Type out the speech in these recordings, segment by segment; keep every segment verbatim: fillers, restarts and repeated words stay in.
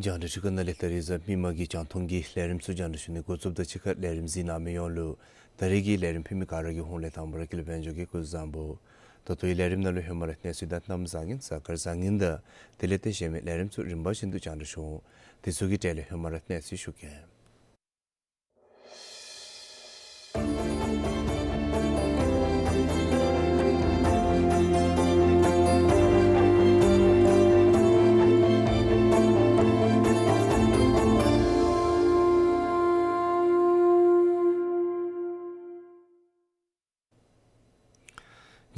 རྒྱང་བསྒྲགས་ཁྲི་ཀ་ནང་ལས་ད་རིས་གཟའ་མིག་དམར་གྱི་རྒྱང་མཐོང་གི་ལས་རིམ་ཚུ་རྒྱང་བསྒྲགས་ཞུ་ནི་འགོ་བཙུགསཔ་དང་གཅིག་ཁར་ལས་རིམ་གཟིགས་གནང་མི་ཡོངས་ལུ་ད་རིས་ཀྱི་ལས་རིམ་ཕུལ་མི་ག་ར་གི་ཧོངས་ལས་དང་པ་ར་དགེ་ལེགས་དཔལ་འབྱོར་གྱིས་སྐུ་གཟུགས་བཟང་པོ། ད་ལྟོའི་ལས་རིམ་ནང་ལུ་ཧེ་མ་ར་གནས་ཚུལ་དང་གནམ་བཟང་ངན་གཟའ་སྐར་བཟང་ངན་དང་དེ་ལས་ཏེ་གཞན་མི་ལས་རིམ་ཚུ་རིམ་པ་བཞིན་དུ་རྒྱང་བསྒྲགས་ཞུ་འོང་། དེ་ཚུ་གི་གྲས་ལས་ཧེ་མ་ར་གནས་ཚུལ་ཞུ་གེ།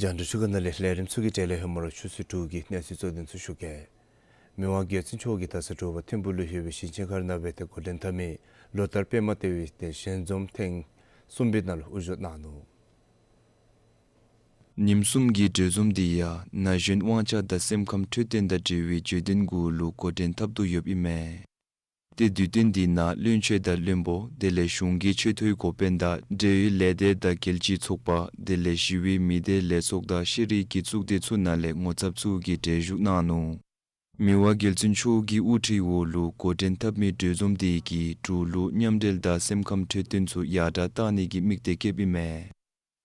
རྒྱང་བསྒྲགས་ཁྲི་ཀ་ནང་ལས་ལས་རིམ་ཚུ་གི་གྲས་ལས་ཧེ་མ་ར་ཆུ་ཚོད་དྲུག་གི་གནས་ཚུལ་གཙོ་དོན་ཚུ་ཞུ་གེ། མི་དབང་རྒྱལ་བཙུན་མཆོག་གིས་ད་ས་དྲོ་པ་ཐིམ་ཕུག་ལུ་ཡོད་པའི་ཞིང་ཆེན་མཁར་ནང་སྦེ་ཏེ་འགོ་འདྲེན་འཐབ་མི་ལོ་ལྟར་པདྨ་ལྟེ་བའི་ཏེ་ཞལ་འཛོམས་ཐེངས་གསུམ་པའི་ནང་ལུ་དབུ་འབྱོར་གནང་ནུག། ཉིནམ་གསུམ་གྱི་གྲོས་འཛོམས་འདི་ཡང་ན་གཞོན་དབང་ཆ་དང་སེམས་ཁམས་འཕྲོད་བསྟེན་དང་འབྲེལ་བའི་བརྗོད་དོན་གུ་ལུ་འགོ་འདྲེན་འཐབ་དོ་ཡོདཔ་ཨིན་མས། ཏེ་དུས་སྟོན་འདི་ནང་བློན་ཆེན་དང་བློན་པོ་དེ་ལས་གཞུང་གི་ཆེ་མཐོའི་འགོ་དཔོན་དང་འབྲེལ་ཡོད་ལས་སྡེ་དང་རྒྱལ་སྤྱིའི་ཚོགས་པ་དེ་ལས་ཞི་བའི་མི་སྡེ་ལས་ཚོགས་དང་ཤེས་རིག་གི་གཙུག་སྡེ་ཚུ་ནང་ལས་ངོ་ཚབ་ཚུ་གིས་གྲལ་བཞུགས་གནང་ནུག། མི་དབང་རྒྱལ་བཙུན་མཆོག་གི་དབུ་ཁྲིད་འོག་ལུ་འགོ་འདྲེན་འཐབ་མི་གྲོས་འཛོམས་འདི་གིས་འབྲུག་ལུ་མཉམ་འབྲེལ་དང་སེམས་ཁམས་འཕྲོད་བསྟེན་ཚུ་ཡར་དྲགས་གཏང་ནི་གི་དམིགས་གཏད་བསྐྱེདཔ་ཨིན་མས།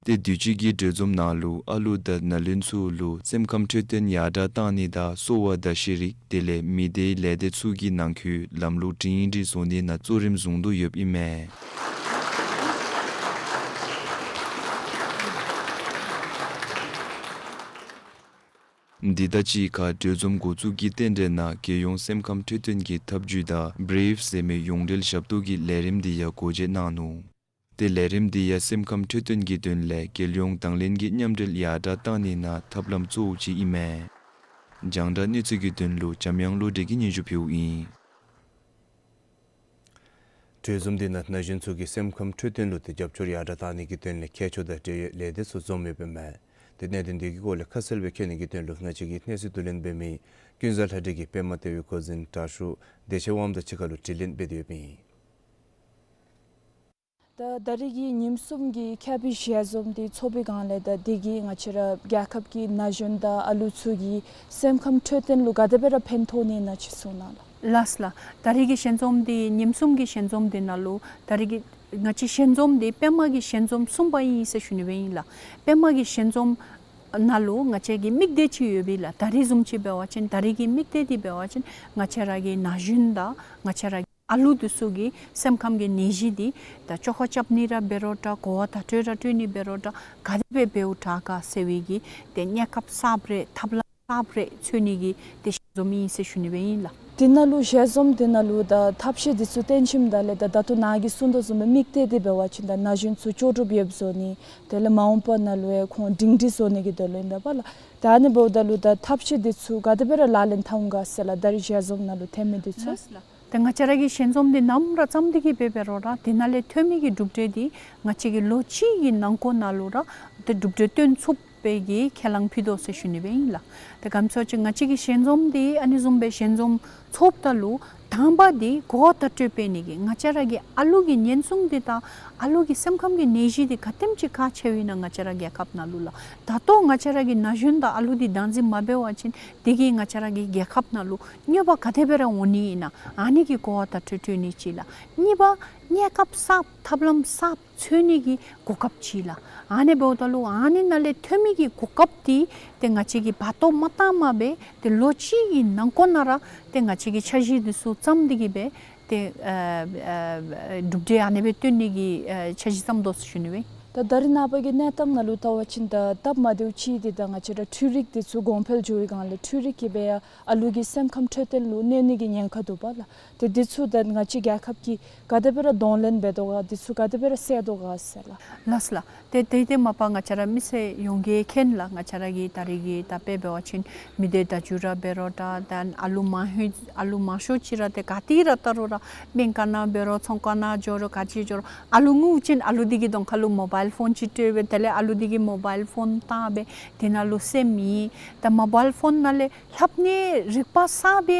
ཏེ་དུས་ཅི་གི་གྲོས་འཛོམས་ནང་ལུ་ཨ་ལུ་དང་ན་ལུན་ཚུ་ལུ་སེམས་ཁམས་འཕྲོད་བསྟེན་ཡར་དྲགས་གཏང་ནི་དང་གསོ་བ་དང་ཤེས་རིག་དེ་ལས་མི་སྡེའི་ལས་སྡེ་ཚུ་གི་ནང་འཁོད་ལམ་ལུགས་སྒྲིང་སྒྲི་བཟོ་ནི་ནང་གཙོ་རིམ་བཟུང་དོ་ཡོདཔ་ཨིན་མས། འདི་དང་གཅིག་ཁར་གྲོས་འཛོམས་འགོ་བཙུགས་ཀྱི་རྟེན་འབྲེལ་ནང་རྒྱལ་ཡོངས་སེམས་ཁམས་འཕྲོད་བསྟེན་གྱི་ཐབས་ཇུས་དང་བྲིབ་ཟེར་མི་ཡོངས་འབྲེལ་ཞབས་ཏོག་གི་ལས་རིམ་འདི་ཡང་སྒོ་འབྱེད་གནང་ནུག། ཏེ་ལས་རིམ་འདི་ཡང་སེམས་ཁམས་འཕྲོད་བསྟེན་གྱི་དོན་ལས་རྒྱལ་ཡོངས་དང་ལེན་གྱི་མཉམ་འབྲེལ་ཡར་དྲགས་གཏང་ནི་ནང་ཐབས་ལམ་གཙོ་བོ་ཅིག་ཨིན་མས། རྒྱང་བསྒྲགས་གནས་ཚུལ་གྱི་དོན་ལུ་འཇམ་དབྱངས་བློ་གྲོས་ཀྱིས་སྙན་ཞུ་ཕུལཝ་ཨིན། གྲོས་འཛོམས་འདི་ནང་ན་གཞོན་ཚུ་གིས་སེམས་ཁམས་འཕྲོད་བསྟེན་ལུ་ཏེ་རྒྱབ་སྐྱོར་ཡར་དྲགས་གཏང་ནི་གི་དོན་ལས་མཁས་མཆོག་དང་འབྲེལ་ཡོད་ལས་སྡེ་ཚུ་འཛོམས་ཡོདཔ་ཨིན་མས། ཏེ་གནད་དོན་འདི་གི་སྐོར་ལས་ཁ་གསལ་སྦེ་མཁྱེན་ནི་གི་དོན་ལུ་ང་བཅས་ཀྱི་གནས་ཚུལ་བསྡུ་ལེན་འབད་མི་ཀུན་བཟང་ལྷ་སྒྲོན་གྱིས་པདྨ་ལྟེ་བའི་འགོ་འཛིན་དྲག་ཤོས་བདེ་ཆེན་དབང་དང་གཅིག་ཁར་ལུ་དྲི་ལན་འབད་དེ་ཡོདཔ་ཨིན། ད་ད་རིས་ཀྱི་ཉིནམ་གསུམ་གྱི་ཁྱབ་སྤེལ་ཞལ་འཛོམས་འདི་ཚོགས་པའི་སྒང་ལས་ད་འདི་གིས་ང་བཅས་ར་རྒྱལ་ཁབ་ཀྱི་ན་གཞོན་དང་ཨ་ལུ་ཚུ་གི་སེམས་ཁམས་འཕྲོད་བསྟེན་ལུ་ག་དེ་སྦེ་ར་ཕན་ཐོགས་ནི་ཨིན་ན་ཅིག་གསུང་གནང་ལགས། ལགས་ལགས། ད་རིས་ཀྱི་ཞལ་འཛོམས་འདི་ཉིནམ་གསུམ་གྱི་ཞལ་འཛོམས་འདི་ནང་ལུ་ད་རིས་ཀྱི་ང་བཅས་ཞལ་འཛོམས་འདི་པདྨ་གི་ཞལ་འཛོམས་གསུམ་པ་ཨིན་ཟེར་ཞུ་ནི་སྦེ་ཨིན་ལགས། པདྨ་གི་ཞལ་འཛོམས་ནང་ལུ་ང་བཅས་ཀྱི་དམིགས་གཏད་ཅིག་ཡོད་པས་ལགས། ད་རིས་བཟུམ་ཅིག་འབད་བ་ཅིན་ད་རིས་ཀྱི་དམིགས་གཏད་འདི་འབད་བ་ཅིན་ང་བཅས་ར་གི་ན་གཞོན་དང་ང་བཅས་ར་ཨ་ལུ་འདི་ཚུ་གི་སེམས་ཁམས་ཀྱི་ནད་གཞི་འདི་ད་བཅོ་ཁ་རྐྱབ་ནི་ར་འབད་རུང་འདྲ་གོ་བ་བརྡ་སྤྲོད་ར་སྤྲོད་ནི་འབད་རུང་འདྲ་ག་དེ་སྦེ་འབདཝ་དྲག་ག་ཟེར་བའི་གི་ཏེ་གནས་སྐབས་གསརཔ་རེ་ཐབས་ལམ་གསརཔ་རེ་འཚོལ་ནི་གི་ཏེ་ཞལ་འཛོམས་ཨིན་ཟེར་ཞུ་ནི་སྦེ་ཨིན་ལགས། དེ་ནང་ལུ་ཞལ་འཛོམས་དེ་ནང་ལུ་ད་ཐབས་ཤེས་འདི་ཚུ་སྟོན་ཞིནམ་ད་ལས་ད་ད་ལྟོ་ནཱ་གིས་གསུངས་དོ་བཟུམ་སྦེ་དམིགས་གཏད་འདི་འབད་བ་ཅིན་ད་ན་གཞོན་ཚུ་ལྕོགས་གྲུབ་ཡོདཔ་བཟོ་ནི་དེ་ལས་མ་འོངས་པ་ནང་ལུ་ཡང་ཁོང་སྒྲིང་སྒྲི་བཟོ་ནི་གི་དོན་ལུ་ཨིན་པས་ལགས། ད་ཨ་ནི་འབདཝ་ད་ལུ་ད་ཐབས་ཤེས་འདི་ཚུ་ག་དེ་སྦེ་ར་ལག་ལེན་འཐབ་འོང་ག་ཟེར་ལགས། ད་རིས་ཞལ་འཛོམས་ནང་ལུ་ཐོན་མི་འདི་ཚུ། ལགས་ལགས། ད་ང་བཅས་ར་གི་ཞལ་འཛོམས་འདི་ནམ་ར་བརྩམས་ཏེ་གི་འབད་འབད་རུང་ར་དེ་ནང་ལས་ཐོན་མི་གི་གྲུབ་འབྲས་འདི་ང་བཅས་ཀྱིས་ལོ་གཅིག་གི་ནང་འཁོད་ནང་ལུ་ར་ཏེ་གྲུབ་འབྲས་སྟོན་ཚུགསཔ་ པའི་གི་ཁས་བླངས་ཕུལ་དོ་ཟེར་ཞུ་ནི་སྦེ་ཨིན་ལགས། ཏེ་ག་ཅི་ཟེར་བ་ཅིན་ང་བཅས་ཀྱིས་ཞལ་འཛོམས་འདི་ཨ་ནི་བཟུམ་སྦེ་ཞལ་འཛོམས་ཚོགསཔ་ད་ལུ་དང་པ་འདི་གོ་བ་བརྡ་སྤྲོད་འབད་ནི་གི་ང་བཅས་ར་གི་ཨ་ལུ་གི་ཉེན་སྲུང་འདི་དང་ཨ་ལུ་གི་སེམས་ཁམས་ཀྱི་ནད་གཞི་འདི་ག་དེམ་ཅིག་ཁག་ཆེཝ་ཨིན་ན་ང་བཅས་ར་རྒྱལ་ཁབ་ནང་ལུ་ལགས། ད་ལྟོ་ང་བཅས་ར་གིས་ན་གཞོན་དང་ཨ་ལུ་འདི་བདག་འཛིན་མ་འབད་བ་ཅིན་དེ་གིས་ང་བཅས་ར་གི་རྒྱལ་ཁབ་ནང་ལུ་གནོད་པ་ག་དེ་སྦེ་ར་འོང་ནི་ཨིན་ན་ཨ་ནི་གི་གོ་བ་བརྡ་སྤྲོད་སྤྲོད་ནི་ཅིག་ལགས། གཉིས་པ་གནས་སྐབས་གསརཔ་ཐབས་ལམ་གསརཔ་འཚོལ་ནི་གི་གོ་སྐབས་ཅིག་ལགས། ཨ་ནི་འབདཝ་ད་ལུ་ཨ་ནི་ནང་ལས་ཐོན་མི་གི་གོ་སྐབས་འདི་ཏེ་ང་བཅས་ཀྱིས་བར་སྟོང་མ་བཏང་པར་སྦེ་ཏེ་ལོ་གཅིག་གི་ནང་འཁོད་ནང་ར་ཏེ་ང་བཅས་ཀྱིས་འཆར་གཞི་འདི་ཚུ་བརྩམས་ཏེ་གི་སྦེ་ཏེ་ཨ་ཨ་གྲུབ་འབྲས་ཨ་ནེ་སྦེ་སྟོན་ནི་གི་ཨ་འཆར་གཞི་བརྩམས་དོ་ཟེར་ཞུ་ནི་སྦེ། ད་ད་རེས་ནངས་པ་གི་གནས་སྟངས་ནང་ལུ་བལྟ་བ་ཅིན་ད་སྟབས་མ་བདེཝ་ཅིག་འདི་ད་ང་བཅས་ར་འཕྲུལ་རིག་འདི་ཚུ་གོང་འཕེལ་འགྱོ་བའི་སྒང་ལས་འཕྲུལ་རིག་གིས་སྦེ་ཡང་ཨ་ལུ་གི་སེམས་ཁམས་འཕྲོད་བསྟེན་ལུ་གནོད་ནི་གི་ཉེན་ཁ་འདུག་པ་ལགས། ཏེ་འདི་ཚུ་ད་ང་བཅས་རྒྱལ་ཁབ་ཀྱིས་ག་དེ་སྦེ་ར་གདོང་ལེན་འབད་དོ་ག་འདི་ཚུ་ག་དེ་སྦེ་ར་སེལ་དོ་ག་ཟེར་ལགས། ལགས་ལགས། ཏེ་ཏེ་ཏེ་མ་པ་ང་བཅས་ར་མི་སེར་ཡོངས་ཀྱིས་མཁྱེན་ལགས། ང་བཅས་ར་གི་ད་རེས་ཀྱི་ད་དཔེ་འབད་བ་ཅིན་མི་སྡེ་བརྡ་བརྒྱུད་ར་འབད་རུང་ད་ད་ཨ་ལུ་མང་ཤོས་ཨ་ལུ་མང་ཤོས་ཅིག་ར་ཏེ་ག་ཏེ་ར་བལྟ་རུང་ར་སྨན་ཁང་ནང་འབད་རུང་ཚོང་ཁང་ནང་འགྱོ་རུང་ག་ཅི་འགྱོ་རུང་ཨ་ལུ་ངུ་བ་ཅིན་ཨ་ལུ་འདི་གི་གདོང་ཁ་ལུ་མོ་བཱའིལ་ཕོན་ཅིག་སྤྲོད་སྦེ་དེ་ལས་ཨ་ལུ་འདི་གིས་མོ་བཱའིལ་ཕོན་བཏང་སྦེ་དེ་ནང་ལུ་སེམས་མེད། ད་མོ་བཱའིལ་ཕོན་ནང་ལས་ལྷབ་ནི་རིག་པ་གསར་པའི་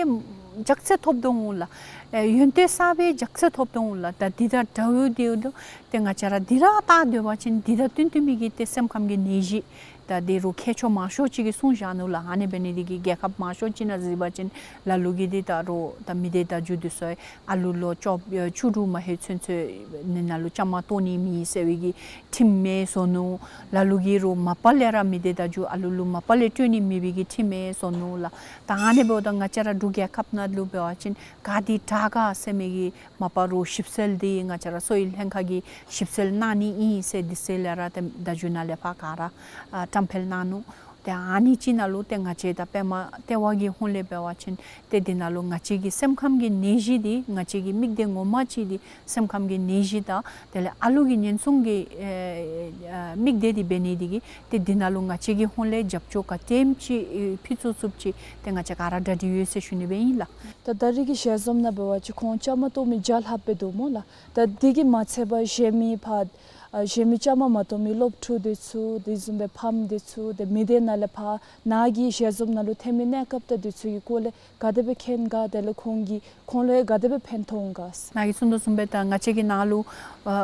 ལྗགས་ཚད་ཐོབ་དོ་འོང་ལགས། ཨེ་ཡོན་ཏན་གསར་པའི་ལྗགས་ཚད་ཐོབ་དོ་འོང་ལགས། ད་འདི་དང་འདྲཝ་འདི་འདུག། ཏེ་ང་བཅས་ར་འདི་ར་བལྟ་སྡོད་པ་ཅིན་འདི་དང་བསྟུན་བསྟུན་མི་གི་ཏེ་སེམས་ཁམས་ཀྱི་ནད་གཞི་ད་འདི་རུང་མཁས་མཆོག་མང་ཤོས་ཅིག་གིས་གསུངས་བཞག་ནུག་ལགས། ཨ་ནི་འབད་ནི་འདི་གིས་རྒྱལ་ཁབ་མང་ཤོས་ཅིག་ནང་གཟིགས་པ་ཅིན་ལ་ལུ་གིས་འདི་ད་རུང་ད་མི་སྡེ་བརྡ་བརྒྱུད་འདི་ཚུ་ཨ་ལུ་ལོ་བཅོ་བཅུ་དྲུག་མ་ལྷོད་ཚུན་ཚོད་ནི་ནང་ལུ་བཅའ་མར་གཏོགས་ནི་མེད་ཟེར་བའི་གི་ཁྲིམས་མེད་བཟོ་ནུག། ལ་ལུ་གིས་རུང་མ་པ་ལས་ར་མི་སྡེ་བརྡ་བརྒྱུད་ཨ་ལུ་ལུ་མ་པ་ལས་སྤྲོད་ནི་མེད་པའི་གི་ཁྲིམས་མེད་བཟོ་ནུག་ལགས། ད་ཨ་ནི་འབདཝ་ད་ང་བཅས་ར་འབྲུག་རྒྱལ་ཁབ་ནང་ལུ་འབད་བ་ཅིན་ག་འདི་དྲག་ག་ཟེར་མི་གི་མ་པ་རུང་ཞིབ་འཚོལ་འདི་ང་བཅས་ར་གསོ་བའི་ལྷན་ཁག་གིས་ཞིབ་འཚོལ་གནང་ནི་ཨིན་ཟེར་འདི་ཚུ་ལས་ར་ཏེ་བརྡ་བརྒྱུད་ནང་ལས་ཕར་ག་ར་ཨ་བཀྲམ་སྤེལ་གནང་ནུག། ཏེ་ཨ་ནི་ཅིག་ནང་ལུ་ཏེ་ང་བཅས་ད་པདྨ་ལྟེ་བ་གི་ཧོངས་ལས་འབད་བ་ཅིན་ཏེ་འདི་ནང་ལུ་ང་བཅས་ཀྱི་སེམས་ཁམས་ཀྱི་ནད་གཞི་འདི་ང་བཅས་ཀྱི་དམིགས་གཏད་ངོ་མ་ཅིག་འདི་སེམས་ཁམས་ཀྱི་ནད་གཞི་དང་དེ་ལས་ཨ་ལུ་གི་ཉེན་སྲུང་གི་ཨེ་ཨེ་དམིགས་གཏད་འདི་འབད་ནི་འདི་གིས་ཏེ་འདི་ནང་ལུ་ང་བཅས་ཀྱི་ཧོངས་ལས་རྒྱབ་སྐྱོར་ག་དེམ་ཅིག་ཨེ་ཕུལ་ཚུགས་ཚུགསཔ་ཅིག་ཏེ་ང་བཅས་ག་ར་གྲ་སྒྲིག་ཡོད་ཟེར་ཞུ་ནི་སྦེ་ཨིན་ལགས། ད་ད་རེས་ཀྱི་ཞལ་འཛོམས་ནང་འབད་བ་ཅིན་ཁོང་བཅའ་མར་གཏོགས་མི་བརྒྱ་ལྷགཔ་སྦེ་འདུག་སྨོ་ལགས། ད་འདི་གིས་མ་ཚད་པར་གཞན་མི་ཕར་ཨ་གཞན་མི་བཅའ་མར་མ་གཏོགས་མི་སློབ་ཕྲུག་འདི་ཚུ་དེ་བཟུམ་སྦེ་ཕམ་འདི་ཚུ་ཏེ་མི་སྡེ་ནང་ལས་ཕར་ནཱ་གི་ཞལ་འཛོམས་ནང་ལུ་ཐོན་མི་གནས་སྐབས་དང་འདི་ཚུ་གི་སྐོར་ལས་ག་དེ་སྦེ་མཁྱེན་ག། དེ་ལས་ཁོང་གིས་ཁོང་ལུ་ཡང་ག་དེ་སྦེ་ཕན་ཐོགས་ག། ནཱ་གིས་གསུངས་དོ་བཟུམ་སྦེ་ད་ང་བཅས་ཀྱི་ནཱ་ལུ་ཨ་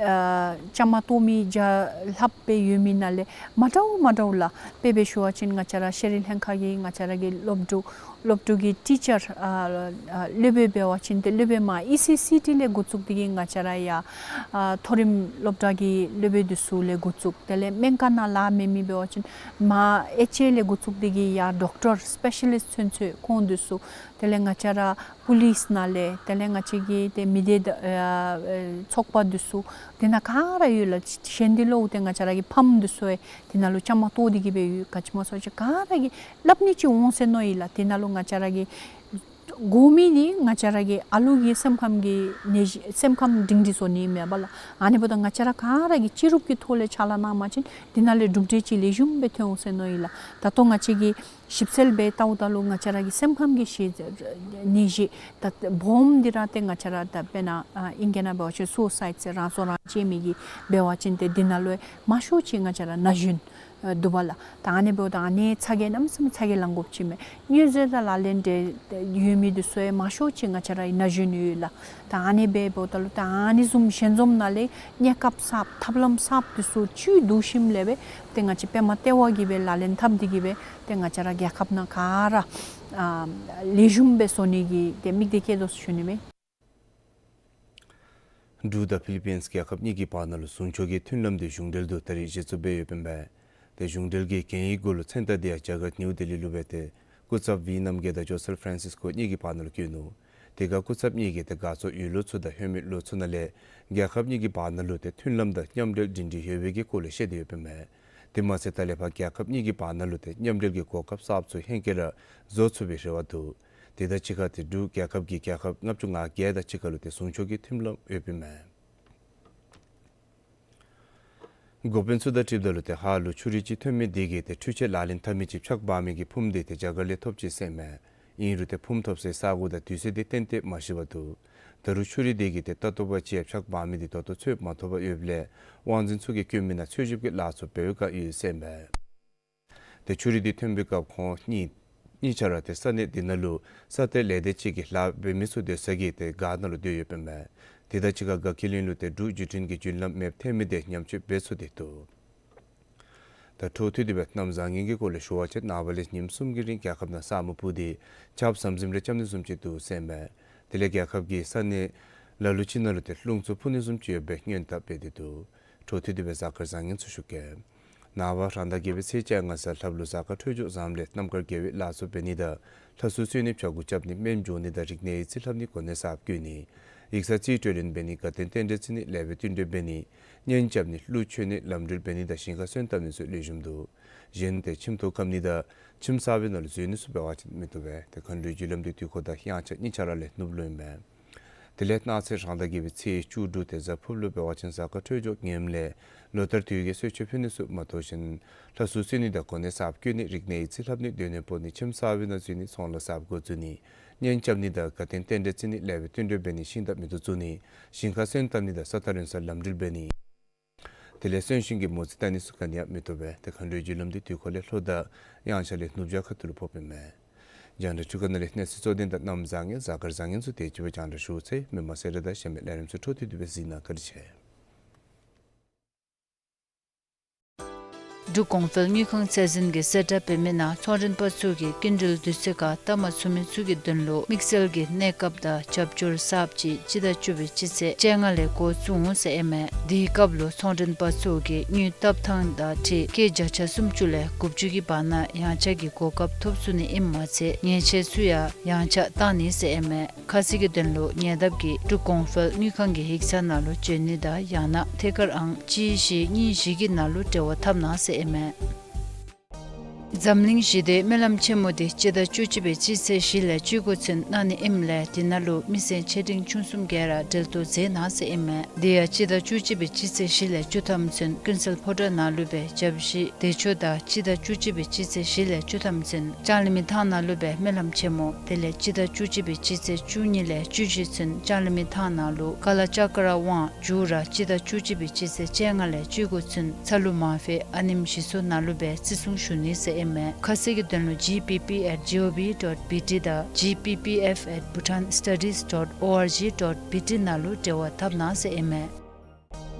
ཨ་བཅའ་མར་གཏོགས་མི་བརྒྱ་ལྷགཔ་སྦེ་ཡོད་མི་ནང་ལས་མ་འདྲཝ་མ་འདྲཝ་ལགས། དཔེ་སྦེ་ཞུ་བ་ཅིན་ང་བཅས་ར་ཤེས་རིག་ལྷན་ཁག་གི་ང་བཅས་ར་གི་སློབ་ཕྲུག་སློབ་ཕྲུག་གི་ཊི་ཅར་ཨ་ཨ་སློབ་དཔོན་འབད་བ་ཅིན་ཏེ་སློབ་དཔོན་མར་ཨི་སི་སི་ཊི་ལས་འགོ་བཙུགས་ཏེ་གིས་ང་བཅས་ར་ཡར་ཨ་མཐོ་རིམ་སློབ་གྲྭ་གི་སློབ་དཔོན་འདི་ཚུ་ལས་འགོ་བཙུགས། དེ་ལས་སྨན་ཁང་ནང་ལཱ་མེད་མི་འབད་བ་ཅིན་མར་ཨེཆ་ཨེ་ལས་འགོ་བཙུགས་ཏེ་གིས་ཡར་ཌོག་ཊར་སི་པེ་ཤ་ལིསཊ་ཚུན་ཚོད་ཁོང་འདི་ཚུ། དེ་ལས་ང་བཅས་ར་པོ་ལིསི་ནང་ལས་དེ་ལས་ང་བཅས་ཀྱི་ཏེ་མི་སྡེ་ཨ་ཨ་ཚོགས་པ་འདི་ཚུ་དེ་ནང་ག་ར་ཡོད་ལགས། གཞན་འདི་ལུ་ཏེ་ང་བཅས་ར་གི་ཕམ་འདི་ཚུ་ཡང་དེ་ནང་ལུ་བཅའ་མར་གཏོགས་ཏེ་གིས་སྦེ་ཡོད། ག་ཅི་སྨོ་ཟེར་བ་ཅིན་ག་ར་གིས་སླབ་ནི་ཅིག་འོང་ཟེར་མནོ་ཡི་ལགས། དེ་ནང་ལུ་ང་བཅས་ར་གི་དགོ་མི་འདི་ང་བཅས་ར་གི་ཨ་ལུ་གི་སེམས་ཁམས་ཀྱི་ནད་གཞི་སེམས་ཁམས་སྒྲིང་སྒྲི་བཟོ་ནི་མེན་པ་ལགས། ཨ་ནི་འབདཝ་ད་ང་བཅས་ར་ག་ར་གིས་སྤྱི་རུབ་ཀྱི་ཐོག་ལས་ཕྱག་ལཱ་གནང་པ་ཅིན་དེ་ནང་ལས་གྲུབ་འབྲས་ཅིག་ལེགས་ཤོམ་སྦེ་ཐོན་འོང་ཟེར་མནོ་ཡི་ལགས། ད་ལྟོ་ང་བཅས་ཀྱིས་ཞིབ་འཚོལ་འབད་བལྟཝ་ད་ལུ་ང་བཅས་ར་གི་སེམས་ཁམས་ཀྱི་ཤེད་ནད་གཞི་ད་སྦོམ་འདི་ར་ཏེ་ང་བཅས་ར་ད་དཔེར་ན་ཨ་ཨིང་སྐད་ནང་འབད་བ་ཅིན་སུའི་སའིཌ་ཟེར་རང་སྲོག་རང་བཅད་མི་གི་འབད་བ་ཅིན་ཏེ་འདི་ནང་ལུ་མང་ཤོས་ཅིག་ང་བཅས་ར་ན་གཞོན་ཨ་འདུག་པ་ལགས། ད་ཨ་ནི་འབདཝ་ད་ཨ་ནི་ཚ་གྱང་གནམ་མེད་ས་མེད་ཚ་གྱང་ལང་དགོཔ་ཅིག་མས། མངོན་གསལ་དང་ལག་ལེན་འབྲེལ་ཡོད་མི་འདི་ཚུ་ཡང་མང་ཤོས་ཅིག་ང་བཅས་ར་ན་གཞོན་ཡོད་ལགས། ད་ཨ་ནི་སྦེ་འབདཝ་ད་ལུ་ད་ཨ་ནི་བཟུམ་ཞལ་འཛོམས་ནང་ལས་གནས་སྐབས་གསརཔ་ཐབས་ལམ་གསརཔ་འདི་ཚུ་བཅུད་བསྡུ་ཞིནམ་ལས་སྦེ་ཏེ་ང་བཅས་པདྨ་ལྟེ་བ་གིས་སྦེ་ལག་ལེན་འཐབ་སྟེ་གིས་སྦེ་ཏེ་ང་བཅས་ར་རྒྱལ་ཁབ་ནང་ག་ར་ཨ་ལེགས་ཤོམ་སྦེ་བཟོ་ནི་གི་ཏེ་དམིགས་གཏད་བསྐྱེད་དོ་ཟེར་ཞུ་ནི་མས། འབྲུག་དང་ཕི་ལི་པིནསི་རྒྱལ་ཁབ་གཉིས་ཀྱི་བར་ན་ལུ་ཟུང་ཕྱོགས་ཀྱི་མཐུན་ལམ་དེ་གཞུང་འབྲེལ་དུ་ད་རིས་གཞི་བཙུགས་འབད་ཡོདཔ་ཨིན་པས། ཏེ་གཞུང་འབྲེལ་གྱི་གན་ཡིག་གུ་ལུ་མཚན་རྟགས་དེ་ཡང་རྒྱ་གར་ནིའུ་ལྡི་ལི་ལུ་སྦེ་ཏེ་སྐུ་ཚབ་ཝི་ཡེཊ་ནམ་རྒྱལ་དང་ཇོ་སེཕ་ཕ་རན་སིས་ཀོ་གཉིས་ཀྱི་བར་ན་ལུ་བཀོད་ནུག། དེ་ཁར་སྐུ་ཚབ་གཉིས་ཀྱིས་ཏེ་དགའ་ཚོར་ཡོད་ལུགས་ཚུ་དང་ལྷོད་མེད་ལུགས་ཚུ་ནང་ལས་རྒྱལ་ཁབ་གཉིས་ཀྱི་བར་ན་ལུ་ཏེ་མཐུན་ལམ་དང་མཉམ་འབྲེལ་སྒྲིང་སྒྲིང་ཡོད་པའི་གི་སྐོར་ལས་བཤད་དེ་ཡོདཔ་ཨིན་པས། དེ་མ་ཚད་ད་ལས་ཕར་རྒྱལ་ཁབ་གཉིས་ཀྱི་བར་ན་ལུ་ཏེ་མཉམ་འབྲེལ་གྱི་གོ་སྐབས་གསརཔ་ཚུ་ཧེང་སྐལ་ར་བཟོ་ཚུགས་པའི་རེ་བ་འདུག། དེ་དང་གཅིག་ཁར་ཏེ་འབྲུག་རྒྱལ་ཁབ་ཀྱིས་རྒྱལ་ཁབ་ལྔ་བཅུ་ང་བརྒྱད་དང་གཅིག་ཁར་ལུ་ཏེ་ཟུང་ཕྱོགས་ཀྱི་མཐུན་ལམ་ཡོདཔ་ཨིན་མས། འགོ་དཔོན་ཚུ་དང་འཁྲིལཝ་ད་ལུ་ཏེ་ཧཱ་ལུ་ཆུ་རུད་ཅིག་ཐོན་མི་དེ་གིས་ཏེ་འཕྲུལ་ཆས་ལག་ལེན་འཐབ་མི་ཅིག་ཕྱག་འབག་མི་གི་ཕུངམ་དེ་ཏེ་རྒྱ་གར་ལས་ཐོབ་ཅི་ཟེར་ཨིན་མས། ཨིན་རུང་ཏེ་ཕུངམ་ཐོབ་སའི་ས་གོ་དང་དུས་ཚོད་དེ་གཏན་གཏན་མ་ཤེས་པར་འདུག། ད་རུང་ཆུ་རུད་དེ་གིས་ཏེ་ལྟ་རྟོག་པ་ཅིག་ཡང་ཕྱག་འབག་མི་དེ་ད་ལྟོ་འཚོལ་མ་ཐོབ་པར་ཡོདཔ་ལས་དབང་འཛིན་ཚུ་གིས་བཀོད་མི་ནང་འཚོལ་ཞིབ་ཀྱི་ལཱ་ཚུ་འབད་བཀའ་ཡོད་ཟེར་ཨིན་པས། ཏེ་ཆུ་རུད་འདི་ཐོན་པའི་སྐབས་ཁོང་གཉིས་གཉིས་ཆ་ར་ཏེ་ས་གནས་འདི་ནང་ལུ་ས་གཏེར་ལས་སྡེ་ཅིག་གི་ལཱ་འབད་མི་ཚུ་སྡོད་ས་གི་ཏེ་སྒར་ནང་ལུ་སྡོད་ཡོདཔ་ཨིན་མས། དེ་དང་གཅིག་ཁར་དགའ་སྐྱིད་གླིང་ལུ་ཏེ་འབྲུག་བརྒྱུད་འཕྲིན་གྱི་བརྒྱུད་ལམ་མེདཔ་ཐལ་མི་དེ་ཉམས་བཅོས་འབད་ཚུགས་ཏེ་འདུག། ད་འཕྲོ་མཐུད་དེ་སྦེ་གནམ་བཟང་ངན་གྱི་སྐོར་ལས་ཞུ་བ་ཅིན་ནངས་པ་ལས་ཉིནམ་གསུམ་གྱི་རིང་རྒྱལ་ཁབ་ནང་ས་སྨུག་སྤུབས་ཏེ་ཆརཔ་ཟམ་ཟིམ་རེ་རྐྱབ་ནི་བཟུམ་ཅིག་འདུག་ཟེར་ཨིན་མས། དེ་ལས་རྒྱལ་ཁབ་ཀྱི་ས་གནས་ལ་ལུ་ཅིག་ནང་ལུ་ཏེ་རླུང་འཚུབ་འཕུ་ནི་བཟུམ་ཅིག་ཡོད་པའི་སྔོན་བརྡ་སྤེལ་ཏེ་འདུག། འཕྲོ་མཐུད་དེ་སྦེ་གཟའ་སྐར་བཟང་ངན་ཚུ་ཞུ་གེ། ནངས་པ་རང་ཟླ་བརྒྱད་པའི་ཚེས་བཅོ་ལྔ་གཟའ་ལྷགཔ་ལུ་གཟའ་སྐར་འཕྲོད་སྦྱོར་བཟངམ་ལས་རྣམ་དཀར་དགེ་བའི་ལཱ་ཚུ་འབད་ནི་དང་ལྷ་སྲུང་གསོལ་ནི་ཕྱྭ་འགུགས་རྐྱབ་ནི་སྨན་སྦྱོང་ནི་དང་རིག་གནས་ཡིག་རྩིས་ལྷབ་ནི་གོ་གནས་གསརཔ་བསྐོ་ནི་ཡིག་ཚང་རྩིས་སྤྲོད་ལེན་འབད་ནི་དགའ་སྟོན་རྟེན་འབྲེལ་བརྩི་ནི་ལེགས་པའི་བསྟུན་གྲོས་འབད་ནི་གཉེན་རྐྱབ་ནི་གླུ་མཆོད་ནི་ལམ་འགྲུལ་འབད་ནི་དང་ཞིང་ཁ་སོན་བཏབ་ནི་ཚུ་ལེགས་ཤོམ་འདུག། གཞན་ཏེ་ཁྱིམ་ཐོག་ཁམས་ནི་དང་ཁྱིམ་གསར་པའི་ནང་ལུ་འཛུལ་ནི་ཚུ་འབད་བ་ཅིན་མི་བཏུབ་པས། ཏེ་མཁའ་འགྲོའི་རྒྱུ་ལམ་འདི་དུས་འཁོར་དང་དབྱངས་འཆར་གཉིས་ཆ་ར་ལས་ནུབ་ལུ་ཨིན་མས། དེ་ལས་གནངས་ཚེ་རང་ཟླ་བརྒྱད་པའི་ཚེས་བཅུ་དྲུག་ཏེ་གཟའ་ཕུརཔ་ལུ་འབད་བ་ཅིན་གཟའ་སྐར་འཕྲོད་སྦྱོར་ངནམ་ལས་ལོ་ལྟར་དུས་ཀྱི་གསོལ་མཆོད་ཕུལ་ནི་ཚུ་མ་དོ་བཞིན་ལྷ་སྲུང་གསོལ་ནི་དང་གོ་གནས་གསརཔ་བསྐོ་ནི་རིག་གནས་ཡིག་རྩིས་ལྷབ་ནི་སྡོད་གནས་སྤོ་ནི་ཁྱིམ་གསར་པའི་ནང་འཛུལ་ནི་ཚོང་ལཱ་གསརཔ་འགོ་བཙུགས་ནི་གཉེན་རྐྱབ་ནི་དང་དགའ་སྟོན་རྟེན་འབྲེལ་བརྩི་ནི་ལེགས་པའི་བསྟུན་གྲོས་འབད་ནི་ཤིང་རྟ་མེ་ཏོག་བཙུགས་ནི་ཞིང་ཁ་སོན་བཏབ་ནི་དང་ས་ཐག་རིང་སར་ལམ་འགྲུལ་འབད་ནི། དེ་ལས་གསོན་གཤིན་གྱི་མོ་རྩིས་བལྟ་ནི་ཚུ་ག་ནི་ཡང་མི་བཏུབ་པས། ཏེ་མཁའ་འགྲོའི་རྒྱུ་ལམ་འདི་དུས་འཁོར་ལས་ལྷོ་དང་དབྱངས་འཆར་ལས་ནུབ་བྱང་ཁ་ཐུག་ལུ་ཕོགཔ་ཨིན་མས། རྒྱང་བསྒྲགས་འཕྲུལ་ཁང་ནང་ལས་གནས་ཚུལ་གཙོ་དོན་དང་གནམ་བཟང་ངན་གཟའ་སྐར་བཟང་ངན་ཚུ་དེ་ཅིག་སྦེ་རྒྱང་བསྒྲགས་ཞུ་ཚར་ཡི། མི་མང་གསལ་བསྒྲགས་དང་གཞན་མི་ལས་རིམ་ཚུ་འཕྲོ་མཐུད་དེ་སྦེ་གཟིགས་གནང་། བཀའ་དྲིན་ཆེ། འབྲུག་གོང་འཕེལ་དངུལ་ཁང་ཚད་འཛིན་གྱིས་གསལ་བསྒྲགས་འབད་མི་ནང་ཚོང་མགྲོན་པ་ཚུ་གིས་སྐྱིན་འགྲུལ་དུས་ཚོད་ཁར་བལྟ་མ་ཚུགས་མི་ཚུ་གི་དོན་ལུ་དམིགས་བསལ་གྱི་གནས་སྐབས་དང་རྒྱབ་སྐྱོར་གསརཔ་ཅིག་སྤྱི་ཟླ་བཅུ་པའི་སྤྱི་ཚེས་བཅོ་ལྔ་ལས་འགོ་བཙུགས་འོང་ཟེར་ཨིན་མས། དེའི་སྐབས་ལུ་ཚོང་མགྲོན་པ་ཚུ་གིས་དངུལ་བཏབ་ཐངས་དང་འཁྲིལ་སྐྱེད་བརྒྱ་ཆ་སུམ་ཅུ་ལས་དགུ་བཅུ་གི་བར་ན་ཡངས་ཆག་གི་གོ་སྐབས་ཐོབ་ཚུགས་ནི་ཨིནམ་མ་ཚད་ཉེས་ཆད་ཚུ་ཡང་ཡངས་ཆག་བཏང་ནི་ཟེར་ཨིན་མས། ཁ་གསལ་གྱི་དོན་ལུ་ཉེ་འདབས་ཀྱི་འབྲུག་གོང་འཕེལ་དངུལ་ཁང་གི་ཡིག་ཚང་ནང་ལུ་འབྱོན་ནི་དང་ཡང་ན་ཐད་ཀར་ཨང་གཅིག་བཞི་གཉིས་བཞི་གི་ནང་ལུ་འབྲེལ་བ་འཐབ་གནང་ཟེར་ཨིན་མས། འཛམ་གླིང་ཞི་བདེའི་སྨོན་ལམ་ཆེན་མོ་འདི་སྤྱི་ཟླ་བཅུ་གཅིག་པའི་སྤྱི་ཚེས་བཞི་ལས་བཅུ་དགུ་ཚུན་གནང་ནི་ཨིནམ་ལས་དེ་ནང་ལུ་མི་སེར་ཆེ་འབྲིང་ཆུང་གསུམ་ག་ར་འབྲེལ་གཏོགས་མཛད་གནང་ཟེར་ཨིན་མས། དེ་ཡང་སྤྱི་ཟླ་བཅུ་གཅིག་པའི་སྤྱི་ཚེས་བཞི་ལས་བཅུ་ཐམ་ཚུན་ཀུན་གསལ་ཕོ་བྲང་ནང་ལུ་སྦེ་བཅའ་བཞི་བདེ་མཆོག་དང་སྤྱི་ཟླ་བཅུ་གཅིག་པའི་སྤྱི་ཚེས་བཞི་ལས་བཅུ་ཐམ་ཚུན་ལྕང་གླིང་མི་ཐང་ནང་ལུ་སྦེ་སྨོན་ལམ་ཆེན་མོ། དེ་ལས་སྤྱི་ཟླ་བཅུ་གཅིག་པའི་སྤྱི་ཚེས་བཅུ་གཉིས་ལས་བཅུ་བཞི་ཚུན་ལྕང་གླིང་མི་ཐང་ནང་ལུ་ཀ་ལ་ཙཀྲ་དབང་འཇུ་ར་སྤྱི་ཟླ་བཅུ་གཅིག་པའི་སྤྱི་ཚེས་བཅོ་ལྔ་ལས་བཅུ་དགུ་ཚུན་ཚ་ལུ་མ་ཕེ་ཨ་ནེམ་ཞི་འཚོ་ནང་ལུ་སྦེ་བརྩི་སྲུང་ཞུ་ནི་ཟེར་ཨིན་མས། ཁ་གསལ་གྱི་དོན་ལུ་G P P at G O V dot B T དང་G P P F at Bhutan Studies dot O R G dot B T ནང་ལུ་འབྲེལ་བ་འཐབ་གནང་ཟེར་ཨིན་མས།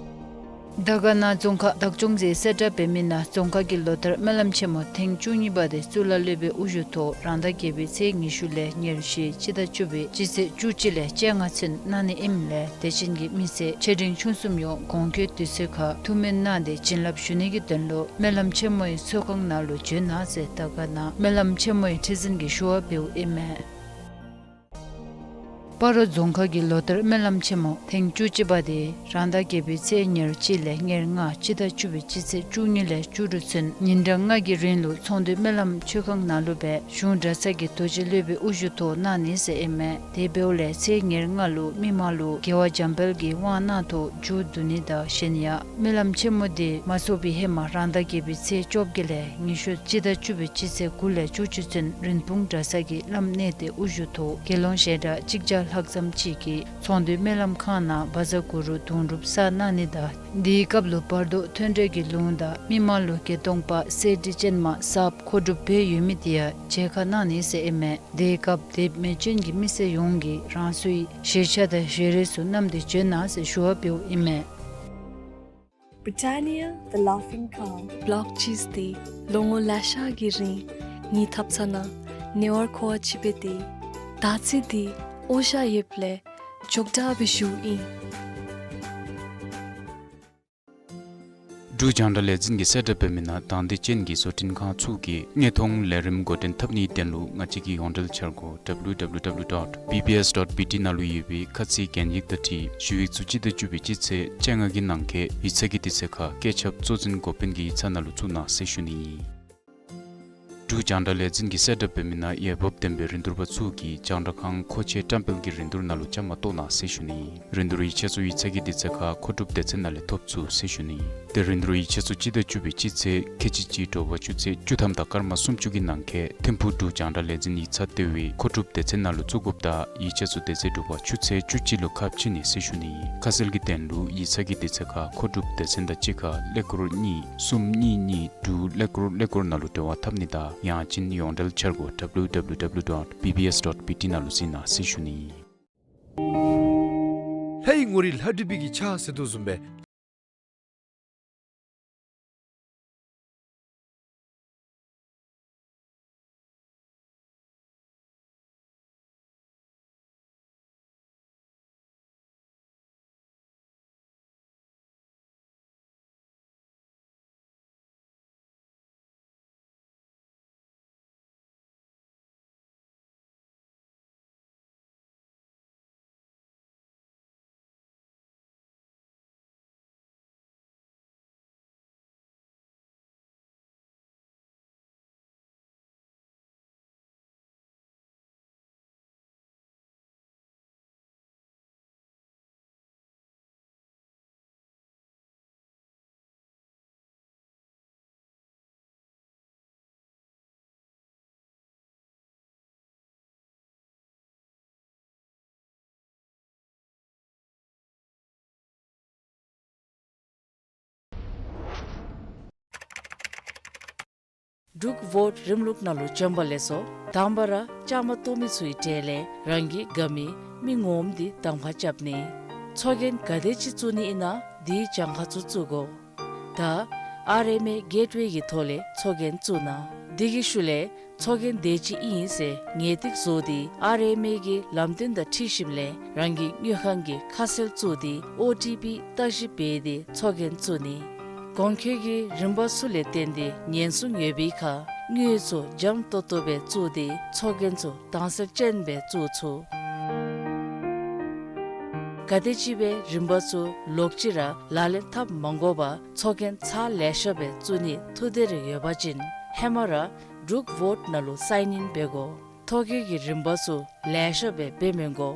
དར་དཀར་ན་རྫོང་ཁག་བདག་སྐྱོང་གིས་གསལ་བསྒྲགས་འབད་མི་ནང་རྫོང་ཁག་གི་ལོ་ལྟར་སྨོན་ལམ་ཆེན་མོ་ཐེངས་བཅུ་གཉིས་པ་དེ་གཙུག་ལག་སློབ་དཔོན་དབུ་བཞུགས་ཐོག་རང་ཟླ་བརྒྱད་པའི་ཚེས་ཉི་ཤུ་ལས་ཉེར་བཞི་སྤྱི་ཟླ་བཅུ་པའི་སྤྱི་ཚེས་བཅུ་གཅིག་ལས་བཅོ་ལྔ་ཚུན་གནང་ནི་ཨིནམ་ལས་དད་ཅན་གྱི་མི་སེར་ཆེ་འབྲིང་ཆུང་གསུམ་ཡོངས་གོང་འཁོད་དུས་ཚོད་ཁར་ཐུགས་སྨོན་གནང་སྟེ་བྱིན་རླབས་ཞུ་ནི་གི་དོན་ལུ་སྨོན་ལམ་ཆེན་མོའི་ཚོགས་ཁང་ནང་ལུ་འབྱོན་གནང་ཟེར་དར་དཀར་ན་སྨོན་ལམ་ཆེན་མོའི་ཁྲི་འཛིན་གྱིས་ཞུ་བ་འབདཝ་ཨིན་མས། སྤ་རོ་རྫོང་ཁག་གི་ལོ་ལྟར་སྨོན་ལམ་ཆེན་མོ་ཐེངས་བཅུ་གཅིག་པ་དེ་རང་ཟླ་བརྒྱད་པའི་ཚེས་ཉེར་གཅིག་ལས་ཉེར་ལྔ་སྤྱི་ཟླ་བཅུ་པའི་སྤྱི་ཚེས་བཅུ་གཉིས་ལས་བཅུ་དྲུག་ཚུན་ཉིན་གྲངས་ལྔ་གི་རིང་ལུ་ཚོང་འདུས་སྨོན་ལམ་ཆོས་ཁང་ནང་ལུ་སྦེ་གཞུང་གྲྭ་ཚང་གི་རྡོ་རྗེ་སློབ་དཔོན་དབུ་བཞུགས་ཐོག་གནང་ནི་ཟེར་ཨིན་མས། དེ་འབདཝ་ལས་ཚེས་ཉེར་ལྔ་ལུ་མི་མང་ལུ་རྒྱལ་བ་འཇམ་དཔལ་གྱི་དབང་གནང་ཐོག་མཇུག་བསྡུ་ནི་དང་གཞན་ཡང་སྨོན་ལམ་ཆེན་མོ་དེ་མ་ཚོགས་པའི་ཧེ་མ་རང་ཟླ་བརྒྱད་པའི་ཚེས་བཅོ་བརྒྱད་ལས་ཉི་ཤུ་སྤྱི་ཟླ་བཅུ་པའི་སྤྱི་ཚེས་དགུ་ལས་བཅུ་གཅིག་ཚུན་རིན་སྤུངས་གྲྭ་ཚང་གི་བླམ་གནས་བརྟན་དབུ་བཞུགས་ཐོག་དགེ་སློང་ཞལ་གྲངས་གཅིག་བརྒྱ་ལྷག་ཙམ་ཅིག་གིས་ཚོང་འདུས་སྨོན་ལམ་ཁང་ནང་བཛྲ་གུ་རུ་དུང་སྒྲུབ་བསགས་གནང་ནི་དང་དེའི་སྐབས་ལུ་བར་དོ་མཐུན་འབྲེལ་གྱི་ལུང་དང་མི་མང་ལུ་བརྒྱད་སྟོང་པ་གསེར་ཁྲི་ཅན་མ་གསརཔ་མཁོ་སྒྲུབ་འབད་ཡོད་མི་དེ་ཡང་མཇལ་ཁ་གནང་ནི་ཟེར་ཨིན་མས། དེའི་སྐབས་དད་མོས་ཅན་གྱི་མི་སེར་ཡོངས་ཀྱིས་རང་སོའི་བཞེས་ཆས་དང་བཞེས་རས་ཚུ་བསྣམས་ཏེ་འབྱོན་གནང་ཟེར་ཞུ་བ་འབདཝ་ཨིན་མས། Britannia, the Laughing Cow. Block cheese འདི་ལོ་ངོ་ལེ་ཤ་གི་རིང་ངེའི་ཐབ་ཚང་ནང་ཉེ་བར་མཁོ་བ་ཅིག་སྦེ་སྟེ་ད་ཅི་འདི་འོ་ཤ་ཡོདཔ་ལས་མགྱོགས་དྲགས་སྦེ་ཞུཝ་ཨིན། འབྲུག་རྒྱང་བསྒྲགས་ལས་འཛིན་གྱིས་གསལ་བསྒྲགས་འབད་མི་ནང་དང་འདོད་ཅན་གྱི་བཟོ་སྐྲུན་ཁང་ཚུ་གིས་དངོས་མཐོང་ལས་རིམ་འགོ་འདྲེན་འཐབ་ནིའི་དོན་ལུ་ང་བཅས་ཀྱི་ཡོངས་འབྲེལ་འཆར་སྒོ་W W W dot B B S dot B T ནང་ལུ་ཡོད་པའི་ཁ་ཚིག་གན་ཡིག་དང་འཁྲིལ་ཞུ་ཡིག་ཚུ་སྤྱི་ཟླ་བཅུ་པའི་སྤྱི་ཚེས་བཅོ་ལྔ་གི་ནང་འཁོད་ཡིག་ཚང་གི་དུས་ཚོད་ཁར་བཀོད་ཁྱབ་གཙོ་འཛིན་འགོ་དཔོན་གྱི་ཡིག་ཚང་ནང་ལུ་བཙུགས་གནང་ཟེར་ཞུ་ནི་ཨིན། འབྲུག་རྒྱང་བསྒྲགས་ལས་འཛིན་གྱིས་གསལ་བསྒྲགས་འབད་མི་ནང་འོས་འབབ་ལྡན་པའི་རིན་བསྡུར་པ་ཚུ་གིས་རྒྱང་བསྒྲགས་ཁང་མཁོ་ཆས་བཀྲམ་སྤེལ་གྱི་རིན་བསྡུར་ནང་ལུ་བཅའ་མར་གཏོགས་གནང་ཟེར་ཞུ་ནི། རིན་བསྡུར་ཡིག་ཆ་ཚུ་ཡིག་ཚང་གི་དུས་ཚོད་ཁར་མཁོ་སྒྲུབ་སྡེ་ཚན་ནང་ལས་ཐོབ་ཚུགས་ཟེར་ཞུ་ནི། ཏེ་རིན་བསྡུར་ཡིག་ཆ་ཚུ་སྤྱི་ཟླ་བཅུ་པའི་སྤྱི་ཚེས་ཁལ་གཅིག་གཅིག་དྲོ་པ་ཆུ་ཚོད་བཅུ་ཐམ་དང་སྐར་མ་སུམ་ཅུ་གི་ནང་འཁོད་ཐིམ་ཕུག་འབྲུག་རྒྱང་བསྒྲགས་ལས་འཛིན་ཡིག་ཚང་ལྟེ་བའི་མཁོ་སྒྲུབ་སྡེ་ཚན་ནང་ལུ་བཙུགས་དགོཔ་དང་ཡིག་ཆ་ཚུ་དེ་ཚེ་དྲོ་པ་ཆུ་ཚོད་བཅུ་གཅིག་ལུ་ཁ་ཕྱེ་ནི་ཟེར་ཞུ་ནི། ཁ་གསལ་གྱི་དོན་ལུ་ཡིག་ཚང་གི་དུས་ཚོད་ཁར་མཁོ་སྒྲུབ་སྡེ་ཚན་དང་གཅིག་ཁར་ཀླད་ཀོར་གཉིས་གསུམ་གཉིས་གཉིས་དྲུག་ཀླད་ཀོར་ཀླད་ཀོར་ནང་ལུ་འབྲེལ་བ་འཐབ་ནི་དང་ཡང་ཅིན་ཡོངས་འབྲེལ་འཆར་སྒོ་W W W dot B B S dot B T ནང་ལུ་གཟིགས་གནང་ཟེར་ཞུ་ནི། ལྷ་ཡི་ངོ་རིས་ལྷ་བྲིས་པའི་གི་ཕྱག་ཟེར་དོ་བཟུམ་སྦེ། འབྲུག་ཝོཊ་རིམ་ལུགས་ནང་ལུ་བྱོན་པ་ལེགས་སོ། དང་པ་ར་བཅའ་མར་གཏོགས་མི་ཚུའི་གྲས་ལས་རང་གི་དགའ་མི་མི་ངོམ་འདི་གདམ་ཁ་རྐྱབ་ནི། ཚོགས་རྒྱན་ག་དེ་ཅིག་བཙུགས་ནི་ཨིན་ན་འདི་གྱངས་ཁ་ཚུ་བཙུགས་དགོ། ད་ཨར་ཨེམ་ཨེ་གེཊ་ཝེ་གི་ཐོག་ལས་ཚོགས་རྒྱན་བཙུགས་གནང་། དེ་གི་ཤུལ་ལས་ཚོགས་རྒྱན་དེ་ཅིག་ཨིན་ཟེར་ངེས་ཏིག་བཟོ་སྟེ་ཨར་ཨེམ་ཨེ་གི་ལམ་སྟོན་དང་འཁྲིལ་ཞིནམ་ལས་རང་གི་དངུལ་ཁང་གི་ཁ་གསལ་བཙུགས་ཏེ་ཨོ་ཊི་པི་བརྟག་ཞིབ་འབད་དེ་ཚོགས་རྒྱན་བཙུགས་ནི། གོང་འཁོད་ཀྱི་རིམ་པ་ཚུ་ལས་བརྟེན་ཏེ་ཉེན་སྲུང་ཡོད་པའི་ཁར་དངུལ་ཚུ་འཇམ་ཏོག་ཏོ་སྦེ་བཙུགས་ཏེ་ཚོགས་རྒྱན་ཚུ་དྭངས་གསལ་ཅན་སྦེ་བཙུགས་ཚུགས། ག་དེམ་ཅིག་སྦེ་རིམ་པ་ཚུ་ལོག་ཅི་ར་ལག་ལེན་འཐབ་མ་དགོ་པར་ཚོགས་རྒྱན་ཚར་ལེ་ཤ་སྦེ་བཙུགས་ནི་ཐུགས་འདོད་རེ་ཡོད་པ་ཅིན་ཧེ་མ་ར་འབྲུག་ཝོཊ་ནང་ལུ་སའིན་ཨིན་འབད་དགོ། ཐོ་བཀོད་ཀྱི་རིམ་པ་ཚུ་ལེ་ཤ་སྦེ་འབད་མི་དགོ།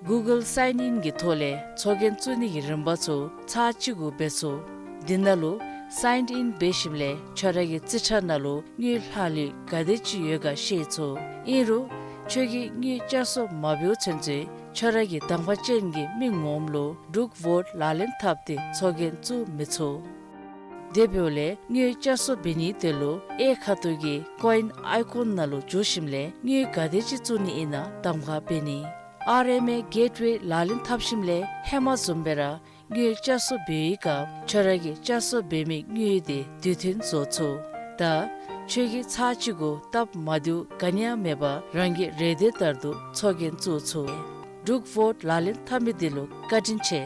གུ་གཱལ་སའིན་ཨིན་གྱི་ཐོག་ལས་ཚོགས་རྒྱན་བཙུགས་ནི་གི་རིམ་པ་ཚུ་ཚར་གཅིག་གུ་འབད་ཚུགས། འདི་ནང་ལུ་སའིན་ཨིན་འབད་ཞིནམ་ལས་ཁྱོད་ར་གི་རྩིས་ཁྲ་ནང་ལུ་དངུལ་ལྷག་ལུས་ག་དེ་ཅིག་ཡོད་ག་ཤེས་ཚུགས། ཨིན་རུང་ཁྱོད་ཀྱིས་དངུལ་བསྐྱར་གསོ་མ་འབདཝ་ཚུན་ཚོད་ཁྱོད་ར་གི་གདམ་ཁ་ཅན་གྱི་མི་ངོམ་ལུ་འབྲུག་ཝོཊ་ལག་ལེན་འཐབ་སྟེ་ཚོགས་རྒྱན་བཙུགས་མི་ཚུགས། དེ་འབདཝ་ལས་དངུལ་བསྐྱར་གསོ་འབད་ནིའི་དོན་ལུ་གཡས་ཁ་ཐུག་གི་ཀོ་ཨིན་ཨའི་ཀོན་ནང་ལུ་འཛུལ་ཞིནམ་ལས་དངུལ་ག་དེ་ཅིག་བཙུགས་ནི་ཨིན་ན་གདམ་ཁ་འབད་ནི། ཨར་ཨེམ་ཨེ་གེཊ་ཝེ་ལག་ལེན་འཐབ་ཞིནམ་ལས་ཧེ་མ་བཟུམ་སྦེ་ར་དངུལ་བསྐྱར་གསོ་འབད་བའི་སྐབས་ཁྱོད་ར་གིས་བསྐྱར་གསོ་འབད་མི་དངུལ་དེ་དུས་མཐུན་བཟོ་ཚུགས། ད་ཁྱོད་ཀྱིས་ཚར་གཅིག་གུ་སྟབས་མ་བདེཝ་ག་ནི་ཡང་མེད་པར་རང་གི་རེ་འདོད་ལྟར་དུ་ཚོགས་རྒྱན་བཙུགས་ཚུགས། འབྲུག་ཝོཊ་ལག་ལེན་འཐབ་མི་འདི་ལུ་བཀའ་དྲིན་ཆེ།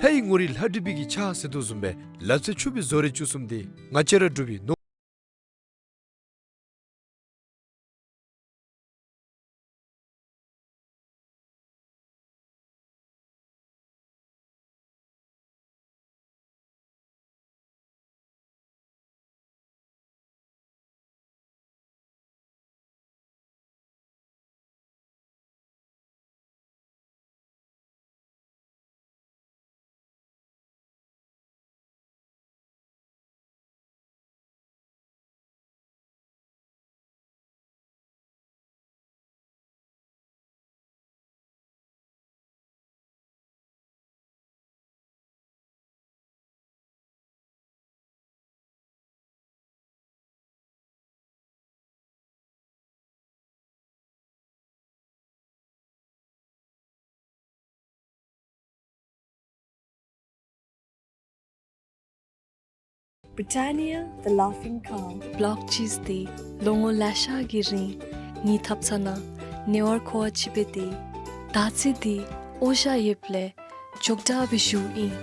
ལྷ་ཡི་ངོ་རིས་ལྷ་བྲིས་པའི་གི་ཕྱག་ཟེར་དོ་བཟུམ་སྦེ་ལག་རྩལ་ཕྱུག་པའི་བཟོ་རིག་བཅུ་གསུམ་འདི་ང་བཅས་ར་འབྲུག་པའི་ནོར། Britannia, the laughing cow. Block cheese འདི་ལོ་ངོ་ལེ་ཤ་གི་རིང་ངེའི་ཐབ་ཚང་ནང་ཉེ་བར་མཁོ་བ་ཅིག་སྦེ་སྡོད། ད་ཅི་འདི་འོ་ཞ་ཡོདཔ་ལས་མགྱོགས་དྲགས་སྦེ་ཞུཝ་ཨིན།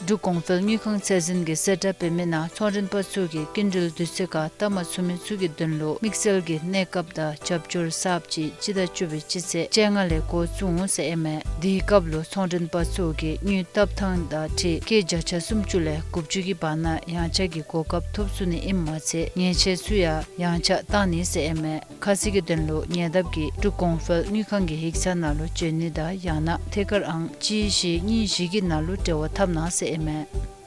འབྲུག་གོང་འཕེལ་དངུལ་ཁང་ཚད་འཛིན་གྱིས་གསལ་བསྒྲགས་འབད་མི་ནང་ཚོང་མགྲོན་པ་ཚུ་གིས་སྐྱིན་འགྲུལ་དུས་ཚོད་ཁར་བལྟ་མ་ཚུགས་མི་ཚུ་གི་དོན་ལུ་དམིགས་བསལ་གྱི་གནས་སྐབས་དང་རྒྱབ་སྐྱོར་གསརཔ་ཅིག་སྤྱི་ཟླ་བཅུ་པའི་སྤྱི་ཚེས་བཅོ་ལྔ་ལས་འགོ་བཙུགས་འོང་ཟེར་ཨིན་མས། དེའི་སྐབས་ལུ་ཚོང་མགྲོན་པ་ཚུ་གིས་དངུལ་བཏབ་ཐངས་དང་འཁྲིལ་སྐྱེད་བརྒྱ་ཆ་སུམ་ཅུ་ལས་དགུ་བཅུ་གི་བར་ན་ཡང་ཆག་གི་གོ་སྐབས་ཐོབ་ཚུགས་ནི་ཨིནམ་མ་ཚད་ཉེས་ཆད་ཚུ་ཡང་ཡང་ཆག་བཏང་ནི་ཟེར་ཨིན་མས། ཁ་གསལ་གྱི་དོན་ལུ་ཉེ་འདབས་ཀྱི་འབྲུག་གོང་འཕེལ་དངུལ་ཁང་གི་ཡིག་ཚང་ནང་ལུ་འབྱོན་ནི་དང་ཡང་ན་ཐད་ཀར་ཨང་གཅིག་བཞི་གཉིས་བཞི་གི་ནང་ལུ་འབྲེལ་བ་འཐབ་གནང་ཟེར་ཨིན་མས།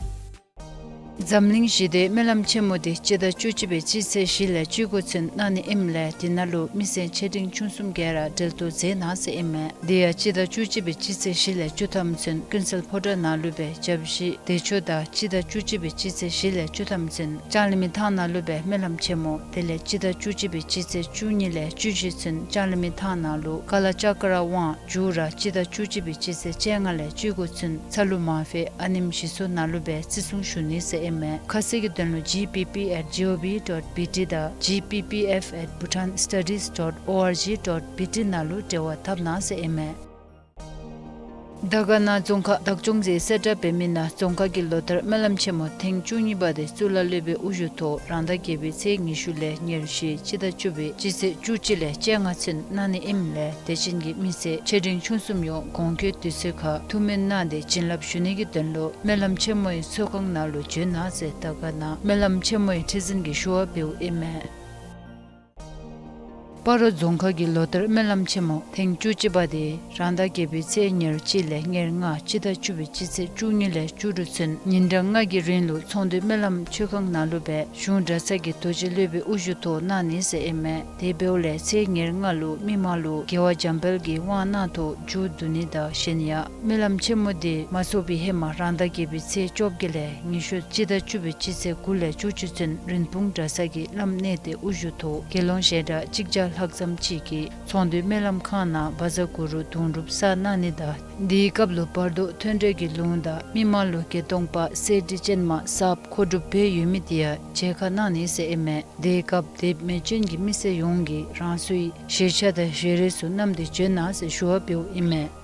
འཛམ་གླིང་ཞི་བདེའི་སྨོན་ལམ་ཆེན་མོ་དེ་སྤྱི་ཟླ་བཅུ་གཅིག་པའི་སྤྱི་ཚེས་བཞི་ལས་བཅུ་དགུ་ཚུན་གནང་ནི་ཨིནམ་ལས་དེ་ནང་ལུ་མི་སེར་ཆེ་འབྲིང་ཆུང་གསུམ་ག་ར་འབྲེལ་གཏོགས་མཛད་གནང་ཟེར་ཨིན་མས། དེ་ཡང་སྤྱི་ཟླ་བཅུ་གཅིག་པའི་སྤྱི་ཚེས་བཞི་ལས་བཅུ་ཐམ་ཚུན་ཀུན་གསལ་ཕོ་བྲང་ནང་ལུ་སྦེ་བཅའ་གཞི་བདེ་མཆོག་དང་སྤྱི་ཟླ་བཅུ་གཅིག་པའི་སྤྱི་ཚེས་བཞི་ལས་བཅུ་ཐམ་ཚུན་ལྕང་གླིང་མི་ཐང་ནང་ལུ་སྦེ་སྨོན་ལམ་ཆེན་མོ་དེ་ལས་སྤྱི་ཟླ་བཅུ་གཅིག་པའི་སྤྱི་ཚེས་བཅུ་གཉིས་ལས་བཅུ་བཞི་ཚུན་ལྕང་གླིང་མི་ཐང་ནང་ལུ་ཀ་ལ་ཙཀྲ་དབང་མཇུག་ར་སྤྱི་ཟླ་བཅུ་གཅིག་པའི་སྤྱི་ཚེས་བཅོ་ལྔ་ལས་བཅུ་དགུ་ཚུན་ཚ་ལུ་མ་ཕེ་ཨ་ནེམ་ཞི་སོ་ནང་ལུ་སྦེ་བརྩི་སྲུང་ཞུ་ནི་ཟེར་ཨིན་མས། ཁ་གསལ་གྱི་དོན་ལུ་G P P at G O V dot B T དང་G P P F at Bhutan Studies dot O R G dot B T ནང་ལུ་འབྲེལ་བ་འཐབ་གནང་ཟེར་ཨིན་མས། དར་དཀར་ན་རྫོང་ཁག་བདག་སྐྱོང་གིས་གསལ་བསྒྲགས་འབད་མི་ནང་རྫོང་ཁག་གི་ལོ་ལྟར་སྨོན་ལམ་ཆེན་མོ་ཐེངས་བཅུ་གཉིས་པ་དེ་གཙུག་ལག་སློབ་དཔོན་དབུ་བཞུགས་ཐོག་རང་ཟླ་བརྒྱད་པའི་ཚེས་ཉི་ཤུ་ལས་ཉེར་བཞི་སྤྱི་ཟླ་བཅུ་པའི་སྤྱི་ཚེས་བཅུ་གཅིག་ལས་བཅོ་ལྔ་ཚུན་གནང་ནི་ཨིནམ་ལས་དད་ཅན་གྱི་མི་སེར་ཆེ་འབྲིང་ཆུང་གསུམ་ཡོངས་གོང་འཁོད་དུས་ཚོད་ཁར་ཐུགས་སྨོན་གནང་སྟེ་བྱིན་རླབས་ཞུ་ནི་གི་དོན་ལུ་སྨོན་ལམ་ཆེན་མོའི་ཚོགས་ཁང་ནང་ལུ་འབྱོན་གནང་ཟེར་དར་དཀར་ན་སྨོན་ལམ་ཆེན་མོའི་ཁྲི་འཛིན་གྱིས་ཞུ་བ་འབདཝ་ཨིན་མས། སྤ་རོ་རྫོང་ཁག་གི་ལོ་ལྟར་སྨོན་ལམ་ཆེན་མོ་ཐེངས་བཅུ་གཅིག་པ་དེ་རང་ཟླ་བརྒྱད་པའི་ཚེས་ཉེར་གཅིག་ལས་ཉེར་ལྔ་སྤྱི་ཟླ་བཅུ་པའི་སྤྱི་ཚེས་བཅུ་གཉིས་ལས་བཅུ་དྲུག་ཚུན་ཉིན་གྲངས་ལྔ་གི་རིང་ལུ་ཚོང་འདུས་སྨོན་ལམ་ཆོས་ཁང་ནང་ལུ་སྦེ་གཞུང་གྲྭ་ཚང་གི་རྡོ་རྗེ་སློབ་དཔོན་དབུ་བཞུགས་ཐོག་གནང་ནི་ཟེར་ཨིན་མས། དེ་འབདཝ་ལས་ཚེས་ཉེར་ལྔ་ལུ་མི་མང་ལུ་རྒྱལ་བ་འཇམ་དཔལ་གྱི་དབང་གནང་ཐོག་མཇུག་བསྡུ་ནི་དང་གཞན་ཡང་སྨོན་ལམ་ཆེན་མོ་དེ་མ་ཚོགས་པའི་ཧེ་མ་རང་ཟླ་བརྒྱད་པའི་ཚེས་བཅོ་བརྒྱད་ལས་ཉི་ཤུ་སྤྱི་ཟླ་བཅུ་པའི་སྤྱི་ཚེས་དགུ་ལས་བཅུ་གཅིག་ཚུན་རིན་སྤུངས་གྲྭ་ཚང་གི་བླམ་གནས་བརྟན་དབུ་བཞུགས་ཐོག་དགེ་སློང་ཞལ་གྲངས་གཅིག་བརྒྱ་ལྷག་ཙམ་ཅིག་གིས་ཚོང་འདུས་སྨོན་ལམ་ཁང་ནང་བཛྲ་གུ་རུ་དུང་སྒྲུབ་བསགས་གནང་ནི་དང་དེའི་སྐབས་ལུ་བར་དོ་མཐུན་འབྲེལ་གྱི་ལུང་དང་མི་མང་ལུ་བརྒྱད་སྟོང་པ་གསེར་ཁྲི་ཅན་མ་གསརཔ་མཁོ་སྒྲུབ་འབད་ཡོད་མི་དེ་ཡང་མཇལ་ཁ་གནང་ནི་ཟེར་ཨིན་མས། དེའི་སྐབས་དེ་མེན་ཅན་གྱི་མི་སེར་ཡོངས་ཀྱིས་རང་སོའི་བཞེས་ཆ་དང་བཞེས་རས་ཚུ་བསྣམས་ཏེ་འབྱོན་གནང་ཟེར་ཞུ་བ་འབདཝ་ཨིན་མས།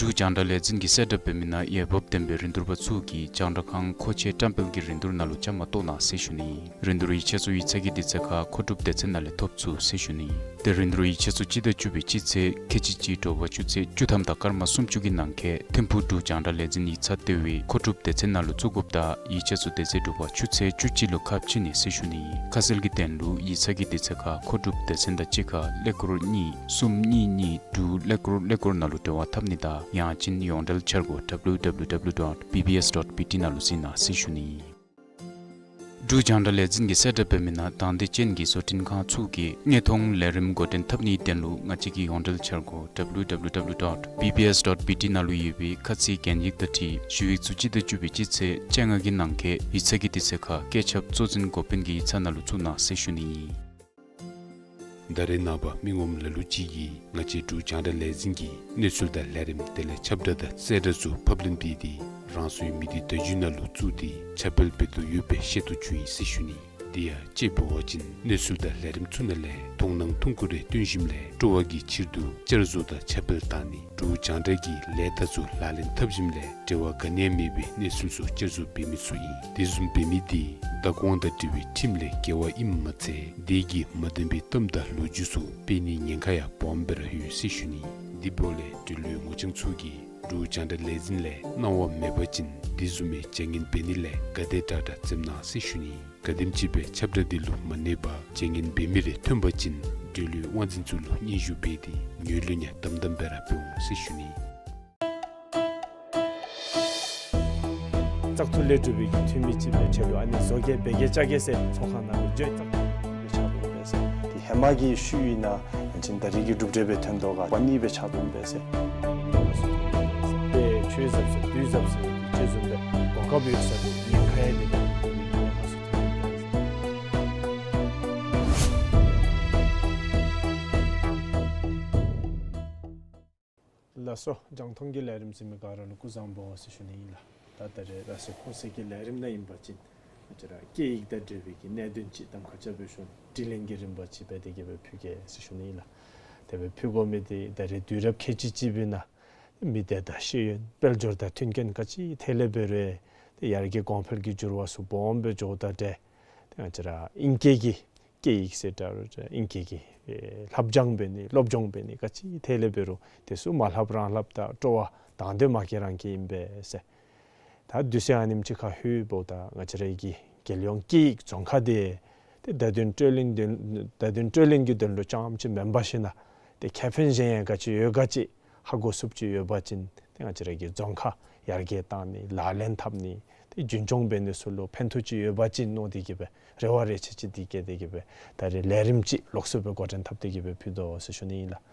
འབྲུག་རྒྱང་བསྒྲགས་ལས་འཛིན་གྱིས་གསལ་བསྒྲགས་འབད་མི་ནང་འོས་འབབ་ལྡན་པའི་རིན་བསྡུར་པ་ཚུ་གིས་རྒྱང་བསྒྲགས་ཁང་མཁོ་ཆས་བཀྲམ་སྤེལ་གྱི་རིན་བསྡུར་ནང་ལུ་བཅའ་མར་གཏོགས་གནང་ཟེར་ཞུ་ནི། རིན་བསྡུར་ཡིག་ཆ་ཚུ་ཡིག་ཚང་གི་དུས་ཚོད་ཁར་མཁོ་སྒྲུབ་སྡེ་ཚན་ནང་ལས་ཐོབ་ཚུགས་ཟེར་ཞུ་ནི། དེ་རིན་བསྡུར་ཡིག་ཆ་ཚུ་སྤྱི་ཟླ་བཅུ་པའི་སྤྱི་ཚེས་ཁལ་གཅིག་གཅིག་དྲོ་པ་ཆུ་ཚོད་བཅུ་ཐམ་དང་སྐར་མ་སུམ་ཅུ་གི་ནང་འཁོད་ཐིམ་ཕུག་འབྲུག་རྒྱང་བསྒྲགས་ལས་འཛིན་ཡིག་ཚང་ལྟེ་བའི་མཁོ་སྒྲུབ་སྡེ་ཚན་ནང་ལུ་བཙུགས་དགོཔ་དང་ཡིག་ཆ་ཚུ་དེ་ཚེ་དྲོ་པ་ཆུ་ཚོད་བཅུ་གཅིག་ལུ་ཁ་ཕྱེ་ནི་ཟེར་ཞུ་ནི། ཁ་གསལ་གྱི་དོན་ལུ་ཡིག་ཚང་གི་དུས་ཚོད་ཁར་མཁོ་སྒྲུབ་སྡེ་ཚན་དང་གཅིག་ཁར་ཀླད་ཀོར་གཉིས་གསུམ་གཉིས་གཉིས་དྲུག་ཀླད་ཀོར་ཀླད་ཀོར་ནང་ལུ་འབྲེལ་བ་འཐབ་ནི་དང་ཡང་ཅིན་ཡོངས་འབྲེལ་འཆར་སྒོ་W W W dot B B S dot B T ནང་ལུ་གཟིགས་གནང་ཟེར་ཞུ་ནི། འབྲུག་རྒྱང་བསྒྲགས་ལས་འཛིན་གྱིས་གསལ་བསྒྲགས་འབད་མི་ནང་དང་འདོད་ཅན་གྱི་བཟོ་སྐྲུན་ཁང་ཚུ་གིས་དངོས་མཐོང་ལས་རིམ་འགོ་འདྲེན་འཐབ་ནིའི་དོན་ལུ་ང་བཅས་ཀྱི་ཡོངས་འབྲེལ་འཆར་སྒོ་W W W dot B B S dot B T ནང་ལུ་ཡོད་པའི་ཁ་ཚིག་གན་ཡིག་དང་འཁྲིལ་ཞུ་ཡིག་ཚུ་སྤྱི་ཟླ་བཅུ་པའི་སྤྱི་ཚེས་བཅོ་ལྔ་གི་ནང་འཁོད་ཡིག་ཚང་གི་དུས་ཚོད་ཁར་བཀོད་ཁྱབ་གཙོ་འཛིན་འགོ་དཔོན་གྱི་ཡིག་ཚང་ནང་ལུ་བཙུགས་གནང་ཟེར་ཞུ་ནི་ཨིན། ད་རེས་ནངས་པ་མི་ངོམ་ལ་ལུ་ཅིག་གིས་ང་བཅས་འབྲུག་རྒྱང་བསྒྲགས་ལས་འཛིན་གྱི་གནས་ཚུལ་དང་ལས་རིམ་དེ་ལས་ཁྱབ་བསྒྲགས་དང་གསལ་བསྒྲགས་ཚུ་ཕབ་ལེན་འབད་དེ་རང་སོའི་མི་སྡེ་བརྡ་བརྒྱུད་ནང་ལུ་བཙུགས་ཏེ་ཁྱབ་སྤེལ་འབད་དོ་ཡོདཔ་སྦེ་ཤེས་རྟོགས་བྱུང་ཡི་ཟེར་ཞུ་ནི། དེ་ཡང་དཔྱེ་འབད་བ་ཅིན་གནས་ཚུལ་དང་ལས་རིམ་ཚུ་ནང་ལས་མཐོང་སྣང་ཐུང་ཀུ་རེ་སྟོན་ཞིནམ་ལས་སྤྲོ་བ་གི་ཕྱིར་དུ་བསྐྱར་བཟོ་དང་ཁྱབ་སྤེལ་བཏང་ནི། འབྲུག་རྒྱང་བསྒྲགས་ཀྱི་ལས་རྟགས་ཚུ་ལག་ལེན་འཐབ་ཞིནམ་ལས་འབྲེལ་བ་ག་ནི་ཡང་མེད་པའི་གནས་ཚུལ་ཚུ་བསྐྱར་བཟོ་འབད་མི་ཚུ་ཨིན། དེ་བཟུམ་འབད་མི་དེ་བདག་དབང་དང་འབྲེལ་བའི་ཁྲིམས་ལས་འགལ་བ་ཨིནམ་མ་ཚད་དེ་གིས་མ་བདེན་པའི་གཏམ་དང་ལོ་རྒྱུས་ཚུ་སྤེལ་ནིའི་ཉེན་ཁ་ཡང་སྦོམ་སྦེ་ར་ཡོད་ཟེར་ཞུ་ནི། དེ་འབདཝ་ལས་འབྲེལ་ཡོད་ངོ་རྐྱང་ཚུ་གིས་འབྲུག་རྒྱང་བསྒྲགས་ལས་འཛིན་ལས་གནང་བ་མེད་པ་ཅིན་དེ་བཟུམ་མའི་བྱ་ངན་འབད་ནི་ལས་ག་དེ་དྲག་དྲག་འཛེམ་གནང་ཟེར་ཞུ་ནི། ག་དེམ་ཅིག་སྦེ་ཁྱབ་བསྒྲགས་འདི་ལུ་མ་གནས་པར་བྱ་ངན་འབད་མི་རེ་ཐོན་པ་ཅིན་འབྲེལ་ཡོད་དབང་འཛིན་ཚུ་ལུ་སྙན་ཞུ་འབད་དེ་ངོས་ལེན་ཡང་དམ་དམ་སྦེ་ར་འབད་འོང་ཟེར་ཞུ་ནི། བཙག་འཐུ་ལས་གྲུབ་པའི་གི་འཐུས་མི་ཅིག་སྦེ་ཁྲལ་ལུ་ཨ་ནི་བཟོ་གེ་འབད་གེ་བཅའ་གེ་ཟེར་ཚོགས་ཁང་ནང་ལུ་འགྱོ་བཙག་འཐུ་ལས་ཕྱག་དཔོན་འབད་ཟེར། དེ་ཧེ་མ་གི་ཤུལ་ཨིན་ན་ཡང་ཅིན་ད་རེས་ཀྱི་གྲུབ་འབྲས་སྦེ་ཐོན་དོ་ག་པ་ནི་སྦེ་ཕྱག་དཔོན་འབད་ཟེར། དེ་ཆོས་ཟབ་ཟེར་དུས་ཟབ་ཟེར་ཅིག་བཟུམ་སྦེ་གོ་སྐབས་ཡོད་ས་དེ་ཉེན་ཁ་ཡང་དེ་ལས་ཉེན་ཁ་ཚུ་ཐོན་ཡི་ཟེར། ལགས་སོ། རྒྱང་མཐོང་གི་ལས་རིམ་གཟིགས་མི་ག་ར་ལུ་སྐུ་གཟུགས་བཟང་པོ་ཟེར་ཞུ་ནི་ཨིན་ལགས། ད་ད་རེས་ར་སེ་ཁོ་སེ་གི་ལས་རིམ་ནང་ཨིན་པ་ཅིན་ང་བཅས་ར་སྐད་ཡིག་དང་འབྲེལ་བའི་གི་གནད་དོན་ཅིག་གདམ་ཁ་རྐྱབ་སྦེ་ཞུ་ནི། དྲི་ལན་གྱི་རིམ་པ་ཅིག་སྦེ་དེ་གི་སྦེ་ཕུལ་གེ་ཟེར་ཞུ་ནི་ཨིན་ལགས། དེ་སྦེ་ཕུལ་དགོ་མི་དེ་ད་རེས་དུས་རབས་ཁལ་གཅིག་གཅིག་པའི་ནང་ མི་སྡེ་དང་ཤེས་ཡོན་དཔལ་འབྱོར་དང་མཐུན་རྐྱེན་ག་ཅི་ཐད་ལས་འབད་རུང་ཏེ་ཡར་རྒྱས་གོང་འཕེལ་གྱི་འགྱུར་བ་ཚུ་སྦོམ་སྦེ་འགྱོཝ་དང་འབྲེལ་ཏེ་ང་བཅས་ར་ཨིང་སྐད་ཀྱི་སྐད་ཡིག་ཟེར་ད་རུང་ཨིང་སྐད་ཀྱི་ཨེ་ལྷབ་སྦྱང་འབད་ནི་སློབ་སྦྱོང་འབད་ནི་ག་ཅི་ཐད་ལས་འབད་རུང་དེ་ཚུ་མ་ལྷབ་རང་ལྷབ་ད་སྤྲོ་བ་དང་དོད་མ་སྐྱེ་རང་སྐྱེ་ཨིན་པས་ཟེར། ད་དུས་ཚོད་ཨ་ནེམ་ཅིག་ཁར་ལྷོདཔ་ད་ང་བཅས་ར་གི་རྒྱལ་ཡོངས་སྐད་ཡིག་རྫོང་ཁ་དེ་ཏེ་བརྡ་དོན་སྤྲོད་ལེན་དོན་བརྡ་དོན་སྤྲོད་ལེན་གྱི་དོན་ལུ་རྐྱངམ་ཅིག་མེན་པར་ཞིན་ན་ཏེ་ཁེ་ཕན་གཞན་ཡང་ག་ཅི་ཡོད་ག་ཅི་ཧ་གོ་ཚུགསཔ་ཅིག་ཡོད་པ་ཅིན་ཏེ་ང་བཅས་ར་གི་རྫོང་ཁ་ཡར་རྒྱས་བཏང་ནི་ལག་ལེན་འཐབ་ནི་ཏེ་རྒྱུན་སྐྱོང་འབད་ནི་ཚུ་ལུ་ཕན་ཐོགས་ཅིག་ཡོད་པ་ཅིན་མནོ་སྟེ་གི་སྦེ་རེ་བ་རེ་ཆེ་ཅིག་འདི་བསྐྱེད་དེ་གི་སྦེ་ད་རེས་ལས་རིམ་ཅིག་ལོགས་སུ་སྦེ་འགོ་འདྲེན་འཐབ་སྟེ་གི་སྦེ་ཕུལ་དོ་ཟེར་ཞུ་ནི་ཨིན་ལགས།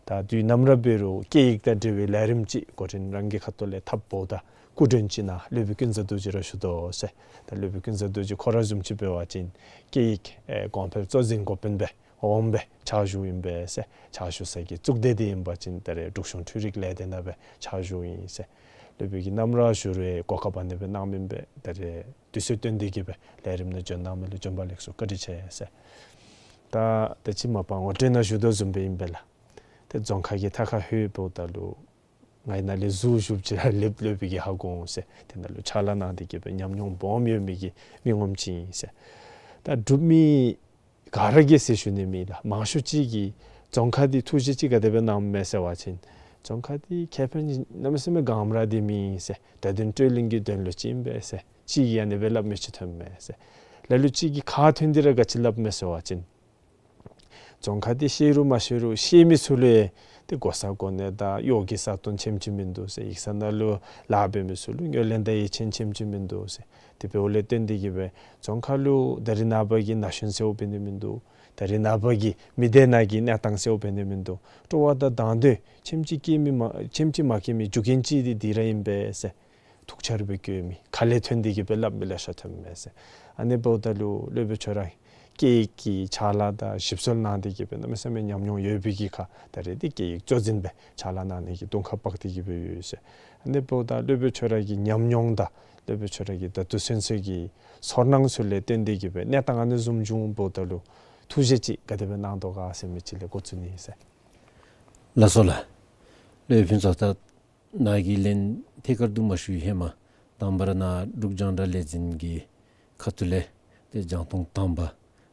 ད་དུས་ནམ་ར་འབད་རུང་སྐད་ཡིག་དང་འབྲེལ་བའི་ལས་རིམ་ཅིག་འགོ་འདྲེན་རང་གི་ཁ་ཐུག་ལས་འཐབ་འོངམ་ད་སྐུ་མགྲོན་ཅིག་ནཱ་སློབ་དཔོན་ཀུན་བཟང་རྡོ་རྗེ་ར་བཞུགས་དོ་ཟེར། ད་སློབ་དཔོན་ཀུན་བཟང་རྡོ་རྗེ་ཁོ་ར་བཟུམ་ཅིག་འབད་བ་ཅིན་སྐད་ཡིག་ཨེ་གོང་འཕེལ་གཙོ་འཛིན་འགོ་དཔོན་སྦེ་འོགམ་སྦེ་ཕྱག་ཞུཝ་ཨིན་པས་ཟེར། ཕྱག་ཞུ་ས་གི་གཙུག་སྡེ་འདི་ཨིན་པ་ཅིན་ད་རེས་འབྲུག་གཞུང་འཕྲུལ་རིག་ལས་སྡེ་ནང་སྦེ་ཕྱག་ཞུཝ་ཨིན་ཟེར། སློབ་དཔོན་གྱིས་ནམ་ར་བཞུགས་རུང་གོ་སྐབས་ཨ་ནི་སྦེ་གནངམ་ཨིན་པས། ད་རེས་དུས་ཚོད་བཏོན་ཏེ་གི་སྦེ་ལས་རིམ་ནང་འབྱོན་གནང་མི་ལུ་བྱོན་པ་ལེགས་སོ་བཀའ་དྲིན་ཆེ་ཟེར། ད་ད་ཅི་མ་པ་ངོ་སྤྲོད་ནང་ཞུ་དོ་བཟུམ་སྦེ་ཨིན་པས་ལགས། ཏེ་རྫོང་ཁ་གི་མཐའ་ཁར་ལྷོདཔ་ད་ལུ་ང་ནཱ་ལས་ཟུར་བཞུགསཔ་ཅིག་ར་ལེགས་སློབ་དཔོན་གྱིས་ཧ་གོ་འོང་ཟེར། དེ་ནང་ལུ་ཕྱག་ལཱ་གནང་སྟེ་གི་སྦེ་ཉམས་མྱོང་སྦོམ་ཡོད་མི་གི་མི་ངོམ་ཅིག་ཨིན་ཟེར། ད་འབྲུག་མི་ག་ར་གིས་ཟེར་ཞུ་ནི་མེད་ལགས། མང་ཤོས་ཅིག་གིས་རྫོང་ཁ་འདི་ཐུགས་བཞེད་ཅིག་ག་དེ་སྦེ་གནངམ་མས་ཟེར་བ་ཅིན་རྫོང་ཁ་འདི་ཁེ་ཕན་གནམ་མེད་ས་མེད་ག་ར་འདི་མེད་ཟེར། བརྡ་དོན་སྤྲོད་ལེན་གྱི་དོན་ལུ་ཅིག་ཨིན་པས་ཟེར། ཅིག་གིས་ཨ་ནི་སྦེ་སླབ་མི་ཅིག་ཐོནམ་མས་ཟེར། ལ་ལུ་ཅིག་གིས་ཁ་ཐོན་ཏེ་ར་ག་ཅི་སླབ་མས་ཟེར་བ་ཅིན་རྫོང་ཁ་འདི་ཤེས་རུང་མ་ཤེས་རུང་ཤེས་མི་ཚུ་ལུ་ཏེ་གོ་ས་གོ་གནས་དང་གཡོག་གི་ས་སྟོང་ཆེམ་ཅིག་མིན་འདུག་ཟེར། ཡིག་ཚང་ནང་ལུ་ལཱ་འབད་མི་ཚུ་ལུ་ངོས་ལེན་དང་ཡིད་ཆེས་ཆེམ་ཅིག་མིན་འདུག་ཟེར། དེ་འབདཝ་ལས་བརྟེན་ཏེ་གི་སྦེ་རྫོང་ཁ་ལུ་ད་རེས་ནངས་པ་གི་ན་གཞོན་ཟེརཝ་འབད་ནི་མིན་འདུག། ད་རེས་ནངས་པ་གི་མི་སྡེ་ནང་གི་གནས་སྟངས་ཟེརཝ་འབད་ནི་མིན་འདུག། སྤྲོ་བ་དང་དང་དོད་ཆེམ་ཅིག་སྐྱེ་མི་མ་ཆེམ་ཅིག་མ་སྐྱེ་མི་རྒྱུ་རྐྱེན་ཅིག་འདི་འདི་ར་ཨིན་པས་ཟེར། ཐུགས་འཆར་སྦེ་བཀོད་མི་ཁ་ལས་ཐོན་ཏེ་གི་སྦེ་སླབ་མི་ལེ་ཤ་ཐོནམ་མས་ཟེར། ཨ་ནི་འབདཝ་ད་ལུ་སློབ་དཔོན་ཁྱོད་ར་སྐད་ཡིག་གི་ཕྱག་ལཱ་དང་ཞིབ་འཚོལ་གནང་སྟེ་གི་སྦེ་གནམ་མེད་ས་མེད་ཉམས་མྱོང་ཡོད་པའི་གི་ཁར་ད་རེས་འདི་སྐད་ཡིག་གཙོ་འཛིན་སྦེ་ཕྱག་ལཱ་གནང་ནི་གི་དུང་ཁ་སྤགས་ཏེ་གི་སྦེ་ཡོད་ཟེར། ཨ་ནི་འབདཝ་ད་སློབ་དཔོན་ཁྱོད་ར་གི་ཉམས་མྱོང་དང་སློབ་དཔོན་ཁྱོད་ར་གི་ད་ལྟོ་ཚུན་ཚོད་ཀྱི་ཚོར་སྣང་ཚུ་ལས་བརྟེན་ཏེ་གི་སྦེ་གནས་སྟངས་ཨ་ནི་བཟུམ་བྱུངམ་འབདཝ་ད་ལུ་ཐུགས་བཞེད་ཅིག་ག་དེ་སྦེ་གནང་དོ་ག་ཟེར་མི་ཅིག་ལས་འགོ་བཙུགས་ནི་ཨིན་ཟེར། ལགས་སོ་ལགས། སློབ་དཔོན་ཚུ་ད་ནཱ་གི་ལན་ཐད་ཀར་དུ་མ་ཞུ་བའི་ཧེ་མ་དང་པ་ར་ནཱ་འབྲུག་རྒྱང་བསྒྲགས་ལས་འཛིན་གྱི་ཁ་ཐུག་ལས་ཏེ་རྒྱང་མཐོང་དང་པ་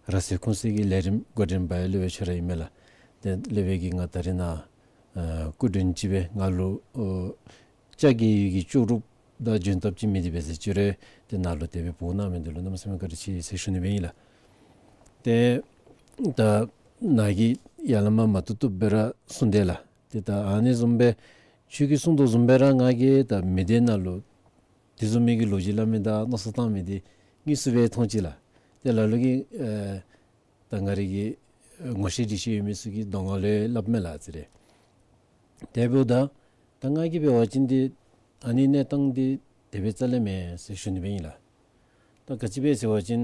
ར་སེར་ཁུང་སེར་གྱི་ལས་རིམ་འགོ་འདྲེན་པ་ཡང་སློབ་དཔོན་ཁྱོད་ར་ཨིན་མས་ལགས། ཏེ་སློབ་དཔོན་གྱིས་ང་ད་རེས་ནཱ་ཨ་སྐུ་མགྲོན་ཅིག་སྦེ་ང་ལུ་ཨོ་ཅ་གི་ཡུལ་གྱི་ལྕོགས་གྲུབ་དང་འཇོན་ཐང་ཅིག་མེད་དེ་འབད་ཟེར་ཅི་རུང་ཏེ་ནཱ་ལུ་དེ་སྦེ་འབོ་གནང་མི་འདི་ལུ་གནམ་མེད་ས་མེད་བཀའ་དྲིན་ཆེ་ཟེར་ཞུ་ནི་སྦེ་ཨིན་ལགས། ཏེ་ད་ནཱ་གིས་ཡར་ལས་མར་མ་བཏུབ་བཏུབ་སྦེ་ར་གསུངས་དེས་ལགས། ཏེ་ད་ཨ་ནི་བཟུམ་སྦེ་ཁྱོད་ཀྱིས་གསུངས་དོ་བཟུམ་སྦེ་ར་ང་གིས་ད་མི་སྡེ་ནང་ལུ་དེ་བཟུམ་མའི་གི་ལོ་རྒྱུས་སླབ་མི་དང་མནོ་བསམ་བཏང་མི་འདི་དངོས་སུ་སྦེ་མཐོང་ཅི་ལགས། ཏེ་ལ་ལུ་གིས་ཨེ་ད་ང་རའི་གི་ཨེ་ངོ་ཤེས་འདྲིས་ཤེས་ཡོད་མི་ཚུ་གིས་གདོང་ཁ་ལས་སླབ་མས་ལགས་ཟེར་རེ། དེ་འབདཝ་ད་ད་ང་གིས་འབད་བ་ཅིན་ཏེ་ཨ་ནི་གནས་སྟངས་འདི་དེ་སྦེ་རྩ་ལས་མེན་ཟེར་ཞུ་ནི་སྦེ་ཨིན་ལགས། ད་ག་ཅི་སྦེ་ཟེར་བ་ཅིན་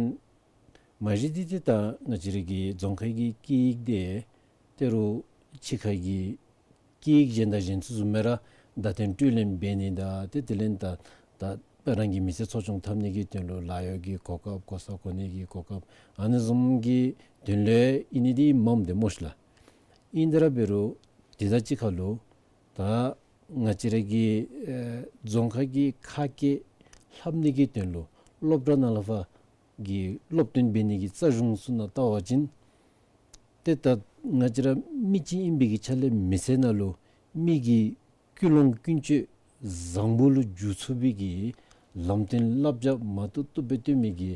མ་གཞི་འདི་ཏེ་ད་ང་བཅས་རའི་གི་རྫོང་ཁའི་གི་སྐད་ཡིག་འདི་ཏེ་རུང་ཕྱི་ཁའི་གི་སྐད་ཡིག་གཞན་དང་གཞན་ཚུ་བཟུམ་སྦེ་ར་བརྡ་དོན་སྤྲོད་ལེན་འབད་ནི་དང་ཏེ་དེ་ལས་ད་ད་རང་གི་མི་ཚེ་འཚོ་སྐྱོང་འཐབ་ནི་གི་དོན་ལུ་ལཱ་གཡོག་གི་གོ་སྐབས་གོ་ས་གོ་གནས་ཀྱི་གོ་སྐབས་ཨ་ནི་བཟུམ་གྱི་དོན་ལུ་ཨིན་ནི་འདི་མངམ་འདི་སྨོ་ཤིག་ལགས། ཨིན་ཏེ་ར་འབད་རུང་དེ་དང་གཅིག་ཁར་ལུ་ད་ང་བཅས་ར་གི་ཨེ་རྫོང་ཁ་གི་ཁ་སྐད་ལྷབ་ནི་གི་དོན་ལུ་སློབ་གྲྭ་ནང་ལས་ཕར་གྱི་སློབ་སྟོན་འབད་ནི་གི་རྩ་གཞུང་ཚུ་ནང་བལྟ་བ་ཅིན་ཏེ་ད་ང་བཅས་ར་མི་ཅིག་ཨིན་པའི་གི་ཆ་ལས་མི་ཚེ་ནང་ལུ་མི་གི་ཀུན་སློང་ཀུན་སྤྱོད་བཟང་པོ་ལུ་འགྱུར་ཚུགས་པའི་གི་ལམ་སྟོན་བསླབ་བྱ་མ་བཏུབ་བཏུབ་སྦེ་སྟོན་མི་གི་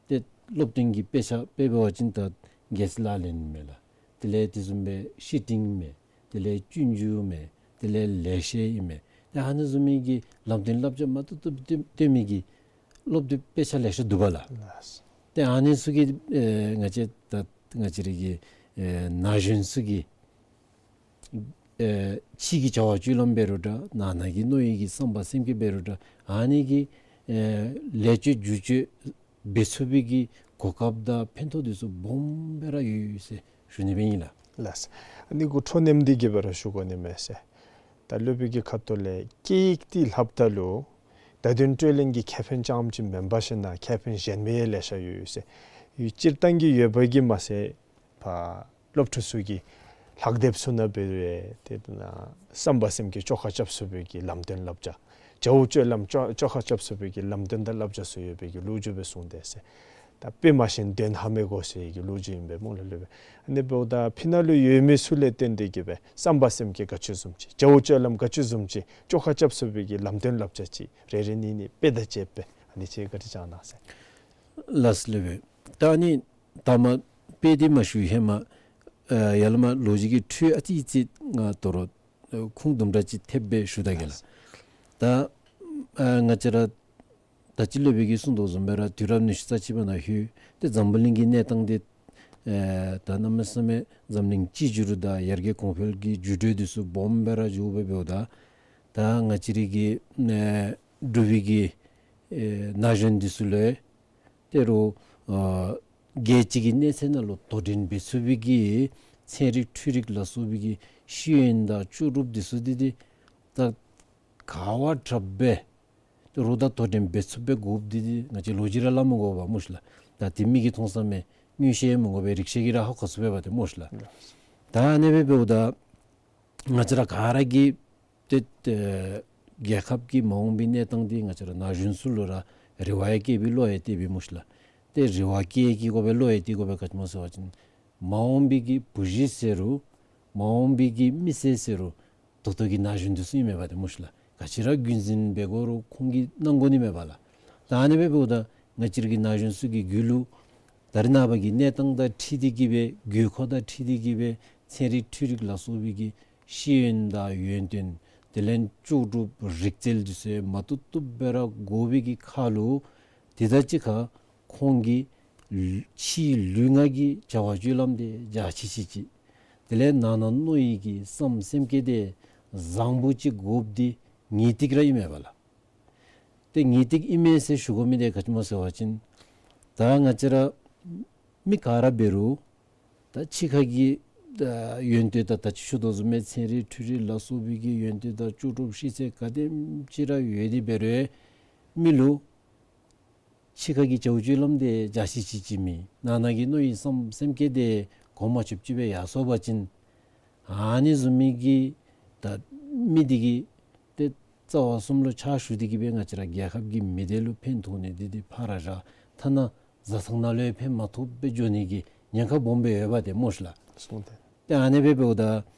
ཏེ་སློབ་སྟོན་གྱི་དཔེ་ཆ་དཔེ་འབད་བ་ཅིན་ད་རྒྱལ་སྲས་ལག་ལེན་མས་ལགས། དེ་ལས་དེ་བཟུམ་སྦེ་བཤེས་སྤྲིང་མས། དེ་ལས་སྤྱོད་འཇུག་མས། དེ་ལས་ལེགས་བཤད་ཨིན་མས། ཏེ་ཨ་ནི་བཟུམ་མའི་གི་ལམ་སྟོན་བསླབ་བྱ་མ་བཏུབ་བཏུབ་སྟོན་མི་གི་སློབ་དེབ་དཔེ་ཆ་ལེ་ཤ་འདུག་པ་ལགས། ལགས། ཏེ་ཨ་ནི་ཚུ་གིས་ཨེ་ང་བཅས་ད་ང་བཅས་རའི་གི་ཨེ་ན་གཞོན་ཚུ་གི་ཨེ་ཕྱི་གི་བྱ་བ་སྤྱོད་ལམ་འབད་རུང་འདྲ་ནང་ན་གི་མནོ་ཡི་གི་བསམ་པ་སེམས་བསྐྱེད་འབད་རུང་འདྲ་ཨ་ནི་གི་ཨེ་ལེགས་བཅོས་བསྒྱུར་བཅོས་འབད་ཚུགས་པའི་གི་གོ་སྐབས་དང་ཕན་ཐོགས་འདི་ཚུ་སྦོམ་སྦེ་ར་ཡོད་ཡོད་ཟེར་ཞུ་ནི་སྦེ་ཨིན་ལགས། ལགས། ཨ་ནི་གུ་འཕྲོ་མཉམ་འདི་གི་སྦེ་ར་ཞུ་དགོ་ནི་མས་ཟེར། ད་སློབ་དཔོན་གྱི་ཁ་ཐུག་ལས་སྐད་ཡིག་འདི་ལྷབ་ད་ལུ་བརྡ་དོན་སྤྲོད་ལེན་གྱི་ཁེ་ཕན་རྐྱངམ་ཅིག་མེན་པར་ཞིན་ན་ཁེ་ཕན་གཞན་མི་ཡང་ལེ་ཤ་ཡོད་ཡོད་ཟེར། ཡོད་སྤྱིར་བཏང་གི་ཡོད་པ་གིས་མ་ཚད་ཕར་སློབ་ཕྲུག་ཚུ་གི་ ལྷག་སྡེབ་ཚུ་ནང་འབད་རུང་ཏེ་ད་བསམ་པ་སེམས་བསྐྱེད་བཅོ་ཁ་རྐྱབ་ཚུགས་པའི་གི་ལམ་སྟོན་བསླབ་བྱ། བྱ་བ་སྤྱོད་ལམ་བཅོ་བཅོ་ཁ་རྐྱབ་ཚུགས་པའི་གི་ལམ་སྟོན་དང་བསླབ་བྱ་ཚུ་ཡོད་པའི་གི་ལོ་རྒྱུས་སྦེ་གསུངས་ཏེ་ཟེར། ད་དཔེ་མ་ཤེས་དོན་ཧ་མི་གོ་ཟེར་གྱི་ལོ་རྒྱུས་ཨིན་པས་སྨོ་ལགས། ལུས་པས། ཨ་ནི་འབདཝ་ད་ཕི་ནང་ལུ་ཡོད་མི་ཚུ་ལས་བརྟེན་ཏེ་གི་སྦེ་བསམ་པ་སེམས་བསྐྱེད་ག་ཅི་བཟུམ་ཅིག་བྱ་བ་སྤྱོད་ལམ་ག་ཅི་བཟུམ་ཅིག་བཅོ་ཁ་རྐྱབ་ཚུགས་པའི་གི་ལམ་སྟོན་བསླབ་བྱ་ཅིག་རེ་རེ་གཉིས་གཉིས་དཔེ་དང་བཅས་པའི་ཨ་ནི་ཅིག་བཀའ་དྲིན་བསྐྱང་གནང་ཟེར། ལགས་སོ་ལུས་པས། ད་ཨ་ནི་ད་མ་དཔེ་འདི་མ་ཞུ་ཧེ་མ་ཨ་ཡར་ལས་མར་ལོ་རྒྱུས་ཀྱི་འཕྲོས་ཨ་ཙི་ཙི་ང་དོ་རུང་ཁུངས་དུམ་གྲ་ཅིག་ཐེབས་སྦེ་ཞུ་ད་གེ་ལགས། ད་ཨ་ང་བཅས་ར་ད་ཅི་ལུས་པས་ཀྱིས་གསུངས་དོ་བཟུམ་སྦེ་ར་དུས་རབས་ཉི་ཤུ་རྩ་གཅིག་པ་ནང་ལྷོད། ཏེ་འཛམ་བུ་གླིང་གི་གནས་སྟངས་འདི་ཨེ་ད་གནམ་མེད་ས་མེད་འཛམ་གླིང་གཅིག་གྱུར་དང་ཡར་རྒྱས་གོང་འཕེལ་གྱི་འགྱུར་འགྲོས་འདི་ཚུ་སྦོམ་སྦེ་ར་འགྱོ་སྦེ་འབདཝ་ད་ད་ང་བཅས་ར་གི་ཨེ་འབྲུག་པའི་གི་ཨེ་ན་གཞོན་འདི་ཚུ་ལུ་ཏེ་རུང་ཨ་རྒྱལ་སྤྱི་གི་གནས་ཚད་ནང་ལུ་དོ་འགྲན་འབད་ཚུགས་པའི་གི་ཚན་རིག་འཕྲུལ་རིག་ལ་སོགས་པའི་གི་ཤེས་ཡོན་དང་ལྕོགས་གྲུབ་འདི་ཚུ་འདི་འདི་ད་ག་བ་དྲག་སྦེ་ཏེ་རུང་ད་དོ་འགྲན་འབད་ཚུགས་པའི་དགོཔ་འདི་འདི་ང་བཅས་ལོ་རྒྱུས་ར་སླབ་མི་དགོ་པས་སྨོ་ཤིག་ལགས། ད་དེ་མིག་གིས་མཐོང་ས་མེད། མངོན་ཤེས་མི་དགོ་པས། རིག་ཤེས་ཀྱིས་ར་ཧ་གོ་ཚུགས་པས་པ་ཏེ་སྨོ་ཤིག་ལགས། ད་ཨ་ནི་སྦེ་འབདཝ་ད་ང་བཅས་ར་ག་ར་གིས་ཏེ་ཨེ་རྒྱལ་ཁབ་ཀྱི་མ་འོངས་པའི་གནས་སྟངས་འདི་ང་བཅས་ར་ན་གཞོན་ཚུ་ལུ་ར་རེ་བ་ཡང་བསྐྱེད་པའི་བློ་ཡང་གཏད་པའི་སྨོ་ཤིག་ལགས། ཏེ་རེ་བ་བསྐྱེད་ཀྱི་དགོ་པས་བློ་ཡང་གཏད་དགོ་པས། ག་ཅི་སྨོ་ཟེར་བ་ཅིན་མ་འོངས་པའི་གི་བུ་གཞི་ཟེར་རུང་མ་འོངས་པའི་གི་མི་སེར་ཟེར་རུང་ད་ལྟོ་གི་ན་གཞོན་འདི་ཚུ་ཨིན་མས་པ་ཏེ་སྨོ་ཤིག་ལགས། ག་ཅི་ར་རྒྱུན་འཛིན་འབད་དགོ་རུང་ཁོང་གིས་གནང་དགོ་ནི་མས་པ་ལགས། ད་ཨ་ནི་སྦེ་འབདཝ་ད་ང་བཅས་ར་གི་ན་གཞོན་ཚུ་གི་རྒྱུད་ལུ་ད་རེས་ནངས་པ་གི་གནས་སྟངས་དང་འཁྲིལ་ཏེ་གི་སྦེ་དགོས་མཁོ་དང་འཁྲིལ་ཏེ་གི་སྦེ་ཚན་རིག་འཕྲུལ་རིག་ལ་སོགས་པའི་གི་ཤེས་ཡོན་དང་ཡོན་ཏན་དེ་ལས་ལྕོགས་གྲུབ་རིག་རྩལ་འདི་ཚུ་མ་བཏུབ་བཏུབ་སྦེ་ར་དགོ་པའི་གི་ཁར་ལུ་དེ་དང་གཅིག་ཁར་ཁོང་གི་ཕྱིའི་ལུས་ངག་གི་བྱ་བ་སྤྱོད་ལམ་འདི་རྒྱ་ཆེ་ཆེ་ཅིག་དེ་ལས་ནང་ན་མནོ་ཡི་གི་བསམ་སེམས་བསྐྱེད་འདི་བཟང་པོ་ཅིག་དགོཔ་འདི་ངེས་ཏིག་ར་ཨིན་མས་པ་ལགས། ཏེ་ངེས་ཏིག་ཨིན་མས་ཟེར་ཞུ་དགོ་མི་འདི་ག་ཅི་སྨོ་ཟེར་བ་ཅིན་ད་ང་བཅས་ར་མི་ག་ར་འབད་རུང་ད་ཕྱི་ཁ་གི་ད་ཡོན་ཏན་དང་ད་ཅི་ཞུ་དོ་བཟུམ་སྦེ་ཚན་རིག་འཕྲུལ་རིག་ལ་སོགས་པའི་གི་ཡོན་ཏན་དང་ལྕོགས་གྲུབ་ཤེས་ཚད་ག་དེམ་ཅིག་ར་ཡོད་དེ་འབད་རུང་མི་ལུ་ཕྱི་ཁ་གི་བྱ་བ་སྤྱོད་ལམ་འདི་རྒྱ་ཆེ་ཆེ་ཅིག་མེད། ནང་ན་གི་མནོ་ཡི་བསམ་སེམས་བསྐྱེད་འདི་གོང་མ་ཆུབ་ཅིག་སྦེ་ཡར་སོང་པ་ཅིན་ཨ་ནི་བཟུམ་མའི་གི་ད་མི་འདི་གིས་ཏེ་རྩ་བ་གསུམ་ལུ་ཕྱག་ཞུ་སྟེ་གི་སྦེ་ང་བཅས་ར་རྒྱལ་ཁབ་ཀྱི་མི་སྡེ་ལུ་ཕན་ཐོགས་ནི་འདི་འདི་ཕར་ར་བཞག། ཐ་ན་བཟའ་ཚང་ནང་ལུ་ཡང་ཕན་མ་ཐོགས་པར་འགྱོ་ནི་གི་ཉེན་ཁ་སྦོམ་སྦེ་ཡོད་པ་ཏེ་སྨོ་ཤིག་ལགས། སོང་སྟེ། ཏེ་ཨ་ནི་སྦེ་འབདཝ་ད་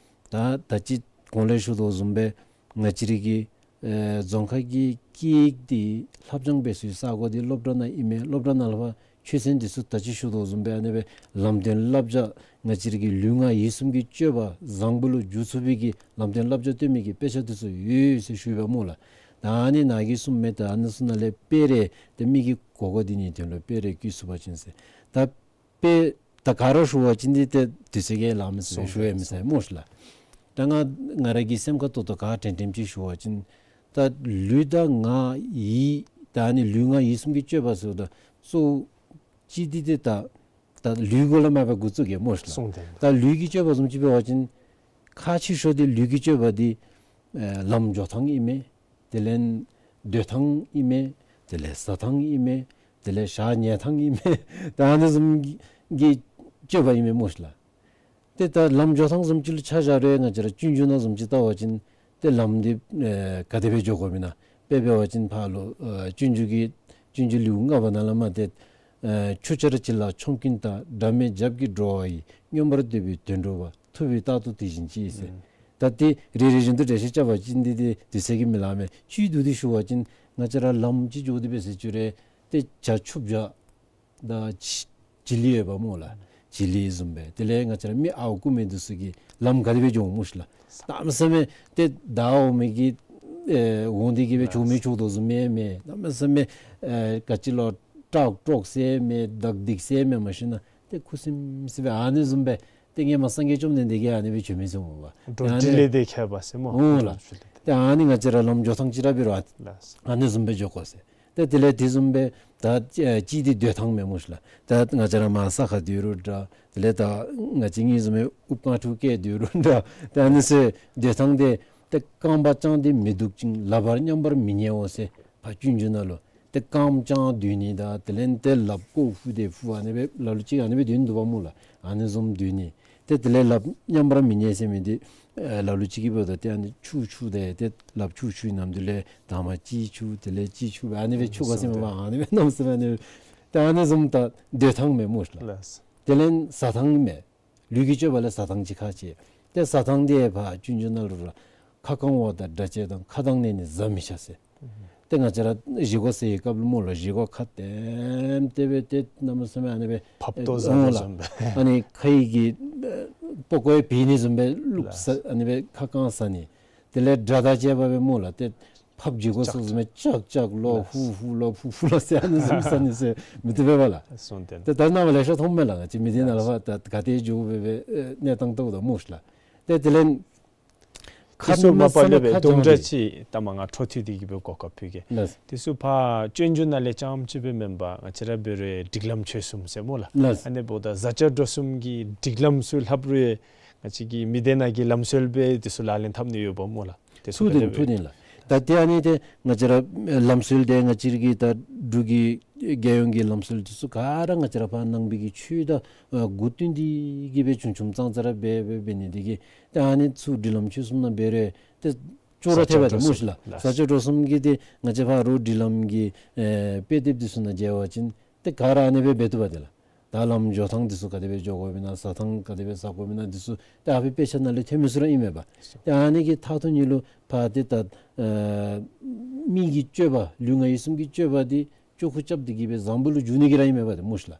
ད་ད་ཅི་གོང་ལས་ཞུ་དོ་བཟུམ་སྦེ་ང་བཅས་ར་གི་ཨེ་རྫོང་ཁག་གི་སྐད་ཡིག་འདི་ལྷབ་སྦྱང་འབད་སའི་ས་གོ་འདི་སློབ་གྲྭ་ནང་ཨིན་མས། སློབ་གྲྭ་ནང་ལུ་ཕར་ཆོས་ཚན་འདི་ཚུ་ད་ཅི་ཞུ་དོ་བཟུམ་སྦེ་ཨ་ནི་སྦེ་ལམ་སྟོན་བསླབ་བྱ་ང་བཅས་ར་གི་ལུས་ངག་ཡིད་གསུམ་གྱི་སྤྱོད་པ་བཟང་པོ་ལུ་འགྱུར་ཚུགས་པའི་གི་ལམ་སྟོན་བསླབ་བྱ་སྟོན་མི་གི་དཔེ་ཆ་འདི་ཚུ་ཡོད་ཟེར་ཞུ་བ་སྨོ་ལགས། ད་ཨ་ནི་ནང་གི་གསུངས་མི་ད་ཨ་ནི་ཚུ་ནང་ལས་དཔེ་རེ་ཏེ་མི་གི་གོ་སྐབས་འདི་ནི་དོན་ལུ་དཔེ་རེ་བཀོད་ཚུགས་པ་ཅིན་ཟེར། ད་དཔེ་ད་ག་ར་ཞུ་བ་ཅིན་འདི་ཏེ་དུས་ཚོད་ཀྱིས་ལང་མི་ཚུགས་པས། ཞུ་ཡང་མི་ཚུགས་པས་སྨོ་ཤིག་ལགས། ད་ང་ང་ར་གི་སེམས་ཁར་ཏོག་ཏོ་ག་དྲན་དྲནམ་ཅིག་ཞུ་བ་ཅིན་ད་ལུས་དང་ངག་ཡིད་ད་ཨ་ནི་ལུས་ངག་ཡིད་གསུམ་གྱི་སྤྱོད་པ་ཟེརཝ་ད་གཙོ་བོ་ཅིག་འདི་ཏེ་ད་ད་ལུས་གུ་ལས་མར་སྦེ་འགོ་བཙུགས་གེ་སྨོ་ཤིག་ལགས། སོང་སྟེ། ད་ལུས་ཀྱི་སྤྱོད་པ་བཟུམ་ཅིག་འབད་བ་ཅིན་ཁག་ཆེ་ཤོས་འདི་ལུས་ཀྱི་སྤྱོད་པ་འདི་ཨེ་ལམ་འགྱོ་ཐངས་ཨིན་མས། དེ་ལས་སྡོད་ཐངས་ཨིན་མས། དེ་ལས་བཟའ་ཐངས་ཨིན་མས། དེ་ལས་ཞག་ཉལ་ཐངས་ཨིན་མས། ད་ཨ་ནི་བཟུམ་གྱི་སྤྱོད་པ་ཨིན་མས་སྨོ་ཤིག་ལགས། ཏེ་ད་ལམ་འགྱོ་ཐངས་བཟུམ་ཅིག་ལུ་ཆ་བཞག་རུང་ང་བཅས་ར་སྤྱོད་འཇུག་ནང་བཟུམ་ཅིག་བལྟ་བ་ཅིན་ཏེ་ལམ་འདི་ཨེ་ག་དེ་སྦེ་འགྱོ་དགོཔ་ཨིན་ན། དཔེ་འབད་བ་ཅིན་ཕར་ལུ་ཨེ་སྤྱོད་འཇུག་གི་སྤྱོད་འཇུག་ལེའུ་ལྔ་པ་ནང་ལས་མར་ཏེ་ཨེ་ཆུ་གཅར་ཅིག་ལ་ཆོམ་རྐུན་དང་། དགྲ་མེད་རྒྱབ་ཀྱིས་འགྲོ་བ་ཡི། མངོན་པར་འདོད་པའི་དོན་འགྲུབ་པ། ཐུབ་པས་རྟག་ཏུ་དེ་བཞིན་བྱེད་ཟེར། ཨུམ། ད་ཏེ་རེ་རེ་བཞིན་དུ་འགྲེལ་བཤད་རྐྱབ་པ་ཅིན་འདི་ཏེ་དུས་ཚོད་ཀྱིས་མི་ལང་མས། བཅུད་བསྡུ་སྟེ་ཞུ་བ་ཅིན་ང་བཅས་ར་ལམ་ཅིག་འགྱོ་སྟེ་འབད་ཟེར་ཅི་རུང་ཏེ་བྱ་ཆུ་བྱ་དང་བྱི་བྱི་ལི་ཡོདཔ་སྨོ་ལགས། བྱི་ལི་བཟུམ་སྦེ་དེ་ལས་ང་བཅས་ར་མི་ཨརཝ་རྐུ་མི་འདི་ཚུ་གིས་ལམ་ག་དེ་སྦེ་འགྱོ་འོང་སྨོ་ཤིག་ལགས། གནམ་མེད་ས་མེད་ཏེ་ད་འོང་མི་གི་ཨེ་འོང་སྟེ་གི་སྦེ་འགྱོ་མི་འགྱོ་དོ་བཟུམ་མེན་མས། གནམ་མེད་ས་མེད་ཨེ་ག་ཅི་ལོ་ཊཱག་ཊོག་ཟེར་མས། དག་དིག་ཟེར་མས། མ་གཞི་ན་ཏེ་ཁུ་སིམ་སིམ་སྦེ་ཨ་ནི་བཟུམ་སྦེ་ཏེ་ཧེ་མ་སངས་རྒྱས་བཅོམ་ལྡན་འདས་ཀྱིས་ཨ་ནི་སྦེ་བྱོན་མི་ཟེར་འོང་པ། འགྲོ་ཨ་ནི་འདི་ལས་དེ་ཁྱད་པར་ཟེར་སྨོ། འོང་ལགས། ཏེ་ཨ་ནི་ང་བཅས་ར་ལམ་འགྱོ་ཐངས་ཅིག་ར་འབད་རུང་ཨ་ལགས། ཨ་ནི་བཟུམ་སྦེ་འགྱོ་དགོ་ཟེར། ཏེ་དེ་ལས་དེ་བཟུམ་སྦེ་ད་ཨེ་གཅིག་འདི་སྡོད་ཐངས་མས་སྨོ་ཤིག་ལགས། ད་ང་བཅས་ར་མར་ས་ཁར་སྡོད་རུང་འདྲ། དེ་ལས་ད་ང་བཅས་གཉིས་བཟུམ་སྦེ་ཨུབ་རྐང་ཕྲུག་བཀལ་སྡོད་རུང་འདྲ། ད་ཨ་ནི་ཚུ་སྡོད་ཐངས་འདི་ཏེ་རྐང་པ་བརྐྱངས་ཏེ་མི་འདུག་ཅིང་། ལག་པ་མཉམ་པར་མི་ཉལ་འོང་ཟེར། ཕར་སྤྱོད་འཇུག་ནང་ལུ་ཏེ་རྐངམ་བརྐྱངས་སྡོད་ནི་དང་དེ་ལས་ཏེ་ལགཔ་ཀོ་ཕུ་སྟེ་ཕུ་ཨ་ནི་སྦེ་ལ་ལུ་ཅིག་ཨ་ནི་སྦེ་སྡོད་ནི་འདུག་པ་སྨོ་ལགས། ཨ་ནི་བཟུམ་སྡོད་ནི། ཏེ་དེ་ལས་ལགཔ་མཉམ་པར་མི་ཉལ་ཟེར་མི་འདི་ཨེ་ལ་ལུ་ཅིག་གིས་འབདཝ་ད་ཏེ་ཨ་ནི་འཁྱུ་འཁྱུ་སྟེ་ཏེ་ལགཔ་འཁྱུ་འཁྱུ་ནམ་དེ་ལས་དང་པ་གཅིག་འཁྱུ་དེ་ལས་གཅིག་འཁྱུ་སྦེ་ཨ་ནི་སྦེ་འཁྱུ་ག་ཟེར་མི་ཨ་ནི་སྦེ་གནམ་མེད་ས་མེད་ཨ་ནི་སྦེ། ཏེ་ཨ་ནི་བཟུམ་ད་སྡོད་ཐངས་མས་སྨོ་ཤིག་ལགས། ལགས། དེ་ལས་ཟ་ཐངས་མས། ལུས་ཀྱི་སྤྱོད་པ་ལས་ཟ་ཐངས་ཅིག་ཁག་ཆེ། ཏེ་ཟ་ཐངས་འདི་ཕར་སྤྱོད་འཇུག་ནང་ལུ་ར་ཁ་བཀང་བ་དང་སྒྲ་བཅས་དང་ཁ་གདངས་ནས་ནི་བཟའ་མི་བྱ་ཟེར། ཏེ་ང་བཅས་ར་བཞེས་སྒོ་ཟ་བའི་སྐབས་ལུ་སྨོ་ལགས། བཞེས་སྒོ་ཁ་ལྟེམ་ལྟེ་སྦེ་ཏེ་གནམ་མེད་ས་མེད་ཨ་ནི་སྦེ་ཕབ་ཏོ་ཟ་ཨོང་ལ་བཟུམ་སྦེ། ཨ་ནི་ཁ་ཡི་གི་ཨེ་པགས་ཀོ་ཡང་བིལ་ནི་བཟུམ་སྦེ་བླུག་ཟ། ལགས། ཨ་ནི་སྦེ་ཁ་བཀང་ཟ་ནི། དེ་ལས་སྒྲ་དང་བཅས་པ་སྦེ་སྨོ་ལགས། ཏེ་ཕགཔ་བཞེས་སྒོ་ཟ་བཟུམ་སྦེ་ཅག་ཅག་ལོ། ལགས། ཧུ་ཧུ་ལོ། ཕུ་ཕུ་ལོ་ཟེར་ཨ་ནི་བཟུམ་ཟ་ནི་ཟེར་མི་བཏུབ་པས་པ་ལགས། གསུངས་ཏེ། ཏེ་ད་ནངས་པ་ལེ་ཤ་མཐོངམ་མས་ལགས། ང་བཅས་མི་སྡེ་ནང་ལུ་ཕར་ད་ག་ཏེ་འགྱོ་སྦེ་སྦེ་ཨེ་གནས་སྟངས་ལྟཝ་ད་སྨོ་ཤིག་ལགས། ཏེ་དེ་ལས་ཁ་དེ་ཚུ་མ་པ་ལས་སྦེ་ཁ་དུམ་གྲ་ཅིག་ད་མ་ང་འཕྲོ་མཐུད་དེ་གི་སྦེ་གོ་སྐབས་ཕུལ་གེ། ལགས། དེ་ཚུ་ཕར་སྤྱོད་འཇུག་ནང་ལས་རྐྱངམ་ཅིག་སྦེ་མེན་པར་ང་བཅས་ར་འབད་རུང་སྒྲིག་ལམ་ཆོས་གསུམ་ཟེར་སྨོ་ལགས། ལགས། ཨ་ནི་འབདཝ་ད་བཟའ་བཅའ་འགྲོ་གསུམ་གྱི་སྒྲིག་ལམ་ཚུ་ལྷབ་རུང་ང་བཅས་ཀྱི་མི་སྡེ་ནང་གི་ལམ་སྲོལ་སྦེ་དེ་ཚུ་ལག་ལེན་འཐབ་ནི་ཡོདཔ་སྨོ་ལགས། དེ་ཚུ་ཐུགས་བདེན་ག་དེ་ཐུགས་བདེན་ལགས། ད་ཏེ་ཨ་ནི་ཏེ་ང་བཅས་ར་ལམ་སྲོལ་འདི་ང་བཅས་ར་གི་ད་འབྲུག་གི་རྒྱལ་ཡོངས་ཀྱི་ལམ་སྲོལ་འདི་ཚུ་ག་ར་ང་བཅས་ར་ཕར་ནང་པའི་གི་ཆོས་དང་ཨ་གུ་བསྟུན་ཏེ་གི་སྦེ་ཆུང་ཆུང་ཙང་ཙ་ར་འབད་འབད་འབད་ནི་འདི་གིས་ད་ཨ་ནི་ཚུ་སྒྲིག་ལམ་ཆོས་གསུམ་ནང་འབད་རུང་ཏེ་ཅོག་ར་འཐད་པ་ཏེ་སྨོ་ཤིག་ལགས། ལགས། བཟའ་བཅའ་འགྲོ་གསུམ་གྱི་ཏེ་ང་བཅས་ཕར་རོགས་སྒྲིག་ལམ་གྱི་ཨེ་དཔེ་དེབ་འདི་ཚུ་ནང་མཇལ་བ་ཅིན་ཏེ་ག་ར་ཨ་ནི་སྦེ་འབད་བཏུབ་པ་ཏེ་ལགས། ད་ལམ་འགྱོ་ཐངས་འདི་ཚུ་ག་དེ་སྦེ་འགྱོ་དགོཔ་ཨིན་ན། ཟ་ཐངས་ག་དེ་སྦེ་ཟ་དགོཔ་ཨིན་ན་འདི་ཚུ་ཏེ་ཨ་ཕི་དཔེ་ཆ་ནང་ལས་ཐོན་མི་ཚུ་ར་ཨིན་མས་པ། ཏེ་ཨ་ནི་གི་མཐའ་ཐུག་ནི་ལུ་ཕར་ཏེ་ད་ཨེ་མི་གི་སྤྱོད་པ་ལུས་ངག་ཡིད་གསུམ་གྱི་སྤྱོད་པ་འདི་ཅོག་ཁུ་རྐྱབ་སྟེ་གི་སྦེ་བཟང་པོ་ལུ་འགྱུར་ནི་གི་ར་ཨིན་མས་པ་ཏེ་སྨོ་ཤིག་ལགས།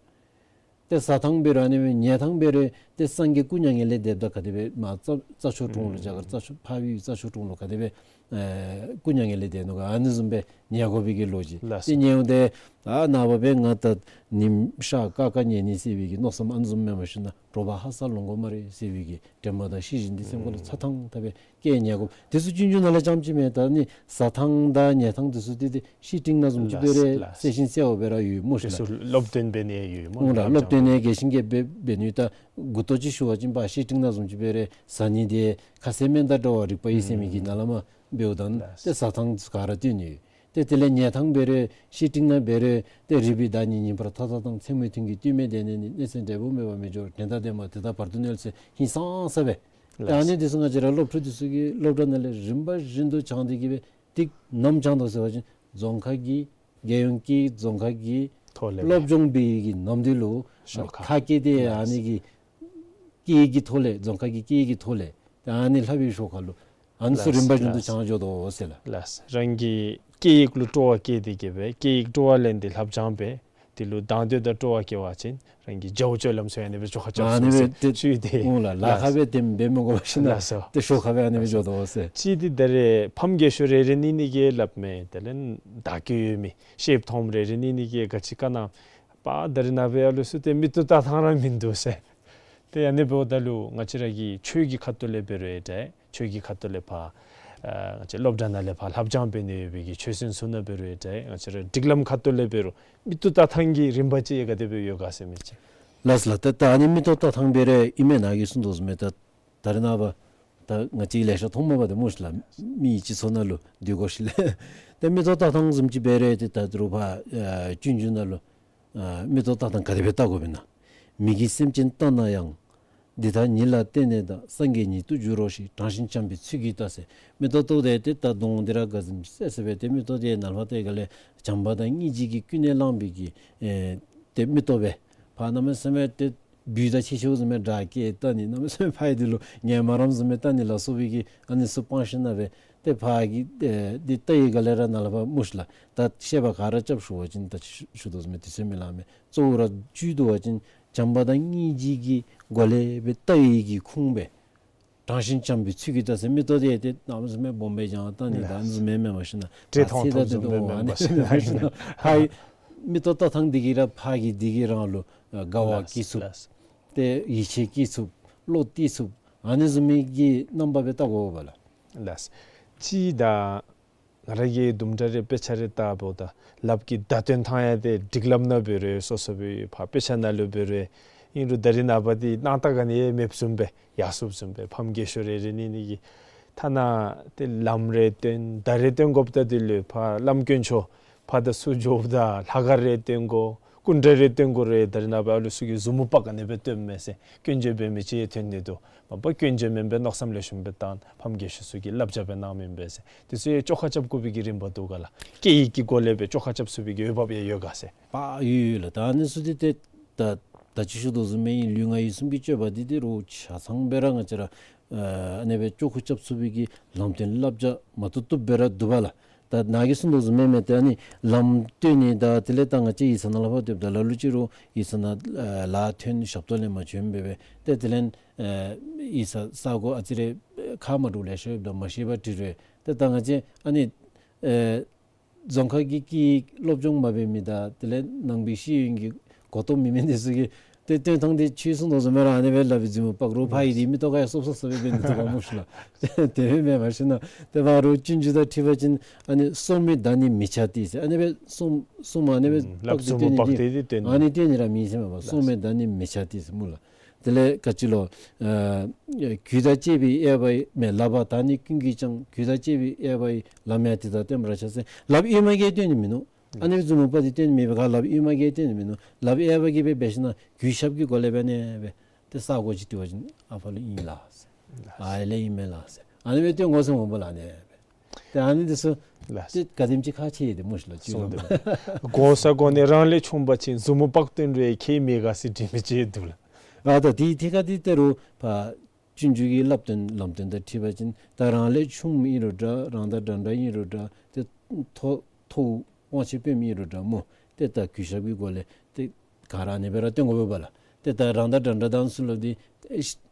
ཏེ་ཟ་ཐངས་འབད་རུང་ཨ་ནི་སྦེ་ཉལ་ཐངས་འབད་རུང་ཏེ་སངས་རྒྱས་སྐུ་མྱ་ངན་ལས་འདས་ད་ག་དེ་སྦེ་མར་རྩ་རྩྭ་མཆོག་གྲོང་ལུ་རྒྱ་གར་རྩྭ་མཆོག་འཕགས་པའི་རྩྭ་མཆོག་གྲོང་ལུ་ག་དེ་སྦེ་ཨེ་སྐུ་མྱ་ངན་ལས་འདས་ནུག་ག། ཨ་ནི་བཟུམ་སྦེ་ཉལ་དགོ་པའི་གི་ལོ་རྒྱུས། ལགས་སོ། ཏེ་ཉལཝ་ད་ཨ་ནངས་པ་སྦེ་ང་ད་ཉིམ་ཤར་ཀ་ཀ་ཉལ་ནི་ཟེར་བའི་གི་མནོ་བསམ་ཨ་ནི་བཟུམ་མེན་པར་ཞུ་ན་དྲོ་པ་ཧ་སག་ལོང་དགོ་སྨ་རེ་ཟེར་བའི་གི་དྲན་པ་དང་ཤེས་བཞིན་འདི་སེམས་ཁ་ལུ་ཚ་ཐང་ཐབས་སྦེ་བསྐྱེད་ཉལ་དགོ། དེ་ཚུ་སྤྱོད་འཇུག་ནང་ལས་རྐྱངམ་ཅིག་མེན། ད་ནི་ཟ་ཐངས་དང་ཉལ་ཐངས་དེ་ཚུ་ཏེ་ཏེ་བཤེས་སྤྲིང་ནང་བཟུམ་ཅིག་འབད་རུང་ལགས་སོ། གསལ་ཞིང་གསལ་བ་སྦེ་ར་ཡོད་སྨོ་ཤིག་ལགས། དེ་ཚུ་སློབ་སྟོན་འབད་ནི་ཡོད་སྨོ་ལགས། སློབ་སྟོན་ནི་རྒྱས་ཤིང་རྒྱས་པ་འབད་ནི་ད་མགུ་ཏོ་ཅིག་ཞུ་བ་ཅིན་ཕར་བཤེས་སྤྲིང་ནང་བཟུམ་ཅིག་འབད་རུང་ཟ་ནི་འདི་ཁ་ཟས་སྨན་དང་འདྲ་བ་རིག་པ་ཡོད་ཟེར་མི་གི་ནང་ལས་མར་འབདཝ་ད་ལགས་སོ། ཏེ་ཟ་ཐངས་ག་ར་སྟོན་ནི་ཡོད། ཏེ་དེ་ལས་ཉལ་ཐངས་འབད་རུང་བཤེས་སྤྲིང་ནང་འབད་རུང་ཏེ་རིག་པའི་བདག་ཉིད་ཉིད་པར་མཐའ་དག་དང་། མཚན་མོའི་དོན་གྱིས་ལྟོས་མེད་བདེ་གནས་ནི། གནས་ཚེ་འབྲས་བུ་མེད་པར་མི་འགྱུར། དོན་དང་ལྡན་པ་དེ་དག་བར་དུ་གནས་ཟེར་ཧིང་སངས་ས་སྦེ། ཏེ་ཨ་ནི་འདི་ཚུ་ང་བཅས་ར་སློབ་ཕྲུག་འདི་ཚུ་གིས་སློབ་གྲྭ་ནང་ལས་རིམ་པ་བཞིན་དུ་སྦྱངས་ཏེ་གི་སྦེ་ཏེ་ནམ་སྦྱངས་དོ་ཟེར་བ་ཅིན་རྫོང་ཁག་གི་རྒྱལ་ཡོངས་ཀྱི་རྫོང་ཁག་གི་ཐོག་ལས་སློབ་སྦྱོང་འབད་བའི་གི་ནམ་དུས་ལུ་ཤོག་ཁ་ཁ་སྐད་དེ་ཨ་ནི་གི་སྐད་ཡིག་གི་ཐོག་ལས་རྫོང་ཁག་གི་སྐད་ཡིག་གི་ཐོག་ལས་ཏེ་ཨ་ནི་ལྷབ་པའི་ཤོག་ཁ་ལུ་ཨ་ནི་ཚུ་རིམ་པ་བཞིན་དུ་ལགས་སོ། སྦྱང་འགྱོ་དོ་ཟེར་ལགས། ལགས་སོ། རང་གི་སྐད་ཡིག་ལུ་སྤྲོ་བ་བསྐྱེད་དེ་གི་སྦེ་སྐད་ཡིག་སྤྲོ་བ་ལེན་ཏེ་ལྷབ་སྦྱང་འབད། དེ་ལུ་དང་འདོད་དང་སྤྲོ་བ་སྐྱེ་བ་ཅིན་རང་གི་རྒྱབ་སྤྱོད་ལམ་སྲོལ་ཨ་ནི་སྦེ་ཆོ་ག་རྐྱབ་ཨ་ནི་ཚུགས་ཟེར་སྦེ་ཏེ་ཞུ་སྟེ། འོང་ལགས། ལཱ་ཁག་སྦེ་དེམ་འབད་མི་དགོ་པར་ཞིན་ན་ལགས་སོ། ཏེ་ཤོག་ཁ་སྦེ་ཨ་ནི་སྦེ་འགྱོ་དོ་ཟེར། ཅིག་འདི་ད་རེས་ཕམ་རྒས་ཤོས་རེ་རེ་གཉིས་གཉིས་ཀྱིས་སླབ་མས། དེ་ལས་བདག་གི་ཡོད་མི་ཤེསཔ་མཐོངམ་རེ་རེ་གཉིས་གཉིས་ཀྱིས་ག་ཅི་ག་ན་པ་ད་རེས་ནངས་པ་ཡར་ལུ་ཚུ་ཏེ་མིག་ཏོ་བལྟ་ཐངས་ར་མིན་འདུག་ཟེར། ཏེ་ཨ་ནི་འབདཝ་ད་ལུ་ང་བཅས་ར་གི་ཆོས་ཀྱི་ཁ་ཐུག་ལས་འབད་རུང་ཡང་འདྲ། ཆོས་ཀྱི་ཁ་ཐུག་ལས་ཕར་ཨ་ང་བཅས་སློབ་གྲྭ་ནང་ལས་ཕར་ལྷབ་སྦྱང་འབད་ནི་ཡོད་པའི་གི་ཆོས་ཚན་ཚུ་ནང་འབད་རུང་ཡང་འདྲ། ང་བཅས་ར་སྒྲིག་ལམ་ཁ་ཐུག་ལས་འབད་རུང་མིག་ཏོ་བལྟ་ཐངས་ཀྱི་རིམ་པ་ཅིག་ཡང་ག་དེ་སྦེ་ཡོད་ག་ཟེར་མི་ཅིག། ལགས་སོ་ལགས། ད་ད་ཨ་ནི་མིག་ཏོ་བལྟ་ཐངས་འབད་རུང་ཨིན་མས། ནཱ་གིས་གསུངས་དོ་བཟུམ་སྦེ་ད་ད་རེས་ནངས་པ་ད་ང་བཅས་ལེ་ཤ་མཐོངམ་མས་པ་ཏེ་སྨོ་ཤིག་ལགས། མི་སྤྱི་ཚོགས་ནང་ལུ་སྡོད་དགོ་ཞིནམ་ལས་ཏེ་མིག་ཏོ་བལྟ་ཐངས་བཟུམ་ཅིག་འབད་རུང་ཏེ་ད་རུང་ཕར་ཨ་སྤྱོད་འཇུག་ནང་ལུ་ཨ་མིག་ཏོ་བལྟ་ཐངས་ག་དེ་སྦེ་བལྟ་དགོཔ་ཨིན་ན། མིག་གིས་སེམས་ཅན་བལྟ་ན་ཡང་། འདི་ལྟར་ཉིད་ལ་བལྟས་ནས་བལྟ། སངས་རྒྱས་ཉིད་དུ་འགྱུར་རོ་ཞེས། དྲང་ཞིང་བྱམས་པའི་ཚུལ་གྱིས་བལྟ་ཟེར། མིག་ཏོ་བལྟཝ་ད་ཏེ་ད་གདོང་འདི་ར་དགའ་ཙམ་སེ་སེ་སྦེ་ཏེ་མིག་ཏོ་འདི་ནང་ལུ་བལྟ་ག་ལས་བྱམས་པ་དང་སྙིང་རྗེ་གིས་ཀུན་ནས་བསླངས་པའི་གི་ཨེ་ཏེ་མིག་ཏོ་སྦེ་ཕར་གནམ་མེད་ས་མེད་ཏེ་སྦུལ་དང་ཕྱད་ཕྱདཔ་བཟུམ་སྦེ་དགྲ་བགེགས་བལྟ་ནི་གནམ་མེད་ས་མེད་ཕ་ཡི་འདི་ལུ་ངན་སྨ་རམ་བཟུམ་སྦེ་བལྟ་ནི་ལ་སོགས་པའི་གི་ཨ་ནི་ཚུ་སྤང་ཞིནམ་ལས་ཏེ་ཕར་གི་ཨེ་འདི་བལྟ་ཡི་ག་ལས་ར་ནཱ་ལས་ཕར་སྨོ་ཤིག་ལགས། ད་བཤད་པ་ག་ར་རྐྱབ་ཞུ་བ་ཅིན་ད་ཞུ་ཞུ་དོ་བཟུམ་སྦེ་དུས་ཚོད་མི་ལང་མས། གཙོ་བོ་ར་བཅུད་བསྡུ་བ་ཅིན་བྱམས་པ་དང་སྙིང་རྗེ་གི་སྒོ་ལས་སྦེ་བལྟ་བའི་གི་ཁུངས་སྦེ་དྲང་ཞིང་བྱམས་པའི་ཚུལ་གྱིས་བལྟ་ཟེར། མིག་ཏོ་འདི་ཏེ་གནམ་མེད་ས་མེད་སྦོམ་སྦེ་བརྒྱངས་བལྟ་ནི་ད་ཨ་ནི་བཟུམ་མེན་མེན་པར་ཞིན་ན་བཀྲེས་ཐོང་ཐོང་བཟུམ་སྦེ་མེན་པར་ཞིན་ན་ཕར་མིག་ཏོ་བལྟ་ཐངས་འདི་གིས་ར་ཕར་གི་འདི་གིས་རང་ལུ་དགའ་བ་སྐྱེ་ཚུགས། ཏེ་ཡིད་ཆེས་སྐྱེ་ཚུགས། བློ་གཏད་ཚུགས། ཨ་ནི་བཟུམ་མའི་གི་རྣམ་པ་སྦེ་བལྟ་དགོ་པས་ལགས། ལགས། ཅིག་ད་ང་ར་གིས་དུམ་གྲ་རེ་དཔེ་ཆ་རེ་བལྟཝ་ད་ལགཔ་གི་བརྡ་སྟོན་ཐངས་ཡང་ཏེ་སྒྲིག་ལམ་ནང་འབད་རུང་སོ་སོ་སྦེ་ཕར་དཔེ་ཆ་ནང་ལུ་འབད་རུང་ཨིན་རུང་ད་རེས་ནངས་པ་འདི་སྣང་དག་ག་ནི་ཡང་མེདཔ་བཟུམ་སྦེ་ཡར་སོངམ་བཟུམ་སྦེ་ཕམ་རྒས་ཤོས་རེ་རེ་གཉིས་གཉིས་ཀྱིས་ཐ་ན་ཏེ་ལམ་རེ་སྟོན་བརྡ་རེ་སྟོན་དགོཔ་ད་འདི་ལུ་ཕར་བླམ་དཀོན་མཆོག་ཕར་དང་ཚུར་འགྱོཝ་ད་ལྷ་ཁང་རེ་སྟོན་དགོ། སྐུ་འདྲ་རེ་སྟོན་དགོ་རུང་ད་རེས་ནངས་པ་ཨ་ལུ་ཚུ་གིས་མཛུབ་མོ་དཔག་ཨ་ནི་སྦེ་སྟོནམ་མས་ཟེར། སྐྱོན་བརྗོད་འབད་མི་ཅིག་ཐོན་ནི་འདུག། མ་པ་སྐྱོན་བརྗོད་མེན་པར་མནོ་བསམ་ལེགས་ཤོམ་སྦེ་བཏང་ཕམ་རྒས་ཤོས་ཚུ་གིས་བསླབ་བྱ་སྦེ་གནངམ་ཨིན་པས་ཟེར། དེ་ཚུ་ཡང་བཅོ་ཁ་རྐྱབ་དགོ་པའི་གི་རིམ་པ་འདུག་ག་ལགས། སྐད་ཡིག་གི་སྒོ་ལས་སྦེ་བཅོ་ཁ་རྐྱབ་ཚུགས་པའི་གི་འོས་འབབ་ཡང་ཡོད་ག་ཟེར། པ་ཡོད་ཡོད་ལགས། ད་ཨ་ནི་ཚུ་འདི་ཏེ་ད་ད་ཅི་ཞུ་དོ་བཟུམ་སྦེ་ལུས་ངག་ཡིད་གསུམ་གྱི་སྤྱོད་པ་འདི་ཏེ་རོགས་ཆ་ཚང་སྦེ་ར་ང་བཅས་ར་ཨ་ཨ་ནི་སྦེ་བཅོ་ཁ་རྐྱབ་ཚུགས་པའི་གི་ལམ་སྟོན་བསླབ་བྱ་མ་བཏུབ་བཏུབ་སྦེ་ར་འདུག་པ་ལགས། ད་ནཱ་གིས་གསུངས་དོ་བཟུམ་སྦེ་མེན་ཏེ་ཨ་ནི་ལམ་སྟོན་ནི་ད་དེ་ལས་ད་ང་བཅས་ཡིག་ཚང་ནང་ལྷབ་སྡོདཔ་ད་ལ་ལུ་ཅིག་རོགས་ཡིག་ཚང་ནང་ལཱ་ཐོན་ཞབས་ཏོག་ལེན་པར་བྱོན་སྦེ་སྦེ་ཏེ་དེ་ལས་ཨ་ཡིག་ཚང་ས་གོ་ཨ་ཙི་རེ་ཁག་མ་འདྲཝ་ལེ་ཤ་ཡོདཔ་ད་མ་ཤེས་པར་དྲི་རུང་ཏེ་ད་ང་བཅས་ཨ་ནི་ཨ་རྫོང་ཁ་གི་སྐད་ཡིག་སློབ་སྦྱོང་མ་འབད་མི་དང་དེ་ལས་ནང་པའི་ཤེས་ཡོན་གྱི་གོ་རྟོགས་མེད་མི་འདི་ཚུ་གིས་ཏེ་སྟོན་ཐངས་འདི་ཁྱོད་གསུངས་དོ་བཟུམ་སྦེ་ར་ཨ་ནི་སྦེ་ལགཔ་གིས་མཛུབ་མོ་དཔག་རུང་ཕར་ཡིབ་སྟེ་མིག་ཏོ་ཁར་ཡང་སོབ་སོབ་སོབ་སྦེ་འབད་ནི་འདུག་པ་སྨོ་ཤིག་ལགས། དེ་སྦེ་མེན་པར་ཞུ་ན་ཏེ་ཕར་རོགས་སྤྱོད་འཇུག་དང་འཁྲིལ་བ་ཅིན་ཨ་ནི་སོར་མོས་བརྡ་ནི་མི་བྱ་སྟེ་ཟེར། ཨ་ནི་སྦེ་སོར་སོར་མོ་ཨ་ནི་སྦེ་ཨུམ་ལགཔ་དཔག་སྟེ་མཛུབ་མོ་སྟོན་ནི་དཔག་འདི་སྟེ་ཏེ་ཨ་ནི་སྟོན་ནི་ར་མེད་ཟེར་མས་པ། སོར་མོས་བརྡ་ནི་མི་བྱ་སྟེ་ཟེར་སྨོ་ལགས། དེ་ལས་ག་ཅི་ལོ། ཨ་གུས་དང་བཅས་པའི་དབྱེ་བ་ཡིས་མེན་ལག་པ་དག་ནི་ཀུན་གྱིས་ཀྱང་། གུས་དང་བཅས་པའི་དབྱེ་བ་ཡིས། ལམ་ཡང་དེ་དག་སྟོན་པར་བྱ་ཟེར། ལགཔ་གཡོན་མ་གིས་སྟོན་ནི་མིན་ནུག། ཨ་ནི་སྦེ་མཛུབ་མོ་དཔག་སྟེ་སྟོན་ནི་མེད་པའི་ཁར་ལགཔ་གཡོན་མ་གིས་སྟོན་ནི་མིན་ནུག། ལགཔ་གཡས་པ་གིས་སྦེ་འབད་ཞིན་ན་གུས་ཞབས་ཀྱི་སྒོ་ལས་འབད་ནི་སྦེ་ཏེ་ས་གོ་ཅིག་དྲི་བ་ཅིན་ཨ་ཕར་ལས་ཨིན་ལགས་ཟེར། ཨ་ཡར་ལས་ཨིན་མས་ལགས་ཟེར། ཨ་ནི་སྦེ་སྟོན་དགོ་ཟེར་འོང་པ་ལགས་ཨ་ནི་སྦེ། ཏེ་ཨ་ནི་འདི་ཚུ་ལགས། ཏེ་ག་དེམ་ཅིག་ཁག་ཆེ་ཡི་ཏེ་སྨོ་ཤིག་ལགས། གསུངས་ཏེ་གོ་ས་གོ་ནི་རང་ལས་ཆུང་བ་ཅིན་མཛུབ་མོ་དཔག་སྟོན་རུང་ཁྱད་མེད་ག་ཟེར་དྲི་མི་ཅིག་འདུག་ལགས། ཨ་ད་དེ་ཐད་ཁར་འདི་ཏེ་རོགས་ཕར་སྤྱོད་འཇུག་གི་བསླབ་སྟོན་ལམ་སྟོན་དང་འཁྲིལ་བ་ཅིན་ད་རང་ལས་ཆུངམ་ཨིན་རུང་འདྲ། རང་དང་འདྲ་འདྲ་ཨིན་རུང་འདྲ། ཏེ་མཐོ་མཐོ་དབང་ཆེ་དཔོནམ་ཨིན་རུང་འདྲ་སྨོ། ཏེ་ད་གུས་ཞབས་ཀྱི་སྒོ་ལས་ཏེ་ག་ར་ཨ་ནི་སྦེ་ར་སྟོན་དགོ་པས་པ་ལགས། ཏེ་ད་རང་དང་འདྲ་འདྲ་དང་ཚུ་ལུ་འདི་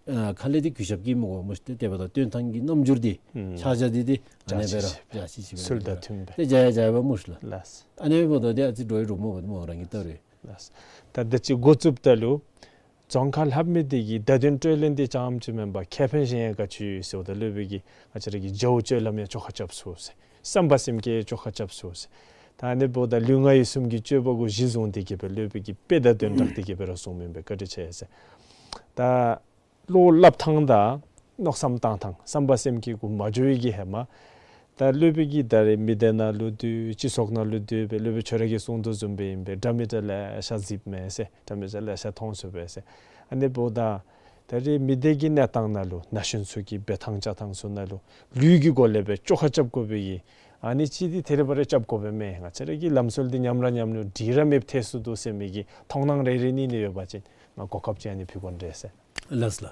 ཨ་ཁ་ལས་འདི་གུས་ཞབས་ཀྱིས་མི་གོ་སྨོ་ཤིག། ཏེ་དེ་འབདཝ་ད་སྟོན་ཐངས་ཀྱི་རྣམ་འགྱུར་འདི་ཨུམ་ཕྱག་རྒྱ་འདི་ཏེ་ཨ་ནི་སྦེ་ར་འཇའ་ཆི་ཆི་སྦེ་ཚུལ་དང་མཐུན་པས། ཏེ་འཇའ་ཡང་འཇའ་ཡང་པ་སྨོ་ཤིག་ལགས། ལགས། ཨ་ནི་འབདཝ་ད་འདི་ཨ་ཙི་འགྲོ་ཡི་རུང་སྨོ་པ་སྨོ་རང་གིས་བལྟ་རུང་། ལགས། ད་ད་ཅི་འགོ་བཙུགསཔ་ད་ལུ་རྫོང་ཁ་ལྷབ་མི་འདི་གིས་བརྡ་དོན་སྤྲོད་ལེན་འདི་རྐྱངམ་ཅིག་མེན་པར་ཁེ་ཕན་གཞན་ཡང་ག་ཅི་ཡོད་ཟེརཝ་ད་སློབ་དཔོན་གྱིས་ང་བཅས་ར་གི་བྱ་བ་སྤྱོད་ལམ་ཡང་བཅོ་ཁ་རྐྱབ་ཚུགས་ཟེར། བསམ་པ་སེམས་བསྐྱེད་བཅོ་ཁ་རྐྱབ་ཚུགས་ཟེར། ད་ཨ་ནི་འབདཝ་ད་ལུས་ངག་ཡིད་གསུམ་གྱི་སྤྱོད་པ་གུ་གཞི་བཟུང་སྟེ་གིས་སྦེ་སློབ་དཔོན་གྱིས་དཔེ་དང་དོན་དག་སྟེ་གིས་སྦེ་ར་གསུངམ་ཨིན་པས། བཀའ་དྲིན་ཆེ་ཟེར། ད་བློ་སླབ་ཐངས་དང་མནོ་བསམ་བཏང་ཐངས་བསམ་པ་སེམས་བསྐྱེད་གུ་མ་འགྱོ་བའི་གི་ཧེ་མ་ད་སློབ་དཔོན་གྱིས་ད་རེས་མི་སྡེ་ནང་ལུ་སྡོད་སྤྱི་ཚོགས་ནང་ལུ་སྡོད་སྦེ་སློབ་དཔོན་ཁྱོད་ར་གིས་གསུངས་དོ་བཟུམ་སྦེ་ཨིན་པས། འདྲ་མི་འདྲ་ལེ་ཤ་གཟིགསཔ་མས་ཟེར། འདྲ་མི་འདྲ་ལེ་ཤ་མཐོང་ཚུགས་པས་ཟེར། ཨ་ནི་འབདཝ་ད་ད་རེས་མི་སྡེ་གི་གནས་སྟངས་ནང་ལུ་ན་གཞོན་ཚུ་གི་འབད་ཐངས་བྱ་ཐངས་ཚུ་ནང་ལུ་ལུས་ཀྱི་སྒོ་ལས་སྦེ་བཅོ་ཁ་རྐྱབ་དགོ་པའི་གི་ཨ་ནི་ཅིག་འདི་ཐད་རི་བ་རི་རྐྱབ་དགོ་པས་མས། ང་བཅས་ར་གི་ལམ་སྲོལ་འདི་ཉམས་ར་ཉམས་ནུག། འགྲིག་ར་མེདཔ་ཐལ་སོང་འདུག་ཟེར་མི་གི་མཐོང་སྣང་རེ་རེ་གནང་ནི་ཡོད་པ་ཅིན་ང་གོ་སྐབས་ཅིག་ཨ་ནི་ཕུལ་དགོ་ནི་རེ་ཟེར། ལགས་ལགས།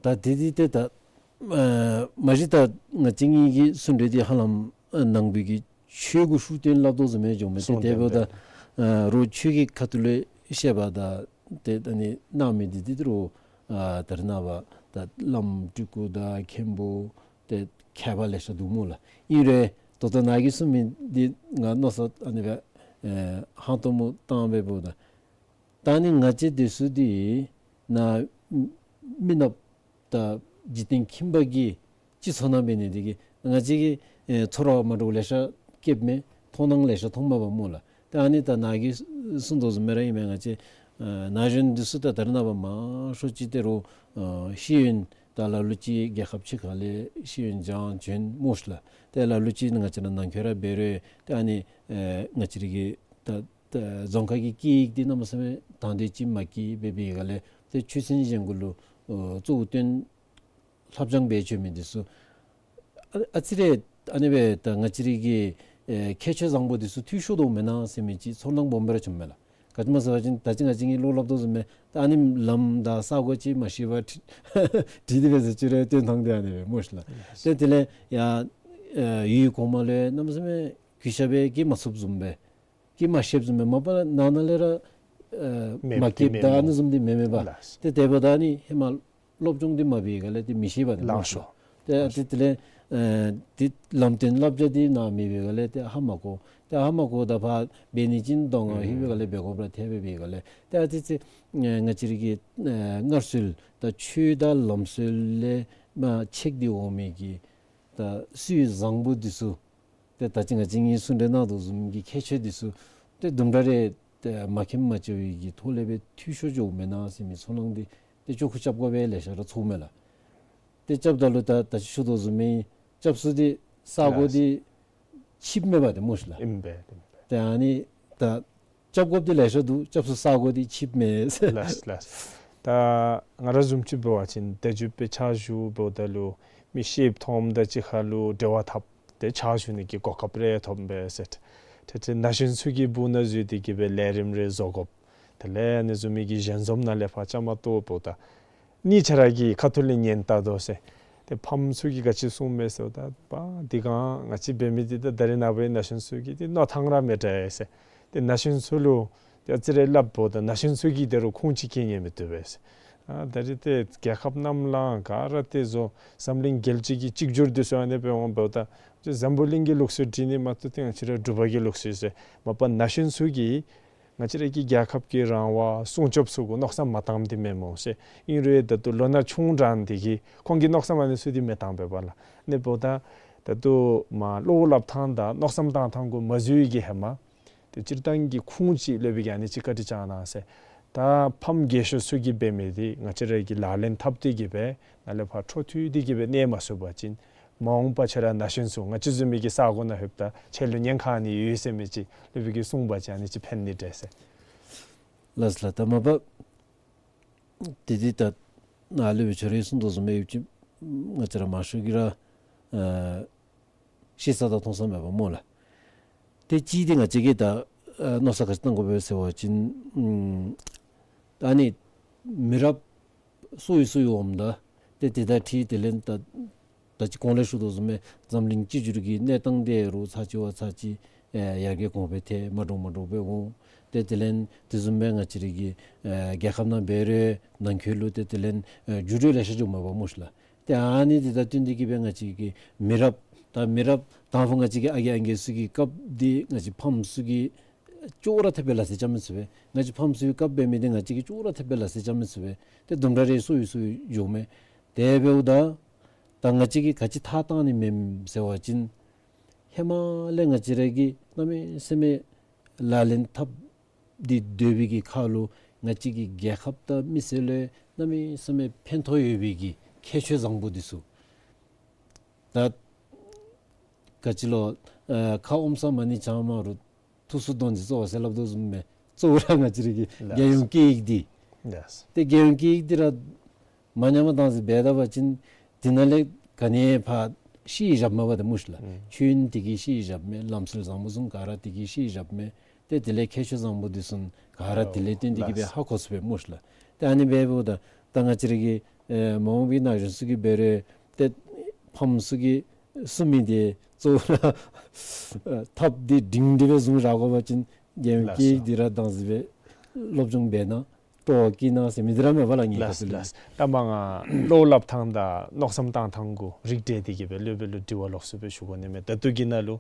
ད་དེ་འདི་ཏེ་ད་ཨ་མ་གཞི་ད་ང་བཅས་གཉིས་ཀྱི་གསུང་གྲོས་འདི་ཧ་ལམ་ཨ་ནང་པའི་གི་ཆོས་གུ་ཤུགས་བཏོན་སླབ་དོ་བཟུམ་སྦེ་འགྱོཝ་མས། ཏེ་གསུངས་དེ་འབདཝ་ད་དེ་ཨ་རོགས་ཆོས་ཀྱི་ཁ་ཐུག་ལས་བཤད་པ་དང་ཏེ་ཨ་ནི་གནང་མི་འདི་འདི་རོགས་ཨ་ད་རེས་ནངས་པ་ད་བླམ་སྤྲུལ་སྐུ་དང་མཁན་པོ་ཏེ་མཁས་པ་ལེ་ཤ་འདུག་སྨོ་ལགས། ཨིན་རུང་ད་ལྟོ་ནཱ་གིས་གསུངས་མི་འདི་ང་མནོ་བསམ་ཨ་ནི་སྦེ་ཨེ་ཧང་སྟོང་མོ་བཏང་སྦེ་འབདཝ་ད་ད་ཨ་ནི་ང་བཅས་འདི་ཚུ་འདི་ནཱ་མི་ནགཔ་དང་འཇིག་རྟེན་ཁྱིམ་པ་གི་སྤྱི་ཚོགས་ནང་འབད་ནི་འདི་གིས་ང་བཅས་ཀྱིས་ཨེ་ཚོར་བ་མ་འདྲཝ་ལེ་ཤ་བསྐྱེདཔ་མས། མཐོང་སྣང་ལེ་ཤ་མཐོངམ་མས་པ་སྨོ་ལགས། ཏེ་ཨ་ནི་ད་ནཱ་གིས་གསུངས་དོ་བཟུམ་སྦེ་ར་ཨིན་མས། ང་བཅས་ཨ་ན་གཞོན་འདི་ཚུ་ད་ད་རེས་ནངས་པ་མང་ཤོས་ཅིག་ཏེ་རོགས་ཨ་ཤེས་ཡོན་ད་ལ་ལུ་ཅིག་རྒྱལ་ཁབ་ཕྱི་ཁ་ལས་ཤེས་ཡོན་སྦྱང་བྱོན་སྨོ་ཤིག་ལགས། ཏེ་ལ་ལུ་ཅིག་ང་བཅས་ར་ནང་འཁོད་ར་འབད་རུང་ཏེ་ཨ་ནི་ཨེ་ང་བཅས་ར་གི་ད་ད་རྫོང་ཁ་གི་སྐད་ཡིག་འདི་གནམ་མེད་ས་མེད་དང་འདོད་ཅིག་མ་སྐྱེ་སྦེ་འབད་བའི་སྒང་ལས་ཏེ་ཆོས་ཚན་གཞན་གུ་ལུ་ཨོ་གཙོ་བོ་བཏོན་ལྷབ་སྦྱང་འབད་བྱོན་མི་འདི་ཚུ་ཨ་ཨ་ཙི་རེ་ཨ་ནི་སྦེ་ད་ང་བཅས་ར་གི་ཨེ་ཁྱད་ཆོས་བཟང་པོ་འདི་ཚུ་འཐུས་ཤོར་དོ་མེན་ན་ཟེར་མི་ཅིག་ཚོར་སྣང་སྦོམ་སྦེ་ར་བྱུངམ་མས་ལགས། ག་ཅི་སྨོ་ཟེར་བ་ཅིན་ད་ཅི་ང་བཅས་ཀྱིས་བློ་སླབ་དོ་བཟུམ་སྦེ་ད་ཨ་ནི་ལམ་དང་ས་གོ་ཅིག་མ་ཤེས་པར་དྲི་དྲི་སྟེ་འབད་ཟེར་ཅི་རུང་སྟོན་ཐངས་འདི་ཨ་ནི་སྦེ་སྨོ་ཤིག་ལགས། ཏེ་དེ་ལས་ཡང་ཨེ་ཡུལ་གོང་མ་ལུ་གནམ་མེད་ས་མེད་གུས་ཞབས་སྦེ་བསྐྱེད་མ་ཚུགསཔ་བཟུམ་སྦེ་བསྐྱེད་མ་ཤེསཔ་བཟུམ་སྦེ་མ་པ་ནང་ན་ལས་ར་ཨེ་མེད་མ་བསྐྱེདཔ་མེད་ད་ཨ་ནི་བཟུམ་འདི་མེན་མས་པ། ལགས། ཏེ་དེ་འབདཝ་ད་ཨ་ནི་ཧེ་མ་སློབ་སྦྱོང་འདི་མ་འབད་བའི་སྒང་ལས་ཏེ་མི་ཤེས་པ་འདི་ལང་ཤོར། ཏེ་ཏེ་དེ་ལས་ཨེ་ཏེ་ལམ་སྟོན་བསླབ་བྱ་འདི་ནཱ་མེད་པའི་སྒང་ལས་ཏེ་ཧ་མ་གོ། ཏེ་ཧ་མ་གོཝ་ད་ཕར་འབད་ནི་ཅིག་གདོང་ཁར་ལྷོད་པའི་སྒང་ལས་འབད་དགོཔ་ར་ཐལ་སྦེ་འབད་བའི་སྒང་ལས་ཏེ་ཨ་ཙི་ཙི་ཨེ་ང་བཅས་ར་གི་ཨེ་སྔར་སྲོལ་ད་ཆོས་དང་ལམ་སྲོལ་ལས་མར་ཆད་དེ་འོང་མི་གི་ད་སྲོལ་བཟང་པོ་འདི་ཚུ་ཏེ་ད་ཅི་ང་བཅས་གཉིས་གསུང་གྲོས་གནང་དོ་བཟུམ་གྱི་ཁྱད་ཆོས་འདི་ཚུ་ཏེ་དུམ་གྲ་རེ་ཏེ་མ་མཁྱེན་མ་ཆེ་བའི་གི་ཐོག་ལས་སྦེ་འཐུས་ཤོར་འགྱོཝ་མེན་ན་ཟེར་མི་ཚོར་སྣང་འདི་ཏེ་ཅོག་ཁུ་རྐྱབ་དགོ་པའི་ལེ་ཤ་ར་ཚོརཝ་མས་ལགས། ཏེ་རྐྱབ་ད་ལུ་ད་ད་ཅི་ཞུ་དོ་བཟུམ་སྦེ་རྐྱབ་ས་འདི་ས་གོ་འདི་ཆིབས་མེད་པ་ཏེ་སྨོ་ཤིག་ལགས། ཨིན་པས། ཏེ་ཨ་ནི་ད་ རྐྱབ་དགོཔ་འདི་ལེ་ཤ་འདུག། རྐྱབ་ས་ས་གོ་འདི་ཆིབས་མེད་ཟེར། ལགས་ལགས། ད་ང་ར་བཟུམ་ཅིག་འབད་བ་ཅིན་དེ་ཅིག་སྦེ་ཕྱག་ཞུ་འབདཝ་ད་ལུ་མི་ཤེསཔ་མཐོངམ་དང་གཅིག་ཁར་ལུ་འབྲེལ་བ་འཐབ་སྟེ་ཕྱག་ཞུ་ནི་གི་གོ་སྐབས་རེ་ཐོབ་པས་ཟེར། ཏེ་ཏེ་ན་གཞོན་ཚུ་གི་སྦུག་ན་འཛུལ་ཏེ་གི་སྦེ་ལས་རིམ་རེ་བཟོ་དགོཔ། དེ་ལས་ཨ་ནི་བཟུམ་མའི་གི་ཞལ་འཛོམས་ནང་ལས་ཕར་བཅའ་མར་གཏོགས་འབདཝ་ད་ནི་ཁྱེད་ར་གི་ཁ་ཐུག་ལས་ཉན་ལྟ་དོ་ཟེར། ཏེ་ཕམ་ཚུ་གིས་ག་ཅི་གསུངམ་མས་ཟེར་བ་ད་པ་འདི་གང་ང་བཅས་འབད་མི་འདི་ད་ད་རེས་ནངས་པའི་ན་གཞོན་ཚུ་གི་འདི་མནོ་ཐངས་ར་མེད་དྲགས་ཟེར། ཏེ་ན་གཞོན་ཚུ་ལུ་ཏེ་ཨ་ཙི་རེ་སླབ་འབདཝ་ད་ན་གཞོན་ཚུ་གིས་དེ་རུ་ཁུངས་ཅིག་སྐྱེལ་ནི་མི་བཏུབ་པས་ཟེར། ཨ་ད་རེས་ཏེ་རྒྱལ་ཁབ་རྣམས་ལུ་ག་ར་ཏེ་བཟོ་འཛམ་གླིང་རྒྱལ་སྤྱི་གི་གཅིག་གྱུར་འདི་ཚུ་ཨ་ནི་སྦེ་འོང་འབདཝ་ད་ཏེ་འཛམ་བུ་གླིང་གི་ལུགས་སྲོལ་སྒྲིག་ནི་མ་གཏོགས་ཏེ་ང་བཅས་ར་འབྲུག་པ་གི་ལུགས་སྲོལ་ཟེར་མ་པ་ན་གཞོན་ཚུ་གིས་ང་བཅས་ར་གི་རྒྱལ་ཁབ་ཀྱི་རང་དབང་སྲུང་སྐྱོབ་ཚུ་གུ་མནོ་བསམ་མ་བཏངམ་འདི་མེན་མོ་ཟེར། ཨིན་རུང་ད་ལྟོ་ལོ་ན་ཆུང་དྲགས་འདི་གིས་ཁོང་གི་མནོ་བསམ་ཨ་ནི་ཚུ་འདི་མི་བཏང་པས་པ་ལགས། ཨ་ནི་འབདཝ་ད་ད་ལྟོ་མ་བློ་སླབ་ཐངས་དང་མནོ་བསམ་བཏང་ཐངས་གུ་མ་འཛུལ་གྱི་ཧེ་མ་ཏེ་སྤྱིར་བཏང་གི་ཁུངས་ཅིག་སློབ་དཔོན་གྱིས་ཨ་ནི་ཅིག་བཀའ་དྲིན་བསྐྱང་གནང་ཟེར། ད་ཕམ་རྒས་ཤོས་ཚུ་གིས་འབད་མི་འདི་ང་བཅས་ར་གིས་ལག་ལེན་འཐབ་སྟེ་གི་སྦེ་ནཱ་ལས་ཕར་འཕྲོ་མཐུད་དེ་གི་སྦེ་གནས་མ་ཚུགས་པ་ཅིན་མ་འོངས་པ་ཁྱེད་ར་ན་གཞོན་ཚུ་ང་བཅས་བཟུམ་མའི་གི་ས་གོ་ནང་ལྷོདཔ་ད་ཁྱེད་ལུ་ཉེན་ཁ་ནི་ཡོད་ཟེར་མི་ཅིག་སློབ་དཔོན་གྱིས་གསུངས་པ་ཅིན་ཨ་ནི་ཅིག་ཕན་ནི་འདྲས་ཟེར། ལགས་ལགས། ད་མ་པ་ཏེ་འདི་ད་ནཱ་སློབ་དཔོན་ཁྱོད་ར་གིས་གསུངས་དོ་བཟུམ་སྦེ་ཡོདཔ་ཅིག་ང་བཅས་ར་མང་ཤོས་ཀྱིས་ར་ཨ་ཤེས་ས་དང་མཐོང་ས་མེད་པ་སྨོ་ལགས། ཏེ་གཅིག་འདི་ང་བཅས་ཀྱིས་ད་ཨ་མནོ་བསམ་ག་ཅི་བཏང་དགོ་པས་ཟེར་བ་ཅིན་ཨམ་ད་ཨ་ནི་མི་རབས་སོ་ཡི་སོ་ཡི་འོངམ་ད་ཏེ་དེ་དང་འཁྲིལ་དེ་ལས་ད་ད་ཅི་གོང་ལས་ཞུ་དོ་བཟུམ་སྦེ་འཛམ་གླིང་གཅིག་གྱུར་གྱི་གནས་སྟངས་དེ་རུ་ཚར་གཅིག་བ་ཚར་གཅིག་ཨེ་ཡར་རྒྱས་གོང་འཕེལ་ཐལ་མ་འདྲཝ་མ་འདྲཝ་སྦེ་འོང་། ཏེ་དེ་ལས་དེ་བཟུམ་སྦེ་ང་བཅས་ར་གི་ཨེ་རྒྱལ་ཁབ་ནང་འབད་རུང་ནང་འཁོད་ལུ་ཏེ་དེ་ལས་ཨེ་འགྱུར་བ་ལེ་ཤ་འགྱོཝ་མས་པ་སྨོ་ཤིག་ལགས། ཏེ་ཨ་ནི་འདི་དང་བསྟུན་ཏེ་གི་སྦེ་ང་བཅས་ཀྱི་མི་རབས་ད་མི་རབས་དང་ཕུ་ང་བཅས་ཀྱི་ཨ་རྒས་ཨང་རྒས་ཚུ་གི་སྐབས་འདི་ང་བཅས་ཕམ་ཚུ་གིས་ཅོག་ར་འཐདཔ་སྦེ་ལག་རྩལ་རྐྱབ་མི་ཚུགས་པས། ང་བཅས་ཕམ་ཚུ་གི་སྐབས་འབད་མི་འདི་ང་བཅས་ཀྱིས་ཅོག་ར་འཐདཔ་སྦེ་ལག་རྩལ་རྐྱབ་མི་ཚུགས་པས། ཏེ་དུམ་གྲ་རེ་སོ་ཡི་སོ་ཡི་འགྱོཝ་མས། དེ་འབདཝ་ད་ད་ང་བཅས་ཀྱིས་ག་ཅི་ཐགས་བཏང་ནི་མས་ཟེར་བ་ཅིན་ཧེ་མ་ལས་ང་བཅས་ར་གིས་གནམ་མེད་ས་མེད་ལག་ལེན་འཐབ་སྟེ་སྡོད་པའི་གི་ཁར་ལུ་ང་བཅས་ཀྱི་རྒྱལ་ཁབ་དང་མི་སེར་ལུ་གནམ་མེད་ས་མེད་ཕན་ཐོགས་ཡོད་པའི་གི་ཁྱད་ཆོས་བཟང་པོ་འདི་ཚུ་ད་ག་ཅི་ལོ་ཨ་ཁ་ཨོམ་ས་མ་ཎི་བགྱང་མ་རུང་ཐུགས་སུ་དོན་འདི་རྫོགས་ཟེར་སླབ་དོ་བཟུམ་སྦེ་གཙོ་བོ་ར་ང་བཅས་ར་གི་ལགས། རྒྱལ་ཡོངས་སྐད་ཡིག་འདི། ལགས། ཏེ་རྒྱལ་ཡོངས་སྐད་ཡིག་འདི་ར་མ་ཉམས་པར་བཏང་ཟེར་འབད་ད་པ་ཅིན་འདི་ནང་ལས་ག་ནི་ཕར་ཤེས་རབ་མེད་པ་ཏེ་སྨོ་ཤིག་ལགས། ཨུམ། ཆོས་ཡོན་འདི་གིས་ཤེས་རབ་མེད། ལམ་སྲོལ་བཟང་པོ་བཟུམ་ག་ར་འདི་གིས་ཤེས་རབ་མེད། ཏེ་དེ་ལས་ཁྱད་ཆོས་བཟང་པོ་འདི་ཚུ་ག་ར་འདི་ལས་བརྟེན་ཏེ་གི་སྦེ་ཧ་གོ་ཚུགས་པས་སྨོ་ཤིག་ལགས། ཏེ་ཨ་ནི་འབདཝ་ད་ད་ང་བཅས་ར་གི་ཨེ་མ་འོངས་པའི་ན་གཞོན་ཚུ་གིས་འབད་རུང་ཏེ་ཕམ་ཚུ་གིས་གསུང་མི་འདི་གཙོ་བོ་ར་ཐགཔ་འདི་སྒྲིང་སྒྲི་སྦེ་བཟུང་བཞག་དགོ་པ་ཅིན་རྒྱལ་ཡོངས་སྐད་ཡིག་འདི་ར་བདག་འཛིན་སྦེ་སློབ་སྦྱོང་འབད་གནང་སྤྲོ་བ་བསྐྱེད་གནང་ཟེར་མི་འདི་ར་མེད་པ་ལགས། ངེའི་ཁ་ཐུག་ལས། ལགས་ལགས། ད་མ་ང་བློ་སླབ་ཐངས་དང་མནོ་བསམ་བཏང་ཐངས་གུ་རིགས་བསྒྲེས་ཏེ་གི་སྦེ་སློབ་དཔོན་ལུ་དྲི་བ་ལོགས་སུ་སྦེ་ཞུ་དགོ་ནི་མས། ད་ལྟོ་གི་ནང་ལུ་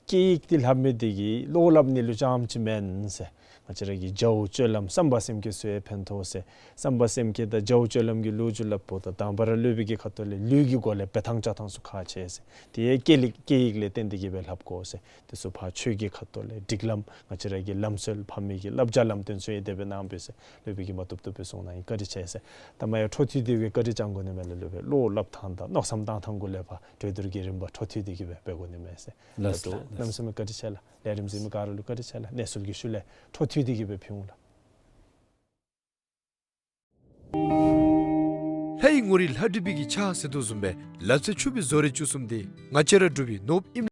སྐད་ཡིག་འདི་ལྷབ་མི་འདི་གིས་བློ་སླབ་ནི་ལུ་རྐྱངམ་ཅིག་མེན་ཟེར། ང་བཅས་ར་གི་བྱ་བ་སྤྱོད་ལམ་བསམ་པ་སེམས་བསྐྱེད་ཚུ་ཡང་ཕན་ཐོགས་ཟེར། བསམ་པ་སེམས་བསྐྱེད་དང་བྱ་བ་སྤྱོད་ལམ་གྱི་ལོ་རྒྱུས་སླབ་འབདཝ་ད་དང་པ་ར་སློབ་དཔོན་གྱི་ཁ་ཐུག་ལས་ལུས་ཀྱི་སྒོ་ལས་འབད་ཐངས་བྱ་ཐངས་ཚུ་ཁག་ཆེ་ཟེར། དེ་ཡང་སྐད་ཡིག་སྐད་ཡིག་ལས་བརྟེན་ཏེ་གི་སྦེ་ལྷབ་དགོ་ཟེར། དེ་ཚུ་ཕར་ཆོས་ཀྱི་ཁ་ཐུག་ལས་སྒྲིག་ལམ་ང་བཅས་ར་གི་ལམ་སྲོལ་ཕ་མེས་ཀྱི་བསླབ་བྱ་ལམ་སྟོན་ཚུ་ཡང་དེ་སྦེ་གནང་དགོ་ཟེར་སློབ་དཔོན་གྱིས་མ་བཏུབ་བཏུབ་སྦེ་གསུངས་གནང་ཡི། བཀའ་དྲིན་ཆེ་ཟེར། ད་མ་ཡང་འཕྲོ་མཐུད་དེ་སྦེ་བཀའ་དྲིན་བསྐྱང་དགོ་ནི་མས་ལགས། སློབ་དཔོན་བློ་སླབ་ཐངས་དང་མནོ་བསམ་བཏང་ཐངས་གུ་ལས་ཕར་གྲོས་བསྡུར་གྱི་རིམ་པ་འཕྲོ་མཐུད་དེ་གི་སྦེ་འབད་དགོ་ནི་མས་ཟེར། ལགས་ལགས། ད་ལྟོ་གནམ་མེད་ས་མེད་བཀའ་དྲིན་ཆེ་ལགས། ལས་རིམ་གཟིགས་མི་ག་ར་ལུ་བཀའ་དྲིན་ཆེ་ལགས། གནས་ཚུལ་གྱི་ཤུལ་ལས་འཕྲོ་མཐུད་དེ་གི་སྦེ་ཕུལ་འོང་ལགས། ལྷ་ཡི་ངོ་རིས་ལྷ་བྲིས་པའི་གི་ཕྱག་ཟེར་དོ་བཟུམ་སྦེ་ལག་རྩལ་ཕྱུག་པའི་བཟོ་རིག་བཅུ་གསུམ་འདི་ང་བཅས་ར་འབྲུག་པའི་ནོར་བུ་ཨིནམ།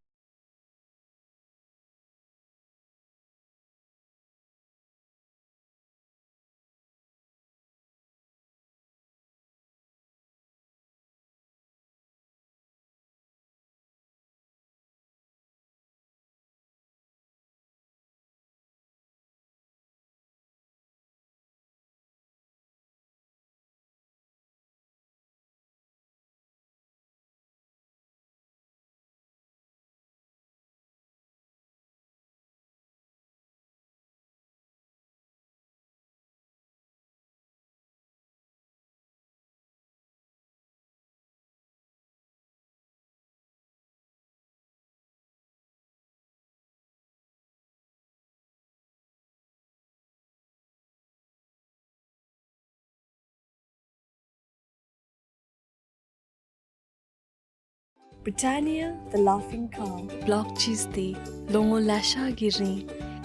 Britannia, the laughing cow. ལོག་ཅིག་སྟེ་ལོ་ངོ་ལེ་ཤ་གི་རིང་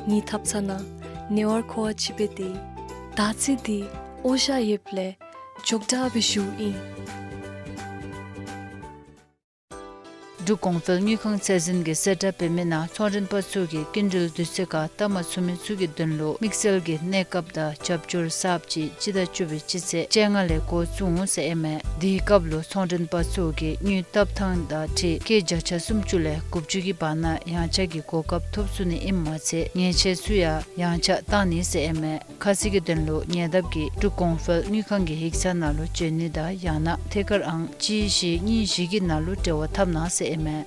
ངེའི་ཐབ་ཚང་ནང་ ཉེ་བར་མཁོ་བ་ཅིག་འབད་དེ། ད་ཚིག་འདི་ཨོ་ཤ་ཡེབ་ལས་ཅོག་འཐདཔ་སྦེ་ཞུཝ་ཨིན། འབྲུག་གོང་འཕེལ་དངུལ་ཁང་ཚད་འཛིན་གྱིས་གསལ་བསྒྲགས་འབད་མི་ནང་ཚོང་མགྲོན་པ་ཚུ་གིས་སྐྱིན་འགྲུལ་དུས་ཚོད་ཁར་བལྟ་མ་ཚུགས་མི་ཚུ་གི་དོན་ལུ་དམིགས་བསལ་གྱི་གནས་སྐབས་དང་རྒྱབ་སྐྱོར་གསརཔ་ཅིག་སྤྱི་ཟླ་བཅུ་པའི་སྤྱི་ཚེས་བཅོ་ལྔ་ལས་འགོ་བཙུགས་འོང་ཟེར་ཨིན་མས། དེའི་སྐབས་ལུ་ཚོང་མགྲོན་པ་ཚུ་གིས་དངུལ་བལྟ་ཐངས་དང་འཁྲིལ་སྐྱེད་བརྒྱ་ཆ་སུམ་ཅུ་ལས་དགུ་བཅུ་གི་བར་ན་ཡངས་ཆག་གི་གོ་སྐབས་ཐོབ་ཚུགས་ནི་ཨིནམ་མ་ཚད་ཉེས་ཆད་ཚུ་ཡང་ཡངས་ཆག་བཏང་ནི་ཟེར་ཨིན་མས། ཁ་གསལ་གྱི་དོན་ལུ་ཉེ་འདབས་ཀྱི་འབྲུག་གོང་འཕེལ་དངུལ་ཁང་གི་ཡིག་ཚང་ནང་ལུ་འབྱོན་ནི་དང་ཡང་ན་ཐད་ཀར་ཨང་གཅིག་བཞི་གཉིས་བཞི་གི་ནང་ལུ་འབྲེལ་བ་འཐབ་གནང་ཟེར་ཨིན་མས།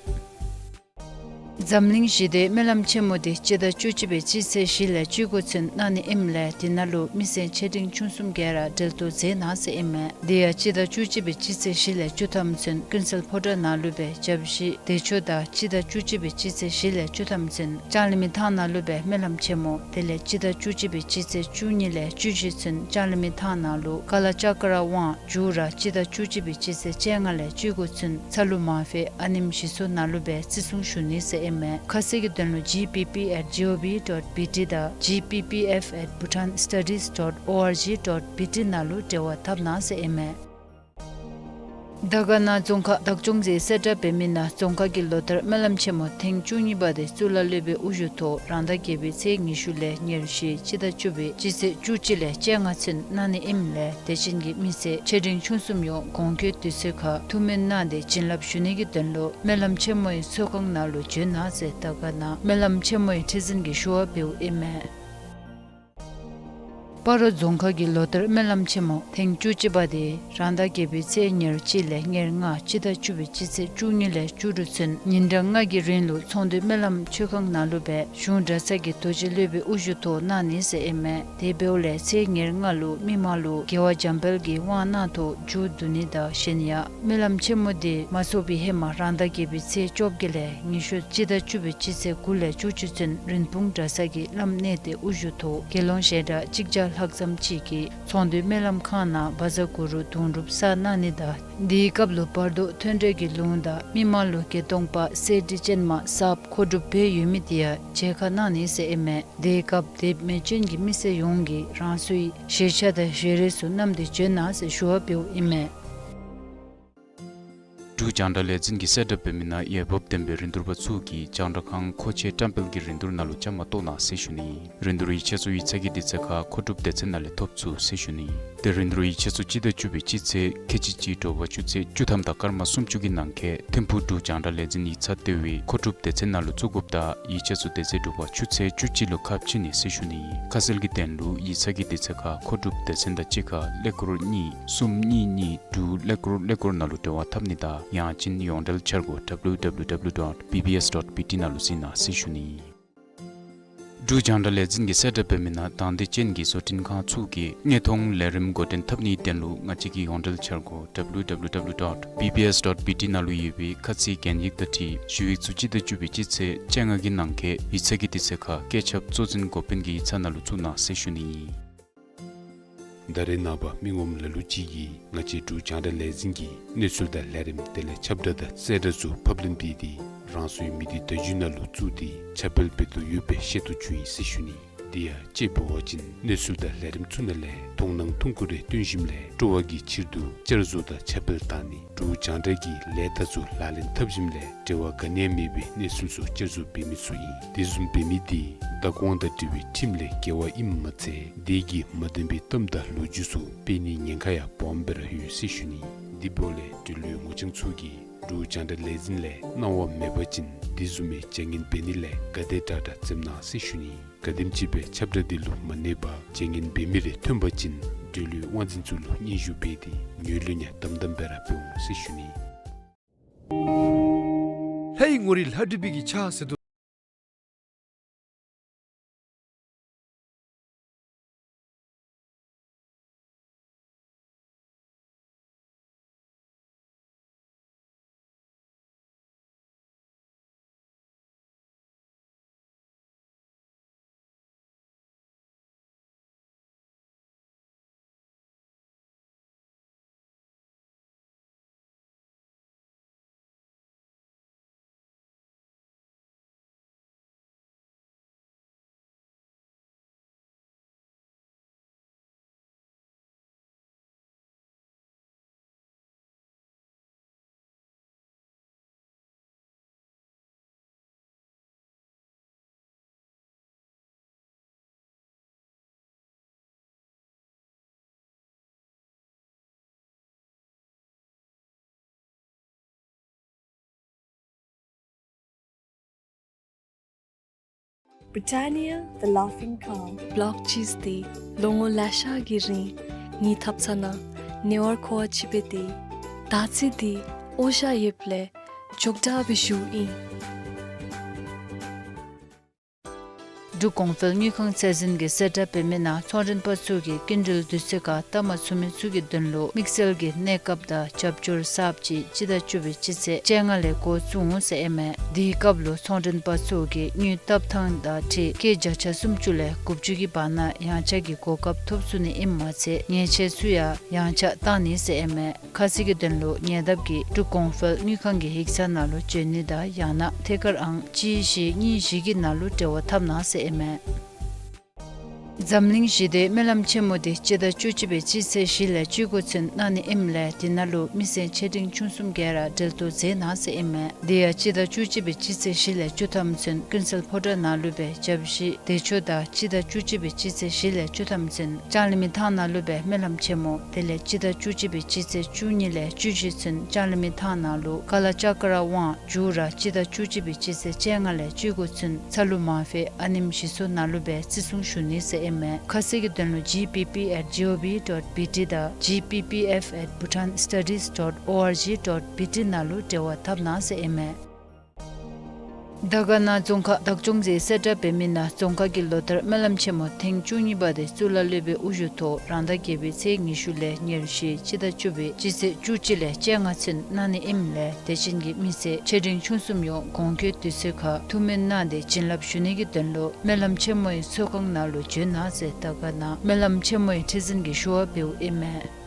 འཛམ་གླིང་ཞི་བདེའི་སྨོན་ལམ་ཆེན་མོ་འདི་སྤྱི་ཟླ་བཅུ་གཅིག་པའི་སྤྱི་ཚེས་བཞི་ལས་བཅུ་དགུ་ཚུན་གནང་ནི་ཨིནམ་ལས་དེ་ནང་ལུ་མི་སེར་ཆེ་འབྲིང་ཆུང་གསུམ་ག་ར་འབྲེལ་གཏོགས་མཛད་གནང་ཟེར་ཨིན་མས། དེ་ཡང་སྤྱི་ཟླ་བཅུ་གཅིག་པའི་སྤྱི་ཚེས་བཞི་ལས་བཅུ་ཐམ་ཚུན་ཀུན་གསལ་ཕོ་བྲང་ནང་ལུ་སྦེ་བཅའ་གཞི་བདེ་མཆོག་དང་སྤྱི་ཟླ་བཅུ་གཅིག་པའི་སྤྱི་ཚེས་བཞི་ལས་བཅུ་ཐམ་ཚུན་ལྕང་གླིང་མི་ཐང་ནང་ལུ་སྦེ་སྨོན་ལམ་ཆེན་མོ། དེ་ལས་སྤྱི་ཟླ་བཅུ་གཅིག་པའི་སྤྱི་ཚེས་བཅུ་གཉིས་ལས་བཅུ་བཞི་ཚུན་ལྕང་གླིང་མི་ཐང་ནང་ལུ་ཀ་ལ་ཙཀྲ་དབང་འཇུ་ར་སྤྱི་ཟླ་བཅུ་གཅིག་པའི་སྤྱི་ཚེས་བཅོ་ལྔ་ལས་བཅུ་དགུ་ཚུན་ཚ་ལུ་མང་ཕེ་ཨ་ནེམ་ཞི་སོ་ནང་ལུ་སྦེ་བརྩི་སྲུང་ཞུ་ནི་ཟེར་ཨིན་མས། ཁ་གསལ་གྱི་དོན་ལུ་G P P at G O V dot B T དང་G P P F at Bhutan Studies dot O R G dot B T ནང་ལུ་འབྲེལ་བ་འཐབ་གནང་ཟེར་ཨིན་མས། དར་དཀར་ན་རྫོང་ཁག་བདག་སྐྱོང་གིས་གསལ་བསྒྲགས་འབད་མི་ནང་རྫོང་ཁག་གི་ལོ་ལྟར་སྨོན་ལམ་ཆེན་མོ་ཐེངས་བཅུ་གཉིས་པ་དེ་གཙུག་ལག་སློབ་དཔོན་དབུ་བཞུགས་ཐོག་རང་ཟླ་བརྒྱད་པའི་ཚེས་ཉི་ཤུ་ལས་ཉེར་བཞི་སྤྱི་ཟླ་བཅུ་པའི་སྤྱི་ཚེས་བཅུ་གཅིག་ལས་བཅོ་ལྔ་ཚུན་གནང་ནི་ཨིནམ་ལས་དད་ཅན་གྱི་མི་སེར་ཆེ་འབྲིང་ཆུང་གསུམ་ཡོངས་གོང་འཁོད་དུས་ཚོད་ཁར་ཐུགས་སྨོན་གནང་སྟེ་བྱིན་རླབས་ཞུ་ནི་གི་དོན་ལུ་སྨོན་ལམ་ཆེན་མོའི་ཚོགས་ཁང་ནང་ལུ་འབྱོན་གནང་ཟེར་དར་དཀར་ན་སྨོན་ལམ་ཆེན་མོའི་ཁྲི་འཛིན་གྱིས་ཞུ་བ་འབདཝ་ཨིན་མས། སྤ་རོ་རྫོང་ཁག་གི་ལོ་ལྟར་སྨོན་ལམ་ཆེན་མོ་ཐེངས་བཅུ་གཅིག་པ་དེ་རང་ཟླ་བརྒྱད་པའི་ཚེས་ཉེར་གཅིག་ལས་ཉེར་ལྔ་སྤྱི་ཟླ་བཅུ་པའི་སྤྱི་ཚེས་བཅུ་གཉིས་ལས་བཅུ་དྲུག་ཚུན་ཉིན་གྲངས་ལྔ་གི་རིང་ལུ་ཚོང་འདུས་སྨོན་ལམ་མཆོད་ཁང་ནང་ལུ་སྦེ་གཞུང་གྲྭ་ཚང་གི་རྡོ་རྗེ་སློབ་དཔོན་དབུ་བཞུགས་ཐོག་གནང་ནི་ཟེར་ཨིན་མས། དེ་འབདཝ་ལས་ཚེས་ཉེར་ལྔ་ལུ་མི་མང་ལུ་རྒྱལ་བ་འཇམ་དཔལ་གྱི་དབང་གནང་ཐོག་མཇུག་བསྡུ་ནི་དང་གཞན་ཡང་སྨོན་ལམ་ཆེན་མོ་དེ་མ་ཚོགས་པའི་ཧེ་མ་རང་ཟླ་བརྒྱད་པའི་ཚེས་བཅོ་བརྒྱད་ལས་ཉི་ཤུ་སྤྱི་ཟླ་བཅུ་པའི་སྤྱི་ཚེས་དགུ་ལས་བཅུ་གཅིག་ཚུན་རིན་སྤུངས་གྲྭ་ཚང་གི་བླམ་གནས་བརྟན་དབུ་བཞུགས་ཐོག་དགེ་སློང་ཞལ་གྲངས་གཅིག་བརྒྱ་ལྷག་ཙམ་ཅིག་གིས་ཚོང་འདུས་སྨོན་ལམ་ཁང་ནང་བཛྲ་གུ་རུ་དུང་སྒྲུབ་བསགས་གནང་ནི་དང་དེའི་སྐབས་ལུ་བར་དོ་མཐུན་འབྲེལ་གྱི་ལུང་དང་མི་མང་ལུ་བརྒྱད་སྟོང་པ་གསེར་ཁྲི་ཅན་མ་གསརཔ་མཁོ་སྒྲུབ་འབད་ཡོད་མི་དེ་ཡང་མཇལ་ཁ་གནང་ནི་ཟེར་ཨིན་མས། དེའི་སྐབས་དེ་མེད་ཅན་གྱི་མི་སེར་ཡོངས་ཀྱིས་རང་སོའི་བཞེས་ཆ་དང་བཞེས་རས་ཚུ་བསྣམས་ཏེ་འབྱོན་གནང་ཟེར་ཞུ་བ་འབདཝ་ཨིན་མས། འབྲུག་རྒྱང་བསྒྲགས་ལས་འཛིན་གྱིས་གསལ་བསྒྲགས་འབད་མི་ནང་འོས་འབབ་ལྡན་པའི་རིན་བསྡུར་པ་ཚུ་གིས་རྒྱང་བསྒྲགས་ཁང་མཁོ་ཆས་བཀྲམ་སྤེལ་གྱི་རིན་བསྡུར་ནང་ལུ་བཅའ་མར་གཏོགས་གནང་ཟེར་ཞུ་ནི། རིན་བསྡུར་ཡིག་ཆ་ཚུ་ཡིག་ཚང་གི་དུས་ཚོད་ཁར་མཁོ་སྒྲུབ་སྡེ་ཚན་ནང་ལས་ཐོབ་ཚུགས་ཟེར་ཞུ་ནི། ཏེ་རིན་བསྡུར་ཡིག་ཆ་ཚུ་སྤྱི་ཟླ་བཅུ་པའི་སྤྱི་ཚེས་ཁལ་གཅིག་གཅིག་དྲོ་པ་ཆུ་ཚོད་བཅུ་ཐམ་དང་སྐར་མ་སུམ་ཅུ་གི་ནང་འཁོད་ཐིམ་ཕུག་འབྲུག་རྒྱང་བསྒྲགས་ལས་འཛིན་ཡིག་ཚང་ལྟེ་བའི་མཁོ་སྒྲུབ་སྡེ་ཚན་ནང་ལུ་བཙུགས་དགོཔ་དང་ཡིག་ཆ་ཚུ་དེ་ཚེ་དྲོ་པ་ཆུ་ཚོད་བཅུ་གཅིག་ལུ་ཁ་ཕྱེ་ནི་ཟེར་ཞུ་ནི། ཁ་གསལ་གྱི་དོན་ལུ་ཡིག་ཚང་གི་དུས་ཚོད་ཁར་མཁོ་སྒྲུབ་སྡེ་ཚན་དང་གཅིག་ཁར་ཀླད་ཀོར་གཉིས་གསུམ་གཉིས་གཉིས་དྲུག་ཀླད་ཀོར་ཀླད་ཀོར་ནང་ལུ་འབྲེལ་བ་འཐབ་ནི་དང་ཡང་ཅིན་ཡོངས་འབྲེལ་འཆར་སྒོ་W W W dot B B S dot B T ནང་ལུ་གཟིགས་གནང་ཟེར་ཞུ་ནི། འབྲུག་རྒྱང་བསྒྲགས་ལས་འཛིན་གྱིས་གསལ་བསྒྲགས་འབད་མི་ནང་དང་འདོད་ཅན་གྱི་བཟོ་སྐྲུན་ཁང་ཚུ་གིས་དངོས་མཐོང་ལས་རིམ་འགོ་འདྲེན་འཐབ་ནིའི་དོན་ལུ་ང་བཅས་ཀྱི་ཡོངས་འབྲེལ་འཆར་སྒོ་W W W dot B B S dot B T ནང་ལུ་ཡོད་པའི་ཁ་ཚིག་གན་ཡིག་དང་འཁྲིལ་ཞུ་ཡིག་ཚུ་སྤྱི་ཟླ་བཅུ་པའི་སྤྱི་ཚེས་བཅོ་ལྔ་གི་ནང་འཁོད་ཡིག་ཚང་གི་དུས་ཚོད་ཁར་བཀོད་ཁྱབ་གཙོ་འཛིན་འགོ་དཔོན་གྱི་ཡིག་ཚང་ནང་ལུ་བཙུགས་གནང་ཟེར་ཞུ་ནི། ད་རེས་ནངས་པ་མི་ངོམ་ལ་ལུ་ཅིག་གིས་ང་བཅས་འབྲུག་རྒྱང་བསྒྲགས་ལས་འཛིན་གྱི་གནས་ཚུལ་དང་ལས་རིམ་དེ་ལས་ཁྱབ་བསྒྲགས་དང་གསལ་བསྒྲགས་ཚུ་ཕབ་ལེན་འབད་དེ་རང་སོའི་མི་སྡེ་བརྡ་བརྒྱུད་ནང་ལུ་བཙུགས་ཏེ་ཁྱབ་སྤེལ་འབད་དོ་ཡོདཔ་སྦེ་ཤེས་རྟོགས་བྱུང་ཡི་ཟེར་ཞུ་ནི། དེ་ཡང་དཔྱེ་འབད་བ་ཅིན་གནས་ཚུལ་དང་ལས་རིམ་ཚུ་ནང་ལས་མཐོང་སྣང་ཐུང་ཀུ་རེ་སྟོན་ཞིནམ་ལས་སྤྲོ་བ་གི་ཕྱིར་དུ་བསྐྱར་བཟོ་དང་ཁྱབ་སྤེལ་བཏང་ནི། འབྲུག་རྒྱང་བསྒྲགས་ཀྱི་ལས་རྟགས་ཚུ་ལག་ལེན་འཐབ་ཞིནམ་ལས་འབྲེལ་བ་ག་ནི་ཡང་མེད་པའི་གནས་ཚུལ་ཚུ་བསྐྱར་བཟོ་འབད་མི་ཚུ་ཨིན། དེ་བཟུམ་འབད་མི་དེ་བདག་དབང་དང་འབྲེལ་བའི་ཁྲིམས་ལས་འགལ་བ་ཨིནམ་མ་ཚད་དེ་གིས་མ་བདེན་པའི་གཏམ་དང་ལོ་རྒྱུས་ཚུ་སྤེལ་ནིའི་ཉེན་ཁ་ཡང་སྦོམ་སྦེ་ར་ཡོད་ཟེར་ཞུ་ནི། དེ་འབདཝ་ལས་འབྲེལ་ཡོད་ངོ་རྐྱང་ཚུ་གིས་འབྲུག་རྒྱང་བསྒྲགས་ལས་འཛིན་ལས་གནང་བ་མེད་པ་ཅིན་དེ་བཟུམ་མའི་བྱ་ངན་འབད་ནི་ལས་ག་དེ་དྲག་དྲག་འཛེམ་གནང་ཟེར་ཞུ་ནི། ག་དེམ་ཅིག་སྦེ་ཁྱབ་བསྒྲགས་དེ་ལུ་མ་གནས་པར་བྱ་ངན་འབད་མི་རེ་ཐོན་པ་ཅིན་འབྲེལ་ཡོད་དབང་འཛིན་ཚུ་ལུ་སྙན་ཞུ་འབད་དེ་ངོས་ལེན་ཡང་དམ་དམ་སྦེ་ར་འབད་འོང་ཟེར་ཞུ་ནི། ལྷའི་ངོ་རིས་ལྷ་བྲིས་པའི་གི་ཕྱག་ཟེར་དོ། Britannia, the Laughing Cow. Block cheese འདི་ལོ་ངོ་ལེ་ཤ་གི་རིང་ངེའི་ཐབ་ཚང་ནང་ཉེ་བར་མཁོ་བ་ཅིག་འབད་དེ། ད་ཅི་འདི་ཨོ་ཤ་ཡོདཔ་ལས་མགྱོགས་དྲགས་སྦེ་ཞུཝ་ཨིན། འབྲུག་གོང་འཕེལ་དངུལ་ཁང་ཚད་འཛིན་གྱིས་གསལ་བསྒྲགས་འབད་མི་ནང་ཚོང་མགྲོན་པ་ཚུ་གིས་སྐྱིན་འགྲུལ་དུས་ཚོད་ཁར་བཏབ་མ་ཚུགས་མི་ཚུ་གི་དོན་ལུ་དམིགས་བསལ་གྱི་གནས་སྐབས་དང་རྒྱབ་སྐྱོར་གསརཔ་ཅིག་སྤྱི་ཟླ་བཅུ་པའི་སྤྱི་ཚེས་བཅོ་ལྔ་ལས་འགོ་བཙུགས་འོང་ཟེར་ཨིན་མས། དེའི་སྐབས་ལུ་ཚོང་མགྲོན་པ་ཚུ་གིས་དངུལ་བཏབ་ཐངས་དང་འཁྲིལ་སྐྱེད་བརྒྱ་ཆ་སུམ་ཅུ་ལས་དགུ་བཅུ་གི་བར་ན་ཡང་ཆག་གི་གོ་སྐབས་ཐོབ་ཚུགས་ནི་ཨིནམ་མ་ཚད་ཉེས་ཆད་ཚུ་ཡང་ཡང་ཆག་བཏང་ནི་ཟེར་ཨིན་མས། ཁ་གསལ་གྱི་དོན་ལུ་ཉེ་འདབས་ཀྱི་འབྲུག་གོང་འཕེལ་དངུལ་ཁང་གི་ཡིག་ཚང་ནང་ལུ་བྱོན་ནི་དང་ཡང་ན་ཐད་ཀར་ཨང་གཅིག་བཞི་གཉིས་བཞི་གི་ནང་ལུ་འབྲེལ་བ་འཐབ་གནང་ཟེར་ཨིན་མས། འཛམ་གླིང་ཞི་བདེའི་སྨོན་ལམ་ཆེན་མོ་འདི་སྤྱི་ཟླ་བཅུ་གཅིག་པའི་སྤྱི་ཚེས་བཞི་ལས་བཅུ་དགུ་ཚུན་གནང་ནི་ཨིནམ་ལས་དེ་ནང་ལུ་མི་སེར་ཆེ་འབྲིང་ཆུང་གསུམ་ག་ར་འབྲེལ་གཏོགས་མཛད་གནང་ཟེར་ཨིན་མས། དེ་ཡང་སྤྱི་ཟླ་བཅུ་གཅིག་པའི་སྤྱི་ཚེས་བཞི་ལས་བཅུ་ཐམ་ཚུན་ཀུན་གསལ་ཕོ་བྲང་ནང་ལུ་སྦེ་བཅའ་བཞི་བདེ་མཆོག་དང་སྤྱི་ཟླ་བཅུ་གཅིག་པའི་སྤྱི་ཚེས་བཞི་ལས་བཅུ་ཐམ་ཚུན་ལྕང་གླིང་མི་ཐང་ནང་ལུ་སྦེ་སྨོན་ལམ་ཆེན་མོ། དེ་ལས་སྤྱི་ཟླ་བཅུ་གཅིག་པའི་སྤྱི་ཚེས་བཅུ་གཉིས་ལས་བཅུ་བཞི་ཚུན་ལྕང་གླིང་མི་ཐང་ནང་ལུ་ཀ་ལ་ཅ་ཀ་ར་ཝང་མཇུག་ར་སྤྱི་ཟླ་བཅུ་གཅིག་པའི་སྤྱི་ཚེས་བཅོ་ལྔ་ལས་བཅུ་དགུ་ཚུན་ཚ་ལུ་མང་ཕེ་ཨ་ནེམ་ཞི་སོ་ནང་ལུ་སྦེ་བརྩི་སྲུང་ཞུ་ནི་ཟེར་ཨིན་མས། ཁ་གསལ་གྱི་དོན་ལུ་G P P at G O V dot B T དང་G P P F at Bhutan Studies dot O R G dot B T ནང་ལུ་འབྲེལ་བ་འཐབ་གནང་ཟེར་ཨིན་མས། དར་དཀར་ན་རྫོང་ཁག་བདག་སྐྱོང་ཚུ་གིས་གསལ་བསྒྲགས་འབད་མི་ནང་རྫོང་ཁག་གི་ལོ་བསྟར་སྨོན་ལམ་ཆེན་མོ་ཐེངས་བཅུ་གཉིས་པ་དེ་གཙུག་ལག་སློབ་དཔོན་དབུ་བཞུགས་ཐོག་རང་ཟླ་བརྒྱད་པའི་ཚེས་ཉི་ཤུ་ལས་ཉེར་བཞི་སྤྱི་ཟླ་བཅུ་པའི་སྤྱི་ཚེས་བཅུ་གཅིག་ལས་བཅོ་ལྔ་ཚུན་གནང་ནི་ཨིནམ་ལས་དེ་ཅན་གྱི་མི་སེར་ཆེ་འབྲིང་ཆུང་གསུམ་ཡོངས་གོང་འཁོད་དུས་ཚོད་ཁར་ཐུགས་སྨོན་གནང་སྟེ་བྱིན་རླབས་ཞུ་ནི་གི་དོན་ལུ་སྨོན་ལམ་ཆེན་མོའི་ཚོགས་ཁང་ནང་ལུ་བྱོན་གནང་ཟེར་དར་དཀར་ན་སྨོན་ལམ་ཆེན་མོའི་ཁྲི་འཛིན་གྱིས་ཞུ་བ་འབདཝ་ཨིན་མས།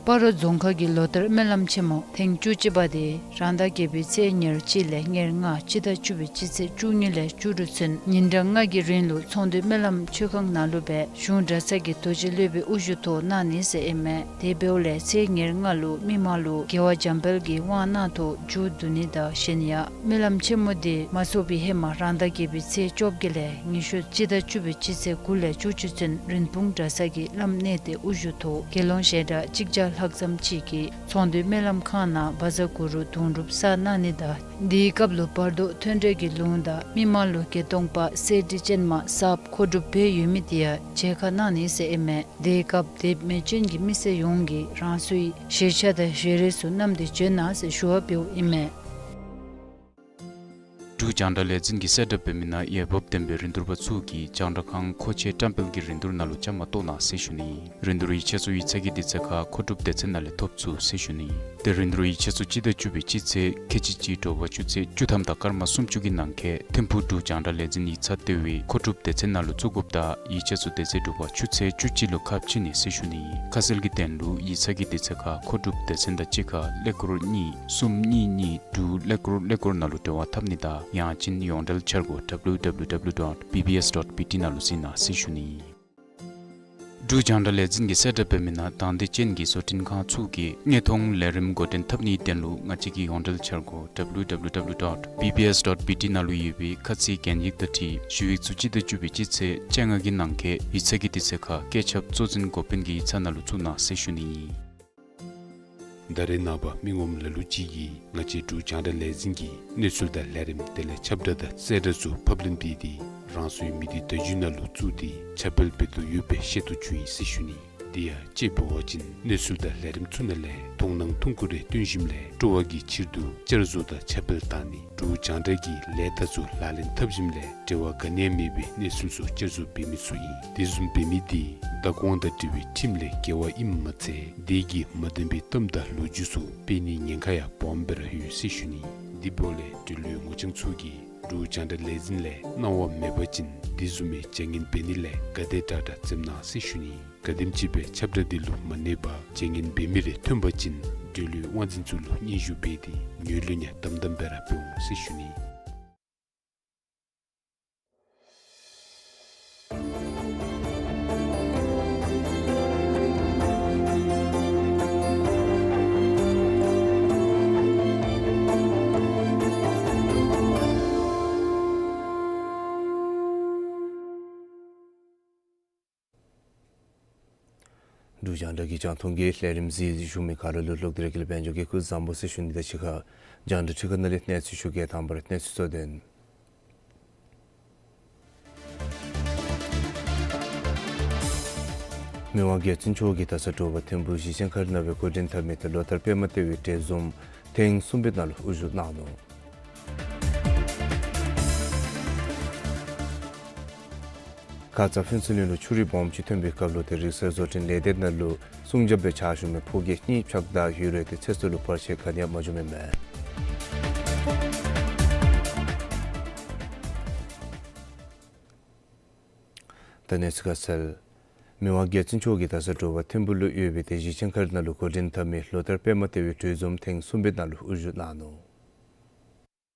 སྤ་རོ་རྫོང་ཁག་གི་ལོ་བསྟར་སྨོན་ལམ་ཆེན་མོ་ཐེངས་བཅུ་གཅིག་པ་དེ་རང་ཟླ་བརྒྱད་པའི་ཚེས་ཉེར་གཅིག་ལས་ཉེར་ལྔ་སྤྱི་ཟླ་བཅུ་པའི་སྤྱི་ཚེས་བཅུ་གཉིས་ལས་བཅུ་དྲུག་ཚུན་ཉིན་གྲངས་ལྔ་གི་རིང་ལུ་ཚོང་འདུས་སྨོན་ལམ་མཆོད་ཁང་ནང་ལུ་སྦེ་གཞུང་གྲྭ་ཚང་གི་རྡོ་རྗེ་སློབ་དཔོན་དབུ་བཞུགས་ཐོག་གནང་ནི་ཟེར་ཨིན་མས། དེ་འབདཝ་ལས་ཚེས་ཉེར་ལྔ་ལུ་མི་མང་ལུ་རྒྱལ་བ་འཇམ་དཔལ་གྱི་དབང་གནང་ཐོག་མཇུག་བསྡུ་ནི་དང་གཞན་ཡང་སྨོན་ལམ་ཆེན་མོ་དེ་མ་ཚོགས་པའི་ཧེ་མ་རང་ཟླ་བརྒྱད་པའི་ཚེས་བཅོ་བརྒྱད་ལས་ཉི་ཤུ་སྤྱི་ཟླ་བཅུ་པའི་སྤྱི་ཚེས་དགུ་ལས་བཅུ་གཅིག་ཚུན་རིན་སྤུངས་གྲྭ་ཚང་གི་བླམ་གནས་བརྟན་དབུ་བཞུགས་ཐོག་དགེ་སློང་ཞལ་གྲངས་གཅིག་བརྒྱ་ལྷག་ཙམ་ཅིག་གིས་ཚོང་འདུས་སྨོན་ལམ་ཁང་ནང་བཛྲ་གུ་རུ་དུང་སྒྲུབ་གསར་གནང་ནི་དང་དེའི་སྐབས་ལུ་བར་དོ་མཐུན་འབྲེལ་གྱི་ལུང་དང་མི་མང་ལུ་བརྒྱད་སྟོང་པ་གསེར་ཁྲི་ཅན་མ་གསརཔ་མཁོ་སྒྲུབ་འབད་ཡོད་མི་དེ་ཡང་མཇལ་ཁ་གནང་ནི་ཟེར་ཨིན་མས། དེའི་སྐབས་དེ་མི་ཅན་གྱི་མི་སེར་ཡོངས་ཀྱིས་རང་སོའི་བཞེས་ཆས་དང་བཞེས་རས་ཚུ་བསྣམས་ཏེ་བྱོན་གནང་ཟེར་ཞུ་བ་འབདཝ་ཨིན་མས། འབྲུག་རྒྱང་བསྒྲགས་ལས་འཛིན་གྱིས་གསལ་བསྒྲགས་འབད་མི་ནང་འོས་འབབ་ལྡན་པའི་རིན་བསྡུར་པ་ཚུ་གིས་རྒྱང་བསྒྲགས་ཁང་མཁོ་ཆས་བཀྲམ་སྤེལ་གྱི་རིན་བསྡུར་ནང་ལུ་བཅའ་མར་གཏོགས་གནང་ཟེར་ཞུ་ནི། རིན་བསྡུར་ཡིག་ཆ་ཚུ་ཡིག་ཚང་གི་དུས་ཚོད་ཁར་མཁོ་སྒྲུབ་སྡེ་ཚན་ནང་ལས་ཐོབ་ཚུགས་ཟེར་ཞུ་ནི། ཏེ་རིན་བསྡུར་ཡིག་ཆ་ཚུ་སྤྱི་ཟླ་བཅུ་པའི་སྤྱི་ཚེས་ཁལ་གཅིག་གཅིག་དྲོ་པ་ཆུ་ཚོད་བཅུ་ཐམ་དང་སྐར་མ་སུམ་ཅུ་གི་ནང་འཁོད་ཐིམ་ཕུག་འབྲུག་རྒྱང་བསྒྲགས་ལས་འཛིན་ཡིག་ཚང་ལྟེ་བའི་མཁོ་སྒྲུབ་སྡེ་ཚན་ནང་ལུ་བཙུགས་དགོཔ་དང་ཡིག་ཆ་ཚུ་དེ་ཚེ་དྲོ་པ་ཆུ་ཚོད་བཅུ་གཅིག་ལུ་ཁ་ཕྱེ་ནི་ཟེར་ཞུ་ནི། ཁ་གསལ་གྱི་དོན་ལུ་ཡིག་ཚང་གི་དུས་ཚོད་ཁར་མཁོ་སྒྲུབ་སྡེ་ཚན་དང་གཅིག་ཁར་ཀླད་ཀོར་གཉིས་གསུམ་གཉིས་གཉིས་དྲུག་ཀླད་ཀོར་ཀླད་ཀོར་ནང་ལུ་འབྲེལ་བ་འཐབ་ནི་དང་ཡང་ཅིན་ཡོངས་འབྲེལ་འཆར་སྒོ་W W W dot B B S dot B T ནང་ལུ་གཟིགས་གནང་ཟེར་ཞུ་ནི། འབྲུག་རྒྱང་བསྒྲགས་ལས་འཛིན་གྱིས་གསལ་བསྒྲགས་འབད་མི་ནང་དང་འདོད་ཅན་གྱི་བཟོ་སྐྲུན་ཁང་ཚུ་གིས་དངོས་མཐོང་ལས་རིམ་འགོ་འདྲེན་འཐབ་ནིའི་དོན་ལུ་ང་བཅས་ཀྱི་ཡོངས་འབྲེལ་འཆར་སྒོ་W W W dot B B S dot B T ནང་ལུ་ཡོད་པའི་ཁ་ཚིག་རྒྱན་ཡིག་དང་འཁྲིལ་ཞུ་ཡིག་ཚུ་སྤྱི་ཟླ་བཅུ་པའི་སྤྱི་ཚེས་བཅོ་ལྔ་གི་ནང་འཁོད་ཡིག་ཚང་གི་དུས་ཚོད་ཁར་བཀོད་ཁྱབ་གཙོ་འཛིན་འགོ་དཔོན་གྱི་ཡིག་ཚང་ནང་ལུ་བཙུགས་གནང་ཟེར་ཞུ་ནི་ཨིན། ད་རེས་ནངས་པ་མི་ངོམ་ལ་ལུ་ཅིག་གིས་ང་བཅས་འབྲུག་རྒྱང་བསྒྲགས་ལས་འཛིན་གྱི་གནས་ཚུལ་དང་ལས་རིམ་དེ་ལས་ཁྱབ་བསྒྲགས་དང་གསལ་བསྒྲགས་ཚུ་ཕབ་ལེན་འབད་དེ་རང་སོའི་མི་སྡེ་བརྡ་བརྒྱུད་ནང་ལུ་བཙུགས་ཏེ་ཁྱབ་སྤེལ་འབད་དོ་ཡོདཔ་སྦེ་ཤེས་རྟོགས་བྱུང་ཡི་ཟེར་ཞུ་ནི། དེ་ཡང་དཔྱེ་འབད་བ་ཅིན་གནས་ཚུལ་དང་ལས་རིམ་ཚུ་ནང་ལས་མཐོང་སྣང་ཐུང་ཀུ་རེ་སྟོན་ཞིནམ་ལས་སྤྲོ་བ་གི་ཕྱིར་དུ་བསྐྱར་བཟོ་དང་ཁྱབ་སྤེལ་བཏང་ནི་འབྲུག་རྒྱང་བསྒྲགས་ཀྱི་ལས་རྟགས་ཚུ་ལག་ལེན་འཐབ་ཞིནམ་ལས་འབྲེལ་བ་ག་ནི་ཡང་མེད་པའི་གནས་ཚུལ་ཚུ་བསྐྱར་བཟོ་འབད་མི་ཚུ་ཨིན། དེ་བཟུམ་འབད་མི་དེ་བདག་དབང་དང་འབྲེལ་བའི་ཁྲིམས་ལས་འགལ་བ་ཨིནམ་མ་ཚད་དེ་གིས་མ་བདེན་པའི་གཏམ་དང་ལོ་རྒྱུས་ཚུ་སྤེལ་ནིའི་ཉེན་ཁ་ཡང་སྦོམ་སྦེ་ར་ཡོད་ཟེར་ཞུ་ནི། དེ་འབདཝ་ལས་འབྲེལ་ཡོད་ངོ་རྐྱང་ཚུ་གིས་འབྲུག་རྒྱང་བསྒྲགས་ལས་འཛིན་ལས་གནང་བ་མེད་པ་ཅིན་དེ་བཟུམ་མའི་བྱ་ངན་འབད་ནི་ལས་ག་དེ་དྲག་དྲག་འཛེམ་གནང་ཟེར་ཞུ་ནི། ག་དེམ་ཅིག་སྦེ་ཁྱབ་བསྒྲགས་དེ་ལུ་མ་གནས་པར་བྱ་ངན་འབད་མི་རེ་ཐོན་པ་ཅིན་འབྲེལ་ཡོད་དབང་འཛིན་ཚུ་ལུ་སྙན་ཞུ་འབད་དེ་ངོས་ལེན་ཡང་དམ་དམ་སྦེ་ར་འབད་འོང་ཟེར་ཞུ་ནི། འབྲུག་རྒྱང་བསྒྲགས་ཀྱི་རྒྱང་མཐོང་གི་ལས་རིམ་གཟིགས་ཞུ་མི་ག་ར་ལུ་ལོག་སྟེ་ར་དགེ་ལེགས་དཔལ་འབྱོར་གྱིས་སྐུ་གཟུགས་བཟང་པོ་ཟེར་ཞུ་ནི་དང་གཅིག་ཁར་རྒྱང་བསྒྲགས་ཁྲི་ཁང་ནང་ལས་གནས་ཚུལ་ཞུ་གེ། དང་པ་ར་གནས་ཚུལ་གཙོ་དོན། མི་དབང་རྒྱལ་བཙུན་མཆོག་གིས་ད་ས་དྲོ་པ་ཐིམ་ཕུག་གཞིས་ཆགས་མཁར་ནང་འགོ་འདྲེན་འཐབ་མི་ཏེ་ལོ་ལྟར་པདྨ་ལྟེ་བའི་གྲོས་འཛོམས་ཐེངས་གསུམ་པའི་ནང་ལུ་དབུ་བཞུགས་གནང་ནུག། ཁ་ཙ་ཕུན་ཚོགས་གླིང་ལུ་ཆུ་རུད་སྦོམ་ཅིག་ཐོན་པའི་སྐབས་ལུ་ཏེ་རིག་གསར་བཟོ་སྐྲུན་ལས་སྡེ་ནང་ལུ་སྲུང་སྐྱོབ་སྦེ་ཕྱག་ཞུ་མི་ཕོ་སྐྱེས་གཉིས་ཕྱག་བདའ་ཡོད་རུང་ཏེ་ཚེ་སྲོག་ལུ་བར་ཆད་ག་ནི་ཡང་མ་བྱུངམ་ཨིན་མས། ད་གནས་ཚུལ་ཁ་གསལ། མི་དབང་རྒྱལ་བཙུན་མཆོག་གིས་ད་ས་དྲོ་པ་ཐིམ་ཕུག་ལུ་ཡོད་པའི་ཏེ་གཞིས་ཆགས་མཁར་ནང་ལུ་འགོ་འདྲེན་འཐབ་མི་ལོ་ལྟར་པདྨ་ལྟེ་བའི་གྲོས་འཛོམས་ཐེངས་གསུམ་པའི་ནང་ལུ་དབུ་བཞུགས་གནང་ནུག།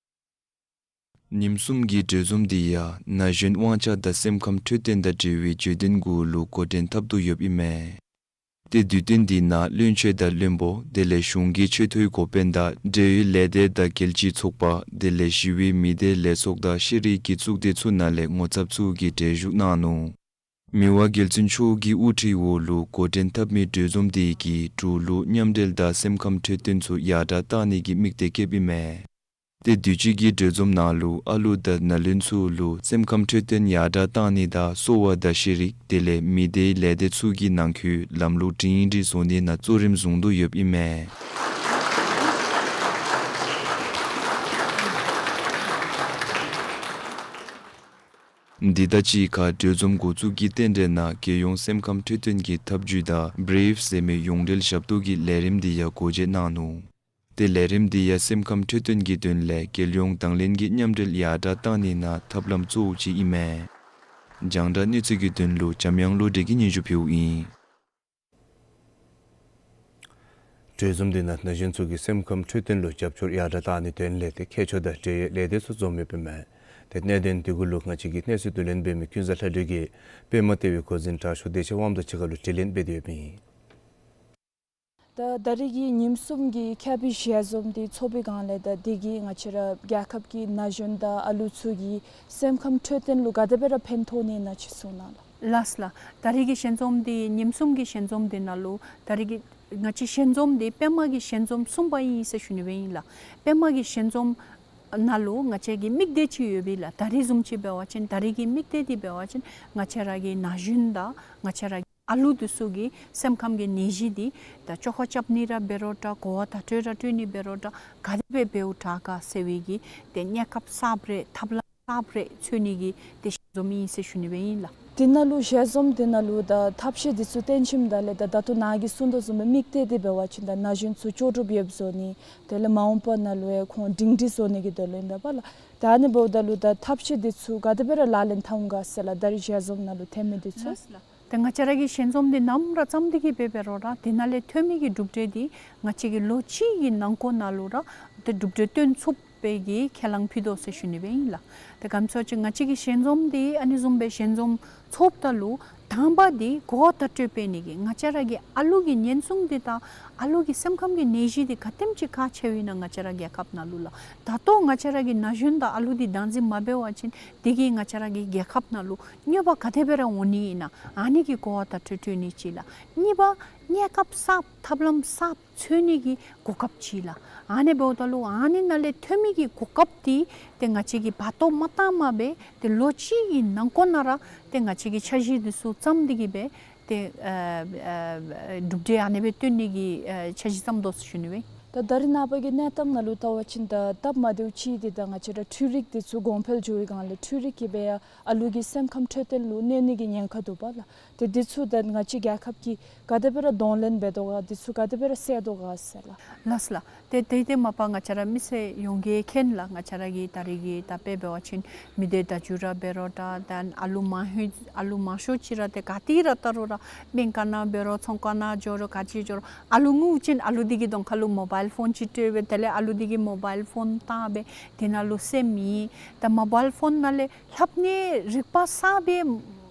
ཉིནམ་གསུམ་གྱི་གྲོས་འཛོམས་འདི་ཡང་ན་གཞོན་དབང་ཆ་དང་སེམས་ཁམས་འཕྲོད་བསྟེན་དང་འབྲེལ་བའི་བརྗོད་དོན་གུ་ལུ་འགོ་འདྲེན་འཐབ་དོ་ཡོདཔ་ཨིན་མས། ཏེ་དུས་སྟོན་འདི་ནང་བློན་ཆེན་དང་བློན་པོ་དེ་ལས་གཞུང་གི་ཆེ་མཐོའི་འགོ་དཔོན་དང་འབྲེལ་ཡོད་ལས་སྡེ་དང་རྒྱལ་སྤྱིའི་ཚོགས་པ་དེ་ལས་ཞི་བའི་མི་སྡེ་ལས་ཚོགས་དང་ཤེས་རིག་གི་གཙུག་སྡེ་ཚུ་ནང་ལས་ངོ་ཚབ་ཚུ་གིས་གྲལ་བཞུགས་གནང་ནུག། མི་དབང་རྒྱལ་བཙུན་མཆོག་གི་དབུ་ཁྲིད་འོག་ལུ་འགོ་འདྲེན་འཐབ་མི་གྲོས་འཛོམས་འདི་གིས་འབྲུག་ལུ་མཉམ་འབྲེལ་དང་སེམས་ཁམས་འཕྲོད་བསྟེན་ཚུ་ཡར་དྲགས་གཏང་ནི་གི་དམིགས་གཏད་བསྐྱེདཔ་ཨིན་མས། ཏེ་དུས་ཅི་གི་གྲོས་འཛོམས་ནང་ལུ་ཨ་ལུ་དང་ན་ལུན་ཚུ་ལུ་སེམས་ཁམས་འཕྲོད་བསྟེན་ཡར་དྲགས་གཏང་ནི་དང་གསོ་བ་དང་ཤེས་རིག་དེ་ལས་མི་སྡེའི་ལས་སྡེ་ཚུ་གི་ནང་འཁོད་ལམ་ལུགས་སྒྲིང་སྒྲི་བཟོ་ནི་ནང་གཙོ་རིམ་བཟུང་དོ་ཡོདཔ་ཨིན་མས། འདི་དང་གཅིག་ཁར་གྲོས་འཛོམས་འགོ་བཙུགས་ཀྱི་རྟེན་འབྲེལ་ནང་རྒྱལ་ཡོངས་སེམས་ཁམས་འཕྲོད་བསྟེན་གྱི་ཐབས་ཇུས་དང་བྲེབ་ཟེར་མི་ཡོངས་འབྲེལ་ཞབས་ཏོག་གི་ལས་རིམ་འདི་ཡང་འགོ་འབྱེད་གནང་ནུག། ཏེ་ལས་རིམ་འདི་ཡང་སེམས་ཁམས་འཕྲོད་བསྟེན་གྱི་དོན་ལས་རྒྱལ་ཡོངས་དང་ལེན་གྱི་མཉམ་འབྲེལ་ཡར་དྲགས་གཏང་ནི་ནང་ཐབས་ལམ་གཙོ་བོ་ཅིག་ཨིན་མས། རྒྱང་བསྒྲགས་གནས་ཚུལ་གྱི་དོན་ལུ་འཇམ་དབྱངས་བློ་གྲོས་ཀྱིས་སྙན་ཞུ་ཕུལཝ་ཨིན། གྲོས་འཛོམས་འདི་ནང་ན་གཞོན་ཚུ་གིས་སེམས་ཁམས་འཕྲོད་བསྟེན་ལུ་རྒྱབ་སྐྱོར་ཡར་དྲགས་གཏང་ནིའི་དོན་ལས་ཏེ་མཁས་མཆོག་དང་འབྲེལ་ཡོད་ལས་སྡེ་ཚུ་འཛོམས་ཡོདཔ་ཨིན་མས། ཏེ་གནད་དོན་འདི་གུ་ལུ་ང་བཅས་ཀྱི་གནས་ཚུལ་བསྡུ་ལེན་འབད་མི་ཀུན་བཟང་ལྷ་སྒྲོན་གྱིས་པདྨ་ལྟེ་བའི་འགོ་འཛིན་དྲག་ཤོས་བདེ་ཆེན་དབང་མོ་དང་གཅིག་ཁར་ལུ་དྲི་ལན་འབད་དེ་ཡོདཔ་ཨིན། ད་ད་རིས་ཀྱི་ཉིནམ་གསུམ་གྱི་ཁྱབ་སྤེལ་ཞལ་འཛོམས་འདི་ཚོགས་པའི་སྒང་ལས་ད་འདི་གིས་ང་བཅས་ར་རྒྱལ་ཁབ་ཀྱི་ན་གཞོན་དང་ཨ་ལུ་ཚུ་གི་སེམས་ཁམས་འཕྲོད་བསྟེན་ལུ་ག་དེ་སྦེ་ར་ཕན་ཐོགས་ནི་ཨིན་ན་ཅིག་གསུང་གནང་ལགས། ལགས་ལགས། ད་རིས་ཀྱི་ཞལ་འཛོམས་འདི་ཉིནམ་གསུམ་གྱི་ཞལ་འཛོམས་འདི་ནང་ལུ་ད་རིས་ཀྱི་ང་བཅས་ཞལ་འཛོམས་འདི་པདྨ་གི་ཞལ་འཛོམས་གསུམ་པ་ཨིན་ཟེར་ཞུ་ནི་སྦེ་ཨིན་ལགས། པདྨ་གི་ཞལ་འཛོམས་ནང་ལུ་ང་བཅས་ཀྱི་དམིགས་གཏད་ཅིག་ཡོད་པས་ལགས། ད་རིས་བཟུམ་ཅིག་འབད་བ་ཅིན་ད་རིས་ཀྱི་དམིགས་གཏད་འདི་འབད་བ་ཅིན་ང་བཅས་ར་གི་ན་གཞོན་དང་ང་བཅས་ར་གི་ཨ་ལུ་འདི་ཚུ་གི་སེམས་ཁམས་ཀྱི་ནད་གཞི་འདི་ད་བཅོ་ཁ་རྐྱབ་ནི་ར་འབད་རུང་འདྲ་གོ་བ་བརྡ་སྤྲོད་ར་སྤྲོད་ནི་འབད་རུང་འདྲ་ག་དེ་སྦེ་འབདཝ་དྲག་ག་ཟེར་བའི་གི་ཏེ་གནས་སྐབས་གསརཔ་རེ་ཐབས་ལམ་གསརཔ་རེ་འཚོལ་ནི་གི་ཏེ་ཞལ་འཛོམས་ཨིན་ཟེར་ཞུ་ནི་སྦེ་ཨིན་ལགས། དེ་ནང་ལུ་ཞལ་འཛོམས་དེ་ནང་ལུ་ད་ཐབས་ཤེས་འདི་ཚུ་སྟོན་ཞིནམ་ད་ལས་ད་ད་ལྟོ་ནཱ་གིས་གསུངས་དོ་བཟུམ་སྦེ་དམིགས་གཏད་འདི་འབད་བ་ཅིན་ད་ན་གཞོན་ཚུ་ལྕོགས་གྲུབ་ཡོདཔ་བཟོ་ནི། དེ་ལས་མ་འོངས་པ་ནང་ལུ་ཡང་ཁོང་སྒྲིང་སྒྲི་བཟོ་ནི་གི་དོན་ལུ་ཨིན་པས་ལགས། ད་ཨ་ནི་འབདཝ་ད་ལུ་ད་ཐབས་ཤེས་འདི་ཚུ་ག་དེ་སྦེ་ར་ལག་ལེན་འཐབ་འོང་ག་ཟེར་ལགས། ད་རིས་ཞལ་འཛོམས་ནང་ལུ་ཐོན་མི་འདི་ཚུ། ལགས་ལགས། ཏེ་ང་བཅས་ར་གི་ཞལ་འཛོམས་འདི་ནམ་ར་བརྩམས་ཏེ་གི་འབད་འབད་རུང་ར་དེ་ནང་ལས་ཐོན་མི་གི་གྲུབ་འབྲས་འདི་ང་བཅས་ཀྱིས་ལོ་གཅིག་གི་ནང་འཁོད་ནང་ལུ་ར་ཏེ་གྲུབ་འབྲས་སྟོན་ཚུགས་པའི་གི་ཁས་བླངས་ཕུལ་དོ་ཟེར་ཞུ་ནི་སྦེ་ཨིན་ལགས། ཏེ་ག་ཅི་ཟེར་ང་བཅས་ཀྱི་ཞལ་འཛོམས་འདི་ཨ་ནི་བཟུམ་སྦེ་ཞལ་འཛོམས་ཚོགསཔ་ད་ལུ་དང་པ་འདི་གོ་བ་བརྡ་སྤྲོད་འབད་ནི་གི་ང་བཅས་ར་གི་ཨ་ལུ་གི་ཉེན་སྲུང་འདི་དང་ཨ་ལུ་གི་སེམས་ཁམས་ཀྱི་ནད་གཞི་འདི་ག་དེམ་ཅིག་ཁག་ཆེཝ་ཨིན་ན་ང་བཅས་ར་རྒྱལ་ཁབ་ནང་ལུ་ལགས། ད་ལྟོ་ང་བཅས་ར་གི་ན་གཞོན་དང་ཨ་ལུ་འདི་བདག་འཛིན་མ་འབད་བ་ཅིན་དེ་གིས་ང་བཅས་ར་གི་རྒྱལ་ཁབ་ནང་ལུ་གནོད་པ་ག་དེ་སྦེ་ར་འོང་ནི་ཨིན་ན་ཨ་ནི་གི་གོ་བ་བརྡ་སྤྲོད་སྤྲོད་ནི་ཅིག་ལགས། གཉིས་པ་གནས་སྐབས་གསརཔ་ཐབས་ལམ་གསརཔ་འཚོལ་ནི་གི་གོ་སྐབས་ཅིག་ལགས། ཨ་ནི་འབདཝ་ད་ལུ་ཨ་ནི་ནང་ལས་ཐོན་མི་གི་གོ་སྐབས་འདི་ཏེ་ང་བཅས་ཀྱིས་བར་སྟོང་མ་བཏང་མ་སྦེ་ཏེ་ལོ་གཅིག་གི་ནང་འཁོད་ནང་ར་ཏེ་ང་བཅས་ཀྱིས་འཆར་གཞི་འདི་ཚུ་བརྩམས་ཏེ་གི་སྦེ་ཏེ་ཨ་ཨ་གྲུབ་འབྲས་ཨ་ནི་སྦེ་སྟོན་ནི་གི་ཨ་འཆར་གཞི་བརྩམས་དོ་ཟེར་ཞུ་ནི་སྦེ། ད་ད་རེས་ནངས་པ་གི་གནས་སྟངས་ནང་ལུ་བལྟ་བ་ཅིན་ད་སྟབས་མ་བདེཝ་ཅིག་འདི་ད་ང་བཅས་ར་འཕྲུལ་རིག་འདི་ཚུ་གོང་འཕེལ་འགྱོ་བའི་སྒང་ལས་འཕྲུལ་རིག་གིས་སྦེ་ཡང་ཨ་ལུ་གི་སེམས་ཁམས་འཕྲོད་བསྟེན་ལུ་གནོད་ནི་གི་ཉེན་ཁ་འདུག་པ་ལགས། ཏེ་འདི་ཚུ་ད་ང་བཅས་རྒྱལ་ཁབ་ཀྱིས་ག་དེ་སྦེ་ར་གདོང་ལེན་འབད་དོ་ག། འདི་ཚུ་ག་དེ་སྦེ་ར་སེལ་དོ་ག་ཟེར་ལགས། ལགས་ལགས། ཏེ་ཏེ་ཏེ་མ་པ་ང་བཅས་ར་མི་སེར་ཡོངས་ཀྱིས་མཁྱེན་ལགས། ང་བཅས་ར་གི་ད་རེས་ཀྱི་ད་དཔེ་འབད་བ་ཅིན་མི་སྡེ་བརྡ་བརྒྱུད་ར་འབད་རུང་འདྲ་ད་ཨ་ལུ་མང་ཤོས་ཨ་ལུ་མང་ཤོས་ཅིག་ར་ཏེ་ག་ཏེ་ར་བལྟ་རུང་ར་སྨན་ཁང་ནང་འབད་རུང་ཚོང་ཁང་ནང་འགྱོ་རུང་ག་ཅི་འགྱོ་རུང་ཨ་ལུ་ངུ་ཅིན་ཨ་ལུ་འདི་གི་གདོང་ཁ་ལུ་མོ་བཱའིལ་ཕོན་ཅིག་སྤྲོད་སྦེ་དེ་ལས་ཨ་ལུ་འདི་གིས་མོ་བཱའིལ་ཕོན་བཏང་སྦེ་དེ་ནང་ལུ་སེམས་མེད། ད་མོ་བཱའིལ་ཕོན་ནང་ལས་ལྷབ་ནི་རིག་པ་གསརཔ་སྦེ་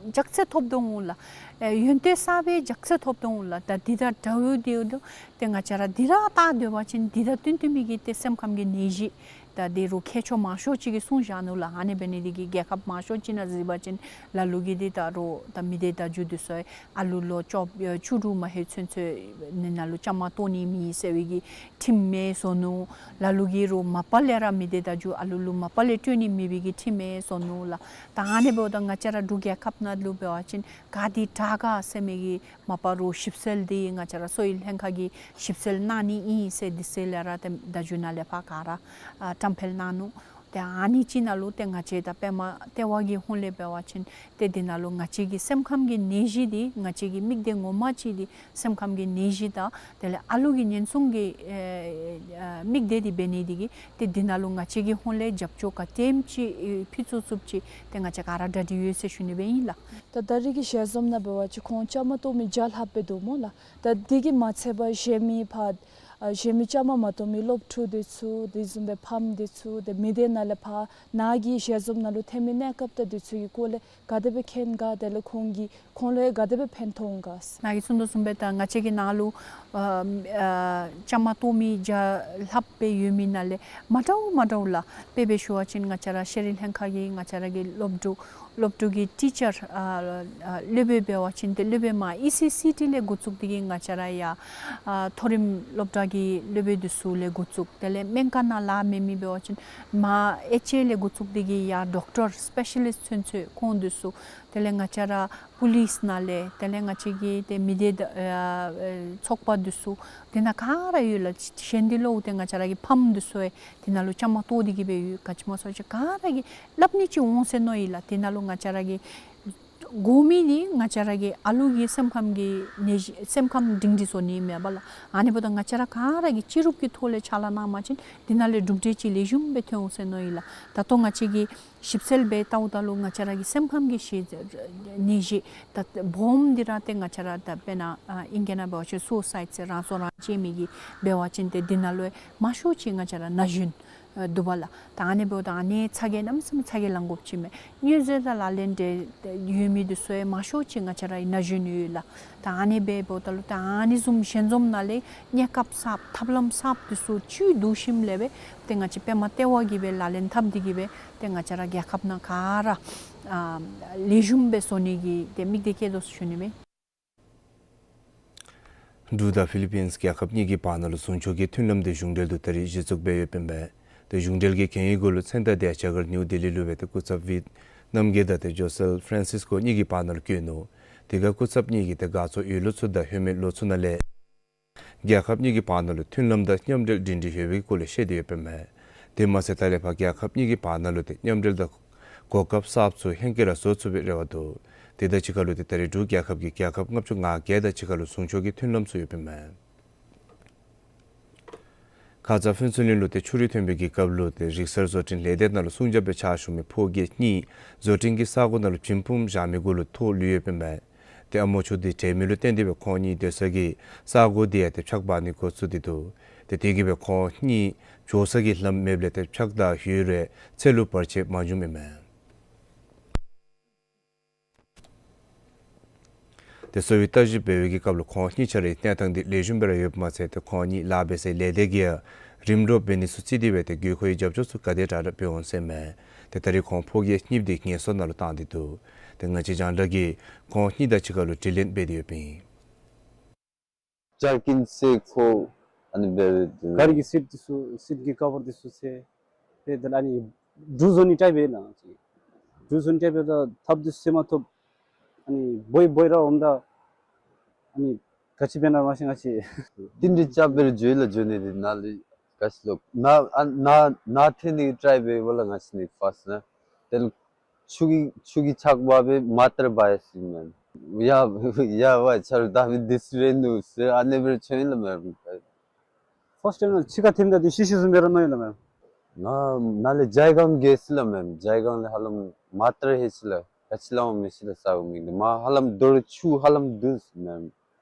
རྒྱགས་ཚད་ཐོབ་དོ་འོང་ལགས། ཨེ་ཡོན་ཏན་གསརཔ་སྦེ་རྒྱགས་ཚད་ཐོབ་དོ་འོང་ལགས། ད་འདི་དང་འདྲཝ་འདི་འདུག། ཏེ་ང་བཅས་ར་འདི་ར་བལྟ་སྡོད་པ་ཅིན་འདི་དང་བསྟུན་བསྟུན་མི་གི་ཏེ་སེམས་ཁམས་ཀྱི་ནད་གཞི་ ད་དེ་རུང་མཁས་མཆོག་མང་ཤོས་ཅིག་གིས་གསུངས་བཞག་ནུག་ལགས། ཨ་ནི་འབད་ནི་འདི་གིས་རྒྱལ་ཁབ་མང་ཤོས་ཅིག་ནང་གཟིགས་པ་ཅིན་ལ་ལུ་གིས་འདི་ད་རུང་ད་མི་སྡེ་བརྡ་བརྒྱུད་འདི་ཚུ་ཨ་ལུ་ལོ་བཅོ་བཅུ་དྲུག་མ་ལྷོད་ཚུན་ཚོད་ནང་ལུ་བཅའ་མར་གཏོགས་ནི་མེད་ཟེར་བའི་གི་ཁྲིམས་མེད་བཟོ་ནུག། ལ་ལུ་གིས་རུང་མ་པ་ལས་ར་མི་སྡེ་བརྡ་བརྒྱུད་ཨ་ལུ་ལུ་མ་པ་ལས་སྤྲོད་ནི་མེད་པའི་གི་ཁྲིམས་མེད་བཟོ་ནུག་ལགས། ད་ཨ་ནི་འབདཝ་ད་ང་བཅས་ར་འབྲུག་རྒྱལ་ཁབ་ནང་ལུ་འབད་བ་ཅིན་ག་དེ་དྲག་ག་ཟེར་མི་གི་མ་པ་རུང་ཞིབ་འཚོལ་འདི་ང་བཅས་ར་གསོ་བའི་ལྷན་ཁག་གིས་ཞིབ་འཚོལ་གནང་ནི་ཨིན་ཟེར་འདི་ཚུ་ལས་ར་ཏེ་བརྡ་བརྒྱུད་ནང་ལས་ཕར་ག་ར་ཨ་བཀྲམ་སྤེལ་གནང་ནུག། ཏེ་ཨ་ནི་ཅིག་ནང་ལུ་ཏེ་ང་བཅས་ད་པདྨ་ལྟེ་བ་གི་ཧོངས་ལས་འབད་བ་ཅིན་ཏེ་འདི་ནང་ལུ་ང་བཅས་ཀྱི་སེམས་ཁམས་ཀྱི་ནད་གཞི་འདི་ང་བཅས་ཀྱི་མིག་སྟེང་ངོ་མ་ཅིག་འདི་སེམས་ཁམས་ཀྱི་ནད་གཞི་དང་དེ་ལས་ཨ་ལུ་གི་ཉེན་སྲུང་གི་ཨེ་ཨེ་མིག་སྟེང་འདི་འབད་ནི་འདི་གིས་ཏེ་འདི་ནང་ལུ་ང་བཅས་ཀྱི་ཧོངས་ལས་རྒྱབ་སྐྱོར་ག་དེམ་ཅིག་ཨེ་ཕུལ་ཚུགས་ཚུགསཔ་ཅིག་ཏེ་ང་བཅས་ག་ར་གྲ་སྒྲིག་ཡོད་ཟེར་ཞུ་ནི་སྦེ་ཨིན་ལགས། ད་ད་རེས་ཀྱི་ཞལ་འཛོམས་ནང་འབད་བ་ཅིན་ཁོང་བཅའ་མར་གཏོགས་མི་བརྒྱ་ལྷགཔ་སྦེ་འདུག་སྨོ་ལགས། ད་འདི་གིས་མ་ཚད་པར་གཞན་མི་ཕར་ཨ་གཞན་མི་བཅའ་མར་མ་གཏོགས་མི་སློབ་ཕྲུག་འདི་ཚུ་དེ་བཟུམ་སྦེ་ཕམ་འདི་ཚུ་ཏེ་མི་སྡེ་ནང་ལས་ཕར་ནཱ་གི་ཞལ་འཛོམས་ནང་ལུ་ཐོན་མི་གནས་སྐབས་དང་འདི་ཚུ་གི་སྐོར་ལས་ག་དེ་སྦེ་མཁྱེན་ག། དེ་ལས་ཁོང་གིས་ཁོང་ལུ་ཡང་ག་དེ་སྦེ་ཕན་ཐོགས་ག། ནཱ་གིས་གསུངས་དོ་བཟུམ་སྦེ་ད་ང་བཅས་ཀྱི་ནང་ལུ་ཨ་ཨ་བཅའ་མར་གཏོགས་མི་བརྒྱ་ལྷགཔ་སྦེ་ཡོད་མི་ནང་ལས་མ་འདྲཝ་མ་འདྲཝ་ལགས། དཔེ་སྦེ་ཞུ་བ་ཅིན་ང་བཅས་ར་ཤེས་རིག་ལྷན་ཁག་གི་ང་བཅས་ར་གི་སློབ་ཕྲུག་སློབ་ཕྲུག་གི་ཊི་ཅར་ཨ་ཨ་སློབ་དཔོན་འབད་བ་ཅིན་ཏེ་སློབ་དཔོན་མར་ཨི་སི་སི་ཊི་ལས་འགོ་བཙུགས་ཏེ་གིས་ང་བཅས་ར་ཡར་ཨ་མཐོ་རིམ་སློབ་གྲྭ་གི་སློབ་དཔོན་འདི་ཚུ་ལས་འགོ་བཙུགས། དེ་ལས་སྨན་ཁང་ནང་ལཱ་འབད་མི་འབད་བ་ཅིན་མར་ཨེཆ་ཨེ་ལས་འགོ་བཙུགས་ཏེ་གིས་ཡར་ཌོག་ཊར་སི་པེ་ཤ་ལིསཊ་ཚུན་ཚོད་ཁོང་འདི་ཚུ། དེ་ལས་ང་བཅས་ར་པོ་ལིསི་ནང་ལས་དེ་ལས་ང་བཅས་ཀྱི་ཏེ་མི་སྡེ་ད་ཨ་ཨ་ཚོགས་པ་འདི་ཚུ་དེ་ནང་ག་ར་ཡོད་ལགས། གཞན་འདི་ལུ་ཏེ་ང་བཅས་ར་གི་ཕམ་འདི་ཚུ་ཡང་དེ་ནང་ལུ་བཅའ་མར་གཏོགས་ཏེ་གིས་སྦེ་ཡོད། ག་ཅི་སྨོ་ཟེར་བ་ཅིན་ག་ར་གིས་སླབ་ནི་ཅིག་འོང་ཟེར་མནོ་ཡི་ལགས། དེ་ནང་ལུ་ང་བཅས་ར་གིས་དགོ་མི་འདི་ང་བཅས་ར་གི་ཨ་ལུ་གི་སེམས་ཁམས་ཀྱི་ནད་གཞི་སེམས་ཁམས་སྒྲིང་སྒྲིང་བཟོ་ནི་མེན་པ་ལགས། ཨ་ནི་འབདཝ་ད་ང་བཅས་ར་ག་ར་གིས་སྤྱི་རུབ་ཀྱི་ཐོག་ལས་ཕྱག་ལཱ་གནང་པ་ཅིན་དེ་ནང་ལས་གྲུབ་འབྲས་ཅིག་ལེགས་ཤོམ་སྦེ་ཐོན་འོང་ཟེར་མནོ་ཡི་ལགས། ད་ལྟོ་ང་བཅས་ཀྱིས་ཞིབ་འཚོལ་འབད་བལྟཝ་ད་ལུ་ང་བཅས་ར་གི་སེམས་ཁམས་ཀྱི་ཤེས་ནད་གཞི་ད་སྦོམ་འདི་ར་ཏེ་ང་བཅས་ར་ད་དཔེར་ན་ཨ་ཨིང་སྐད་ནང་འབད་བ་ཅིན་སུའི་སའིཌ་ཟེར་རང་སྲོག་རང་བཅད་མི་གི་འབད་བ་ཅིན་ཏེ་འདི་ནང་ལུ་མང་ཤོས་ཅིག་ང་བཅས་ར་ན་གཞོན་ཨ་འདུག་པ་ལགས། ད་ཨ་ནི་འབདཝ་ད་ཨ་ནི་ཚ་གྱང་གནམ་མེད་ས་མེད་ཚ་གྱང་ལང་དགོཔ་ཅིག་མས། མངོན་གསལ་དང་ལག་ལེན་འབྲེལ་ཡོད་མི་འདི་ཚུ་ཡང་མང་ཤོས་ཅིག་ང་བཅས་ར་ན་གཞོན་ཡོད་ལགས། ད་ཨ་ནི་སྦེ་འབདཝ་ད་ལུ་ད་ཨ་ནི་བཟུམ་ཞལ་འཛོམས་ནང་ལས་གནས་སྐབས་གསརཔ་ཐབས་ལམ་གསརཔ་འདི་ཚུ་བཅུད་བསྡུ་ཞིནམ་ལས་སྦེ་ཏེ་ང་བཅས་པདྨ་ལྟེ་བ་གིས་སྦེ་ལག་ལེན་འཐབ་སྟེ་གིས་སྦེ་ཏེ་ང་བཅས་ར་རྒྱལ་ཁབ་ནང་ག་ར་ཨ་ལེགས་ཤོམ་སྦེ་བཟོ་ནི་གི་ཏེ་དམིགས་གཏད་བསྐྱེད་དོ་ཟེར་ཞུ་ནི་མས། འབྲུག་དང་ཕི་ལི་པིནསི་རྒྱལ་ཁབ་གཉིས་ཀྱི་བར་ན་ལུ་ཟུང་ཕྱོགས་ཀྱི་མཐུན་ལམ་དེ་གཞུང་འབྲེལ་དུ་ད་རིས་གཞི་བཙུགས་འབད་ཡོདཔ་ཨིན་པས། ཏེ་གཞུང་འབྲེལ་གྱི་གན་ཡིག་གུ་ལུ་མཚན་རྟགས་དེ་བྱ་དགའ་ནིའུ་ལྡི་ལི་ལུ་སྦེ་ཏེ་སྐུ་ཚབ་ཝི་རྣམ་རྒྱལ་དང་ཏེ་ཇོ་སེཕ་ཕྲན་སིས་ཀོ་གཉིས་ཀྱི་བར་ན་ལུ་བཀོད་ནུག། དེ་ཁར་སྐུ་ཚབ་གཉིས་ཀྱིས་ཏེ་དགའ་ཚོར་ཡོད་ལོ་ཚུ་དང་ཧེ་མའི་ལོ་ཚུ་ནང་ལས་རྒྱལ་ཁབ་གཉིས་ཀྱི་བར་ན་ལུ་མཐུན་ལམ་དང་མཉམ་འབྲེལ་སྒྲིང་སྒྲིང་ཡོད་པའི་སྐོར་ལས་བཤད་དེ་ཡོདཔ་ཨིན་མས། དེ་མ་ཚད་ད་ལས་ཕར་རྒྱལ་ཁབ་གཉིས་ཀྱི་བར་ན་ལུ་ཏེ་མཉམ་འབྲེལ་དང་གོ་སྐབས་གསརཔ་ཚུ་ཧེང་སྐལ་ར་བཟོ་ཚུགས་པའི་རེ་བ་འདུག། དེ་དང་གཅིག་ཁར་ལུ་ཏེ་ད་རིས་འབྲུག་རྒྱལ་ཁབ་ཀྱིས་རྒྱལ་ཁབ་ལྔ་བཅུ་ང་བརྒྱད་དང་གཅིག་ཁར་ལུ་ཟུང་ཕྱོགས་ཀྱི་མཐུན་ལམ་ཚུ་ཡོདཔ་ཨིན་མས། ཁ་ཙ་ཕུན་ཚོགས་གླིང་ལུ་ཏེ་ཆུ་རུད་ཐོན་པའི་གི་སྐབས་ལུ་ཏེ་རིག་གསར་བཟོ་སྐྲུན་ལས་སྡེ་ནང་ལུ་སྲུང་སྐྱོབ་སྦེ་ཕྱག་ཞུ་མི་ཕོ་རྒྱས་གཉིས་བཟོ་སྐྲུན་གྱི་ས་སྒོ་ནང་ལུ་བྱིན་ཕུངམ་བཞག་མི་གུ་ལུ་ཐོག་ལུས་ཡོདཔ་ཨིན་མས། ཏེ་ཨ་མོ་ཆུ་འདི་བྲལ་མི་ལུ་བརྟེན་ཏེ་སྦེ་ཁོང་གཉིས་སྡོད་ས་གི་ས་སྒོ་འདི་ཡང་ཏེ་ཕྱགས་འབག་ནི་འགོ་བཙུགས་ཏེ་འདུག། ཏེ་དེ་གིས་སྦེ་ཁོང་གཉིས་འགྱོ་ས་གི་ལམ་མེདཔ་ལས་ཏེ་ཕྱགས་བདའ་ཡོད་རུང་ཚེ་ལུ་བར་ཆད་མ་བྱུངམ་ཨིན་མས། ཏེ་གསོ་བའི་བརྟག་ཞིབ་འབད་བའི་གི་སྐབས་ལུ་ཁོང་གཉིས་ཆ་རའི་གནས་སྟངས་འདི་ལེགས་ཤོམ་སྦེ་ར་ཡོདཔ་མ་ཚད་ཏེ་ཁོང་གཉིས་ལཱ་འབད་སའི་ལས་སྡེ་གིས་ཡང་རིམ་གྲོ་འབད་ནི་ཚུ་བརྩིས་ཏེ་སྦེ་ཏེ་དགོས་མཁོའི་རྒྱབ་སྐྱོར་ཚུ་ག་དེ་དྲག་དྲག་འབད་འོང་ཟེར་མས། ཏེ་ད་རིས་ཁོང་ཕོ་རྒྱས་གཉིས་འདི་ངལ་གསོ་ནང་ལུ་བཏང་སྟེ་འདུག། ཏེ་ང་བཅས་རྒྱང་བསྒྲགས་ཀྱིས་ཁོང་གཉིས་དང་གཅིག་ཁར་ལུ་དྲི་ལན་འབད་དེ་ཡོདཔ་ཨིན། ཅར་ཀིན་སེ་ཁོ་ཨ་ནི་འབད་དེ་ག་རི་གི་སིཊ་འདི་ཚུ་སིཊ་གི་ཀ་བར་འདི་ཚུ་ཚེ་ཏེ་དེ་ལས་ཨ་ནི་འབྲུ་བཟོ་ནི་ཊའིཔ་ཨིན་ན་འབྲུ་བཟོ་ནི་ཊའིཔ་ད་ཐགཔ་འདི་ཚུ་ཚེ་མ་ཐོབ། ཨ་ནི་བོའི་བོའི་ར་འོངམ་ད་ཨ་ནི་ག་ཅི་འབད་ན་མ་ཤེས་ང་བཅས། ཏིན་ཏིན་ཅ་འབད་རུང་འགྱོ་ཡི་ལགས། འགྱོ་ནི་འདི་ནཱ་ལས་ག་ཅི་ལོ་ནཱ་ཨ་ནཱ་ནཱ་ཐོན་ནི་ཊའིཔ་འབད་བ་ལགས། ང་བཅས་ནི་ཕརསཊ་ནཱ་དེ་ལས་ཆུ་གི་ཆུ་གི་ཆག་པ་སྦེ་མ་ཏར་བ་ཡ་སི་མེན། ཡ་ཡ་བ་ཆ་རུ་ད་མི་འདི་ཚུ་རེ་ནུག་ཟེར་ཨ་ནི་སྦེ་ར་ཆོ་ཡི་ལགས་མེན། ཕརསཊ་ཊའིམ་ནཱ་ཕྱི་ཁར་ཐིམ་ད་འདི་ཤི་ཤི་བཟུམ་སྦེ་ར་མནོ་ཡི་ལགས་མེན། ང་ནཱ་ལས་ཇའི་སྒང་འགྱོ་ཅི་ལགས་མེན། ཇའི་སྒང་ལས་ཧ་ལམ་མ་ཏར་ལྷོད་ཅི་ལགས། ག་ཅི་སླབ་མི་ཤེས་ལགས་ས་གོ་མི་འདི་མར་ཧ་ལམ་རྡོ་རུ་ཆུ་ཧ་ལམ་འདུག་མེན།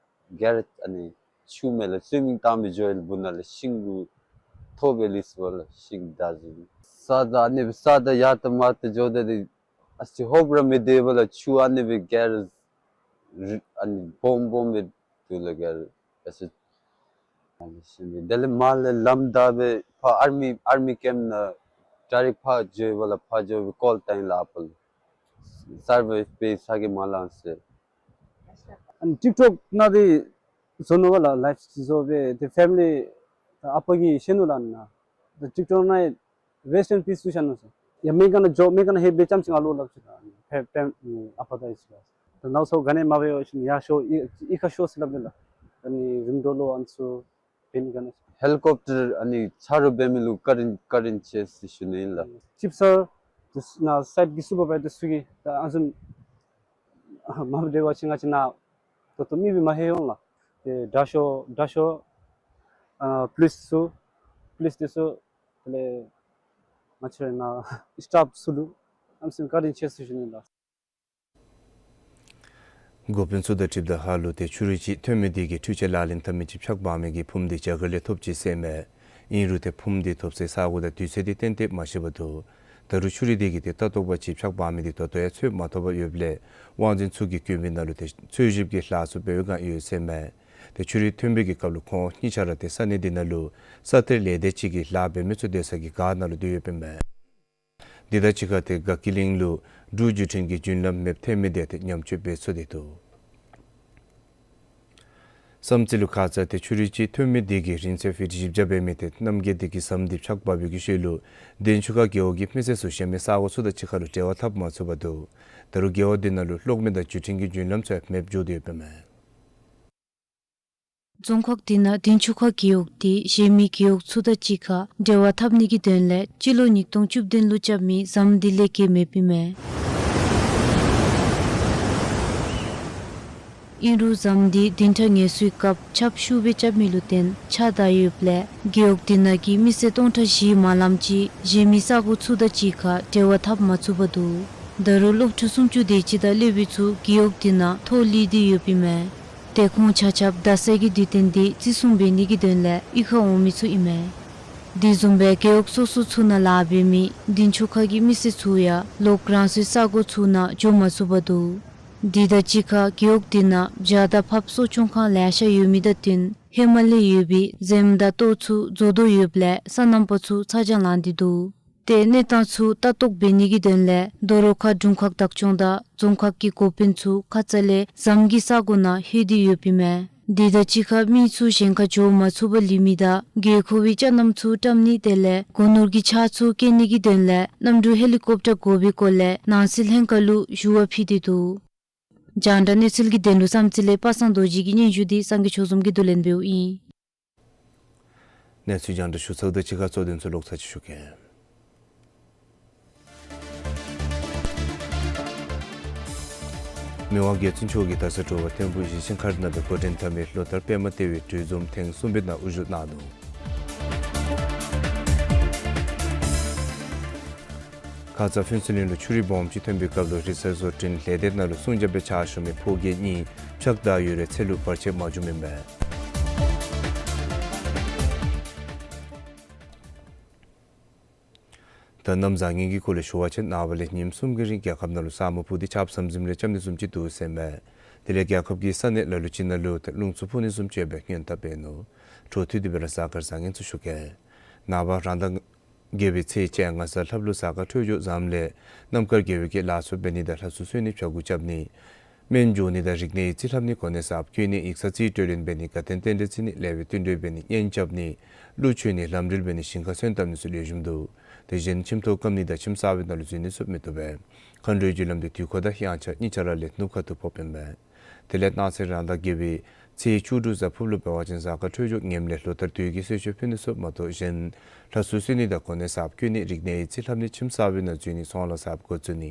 ག་ར་ཨ་ནི་ཆུ་མེད་ལགས། སུའི་མིང་བཏང་སྦེ་འགྱོ་ཡི་ལགས། སྦུག་ནང་ལས་ཤིང་གུ་ཐོགས་སྦེ་ལུས་སོ་ལགས། ཤིང་འདར་སོ། ས་ད་ཨ་ནི་སྦེ་ས་ད་ཡར་ད་མར་ད་འགྱོ་ད་འདི་ཨ་ཙི་ཧོབ་ར་མི་བདེ་བ་ལགས། ཆུ་ཨ་ནི་སྦེ་ག་ར་རི་ཨ་ནི་སྦོམ་སྦོམ་སྦེ་འདུག་ལགས་ག་ར། ཨ་ཙི་ཨ་ནི་ཤིང་འདི་དེ་ལས་མར་ལས་ལམ་བདའ་སྦེ་ཕར་ཨར་མི་ཨར་མི་ཀེམཔ་ནང་ ཌའི་རེཀཊ་ཕར་འགྱོ་བ་ལས་ཕར་འགྱོ་བའི་ཀོལ་བཏང་ཡི་ལགས། ཨ་པ་ལུ་སར་ཝར་པེ་ས་གི་མ་ལང་ཟེར། ཨ་ནི་ཊིཀ་ཊོཀ་ནང་འདི་བཟོ་ནུག་པ་ལགས། ལའིབ་བཟོ་སྦེ་ཏེ་ཕེ་མི་ལི་ཨ་པ་གིས་ཤེས་ནུག་ལགས་ནཱ། ད་ཊིཀ་ཊོཀ་ནང་རེསཊ་ཨིན་པིསི་ཚུ་བཞག་ནུག་ཟེར། ཡ་མེ་ག་ནང་འགྱོ་མེ་ག་ནང་ལྷོད་སྦེ་རྐྱངམ་ཅིག་ང་ལུ་སླབ་ཅི་ལགས། ཕེ་ཕེ་ཨ་པ་དང་ཨིན་ཅི་ལགས། ད་ནཱ་ཚུ་ག་ནི་མ་འབད་བ་ཅིན་ཡར་ཤོག་ཨི་ཨི་ཁར་ཤོག་ཟེར་སླབ་ནི་ལགས། ཨ་ནི་རིམ་གྲོ་ལུ་ཨ་ནི་ཚུ་འབད་ནི་ག་ནི། ཧེ་ལི་ཀོབ་ཊར་ཨ་ནི་ཆ་རོགས་འབད་མི་ལུ་བཀའ་དྲིན་བཀའ་དྲིན་ཆེ་ཟེར་ཞུ་ནི་ཨིན་ལགས། ཅིཕ་སར་ནཱ་སའིཊ་གི་སུ་པར་བའི་ཛར་ཚུ་གིས་ད་ཨ་ནི་ཚུ་མ་འབད་བ་ཅིན་ང་བཅས་ནཱ་ད་ལྟོ་མི་སྦེ་མ་ལྷོད་འོང་ལགས། ཏེ་དྲག་ཤོས་དྲག་ཤོས་ཨ་པོ་ལིསི་ཚུ་པོ་ལིསི་འདི་ཚུ་དེ་ལས་ང་བཅས་ར་ནཱ་སི་ཊཕ་ཚུ་ལུ་ཨ་ནི་ཚུ་བཀའ་དྲིན་ཆེ་ཟེར་ཞུ་ནི་ལགས། འགོ་དཔོན་ཚུ་དང་འཁྲིལཝ་ད་ཧ་ལུགས་ཏེ་ཆུ་རུད་ཅིག་ཐོན་མི་དེ་གིས་འཕྲུལ་ཆས་ལག་ལེན་འཐབ་མི་ཅིག་ཕྱག་འབག་མི་གི་ཕུངམ་དེ་རྒྱ་གར་ལས་ཐོབ་ཅི་ཟེར་མས། ཨིན་རུང་ཏེ་ཕུངམ་དེ་ཐོབ་སའི་ས་གོ་དང་དུས་ཚོད་དེ་གཏན་གཏན་མ་ཤེས་པར་འདུག། ད་རུང་ཆུ་རུད་དེ་གིས་ཏེ་ལྟ་རྟོག་པ་ཅིག་ཕྱག་འབག་མི་དེ་ད་ལྟོ་ཡང་འཚོལ་མ་ཐོབ་པར་ཡོདཔ་ལས་དབང་འཛིན་ཚུ་གིས་བཀོད་མི་ནང་ལུ་ཏེ་འཚོལ་ཞིབ་ཀྱི་ལཱ་ཚུ་འབད་བའི་བསྒང་ཡོད་ཟེར་མས། ཏེ་ཆུ་རུད་ཐོན་པའི་གི་སྐབས་ལུ་ཁོང་གཉིས་ཆ་ར་ཏེ་ས་གནས་དེ་ནང་ལུ་ས་གཏེར་ལས་སྡེ་ཅིག་གི་ལཱ་འབད་མི་ཚུ་སྡོད་ས་གི་སྒར་ནང་ལུ་སྡོད་ཡོདཔ་ཨིན་མས། དེ་དང་གཅིག་ཁར་ཏེ་དགའ་སྐྱིད་གླིང་ལུ་འབྲུག་བརྒྱུད་འཕྲིན་གྱི་རྒྱུན་ལམ་མེདཔ་ཐོན་མི་དེ་ཏེ་ཉམས་བཅོས་འབད་ཚུགས་ཏེ་འདུག། བསམ་རྩེ་ལུ་ཁ་ཙ་ཏེ་ཆུ་རུད་ཅིག་ཐོན་མི་དེ་གིས་རིན་ཚད་ཕིཊ་བཞི་བརྒྱ་འབད་མི་ཏེ་གནམ་གྱི་དེ་གི་ཟམ་དེ་ཕྱག་འབག་པའི་གི་ཤུལ་ལུ་དན་ཆུ་ཁ་རྒེད་འོག་གི་མི་སེར་ཚུ་གཞན་མི་ས་གོ་ཚུ་དང་གཅིག་ཁར་ལུ་འབྲེལ་བ་འཐབ་མ་ཚུགས་པར་འདུག། ད་རུང་རྒེད་འོག་དེ་ནང་ལུ་གློག་མེ་དང་བརྒྱུད་འཕྲིན་གྱི་རྒྱུན་ལམ་ཚུ་ཡང་མེདཔ་འགྱོ་སྟེ་ཡོདཔ་ཨིན་མས། རྫོང་ཁག་དེ་ནང་དན་ཆུ་ཁ་རྒེད་འོག་དེ་གཞན་མི་རྒེད་འོག་ཚུ་དང་གཅིག་ཁར་འབྲེལ་བ་འཐབ་ནི་གི་དོན་ལས་སྤྱི་ལོ་ཉིས་སྟོང་བཅུ་བདུན་ལུ་རྐྱབ་མི་ཟམ་དེ་ལས་བརྒལ་མེདཔ་ཨིན་མས། ཨིན་རུང་ཟམ་དེ་བདུན་ཕྲག་ངལ་གསོའི་སྐབས་ཆརཔ་ཤུགས་སྦེ་རྐྱབ་མི་ལུ་བརྟེན་ཆག་བཏང་ཡོདཔ་ལས་རྒེད་འོག་དེ་ནང་གི་མི་སེར་སྟོང་ཕྲག་བཞི་མ་ལངམ་ཅིག་གཞན་མི་ས་གོ་ཚུ་དང་གཅིག་ཁར་འབྲེལ་བ་འཐབ་མ་ཚུགས་པར་འདུག། ད་རུང་གློག་ཕྲུག་སུམ་ཅུ་དེ་ཅིག་དང་སློབ་དཔོན་ཚུ་རྒེད་འོག་དེ་ནང་ཐོག་ལུས་ཏེ་ཡོདཔ་ཨིན་མས། ཏེ་ཁོང་ཆ་ཁྱབ་རྡ་སའི་གི་དུས་སྟོན་དེ་བརྩི་སྲུང་འབད་ནི་གི་དོན་ལས་གཡུས་ཁར་འོང་མི་ཚུ་ཨིན་མས། དེ་བཟུམ་སྦེ་རྒེད་འོག་སོ་སོ་ཚུ་ནང་ལཱ་འབད་མི་དན་ཆུ་ཁ་གི་མི་སེར་ཚུ་ཡང་ལོག་རང་སོའི་ས་གོ་ཚུ་ནང་འགྱོ་མ་ཚུགས་པར་འདུག། དེ་དང་གཅིག་ཁར་རྒེད་འོག་དེ་ནང་བྱཱར་དང་ཕགཔ་གསོ་སྐྱོང་ཁང་ལེ་ཤ་ཡོད་མི་དང་བསྟུན་ཧེ་མ་ལས་ཡོད་པའི་གཟིམ་དང་ལྟོ་ཚུ་རྫོགས་དོ་ཡོདཔ་ལས་སོ་ནམ་པ་ཚུ་ཚ་གྱང་ལང་སྟེ་འདུག། ཏེ་གནས་སྟངས་ཚུ་ལྟ་རྟོག་འབད་ནི་གི་དོན་ལས་རྡོ་རོ་ཁ་དྲུང་ཁག་བདག་སྐྱོང་དང་རྫོང་ཁག་གི་འགོ་དཔོན་ཚུ་ཁ་ཙ་ལས་ཟམ་གྱི་ས་གོ་ནང་ལྷོད་དེ་ཡོདཔ་ཨིན་མས། དེ་དང་གཅིག་ཁར་མི་ཚུ་གཞན་ཁར་འགྱོ་མ་ཚུགས་པར་ལུས་མི་དང་དགོས་མཁོ་བའི་ཅ་རྣམ་ཚུ་བཀྲམ་ནི་དེ་ལས་སྒོ་ནོར་གྱི་ཆག་ཚུ་བཀལ་ནི་གི་དོན་ལས་གནམ་གྲུ་ཧེ་ལི་ཀོབ་ཊར་དགོ་པའི་སྐོར་ལས་ནང་སྲིད་ལྷན་ཁག་ལུ་ཞུ་བ་ཕུལ་ཏེ་འདུག། རྒྱང་བསྒྲགས་གནས་ཚུལ་གྱི་དོན་ལུ་བསམ་རྩེ་ལས་པ་སངས་རྡོ་རྗེ་གི་སྙན་ཞུ་དེ་སངས་རྒྱས་ཆོས་འཛོམས་ཀྱིས་བསྡུ་ལེན་འབདཝ་ཨིན། གནས་ཚུལ་རྒྱང་བསྒྲགས་ཞུ་ཚརཝ་དང་གཅིག་ཁར་གཙོ་དོན་ཚུ་ལོག་ཚར་ཅིག་ཞུ་གེ། མི་དབང་རྒྱལ་བཙུན་མཆོག་གིས་ད་རིས་དྲོ་པ་ཐིམ་ཕུག་གཞིས་ཆགས་མཁར་ནང་སྦེ་འགོ་འདྲེན་འཐབ་མི་ལོ་ལྟར་པདྨ་ལྟེ་བའི་གྲོས་འཛོམས་ཐེངས་གསུམ་པའི་ནང་དབུ་བཞུགས་གནང་ནུག། ཁ་ཙ་ཕུན་ཚོགས་གླིང་ལུ་ཆུ་རུད་སྦོམ་ཅིག་ཐོན་པའི་སྐབས་ལུ་རིག་གསར་བཟོ་སྐྲུན་ལས་སྡེ་ནང་ལུ་སྲུང་སྐྱོབ་སྦེ་ཕྱག་ཞུ་མི་ཕོ་སྐྱེས་གཉིས་ཕྱག་བདའ་ཡོད་རུང་འཚོ་ལུ་བར་ཆད་མ་བྱུངམ་ཨིན་པས། ད་གནམ་བཟང་ངན་གྱི་སྐོར་ལས་ཞུ་བ་ཅིན་ནངས་པ་ལས་ཉིནམ་གསུམ་གྱི་རིང་རྒྱལ་ཁབ་ནང་ལུ་ས་སྨུག་ཕུབ་སྟེ་ཆརཔ་ཟམ་ཟིམ་རེ་རྐྱབ་ནི་བཟུམ་ཅིག་འདུག་ཟེར་མས། དེ་ལས་རྒྱལ་ཁབ་ཀྱི་ས་གནས་ལ་ལུ་ཅིག་ནང་ལུ་ད་རླུང་འཚུབ་འཕུ་ནི་བཟུམ་ཅིག་སྦེ་སྔོན་དཔག་འབད་ནུག། འཕྲོ་མཐུད་དེ་སྦེ་ར་གཟའ་སྐར་བཟང་ངན་ཚུ་ཞུ་གེ། ནངས་པ་རང་ཟླ་བརྒྱད་པའི་ཚེས་བཅོ་ལྔ་གཟའ་ལྷགཔ་ལུ་གཟའ་སྐར་འཕྲོད་སྦྱོར་བཟངམ་ལས་གནམ་དཀར་དགེ་བའི་བསྐྱེད་ལ་སོགས་འབད་ནི་དང་ལྷ་གསོལ་གསོལ་ནི་ཕྱྭ་འགུགས་རྐྱབ་ནི། སྨན་སྦྱོར་ནི་དང་རིག་གནས་ཡིག་རྩིས་ལྷབ་ནི་གོ་གནས་གསརཔ་བཀོད་ནི་ཡིག་ཚང་རྩིས་སྤྲོད་ལེན་འབད་ནི་དགའ་སྟོན་རྟེན་འབྲེལ་བརྩི་ནི་ལེགས་པའི་བསྟུན་གྲོས་འབད་ནི་གཉེན་རྐྱབ་ནི་གླུ་མཆོད་ནི་ལམ་འགྲུལ་འབད་ནི་ཞིང་ཁར་སོན་བཏབ་ནི་ཚུ་ལེགས་ཤོམ་འདུག། དེ་བཞིན་ཁྱིམ་ཐོག་སྐམ་ནི་དང་ཁྱིམ་གསར་པའི་ནང་ལུ་འཛུལ་ནི་ཚུ་མི་བཏུབ་པས། མཁའ་འགྲོའི་རྒྱུ་ལམ་དེ་དུས་འཁོར་དང་དབྱངས་འཆར་གཉིས་ཆ་ར་ལས་ནུབ་ཁ་ཐུག་ཕོགཔ་ཨིན་པས། དེ་ལས་གནངས་ཚེ་རང་ཟླ་བརྒྱད་པའི་ཚེས་བཅུ་དྲུག་གཟའ་ཕུར་བུ་ལུ་འབད་བ་ཅིན་གཟའ་སྐར་འཕྲོད་སྦྱོར་ངནམ་ལས་ལོ་ལྟར་དུས་ཀྱི་གསོལ་མཆོད་ཕུལ་ནི་ཚུ་མ་གཏོགས་གཞན་ལྷ་གསོལ་གསོལ་ནི་དང་གོ་གནས་གསརཔ་བཀོད་ནི་རིག་གནས་ཡིག་རྩིས་ལྷབ་ནི་ཁྱིམ་གསར་པའི་ནང་འཛུལ་ནི་ཚོང་ལཱ་གསརཔ་འགོ་བཙུགས་ནི་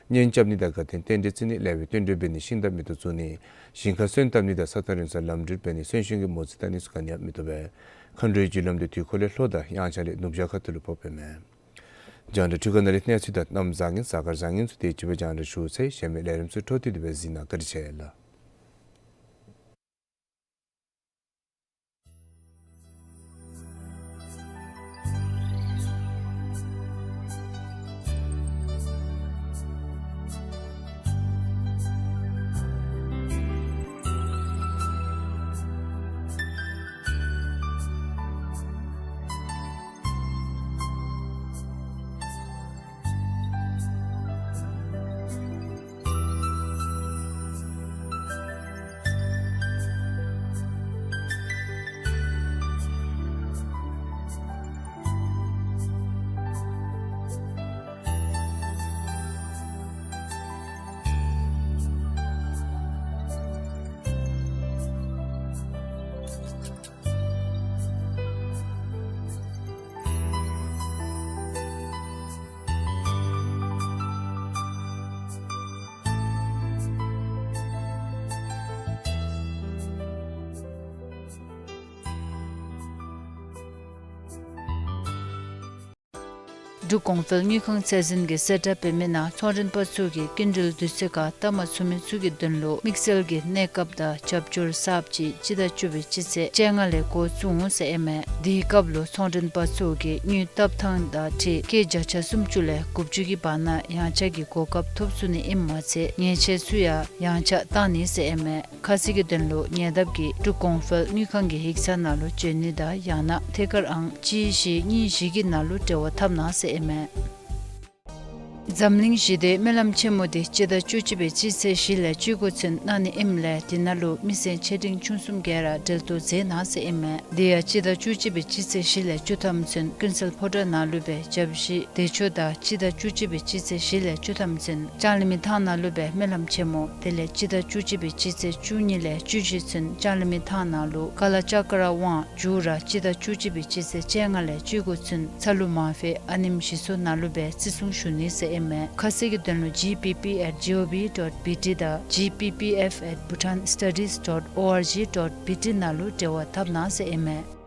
གཉེན་རྐྱབ་ནི་དང་དགའ་སྟོན་རྟེན་འབྲེལ་བརྩི་ནི་ལེགས་པའི་བསྟུན་གྲོས་འབད་ནི་ཤིང་རྟ་མེ་ཏོག་བཙུགས་ནི་ཞིང་ཁར་སོན་བཏབ་ནི་དང་ས་ཐག་རིང་སར་ལམ་འགྲུལ་འབད་ནི་གསོན་གཤིན་གྱི་མོ་རྩིས་བལྟ་ནི་ཚུ་ག་ནི་ཡང་མི་བཏུབ་པས། མཁའ་འགྲོའི་རྒྱུ་ལམ་དེ་དུས་འཁོར་ལས་ལྷོ་དང་དབྱངས་འཆར་ལས་ནུབ་བྱང་ཁ་ཐུག་ལུ་ཕོགཔ་ཨིན་མས། རྒྱང་བསྒྲགས་འཕྲུལ་ཁང་ནང་ལས་གནས་ཚུལ་དང་གནམ་བཟང་ངན་གཟའ་སྐར་བཟང་ངན་ཚུ་དེ་ཅིག་སྦེ་རྒྱང་བསྒྲགས་ཞུ་ཚར་ཡི། གཞན་མི་ལས་རིམ་ཚུ་འཕྲོ་མཐུད་དེ་སྦེ་གཟིགས་གནང་། བཀའ་དྲིན་ཆེ་ལགས། འབྲུག་གོང་འཕེལ་དངུལ་ཁང་ཚད་འཛིན་གྱིས་གསལ་བསྒྲགས་འབད་མི་ནང་ཚོང་མགྲོན་པ་ཚུ་གིས་སྐྱིན་འགྲུལ་དུས་ཚོད་ཁར་བལྟ་མ་ཚུགས་མི་ཚུ་གི་དོན་ལུ་དམིགས་བསལ་གྱི་གནས་སྐབས་དང་རྒྱབ་སྐྱོར་གསརཔ་ཅིག་སྤྱི་ཟླ་བཅུ་པའི་སྤྱི་ཚེས་བཅོ་ལྔ་ལས་འགོ་བཙུགས་འོང་ཟེར་ཨིན་མས། དེའི་སྐབས་ལུ་ཚོང་མགྲོན་པ་ཚུ་གིས་དངུལ་བཏབ་ཐངས་དང་འཁྲིལ་སྐྱེད་བརྒྱ་ཆ་སུམ་ཅུ་ལས་དགུ་བཅུ་གི་བར་ན་ཡང་ཆག་གི་གོ་སྐབས་ཐོབ་ཚུགས་ནི་ཨིནམ་མ་ཚད་ཉེས་ཆད་ཚུ་ཡང་ཡང་ཆག་བཏང་ནི་ཟེར་ཨིན་མས། ཁ་གསལ་གྱི་དོན་ལུ་ཉེ་འདབས་ཀྱི་འབྲུག་གོང་འཕེལ་དངུལ་ཁང་གི་ཡིག་ཚང་ནང་ལུ་འབྱོན་ནི་དང་ཡང་ན་ཐད་ཀར་ཨང་གཅིག་བཞི་གཉིས་བཞི་གི་ནང་ལུ་འབྲེལ་བ་འཐབ་གནང་ཟེར་ཨིན་མས། འཛམ་གླིང་ཞི་བདེའི་སྨོན་ལམ་ཆེན་མོ་དེ་སྤྱི་ཟླ་བཅུ་གཅིག་པའི་སྤྱི་ཚེས་བཞི་ལས་བཅུ་དགུ་ཚུན་གནང་ནི་ཨིནམ་ལས་དེ་ནང་ལུ་མི་སེར་ཆེ་འབྲིང་ཆུང་གསུམ་ག་ར་འབྲེལ་གཏོགས་མཛད་གནང་ཟེར་ཨིན་མས། དེ་ཡང་སྤྱི་ཟླ་བཅུ་གཅིག་པའི་སྤྱི་ཚེས་བཞི་ལས་བཅུ་ཐམ་ཚུན་ཀུན་གསལ་ཕོ་བྲང་ནང་ལུ་སྦེ་བཅའ་གཞི་བདེ་མཆོག་དང་སྤྱི་ཟླ་བཅུ་གཅིག་པའི་སྤྱི་ཚེས་བཞི་ལས་བཅུ་ཐམ་ཚུན་ལྕང་གླིང་མི་ཐང་ནང་ལུ་སྦེ་སྨོན་ལམ་ཆེན་མོ་དེ་ལས་སྤྱི་ཟླ་བཅུ་གཅིག་པའི་སྤྱི་ཚེས་བཅུ་གཉིས་ལས་བཅུ་བཞི་ཚུན་ལྕང་གླིང་མི་ཐང་ནང་ལུ་ཀ་ལ་ཙཀྲ་དབང་མཇུག་ར་སྤྱི་ཟླ་བཅུ་གཅིག་པའི་སྤྱི་ཚེས་བཅོ་ལྔ་ལས་བཅུ་དགུ་ཚུན་ཚ་ལུ་མང་ཕེ་ཨ་ནེམ་ཞི་སོ་ནང་ལུ་སྦེ་བརྩི་སྲུང་ཞུ་ནི་ཟེར་ཨིན་མས། ཁ་གསལ་གྱི་དོན་ལུ་G P P at G O V dot B T དང་G P P F at Bhutan Studies dot O R G dot B T ནང་ལུ་འབྲེལ་བ་འཐབ་གནང་ཟེར་ཨིན་མས།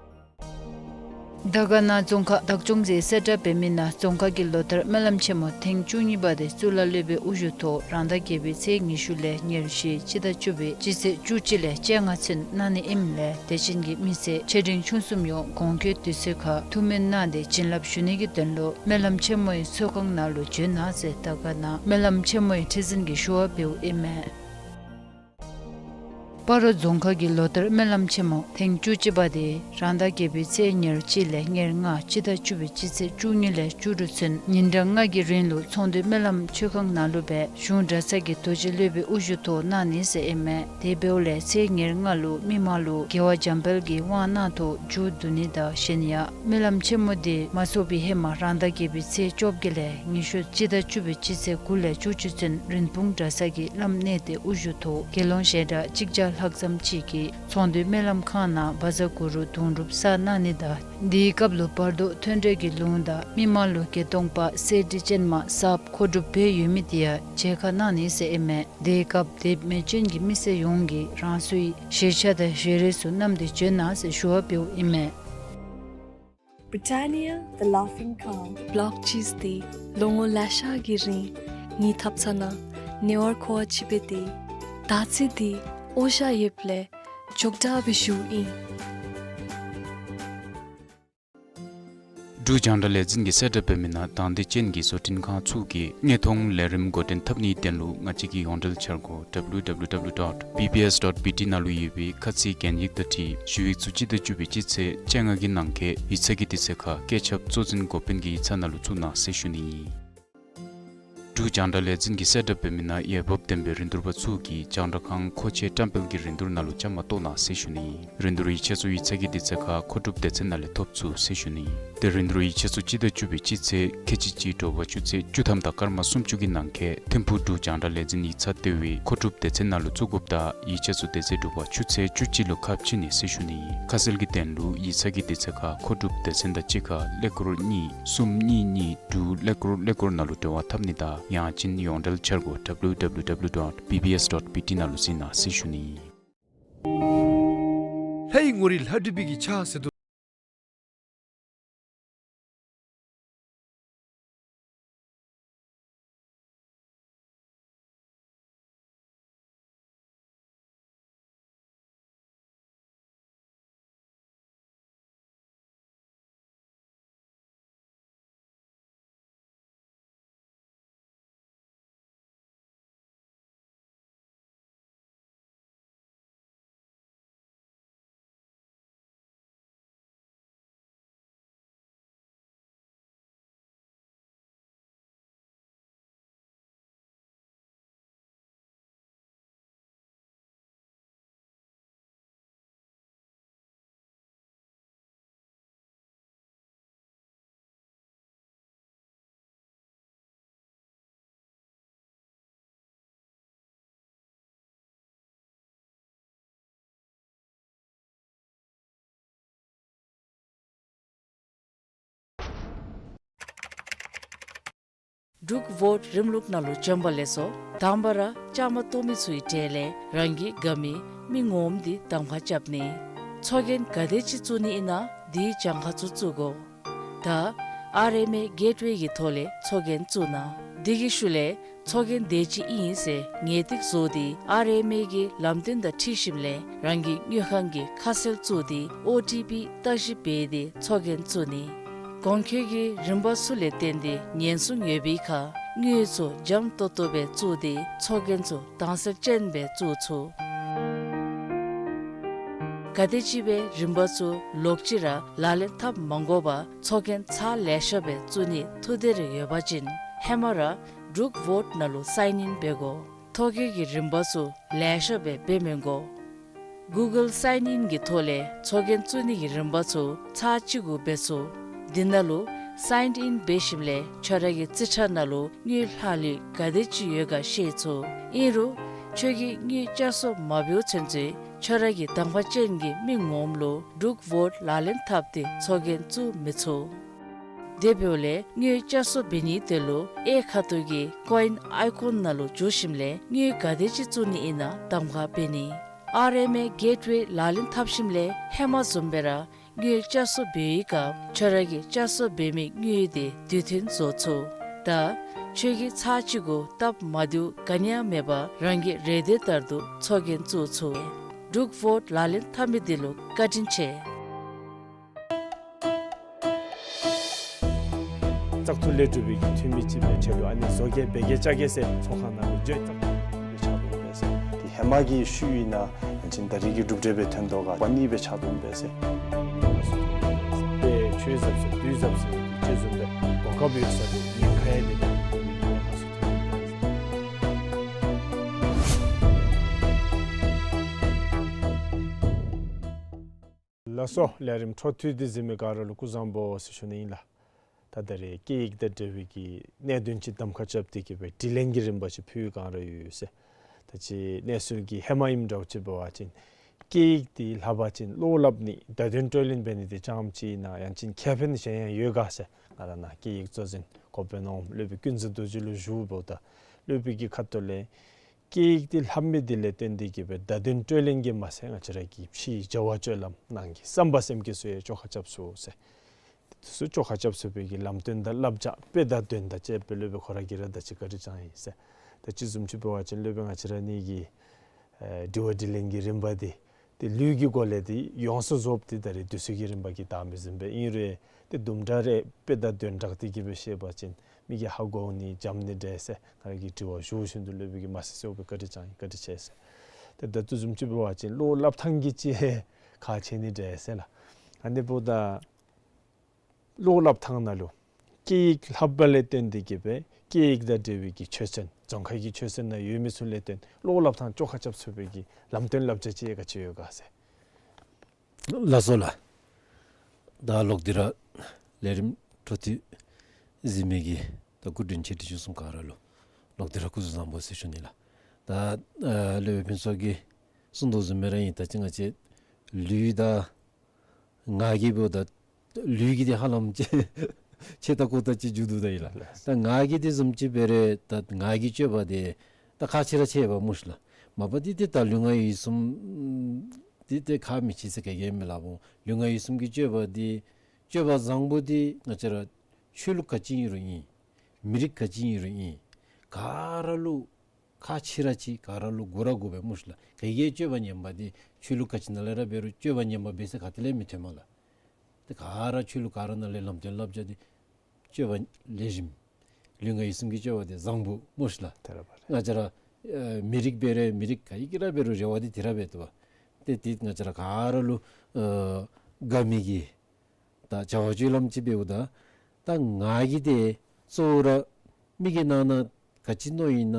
དར་དཀར་ན་རྫོང་ཁག་བདག་སྐྱོང་གིས་གསལ་བསྒྲགས་འབད་མི་ནང་རྫོང་ཁག་གི་ལོ་ལྟར་སྨོན་ལམ་ཆེན་མོ་ཐེངས་བཅུ་གཉིས་པ་དེ་གཙུག་ལག་སློབ་དཔོན་དབུ་བཞུགས་ཐོག་རང་ཟླ་བརྒྱད་པའི་ཚེས་ཉི་ཤུ་ལས་ཉེར་བཞི་སྤྱི་ཟླ་བཅུ་པའི་སྤྱི་ཚེས་བཅུ་གཅིག་ལས་བཅོ་ལྔ་ཚུན་གནང་ནི་ཨིནམ་ལས་དད་ཅན་གྱི་མི་སེར་ཆེ་འབྲིང་ཆུང་གསུམ་ཡོངས་གོང་འཁོད་དུས་ཚོད་ཁར་ཐུགས་སྨོན་གནང་སྟེ་བྱིན་རླབས་ཞུ་ནི་གི་དོན་ལུ་སྨོན་ལམ་ཆེན་མོའི་ཚོགས་ཁང་ནང་ལུ་འབྱོན་གནང་ཟེར་དར་དཀར་ན་སྨོན་ལམ་ཆེན་མོའི་ཁྲི་འཛིན་གྱིས་ཞུ་བ་འབདཝ་ཨིན་མས། སྤ་རོ་རྫོང་ཁག་གི་ལོ་ལྟར་སྨོན་ལམ་ཆེན་མོ་ཐེངས་བཅུ་གཅིག་པ་དེ་རང་ཟླ་བརྒྱད་པའི་ཚེས་ཉེར་གཅིག་ལས་ཉེར་ལྔ་སྤྱི་ཟླ་བཅུ་པའི་སྤྱི་ཚེས་བཅུ་གཉིས་ལས་བཅུ་དྲུག་ཚུན་ཉིན་གྲངས་ལྔ་གི་རིང་ལུ་ཚོང་འདུས་སྨོན་ལམ་ཆོས་ཁང་ནང་ལུ་སྦེ་གཞུང་གྲྭ་ཚང་གི་རྡོ་རྗེ་སློབ་དཔོན་དབུ་བཞུགས་ཐོག་གནང་ནི་ཟེར་ཨིན་མས། དེ་འབདཝ་ལས་ཚེས་ཉེར་ལྔ་ལུ་མི་མང་ལུ་རྒྱལ་བ་འཇམ་དཔལ་གྱི་དབང་གནང་ཐོག་མཇུག་བསྡུ་ནི་དང་གཞན་ཡང་སྨོན་ལམ་ཆེན་མོ་དེ་མ་ཚོགས་པའི་ཧེ་མ་རང་ཟླ་བརྒྱད་པའི་ཚེས་བཅོ་བརྒྱད་ལས་ཉི་ཤུ་སྤྱི་ཟླ་བཅུ་པའི་སྤྱི་ཚེས་དགུ་ལས་བཅུ་གཅིག་ཚུན་རིན་སྤུངས་གྲྭ་ཚང་གི་བླམ་གནས་བརྟན་དབུ་བཞུགས་ཐོག་དགེ་སློང་ཞལ་གྲངས་གཅིག་བརྒྱ་ལྷག་ཙམ་ཅིག་གིས་ཚོང་འདུས་སྨོན་ལམ་ཁང་ནང་བཛྲ་གུ་རུ་དུང་སྒྲུབ་བསགས་གནང་ནི་དང་དེའི་སྐབས་ལུ་བར་དོ་མཐུན་འབྲེལ་གྱི་ལུང་དང་མི་མང་ལུ་བརྒྱད་སྟོང་པ་གསེར་ཁྲི་ཅན་མ་གསརཔ་མཁོ་སྒྲུབ་འབད་ཡོད་མི་དེ་ཡང་མཇལ་ཁ་གནང་ནི་ཟེར་ཨིན་མས། དེའི་སྐབས་དད་མོས་ཅན་གྱི་མི་སེར་ཡོངས་ཀྱིས་རང་སོའི་བཞེས་ཆ་དང་བཞེས་རས་ཚུ་བསྣམས་ཏེ་འབྱོན་གནང་ཟེར་ཞུ་བ་འབདཝ་ཨིན་མས། Britannia, the Laughing Cow. བོལཊ་ཅིས་འདི་ལོ་ངོ་ལེ་ཤ་གི་རིང་ངེའི་ཐབ་ཚང་ནང་ཉེ་བར་མཁོ་བ་ཅིག་སྦེ་སྡོད། ད་ཅི་འདི་ཨོ་ཞ་ཡོདཔ་ལས་ཅོག་འཐདཔ་སྦེ་བཞུགས་ཨིན། འབྲུག་རྒྱང་བསྒྲགས་ལས་འཛིན་གྱིས་གསལ་བསྒྲགས་འབད་མི་ནང་དང་འདོད་ཅན་གྱི་བཟོ་སྐྲུན་ཁང་ཚུ་གིས་དངོས་མཐོང་ལས་རིམ་འགོ་འདྲེན་འཐབ་ནིའི་དོན་ལུ་ང་བཅས་ཀྱི་ཡོངས་འབྲེལ་འཆར་སྒོ་W W W dot B B S dot B T ནང་ལུ་ཡོད་པའི་ཁ་ཚིག་གན་ཡིག་དང་འཁྲིལ་ཞུ་ཡིག་ཚུ་སྤྱི་ཟླ་བཅུ་པའི་སྤྱི་ཚེས་བཅོ་ལྔ་གི་ནང་འཁོད་ཡིག་ཚང་གི་དུས་ཚོད་ཁར་བཀོད་ཁྱབ་གཙོ་འཛིན་འགོ་དཔོན་གྱི་ཡིག་ཚང་ནང་ལུ་བཙུགས་གནང་ཟེར་ཞུ་ནི་ཨིན། འབྲུག་རྒྱང་བསྒྲགས་ལས་འཛིན་གྱིས་གསལ་བསྒྲགས་འབད་མི་ནང་འོས་འབབ་ལྡན་པའི་རིན་བསྡུར་པ་ཚུ་གིས་རྒྱང་བསྒྲགས་ཁང་མཁོ་ཆས་བཀྲམ་སྤེལ་གྱི་རིན་བསྡུར་ནང་ལུ་བཅའ་མར་གཏོགས་གནང་ཟེར་ཞུ་ནི་ཨིན། རིན་བསྡུར་ཡིག་ཆ་ཚུ་ཡིག་ཚང་གི་དུས་ཚོད་ཁར་མཁོ་སྒྲུབ་སྡེ་ཚན་ནང་ལས་ཐོབ་ཚུགས་ཟེར་ཞུ་ནི་ཨིན། དེ་རིན་བསྡུར་ཡིག་ཆ་ཚུ་སྤྱི་ཟླ་བཅུ་པའི་སྤྱི་ཚེས་ཁལ་གཅིག་གཅིག་དྲོ་པ་ཆུ་ཚོད་བཅུ་ཐམ་དང་སྐར་མ་སུམ་ཅུ་གི་ནང་འཁོད་ཐིམ་ཕུག་འབྲུག་རྒྱང་བསྒྲགས་ལས་འཛིན་ཡིག་ཚང་ལྟེ་བའི་མཁོ་སྒྲུབ་སྡེ་ཚན་ནང་ལུ་བཙུགས་དགོཔ་དང་ཡིག་ཆ་ཚུ་དེ་ཚེ་དྲོ་པ་ཆུ་ཚོད་བཅུ་གཅིག་ལུ་ཁ་ཕྱེ་ནི་ཟེར་ཞུ་ནི་ཨིན། ཁ་གསལ་གྱི་དོན་ལུ་ཡིག་ཚང་གི་དུས་ཚོད་ཁར་མཁོ་སྒྲུབ་སྡེ་ཚན་དང་གཅིག་ཁར་ཀླད་ཀོར་གཉིས་གསུམ་གཉིས་གཉིས་དྲུག་ཀླད་ཀོར་ཀླད་ཀོར་ནང་ལུ་འབྲེལ་བ་འཐབ་ནི་དང་ཡང་ཅིན་ཡོངས་འབྲེལ་འཆར་སྒོ་W W W dot B B S dot B T ནང་ལུ་གཟིགས་གནང་ཟེར་ཞུ་ནི་ཨིན། ལྷ་ཡི་ངོ་རིས་ལྷ་བྲིས་པའི་གི་ཕྱག་ཟེར་དོ། འབྲུག་བོཊ་རིམ་ལུགས་ནང་ལུ་བྱོན་པ་ལེགས་སོ། དང་པ་ར་བཅའ་མར་གཏོགས་མི་ཚུའི་གྲས་ལས་རང་གི་དགའ་མི་མི་ངོམ་འདི་གདམ་ཁ་རྐྱབ་ནི། ཚོགས་རྒྱན་ག་དེ་ཅིག་བཙུགས་ནི་ཨིན་ན་དེའི་གྱངས་ཁ་ཚུ་བཙུགས་དགོ། ད་ ཨར་ཨེམ་ཨེ་གེཊ་ཝེ་གི་ཐོག་ལས་ཚོགས་རྒྱན་བཙུགས་གནང་། དེ་གི་ཤུལ་ལས་ཚོགས་རྒྱན་དེ་ཅིག་ཨིན་ཟེར་ངེས་ཏིག་བཟོ་སྟེ་ཨར་ཨེམ་ཨེ་གི་ལམ་སྟོན་དང་འཁྲིལ་ཞིནམ་ལས་རང་གི་དངུལ་ཁང་གི་ཁ་གསལ་བཙུགས་ཏེ་ཨོ་ཊི་པི་བརྟག་ཞིབ་འབད་དེ་ཚོགས་རྒྱན་བཙུགས་ནི། གོང་འཁོད་ཀྱི་རིམ་པ་ཚུ་ལས་བརྟེན་ཏེ་ཉེན་སྲུང་ཡོད་པའི་ཁར་དངུལ་ཚུ་འཇམ་ཏོང་ཏོ་སྦེ་བཙུགས་ཏེ་ཚོགས་རྒྱན་ཚུ་དྭངས་གསལ་ཅན་སྦེ་བཙུགས་ཚུགས། ག་དེམ་ཅིག་སྦེ་རིམ་པ་ཚུ་ལོག་ཅི་ར་ལག་ལེན་འཐབ་མ་དགོ་པར་ཚོགས་རྒྱན་ཚར་ལེ་ཤ་སྦེ་བཙུགས་ནི་ཐུགས་འདོད་རེ་ཡོད་པ་ཅིན་ཧེ་མ་ར་ཌུག་ཝོཊ་ནང་ལུ་སའིན་ཨིན་འབད་དགོ། ཐོ་བཀོད་ཀྱི་རིམ་པ་ཚུ་ལེ་ཤ་སྦེ་འབད་མི་དགོ། གུ་གཱལ་སའིན་ཨིན་གྱི་ཐོག་ལས་ཚོགས་རྒྱན་བཙུགས་ནི་གི་རིམ་པ་ཚུ་ཚར་གཅིག་གུ་འབད་ཚུགས། འདི་ནང་ལུ་སའིན་ཨིན་འབད་ཞིནམ་ལས་ཁྱོད་ར་གི་རྩིས་ཁྲ་ནང་ལུ་དངུལ་ལྷག་ལུས་ག་དེམ་ཅིག་ཡོད་ག་ཤེས་ཚུགས། ཨིན་རུང་ཁྱོད་ཀྱིས་དངུལ་བསྐྱར་གསོ་མ་འབདཝ་ཚུན་ཚོད་ཁྱོད་ར་གི་དམ་ཁ་ཅན་གྱི་མི་ངོམ་ལུ་ཌུག་ཝོཊ་ལག་ལེན་འཐབ་སྟེ་ཚོགས་རྒྱན་བཙུགས་མི་ཚུགས། དེ་འབདཝ་ལས་དངུལ་བསྐྱར་གསོ་འབད་ནིའི་དོན་ལུ་གཡས་ཁ་ཐུག་གི་ཀོ་ཨིན་ཨའི་ཀོན་ནང་ལུ་འཛུལ་ཞིནམ་ལས་དངུལ་ག་དེམ་ཅིག་བཙུགས་ནི་ཨིན་ན་གདམ་ཁ་འབད་ནི། ཨར་ཨེམ་ཨེ་གེཊ་ཝེ་ལག་ལེན་འཐབ་ཞིནམ་ལས་ཧེ་མ་བཟུམ་སྦེ་ར་དངུལ་བསྐྱར་གསོ་འབད་བའི་སྐབས་ཁྱོད་ར་གིས་བསྐྱར་གསོ་འབད་མི་དངུལ་དེ་དུས་མཐུན་བཟོ་ཚུགས། ད་ཁྱོད་ཀྱིས་ཚར་གཅིག་གུ་སྟབས་མ་བདེཝ་ག་ནི་ཡང་མེད་པར་རང་གི་རེ་འདོད་ལྟར་དུ་ཚོགས་རྒྱན་བཙུགས་ཚུགས། ཌུག་ཝོཊ་ལག་ལེན་འཐབ་མི་འདི་ལུ་བཀའ་དྲིན་ཆེ། བཙག་འཐུ་ལས་གྲུབ་པའི་གི་འཐུས་མི་ཅིག་སྦེ་ཆེད་དུ་ཨ་ནི་བཟོ་བཀོད་འབད་གེ་བཅའ་གེ་ཟེར་ཚོགས་ཁང་ནང་ལུ་འགྱོ་བཙག་འཐུ་ལས་ཆགས་འོང་པས་ཟེར། དེ་ཧེ་མ་གི་ཤུལ་ཨིན་ན་ཡང་ཅིན་ད་རེས་ཀྱི་གྲུབ་འབྲས་སྦེ་ཐོན་དོ་ག་པ་ནི་སྦེ་ཆགས་འོང་པས་ཟེར། དཔེ་ཆོས་ཟབ་ཟེར་དུས་ཟབ་ཟེར་ཅིག་བཟུམ་སྦེ་གོ་སྐབས་ཡོད་ས་དེ་ཉེན་ཁ་ཡང་དེ་ལས་ལགས་སོ། ལས་རིམ་འཕྲོ་མཐུད་དེ་གཟིགས་མི་ག་ར་ལུ་སྐུ་གཟུགས་བཟང་པོ་ཟེར་ཞུ་ནི་ཨིན་ལགས། ད་ད་རེས་སྐད་ཡིག་དང་འབྲེལ་བའི་གི་གནད་དོན་ཅིག་གདམ་ཁ་རྐྱབ་སྟེ་གི་སྦེ་དྲི་ལན་གྱི་རིམ་པ་ཅིག་ཕུལ་བའི་བསྒང་ར་ཡོད་ཟེར། ད་ཅི་གནས་ཚུལ་གྱི་ཧེ་མ་ཨིནམ་འདྲཝ་ཅིག་འབད་བ་ཅིན་སྐད་ཡིག་འདི་ལྷབ་པ་ཅིན་བློ་སླབ་ནི་བརྡ་དོན་སྤྲོད་ལེན་འབད་ནི་འདི་རྐྱངམ་ཅིག་ཨིན་ན་ཡང་ཅིན་ཁེ་ཕན་གཞན་ཡང་ཡོད་ག་ཟེར་ང་ར་ནཱ་སྐད་ཡིག་གཙོ་འཛིན་འགོ་དཔོན་ནོར་བུ་སློབ་དཔོན་ཀུན་བཟང་རྡོ་རྗེ་ལུ་ཞུཝ་ད་སློབ་དཔོན་གྱི་ཁ་ཐུག་ལས་སྐད་ཡིག་འདི་ལྷབ་མི་འདི་ལས་བརྟེན་ཏེ་གི་སྦེ་བརྡ་དོན་སྤྲོད་ལེན་གྱི་མ་ཚད་ང་བཅས་ར་གི་ཕྱིའི་བྱ་བ་སྤྱོད་ལམ་ནང་གི་བསམ་པ་སེམས་བསྐྱེད་ཚུ་ཡང་བཅོ་ཁ་རྐྱབ་ཚུགས་ཟེར། དེ་ཚུ་བཅོ་ཁ་རྐྱབ་ཚུགས་པའི་གི་ལམ་སྟོན་དང་བསླབ་བྱ་དཔེ་དང་དོན་དང་བཅས་པའི་སློབ་དཔོན་ཁོ་ར་གིས་ར་ད་ཅི་བཀའ་དྲིན་བསྐྱངས་ཡི་ཟེར། ད་ཅི་བཟུམ་ཅིག་འབད་བ་ཅིན་སློབ་དཔོན་ང་བཅས་ར་གཉིས་ཀྱི་ཨེ་དྲི་བ་དྲིས་ལན་གྱི་རིམ་པ་འདི་ཏེ་ལུས་ཀྱི་སྒོ་ལས་ཏེ་ཡོངས་སུ་རྫོགསཔ་ཏེ་ད་རེས་དུས་ཚོད་ཀྱི་རིམ་པ་གིས་འདང་མི་ཟིན་པས། ཨིན་རུང་ཏེ་དུམ་གྲ་རེ་དཔེ་དང་དོན་སྦྲགས་ཏེ་གི་སྦེ་བཤད་པ་ཅིན་མི་གིས་ཧ་གོ་ནི་འཇམ་ནི་འདྲས་ཟེར་ང་ར་གིས་དྲི་བ་ཞུ་བཞིན་དུ་སློབ་དཔོན་གྱིས་མ་གསན་ཟེར་བའི་བཀའ་དྲིན་བསྐྱངས་ཡི། བཀའ་དྲིན་ཆེ་ཟེར། ཏེ་ད་ལྟོ་བཟུམ་ཅིག་འབད་བ་ཅིན་བློ་སླབ་ཐངས་ཀྱི་ཅིག་ཁག་ཆེ་ནི་འདྲས་ཟེར་ལགས། ཨ་ནི་འབདཝ་ད་བློ་སླབ་ཐངས་ནང་ལུ་སྐད་ཡིག་ལྷབ་པ་ལས་བརྟེན་ཏེ་གི་སྦེ་སྐད་ཡིག་དང་འབྲེལ་བའི་གི་ཆོས་ཚན་རྫོང་ཁ་གི་ཆོས་ཚན་ནང་ཡོད་མི་ཚུ་ལས་བརྟེན་བློ་སླབ་ཐངས་བཅོ་ཁ་རྐྱབ་ཚུགས་པའི་གི་ལམ་སྟོན་བསླབ་བྱ་ཅིག་ག་ཅི་ཡོད་ག་ཟེར། ལགས་སོ་ལགས། ད་ལོག་སྟེ་ར་ལས་རིམ་འཕྲོ་མཐུད་གཟིགས་མི་གི་ད་སྐུ་མགྲོན་ཆེ་འབྲིང་ཆུང་གསུམ་ག་ར་ལུ་ལོག་སྟེ་ར་སྐུ་གཟུགས་བཟང་པོ་ཟེར་ཞུ་ནི་ལགས། ད་ཨ་སློབ་དཔོན་ཕུན་ཚོགས་ཀྱིས་གསུང་དོ་བཟུམ་སྦེ་ར་ཨིན། ད་ཅི་ང་བཅས་ལུས་དང་ངག་གི་འབདཝ་ད་ལུས་ཀྱི་འདི་ཧ་ལམ་ཅིག་ཆེ་ད་ཀོ་ད་ཅིག་འགྱོ་དོ་ད་ཨིན་ལགས། ད་ངག་གི་འདི་བཟུམ་ཅིག་འབད་རུང་ད་ངག་གི་སྤྱོད་པ་འདི་ད་ཁག་ཆེ་ར་ཆེ་བས་སྨོ་ཤི་ལགས། མ་པ་འདི་ཏེ་ད་ལུས་ངག་ཡིད་གསུམ་འདི་ཏེ་ཁག་མི་ཆེ་ཟེར་ག་གིས་མི་སླབ་འོང་། ལུས་ངག་ཡིད་གསུམ་གྱི་སྤྱོད་པ་འདི་སྤྱོད་པ་བཟང་པོ་འདི་ང་བཅས་ར་ཆོས་ལུགས་ག་ཅི་ཨིན་རུང་ཨིན། མི་རིགས་ག་ཅི་ཨིན་རུང་ཨིན། ག་ར་ལུ་ཁག་ཆེ་ར་ཆེ། ག་ར་ལུ་དགོ་ར་དགོ་པས་སྨོ་ཤི་ལགས། ག་གིས་སྤྱོད་པ་ངན་པ་འདི་ཆོས་ལུགས་ག་ཅི་ནང་ལས་ར་འབད་རུང་སྤྱོད་པ་ངན་པ་འབད་ས་ག་ཏེ་ལས་མི་ཐོནམ་ལགས། ཏེ་ག་ར་ཆོས་ལུགས་ག་ར་ནང་ལས་ལམ་སྟོན་བསླབ་བྱ་འདི་སྤྱོད་པ་ལེགས་ཤོམ། ལུས་ངག་ཡིད་གསུམ་གྱི་སྤྱོད་པ་འདི་བཟང་པོ་སྨོ་ཤི་ལགས། དེ་ར་འབད་རུང་ང་བཅས་ར་ཨེ་མི་རིགས་འབད་རུང་མི་རིགས་ག་གི་ར་འབད་རུང་རེ་བ་འདི་དེ་ར་འབད་དོ་བ། ཏེ་འདི་ང་བཅས་ར་ག་ར་ལུ་ཨེ་དགའ་མི་གི་ད་བྱ་བ་སྤྱོད་ལམ་ཅིག་འབདཝ་ད་ད་ངག་གི་འདི་གཙོ་བོ་ར་མི་གི་ནང་ན་ག་ཅི་མནོ་ཡི་ན་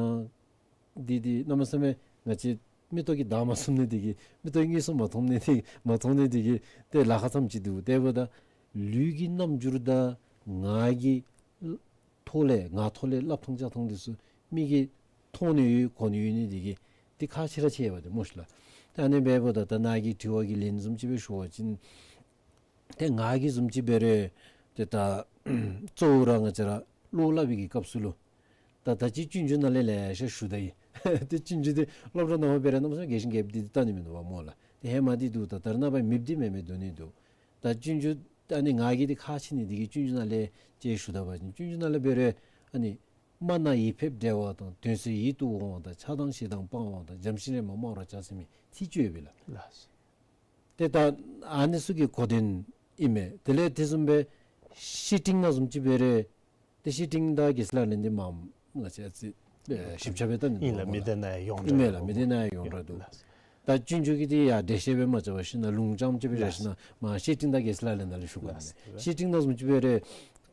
འདི་འདི་གནམ་མེད་ས་མེད་ང་བཅས་མིག་ཏོ་གིས་བདའ་མ་ཚུགས་ནི་འདི་གིས་མིག་ཏོ་གིས་དངོས་སུ་མ་མཐོང་ནི་འདི་མ་མཐོང་ནི་འདི་གིས་ཏེ་ལཱ་ཁག་ཙམ་ཅིག་འདུག། དེ་འབདཝ་ད་ལུས་ཀྱི་རྣམ་འགྱུར་དང་ངག་གི་ཐོག་ལས་ངག་ཐོག་ལས་སླབ་ཐངས་བྱ་ཐངས་འདི་ཚུ་མི་གིས་མཐོང་ནི་ཡོད་གོ་ནི་ཡོད་ནི་འདི་གིས་འདི་ཁག་ཆེ་ར་ཆེ་བས་ཏེ་སྨོ་ཤི་ལགས། ད་ཨ་ནི་འབདཝ་ད་ད་ནཱ་གི་དྲི་བ་གི་ལན་བཟུམ་ཅིག་སྦེ་ཞུ་བ་ཅིན་ཏེ་ངག་གི་བཟུམ་ཅིག་འབད་རུང་ཏེ་ད་གཙོ་བོ་ར་ང་བཅས་ར་བློ་སླབ་པའི་གི་སྐབས་སུ་ལུ་ད་ད་ཅི་སྤྱོད་འཇུག་ནང་ལས་ལེ་ཤ་ཞུ་ད་ཡི། ཏེ་སྤྱོད་འཇུག་འདི་སློབ་གྲྭ་ནང་འབད་རུང་གནམ་མེད་ས་མེད་རྒྱས་ཤིང་རྒྱསཔ་འདི་ལྟ་ནི་མིན་འདུག་པ་སྨོ་ལགས། ཏེ་ཧེ་མ་འདི་འདུག། ད་ད་རེས་ནངས་པ་མེདཔ་འདི་མེད་མེད་འགྱོ་ནི་འདུག། ད་སྤྱོད་འཇུག་ ད་ཨ་ནི་ང་གིས་འདི་ཁག་ཆེ་ནི་འདི་གིས་སྤྱོད་འཇུག་ནང་ལས་ཅིག་ཞུ་ད་པ་ཅིན་སྤྱོད་འཇུག་ནང་ལས་འབད་རུང་ཨ་ནི་སྨྲ་ན་ཡིད་ཕེབས་བདེ་བ་དང་། དོན་གསལ་ཡིད་དུ་འོང་བ་དང་། ཆགས་སྡང་ཞེ་སྡང་སྤང་བ་དང་། བྱམས་ཤིང་རེམ་མ་སྨྲ་བར་བྱ་ཟེར་མི་ཚིག་བཅུ་ཡོད་པས་ལགས། ལགས། ཏེ་ད་ཨ་ནི་ཚུ་གི་གོ་དོན་ཨིན་མས། དེ་ལས་དེ་བཟུམ་སྦེ་བཤེས་སྤྲིང་ནང་བཟུམ་ཅིག་འབད་རུང་ཏེ་བཤེས་སྤྲིང་དང་རྒྱལ་སྲས་ལག་ལེན་འདི་མ་ང་བཅས་ཨ་ཙི་ཞིབ་ཆ་སྦེ་བལྟ་ནི་ཨིན་ལགས། མི་སྡེ་ནང་ཡོངས་གྲགས་ཨིན་མས་ལགས། མི་སྡེ་ནང་ཡོངས་གྲགས་འདུག། ལགས། ད་སྤྱོད་འཇུག་གི་འདི་ཡང་འགྲེལ་བཤད་སྦེ་མ་རྐྱབ་པར་ཞིན་ན་ལུང་རྐྱངམ་ཅིག་སྦེ་ར་ཞིན་ན་མ་བཤེས་སྤྲིང་དང་རྒྱལ་སྲས་ལག་ལེན་ནང་ལས་ཞུ་དགོ་ནི། ལགས། བཤེས་སྤྲིང་ནང་བཟུམ་ཅིག་འབད་རུང་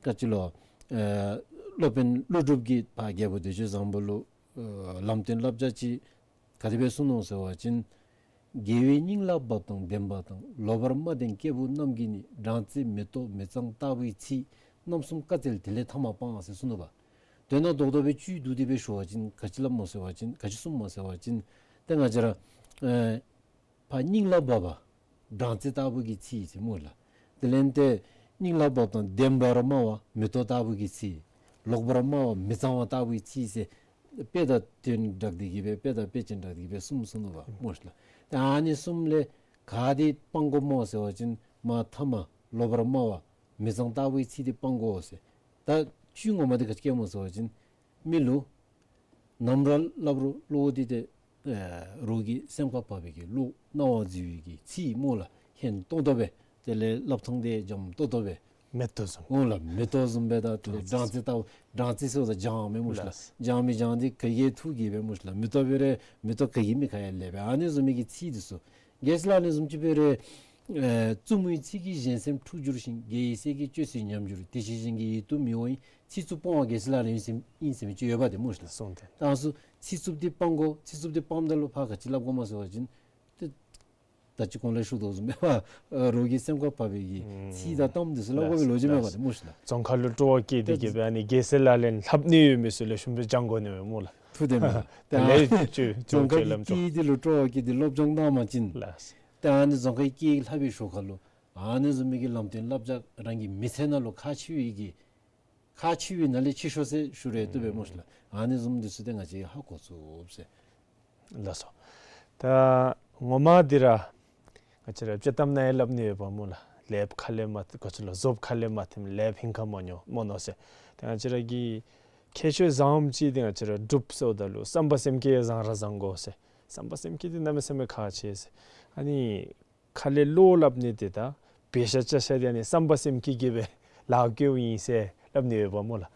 ག་ཅི་ལོ། ཨེ་སློབ་དཔོན་ཀླུ་སྒྲུབ་ཀྱིས་ཕར་རྒྱལ་པོ་བདེ་སྤྱོད་བཟང་པོ་ལུ་ཨེ་ལམ་སྟོན་བསླབ་བྱ་ཅིག་ག་དེ་སྦེ་གསུངས་ནུག་ཟེར་བ་ཅིན། དགེ་བའི་སྙིང་ལ་བབ་དང་ལྡན་པ་དང་། ལོག་པར་སྨྲ་ལྡན་སྐྱེས་བུ་རྣམས་ཀྱིས་ནི། སྦྲང་རྩི་མེ་ཏོག་མི་གཙང་ལྟ་བུའི་ཚིག། རྣམ་གསུམ་བཀའ་སྩལ་དེ་ལས་ཐ་མ་སྤང་ཟེར་གསུངས་ནུག་པ། དོན་དག་རྡོག་རྡོག་སྦེ་བཅུད་བསྡུ་སྟེ་སྦེ་ཞུ་བ་ཅིན་ག་ཅི་སླབ་སྨོ་ཟེར་བ་ཅིན་ག་ཅི་གསུངས་སྨོ་ཟེར་བ་ཅིན་ཏེ་ང་བཅས་ར་ཨེ་ཕར་སྙིང་ལ་བབ་པ་སྦྲང་རྩི་ལྟ་བུ་གི་ཚིག་ཟེར་སྨོ་ལགས། དེ་ལས་ཏེ་སྙིང་ལ་བབ་དང་ལྡན་པར་སྨྲ་བ་མེ་ཏོག་ལྟ་བུ་གི་ཚིག། ལོག་པར་སྨྲ་བ་མི་གཙང་བ་ལྟ་བུའི་ཚིག་ཟེར་དཔེ་དང་དོན་སྦྲགས་ཏེ་གི་སྦེ་དཔེ་དང་དཔེ་ཅན་སྦྲགས་ཏེ་གི་སྦེ་གསུངས་གསུངས་ནུག་པ་སྨོ་ལགས། ཏེ་ཨ་ནི་གསུམ་ལས་ག་འདི་སྤང་དགོཔ་སྨོ་ཟེར་བ་ཅིན་མ་ཐ་མ་ལོག་པར་སྨྲ་བ་མི་གཙང་ལྟ་བུའི་ཚིག་འདི་སྤང་དགོ་ཟེར། ད་བཅུད་ངོ་མ་འདི་ག་ཅི་སྐྱེས་སྨོ་ཟེར་བ་ཅིན་མི་ལུ་ནམ་ར་སླབ་རུང་བློ་འདི་ཏེ་ཨེ་རོགས་ཀྱི་སེམས་ཁར་བབས་པའི་གི་བློ་སྣང་བ་འཛུལ་བའི་གི་ཚིག་སྨོ་ལགས། ཧན་ཏོང་ཏོ་སྦེ་དེ་ལས་སླབ་ཐངས་འདི་འཇམ་ཏོང་ཏོ་སྦེ་མེ་ཏོག་བཟུམ། འོང་ལགས། མེ་ཏོག་བཟུམ་སྦེ་ད་དེ་ལས་སྦྲང་རྩི་ལྟ་བུ། སྦྲང་རྩི་ཟེརཝ་ད་འཇམ་མས་སྨོ་ལགས། ལགས། འཇམ་མི་འཇམ་འདི་ག་གིས་འཐུ་གེ་སྦེ་སྨོ་ལགས། མེ་ཏོག་འབད་རུང་མེ་ཏོག་ག་གིས་མི་ཁ་ཡར་ལེབ་སྦེ། ཨ་ནི་བཟུམ་མའི་གི་ཚིག་འདི་ཚུ་རྒྱལ་སྲས་ལག་ལེན་བཟུམ་ཅིག་འབད་རུང་ཨེ་རྩུབ་མོའི་ཚིག་གིས་གཞན་སེམས་འཁྲུགས་འགྱུར་ཞིང་། དགེ་བའི་བཤེས་ཀྱིས་སྤྱོད་ཚུལ་ཉམས་འགྱུར། དེ་ཕྱིར་གཞན་གྱི་ཡིད་དུ་མི་འོང་བའི། ཚིག་རྩུབ་སྤོང་བ་རྒྱལ་སྲས་ལག་ལེན་ཟེར་ཨིན་ཟེར་མི་ཅིག་ཡོད་པ་ཏེ་སྨོ་ལགས། སོང་སྟེ། ད་ཚུ་ཚིག་རྩུབ་འདི་སྤང་དགོ། ཚིག་རྩུབ་འདི་སྤངམ་ད་ལུ་ཕར་ག་ཅི་སླབ་དགོཔ་སྨོ་ཟེར་བ་ཅིན་ཏེ་ད་ཅི་གོང་ལས་ཞུ་དོ་བཟུམ་སྦེ་ཨ་རོགས་ཀྱི་སེམས་ཁར་བབས་པའི་གི་ཨུམ་ཚིག་དང་གཏམ་འདི་ཚུ་སླབ་དགོ་པའི་ལོ་རྒྱུས་མེད་པ་ཏེ་སྨོ་ལགས། རྫོང་ཁ་ལུ་སྤྲོ་བ་སྐྱེས་ཏེ་གི་སྦེ་ཨ་ནི་རྒྱལ་སྲས་ལག་ལེན་ལྷབ་ནི་ཡོད་མི་ཚུ་ལེགས་ཤོམ་སྦེ་སྦྱང་དགོ་ནི་མས་སྨོ་ལགས། ཐུགས་བདེན་མས། ད་ལས་ཅིག་རྫོང་ཁའི་སྐད་འདི་ལུ་སྤྲོ་བ་སྐྱེས་ཏེ་སློབ་སྦྱོང་གནང་པ་ཅིན་ལགས། ཏེ་ཨ་ནི་རྫོང་ཁའི་སྐད་ཡིག་ལྷབ་པའི་ཞོར་ཁ་ལུ་ཨ་ནི་བཟུམ་མའི་གི་ལམ་སྟོན་བསླབ་བྱ་རང་གི་མི་ཚེ་ནང་ལུ་ཁག་ཆེ་བའི་གི་ཁག་ཆེ་བའི་ནང་ལས་ཆེ་ཤོས་ཟེར་ཞུ་རུང་བཏུབ་པས་སྨོ་ལགས། ཨ་ནི་བཟུམ་འདི་ཚུ་ཏེ་ང་བཅས་ཧ་གོ་ཚུགས་ཟེར། ལགས་སོ། ད་ངོ་མ་འདི་ར་ང་བཅས་ར་དཔྱེ་གཏམ་ནང་ཡང་སླབ་ནི་ཡོདཔ་སྨོ་ལགས། ལེབ་ཁ་ལས་མ་ག་ཅི་ལོ་ཟོབ་ཁ་ལས་མ་ཐིམ། ལེབ་ཧིང་ཁར་མ་ཉོ་མ་ནོར་ཟེར། ཏེ་ང་བཅས་ར་གི་ཁྱད་ཆོས་བཟངམ་ཅིག་འདི་ང་བཅས་ར་འབྲུགཔ་ཟེརཝ་ད་ལུ་བསམ་པ་སེམས་བསྐྱེད་བཟང་ར་བཟང་དགོ་ཟེར། བསམ་པ་སེམས་བསྐྱེད་འདི་གནམ་མེད་ས་མེད་ཁག་ཆེ་ཟེར། ཨ་ནི་ཁ་ལས་བློ་སླབ་ནི་འདི་ད་འབད་བཞག་བྱ་བཞག་འདི་ཨ་ནི་བསམ་པ་སེམས་བསྐྱེད་ཀྱིས་སྦེ་ལཱ་བཀོལཝ་ཨིན་ཟེར་སླབ་ནི་ཡོདཔ་སྨོ་ལགས།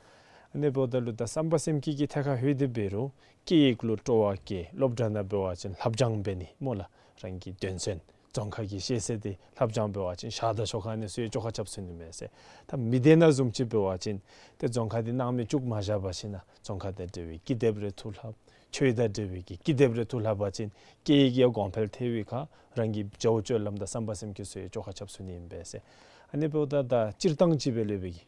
ཨ་ནི་འབདཝ་ད་ལུ་ད་བསམ་པ་སེམས་བསྐྱེད་ཀྱི་ཐད་ཁར་ལྷོད་དེ་འབད་རུང་སྐད་ཡིག་ལུ་སྤྲོ་བ་བསྐྱེད། སློབ་གྲྭ་ནང་འབད་བ་ཅིན་ལྷབ་སྦྱང་འབད་ནི་སྨོ་ལགས། རང་གི་དོན་ཚན་རྫོང་ཁ་གི་ཤེས་ཚད་འདི་ལྷབ་སྦྱང་འབད་བ་ཅིན་ཞག་དང་ཞོགས་ཁ་ཨ་ནི་ཚུ་ཡང་བཅོ་ཁ་རྐྱབ་ཚུགས་ནི་མས་ཟེར། ད་མི་སྡེ་ནང་བཟུམ་ཅིག་འབད་བ་ཅིན་ཏེ་རྫོང་ཁ་འདི་སྣང་མེད་བཅུག་མ་བཞག་པར་ཞིན་ན་རྫོང་ཁ་དང་འབྲེལ་བའི་ཀི་དེབ་རེ་འཐུ་ལྷབ། ཆོས་དང་འབྲེལ་བའི་གི་ཀི་དེབ་རེ་འཐུ་ལྷབ་པ་ཅིན་སྐད་ཡིག་ཡང་གོང་འཕེལ་ཐལ་བའི་ཁར་རང་གི་བྱ་བ་སྤྱོད་ལམ་དང་བསམ་པ་སེམས་བསྐྱེད་ཚུ་ཡང་བཅོ་ཁ་རྐྱབ་ཚུགས་ནི་ཨིན་པས་ཟེར། ཨ་ནི་འབདཝ་ད་ད་སྤྱིར་བཏང་ཅིག་སྦེ་ལས་འབད་གི་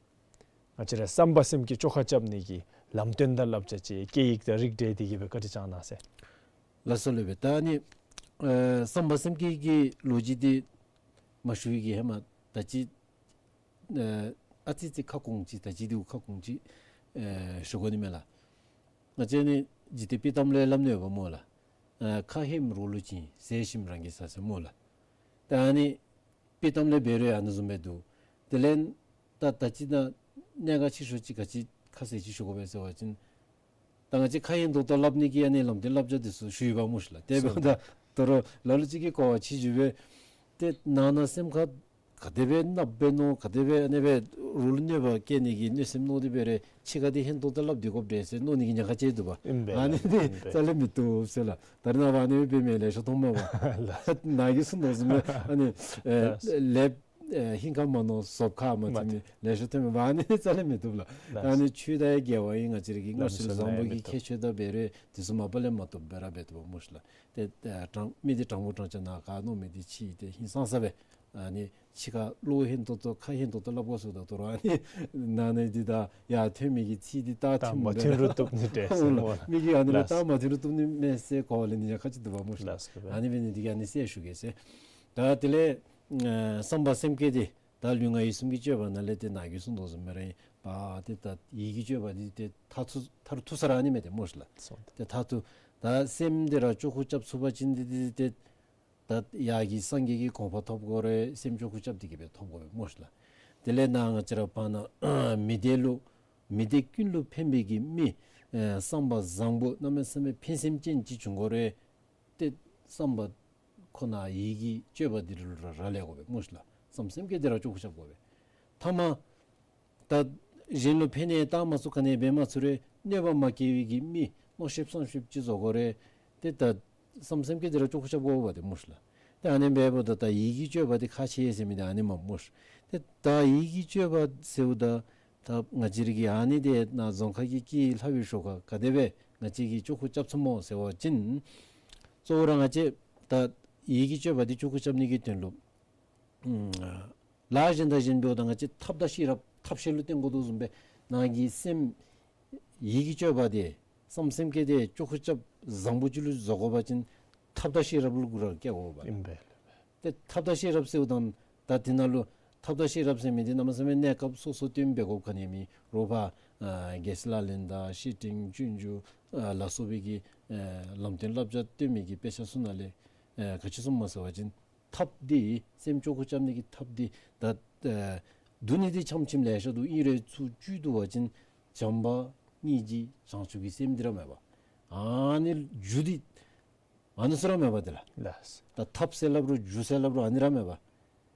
ང་བཅས་ར་བསམ་པ་སེམས་བསྐྱེད་བཅོ་ཁ་རྐྱབ་ནི་གི་ལམ་སྟོན་དང་བསླབ་བྱ་ཅིག་སྐད་ཡིག་དང་རིགས་འགྲེ་དེ་གི་སྦེ་བཀའ་དྲིན་བསྐྱང་གནང་ཟེར། ལགས་སོ་ལགས་སྦེ། ད་ཨ་ནི་ཨེ་བསམ་པ་སེམས་བསྐྱེད་ཀྱི་ལོ་རྒྱུས་འདི་མ་ཞུ་བའི་གི་ཧེ་མ་ད་ཅི་ཨེ་ཨ་ཙི་ཙི་ཁ་སྐོང་ཅིག་ད་ཅི་འདི་ཁ་སྐོང་ཅིག་ཨེ་ཞུ་དགོ་ནི་མས་ལགས། ང་བཅས་ནི་འཇིག་རྟེན་དཔྱེ་གཏམ་ལས་སླབ་ནི་ཡོདཔ་སྨོ་ལགས། ཨེ་ཁ་ཧེམ་རོགས་ལུ་བྱིན། ཟས་ཞིམ་རང་གིས་ཟ་ཟེར་སྨོ་ལགས། ད་ཨ་ནི་དཔྱེ་གཏམ་ལས་འབད་རུང་ཨ་ནི་བཟུམ་སྦེ་འདུག། དེ་ལས་ད་ད་ཅི་ད་གནད་འགག་ཆེ་ཤོས་ཅིག་ག་ཅི་ཁ་གསལ་ཅིག་ཞུ་དགོ་པས་ཟེར་བ་ཅིན་ད་ང་བཅས་ཁ་ཧེང་ཏོང་ཏོ་སླབ་ནི་གི་ཨ་ནི་ལམ་སྟོན་བསླབ་བྱ་འདི་ཚུ་ཞུ་ཡི་པ་སྨོ་ཤིག་ལགས། དེ་འབདཝ་ད་ད་རུང་ལ་ལུ་ཅིག་གིས་གོ་བ་ཆི་ཞུ་སྦེ་ཏེ་ནང་ན་སེམས་ཁར་ག་དེ་སྦེ་མནབ་སྦེ་མནོ་ག་དེ་སྦེ་ཨ་ནི་སྦེ་རོགས་ལུ་གནོད་པ་བཀལ་ནི་གི་གནོད་སེམས་མནོ་སྟེ་འབད་རུང་ཕྱི་ཁར་འདི་ཧེང་ཏོང་ཏོ་སླབ་སྡོད་དགོཔ་འདྲས་ཟེར་མནོ་ནི་གི་ཉེན་ཁ་ཅིག་འདུག་པ། ཨིན་པས། ཨ་ནི་འདི་ཨིན་པས། རྩ་ལས་མི་བཏུབ་ཟེར་ལགས། ད་རེས་ནངས་པ་ཨ་ནི་སྦེ་འབད་མི་ལེ་ཤ་ཐོནམ་མས་པ། ལགས། ནཱ་གིས་གསུངས་དོ་བཟུམ་སྦེ་ཨ་ནི་ཨེ་ལགས། ལེབ་ཨེ་ཧིང་ཁར་མ་ནོར་ཟོབ་ཁར་མ་ཐིམ་མི་ལེ་ཤ་ཐོན་མས་པ། ཨ་ནི་རྩ་ལས་མི་བཏུབ་ལགས། ལགས། ཨ་ནི་ཆོས་དང་ཡང་འགལ་བ་ཨིན། ང་བཅས་ར་གི་སྔར་སྲོལ་བཟང་པོ་གི་ཁྱད་ཆོས་དང་འབད་རུང་དེ་ཚུ་མ་པ་ལས་མ་བཏུབ་སྦེ་ར་འབད་བཏུབ་པ་སྨོ་ཤིག་ལགས། ཏེ་ཨེ་དྲང་མི་འདི་དྲང་པོ་དྲང་བཞག་ནཱ་ག་མནོ་མི་འདི་ཕྱི་ཏེ་ཧིང་སངས་ས་སྦེ་ཨ་ནི་ཕྱི་ཁར་བློ་ཧེང་ཏོང་ཏོ་ཁ་ཧེང་ཏོང་ཏོ་སླབ་དགོ་ཟེརཝ་ད་ད་རུང་ཨ་ནི་ནང་ན་འདི་དང་ཡར་ཐོན་མི་གི་ཚིག་འདི་རྟགས་རྟགས་ཐོན་མ་མི་ཐོན་རུང་བཏུབ་ནི་འདྲས་ཟེར་སྨོ་ལགས། མི་གིས་ཨ་ནི་ལགས། རྟགས་མ་ཐོན་རུང་བཏུབ་ནི་མས་ཟེར་གོ་བ་ལེན་ནི་ཉེན་ཁ་ཅིག་འདུག་པ་སྨོ་ཤིག་ལགས། ལགས་སོ། ཨ་ནི་འབད་ནི་འདི་གིས་ཨ་ནི་གསལ་ཞུ་གེ་ཟེར། ད་དེ་ལས་ཨ་བསམ་པ་སེམས་བསྐྱེད་འདི་ད་ལུས་ངག་ཡིད་གསུམ་གྱི་སྤྱོད་པ་ནང་ལས་ཏེ་ནཱ་གིས་གསུངས་དོ་བཟུམ་སྦེ་ར་ཨིན་པ། ཏེ་ད་ཡིད་ཀྱི་སྤྱོད་པ་འདི་ཏེ་མཐར་ཐུག་མཐར་ཐུག་ས་ར་ཨ་ནི་མས་ཏེ་སྨོ་ཤིག་ལགས། སོ། ཏེ་མཐར་ཐུག་ད་སེམས་འདི་ར་བཅོས་ཁུངས་རྐྱབ་ཚུགས་པ་ཅིན་འདི་ཏེ་ཏེ་ད་ཡར་གྱི་སངས་རྒྱས་ཀྱི་གོ་འཕང་ཐོབ་དགོ་རུང་སེམས་བཅོས་ཁུངས་རྐྱབ་སྟེ་གི་སྦེ་ཐོབ་དགོ་པས་སྨོ་ཤིག་ལགས། དེ་ལས་ནཱ་ང་བཅས་ར་བར་ན་མི་སྡེ་ལུ་མི་སྡེ་ཀུན་ལུ་ཕན་པའི་གི་མི་ཨེ་བསམ་པ་བཟང་པོ་གནམ་མེད་ས་མེད་ཕན་སེམས་ཅན་ཅིག་བྱུང་དགོ་རུང་ཏེ་བསམ་པ་ཁོ་ན་ཡིད་ཀྱི་སྤྱོད་པ་འདི་ལུ་ར་རག་ལས་དགོ་པས་སྨོ་ཤིག་ལགས། བསམ་སེམས་བསྐྱེད་འདི་ར་ལྕོགས་ཁུ་རྐྱབ་དགོ་པས། ཐ་མ་ད་གཞན་ལུ་ཕན་ནི་བཏང་མ་ཚུགས་ག་ནི་འབད་མ་ཚུགས་རུང་གནོད་པ་མ་བསྐྱལ་བའི་གི་མི་མནོ་ཤེསཔ་བསམ་ཤེསཔ་ཅིག་བཟོ་དགོ་རུང་ཏེ་ད་བསམ་སེམས་བསྐྱེད་འདི་ར་ལྕོགས་ཁུ་རྐྱབ་དགོ་པས་ཏེ་སྨོ་ཤིག་ལགས། ཏེ་ཨ་ནི་འབདཝ་ད་ད་ཡིད་ཀྱི་སྤྱོད་པ་འདི་ཁག་ཆེ་ཟེར་མི་འདི་ཨ་ནི་མས་སྨོ་ཤིག། ཏེ་ད་ཡིད་ཀྱི་སྤྱོད་པ་ཟེརཝ་ད་ད་ང་བཅས་ར་གི་ཨ་ནི་འདི་ནཱ་རྫོང་ཁ་གི་སྐད་ལྷབ་པའི་ཤུལ་ཁར་ག་དེ་སྦེ་ང་བཅས་ཀྱིས་ལྕོགས་ཁུ་རྐྱབ་ཚུགས་སྨོ་ཟེར་བ་ཅིན་གཙོ་བོ་ར་ང་བཅས་ད་ཡིད་ཀྱི་སྤྱོད་པ་འདི་ལྕོགས་ཁུ་རྐྱབ་ནི་གི་དོན་ལུ་ཨུམ་ལཱ་གཞན་དང་གཞན་འབདཝ་ད་ང་བཅས་ཐབས་དང་ཤེས་རབ་ཐབས་ཤེས་ལུ་བརྟེན་དགོ་དོ་བཟུམ་སྦེ་ནཱ་གི་སེམས་ཡིད་ཀྱི་སྤྱོད་པ་འདི་བསམ་སེམས་བསྐྱེད་འདི་ལྕོགས་ཁུ་རྐྱབ་བཟང་པོ་ཅིག་ལུ་བཟོ་དགོ་པ་ཅིན་ཐབས་དང་ཤེས་རབ་ལུ་གུ་ར་བསྐྱལ་དགོ་པས། ཨིན་པས། ཏེ་ཐབས་དང་ཤེས་རབ་ཟེརཝ་ད་ད་དེ་ནང་ལུ་ཐབས་དང་ཤེས་རབ་ཟེར་མི་འདི་གནམ་མེད་ས་མེད་གནས་སྐབས་སོ་སོ་སྟོན་འབད་དགོཔ་ག་ནི་མེད། རོགས་ཕར་ཨ་རྒྱལ་སྲས་ལག་ལེན་དང་བཤེས་སྤྲིང་སྤྱོད་འཇུག་ཨ་ལ་སོགས་པའི་གི་ཨ་ལམ་སྟོན་བསླབ་བྱ་སྟོན་མི་གི་དཔེ་ཆ་ཚུ་ནང་ལས་ཨ་ག་ཅི་གསུངམ་སྨོ་ཟེར་བ་ཅིན་ཐབས་འདི་སེམས་ལྕོགས་ཁུ་རྐྱབ་ནི་གི་ཐབས་འདི་ད་ཨ་བསྡུ་ནི་འདི་ཆམ་ཆིམ་ལེ་ཤ་འདུག། ཨིན་རུང་ཚུར་བཅུད་བསྡུ་བ་ཅིན་བྱམས་པ་སྙིང་རྗེ་བྱང་ཆུབ་ཀྱི་སེམས་འདི་ར་མས་པ། ཨ་ནི་རྒྱུ་འདི་ཨ་ནི་ཚུ་ར་མས་པ་དེ་ལགས། ལགས། ད་ཐབས་ཟེར་སླབ་རུང་རྒྱུ་ཟེར་སླབ་རུང་ཨ་ནི་ར་མས་པ།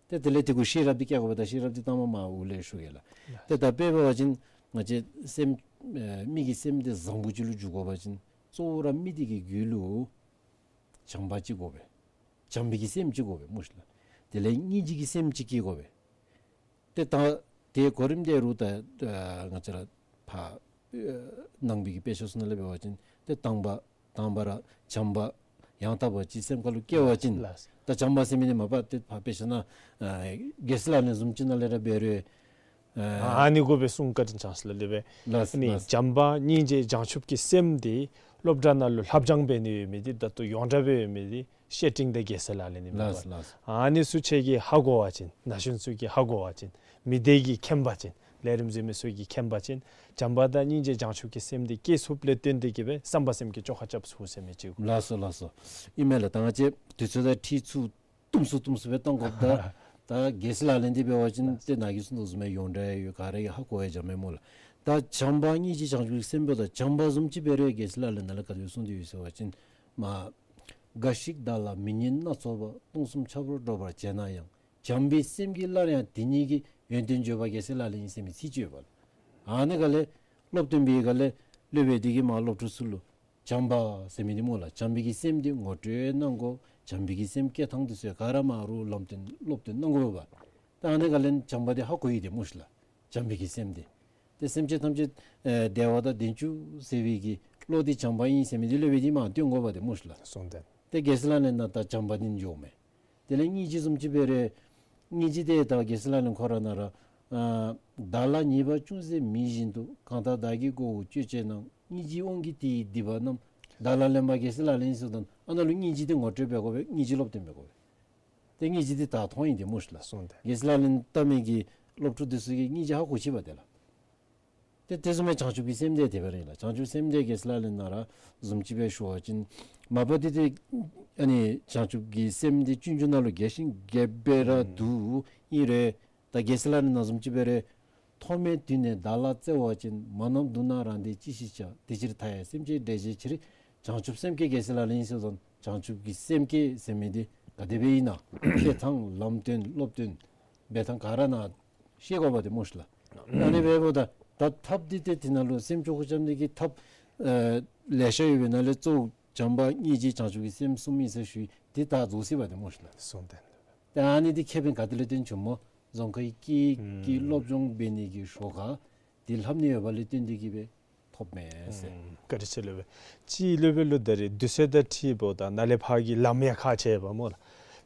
ཏེ་དེ་ལས་དེ་གུ་ཤེས་རབ་འདི་བསྐྱལ་དགོ་པས། ད་ཤེས་རབ་འདི་ད་མ་མ་འོག་ལས་ཞུ་གེ་ལགས། ལགས། ཏེ་ད་དཔེ་འབད་བ་ཅིན་ང་བཅས་སེམས་ཨེ་མི་གི་སེམས་འདི་བཟང་པོ་ཅིག་ལུ་འགྱུར་དགོ་པ་ཅིན་གཙོ་བོ་ར་མི་འདི་གི་རྒྱུད་ལུ་བྱམས་པ་ཅིག་དགོ་པས། བྱམས་པའི་གི་སེམས་ཅིག་དགོ་པས་སྨོ་ཤིག་ལགས། དེ་ལས་སྙིང་རྗེ་གི་སེམས་ཅིག་སྐྱེ་དགོ་པས། ཏེ་ད་དེ་གོ་རིམ་དེ་རུ་ད་ཨ་ང་བཅས་ར་ཕར་ཨ་ནང་པའི་གི་དཔེ་ཆ་ཚུ་ནང་ལས་འབད་བ་ཅིན་ཏེ་དང་པ་དང་པ་ར་བྱམས་པ་ཡང་དག་པ་ཅིག་སེམས་ཁ་ལུ་སྐྱེ་བ་ཅིན། ལགས། ད་བྱམས་པ་ཟེར་མི་འདི་མ་པ་ཏེ་ཕར་དཔེ་ཆ་ནང་ཨ་རྒྱལ་སྲས་ལག་ལེན་བཟུམ་ཅིག་ནང་ལས་ར་འབད་རུང་ཨ་ཨ་ནི་གུ་སྦེ་གསུང་བཀའ་དྲིན་བསྐྱང་ཟེར་སླབ་ལེ་སྦེ། ལགས། ཨ་ནི་ལགས། བྱམས་པ་སྙིང་རྗེ་བྱང་ཆུབ་ཀྱི་སེམས་འདི་སློབ་གྲྭ་ནང་ལུ་ལྷབ་སྦྱང་འབད་ནི་ཡོད་མི་འདི་ད་ལྟོ་ཡོངས་གྲགས་སྦེ་ཡོད་མི་འདི་བཤེས་སྤྲིང་དང་རྒྱལ་སྲས་ལག་ལེན་ཨིན་པས། ལགས་ལགས། ཨ་ནི་ཚུ་ཁྱེད་ཀྱིས་ཧ་གོ་བ་ཅིན་ན་གཞོན་ཚུ་གིས་ཧ་གོ་བ་ཅིན་མི་སྡེ་གིས་མཁྱེན་པ་ཅིན་ལས་རིམ་གཟིགས་མི་ཚུ་གིས་མཁྱེན་པ་ཅིན་བྱམས་པ་དང་སྙིང་རྗེ་བྱང་ཆུབ་ཀྱི་སེམས་འདི་སྐྱེ་ཚུགསཔ་ལས་བརྟེན་ཏེ་གིས་སྦེ་བསམ་པ་སེམས་བསྐྱེད་བཅོ་ཁ་རྐྱབ་ཚུགས་ཟེར་མི་ཅིག། ལགས་སོ་ལགས་སོ། ཨིན་མས་ལགས། ད་ང་བཅས་དུས་ཚོད་དང་འཁྲིལ་ཚུར་ཏུམ་སུ་ཏུམ་སུ་སྦེ་གཏང་དགོཔ་ད་ད་རྒྱལ་སྲས་ལག་ལེན་འདི་འབད་བ་ཅིན་ཏེ་ནཱ་གིས་གསུང་དོ་བཟུམ་སྦེ་ཡོངས་གྲགས་ཡོད། ག་ར་གིས་ཧ་གོ་བའི་བྱ་མེད་སྨོ་ལགས། ད་བྱམས་པ་སྙིང་རྗེ་བྱང་ཆུབ་ཀྱི་སེམས་འབདཝ་ད་བྱམས་པ་བཟུམ་ཅིག་འབད་རུང་རྒྱལ་སྲས་ལག་ལེན་ནང་ལས་ག་དེ་སྦེ་གསུངས་ཏེ་ཡོད་ཟེར་བ་ཅིན་མ་འགའ་ཞིག་བདག་ལ་མི་སྙན་སྣ་ཚོགས་པ། སྟོང་གསུམ་ཆབ་རོམ་སྒྲོག་པར་བྱེད་ན་ཡང་། བྱམས་པའི་སེམས་ཀྱིས་སླར་ཡང་དེ་ཉིད་ཀྱི། ཡོན་ཏན་བརྗོད་པ་རྒྱལ་སྲས་ལག་ལེན་ཡིན་ཟེར་མི་ཚིག་ཅིག་ཡོད་པ་ལགས། ཨ་ནི་ག་ལས་སློབ་སྟོན་པའི་ག་ལས་སློབ་དཔོན་འདི་གིས་མ་སློབ་ཕྲུག་ཚུ་ལུ་བྱམས་པ་ཟེར་མི་འདི་སྨོ་ལགས། བྱམས་པའི་གི་སེམས་འདི་ངོ་སྤྲོད་གནང་དགོ། བྱམས་པའི་གི་སེམས་བསྐྱེད་ཐངས་འདི་ཚུ་ག་ར་མ་རུ་ལམ་སྟོན་སློབ་སྟོན་གནང་དགོ་པས། ད་ཨ་ནི་ག་ལས་བྱམས་པ་འདི་ཧ་གོ་ཡི་ཏེ་སྨོ་ཤིག་ལགས། བྱམས་པའི་གི་སེམས་འདི་ཏེ་སེམས་ཅན་ཐམས་ཅད་ཨེ་བདེ་བ་དང་ལྡན་བཅུག་ཟེར་བའི་གི་བློ་འདི་བྱམས་པ་ཨིན་ཟེར་མི་འདི་སློབ་དཔོན་འདི་མ་སྟོན་དགོ་པས་ཏེ་སྨོ་ཤིག་ལགས། གསུངས་ཏེ། ཏེ་རྒྱལ་སྲས་ལག་ལེན་ནང་ད་བྱམས་པ་འདི་འགྱོཝ་མས། དེ་ལས་སྙིང་རྗེ་བཟུམ་ཅིག་འབད་རུང་སྙིང་རྗེ་འདི་ད་རྒྱལ་སྲས་ལག་ལེན་ཁོ་ར་ནང་ར་ཨ་བདག་ལ་ཉེས་པ་ཅུང་ཟད་མེད་བཞིན་དུ། གང་དག་བདག་གི་མགོ་བོ་གཅོད་བྱེད་ན། སྙིང་རྗེའི་དབང་གིས་དེ་ཡི་སྡིག་པ་རྣམས། བདག་ལ་ལེན་པ་རྒྱལ་སྲས་ལག་ལེན་ཡིན་ཟེརཝ་ད་ཨ་ནཱ་ལུ་སྙིང་རྗེ་འདི་ངོ་སྤྲོད་འབད་དགོ་པས། སྙིང་རྗེ་སློབ་སྟོན་འབད་དགོ་པས། ཏེ་སྙིང་རྗེ་འདི་ད་མཐོང་ཡི་ཏེ་སྨོ་ཤིག་ལགས། གསུངས་ཏེ། རྒྱལ་སྲས་ལག་ལེན་བལྟ་མི་གི་སློབ་ཕྲུག་འདི་ཚུ་གིས་སྙིང་རྗེ་ཧ་གོ་ཅི་པ་ཏེ་ལགས། ཏེ་དེ་བཟུམ་སྦེ་བྱང་ཆུབ་ཀྱི་སེམས་འདི་དེ་སྦེ་ར་ཨིན་ལགས། བྱང་ཆུབ་སེམས་འདི་རྒྱལ་སྲས་ལག་ལེན་ནང་ར་བཟུམ་ཅིག་སྦེ་ཞུ་བ་ཅིན་མ་པ་འདི་ཏེ་ཨ་ནི་བྱང་ཆུབ་ཀྱི་སེམས་འདི་སྤྱོད་འཇུག་ནང་ལུ་རྒྱས་ཤིང་རྒྱས་པ་ར་འདུག། ཨིན་རུང་ད་རྒྱལ་སྲས་ལག་ལེན་ནང་བཟུམ་ཅིག་འབད་རུང་ཐོག་མེད་དུས་ནས་བདག་ལ་བརྩེ་བ་ཅན། མ་རྣམས་བསྡུ་ན་རང་བདེ་ཅི་ཞིག་བྱ། དེ་ཕྱིར་མཐའ་ཡས་སེམས་ཅན་བསྒྲལ་བྱའི་ཕྱིར། བྱང་ཆུབ་སེམས་བསྐྱེད་རྒྱལ་སྲས་ལག་ལེན་ཡིན་ཟེརཝ་ད་བྱང་ཆུབ་ཀྱི་སེམས་བསྐྱེད་ཟེར་མི་འདི་ག་དེ་སྦེ་ཨིན་ན་བཤད་ཐངས་ལམ་སྟོན་སློབ་སྟོན་འབད་ཐངས་ག་ར་ནཱ་ཤེས་དགོ་པ་ཏེ་སྨོ་ཤིག་ལགས། ཨ་ནི་འབདཝ་ད་ད་ཐབས་འདི་ཏེ་དེ་ནང་ལུ་སེམས་ལྕོགས་ཁུ་རྐྱབ་ནི་གི་ཐབས་ཨེ་ལེ་ཤ་ཡོད་པའི་ནང་ལས་གཙོ་བོ་བྱམས་པ་སྙིང་རྗེ་བྱང་ཆུབ་ཀྱི་སེམས་གསུམ་ཨིན་ཟེར་ཞུ་ཡི། འདི་ད་རྫོགས་སོ་པ་ཏེ་སྨོ་ཤིག་ལགས། གསུངས་ཏེ། ཏེ་ཨ་ནི་འདི་ཁེ་ཕན་ག་ཏེ་ལས་བརྟེན་བྱུངམ་སྨོ། རྫོང་ཁའི་སྐད་ཡིག་གི་ཨུམ་སློབ་སྦྱོང་འབད་ནི་གི་ཤུལ་ཁར་འདི་ལྷབ་ནི་ཡོད་པ་ལས་བརྟེན་ཏེ་གིས་སྦེ་ཐོབ་མས་ཟེར། ཨུམ་བཀའ་དྲིན་ཆེ་སློབ་དཔོན། ཅིག་སློབ་དཔོན་ལུ་ད་རེས་དུས་ཚོད་དང་འཁྲིལཝ་ད་ནཱ་ལས་ཕར་གྱི་ལམ་ཡང་ཁག་ཆེ་བས་སྨོ་ལགས།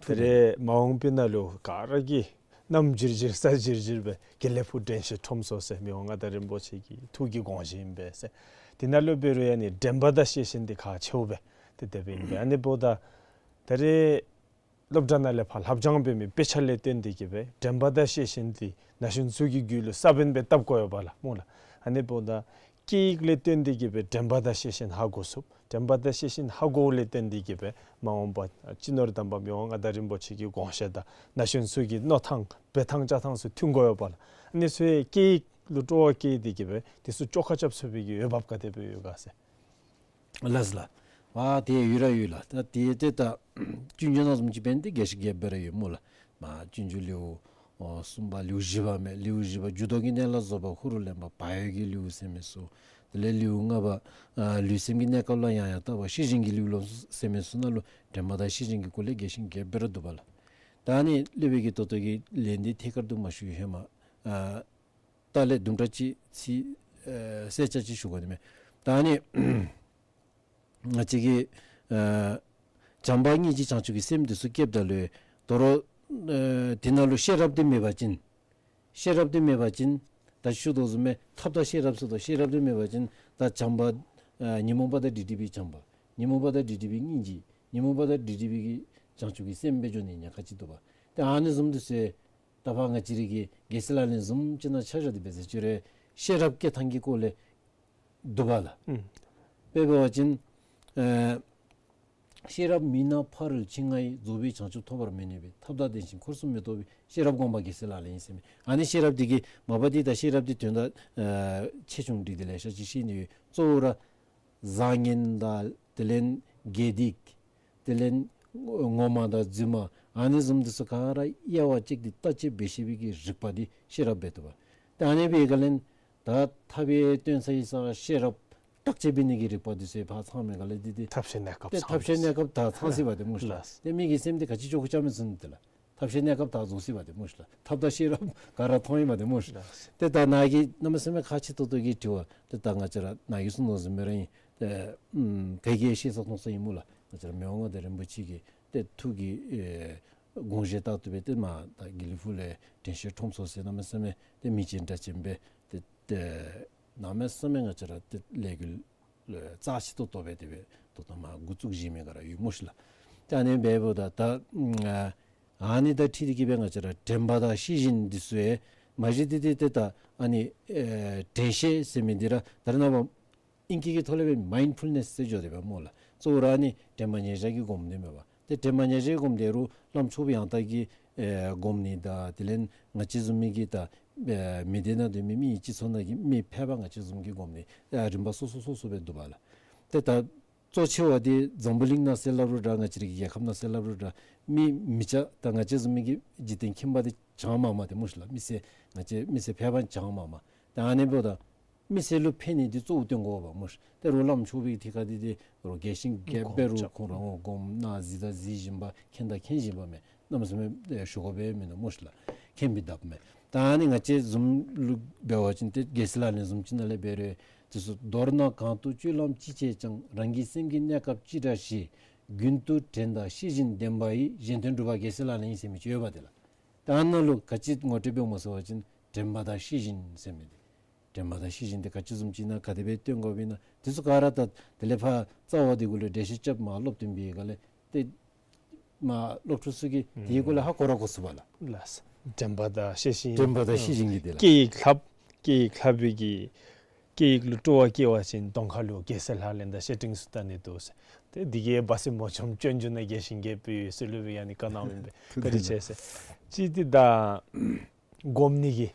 ད་རེས་མ་འོངས་པའི་ནང་ལུ་ག་ར་གིས་གནམ་འགྱིར་འགྱིར་ས་འགྱིར་འགྱིར་སྦེ་དགེ་ལེགས་ཕུག་དྲན་ཤེས་ཁྲོམ་ཚོགས་ཟེར་མི་དབང་མངའ་བདག་རིན་པོ་ཆེ་གི་ཐུགས་ཀྱི་དགོངས་བཞེད་ཨིན་པས་ཟེར། དེ་ནང་ལུ་འབད་རུང་ཡང་ནི་དྲན་པ་དང་ཤེས་བཞིན་འདི་ཁག་ཆེཝ་སྦེ་ཏེ་དེ་སྦེ་ཨིན་པས། ཨ་ནི་འབདཝ་ད་ད་རེས་སློབ་གྲྭ་ནང་ལས་ཕར་ལྷབ་སྦྱང་འབད་མི་དཔེ་ཆ་ལས་བརྟེན་ཏེ་གིས་སྦེ་དྲན་པ་དང་ཤེས་བཞིན་འདི་ན་གཞོན་ཚུ་གི་རྒྱུད་ལུ་ས་བོན་སྦེ་བཏབ་དགོ་ཡོདཔ་ལགས་སྨོ་ལགས། ཨ་ནི་འབདཝ་ད་སྐད་ཡིག་ལས་བརྟེན་ཏེ་གིས་སྦེ་དྲན་པ་དང་ཤེས་བཞིན་ཧ་གོ་ཚུགསཔ། དྲན་པ་དང་ཤེས་བཞིན་ཧ་གོཝ་ལས་བརྟེན་ཏེ་གི་སྦེ་མ་འོངས་པ་སྤྱི་ནོར་དམ་པ་མི་དབང་མངའ་བདག་རིན་པོ་ཆེ་གི་དགོངས་བཞེད་དང་ན་གཞོན་ཚུ་གི་མནོ་ཐངས་འབད་ཐངས་བྱ་ཐངས་ཚུ་མཐུན་དགོ་པས་ལགས། ཨ་ནི་ཚུ་ཡང་སྐད་ཡིག་ལུ་སྤྲོ་བ་བསྐྱེད་དེ་གི་སྦེ་དེ་ཚུ་བཅོ་ཁ་རྐྱབ་ཚུགས་པའི་གི་འོས་འབབ་ག་དེ་སྦེ་ཡོད་ག་ཟེར། ལགས་ལགས། ཨ་དེ་ཡོད་ར་ཡོད་ལགས། ད་དེ་ཏེ་ད་སྤྱོད་འཇུག་ནང་བཟུམ་ཅིག་འབད་ནི་འདི་རྒྱས་ཤིང་རྒྱསཔ་སྦེ་ར་ཡོད་སྨོ་ལགས། མ་སྤྱོད་འཇུག་ལེའུ་ཨོ་གསུམ་པ་ལེའུ་བཞི་པ་མས། ལེའུ་བཞི་པ་འཇུག་ལྡོག་གི་གནས་ལ་རྫོགས་པ་ཧུ་རུ་ལེན་པ་བག་ཡོད་ཀྱི་ལེའུ་ཟེར་མི་ཚུ། དེ་ལས་ལེའུ་ལྔ་པ་ཨ་ལུས་སེམས་ཀྱི་གནས་སྐབས་ལ་ཡང་ཡང་བརྟག་པ་ཤེས་བཞིན་གྱི་ལེའུ་ལོ་ཟེར་མི་ཚུ་ནང་ལུ་དྲན་པ་དང་ཤེས་བཞིན་གྱི་སྐོར་ལས་རྒྱས་ཤིང་རྒྱསཔ་སྦེ་ར་འདུག་པ་ལགས། ད་ཨ་ནི་སློབ་དཔོན་གྱིས་ད་ལྟོ་གི་ལན་འདི་ཐད་ཀར་དུ་མ་ཞུ་ཧེ་མ་ཨ་ད་ལས་དུམ་གྲ་ཅིག་ཚིག་ཨེ་གསལ་ཆ་ཅིག་ཞུ་དགོ་ནི་མས། ད་ཨ་ནི་ང་བཅས་ཀྱི་ཨེ་བྱམས་པ་སྙིང་རྗེ་བྱང་ཆུབ་ཀྱི་སེམས་འདི་ཚུ་བསྐྱེདཔ་ད་ལུ་དོ་རུང་ཨེ་དེ་ནང་ལུ་ཤེས་རབ་འདི་མེད་པ་ཅིན་ཤེས་རབ་འདི་མེད་པ་ཅིན་ད་ཞུ་དོ་བཟུམ་སྦེ་ཐབས་དང་ཤེས་རབ་ཟེར་དོ། ཤེས་རབ་འདི་མེད་པ་ཅིན་ད་བྱམས་པ་ཨེ་ཉོན་མོངས་པ་དང་འདྲིས་འདྲིས་པའི་བྱམས་པ། ཉོན་མོངས་པ་དང་འདྲིས་འདྲིས་པའི་སྙིང་རྗེ། ཉོན་མོངས་པ་དང་འདྲིས་འདྲིས་པའི་གི་བྱང་ཆུབ་ཀྱི་སེམས་སྦེ་འགྱོ་ནི་ཉེན་ཁ་ཅིག་འདུག་པ། ཏེ་ཨ་ནི་བཟུམ་འདི་ཚུ་ད་ཕར་ང་བཅས་རའི་གི་རྒྱལ་སྲས་ལག་ལེན་བཟུམ་ཅིག་ནང་ཆ་བཞག་སྟེ་འབད་ཟེར་ཅི་རུང་ཤེས་རབ་བསྐྱེད་ཐངས་ཀྱི་སྐོར་ལས་འདུག་པ་ལགས། ཨུམ། དཔེ་འབད་བ་ཅིན་ཨེ་ཤེས་རབ་མེད་ན་ཕ་རོལ་ཕྱིན་ལྔ་ཡི། རྫོགས་པའི་བྱང་ཆུབ་ཐོབ་པར་མི་ནུས་པས། ཐབས་དང་ལྡན་ཞིང་འཁོར་གསུམ་མི་རྟོག་པའི། ཤེས་རབ་བསྒོམ་པ་རྒྱལ་སྲས་ལག་ལེན་ཡིན་ཟེར་མི། ཨ་ནི་ཤེས་རབ་འདི་གིས་མ་པ་འདི་ད་ཤེས་རབ་འདི་དོན་དག་ཨེ་ཆེ་ཆུང་འདི་འདི་ལེ་ཤ་ཅིག་ཤེས་ནི་ཡོད། གཙོ་བོ་ར་བཟང་ངན་དང་དེ་ལས་དགེ་སྡིག་དེ་ལས་ངོ་མ་དང་རྫུན་མ་ཨ་ནི་བཟུམ་འདི་ཚུ་ག་ར་དབྱེ་བ་དཔྱད་དེ་བརྟག་དཔྱད་འབད་ཤེས་པའི་གི་རིག་པ་འདི་ཤེས་རབ་འབད་དོ་པ། ཏེ་ཨ་ནི་འབད་ག་ལས་ད་ཐབས་ཡང་སྟོན་ས་ཡི་ས་ཤེས་རབ་བརྟག་དཔྱད་འབད་ནི་གི་རིག་པ་འདི་ཚུ་ཕར་ཚང་མི་ག་ལས་འདི་འདི་ཐབས་ཤེས་གནས་སྐབས་ཏེ་ཚང་ཐབས་ཤེས་གནས་སྐབས་ད་ཚང་སྲིད་པ་འདི་སྨོ་ཤ་ལགས། ལགས། ཏེ་མི་གི་སེམས་འདི་ག་ཅི་ཅོ་དགོཔ་ཅ་མི་ཚུགས་ནི་འདི་ལགས། ཐབས་ཤེས་གནས་སྐབས་ད་རྫོགས་སྲིད་པ་འདི་སྨོ་ཤ་ལགས། ཐབས་དང་ཤེས་རབ་ག་ར་ཐོན་ཡི་པ་འདི་སྨོ་ཤ་ལགས། ཏེ་ད་ནཱ་གི་གནམ་མེད་ས་མེད་ཁག་ཆེ་ཏོག་ཏོ་གི་དྲི་བ་ཏེ་ད་ང་བཅས་ར་ནཱ་གི་གསུང་དོ་བཟུམ་སྦེ་ར་ཨིན། ཏེ་ཨུམ་ཕལ་སྐད་ཤེས་ས་མཐོང་ས་ཨིན་སྨོ་ལགས། ང་བཅས་ར་མི་དབང་མངའ་བདག་རིན་པོ་ཆེ་གི་ཏེ་ཐུགས་ཀྱི་ཨེ་དགོངས་བཞེད་ལྟར་དུ་སྦེ་ཏེ་མ་ད་དགེ་ལེགས་ཕུག་ལས་དྲན་ཤེས་ཁྲོམ་ཚོགས་ཟེར་གནམ་མེད་ས་མེད་ཏེ་མི་ཅན་དྲག་ཅན་སྦེ་ཏེ་ཏེ་གནམ་མེད་ས་མེད་ང་བཅས་ར་ཏེ་ལས་འགུལ་རྩ་ཆེ་ཏོག་ཏོ་སྦེ་དེ་སྦེ་ད་ལྟོ་མ་འགོ་བཙུགས་བཞིན་མི་ག་ར་ཡོད་སྨོ་ཤ་ལགས། ཏེ་ཨ་ནི་འབདཝ་ད་ད་ཨ་ནི་དང་འཁྲིལ་ཏེ་གི་སྦེ་ང་བཅས་ར་དྲན་པ་དང་ཤེས་བཞིན་འདི་ཚུ་ཡང་མ་གཞི་འདི་འདི་ཏེ་ད་ཨ་ནི་ཨེ་དྲན་ཤེས་ཟེར་མི་འདི་ར་ད་རེས་ནངས་པ་ཨིང་སྐད་ཀྱི་ཐོག་ལས་སྦེ་མའིནཌ་ཕུལ་ནེསི་ཟེར་འགྱོ་དེས་པ་སྨོ་ལགས། གཙོ་བོ་ར་ཨ་ནི་དྲན་པ་ཉེར་བཞག་གི་སྒོམ་ནི་མས་པ། ཏེ་དྲན་པ་ཉེར་བཞག་གི་སྒོམ་དེ་རུང་བླམ་ཆོས་པ་ཡང་དག་གི་ཨེ་སྒོམ་ནི་དང་དེ་ལས་ང་བཅས་བཟུམ་མའི་གི་ད་ཨེ་མི་སྡེ་ནང་སྡོད་མི་མི་སྤྱི་ཚོགས་ནང་གི་མི་ཕལ་པ་ང་བཅས་བཟུམ་གྱི་སྒོམ་ནི་ཨེ་རིམ་པ་སོ་སོ་སོ་སོ་སྦེ་འདུག་པ་ལགས། ཏེ་ད་གཙོ་ཆེ་བ་འདི་འཛམ་བུ་གླིང་ནང་ཟེར་སླབ་རུང་འདྲ་ང་བཅས་རའི་རྒྱལ་ཁབ་ནང་ཟེར་སླབ་རུང་འདྲ་མི་མི་སྐྱ་ད་ང་བཅས་བཟུམ་མའི་གི་འཇིག་རྟེན་ཁྱིམ་པ་འདི་བྱང་མ་མ་ཏེ་སྨོ་ཤ་ལགས། མི་སེར་ང་བཅས་མི་སེར་ཕལ་པ་བྱང་མ་མ། ཏེ་ཨ་ནི་འབདཝ་ད་མི་སེར་ལུ་ཕན་ནི་འདི་གཙོ་བོ་སྟོན་དགོ་པ་སྨོ་ཤ། ཏེ་རོགས་བླམ་ཆོས་པའི་ཐད་ཁར་འདི་འདི་རོགས་རྒྱས་ཤིང་རྒྱསཔ་སྦེ་རུང་ཁོང་ར་ངོ་སྒོམ་གནང་གཟིགས་དང་གཟིགས་བཞིན་པ་མཁྱེན་དང་མཁྱེན་བཞིན་པ་མས། གནམ་མེད་ས་མེད་ཨེ་ཞུ་དགོཔ་མིན་ནུག་སྨོ་ཤ་ལགས། མཁྱེན་པའི་ལྡབ་མས། ད་ཨ་ནི་ང་བཅས་བཟུམ་ལུ་འབད་བ་ཅིན་ཏེ་རྒྱལ་སྲས་ལག་ལེན་བཟུམ་ཅིག་ནང་ལས་འབད་རུང་འདི་ཚུ་མདོར་ན་གང་དུ་སྤྱོད་ལམ་ཅི་བྱས་ཀྱང་། རང་གི་སེམས་ཀྱི་གནས་སྐབས་ཅི་འདྲ་ཞིག། རྒྱུན་དུ་དྲན་དང་ཤེས་བཞིན་ལྡན་པ་ཡིས། གཞན་དོན་སྒྲུབ་པ་རྒྱལ་སྲས་ལག་ལེན་ཡིན་ཟེར་མི་ཅིག་ཡོད་པ་དེ་ལགས། ད་ཨ་ནཱ་ལུ་ག་ཅི་ངོ་སྤྲོད་འབདཝ་སྨོ་ཟེར་བ་ཅིན་དྲན་པ་དང་ཤེས་བཞིན་ཟེར་མི་འདི། དྲན་པ་དང་ཤེས་བཞིན་འདི་ག་ཅི་བཟུམ་ཅིག་ཨིན་ན་ག་དེ་སྦེ་སྟོན་དགོཔ་ཨིན་ན་འདི་ཚུ་ག་ར་ད་དེ་ལས་ཕར་རྩ་བ་འདི་གུ་ལུ་འགྲེལ་བཤད་རྐྱབ་མ་སློབ་སྟོན་པའི་སྒང་ལས་ཏེ་མ་སློབ་ཕྲུག་ཚུ་གིས་དེའི་སྐོར་ལས་ཧ་གོ་ར་གོ་ཚུགས་པ་ལགས། ལགས། དྲན་པ་དང་ཤེས་བཞིན། དྲན་པ་དང་ཤེས་བཞིན་གྱི་དེ་ལགས། སྐད་ཡིག་ལྷབ། སྐད་ཡིག་ལྷབ་པའི་གི་སྐད་ཡིག་ལུ་སྤྲོ་བ་སྐྱེ་བ་ཅིན་གདོང་ཁ་ལུ་རྒྱལ་སྲས་ལག་ལེན་དང་བཤེས་སྤྲིང་ཚུ་བལྟ་ནི་འདུག་ཟེར། ཏེ་འདི་གིས་སྦ་སྲི་མོ་ཆུམ་སྤྱོད་འཇུག་ནང་རྒྱས་ཤིང་རྒྱསཔ་ཡོད་ཟེར་སློབ་དཔོན་ཡང་ནི་བཀའ་གནང་མི་སྦེ་བཀའ་དྲིན་ཆེ་ཟེར། གཅིག་འདི་ད་སྒོམ་ནི་གི།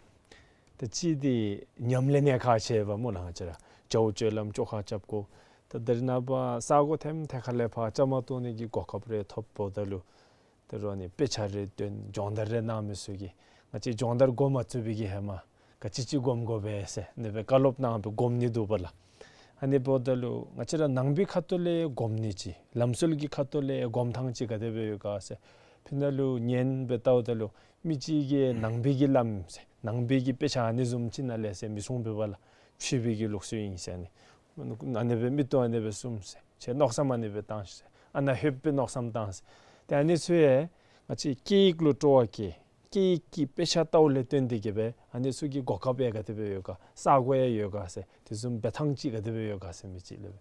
ད་གཅིག་འདི་ཉམས་ལེན་ཡང་ཁག་ཆེ་བ་སྨོ་ལགས། ང་བཅས་ར་བྱ་བ་སྤྱོད་ལམ་བཅོ་ཁ་རྐྱབ་དགོ། ད་ད་རེས་ནངས་པ་ས་གོ་ཐེམ་ཐད་ཁ་ལས་ཕར་བཅའ་མར་གཏོགས་ནི་གི་གོ་སྐབས་རེ་ཐོབ་འབདཝ་ད་ལུ་ད་རུང་ཨ་ནི་དཔེ་ཆ་རེ་འདོན་སྦྱོང་བརྡར་རེ་གནང་མི་ཚུ་གིས་ང་བཅས་སྦྱོང་བརྡར་འགོ་མ་བཙུགས་པའི་གི་ཧེ་མ་ག་ཅི་ཅིག་སྒོམ་དགོ་པས་ཟེར་ཨ་ནི་སྦེ་བཀའ་སློབ་གནང་སྦེ་སྒོམ་ནི་འདུག་པ་ལགས། ཨ་ནི་འབདཝ་ད་ལུ་ང་བཅས་ར་ནང་པའི་ཁ་ཐུག་ལས་སྒོམ་ནི་ཅིག་ལམ་སྲོལ་གྱི་ཁ་ཐུག་ལས་སྒོམ་ཐངས་ཅིག་ག་དེ་སྦེ་ཡོད་ག་ཟེར། ཕི་ནཱ་ལུ་ཉན་སྦེ་བལྟཝ་ད་ལུ་མི་གཅིག་གིས་ནང་པའི་གི་ལམ་ཟེར་ནང་པའི་གི་དཔེ་ཆ་ཨ་ནི་བཟུམ་ཅིག་ནང་ལས་ཟེར་མི་གསུང་པས་པ་ལགས། ཕྱི་པའི་གི་ལུགས་སྲོལ་ཨིན་ཟེར་ཨ་ནི། ཨ་ནི་སྦེ་མིག་ཏོ་ཨ་ནི་སྦེ་བཙུམ་ཟེར། ཁྱེད་མནོ་བསམ་ཨ་ནི་སྦེ་བཏང་ཟེར། ཨ་ནཱ་ལྷོདཔ་སྦེ་མནོ་བསམ་བཏང་ཟེར། ཏེ་ཨ་ནི་ཚུ་ཡང་ང་བཅས་སྐད་ཡིག་ལུ་སྤྲོ་བ་བསྐྱེད། སྐད་ཡིག་གི་དཔེ་ཆ་བལྟཝ་ལས་བརྟེན་ཏེ་གི་སྦེ་ཨ་ནི་ཚུ་གི་གོ་སྐབས་ཡང་ག་དེ་སྦེ་ཡོད་ག་ས་གོ་ཡང་ཡོད་ག་ཟེར། དེ་བཟུམ་འབད་ཐངས་ཅིག་ག་དེ་སྦེ་ཡོད་ག་ཟེར་མི་ཅིག་ལས།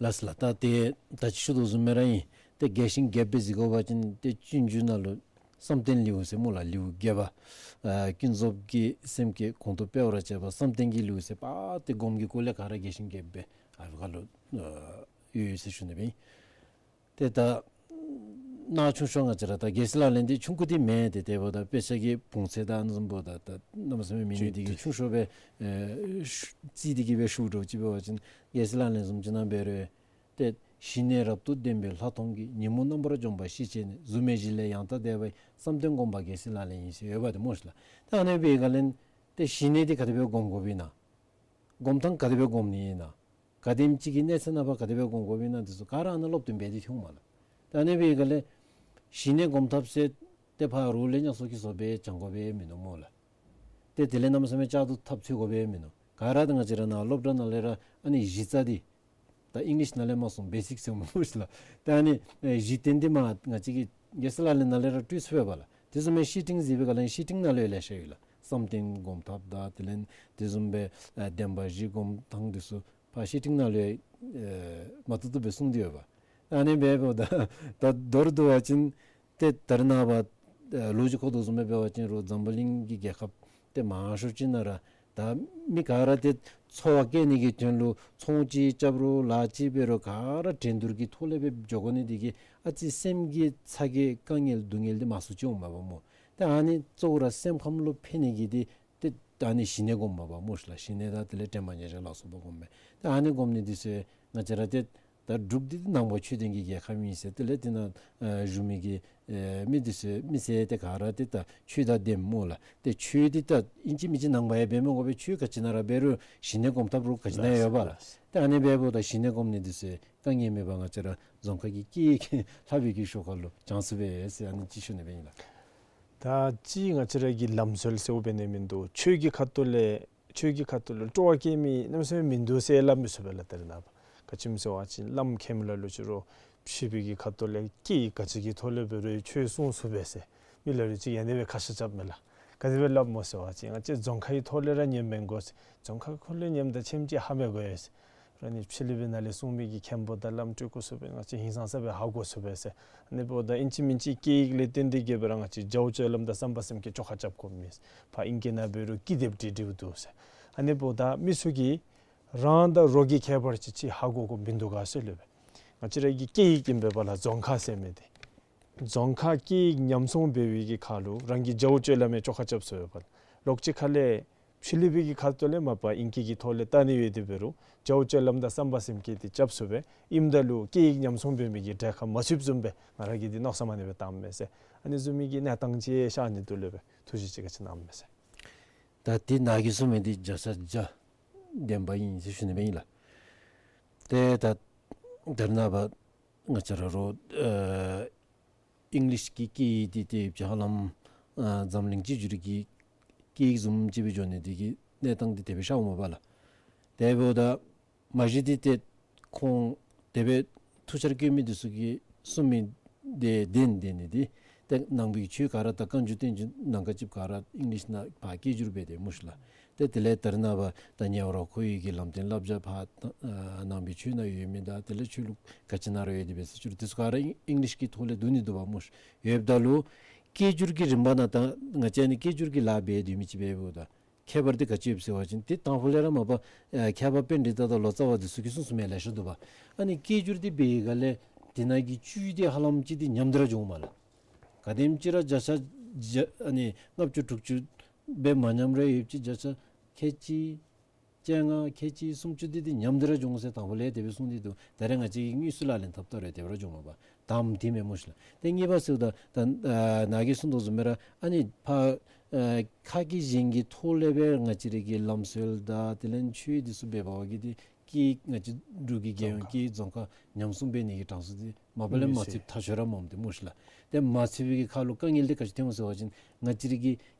ལགས་སོ་ལགས། ད་ཏེ་ད་ཅི་ཞུ་དོ་བཟུམ་སྦེ་ར་ཨིན། ཏེ་རྒྱས་ཤིང་རྒྱསཔ་སྦེ་གཟིགས་དགོ་པ་ཅིན་ཏེ་སྤྱོད་འཇུག་ནང་ལུ་བསམ་གཏན་ལེའུ་ཟེར་སྨོ་ལགས། ལེའུ་བརྒྱད་པ། ཨ་ཀུན་རྫོབ་ཀྱི་སེམས་ཀྱི་གོང་དུ་སྤེལ་བར་བྱེད་པ་བསམ་གཏན་གྱི་ལེའུ་ཟེར་པ་ཏེ་སྒོམ་གྱི་སྐོར་ལས་ག་ར་རྒྱས་ཤིང་རྒྱསཔ་སྦེ་ཨ་ཕི་ཁ་ལུ་ཨ་ ཡོད་ཟེར་ཞུ་ནི་སྦེ་ཨིན། ཏེ་ད་ནཱ་ཆུང་ཤོས་ང་བཅས་ར་ད་རྒྱལ་སྲས་ལག་ལེན་འདི་ཆུང་ཀུ་འདི་མེན། ཏེ་དེ་འབདཝ་ད་དཔེ་ཆ་གི་བུང་ཚད་དང་ཨ་ནི་བཟུམ་འབདཝ་ད་ད་གནམ་མེད་ས་མེད་མེད་ནི་འདི་གིས་ཆུང་ཤོས་སྦེ་ཨེ་ཤུ་རྩིས་འདི་གིས་སྦེ་ཞུ་དོ་ཅིག་འབད་བ་ཅིན་རྒྱལ་སྲས་ལག་ལེན་བཟུམ་ཅིག་ནང་འབད་རུང་ཏེ་ཞི་གནས་རབ་ཏུ་ལྡན་པའི་ལྷག་མཐོང་གིས། ཉོན་མོངས་རྣམ་པར་འཇོམས་པ་ཤེས་བྱས་ནས། གཟུགས་མེད་གཞི་ལས་ཡང་དག་འདས་པ་ཡི། བསམ་གཏན་སྒོམ་པ་རྒྱལ་སྲས་ལག་ལེན་ཡིན་ཟེར་ཡོདཔ་འདི་སྨོ་ཤིག་ལགས། ད་ཨ་ནི་འབད་བའི་སྒང་ལས་ཏེ་ཞི་གནས་འདི་ག་དེ་སྦེ་སྒོམ་དགོཔ་ཨིན་ན། སྒོམ་ཐངས་ག་དེ་སྦེ་སྒོམ་ནི་ཨིན་ན། ག་དེམ་ཅིག་གི་གནས་ཚད་ནང་ཕར་ག་དེ་སྦེ་སྒོམ་དགོཔ་ཨིན་ན་འདི་ཚུ་ག་ར་ཨ་ནཱ་སློབ་སྟོན་འབད་དེ་འཐོན་འོང་མས་ལགས། ད་ཨ་ནི་འབད་བའི་སྒང་ལས་ཞི་གནས་སྒོམ་ཐབས་ཟེར་ཏེ་ཕར་རོགས་ལས་ཡང་སོ་སྐྱེ་སོ་སྦེ་སྦྱང་དགོཔ་སྦེ་མིན་ནུག་སྨོ་ལགས། ཏེ་དེ་ལས་གནམ་མེད་ས་མེད་ལྕགས་ཐབ་འཐབ་ཚུགས་དགོཔ་སྦེ་མིན་ནུག། ག་ར་ད་ང་བཅས་ར་ནཱ་སློབ་གྲྭ་ནང་ལས་ར་ཨ་ནི་གཞི་རྩ་འདི་ད་ཨིང་ལིཤ་ནང་ལས་མར་སོང་བེ་སིཀ་ཟེར་སྨོ་ཤིག་ལགས། ད་ཨ་ནི་ཨེ་གཞི་རྟེན་འདི་མར་ང་བཅས་ཀྱིས་རྒྱལ་སྲས་ལག་ལེན་ནང་ལས་ར་སྤྲོད་ཚུགས་པས་ལགས། དེ་བཟུམ་སྦེ་བཤེས་སྤྲིང་གཟིགས་པའི་སྒང་ལས་བཤེས་སྤྲིང་ནང་ལུ་ཡང་ལེ་ཤ་ཡོད་ལགས། བསམ་གཏན་སྒོམ་ཐབས་དང་དེ་ལས་དེ་བཟུམ་སྦེ་ཨེ་བདེན་པ་བཞི་སྒོམ་ཐངས་འདི་ཚུ་ཕར་བཤེས་སྤྲིང་ནང་ལུ་ཡང་ཨེ་མ་ཏོག་ཏོ་སྦེ་གསུངས་ཏེ་ཡོདཔ། ཨ་ནི་འབདཝ་ད་ད་མདོར་བསྡུ་བ་ཅིན་ཏེ་ད་རེས་ནངས་པ་ཨེ་ལོ་རྒྱུས་ཁོ་ཐག་བཟུམ་སྦེ་འབད་བ་ཅིན་རོགས་འཛམ་བུ་གླིང་གི་རྒྱལ་ཁབ་ཏེ་མང་ཤོས་ཅིག་ནང་ར་ད་མི་ག་ར་ཏེ་འཚོ་བ་སྐྱེལ་ནི་གི་དོན་ལུ་ཚོང་ཅིག་རྐྱབ་རུང་ལཱ་ཅིག་འབད་རུང་ག་ར་འགྲན་བསྡུར་གྱི་ཐོག་ལས་སྦེ་འགྱོ་དགོ་ནི་འདི་གིས་ཨ་ཙི་སེམས་ཀྱི་ཚ་གྱང་དཀའ་ངལ་སྡུག་བསྔལ་འདི་མང་སུ་ཅིག་འོངམ་མས་པ་སྨོ། ཏེ་ཨ་ནི་གཙོ་བོ་ར་སེམས་ཁམས་ལུ་ཕན་ནི་གི་འདི་ཏེ་ད་ཨ་ནི་ཞི་གནས་སྒོམ་པ་སྨོ་ཤིག་ལགས། ཞི་གནས་དང་དེ་ལས་དྲན་པ་ཉེར་བཞག་ལ་སོགས་པ་སྒོམ་མས། ཏེ་ཨ་ནི་སྒོམ་ནི་འདི་ཚུ་ང་བཅས་ར་ཏེ་ད་འབྲུག་འདི་ནང་པ་ཆོས་ལྡན་གྱི་རྒྱལ་ཁབ་ཨིན་ཟེར་དེ་ལས་དེ་ནང་ཨེ་བཞུགས་མི་གི་ཨེ་མི་འདི་ཚུ་མི་སེར་ཏེ་ག་ར་ཏེ་ད་ཆོས་དང་ལྡནམ་སྨོ་ལགས། ཏེ་ཆོས་འདི་ད་ཨིན་ཅི་མིན་ཅི་ནང་པ་ཡང་འབད་མི་དགོ་པས། ཆོས་ག་ཅི་ནང་ར་འབད་རུང་ཞི་གནས་སྒོམ་ཐབས་རོགས་ག་ཅི་ནང་ཡོདཔ་ལགས། ཏེ་ཨ་ནི་འབདཝ་ད་ཞི་གནས་སྒོམ་ནི་འདི་ཚུ་དཀའ་ངལ་མེད་པར་ང་བཅས་ར་རྫོང་ཁ་གི་སྐད་ཡིག་ལྷབ་པའི་གི་ཤུལ་ཁ་ལུ་སྦྱང་ཚུགས་པས་ཟེར་ཨ་ནི་ཅིག་ཞུ་ནི་སྦེ་ཨིན་ལགས། ད་ཅི་ང་བཅས་ར་གི་ལམ་སྲོལ་ཟེརཝ་འབད་ནི་མིན་འདུག། ཆོས་ཀྱི་ཁ་ཐུག་ལས་ཆོས་ཀྱི་ཁ་ཐུག་ལུ་སྤྲོ་བ་སྐྱེ་མི་གནམ་མེད་ས་མེད་མིན་འདུག་ཟེར་སླབ་མི་ཚུགས་པས་ལགས། ད་རེས་ནངས་པ་ག་ཅི་སྨོ་ཟེར་བ་ཅིན་བླམ་མཁན་པོ་ལ་ལུ་ཅིག་རོགས་ཕྱི་པའི་གི་ཁ་ཐུག་ལས་སྐད་ཡིག་ག་ཅི་གི་ཐོག་ལས་འབད་རུང་ཆོས་གསུང་ཚུགས་པས་ཟེར་མི་ལ་ལུ་ཅིག་ཡང་དེ་སྦེ་ཁ་བཤད་རྐྱབ་མས་ལགས། ག་དེ་སྦེ་སླབ་སྨོ་ཟེར་བ་ཅིན་ང་བཅས་རྫོང་ཁ་གི་ཐོག་ལས་ར་ཉན་མི་དགོ་ཟེར། རྫོང་ཁ་ཁ་ལས་ཉནམ་ད་ཆེམ་ཅིག་ཧ་མི་གོ་ཡི་ཟེར། ར་ནི་ཕྱི་གླིང་པའི་ནང་ལས་གསུང་མི་གི་མཁན་པོ་དང་བླམ་སྤྲུལ་སྐུ་ཚུ་སྦེ་ང་བཅས་ཧིང་སངས་ས་སྦེ་ཧ་གོ་ཚུགས་པས་ཟེར། ཨ་ནི་འབདཝ་ད་ཨིན་ཅི་མིན་ཅི་སྐད་ཡིག་ལས་བརྟེན་ཏེ་གིས་སྦེ་ར་ང་བཅས་འཇའ་གུར་སྤྱོད་ལམ་དང་བསམ་པ་སེམས་བསྐྱེད་བཅོ་ཁ་རྐྱབ་དགོ་མི་ཟེར། ཕར་ཨིང་སྐད་ནང་འབད་རུང་ཀི་དེབ་བྲི་བྲིཝ་འདུག་ཟེར། ཨ་ནི་འབདཝ་ད་མི་ཚུ་གིས་རང་དང་རོགས་ཀྱི་ཁྱད་པར་ཅིག་ཅིག་ཧ་གོ་དགོཔ་མིན་འདུག་ག་ཟེར་སླབ་པས། ང་བཅས་ར་གི་སྐད་ཡིག་ཨིན་པས་པ་ལགས། རྫོང་ཁ་ཟེར་མི་འདི་རྫོང་ཁ་སྐད་ཡིག་ཉམས་སྲུང་འབད་བའི་གི་ཁར་ལུ་རང་གི་འཇའ་གུར་སྤྱོད་ལམ་ཡང་བཅོ་ཁ་རྐྱབ་ཚུགས་པས་པ་ལགས། ལོགས་ཅིག་ཁ་ལས་ཕྱི་གླིང་པའི་གི་ཁ་ཐུག་ལས་མ་པ་ཨིང་སྐད་ཀྱི་ཐོག་ལས་བལྟ་ནི་ཡོད་དེ་འབད་རུང་འཇའ་གུར་སྤྱོད་ལམ་དང་བསམ་པ་སེམས་བསྐྱེད་འདི་རྐྱབ་ཚུགས་པས། ཨིནམ་ད་ལུ་སྐད་ཡིག་ཉམས་སྲུང་འབད་མི་གི་གྲལ་ཁར་མ་ཚུདཔ་བཟུམ་སྦེ་ང་ར་གིས་འདི་མནོ་བསམ་ཨ་ནི་སྦེ་བཏངམ་མས་ཟེར། ཨ་ནི་བཟུམ་མའི་གི་གནས་སྟངས་ཅིག་ཤར་ནི་འདུག་ལོ་སྦེ་ཐུགས་བཞེད་ཅིག་ག་ཅི་གནངམ་མས་ཟེར། ད་འདི་ནཱ་གིས་གསུངས་མི་འདི་བརྒྱ་ཆ་བརྒྱ་བདེན་པ་ཨིན་ཟེར་ཞུ་ནི་སྦེ་ཨིན་ལགས། ཏེ་ད་ད་རེས་ནངས་པ་ང་བཅས་ར་རོགས་ཨེ་ཨིང་ལིཤ་གི་སྐད་ཡིག་འདི་ཏེ་ཧ་ལམ་ཨ་འཛམ་གླིང་གཅིག་གྱུར་གྱི་སྐད་ཡིག་བཟུམ་ཅིག་སྦེ་འགྱོ་ནི་འདི་གིས་གནས་སྟངས་འདི་དེ་སྦེ་ཤར་འོངམ་མས་པ་ལགས། དེ་འབདཝ་ད་མ་གཞི་འདི་ཏེ་ཁོང་དེ་སྦེ་ཐུགས་འཆར་བཀོད་མི་འདི་ཚུ་གིས་གསུངས་མི་འདི་བདེན་བདེན་ནི་འདི་ཏེ་ནང་པའི་ཆོས་ག་ར་ད་བཀའ་འགྱུར་བསྟན་འགྱུར་ནང་ཁ་ཅིག་ག་ར་ཨིང་ལིཤ་ནང་ཕར་སྐད་སྒྱུར་འབད་དེ་སྨོ་ཤིག་ལགས། ཏེ་དེ་ལས་ད་རེས་ནངས་པ་ད་ཉེ་བར་ཁོ་ཡི་གི་ལམ་སྟོན་བསླབ་བྱ་ཕར་ད་ཨ་ནང་པའི་ཆོས་ནང་ཡོད་མི་དང་དེ་ལས་ཆོས་ལུགས་ག་ཅི་ནང་ར་ཡོད་དེ་འབད་ཟེར་ཅི་རུང་དེ་ཚུ་ག་ར་ཨིང་ཨིང་ལིཤ་གི་ཐོག་ལས་བསྡུ་ནི་འདུག་པ་སྨོ་ཤིག། ཡོདཔ་ད་ལུ་སྐད་སྒྱུར་གྱི་རིམ་པ་ནང་ད་ང་བཅས་ཨ་ནི་སྐད་སྒྱུར་གྱི་ལཱ་འབད་སྡོད་མི་ཅིག་འབདཝ་ད་ཁྱད་པར་འདི་ག་ཅི་ཡོད་ཟེར་བ་ཅིན་འདི་དང་ཕུ་ལས་ར་མ་པ་ཨེ་མཁས་པ་པཎྜི་ཏ་དང་ལོ་ཙཱ་བ་འདི་ཚུ་གིས་གསུང་གསུང་མི་ལེ་ཤ་འདུག་པ། ཨ་ནི་སྐད་སྒྱུར་འདི་འབད་བའི་སྒང་ལས་འདི་ནང་གི་བཅུད་འདི་ཧ་ལམ་ཅིག་འདི་ཉམས་ཏེ་ར་འགྱོཝ་མས་ལགས། ག་དེམ་ཅིག་ར་བརྒྱ་ཆ་བརྒྱ་ཨ་ནི་ལྔ་བཅུ་དྲུག་ཅུ་སྦེ་མ་ཉམས་ར་ཡོད་ཅི། བརྒྱ་ཆ་ཁལ་གཅིག་བཅོ་ལྔ་ཁལ་གཅིག་སུམ་ཅུ་འདི་འདི་ཉམས་ཏེ་ར་འགྱོ་འོང་ཟེར་དང་ཕུ་ལས་དེ་སྦེ་གསུངས་ཏེ་འདུག། ད་རེས་ང་བཅས་ཀྱིས་དངོས་སུ་ལག་ལེན་འཐབ་ད་རུང་དེ་སྦེ་ར་འགྱོཝ་མས་པ། དང་པ་འདི་མེན་སྨོ་ཤིག་ལགས། ཏེ་གཉིས་པ་ཟེརཝ་ད་ད་ཨ་ནཱ་གིས་གསུངས་དོ་བཟུམ་སྦེ་ར་ཨ་ནི་ཕར་ཨ་ཁ་གི་གཞན་གྱི་ཐོག་ལས་སྦེ་ང་བཅས་ར་གི་ལམ་སྲོལ་དང་དེ་ལས་ཆོས་འདི་ཚུ་འབད་བ་གིས་འདི་སྐད་ཡིག་ང་བཅས་འབྲུག་གི་རྒྱལ་ཡོངས་སྐད་ཡིག་རྫོང་ཁ་ཉམས་སྲུང་འབད་ནི་གི་གྲངས་སུ་འདི་མ་པ་ལས་མ་ཚུད་ཐག་ཆོད་ར་མས་འདི་སྨོ་ཤིག་ལགས། ཏེ་མ་ཚུད་པའི་གི་ཁར་ལུ་དཀའ་ངལ་འདི་ག་ཅི་ཐོནམ་སྨོ་ཟེར་བ་ཅིན་ང་བཅས་ར་གི་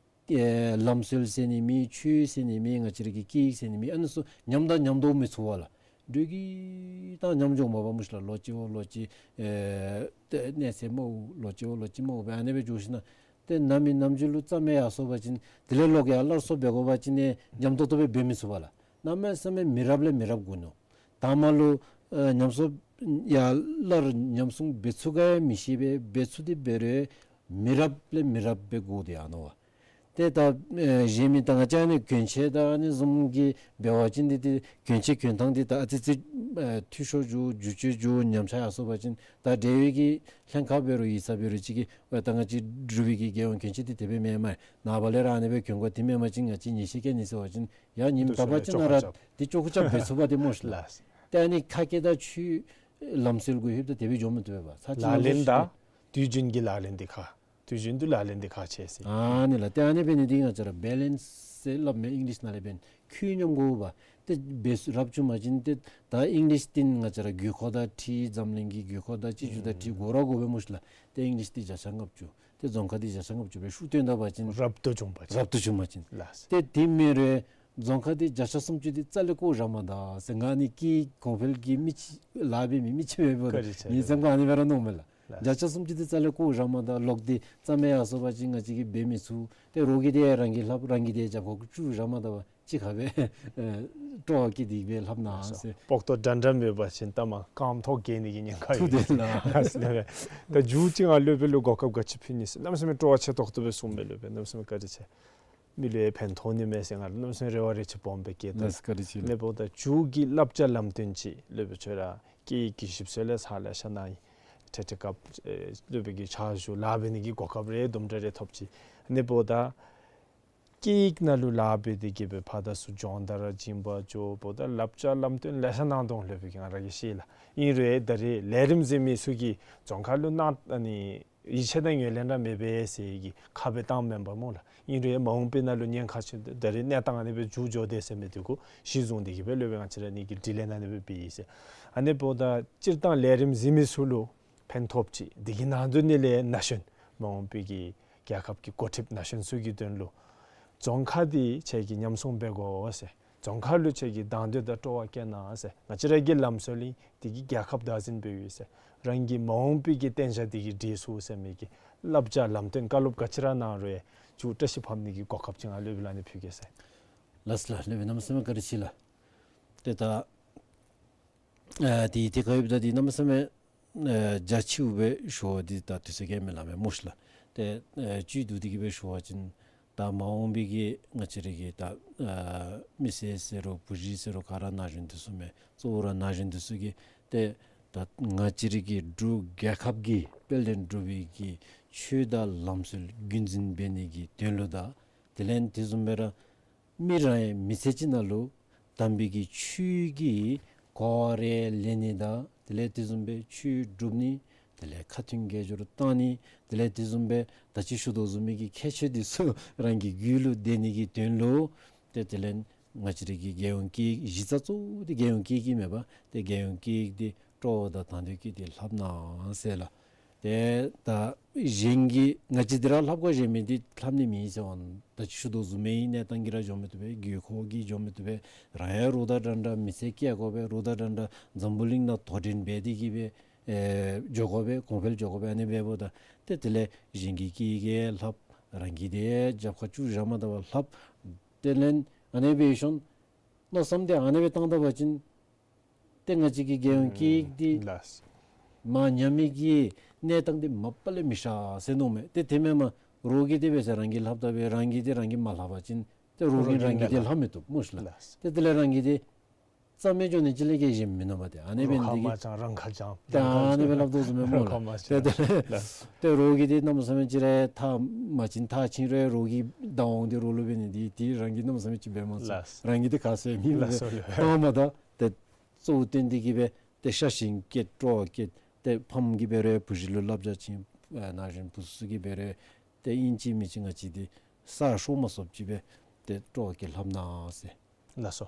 ཨེ་ལམ་སྲོལ་ཟེར་ནི་མེད། ཆོས་ཟེར་ནི་མེད། ང་བཅས་ར་གི་སྐད་ཡིག་ཟེར་ནི་མེད། ཨ་ནི་ཚུ་ཉམས་དང་ཉམས་དོ་མི་ཚུགས་པས་ལགས། འགྲོས་ཀྱིས་ད་ཉམས་འགྱོཝ་མས་པ་སྨོ་ཤིག་ལགས། ལོ་གཅིག་བ་ལོ་གཅིག་ཨེ་ཏེ་གནས་ཚད་མངམ་ལོ་གཅིག་བ་ལོ་གཅིག་མངམ་སྦེ་ཨ་ནི་སྦེ་འགྱོ་ཞིནམ་ཏེ་ནམ་མི་ནམ་རྒྱུན་ལུ་རྩ་མེད་ཡར་སོང་པ་ཅིན་དེ་ལས་ལོག་ཡར་སླར་གསོ་འབད་དགོ་པ་ཅིན་ཨེ་ཉམས་ཏོག་ཏོ་སྦེ་འབད་མི་ཚུགས་པས་ལགས། གནམ་མེད་ས་མེད་མི་རབས་ལས་མི་རབས་འགོར་ནུག། དང་པ་ལུ་ཨེ་ཉམས་གསོ་ཡར་སླར་ཉམས་སྲུང་འབད་ཚུགས་ག་ཡང་མི་ཤེས་པས། འབད་ཚུགས་ཏེ་འབད་རུང་མི་རབས་ལས་མི་རབས་སྦེ་འགོར་ཏེ་ཡར་འོང་པས། ཏེ་ད་ཨེ་གཞན་མི་ད་ང་བཅས་ནི་གྱོན་ཆས་དང་ཨ་ནི་བཟུམ་གྱི་འབད་བ་ཅིན་འདི་ཏེ་གྱོན་ཆས་གྱོན་ཐངས་འདི་ད་ཨ་ཙི་ཙི་ཨེ་འཐུས་ཤོར་འགྱོ་འགྱུར་བཅོས་འགྱོ་ཉམས་ཆག་ཡར་སོང་པ་ཅིན་ད་འབྲེལ་ཡོད་ཀྱི་ལྷན་ཁག་འབད་རུང་ཡིག་ཚང་འབད་རུང་ཅིག་གིས་ཨེ་ད་ང་བཅས་འབྲུག་པའི་གི་རྒྱལ་ཡོངས་གྱོན་ཆས་འདི་དེ་སྦེ་མེན་མས། ནངས་པ་ལས་ར་ཨ་ནི་སྦེ་གྱོན་དགོ། དེ་མེན་པ་ཅིན་ང་བཅས་ཉེས་ཆད་བཀལ་ནི་ཟེར་བ་ཅིན་ཡང་ཉིནམ་ད་པ་ཅིག་ནང་ར་འདི་ཅོག་ཆ་འབད་ཚུགས་པ་དེ་སྨོ་ཤིག་ལགས། ཏེ་ཨ་ནི་ཁ་སྐད་དང་ཆོས་ལམ་སྲོལ་གུ་ལྷོདཔ་ད་དེ་སྦེ་འགྱོ་མི་བཏུབ་པས། ཚར་གཅིག་ལག་ལེན་དང་དུས་རྒྱུན་གྱི་ལག་ལེན་འདི་ཁག་དུས་རྒྱུན་དུ་ལག་ལེན་འདི་ཁག་ཆེ་ཟེར། ཨ་ནི་ལགས། ཏེ་ཨ་ནི་འབད་ནི་འདི་ང་བཅས་ར་བེ་ལེནསི་ཟེར་སླབ་མས། ཨིང་ལིཤ་ནང་ལས་འབདན་ཁྱོན་མཉམ་དགོ་པས། ཏེ་འབད་རུང་རབ་བྱུང་པ་ཅིན་ཏེ་ད་ཨིང་ལིཤ་འདི་ང་བཅས་ར་དགོས་མཁོ་དང་འཁྲིལ་འཛམ་གླིང་གི་དགོས་མཁོ་དང་སྤྱི་ཚོགས་དང་འཁྲིལ་དགོ་ར་དགོ་པས་སྨོ་ཤིག་ལགས། ཏེ་ཨིང་ལིཤ་འདི་བརྒྱ་ཆ་ལྔ་བཅུ་ཏེ་རྫོང་ཁ་འདི་བརྒྱ་ཆ་ལྔ་བཅུ་སྦེ་ཤུགས་བཏོན་ད་པ་ཅིན་རབ་ཏུ་བྱུང་པ་ཅིན་རབ་ཏུ་བྱུང་པ་ཅིན་ལགས། ཏེ་དེ་མེན་རུང་རྫོང་ཁ་འདི་བརྒྱ་ཆ་སུམ་ཅུ་འདི་རྩ་ལས་བཀོ་བཞག་མ་ད་ཟེར་ང་ནི་སྐད་གོང་འཕེལ་གྱི་མི་ཅིག་ལཱ་འབད་མི་མི་ཅིག་འབདཝ་ད་བཀའ་དྲིན་ཆེ། ངེའི་སེམས་ཁར་ཨ་ནི་སྦེ་ར་མནོཝ་མས་ལགས། ལགས། བརྒྱ་ཆ་སུམ་ཅུ་འདི་རྩ་ལས་བཀོ་བཞག་མ་ད་ལོག་སྟེ་རྩ་མེད་ཡར་སོང་པ་ཅིན་ང་བཅས་ཀྱིས་འབད་མི་ཚུགས། ཏེ་རོགས་ཀྱིས་ཏེ་རང་གིས་ལྷབ་རང་གིས་ཏེ་རྒྱབ་ཁར་བཙུགས་བཞག་མ་ད་པ་ཅིག་ཁར་སྦེ་ཨེ་སྤྲོ་བ་སྐྱེས་ཏེ་སྦེ་ལྷབ་ནི་ཟེར། སྤོག་ཏོ་འདྲ་འདྲ་མེད་པ་ཅིན་ད་མ་རྐངམ་ཐོག་འགྱེལ་ནི་གི་ཉེན་ཁ་ཐུག་ཡོད། དེ་ལགས། ད་མཇུག་ཅིག་ང་སློབ་དཔོན་ལུ་གོ་སྐབས་ག་ཅི་ཕུལ་ནི་ཟེར་གནམ་མེད་ས་མེད་སྤྲོ་བ་ཆེ་ཏོག་ཏོ་སྦེ་གསུངས་པས། སློབ་དཔོན་གནམ་མེད་ས་མེད་བཀའ་དྲིན་ཆེ། མི་ལུ་ཡང་ཕན་ཐོགས་ནི་མས་ཟེར་ང་ལུ་གནམ་མེད་ས་མེད་རེ་བ་རེ་ཆེ་སྦོམ་སྦེ་བསྐྱེད་ད། ལགས་སོ། བཀའ་དྲིན་ཆེ་ལགས། ཨ་ནི་འབདཝ་ད་མཇུག་གི་བསླབ་བྱ་ལམ་སྟོན་ཅིག་སློབ་དཔོན་ཁྱོད་ར་སྐད་ཡིག་གི་ཞིབ་འཚོལ་ལས་ཚར་ལེ་ཤ་གནང་ཡི། འཕྲལ་འཕྲལ་སྐབས་ཨེ་སློབ་དཔོན་གྱི་ཕྱག་ཞུ་ལཱ་འབད་ནི་གི་གོ་སྐབས་རེ་དུམ་གྲ་རེ་ཐོབ་ཅི། ཨ་ནི་འབདཝ་ད་སྐད་ཡིག་ནང་ལུ་ལཱ་འབད་དེ་གིས་སྦེ་ཕར་དང་ཚུར་སྦྱོང་བརྡར་བྱིན་པ་འགྱོཝ་ད་བསླབ་བྱ་ལམ་སྟོན་ལེ་ཤ་གནང་དོ་འོང་། སློབ་དཔོན་གྱིས་ང་ར་གིས་ཤེས་ལགས། ཨིན་རུང་ད་རེས་ལས་རིམ་གཟིགས་མི་ཚུ་གིས་རྫོང་ཁ་ལུ་གནང་ཨ་ནི་ཡིད་ཆེས་དང་ངོས་ལེན་ར་མེད་པས་ཟེར་གྱི་ཁ་སྦེ་བཏངམ་མེན་པ་སྨོ་ལགས། ཨིན་རུང་མ་འོངས་པའི་ནང་ལུ་ཉེན་ཁ་ཆེ་ད་རེས་གནས་སྟངས་ཨ་ནི་སྦེ་མཇུག་འགྱོ་དེས་ཟེར་མི་འདི་གུ་གཞི་བཟུང་སྟེ་གིས་སྦེ་སློབ་དཔོན་ང་བཅས་ར་གཉིས་ཀྱིས་དྲི་ལན་ཨ་ནི་སྦེ་འབད་ཡི་ཟེར། ཨ་ནི་འབདཝ་ད་སྤྱིར་བཏང་ལས་རིམ་གཟིགས་མི་ཚུ་ལུ་ཕན་ཐོགས་ཅིག་འདི་གི་ནང་དོན་ནི་ལས་ན་གཞོན་མ་འོངས་པའི་གི་རྒྱལ་ཁབ་ཀྱི་འགོ་ཁྲིདཔ་ན་གཞོན་ཚུ་གི་དོན་ལུ་རྫོང་ཁ་འདི་ཁྱེད་ཀྱིས་ཉམས་སྲུང་འབད་དགོ་ཟེར། རྫོང་ཁ་ལུ་ཁྱེད་ཀྱིས་དང་འདོད་དང་སྤྲོ་བ་བསྐྱེད་གནང་ཟེར། ང་བཅས་ར་གི་ལམ་སྲོལ་ཨིན། འདི་གིས་རྒྱལ་ཁབ་བདག་འཛིན་འབད་ཡོད་ཟེར། རང་གི་མ་འོངས་པའི་གི་རྟེན་གཞི་འདི་གིས་སྒྲིག་ཚུགས་ཟེར་མི་གི་བསླབ་བྱ་ལམ་སྟོན་བཀའ་སློབ་ག་ཅི་ར་གནང་རུང་མཇུག་བཀྲ་ཤིས་ཕབ་ནི་གི་གོ་སྐབས་ཅིག་ང་སློབ་དཔོན་ལུ་ཨ་ནི་ཕུལ་གེ་ཟེར། ལགས་སོ་ལགས། སློབ་དཔོན་གནམ་མེད་ས་མེད་བཀའ་དྲིན་ཆེ་ལགས། ཏེ་ད་ཨ་དེ་ཏེ་ག་ཡོདཔ་ད་འདི་གནམ་མེད་ས་མེད་ཨ་རྒྱ་ཆེཝ་སྦེ་ཞུ་བ་འདི་ད་དུས་ཚོད་ཀྱིས་མི་ལང་པས་སྨོ་ཤིག་ལགས། ཏེ་ཨ་བཅུད་བསྡུ་སྟེ་གིས་སྦེ་ཞུ་བ་ཅིན་ད་མ་འོངས་པའི་གི་ང་བཅས་ར་གི་ད་ཨ་མི་སེར་ཟེར་རུང་བུ་གཞི་ཟེར་རུང་ག་ར་ན་གཞོན་འདི་ཚུ་མས། གཙོ་བོ་ར་ན་གཞོན་འདི་ཚུ་གིས་ཏེ་ད་ང་བཅས་ར་གི་འབྲུག་རྒྱལ་ཁབ་ཀྱི་དཔལ་ལྡན་འབྲུག་པའི་གི་ཆོས་དང་ལམ་སྲོལ་རྒྱུན་འཛིན་འབད་ནི་གི་དོན་ལུ་དང་དེ་ལས་དེ་བཟུམ་སྦེ་ར་མི་རང་ཡང་མི་ཚེ་གཅིག་ནང་ལུ་དམ་པའི་གི་ཆོས་ཀྱི་གོ་བ་རེ་ལེན་ནི་དང་དེ་ལས་དེ་བཟུམ་སྦེ་ཆོས་སྒྲུབ་ནི་དེ་ལས་ཁ་ཐུན་དགེ་སྦྱོར་བཏང་ནི་དེ་ལས་དེ་བཟུམ་སྦེ་ད་ཅི་ཞུ་དོ་བཟུམ་མའི་གི་ཁྱད་ཆོས་འདི་ཚུ་རང་གི་རྒྱུད་ལུ་ལྡན་ནི་གི་དོན་ལུ་ཏེ་དེ་ལས་ང་བཅས་ར་གི་རྒྱལ་ཡོངས་སྐད་ཡིག་གཞི་རྩ་གཙོ་བོ་འདི་རྒྱལ་ཡོངས་སྐད་ཡིག་མས་པ། ཏེ་རྒྱལ་ཡོངས་སྐད་ཡིག་འདི་སྤྲོ་བ་དང་དང་འདོད་བསྐྱེད་དེ་ལྷབ་གནང་ཟེར་ལགས། ཏེ་ད་གཞན་གྱིས་ང་བཅས་འདི་ར་ལྷབ་དགོ་ཟེར་མི་འདི་ལྷབ་ནི་མེད་ཟེར་བ་ད་ཅི་ཞུ་དོ་བཟུམ་མའི་གནས་སྟངས་ཀྱིས་ར་འགྱོ་མི་བཏུབ་པས། དགོས་མཁོ་གིས་འགྱོ་མི་བཏུབ་པས། རང་ཡང་རོགས་དང་འདྲ་འདྲ་མི་ཚེ་བསྐྱལ་དགོ་པས། རོགས་དང་འདྲ་འདྲ་འཛམ་བུ་གླིང་ནང་དོ་འགྲན་འབད་དེ་གིས་སྦེ་ཨེ་འགྱོ་དགོ་པས། གོང་འཕེལ་འགྱོ་དགོ་པས། ཨ་ནི་འབདཝ་ད་ཏེ་དེ་ལས་གཞན་གྱི་སྐད་ཡིག་ལྷབ་རང་གི་འདི་རྒྱབ་ཁར་བཙུགས་བཞག་མ་ད་པར་ལྷབ། དེ་ལས་ཨ་ནི་སྦེ་ཤོང་མནོ་བསམ་འདི་ཨ་ནི་སྦེ་བཏང་ད་པ་ཅིན་ཏེ་ང་བཅས་ཀྱི་རྒྱལ་ཡོངས་སྐད་ཡིག་འདི་ལགས། མར་ཉམས་མི་གི་གནས་སྟངས་འདི་མ་པ་ལས་མི་ཤར་ཟེར་མནོཝ་མས། ཏེ་དེ་མེན་པར་རོགས་ཀྱིས་དེ་སྦེ་ཟེར་རང་གིས་ལྷབ་ད་སྦེ་རང་གིས་འདི་རང་གིས་མ་ལྷབ་པ་ཅིན་ཏེ་རོགས་ཀྱིས་རོགས་ཀྱིས་རང་གི་འདི་ལྷབ་མི་བཏུབ་སྨོ་ཤིག་ལགས། ལགས། ཏེ་དེ་ལས་རང་གི་འདི་རྩ་མེད་འགྱོ་ནི་ཅིག་ལས་ཀྱི་གཞན་མིན་ནུག་པ། ཏེ་ཨ་ནི་སྦེ་རོགས་ཁ་འདི་གིས་མ་བྱང་རང་ཁ་བྱང་ད་ཨ་ནི་སྦེ་ལྷབ་དོ་བཟུམ་མས་སྨོ་ལགས། རོགས་ཁ་མ་ཏེ་བྱང་དེ་ལས་ལགས། ཏེ་རོགས་ཀྱིས་འདི་གནམ་མེད་ས་མེད་ཅིག་ར་ཐག་མ་བཅིངས་ཐག་བཅིངས་རུང་རོགས་ཀྱི་བདག་དབང་འདི་རོགས་ལུ་འབད་ནི་འདི་ཏེ་རང་གིས་གནམ་མེད་ས་མེད་ཅིག་འབད་མ་ཚུགས། ལགས། རང་གི་འདི་ག་ཟེར་མི་ལགས་སོ་ལགས། ལྟ་མ་ད་ཏེ་གཙོ་བོ་བཏོན་ཏེ་གིས་སྦེ་ཏེ་ཤ་ཞེན་བསྐྱེད་སྤྲོ་བ་བསྐྱེད་ཏེ་ཕམ་གྱིས་འབད་རུང་བུ་གཞི་ལུ་བསླབ་བྱ་བྱིན། ཨ་ན་གཞོན་བུ་ཚུ་གིས་འབད་རུང་ཏེ་ཨིན་ཅི་མིན་ཅི་ང་བཅས་འདི་ས་ཤོར་མ་སོངམ་ཅིག་སྦེ་ཏེ་སྤྲོ་བ་བསྐྱེད་ལྷབ་གནང་ཟེར། ལགས་སོ།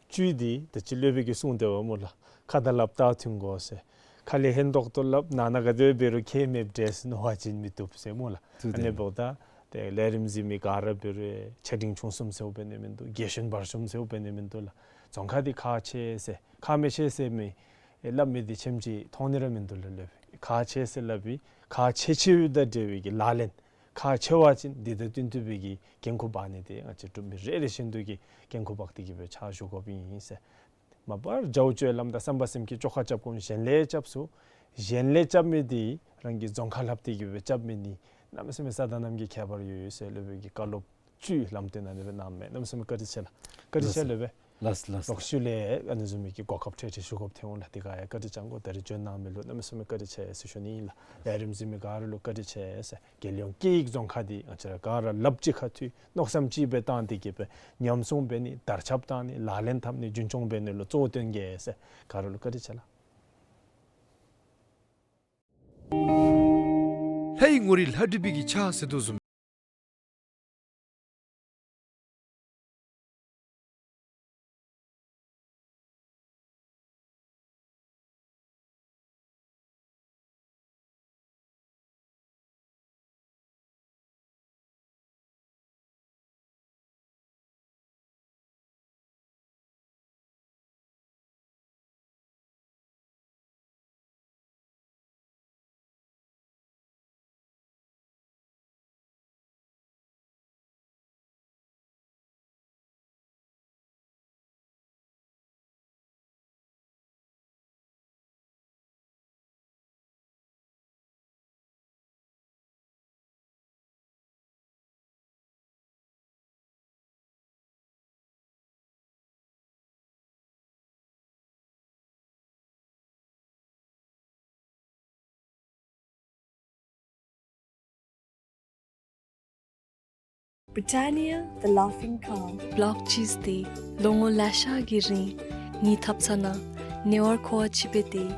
བཅུད་འདི་ད་ཅི་སློབ་དཔོན་གྱིས་གསུངས་ཏེ་འབདཝ་སྨོ་ལགས། ཁ་དང་ལགཔ་ལྟག་མཐུན་དགོ་ཟེར། ཁ་ལས་ཧན་ཏོག་ཏོ་སླབ་ནང་ན་ག་དེ་སྦེ་འབད་རུང་ཁྱད་མེདཔ་འདྲས་མནོ་བ་ཅིན་མི་བཏུབ་ཟེར་སྨོ་ལགས། ཐུགས་ཨ་ནི་འབདཝ་ད་ཏེ་ལས་རིམ་གཟིགས་མི་ག་ར་འབད་རུང་ཆེ་འབྲིང་ཆུང་གསུམ་ཟེརཝ་འབད་ནི་མིན་འདུག། རྒས་གཞོན་བར་གསུམ་ཟེརཝ་འབད་ནི་མིན་འདུག་ལགས། རྫོང་ཁ་འདི་ཁག་ཆེ་ཟེར་ཁག་མི་ཆེ་ཟེར་མི་སླབ་མི་འདི་ཆེམ་ཅིག་མཐོང་ནི་ར་མིན་འདུག་ལགས། སློབ་དཔོན་ཁག་ཆེ་ཟེར་སླབ་པའི་ཁག་ཆེ་ཆེ་བའི་དང་འབྲེལ་བའི་གི་ལག་ལེན་ཁག་ཆེ་བ་ཅིན་འདི་དང་བསྟུན་བསྟུན་པའི་གི་འགན་ཁུར་འབག་ནི་འདི་ང་བཅས་འབྲུག་མི་རེ་རེ་བཞིན་དུ་གིས་འགན་ཁུར་འབག་སྟེ་གིས་སྦེ་ཕྱག་ཞུ་དགོཔ་ཨིན་ཟེར། མ་པ་ར་རྒྱའུ་སྤྱོད་ལམ་དང་བསམ་པ་སེམས་བསྐྱེད་བཅོ་ཁ་རྐྱབ་དགོ། གཞན་ལས་རྐྱབ་ཚུགས། གཞན་ལས་རྐྱབ་མི་འདི་རང་གི་རྫོང་ཁ་ལྷབ་སྟེ་གིས་སྦེ་རྐྱབ་མི་ནི་ གནམ་མེད་ས་མེད་ས་དང་གནམ་གྱི་ཁྱད་པར་ཡོད་ཡོད་ཟེར་སློབ་དཔོན་གྱི་བཀའ་སློབ་བཅུ་ལམ་སྟོན་ནང་ནས་སྦེ་གནངམ་མས། གནམ་མེད་ས་མེད་བཀའ་དྲིན་ཆེ་ལགས། བཀའ་དྲིན་ཆེ་ལགས། སློབ་དཔོན། ལགས་ལགས། ལོག་ཤུལ་ལས་ཨ་ནི་བཟུམ་མའི་གི་གོ་སྐབས་འཕྲལ་འཕྲལ་ཞུ་དགོཔ་ཐོན་འོང་ལགས། དེ་ག་ཡང་བཀའ་དྲིན་བསྐྱང་དགོ། ད་རིས་བྱོན་གནང་མི་ལུ་གནམ་མེད་ས་མེད་བཀའ་དྲིན་ཆེ་ཟེར་ཞུ་ནི་ཨིན་ལགས། ལས་རིམ་གཟིགས་མི་ག་ར་ལུ་བཀའ་དྲིན་ཆེ་ཟེར། རྒྱལ་ཡོངས་སྐད་ཡིག་རྫོང་ཁག་འདི་ང་བཅས་ར་ག་ར་ལགཔ་གཅིག་ཁར་མཐུད་མནོ་བསམ་གཅིག་སྦེ་བཏང་སྟེ་གིས་སྦེ་ཉམས་སྲུང་འབད་ནི་དར་ཁྱབ་བཏང་ནི་ལག་ལེན་འཐབ་ནི་རྒྱུན་འཁྱོངས་འབད་ནི་ལུ་གཙོ་བོ་བཏོན་གེ་ཟེར། ག་ར་ལུ་བཀའ་དྲིན་ཆེ་ལགས། ལྷ་ཡི་ངོ་རིས་ལྷ་བྲིས་པའི་གི་ཕྱག་ཟེར་དོ་བཟུམ། Britannia, the laughing cow. Block cheese འདི་ལོ་ངོ་ལེ་ཤ་གི་རིང་ངེའི་ཐབ་ཚང་ནང་ཉེ་བར་མཁོ་བ་ཅིག་སྦེ་སྟེ།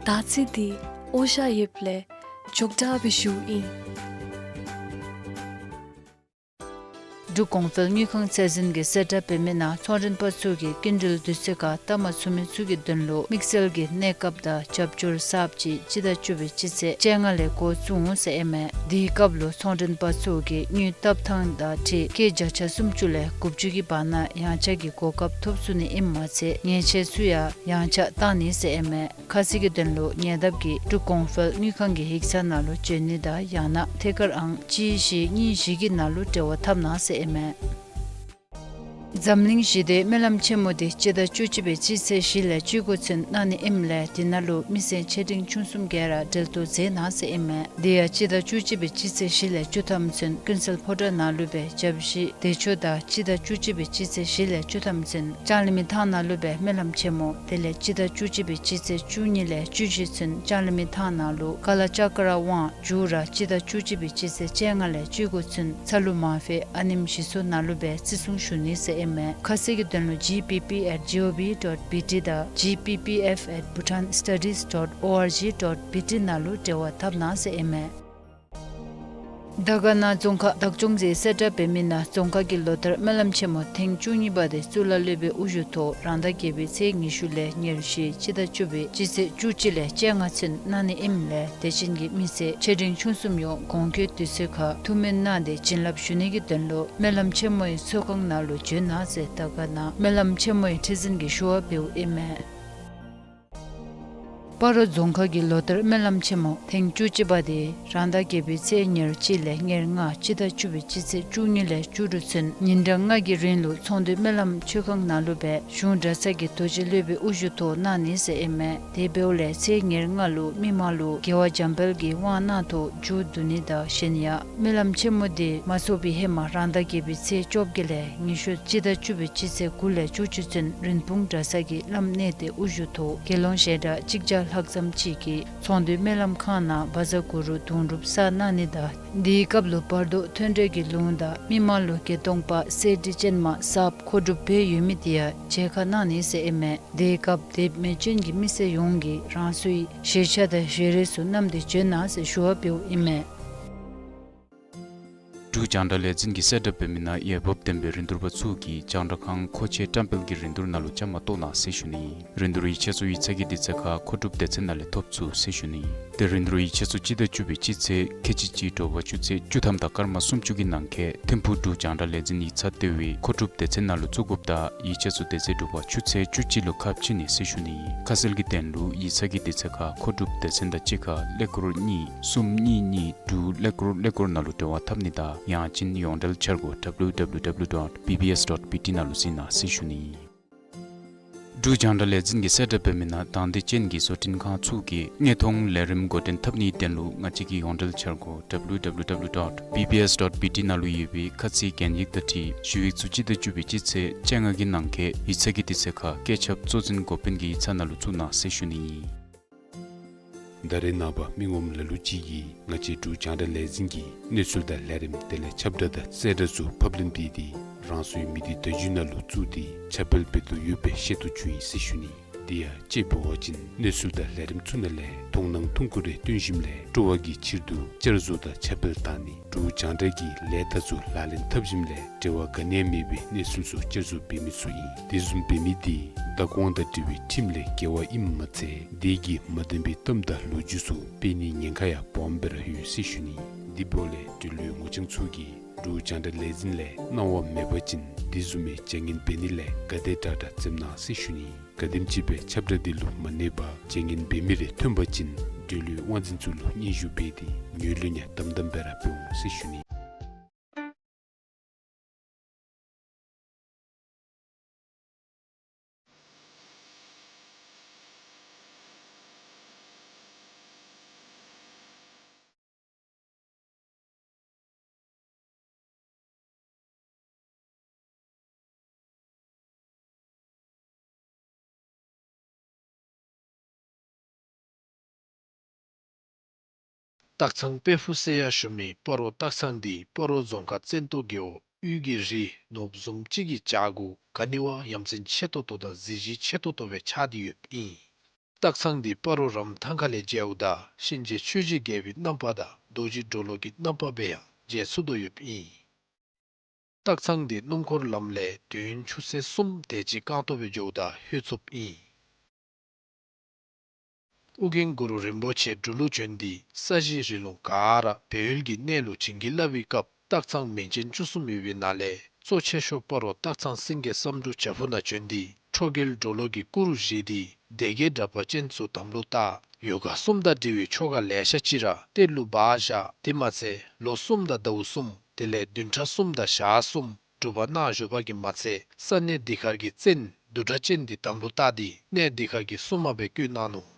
ད་ཚེ་འདི་འོ་ཞ་ཡོདཔ་ལས་མགྱོགས་དྲགས་སྦེ་ཞུཝ་ཨིན། འབྲུག་གོང་འཕེལ་དངུལ་ཁང་ཚད་འཛིན་གྱིས་གསལ་བསྒྲགས་འབད་མི་ནང་ཚོང་མགྲོན་པ་ཚུ་གིས་སྐྱིན་འགྲུལ་དུས་ཚོད་ཁར་བལྟ་མ་ཚུགས་མི་ཚུ་གི་དོན་ལུ་དམིགས་བསལ་གྱི་གནས་སྐབས་དང་རྒྱབ་སྐྱོར་གསརཔ་ཅིག་སྤྱི་ཟླ་བཅུ་པའི་སྤྱི་ཚེས་བཅོ་ལྔ་ལས་འགོ་བཙུགས་འོང་ཟེར་ཨིན་མས། དེའི་སྐབས་ལུ་ཚོང་མགྲོན་པ་ཚུ་གིས་དངུལ་བཏབ་ཐངས་དང་འཁྲིལ་སྐྱེད་བརྒྱ་ཆ་སུམ་ཅུ་ལས་དགུ་བཅུ་གི་བར་ན་ཡངས་ཆག་གི་གོ་སྐབས་ཐོབ་ཚུགས་ནི་ཨིནམ་མ་ཚད་ཉེས་ཆད་ཚུ་ཡང་ཡངས་ཆག་བཏང་ནི་ཟེར་ཨིན་མས། ཁ་གསལ་གྱི་དོན་ལུ་ཉེ་འདབས་ཀྱི་འབྲུག་གོང་འཕེལ་དངུལ་ཁང་གི་ཡིག་ཚང་ནང་ལུ་བྱོན་ནི་དང་ཡང་ན་ཐད་ཀར་ཨང་གཅིག་བཞི་གཉིས་བཞི་གི་ནང་ལུ་འབྲེལ་བ་འཐབ་གནང་ཟེར་ཨིན་མས། འཛམ་གླིང་ཞི་བདེའི་སྨོན་ལམ་ཆེན་མོ་འདི་སྤྱི་ཟླ་བཅུ་གཅིག་པའི་སྤྱི་ཚེས་བཞི་ལས་བཅུ་དགུ་ཚུན་གནང་ནི་ཨིནམ་ལས་དེ་ནང་ལུ་མི་སེར་ཆེ་འབྲིང་ཆུང་གསུམ་ག་ར་འབྲེལ་གཏོགས་མཛད་གནང་ཟེར་ཨིན་མས། དེ་ཡང་སྤྱི་ཟླ་བཅུ་གཅིག་པའི་སྤྱི་ཚེས་བཞི་ལས་བཅུ་ཐམ་ཚུན་ཀུན་གསལ་ཕོ་བྲང་ནང་ལུ་སྦེ་བཅའ་བཞི་བདེ་མཆོག་དང་སྤྱི་ཟླ་བཅུ་གཅིག་པའི་སྤྱི་ཚེས་བཞི་ལས་བཅུ་ཐམ་ཚུན་ལྕང་གླིང་མི་ཐང་ནང་ལུ་སྦེ་སྨོན་ལམ་ཆེན་མོ། དེ་ལས་སྤྱི་ཟླ་བཅུ་གཅིག་པའི་སྤྱི་ཚེས་བཅུ་གཉིས་ལས་བཅུ་བཞི་ཚུན་ལྕང་གླིང་མི་ཐང་ནང་ལུ་ཀ་ལ་ཙཀྲ་དབང་མཇུག་ར་སྤྱི་ཟླ་བཅུ་གཅིག་པའི་སྤྱི་ཚེས་བཅོ་ལྔ་ལས་བཅུ་དགུ་ཚུན་ཚ་ལུ་མང་ཕེ་ཨ་ནེམ་ཞི་འཚོ་ནང་ལུ་སྦེ་བརྩི་སྲུང་ཞུ་ནི་ཟེར་ཨིན་མས། ཁ་གསལ་གྱི་དོན་ལུ་G P P at G O V dot B T དང་G P P F at Bhutan Studies dot O R G dot B T ནང་ལུ་འབྲེལ་བ་འཐབ་གནང་ཟེར་ཨིན་མས། དར་དཀར་ན་རྫོང་ཁག་བདག་སྐྱོང་གིས་གསལ་བསྒྲགས་འབད་མི་ནང་རྫོང་ཁག་གི་ལོ་ལྟར་སྨོན་ལམ་ཆེན་མོ་ཐེངས་བཅུ་གཉིས་པ་དེ་གཙུག་ལག་སློབ་དཔོན་དབུ་བཞུགས་ཐོག་རང་ཟླ་བརྒྱད་པའི་ཚེས་ཉི་ཤུ་ལས་ཉེར་བཞི་སྤྱི་ཟླ་བཅུ་པའི་སྤྱི་ཚེས་བཅུ་གཅིག་ལས་བཅོ་ལྔ་ཚུན་གནང་ནི་ཨིནམ་ལས་དད་ཅན་གྱི་མི་སེར་ཆེ་འབྲིང་ཆུང་གསུམ་ཡོངས་གོང་འཁོད་དུས་ཚོད་ཁར་ཐུགས་སྨོན་གནང་སྟེ་བྱིན་རླབས་ཞུ་ནི་གི་དོན་ལུ་སྨོན་ལམ་ཆེན་མོའི་ཚོགས་ཁང་ནང་ལུ་བྱོན་གནང་ཟེར་དར་དཀར་ན་སྨོན་ལམ་ཆེན་མོའི་ཁྲི་འཛིན་གྱིས་ཞུ་བ་འབདཝ་ཨིན་མས། སྤ་རོ་རྫོང་ཁག་གི་ལོ་ལྟར་སྨོན་ལམ་ཆེན་མོ་ཐེངས་བཅུ་གཅིག་པ་དེ་རང་ཟླ་བརྒྱད་པའི་ཚེས་ཉེར་གཅིག་ལས་ཉེར་ལྔ་སྤྱི་ཟླ་བཅུ་པའི་སྤྱི་ཚེས་བཅུ་གཉིས་ལས་བཅུ་དྲུག་ཚུན་ཉིན་གྲངས་ལྔ་གི་རིང་ལུ་ཚོང་འདུས་སྨོན་ལམ་ཆོས་ཁང་ནང་ལུ་སྦེ་གཞུང་གྲྭ་ཚང་གི་རྡོ་རྗེ་སློབ་དཔོན་དབུ་བཞུགས་ཐོག་གནང་ནི་ཟེར་ཨིན་མས། དེ་འབདཝ་ལས་ཚེས་ཉེར་ལྔ་ལུ་མི་མང་ལུ་རྒྱལ་བ་འཇམ་དཔལ་གྱི་དབང་གནང་ཐོག་མཇུག་བསྡུ་ནི་དང་གཞན་ཡང་སྨོན་ལམ་ཆེན་མོ་དེ་མ་ཚོགས་པའི་ཧེ་མ་རང་ཟླ་བརྒྱད་པའི་ཚེས་བཅོ་བརྒྱད་ལས་ཉི་ཤུ་སྤྱི་ཟླ་བཅུ་པའི་སྤྱི་ཚེས་དགུ་ལས་བཅུ་གཅིག་ཚུན་རིན་སྤུངས་གྲྭ་ཚང་གི་བླམ་གནས་བརྟན་དབུ་བཞུགས་ཐོག་དགེ་སློང་ཞལ་གྲངས་གཅིག་བརྒྱ་ལྷག་ཙམ་ཅིག་གིས་ཚོང་འདུས་སྨོན་ལམ་ཁང་ནང་བཛྲ་གུ་རུ་དུང་སྒྲུབ་བསགས་གནང་ནི་དང་དེའི་སྐབས་ལུ་བར་དོ་མཐུན་འབྲེལ་གྱི་ལུང་དང་མི་མང་ལུ་བགེགས་གདོང་པ་གསེར་ཁྲི་ཅན་མ་གསརཔ་མཁོ་སྒྲུབ་འབད་ཡོད་མི་དེ་ཡང་མཇལ་ཁ་གནང་ནི་ཟེར་ཨིན་མས། དེའི་སྐབས་དེ་མེ་སྐྱོན་གྱི་མི་སེར་ཡོངས་ཀྱིས་རང་སོའི་བཞེས་ཆས་དང་བཞེས་རས་ཚུ་བསྣམས་ཏེ་བྱོན་གནང་ཟེར་ཞུ་བ་འབདཝ་ཨིན་མས། འབྲུག་རྒྱང་བསྒྲགས་ལས་འཛིན་གྱིས་གསལ་བསྒྲགས་འབད་མི་ནང་འོས་འབབ་ལྡན་པའི་རིན་བསྡུར་པ་ཚུ་གིས་རྒྱང་བསྒྲགས་ཁང་མཁོ་ཆས་བཀྲམ་སྤེལ་གྱི་རིན་བསྡུར་ནང་ལུ་བཅའ་མར་གཏོགས་གནང་ཟེར་ཞུ་ནི། རིན་བསྡུར་ཡིག་ཆ་ཚུ་ཡིག་ཚང་གི་དུས་ཚོད་ཁར་མཁོ་སྒྲུབ་སྡེ་ཚན་ནང་ལས་ཐོབ་ཚུགས་ཟེར་ཞུ་ནི། ཏེ་རིན་བསྡུར་ཡིག་ཆ་ཚུ་སྤྱི་ཟླ་བཅུ་པའི་སྤྱི་ཚེས་ཁལ་གཅིག་གཅིག་དྲོ་པ་ཆུ་ཚོད་བཅུ་ཐམ་དང་སྐར་མ་སུམ་ཅུ་གི་ནང་འཁོད་ཐིམ་ཕུག་འབྲུག་རྒྱང་བསྒྲགས་ལས་འཛིན་ཡིག་ཚང་ལྟེ་བའི་མཁོ་སྒྲུབ་སྡེ་ཚན་ནང་ལུ་བཙུགས་དགོཔ་དང་ཡིག་ཆ་ཚུ་དེ་ཚེ་དྲོ་པ་ཆུ་ཚོད་བཅུ་གཅིག་ལུ་ཁ་ཕྱེ་ནི་ཟེར་ཞུ་ནི། ཁ་གསལ་གྱི་དོན་ལུ་ཡིག་ཚང་གི་དུས་ཚོད་ཁར་མཁོ་སྒྲུབ་སྡེ་ཚན་དང་གཅིག་ཁར་ཀླད་ཀོར་གཉིས་གསུམ་གཉིས་གཉིས་དྲུག་ཀླད་ཀོར་ཀླད་ཀོར་ནང་ལུ་འབྲེལ་བ་འཐབ་ནི་དང་ཡང་ཅིན་ཡོངས་འབྲེལ་འཆར་སྒོ་W W W dot B B S dot B T ནང་ལུ་གཟིགས་གནང་ཟེར་ཞུ་ནི། འབྲུག་རྒྱང་བསྒྲགས་ལས་འཛིན་གྱིས་གསལ་བསྒྲགས་འབད་མི་ནང་དང་འདོད་ཅན་གྱི་བཟོ་སྐྲུན་ཁང་ཚུ་གིས་དངོས་མཐོང་ལས་རིམ་འགོ་འདྲེན་འཐབ་ནིའི་དོན་ལུ་ང་བཅས་ཀྱི་ཡོངས་འབྲེལ་འཆར་སྒོ་W W W dot B B S dot B T ནང་ལུ་ཡོད་པའི་ཁ་ཚིག་གན་ཡིག་དང་འཁྲིལ་ཞུ་ཡིག་ཚུ་སྤྱི་ཟླ་བཅུ་པའི་སྤྱི་ཚེས་བཅོ་ལྔ་གི་ནང་འཁོད་ཡིག་ཚང་གི་དུས་ཚོད་ཁར་བཀོད་ཁྱབ་གཙོ་འཛིན་འགོ་དཔོན་གྱི་ཡིག་ཚང་ནང་ལུ་བཙུགས་གནང་ཟེར་ཞུ་ནི་ཨིན། ད་རེས་ནངས་པ་མི་ངོམ་ལ་ལུ་ཅིག་གིས་ང་བཅས་འབྲུག་རྒྱང་བསྒྲགས་ལས་འཛིན་གྱི་གནས་ཚུལ་དང་ལས་རིམ་དེ་ལས་ཁྱབ་བསྒྲགས་དང་གསལ་བསྒྲགས་ཚུ་ཕབ་ལེན་འབད་དེ་རང་སོའི་མི་སྡེ་བརྡ་བརྒྱུད་ནང་ལུ་བཙུགས་ཏེ་ཁྱབ་སྤེལ་འབད་དོ་ཡོདཔ་སྦེ་ཤེས་རྟོགས་བྱུང་ཡི་ཟེར་ཞུ་ནི། དེ་ཡང་དཔྱེ་འབད་བ་ཅིན་གནས་ཚུལ་དང་ལས་རིམ་ཚུ་ནང་ལས་མཐོང་སྣང་ཐུང་ཀུ་རེ་བཏོན་ཞིནམ་ལས་སྤྲོ་བ་གི་ཕྱིར་དུ་བསྐྱར་བཟོ་དང་ཁྱབ་སྤེལ་བཏང་ནི་འབྲུག་རྒྱང་བསྒྲགས་ཀྱི་ལས་རྟགས་ཚུ་ལག་ལེན་འཐབ་ཞིནམ་ལས་འབྲེལ་བ་ག་ནི་ཡང་མེད་པའི་གནས་ཚུལ་ཚུ་བསྐྱར་བཟོ་འབད་མི་ཚུ་ཨིན། དེ་བཟུམ་འབད་མི་དེ་བདག་དབང་དང་འབྲེལ་བའི་ཁྲིམས་ལས་འགལ་བ་ཨིནམ་མ་ཚད་དེ་གིས་མ་བདེན་པའི་གཏམ་དང་ལོ་རྒྱུས་ཚུ་སྤེལ་ནིའི་ཉེན་ཁ་ཡང་སྦོམ་སྦེ་ར་ཡོད་ཟེར་ཞུ་ནི། དེ་འབདཝ་ལས་འབྲེལ་ཡོད་ངོ་རྐྱང་ཚུ་གིས་འབྲུག་རྒྱང་བསྒྲགས་ལས་འཛིན་ལས་གནང་བ་མེད་པ་ཅིན་དེ་བཟུམ་མའི་བྱ་ངན་འབད་ནི་ལས་ག་དེ་དྲག་དྲག་འཛེམ་གནང་ཟེར་ཞུ་ནི། ག་དེམ་ཅིག་སྦེ་ཁྱབ་བསྒྲགས་དེ་ལུ་མ་གནས་པར་བྱ་ངན་འབད་མི་རེ་ཐོན་པ་ཅིན་འབྲེལ་ཡོད་དབང་འཛིན་ཚུ་ལུ་སྙན་ཞུ་འབད་དེ་ངོས་ལེན་ཡང་དམ་དམ་སྦེ་ར་འབད་འོང་ཟེར་ཞུ་ནི། སྟག་ཚང་དཔལ་ཕུག་ཟེར་ཡང་ཞུ་མི་སྤ་རོ་སྟག་ཚང་འདི་སྤ་རོ་རྫོང་ཁག་བཙན་ཏོ་རྒེད་འོག་དབུས་ཀྱི་རི་ནོར་བུ་བཟུམ་ཅིག་གི་བྱག་གུ་ག་ནི་བ་ཡ་མཚན་ཆེ་ཏོག་ཏོ་དང་གཟི་བརྗིད་ཆེ་ཏོག་ཏོ་སྦེ་ཆགས་ཏེ་ཡོདཔ་ཨིན། སྟག་ཚང་འདི་སྤ་རོ་རམ་ཐང་ཁ་ལས་མཇལཝ་ད་གཤིན་རྗེ་ཆོས་ཀྱི་རྒྱལ་པོའི་རྣམ་པ་དང་རྡོ་རྗེ་གྲོ་ལོད་ཀྱི་རྣམ་པ་སྦེ་ཡང་མཇལ་ཚུགས་དོ་ཡོདཔ་ཨིན། སྟག་ཚང་འདི་སྣུམ་འཁོར་ལམ་ལས་དུས་ཡུན་ཆུ་ཚོད་གསུམ་དེ་ཅིག་རྐང་ཐང་སྦེ་འགྱོཝ་ད་ལྷོད་ཚུགསཔ་ཨིན། ཨོ་རྒྱན་གུ་རུ་རིན་པོ་ཆེ་འབྲུག་ལུ་བྱོན་ཏེ་ས་གཞི་རི་ལུང་ག་ར་བལ་ཡུལ་གྱི་གནས་ལུ་བྱིན་གྱིས་བརླབས་པའི་སྐབས་སྟག་ཚང་མིང་ཅན་བཅུ་གསུམ་ཡོད་པའི་ནང་ལས་གཙོ་ཆེ་ཤོས་སྤ་རོ་སྟག་ཚང་སེང་གེ་བསམ་འགྲུབ་བྱག་ཕུག་ནང་བྱོན་ཏེ་ཁྲོ་རྒྱལ་གྲོ་ལོད་ཀྱི་སྐུ་རུ་བཞེངས་ཏེ་སྡེ་བརྒྱད་དྲེགས་པ་ཅན་ཚུ་དམ་ལུ་བཏགས། ཡོ་ག་གསུམ་དང་འབྲེལ་བའི་ཆོ་ག་ལེ་ཤ་ཅིག་ར་གཏེར་ལུ་སྦ་བཞག། དེ་མ་ཚད་ལོ་གསུམ་དང་ཟླཝ་གསུམ་དེ་ལས་བདུན་ཕྲག་གསུམ་དང་ཞག་གསུམ་སྒྲུབ་པ་གནང་བཞུགས་པ་གིས་མ་ཚད་ས་གནས་འདི་ཁར་གྱི་བཙན་བདུད་དྲེགས་ཅན་འདི་དམ་ལུ་བཏགས་ཏེ་གནས་འདི་ཁར་གྱི་སྲུང་མ་སྦེ་བསྐོས་གནང་ནུག།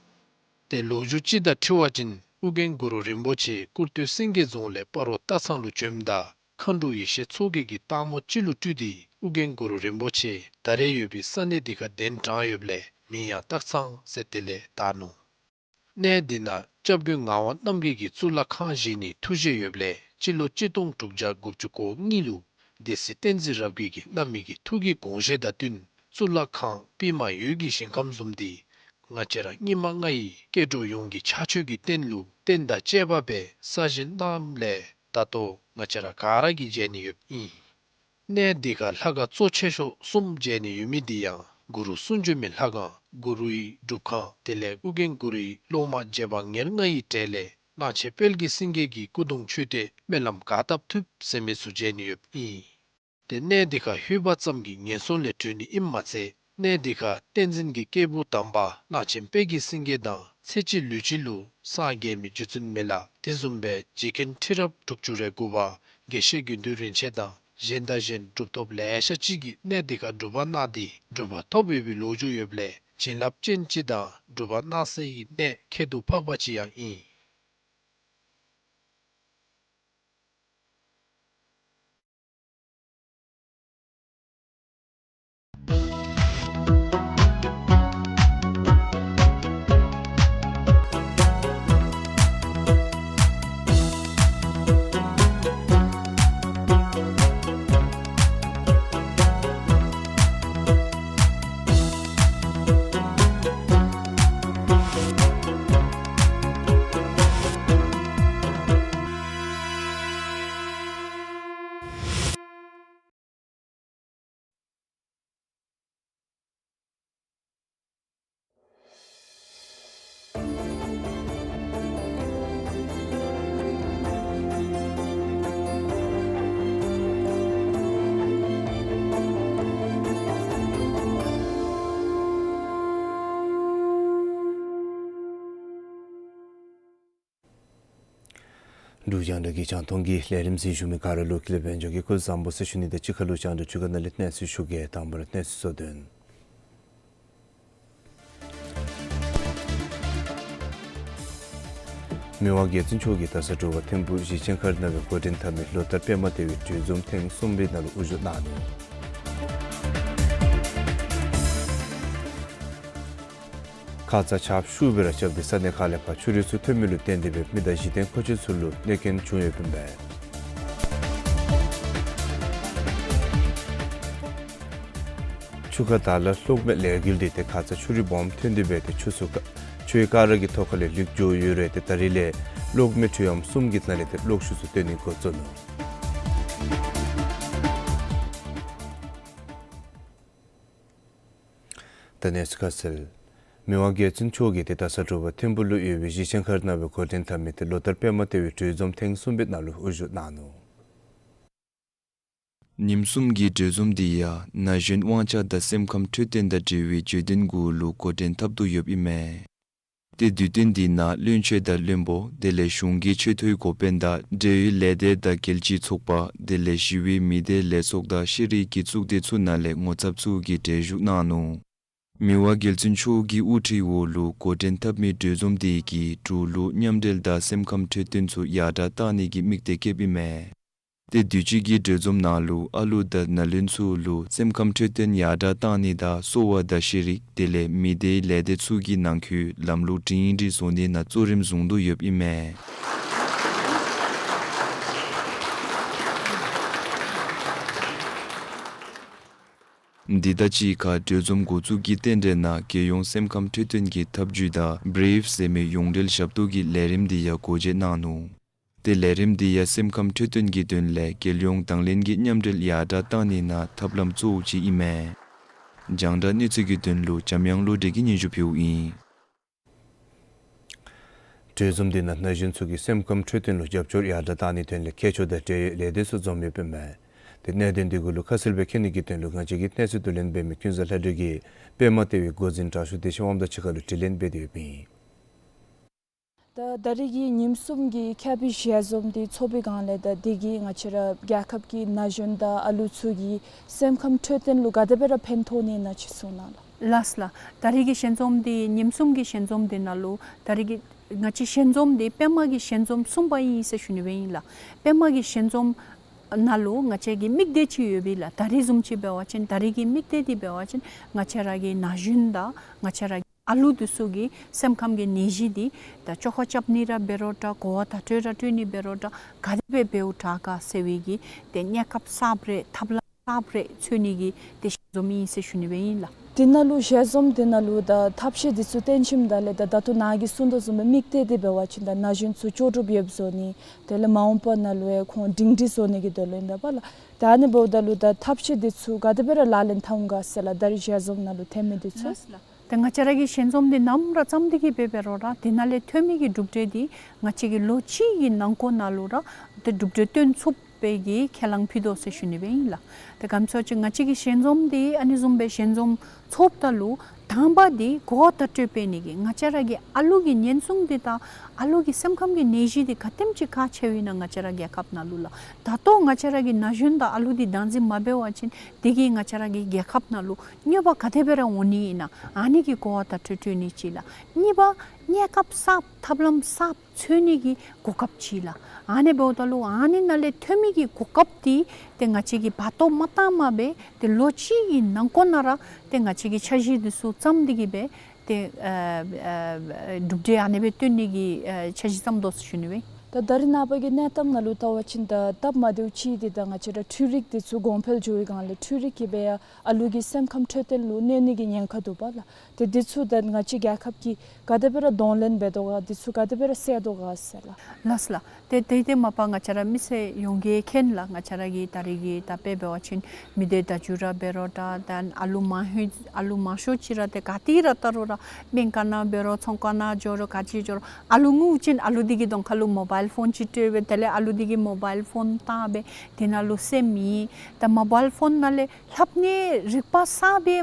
ཏེ་ལོ་རྒྱུས་ཅིག་དང་འཁྲིལ་བ་ཅིན་ཨོ་རྒྱན་གུ་རུ་རིན་པོ་ཆེ་ཀུར་སྟོད་སེང་གེ་རྫོང་ལས་སྤ་རོ་སྟག་ཚང་ལུ་བྱོནམ་ད་མཁའ་འགྲོ་ཡེ་ཤེས་མཚོ་རྒྱལ་གྱིས་སྟག་མོ་ཅིག་ལུ་སྤྲུལ་ཏེ་ཨོ་རྒྱན་གུ་རུ་རིན་པོ་ཆེ་ད་རེས་ཡོད་པའི་ས་གནས་འདི་ཁར་གདན་དྲངས་ཡོདཔ་ལས་མིང་ཡང་སྟག་ཚང་ཟེར་དེ་ལས་བཏགས་ནུག། གནས་འདི་ནང་སྐྱབས་མགོན་ངག་དབང་རྣམ་རྒྱལ་གྱིས་གཙུག་ལག་ཁང་བཞེངས་ནིའི་ཐུགས་བཞེད་ཡོདཔ་ལས་སྤྱི་ལོ་གཅིག་སྟོང་དྲུག་བརྒྱ་དགུ་བཅུ་གོ་གཉིས་ལུ་སྡེ་སྲིད་བསྟན་འཛིན་རབ་རྒྱས་ཀྱིས་གནང་མི་གི་ཐུགས་ཀྱི་དགོངས་བཞེད་དང་བསྟུན་གཙུག་ལག་ཁང་པདྨ་འོད་ཀྱི་ཞིང་ཁམས་བཟུམ་འདི་ང་བཅས་ར་སྙིགས་མ་ལྔ་ཡི་སྐྱེ་འགྲོ་ཡོངས་ཀྱི་ཕྱག་མཆོད་ཀྱི་རྟེན་ལུ་རྟེན་དང་བཅས་པ་སྦེ་གསར་བཞེངས་གནངམ་ལས་ད་ལྟོ་ང་བཅས་ར་ག་ར་གིས་མཇལ་ནི་ཡོདཔ་ཨིན། གནས་འདི་ཁར་ལྷ་ཁང་གཙོ་ཆེ་ཤོས་གསུམ་མཇལ་ནི་ཡོད་མི་འདི་ཡང་གུ་རུ་གསུང་བྱོན་མའི་ལྷ་ཁང་གུ་རུའི་སྒྲུབ་ཁང་དེ་ལས་ཨོ་རྒྱན་གུ་རུའི་སློབ་མ་རྗེ་འབངས་ཉེར་ལྔ་ཡི་གྲས་ལས་གླང་ཆེན་དཔལ་གྱི་སེང་གེ་གི་སྐུ་གདུང་མཆོད་རྟེན་སྨོན་ལམ་ག་བཏབ་ཐུབ་ཟེར་མི་ཚུ་མཇལ་ནི་ཡོདཔ་ཨིན། ཏེ་གནས་འདི་ཁར་ལྷོད་པ་ཙམ་གྱིས་ངན་སོང་ལས་གྲོལ་ནི་ཨིནམ་མ་ཚད་གནས་འདི་ཁར་བསྟན་འཛིན་གྱི་སྐྱེས་བུ་དམ་པ་གླང་ཆེན་དཔལ་གྱི་སེང་གེ་དང་ཚེ་གཅིག་ལུས་གཅིག་ལུ་སངས་རྒྱས་མི་རྗེ་བཙུན་མི་ལ་དེ་བཟུམ་སྦེ་རྗེ་མཁན་ཁྲི་རབས་དྲུག་ཅུ་རེ་དགུ་པ་དགེ་བཤེས་དགེ་འདུན་རིན་ཆེན་དང་གཞན་དང་གཞན་གྲུབ་ཐོབ་ལེ་ཤ་ཅིག་གིས་གནས་འདི་ཁར་སྒྲུབ་པ་གནང་སྟེ་གྲུབ་པ་ཐོབ་ཡོད་པའི་ལོ་རྒྱུས་ཡོདཔ་ལས་བྱིན་རླབས་ཅན་ཅིག་དང་སྒྲུབ་པ་གནང་སའི་གནས་ཁྱད་དུ་འཕགས་པ་ཅིག་ཡང་ཨིན། འབྲུག་རྒྱང་བསྒྲགས་ཀྱི་རྒྱང་མཐོང་གི་ལས་རིམ་གཟིགས་བཞུགས་མི་ག་ར་ལུ་ཀུན་ལེགས་དཔལ་འབྱོར་གྱིས་སྐུ་གཟུགས་བཟང་པོ་ཟེར་ཞུ་ནི་དང་གཅིག་ཁར་ལུ་རྒྱང་བསྒྲགས་བཅུ་ག་ནང་ལས་གནས་ཚུལ་ཞུ་གེ། དང་པ་ར་གནས་ཚུལ་གཙོ་དོན། མི་དབང་རྒྱལ་བཙུན་མཆོག་གིས་རྡ་ས་དྲོ་པ་ཐིམ་ཕུག་གཞིས་ཆགས་མཁར་ནང་འགོ་འདྲེན་འཐབ་མི་ལོ་ལྟར་པདྨ་ལྟེ་བའི་གྲོས་འཛོམས་ཐེངས་གསུམ་པའི་ནང་ལུ་དབུ་བཞུགས་གནང་ནུག། ཁ་ཙ་ཆརཔ་ཤུགས་སྦེ་ར་རྐྱབ་སྟེ་ས་གནས་ཁག་ལས་ཕར་ཆུ་རུད་ཚུ་ཐོན་མི་ལུ་བརྟེན་ཏེ་སྦེ་མི་དང་གཞི་རྟེན་མཁོ་ཆས་ཚུ་ལུ་གནོད་སྐྱོན་བྱུང་ཡོདཔ་ཨིན་པས། ཆུ་ཁ་དར་ལ་གློག་མེ་ལས་འགུལ་ཏེ་ཏེ་ཁ་ཙ་ཆུ་རུད་སྦོམ་ཐོན་ཏེ་སྦེ་ཏེ་ཆུ་ཚུ་ཀ་ཆུའི་སྐ་རགས་ཀྱི་ཐོག་ཁ་ལས་ལུད་འགྱོ་ཡོད་རུང་ཏེ་ད་རིས་ལས་གློག་མེ་འཕྲུལ་ཨམ་གསུམ་གྱི་ནང་ལས་ཏེ་གློག་ཤུགས་ཚུ་བཏོན་ནི་འགོ་བཙུགས་ནུག། ད་གནས་ཚུལ་ཁ་གསལ། མི་དབང་རྒྱལ་བཙུན་མཆོག་གིས་ཏེ་རྡ་ས་དྲོ་པ་ཐིམ་ཕུག་ལུ་ཡོད་པའི་གཞིས་ཆགས་མཁར་ནང་འབད་འགོ་འདྲེན་འཐབ་མི་ཏེ་ལོ་ལྟར་པདྨ་ལྟེ་བའི་གྲོས་འཛོམས་ཐེངས་གསུམ་པའི་ནང་ལུ་དབུ་བཞུགས་གནང་ནུག། ཉིནམ་གསུམ་གྱི་གྲོས་འཛོམས་འདི་ཡང་ན་གཞོན་དབང་ཆ་དང་སེམས་ཁམས་འཕྲོད་བསྟེན་དང་འབྲེལ་བའི་བརྗོད་དོན་གུ་ལུ་འགོ་འདྲེན་འཐབ་དོ་ཡོདཔ་ཨིན་མས། ཏེ་དུས་སྟོན་འདི་ནང་བློན་ཆེན་དང་བློན་པོ་དེ་ལས་གཞུང་གི་ཆེ་མཐོའི་འགོ་དཔོན་དང་འབྲེལ་ཡོད་ལས་སྡེ་དང་རྒྱལ་སྤྱིའི་ཚོགས་པ་དེ་ལས་ཞི་བའི་མི་སྡེ་ལས་ཚོགས་དང་ཤེས་རིག་གི་གཙུག་སྡེ་ཚུ་ནང་ལས་ངོ་ཚབ་ཚུ་གིས་གྲལ་བཞུགས་གནང་ནུག། མི་དབང་རྒྱལ་བཙུན་མཆོག་གི་དབུ་ཁྲིད་འོག་ལུ་འགོ་འདྲེན་འཐབ་མི་གྲོས་འཛོམས་འདི་གིས་འབྲུག་ལུ་མཉམ་འབྲེལ་དང་སེམས་ཁམས་འཕྲོད་བསྟེན་ཚུ་ཡར་དྲགས་གཏང་ནི་གི་དམིགས་གཏད་བསྐྱེདཔ་ཨིན་མས། ཏེ་དུས་ཅི་གི་གྲོས་འཛོམས་ནང་ལུ་ཨ་ལུ་དང་ན་ལུན་ཚུ་ལུ་སེམས་ཁམས་འཕྲོད་བསྟེན་ཡར་དྲགས་གཏང་ནི་དང་གསོ་བ་དང་ཤེས་རིག་དེ་ལས་མི་སྡེའི་ལས་སྡེ་ཚུ་གི་ནང་འཁོད་ལམ་ལུགས་སྒྲིང་སྒྲི་བཟོ་ནི་ནང་གཙོ་རིམ་བཟུང་དོ་ཡོདཔ་ཨིན་མས། འདི་དང་གཅིག་ཁར་གྲོས་འཛོམས་འགོ་བཙུགས་ཀྱི་རྟེན་འབྲེལ་ནང་རྒྱལ་ཡོངས་སེམས་ཁམས་འཕྲོད་བསྟེན་གྱི་ཐབས་བྱུས་དང་བྲིབ་ཟེར་མི་ཡོངས་འབྲེལ་ཞབས་ཏོག་གི་ལས་རིམ་འདི་ཡང་འགོ་འབྱེད་གནང་ནུག། ཏེ་ལས་རིམ་འདི་ཡང་སེམས་ཁམས་འཕྲོད་བསྟེན་གྱི་དོན་ལས་རྒྱལ་ཡོངས་དང་ལེན་གྱི་མཉམ་འབྲེལ་ཡར་དྲགས་གཏང་ནི་ནང་ཐབས་ལམ་གཙོ་བོ་ཅིག་ཨིན་མས། རྒྱང་བསྒྲགས་གནས་ཚུལ་གྱི་དོན་ལུ་འཇམ་དབྱངས་བློ་གྲོས་ཀྱིས་སྙན་ཞུ་ཕུལཝ་ཨིན། གྲོས་འཛོམས་འདི་ནང་ན་གཞོན་ཚུ་གི་སེམས་ཁམས་འཕྲོད་བསྟེན་ལུ་རྒྱབ་སྐྱོར་ཡར་དྲགས་གཏང་ནིའི་དོན་ལས་མཁས་མཆོག་དང་འབྲེལ་ཡོད་ལས་སྡེ་ཚུ་འཛོམས་ཡོདཔ་ཨིན་མས། ཏེ་གནད་དོན་འདི་གུ་ལུ་ཁ་གསལ་སྦེ་མཁྱེན་ནི་གི་དོན་ལུ་ང་བཅས་ཀྱི་གནས་ཚུལ་བསྡུ་ལེན་འབད་མི་ཀུན་བཟང་ལྷ་སྒྲོན་གྱིས་པདྨ་ལྟེ་བའི་འགོ་འཛིན་དྲག་ཤོས་བདེ་ཆེན་དབང་མོ་དང་གཅིག་ཁར་ལུ་དྲི་ལན་འབད་དེ་ཡོདཔ་ཨིན། ད་ད་རིས་ཀྱི་ཉིནམ་གསུམ་གྱི་ཁྱབ་པའི་ཞལ་འཛོམས་འདི་ཚོགས་པའི་སྒང་ལས་ད་འདི་གིས་ང་བཅས་ར་རྒྱལ་ཁབ་ཀྱི་ན་གཞོན་དང་ཨ་ལུ་ཚུ་གི་སེམས་ཁམས་འཕྲོད་བསྟེན་ལུ་ག་དེ་སྦེ་ར་ཕན་ཐོགས་ནི་ཨིན་ན་ཅིག་གསུང་གནང་ལགས། ལགས་ལགས། ད་རིས་ཀྱི་ཞལ་འཛོམས་འདི་ཉིནམ་གསུམ་གྱི་ཞལ་འཛོམས་འདི་ནང་ལུ་ད་རིས་ཀྱི་ང་བཅས་ཞལ་འཛོམས་འདི་པདྨ་གི་ཞལ་འཛོམས་གསུམ་པ་ཨིན་ཟེར་ཞུ་ནི་སྦེ་ཨིན་ལགས། པདྨ་གི་ཞལ་འཛོམས་ནང་ལུ་ང་བཅས་ཀྱི་དམིགས་གཏད་ཅིག་ཡོད་པས་ལགས། ད་རིས་བཟུམ་ཅིག་འབད་བ་ཅིན་ད་རིས་ཀྱི་དམིགས་གཏད་འདི་འབད་བ་ཅིན་ང་བཅས་ར་གི་ན་གཞོན་དང་ང་བཅས་ར་ཨ་ལུ་འདི་ཚུ་གི་སེམས་ཁམས་ཀྱི་ནད་གཞི་འདི་ད་བཅོ་ཁ་རྐྱབ་ནི་ར་འབད་རུང་འདྲ་གོ་བ་བརྡ་སྤྲོད་ར་སྤྲོད་ནི་འབད་རུང་འདྲ་ག་དེ་སྦེ་འབདཝ་དྲག་ག་ཟེར་བའི་གི་ཏེ་གནས་སྐབས་གསརཔ་རེ་ཐབས་ལམ་གསརཔ་རེ་འཚོལ་ནི་གི་ཏེ་ཞལ་འཛོམས་ཨིན་ཟེར་ཞུ་ནི་སྦེ་ཨིན་ལགས། འདི་ནང་ལུ་ཞལ་འཛོམས་འདི་ནང་ལུ་ད་ཐབས་ཤེས་འདི་ཚུ་སྟོན་ཞིནམ་ད་ལས་ད་ད་ལྟོ་ནཱ་གིས་གསུངས་དོ་བཟུམ་སྦེ་དམིགས་གཏད་འདི་འབད་བ་ཅིན་ད་ན་གཞོན་ཚུ་ལྕོགས་གྲུབ་ཡོདཔ་བཟོ་ནི་དེ་ལས་མ་འོངས་པ་ནང་ལུ་ཡང་ཁོང་སྒྲིང་སྒྲི་བཟོ་ནི་གི་དོན་ལུ་ཨིན་པས་ལགས། ད་ཨ་ནི་འབདཝ་ད་ལུ་ད་ཐབས་ཤེས་འདི་ཚུ་ག་དེ་སྦེ་ར་ལག་ལེན་འཐབ་འོང་ག་ཟེར་ལགས། ད་རིས་ཞལ་འཛོམས་ནང་ལུ་ཐོན་མི་འདི་ཚུ། ལགས་ལགས། ད་ང་བཅས་ར་གི་ཞལ་འཛོམས་འདི་ནམ་ར་བརྩམས་ཏེ་གི་འབད་འབད་རུང་ར་དེ་ནང་ལས་ཐོན་མི་གི་གྲུབ་འབྲས་འདི་ང་བཅས་ཀྱིས་ལོ་གཅིག་གི་ནང་འཁོད་ནང་ལུ་ར་ཏེ་གྲུབ་འབྲས་སྟོན་ཚུགས་པའི་གི་ཁས་བླངས་ཕུལ་དོ་ཟེར་ཞུ་ནི་སྦེ་ཨིན་ལགས། ཏེ་ག་ཅི་ཟེར་བ་ཅིན་ང་བཅས་ཀྱི་ཞལ་འཛོམས་འདི་ཨ་ནི་བཟུམ་སྦེ་ཞལ་འཛོམས་ཚོགསཔ་ད་ལུ་དང་པ་འདི་གོ་བ་བརྡ་སྤྲོད་འབད་ནི་གི་ང་བཅས་ར་གི་ཨ་ལུ་གི་ཉེན་སྲུང་འདི་དང་ཨ་ལུ་གི་སེམས་ཁམས་ཀྱི་ནད་གཞི་འདི་ག་དེམ་ཅིག་ཁག་ཆེཝ་ཨིན་ན་ང་བཅས་ར་རྒྱལ་ཁབ་ནང་ལུ་ལགས། ད་ལྟོ་ང་བཅས་ར་གི་ན་གཞོན་དང་ཨ་ལུ་འདི་བདག་འཛིན་མ་འབད་བ་ཅིན་དེ་གིས་ང་བཅས་ར་གི་རྒྱལ་ཁབ་ནང་ལུ་གནོད་པ་ག་དེ་སྦེ་ར་འོང་ནི་ཨིན་ན་ཨ་ནི་གི་གོ་བ་བརྡ་སྤྲོད་སྤྲོད་ནི་ཅིག་ལགས། གཉིས་པ་གནས་སྐབས་གསརཔ་ཐབས་ལམ་གསརཔ་འཚོལ་ནི་གི་གོ་སྐབས་ཅིག་ལགས། ཨ་ནི་འབདཝ་ད་ལུ་ཨ་ནི་ནང་ལས་ཐོན་མི་གི་གོ་སྐབས་འདི་ཏེ་ང་བཅས་ཀྱིས་བར་སྟོང་མ་བཏང་པར་སྦེ་ཏེ་ལོ་གཅིག་གི་ནང་འཁོད་ནང་ར་ཏེ་ང་བཅས་ཀྱིས་འཆར་གཞི་འདི་ཚུ་བརྩམས་ཏེ་གི་སྦེ་ཏེ་ཨ་ཨ་གྲུབ་འབྲས་ཨ་ནི་སྦེ་སྟོན་ནི་གི་ཨ་འཆར་གཞི་བརྩམས་དོ་ཟེར་ཞུ་ནི་སྦེ། ད་ད་རིས་ནངས་པ་གི་གནས་སྟངས་ནང་ལུ་བལྟ་བ་ཅིན་ད་སྟབས་མ་བདེཝ་ཅིག་འདི་ད་ང་བཅས་ར་འཕྲུལ་རིག་འདི་ཚུ་གོང་འཕེལ་འགྱོ་བའི་སྒང་ལས་འཕྲུལ་རིག་གིས་སྦེ་ཡང་ཨ་ལུ་གི་སེམས་ཁམས་འཕྲོད་བསྟེན་ལུ་གནོད་ནི་གི་ཉེན་ཁ་འདུག་པ་ལགས། ཏེ་འདི་ཚུ་ད་ང་བཅས་རྒྱལ་ཁབ་ཀྱིས་ག་དེ་སྦེ་ར་གདོང་ལེན་འབད་དོ་ག་འདི་ཚུ་ག་དེ་སྦེ་ར་སེལ་དོ་ག་ཟེར་ལགས། ལགས་ལགས། ཏེ་དེ་དེ་མ་པ་ང་བཅས་ར་མི་སེར་ཡོངས་ཀྱིས་མཁྱེན་ལགས། ང་བཅས་ར་གི་ད་རིས་ཀྱི་ད་དཔེ་འབད་བ་ཅིན་མི་སྡེ་བརྡ་བརྒྱུད་ར་འབད་རུང་འདྲ་ད་ཨ་ལུ་མང་ཤོས་ཨ་ལུ་མང་ཤོས་ཅིག་ར་ཏེ་ག་ཏེ་ར་བལྟ་རུང་ར་སྨན་ཁང་ནང་འབད་རུང་ཚོང་ཁང་ནང་འགྱོ་རུང་ག་ཅི་འགྱོ་རུང་ཨ་ལུ་ངུ་བ་ཅིན་ཨ་ལུ་འདི་གི་གདོང་ཁ་ལུ་མོ་བཱའིལ་ཕོན་ཅིག་སྤྲོད་སྦེ་དེ་ལས་ཨ་ལུ་འདི་གིས་མོ་བཱའིལ་ཕོན་བཏང་སྦེ་དེ་ནང་ལུ་སེམས་མེད། ད་མོ་བཱའིལ་ཕོན་ནང་ལས་ལྷབ་ནི་རིག་པ་གསརཔ་སྦེ་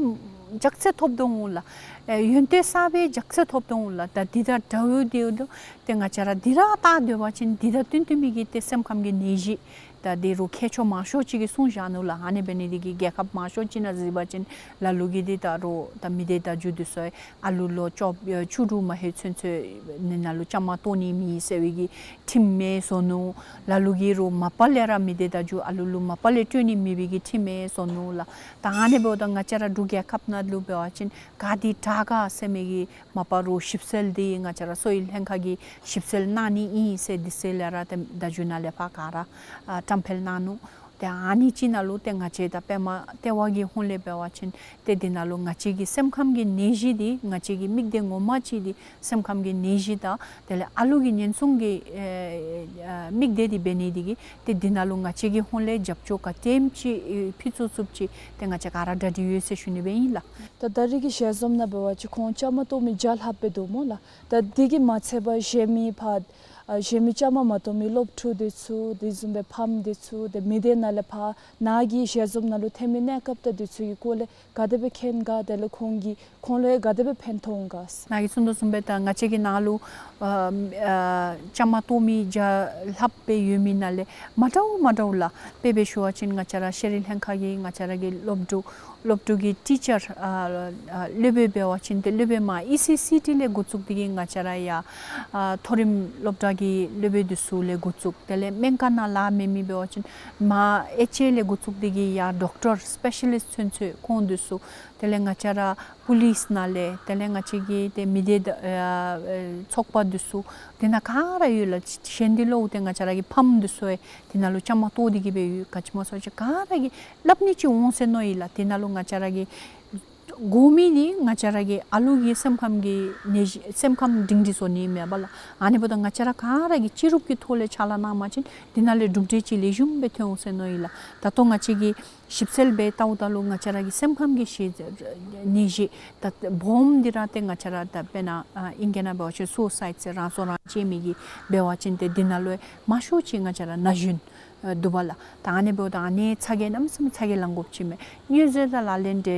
ལྕགས་ཚད་ཐོབ་དོ་འོང་ལགས། ཨེ་ཡོན་ཏན་གསརཔ་སྦེ་རྒྱགས་ཚད་ཐོབ་དོ་འོང་ལགས། ད་འདི་དང་འདྲཝ་འདི་འདུག། ཏེ་ང་བཅས་ར་འདི་ར་བལྟ་སྡོད་པ་ཅིན་འདི་དང་བསྟུན་བསྟུན་མི་གི་ཏེ་སེམས་ཁམས་ཀྱི་ནད་གཞི་ད་འདི་རུ་མཁས་མཆོག་མང་ཤོས་ཅིག་གིས་གསུངས་བཞག་ནུག་ལགས། ཨ་ནི་འབད་ནི་འདི་གིས་རྒྱལ་ཁབ་མང་ཤོས་ཅིག་ནང་གཟིགས་པ་ཅིན་ལ་ལུ་གིས་འདི་ད་རུ་ད་མི་སྡེ་བརྡ་བརྒྱུད་འདི་ཚུ་ཨ་ལུ་ལོ་བཅུ་བཅུ་དྲུག་མ་ལྷོད་ཚུན་ཚོད་ནི་ནང་ལུ་བཅའ་མར་གཏོགས་ནི་མེད་ཟེར་བའི་གི་ཁྲིམས་མེད་བཟོ་ནུག། ལ་ལུ་གིས་རུང་མ་པ་ལས་ར་མི་སྡེ་བརྡ་བརྒྱུད་ཨ་ལུ་ལུ་མ་པ་ལས་སྤྲོད་ནི་མེད་པའི་གི་ཁྲིམས་མེད་བཟོ་ནུག་ལགས། ད་ཨ་ནི་འབདཝ་ད་ང་བཅས་ར་འབྲུག་རྒྱལ་ཁབ་ནང་ལུ་འབད་བ་ཅིན་ག་དེ་དྲག་ག་ཟེར་མི་གི་མ་པ་རུང་ཞིབ་འཚོལ་འདི་ང་བཅས་ར་གསོ་བའི་ལྷན་ཁག་གིས་ཞིབ་འཚོལ་གནང་ནི་ཨིན་ཟེར་འདི་ཚུ་ལས་ར་ཏེ་བརྡ་བརྒྱུད་ནང་ལས་ཕར་ག་ར་ཨ་བཀྲམ་སྤེལ་གནང་ནུག། ཏེ་ཨ་ནི་ཅིག་ནང་ལུ་ཏེ་ང་བཅས་ད་པདྨ་ལྟེ་བ་གི་ཧོངས་ལས་འབད་བ་ཅིན་ཏེ་འདི་ནང་ལུ་ང་བཅས་ཀྱི་སེམས་ཁམས་ཀྱི་ནད་གཞི་འདི་ང་བཅས་ཀྱི་དམིགས་གཏད་ངོ་མ་ཅིག་འདི་སེམས་ཁམས་ཀྱི་ནད་གཞི་དང་དེ་ལས་ཨ་ལུ་གི་ཉེན་སྲུང་གི་ཨེ་ཨེ་དམིགས་གཏད་འདི་འབད་ནི་འདི་གིས་ཏེ་འདི་ནང་ལུ་ང་བཅས་ཀྱི་ཧོངས་ལས་རྒྱབ་སྐྱོར་ག་དེམ་ཅིག་ཨེ་ཕུལ་ཚུགས་ཚུགསཔ་ཅིག་ཏེ་ང་བཅས་ག་ར་གྲ་སྒྲིག་ཡོད་ཟེར་ཞུ་ནི་སྦེ་ཨིན་ལགས། ད་ད་རེས་ཀྱི་ཞལ་འཛོམས་ནང་འབད་བ་ཅིན་ཁོང་བཅའ་མར་གཏོགས་མི་བརྒྱ་ལྷགཔ་སྦེ་འདུག་སྨོ་ལགས། ད་འདི་གིས་མ་ཚད་པར་གཞན་མི་ཕར་ཨ་གཞན་མི་བཅའ་མར་མ་གཏོགས་མི་སློབ་ཕྲུག་འདི་ཚུ་དེ་བཟུམ་སྦེ་ཕམ་འདི་ཚུ་ཏེ་མི་སྡེ་ནང་ལས་ཕར་ནཱ་གི་ཞལ་འཛོམས་ནང་ལུ་ཐོན་མི་གནས་སྐབས་དང་འདི་ཚུ་གི་སྐོར་ལས་ག་དེ་སྦེ་མཁྱེན་ག། དེ་ལས་ཁོང་གིས་ཁོང་ལུ་ཡང་ག་དེ་སྦེ་ཕན་ཐོགས་འོང་ག། ནཱ་གིས་གསུངས་དོ་བཟུམ་སྦེ་ད་ང་བཅས་ཀྱི་ནཱ་ལུ་ཨ་ཨ་བཅའ་མར་གཏོགས་མི་བརྒྱ་ལྷགཔ་སྦེ་ཡོད་མི་ནང་ལས་མ་འདྲཝ་མ་འདྲཝ་ལགས། དཔེ་སྦེ་ཞུ་བ་ཅིན་ང་བཅས་ར་ཤེས་རིག་ལྷན་ཁག་གི་ང་བཅས་ར་གི་སློབ་ཕྲུག་སློབ་ཕྲུག་གི་ཊི་ཅར་ཨ་ཨ་སློབ་དཔོན་འབད་བ་ཅིན་ཏེ་སློབ་དཔོན་མར་ཨི་སི་སི་ཊི་ལས་འགོ་བཙུགས་འདི་གིས་ང་བཅས་ར་ཡར་ཨ་མཐོ་རིམ་སློབ་གྲྭ་གི་སློབ་དཔོན་འདི་ཚུ་ལས་འགོ་བཙུགས། དེ་ལས་སྨན་ཁང་ནང་ལཱ་མེད་མི་འབད་བ་ཅིན་མར་ཨེཆ་ཨེ་ལས་འགོ་བཙུགས་འདི་གིས་ཡར་ཌོག་ཊར་སི་པེ་ཤ་ལིསཊ་ཚུན་ཚོད་ཁོང་འདི་ཚུ། དེ་ལས་ང་བཅས་ར་པོ་ལིསི་ནང་ལས་དེ་ལས་ང་བཅས་ཀྱི་ཏེ་མི་སྡེ་ཨ་ཨ་ཚོགས་པ་འདི་ཚུ་དེ་ནང་ག་ར་ཡོད་ལགས། གཞན་འདི་ལུ་ཏེ་ང་བཅས་ར་གི་ཕམ་འདི་ཚུ་ཡང་དེ་ནང་ལུ་བཅའ་མར་གཏོགས་འདི་གིས་སྦེ་ཡོད། ག་ཅི་སྨོ་ཟེར་བ་ཅིན་ག་ར་གིས་སླབ་ནི་ཅིག་འོང་ཟེར་མནོ་ཡི་ལགས། དེ་ནང་ལུ་ང་བཅས་ར་གི་དགོ་མི་འདི་ང་བཅས་ར་གི་ཨ་ལུ་གི་སེམས་ཁམས་ཀྱི་ནད་གཞི་སེམས་ཁམས་སྒྲིང་སྒྲི་བཟོ་ནི་མེན་པ་ལགས། ཨ་ནི་འབདཝ་ད་ང་བཅས་ར་ག་ར་གིས་སྤྱི་རུབ་ཀྱི་ཐོག་ལས་ཕྱག་ལཱ་གནང་པ་ཅིན་དེ་ནང་ལས་གྲུབ་འབྲས་ཅིག་ལེགས་ཤོམ་སྦེ་ཐོན་འོང་ཟེར་མནོ་ཡི་ལགས། ད་ལྟོ་ང་བཅས་ཀྱིས་ཞིབ་འཚོལ་འབད་བལྟཝ་ད་ལུ་ང་བཅས་ར་གི་སེམས་ཁམས་ཀྱི་ཤེད་ནད་གཞི་ད་སྦོམ་འདི་ར་ཏེ་ང་བཅས་ར་ད་དཔེར་ན་ཨ་ཨིང་སྐད་ནང་འབད་བ་ཅིན་སུའི་སའིཌ་ཟེར་རང་སྲོག་རང་བཅད་མི་གི་འབད་བ་ཅིན་ཏེ་འདི་ནང་ལུ་མང་ཤོས་ཅིག་ང་བཅས་ར་ན་གཞོན་ཨ་འདུག་པ་ལགས། ད་ཨ་ནི་འབདཝ་ད་ཨ་ནི་ཚ་གྱང་གནམ་མེད་ས་མེད་ཚ་གྱང་ལང་དགོཔ་ཅིག་མས། སྨྱོ་རྫས་དང་ལག་ལེན་འདི་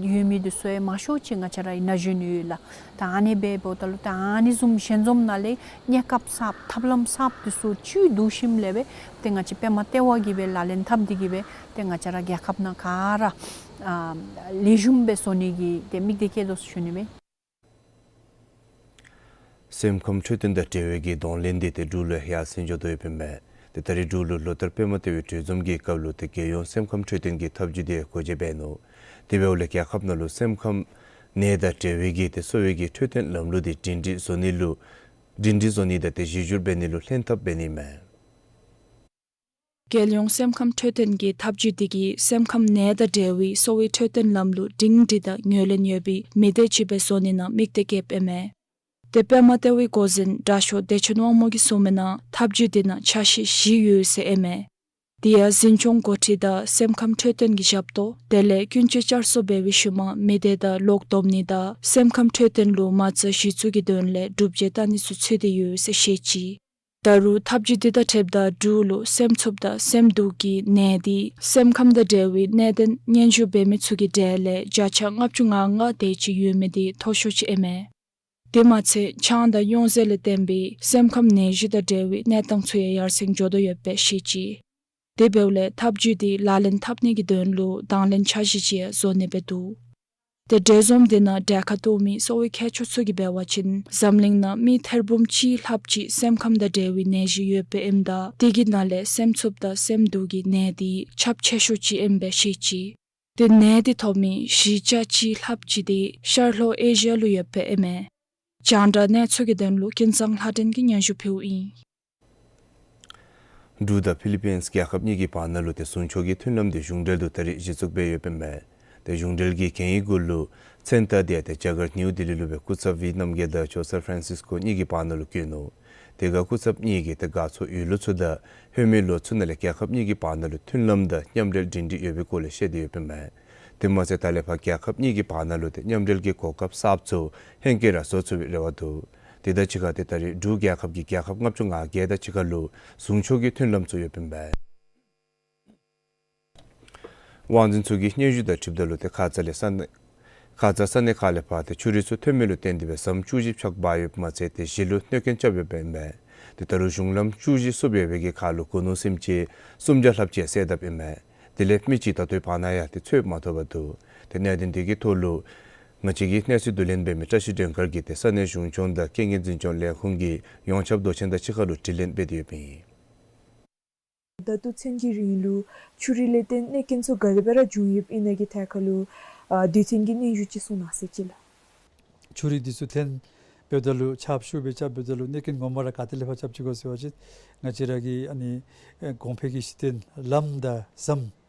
ཡོད་མི་འདི་ཚུ་ཡང་མང་ཤོས་ཅིག་ང་བཅས་ར་ན་གཞོན་ཡོད་ལགས། ད་ཨ་ནི་སྦེ་འབདཝ་ད་ལུ་ད་ཨ་ནི་བཟུམ་ཞལ་འཛོམས་ནང་ལས་གནས་སྐབས་གསརཔ་ཐབས་ལམ་གསརཔ་འདི་ཚུ་བཅུད་བསྡུ་ཞིནམ་ལས་སྦེ་ཏེ་ང་བཅས་པདྨ་ལྟེ་བ་གིས་སྦེ་ལག་ལེན་འཐབ་འདི་གིས་སྦེ་ཏེ་ང་བཅས་ར་རྒྱལ་ཁབ་ནང་ག་ར་ཨ་ལེགས་ཤོམ་སྦེ་བཟོ་ནི་གི་ཏེ་དམིགས་གཏད་བསྐྱེད་དོ་ཟེར་ཞུ་ནི་མས། སེམས་ཁམས་འཕྲོད་བསྟེན་དང་འབྲེལ་བའི་གི་གདོང་ལེན་འདི་ཏེ་འབྲུག་ལུ་ཡར་སེང་འགྱོ་དོ་ཡོདཔ་ཨིན་མས། ཏེ་ད་རེས་འབྲུག་ལུ་ལོ་ལྟར་པདྨ་ལྟེ་བའི་གྲོས་འཛོམས་ཀྱི་སྐབས་ལུ་ཏེ་རྒྱལ་ཡོངས་སེམས་ཁམས་འཕྲོད་བསྟེན་གྱི་འཐབ་ཇུས་འདི་འགོ་འབྱེད་འབད་ནུག། དེ་འབདཝ་ལས་རྒྱལ་ཁབ་ནང་ལུ་སེམས་ཁམས་ནད་དང་འབྲེལ་བའི་གི་ཏེ་གསོ་བའི་གི་འཕྲོད་བསྟེན་ལམ་ལུགས་འདི་སྒྲིང་སྒྲིང་བཟོ་ནི་ལུ་སྒྲིང་སྒྲིང་བཟོ་ནི་དང་ཏེ་གཞི་བསྒྱུར་འབད་ནི་ལུ་ལྷན་ཐབས་འབད་ནི་མས། རྒྱལ་ཡོངས་སེམས་ཁམས་འཕྲོད་བསྟེན་གྱི་འཐབ་ཇུས་འདི་གིས་སེམས་ཁམས་ནད་དང་འབྲེལ་བའི་གསོ་བའི་འཕྲོད་བསྟེན་ལམ་ལུགས་སྒྲིང་སྒྲིང་དང་ངོས་ལེན་ཡོད་པའི་མི་སྡེ་ཅིག་སྦེ་བཟོ་ནི་ནང་དམིགས་གཏད་བསྐྱེདཔ་ཨིན་མས། ཏེ་པདྨ་ལྟེ་བའི་འགོ་འཛིན་དྲག་ཤོས་བདེ་ཆེན་དབང་མོ་གིས་གསུངས་མི་ནང་འཐབ་ཇུས་འདི་ནང་ཆ་ཤས་བཞི་ཡོད་ཟེར་ཨིན་མས། དེ་ཡང་འཛིན་སྐྱོང་འགོ་ཁྲིད་དང་སེམས་ཁམས་འཕྲོད་བསྟེན་གྱི་ཞབས་ཏོག་དེ་ལས་ཀུན་སྤྱོད་བསྐྱར་གསོ་འབད་བའི་ཤུལ་མ་མི་སྡེ་དང་ལོག་སྡོམ་ནི་དང་སེམས་ཁམས་འཕྲོད་བསྟེན་ལུ་མ་རྩ་གཞི་བཙུགས་ཀྱི་དོན་ལས་གྲུབ་འབྲས་བལྟ་ནི་ཚུ་ཚུད་དེ་ཡོད་ཟེར་བཤད་ཅི། ད་རུང་འཐབ་ཇུས་འདི་དང་འཁྲིལཝ་ད་འབྲུག་ལུ་སེམས་འཚུབ་དང་སེམས་སྡུག་གི་ནད་འདི་སེམས་ཁམས་དང་འབྲེལ་བའི་གནད་དོན་སྙན་ཞུ་འབད་མི་ཚུ་གི་གྲས་ལས་བརྒྱ་ཆ་ལྔ་བཅུ་ང་ལྔ་དེ་ཅིག་ཡོད་མི་འདི་མཐོ་ཤོས་ཅིག་ཨིན་མས། དེ་མ་ཚད་ཆང་དང་སྨྱོ་རྫས་ལས་བརྟེན་པའི་སེམས་ཁམས་ནད་གཞི་དང་འབྲེལ་བའི་གནས་སྟངས་ཚུ་ཡང་ཡར་སེང་འགྱོ་དོ་ཡོདཔ་སྦེ་བཤད་ཅི། དེ་འབདཝ་ལས་འཐབ་ཇུས་འདི་ལག་ལེན་འཐབ་ནི་གི་དོན་ལུ་དང་ལེན་འཆར་གཞི་ཅིག་ཡང་བཟོ་ནི་སྦེ་འདུག། ཏེ་གྲོས་འཛོམས་འདི་ནང་གྲལ་ཁར་གཏོགས་མི་གསོ་བའི་མཁས་མཆོག་ཚུ་གིས་འབད་བ་ཅིན་འཛམ་གླིང་ནང་མི་ཐེར་འབུམ་གཅིག་ལྷགཔ་ཅིག་སེམས་ཁམས་དང་འབྲེལ་བའི་ནད་གཞི་ཡོདཔ་ཨིནམ་ད་དེ་གི་ནང་ལས་སེམས་འཚུབ་དང་སེམས་སྡུག་གི་ནད་འདི་ཁྱབ་ཆེ་ཤོས་ཅིག་ཨིནམ་སྦེ་བཤད་ཅི། ཏེ་ནད་འདི་ཐོབ་མི་བཞི་ཆ་གཅིག་ལྷགཔ་ཅིག་འདི་ཤར་ལྷོ་ཨེ་ཤི་ཡ་ལུ་ཡོདཔ་ཨིན་མས། རྒྱང་བསྒྲགས་གནས་ཚུལ་གྱི་དོན་ལུ་ཀུན་བཟང་ལྷ་སྒྲོན་གྱིས་སྙན་ཞུ་ཕུལཝ་ཨིན། འབྲུག་དང་ཕི་ལི་པིནསི་རྒྱལ་ཁབ་གཉིས་ཀྱི་བར་ན་ལུ་ཏེ་ཟུང་ཕྱོགས་ཀྱི་མཐུན་ལམ་འདི་གཞུང་འབྲེལ་དུ་ད་རེས་གཞི་བཙུགས་འབད་ཡོདཔ་ཨིན་མས། ཏེ་གཞུང་འབྲེལ་གྱི་གན་ཡིག་གུ་ལུ་མཚན་རྟགས་འདི་ཏེ་རྒྱ་གར་ནིའུ་ལྡི་ལི་ལུ་སྦེ་སྐུ་ཚབ་ཝི་ཨེཊ་ནམ་རྒྱལ་དང་ཇོ་སར་ཕྲན་སིས་ཀོ་གཉིས་ཀྱི་བར་ན་ལུ་བཀོད་ནུག། དེ་ཁར་སྐུ་ཚབ་གཉིས་ཀྱིས་ཏེ་དགའ་ཚོར་འོས་ལོ་ཚུ་དང་ལྷོད་མེད་ལོ་ཚུ་ནང་ལས་རྒྱལ་ཁབ་གཉིས་ཀྱི་བར་ན་ལུ་མཐུན་ལམ་དང་མཉམ་འབྲེལ་སྒྲིང་སྒྲི་ཡོད་པའི་སྐོར་ལས་བཤད་དེ་ཡོདཔ་ཨིན་མས། དེ་མ་ཚད་ད་ལས་ཕར་རྒྱལ་ཁབ་གཉིས་ཀྱི་བར་ན་ལུ་ཏེ་མཉམ་འབྲེལ་གྱི་གོ་སྐབས་གསརཔ་ཚུ་ཧེང་སྐལ་ར་བཟོ་ཚུགས་པའི་རེ་བ་འདུག། དེ་དང་གཅིག་ཁར་ཏེ་ད་རེས་འབྲུག་རྒྱལ་ཁབ་ཀྱིས་རྒྱལ་ཁབ་ལྔ་བཅུ་ང་བརྒྱད་དང་གཅིག་ཁར་ལུ་ཟུང་ཕྱོགས་ཀྱི་མཐུན་ལམ་བཙུགས་ཡོདཔ་ཨིན་པས། དབང་འཛིན་ཚུ་གི་སྙན་ཞུ་དང་འཁྲིལཝ་ད་ལུ་ཏེ་ཁ་ཙ་ལས་ས་གནས་ ཁ་ཙ་ས་གནས་ཁག་ལས་ཕར་ཏེ་ཆུ་རུད་ཚུ་ཐོན་མི་ལུ་བརྟེན་ཏེ་སྦེ་ཟམ་བཅུ་བཞི་ཕྱགས་འབག་ཡོདཔ་མ་ཚད་ཏེ་གཞི་ལུ་གནོད་སྐྱོན་རྐྱབ་ཡོདཔ་ཨིན་མས། ཏེ་ད་རུང་གཞུང་ལམ་བཅུ་བཞི་བསུབ་ཡོད་པའི་གི་ཁར་ལུ་སྒོ་ནོར་སེམས་ཅན་སུམ་བརྒྱ་ལྷགཔ་ཅིག་བསལ་བཏབ་ཨིན་མས། དེ་ལས་མི་གཅིག་ད་ལྟོའི་བར་ན་ཡང་ཏེ་འཚོལ་མ་ཐོབ་པར་འདུག། ཏེ་གནད་དོན་དེ་གི་ཐོག་ལུ་ང་བཅས་ཀྱི་གནས་ཚུལ་བསྡུ་ལེན་འབད་མི་བཀྲ་ཤིས་སྒྲོལ་དཀར་གྱིས་ཏེ་ས་གནས་གཞུང་སྐྱོང་དང་རྐྱེན་ངན་འཛིན་སྐྱོང་ལས་ཁུངས་ཀྱི་ཡོངས་ཁྱབ་མདོ་ཆེན་དང་གཅིག་ཁར་ལུ་དྲི་ལན་འབད་དེ་ཡོདཔ་ཨིན། ད་ལྟོ་ཚུན་གྱི་རིང་ལུ་ཆུ་རུད་ལས་བརྟེན་གནོད་སྐྱོན་ཚུ་ག་དེ་སྦེ་ར་བྱུང་ཡོདཔ་ཨིན་ན་གི་ཐད་ཁར་ལུ་ཨ་སྡེ་ཚན་གྱི་སྙན་ཞུ་ཅིག་གསུང་གནང་ཟེར་ཅི་ལགས། ཆུ་རུད་འདི་ཚུ་འཐོན་འབདཝ་ད་ལུ་ཆརཔ་ཤུགས་སྦེ་རྐྱབ་འབདཝ་ད་ལུ་གནོད་སྐྱོན་ངོ་མ་ར་ག་ཏེ་ལས་ཕར་རྐྱབ་ཅི་ག་ཟེར་བ་ཅིན་ང་བཅས་ར་གི་ཨ་ནི་ཨེ་གོང་འཕེལ་གྱི་གཞི་རྟེན་ལམ་དང་ཟམ་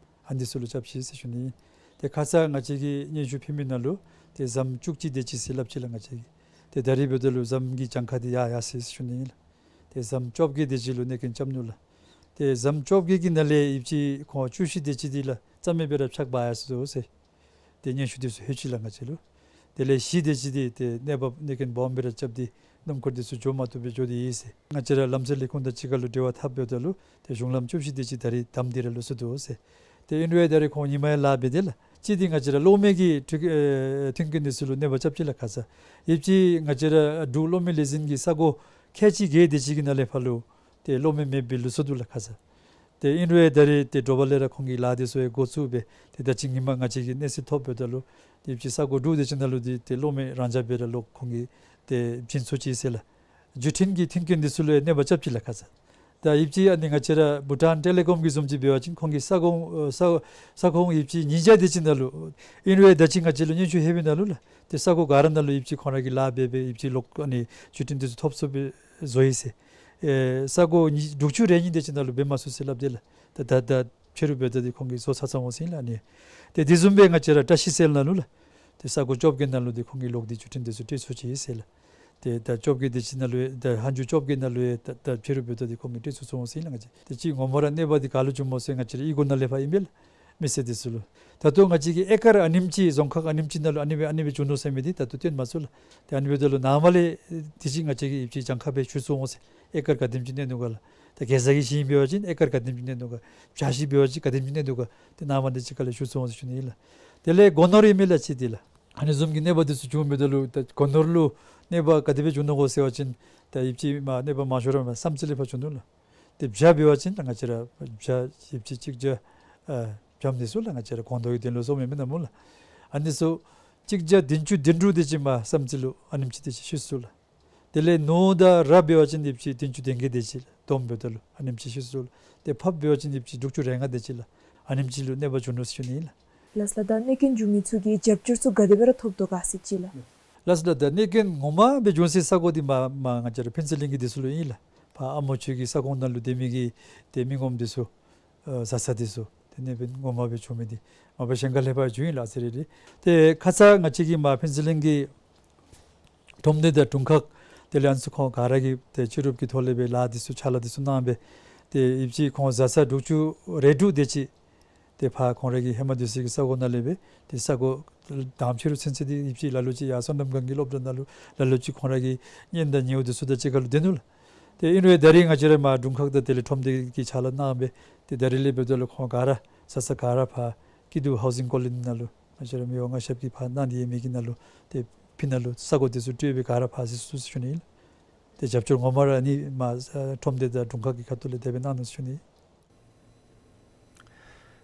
ཨ་ནི་ཚུ་ལུ་རྐྱབ་ཅི་ཟེར་ཞུ་ནི། ཏེ་ཁ་ཙ་ང་བཅས་ཀྱིས་སྙན་ཞུ་ཕུལ་མི་ནང་ལུ་ཏེ་ཟམ་བཅུ་གཅིག་དེ་ཅིག་ཟེར་སླབ་ཅི་ལགས་ང་བཅས་ཀྱིས། ཏེ་ད་རིས་འབདཝ་ད་ལུ་ཟམ་གྱི་གྱངས་ཁ་འདི་ཡར་ཡར་སོ་ཡི་ཟེར་ཞུ་ནི་ཨིན་ལགས། ཏེ་ཟམ་བཅོ་བརྒྱད་དེ་ཅིག་ལུ་གནོད་སྐྱོན་རྐྱབ་ནུག་ལགས། ཏེ་ཟམ་བཅོ་བརྒྱད་ཀྱི་ནང་ལས་ཡོདཔ་ཅིག་ཁོང་བཅུ་བཞི་དེ་ཅིག་འདི་ལགས་རྩ་མེད་སྦེ་ར་ཕྱགས་འབག་ཡར་སོ་ཡི་ཟེར། ཏེ་སྙན་ཞུ་འདི་ཚུ་ལྷོད་ཅི་ལགས་ང་བཅས་ལུ། དེ་ལས་བཞི་དེ་ཅིག་འདི་ཏེ་གནོད་པ་གནོད་སྐྱོན་སྦོམ་སྦེ་ར་རྐྱབ་སྟེ་སྣུམ་འཁོར་འདི་ཚུ་འགྱོ་མ་བཏུབ་སྦེ་འགྱོ་སྟེ་ཡོད་ཟེར། ང་བཅས་ར་ལམ་སེལ་ལས་ཁུངས་དང་གཅིག་ཁར་ལུ་འབྲེལ་བ་འཐབ་འབདཝ་ད་ལུ་ཏེ་གཞུང་ལམ་བཅུ་བཞི་དེ་ཅིག་ད་རིས་བསྡམས་ཏེ་ར་ལུས་སོ་ནུག་ཟེར། ཏེ་ཨིན་རུང་ད་རིས་ཁོང་ཉིན་མ་ཡང་ལཱ་འབད་དེས་ལགས། གཅིག་འདི་ང་བཅས་ར་གློག་མེ་གི་མཐུད་ཨེ་མཐུད་རྐྱེན་འདི་ཚུ་ལུ་གནོད་པ་རྐྱབ་ཅི་ལགས་ཁ་ཙ། ཡོདཔ་ཅིག་ང་བཅས་ར་འབྲུག་གློག་མེ་ལས་འཛིན་གྱི་ས་གོ་ཁལ་གཅིག་བརྒྱད་དེ་ཅིག་གི་ནང་ལས་ཕར་ལུ་ཏེ་གློག་མེ་མེདཔ་སྦེ་ལུས་སོ་ནུག་ལགས་ཁ་ཙ། ཏེ་ཨིན་རུང་ད་རིས་ཏེ་དྲོ་པ་ལས་ར་ཁོང་གིས་ལཱ་འདི་ཚུ་ཡང་འགོ་བཙུགས་སྦེ་ཏེ་ད་ཅི་ཉིན་མ་ང་བཅས་ཀྱིས་གནས་ཚུལ་ཐོབ་འབདཝ་ད་ལུ་ཏེ་ཡོདཔ་ཅིག་ས་གོ་དྲུག་དེ་ཅིག་ནང་ལུ་འདི་ཏེ་གློག་མེ་རང་འཇགས་སྦེ་ར་གློག་ཁོང་གིས་ཏེ་བྱིན་ཚུགས་ཅི་ཟེར་ལགས། བརྒྱུད་འཕྲིན་གྱི་མཐུད་རྐྱེན་འདི་ཚུ་ལུ་ཡང་གནོད་པ་རྐྱབ་ཅི་ལགས་ཁ་ཙ། ད་ཡོདཔ་ཅིག་ཨ་ནི་ང་བཅས་ར་བྷུ་ཊཱན་ཊེ་ལི་ཀོམ་གྱི་བཟུམ་ཅིག་འབད་བ་ཅིན་ཁོང་གི་ས་ཁོངས་ཨ་ས་ས་ཁོངས་ཡོདཔ་ཅིག་ཉིས་བརྒྱ་དེ་ཅིག་ནང་ལུ་ཨིན་རུང་ད་ཅི་ང་བཅས་ལུ་སྙན་ཞུ་ལྷོད་པའི་ནང་ལུ་ལགས་ཏེ་ས་གོ་ག་ར་ནང་ལུ་ཡོདཔ་ཅིག་ཁོང་ར་གིས་ལཱ་འབད་འབད་ཡོདཔ་ཅིག་གློག་ཨ་ནི་བརྒྱུད་འཕྲིན་འདི་ཚུ་ཐོབ་ཚུགསཔ་སྦེ་བཟོ་ཡི་ཟེར། ཨེ་ས་གོ་ཉི་དྲུག་ཅུ་རེ་གཉིས་དེ་ཅིག་ནང་ལུ་འབད་མ་ཚུགས་ཟེར་སླབ་དེས་ལགས། ད་ད་ད་ཕྱི་རུ་འབདཝ་ད་འདི་ཁོང་གིས་བཟོ་ཚར་ཚར་འོང་ཟེར་ཨིན་ལགས་ཨ་ནི། ཏེ་དེ་བཟུམ་སྦེ་ང་བཅས་ར་བཀྲ་ཤིས་གསལ་ནང་ལུ་ལགས། ཏེ་ས་གོ་བཅོ་བརྒྱད་ནང་ལུ་འདི་ཁོང་གིས་གློག་འདི་བརྒྱུད་འཕྲིན་འདི་ཚུ་སྤྲོད་ཚུགས་ཅི་ཟེར་ལགས། ཏེ་ད་བཅོ་བརྒྱད་དེ་ཅིག་ནང་ལུ་ཡང་ད་ཧ་ཇུ་བཅོ་བརྒྱད་ནང་ལུ་ཡང་ད་ད་ཕྱི་རུ་འབདཝ་ད་འདི་ཁོང་གིས་སྤྲོད་ཚུགས་ཚུགས་འོང་ཟེར་ཨིན་ལགས་ང་བཅས། ཏེ་གཅིག་ངོ་མ་ར་གནོད་པ་འདི་ག་ལུ་བྱུང་སྨོ་ཟེར་ང་བཅས་ར་གཡུས་སྒོ་ནང་ལས་ཕར་ཨིན་པས་ལགས། མི་སེར་འདི་ཚུ་ལུ། ད་ལྟོ་ང་བཅས་ཀྱིས་ཨེ་ཀར་ཨ་ནེམ་ཅིག་རྫོང་ཁག་ཨ་ནེམ་ཅིག་ནང་ལུ་ཨ་ནི་སྦེ་ཨ་ནི་སྦེ་བྱུང་ནུག་ཟེར་མི་འདི་ད་ལྟོ་སྟོན་མ་ཚུགས་ལགས། ཏེ་ཨ་ནི་འབདཝ་ད་ལུ་ནངས་པ་ལས་དེ་ཅིག་ང་བཅས་ཀྱིས་ཡོདཔ་ཅིག་གྱངས་ཁ་སྦེ་ཞུ་ཚུགས་འོང་ཟེར། ཨེ་ཀར་ག་དེམ་ཅིག་གནས་ནུག་ག་ལགས། ད་གེ་ཛ་གི་ཞིང་འབད་བ་ཅིན་ཨེ་ཀར་ག་དེམ་ཅིག་གནས་ནུག་ག། བྱ་ཞིང་འབད་བ་ཅིན་ག་དེམ་ཅིག་གནས་ནུག་ག། ཏེ་ནངས་པ་འདི་ཅིག་ཁར་ལས་ཞུ་ཚུགས་འོང་ཟེར་ཞུ་ནི་ཨིན་ལགས། དེ་ལས་སྒོ་ནོར་ཨིན་མས་ལགས་ཅིག་འདི་ལགས། ཨ་ནི་བཟུམ་གྱི་གནོད་པ་འདི་ཚུ་བྱུང་འབདཝ་ད་ལུ་ད་སྒོ་ནོར་ལུ་གནོད་པ་ག་དེ་སྦེ་བྱུང་ནུག་གོ་ཟེར་བ་ཅིན་ད་ཡོདཔ་ཅིག་མ་གནོད་པ་མང་ཤོས་ར་མ་བསམ་རྩེ་ལས་ཕར་བྱུང་ནུག་ལགས། ཏེ་བྱ་འབད་བ་ཅིན་ད་ང་བཅས་ར་བྱ་ཡོདཔ་ཅིག་གཅིག་བརྒྱ་ཨ་བྱམ་འདི་ཚུ་ལགས་ང་བཅས་ར་སྒོང་རྡོག་གི་དོན་ལུ་བཟོ་མི་མེན་ན་སྨོ་ལགས། ཨ་ནི་ཚུ་གཅིག་བརྒྱ་བདུན་ཅུ་དོན་དྲུག་དེ་ཅིག་མ་བསམ་རྩེ་ལུ་ཨ་ནེམ་ཅིག་དེ་ཅིག་ཤི་སོ་ལགས། དེ་ལས་ནོར་དང་ར་འབད་བ་ཅིན་ཡོདཔ་ཅིག་བདུན་ཅུ་དོན་བརྒྱད་དེ་ཅིག་ལགས། དོམ་འབདཝ་ད་ལུ་ཨ་ནེམ་ཅིག་ཤི་སོ་ལགས། ཏེ་ཕགཔ་འབད་བ་ཅིན་ཡོདཔ་ཅིག་དྲུག་ཅུ་རེ་ལྔ་དེ་ཅིག་ལགས། ཨ་ནེམ་ཅིག་ལུ་གནོད་པ་བྱུང་ནུག་ཟེར་ཞུ་ནི་ཨིན་ལགས། ལགས་སོ་ལགས། ད་གནོད་སྐྱོན་བྱུང་མི་ཚུ་གིས་རྒྱབ་སྐྱོར་ཚུ་ག་དེ་སྦེ་ར་ཐོབ་དོ་ག་ཟེར་ཅི་ལགས། ལགས་སོ་ལགས། ད་གནོད་སྐྱོན་ངོ་མ་སྦེ་བྱུང་སའི་ས་གོ་འདི་མ་མ་ང་བཅས་ར་ཕུན་ཚོགས་གླིང་གི་འདི་ཚུ་ལུ་ཨིན་ལགས། ཕར་ཨ་མོ་ཆོས་ཀྱི་ས་ཁོངས་ནང་ལུ་སྡོད་མི་གི་ཏེ་མི་ངོམ་འདི་ཚུ་ཨ་བཟའ་ཚང་འདི་ཚུ་ཏེ་གནོད་པ་ངོ་མ་སྦེ་བྱུང་མི་འདི་མ་པ་གཞན་ཁ་ལས་ཕར་བྱུང་ཡི་ལགས་ཟེར་རེ་རེ། ཏེ་ཁ་ཙ་ང་བཅས་ཀྱི་མ་ཕུན་ཚོགས་གླིང་གི་ཁྲོམ་སྡེ་དང་དྲུང་ཁག་དེ་ལས་ཨ་ནི་ཚུ་ཁོང་ག་ར་གིས་ཏེ་ཕྱི་རུབ་ཀྱི་ཐོག་ལས་སྦེ་ལཱ་འདི་ཚུ་ཕྱག་ལཱ་འདི་ཚུ་གནང་སྦེ་ཏེ་ཡོདཔ་ཅིག་ཁོང་བཟའ་ཚང་དྲུག་ཅུ་རེ་དྲུག་དེ་ཅིག་ཏེ་ཕར་ཁོང་ར་གི་ཧེ་མ་སྡོད་སའི་གི་ས་གོ་ནང་ལས་སྦེ་ཏེ་ས་གོ་དང་ཕྱི་རུ་ཚུན་ཚོད་འདི་ཡོདཔ་ཅིག་ལ་ལུ་ཅིག་ཡར་བསོད་ནམས་སྒང་གི་སློབ་གྲྭ་ནང་ལུ་ལ་ལུ་ཅིག་ཁོང་ར་གི་གཉེན་དང་ཉེཝ་འདི་ཚུ་དང་གཅིག་ཁར་ལུ་སྡོད་ནུག་ལགས། ཏེ་ཨིན་རུང་ད་རིས་ང་བཅས་ར་མ་དྲུང་ཁག་དང་དེ་ལས་ཁྲོམ་སྡེ་གི་ཕྱག་ལཱ་གནང་སྦེ་ཏེ་ད་རིས་ལས་འབདཝ་ད་ལུ་ཁོང་ག་ར་བཟའ་ཚང་ག་ར་ཕར་སྐྱིད་སྡུག་ཧའུ་ཟིང་ཀོ་ལོ་ནི་ནང་ལུ་ང་བཅས་ར་མི་དབང་མངའ་ཞབས་ཀྱིས་ཕར་གནང་སྟེ་ཡོད་མི་གི་ནང་ལུ་ཏེ་ཕི་ནང་ལུ་ས་གོ་འདི་ཚུ་སྤྲོད་སྦེ་ག་ར་ཕར་ཟེར་ཚུགས་ཟེར་ཞུ་ནི་ཨིན་ལགས། ཏེ་རྒྱབ་སྐྱོར་ངོ་མ་ར་ཨ་ནི་མ་ཨ་ཁྲོམ་སྡེ་དང་དྲུང་ཁག་གི་ཁ་ཐུག་ལས་དེ་སྦེ་གནང་ནུག་ཟེར་ཞུ་ནི།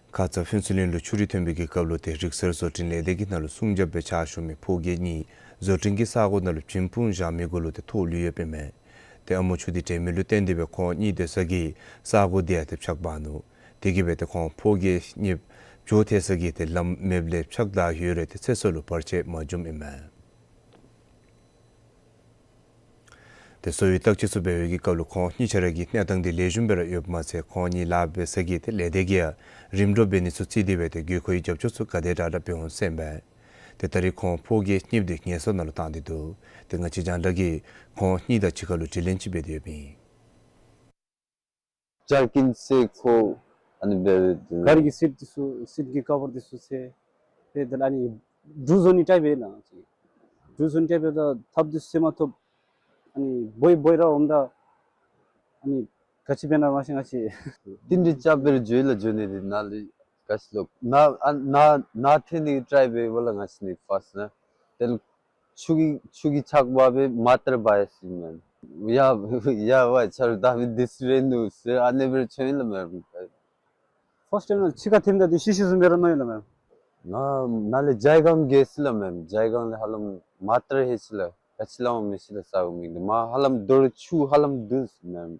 ཁ་ཙ་ཕུན་ཚོགས་གླིང་ལུ་ཆུ་རུད་ཐོན་པའི་གི་སྐབས་ལུ་ཏེ་རིག་གསར་བཟོ་སྐྲུན་ལས་སྡེ་གི་ནང་ལུ་སྲུང་སྐྱོབ་སྦེ་ཕྱག་ཞུ་མི་ཕོ་སྐྱེས་གཉིས་བཟོ་སྐྲུན་གྱི་ས་གོ་ནང་ལུ་བྱིན་སྤུངས་བཞག་མི་གུ་ལུ་ཏེ་ཐོག་ལུས་ཡོདཔ་ཨིན་མས། ཏེ་ཨ་མོ་ཆུ་འདི་དྲན་མེད་ལུ་བརྟེན་ཏེ་སྦེ་ཁོང་གཉིས་སྡོད་ས་གི་ས་གོ་འདི་ཡང་ཏེ་ཕྱགས་འབག་ནུག། དེ་གིས་སྦེ་ཏེ་ཁོང་ཕོ་སྐྱེས་གཉིས་འགྱོ་ཐལ་ས་གི་ཏེ་ལམ་མེདཔ་ལས་ཕྱགས་འདར་ཡོད་རུང་ཏེ་ཚེ་སྲོག་ལུ་བར་ཆད་མ་བྱུངམ་ཨིན་མས། ཏེ་གསོ་བའི་བརྟག་དཔྱད་ཚུ་འབད་བའི་གི་སྐབས་ལུ་ཁོང་གཉིས་ཆ་ར་གི་གནས་སྟངས་འདི་ལེགས་ཤོམ་སྦེ་ར་ཡོདཔ་མ་ཚད་ཁོང་གཉིས་ལཱ་འབད་ས་གི་ཏེ་ལས་སྡེ་གིས་ཡང་རིམ་གྲོ་འབད་ནི་ཚུ་བརྩིས་ཏེ་སྦེ་ཏེ་དགོས་མཁོའི་རྒྱབ་སྐྱོར་ཚུ་ག་དེ་དྲག་དྲག་འབད་འོང་ཟེར་ཨིན་པས། ཏེ་ད་རིས་ཁོང་ཕོ་སྐྱེས་གཉིས་འདི་ངལ་གསོ་ནང་ལུ་བཏང་སྟེ་འདུག། ཏེ་ང་བཅས་རྒྱང་བསྒྲགས་ཀྱིས་ཁོང་གཉིས་དང་གཅིག་ཁར་ལུ་དྲི་ལན་ཅིག་འབད་དེ་ཡོདཔ་ཨིན། ཅར་ཀིན་སེ་ཁོ་ཨ་ནི་འབད་ག་རི་གི་སིཊ་འདི་ཚུ་སིཊ་གི་ཀ་བར་འདི་ཚུ་ཚེ་ཏེ་དེ་ལས་ཨ་ནི་འབྲུག་བཟོ་ནི་ཊའིཔ་ཨིན་ན་འབྲུག་བཟོ་ནི་ཊའིཔ་ད་ཐགཔ་འདི་ཚུ་ཚེ་མ་ཐོབ། ཨ་ནི་བོའི་བོའི་ར་འོངམ་ད་ཨ་ནི་ག་ཅི་འབད་ན་མ་ཤེས་ང་བཅས་ཏིང་འདི་ཅ་འབད་ར་འགྱོ་ཡི་ལགས། འགྱོ་ནི་འདི་ནཱ་ལས་ ག་ཅི་ལོ་ན་ཨ་ན་ན་ཐོན་ནི་ཊའི་འབད་བ་ལས་ང་བཅས་ནི་ཕརསཊ་ནང་དེ་ལས་ཆུ་གི་ཆུ་གི་ཆག་པ་སྦེ་མ་ཏར་བ་ཡི་ཟེར་མས། ཡ་ཡ་ཝའི་ཆ་རོགས་ད་མི་འདི་ཚུ་རེ་ནུག་ཟེར་ཨ་ནི་སྦེ་ཆོ་ཡི་ལགས་མས། ཕརསཊ་ཊའིམ་ནང་ཕྱི་ཁར་ཐིམ་ད་འདི་ཤི་ཤི་བཟུམ་སྦེ་ར་མནོ་ཡི་ལགས་མས། ང་ནཱ་ལས་ཇའི་སྒང་འགྱོ་ཡི་ལགས་མས། ཇའི་སྒང་ལས་ཧ་ལམ་མ་ཏར་ཧེ་ཅི་ལགས། ག་ཅི་སླབ་མི་ཤེས་ལགས་ས་གོ་མི་འདི་མ་ཧ་ལམ་རྡོ་རུ་ཆུ་ཧ་ལམ་འདུག་ཟེར་མས།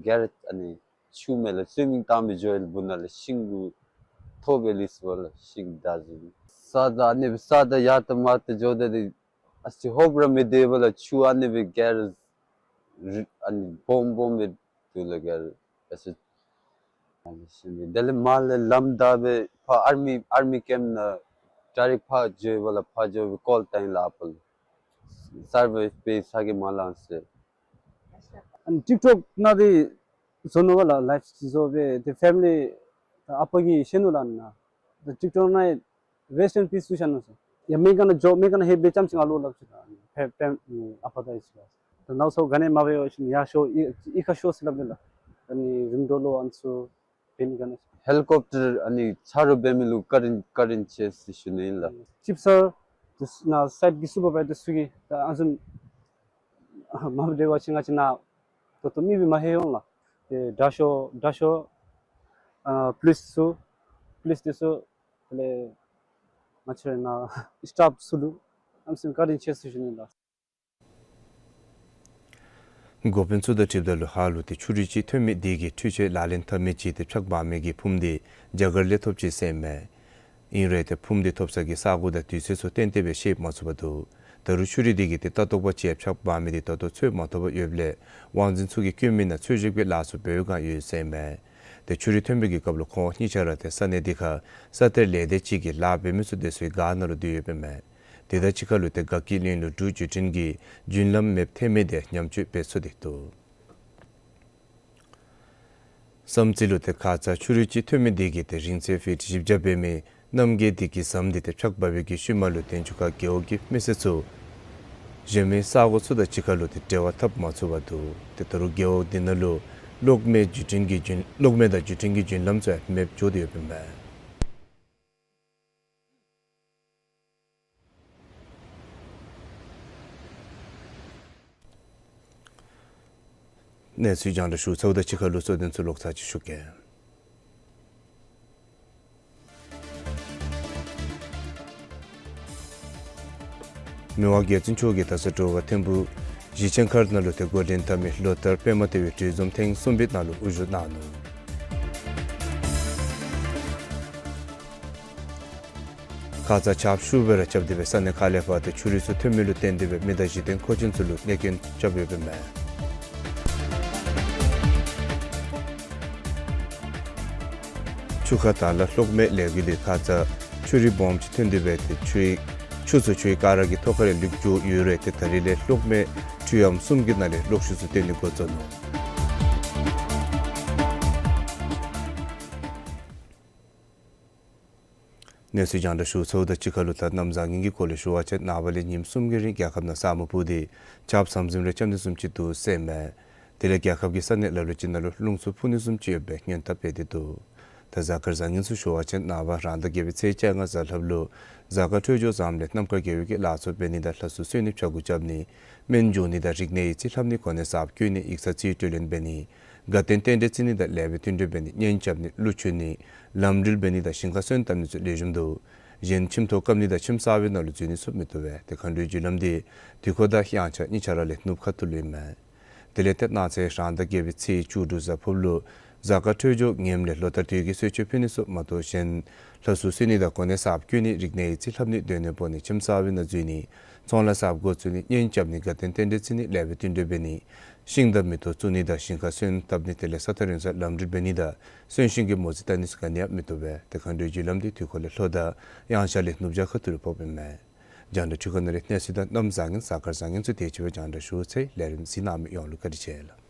ག་ར་ཨ་ནི་ཆུ་མེ་ལ་སུའི་མིང་བཏང་སྦེ་འགྱོ་ཡི་ལགས། སྦུག་ནང་ལས་ཤིང་གུ་ཐོག་སྦེ་ལུས་སོ་ལགས། ཤིང་འདི་ཚུ་ས་ད་ཨ་ནི་སྦེ་ས་ད་ཡར་ད་མར་ད་འགྱོ་ད་འདི་ཨ་ཙི་ཧོབ་ར་མི་སྡོད་པ་ལགས། ཆུ་ཨ་ནི་སྦེ་ག་ར་རི་ཨ་ནི་སྦོམ་སྦོམ་སྦེ་འདུག་ལགས་ག་ར། ཨ་ཙི་དེ་ལས་མར་ལས་ལམ་བདའ་སྦེ་ཕར་ཨར་མི་ཨར་མི་ཀེམཔ་ནང་ཌའི་རེཀཊ་ཕར་འགྱོ་བ་ལགས། ཕར་འགྱོ་སྦེ་ཀོལ་བཏང་ཡི་ལགས་ཨ་པ་ལུ། སར་ཝའིབ་འབད་ས་གི་མ་ལང་ཟེར། ཨ་ནི་ཊིཀ་ཊོཀ་ནང་འདི་བཟོ་ནུག་པ་ལགས། ལའིབ་བཟོ་སྦེ་ཏེ་ཕེ་མི་ལི་ཨ་པ་གིས་བཤད་ནུག་ལགས་ནཱ། ད་ཊིཀ་ཊོཀ་ནང་རེསཊ་ཨིན་པིསི་ཟེར་བཤད་ནུག་ཟེར། ཡ་མེ་ག་ནང་འགྱོ་མེ་ག་ནང་ལྷོད་སྦེ་རྐྱངམ་ཅིག་ང་ལུ་སླབ་ཅི་ལགས། ཕེ་ཕེ་ཨ་པ་ད་ཨིན་ཟེར་ལགས། ད་ནཱ་སོ་ག་ནི་མ་འབད་བ་ཅིན་ཡར་ཤོག་གཡུས་གཡུས་ཁར་ཤོག་ཟེར་སླབ་ནི་ལགས། ཨ་ནི་རིམ་གྲོ་ལུ་ཨ་ནི་ཚུ་འབད་ནི་ག་ནི་ཧེ་ལི་ཀོབ་ཊར་ཨ་ནི་ཆ་རོགས་འབད་མི་ལུ་བཀའ་དྲིན་བཀའ་དྲིན་ཆེ་ཟེར་ཞུ་ནི་ཨིན་ལགས། ཅིབ་སར་ཏེ་ནཱ་སའིཊ་གི་སུ་པར་བའི་ཛར་ཚུ་གིས་ད་ཨ་ནི་ཚུ་མ་འབད་བ་ཅིན་ང་བཅས་ནཱ་ད་ལྟོ་མི་སྦེ་མ་ལྷོད་འོང་ལགས། ཏེ་དྲག་ཤོས་དྲག་ཤོས་ཨ་པོ་ལིསི་ཚུ་པོ་ལིསི་འདི་ཚུ་དེ་ལས་ང་བཅས་ར་ནཱ་སི་ཊཱཕ་ཚུ་ལུ་ཨ་ནི་ཚུ་བཀའ་དྲིན་ཆེ་ཟེར་ཞུ་ནི་ལགས། འགོ་དཔོན་ཚུ་དང་འཁྲིལཝ་ད་ལུ་ཧཱ་ལུ་ཏེ་ཆུ་རུད་ཅིག་ཐོན་མི་དེ་གིས་འཕྲུལ་ཆས་ལག་ལེན་འཐབ་མི་ཅིག་ཏེ་འཕྱག་འབག་མི་གི་ཕུངམ་དེ་རྒྱ་གར་ལས་ཐོབ་ཅི་ཟེར་མས། ཨིན་རུང་ཏེ་ཕུངམ་དེ་ཐོབ་ས་གི་ས་གོ་དང་དུས་ཚོད་ཚུ་གཏན་གཏན་སྦེ་ཤེསཔ་མ་ཚུགས་པར་འདུག། ད་རུང་ཆུ་རུད་དེ་གིས་ཏེ་ལྟ་རྟོག་པ་ཅིག་འཕྱག་འབག་མི་དེ་ད་ལྟོ་འཚོལ་མ་ཐོབ་པར་ཡོདཔ་ལས་དབང་འཛིན་ཚུ་གིས་བཀོད་མི་ནང་འཚོལ་བཤེར་གྱི་ལཱ་ཚུ་འབད་བའི་བསྒང་ཡོད་ཟེར་མས། ཏེ་ཆུ་རུད་ཐོན་པའི་གི་སྐབས་ལུ་ཁོང་གཉིས་ཆ་ར་ཏེ་ས་གནས་དེ་ཁར་ས་གཏེར་ལས་སྡེ་ཅིག་གི་ལཱ་འབད་མི་ཚུ་སྡོད་སའི་སྒར་ནང་ལུ་སྡོད་ཡོདཔ་ཨིན་མས། དེ་དང་གཅིག་ཁར་ལུ་ཏེ་དགའ་སྐྱིད་གླིང་ལུ་འབྲུག་བརྒྱུད་འཕྲིན་གྱི་རྒྱུན་ལམ་མེདཔ་ཐོན་མི་དེ་ཉམས་བཅོས་འབད་ཚུགས་ཏེ་འདུག། བསམ་རྩེ་ལུ་ཏེ་ཁ་ཙ་ཆུ་རུད་ཅིག་ཐོན་མི་དེ་གིས་ཏེ་རིང་ཚད་ཕིཊ་བཞི་བརྒྱ་འབད་མི་གནམ་རྒྱས་དེ་གིས་ཟམ་དེ་ཏེ་འཕྱག་འབག་པའི་གི་ཤུལ་མ་ལུ་དེ་མཇུག་ཁར་རྒེད་འོག་གི་མི་སེར་ཚུ་གཞན་མི་ས་གོ་ཚུ་དང་གཅིག་ཁར་ལུ་ཏེ་འབྲེལ་བ་འཐབ་མ་ཚུགས་པར་འདུག། ཏེ་ད་རུང་རྒེད་འོག་དེ་ནང་ལུ་གློག་མེ་བརྒྱུད་འཕྲིན་གྱི་རྒྱུན་གློག་མེ་དང་བརྒྱུད་འཕྲིན་གྱི་རྒྱུན་ལམ་ཚུ་ཡང་མེདཔ་འགྱོ་སྟེ་ཡོདཔ་ཨིན་མས། གནས་ཚུལ་རྒྱང་བསྒྲགས་ཞུ་ཚརཝ་དང་གཅིག་ཁར་ལུ་གཙོ་དོན་ཚུ་ལོག་ཚར་ཅིག་ཞུ་གེ། མི་དབང་རྒྱལ་བཙུན་མཆོག་གིས་ད་ལྟོ་དྲོ་པ་ཐིམ་ཕུག་གཞིས་ཆགས་མཁར་ནང་ལུ་ཏེ་འགོ་འདྲེན་འཐབ་མི་ལོ་ལྟར་པདྨ་ལྟེ་བའི་གྲོས་འཛོམས་ཐེངས་གསུམ་པའི་ནང་ལུ་དབུ་བཞུགས་གནང་ནུག། ཁ་ཙ་ཆརཔ་ཤུགས་སྦེ་ར་རྐྱབ་སྟེ་སྦེ་ས་གནས་ཁག་ལས་ཕར་ཏེ་ཆུ་རུད་ཚུ་ཐོན་མི་ལུ་བརྟེན་ཏེ་སྦེ་མི་དང་གཞི་རྟེན་མཁོ་ཆེན་ཚུ་ལུ་གནོད་སྐྱོན་རྐྱབ་ཡོདཔ་ཨིན་མས། ཆུ་ཁ་ཐང་ལ་གློག་མེ་ལས་འགུལ་འདི་ཁ་ཙ་ཆུ་རུད་སྦོམ་ཅིག་ཐོན་ཏེ་སྦེ་ཏེ་ཆུའི་ཆུ་ཚུ་ཆུའི་སྐ་རགས་ཀྱི་ཐོག་ཁ་ལས་ལུད་འགྱོ་ཡོད་རུང་ཏེ་ད་རེས་ལས་གློག་མེ་འཕྲུལ་ལམ་གསུམ་གྱི་ནང་ལས་གློག་ཤུགས་ཚུ་བཏོན་ནི་འགོ་བཙུགས་ནུག། གནས་ཚུལ་རྒྱང་བསྒྲགས་ཞུ་ཚརཝ་དང་གཅིག་ཁར་ལུ་ད་གནམ་བཟང་ངན་གྱི་སྐོར་ལས་ཞུ་བ་ཅིན་ནངས་པ་ལས་ཉིནམ་གསུམ་གྱི་རིང་རྒྱལ་ཁབ་ནང་ས་སྨུག་སྤུབས་ཏེ་ཆརཔ་ཟམ་ཟིམ་རེ་རྐྱབ་ནི་བཟུམ་ཅིག་འདུག་ཟེར་མས། དེ་ལས་རྒྱལ་ཁབ་ཀྱི་ས་གནས་ལ་ལུ་ཅིག་ནང་ལུ་རླུང་འཚུབ་འཕུ་ནི་བཟུམ་ཅིག་ཡོད་པའི་སྔོན་བརྡ་སྤེལ་ཏེ་འདུག། ད་གཟའ་སྐར་བཟང་ངན་ཚུ་ཞུ་བ་ཅིན་ནངས་པ་རང་ཟླ་བརྒྱད་པའི་ཚེས་བཅོ་ལྔ་གཟའ་ལྷགཔ་ལུ་གཟའ་སྐར་འཕྲོད་སྦྱོར་བཟངམ་ལས་གནམ་ཁ་དགེ་བའི་གི་ལཱ་ཚུ་འབད་ནི་དང་ལྷ་སྲུ་གསོལ་ནི་ཕྱྭ་འགུགས་རྐྱབ་ནི་སྨན་སྦྱོང་ནི་དང་རིག་གནས་ཡིག་རྩིས་ལྷབ་ནི་གོ་གནས་གསརཔ་བསྐོ་ནི་ཡིག་ཚང་རྩིས་སྤྲོད་ལེན་འབད་ནི་དགའ་སྟོན་རྟེན་འབྲེལ་བརྩི་ནི་དང་ལེགས་པའི་བསྟུན་གྲོས་འབད་ནི་གཉེན་རྐྱབ་ནི་གླུ་མཆོད་ནི་ལམ་འགྲུལ་འབད་ནི་དང་ཞིང་ཁ་སོན་བཏབ་ནི་ཚུ་ལེགས་ཤོམ་འདུག། གཞན་ཁྱིམ་ཐོག་བཀབ་ནི་དང་ཁྱིམ་གསར་པའི་ནང་ལུ་འཛུལ་ནི་ཚུ་མི་བཏུབ་པས། ཏེ་མཁའ་འགྲོའི་རྒྱུ་ལམ་འདི་དུས་འཁོར་དང་དབྱངས་འཆར་གཉིས་ཆ་ར་ལས་ནུབ་ཁ་ཐུག་ལུ་ཨིན་མས། དེ་ལས་ཏེ་གནངས་ཚེ་རང་ཟླ་བརྒྱད་པའི་ཚེས་བཅུ་དྲུག་གཟའ་ཕུརཔ་ལུ་གཟའ་སྐར་འཕྲོད་སྦྱོར་ངནམ་ལས་ལོ་ལྟར་དུས་ཀྱི་གསོལ་མཆོད་ཕུལ་ནི་ཚུ་མ་གཏོགས་གཞན་ལྷ་སྲུ་གསོལ་ནི་དང་གོ་གནས་གསརཔ་བསྐོ་ནི་རིག་གནས་ཡིག་རྩིས་ལྷབ་ནི་སྡོད་གནས་སྤོ་ནི་ཁྱིམ་གསར་པའི་ནང་འཛུལ་ནི་ཚོང་ལཱ་གསརཔ་འགོ་བཙུགས་ནི་གཉེན་རྐྱབ་ནི་དགའ་སྟོན་རྟེན་འབྲེལ་བརྩི་ནི་ལེགས་པའི་བསྟུན་གྲོས་འབད་ནི་ཤིང་དང་མེ་ཏོག་བཙུགས་ནི་དང་ཞིང་ཁ་སོན་བཏབ་ནི་དེ་ལས་ས་ཐག་རིང་སར་ལམ་འགྲུལ་འབད་ནི་དང་གསོན་གཤིན་གྱི་མོ་རྩིས་བལྟ་ནི་ཚུ་ག་ནི་ཡང་མི་བཏུབ་པས། ཏེ་མཁའ་འགྲོའི་རྒྱུ་ལམ་འདི་དུས་འཁོར་ལས་ལྷོ་དང་དབྱངས་འཆར་ལས་ནུབ་བྱང་ཁ་ཐུག་ལུ་ཕོགཔ་ཨིན་མས། རྒྱང་བསྒྲགས་འཕྲུལ་ཁང་ནང་ལས་གནས་ཚུལ་དང་གནམ་བཟང་ངན་གཟའ་སྐར་བཟང་ངན་ཚུ་དེ་ཅིག་སྦེ་རྒྱང་བསྒྲགས་ཞུ་ཚར་ཡི། ལས་རིམ་གཟིགས་གནང་མི་ཡོངས་ལུ་བཀའ་དྲིན་ཆེ་ལགས།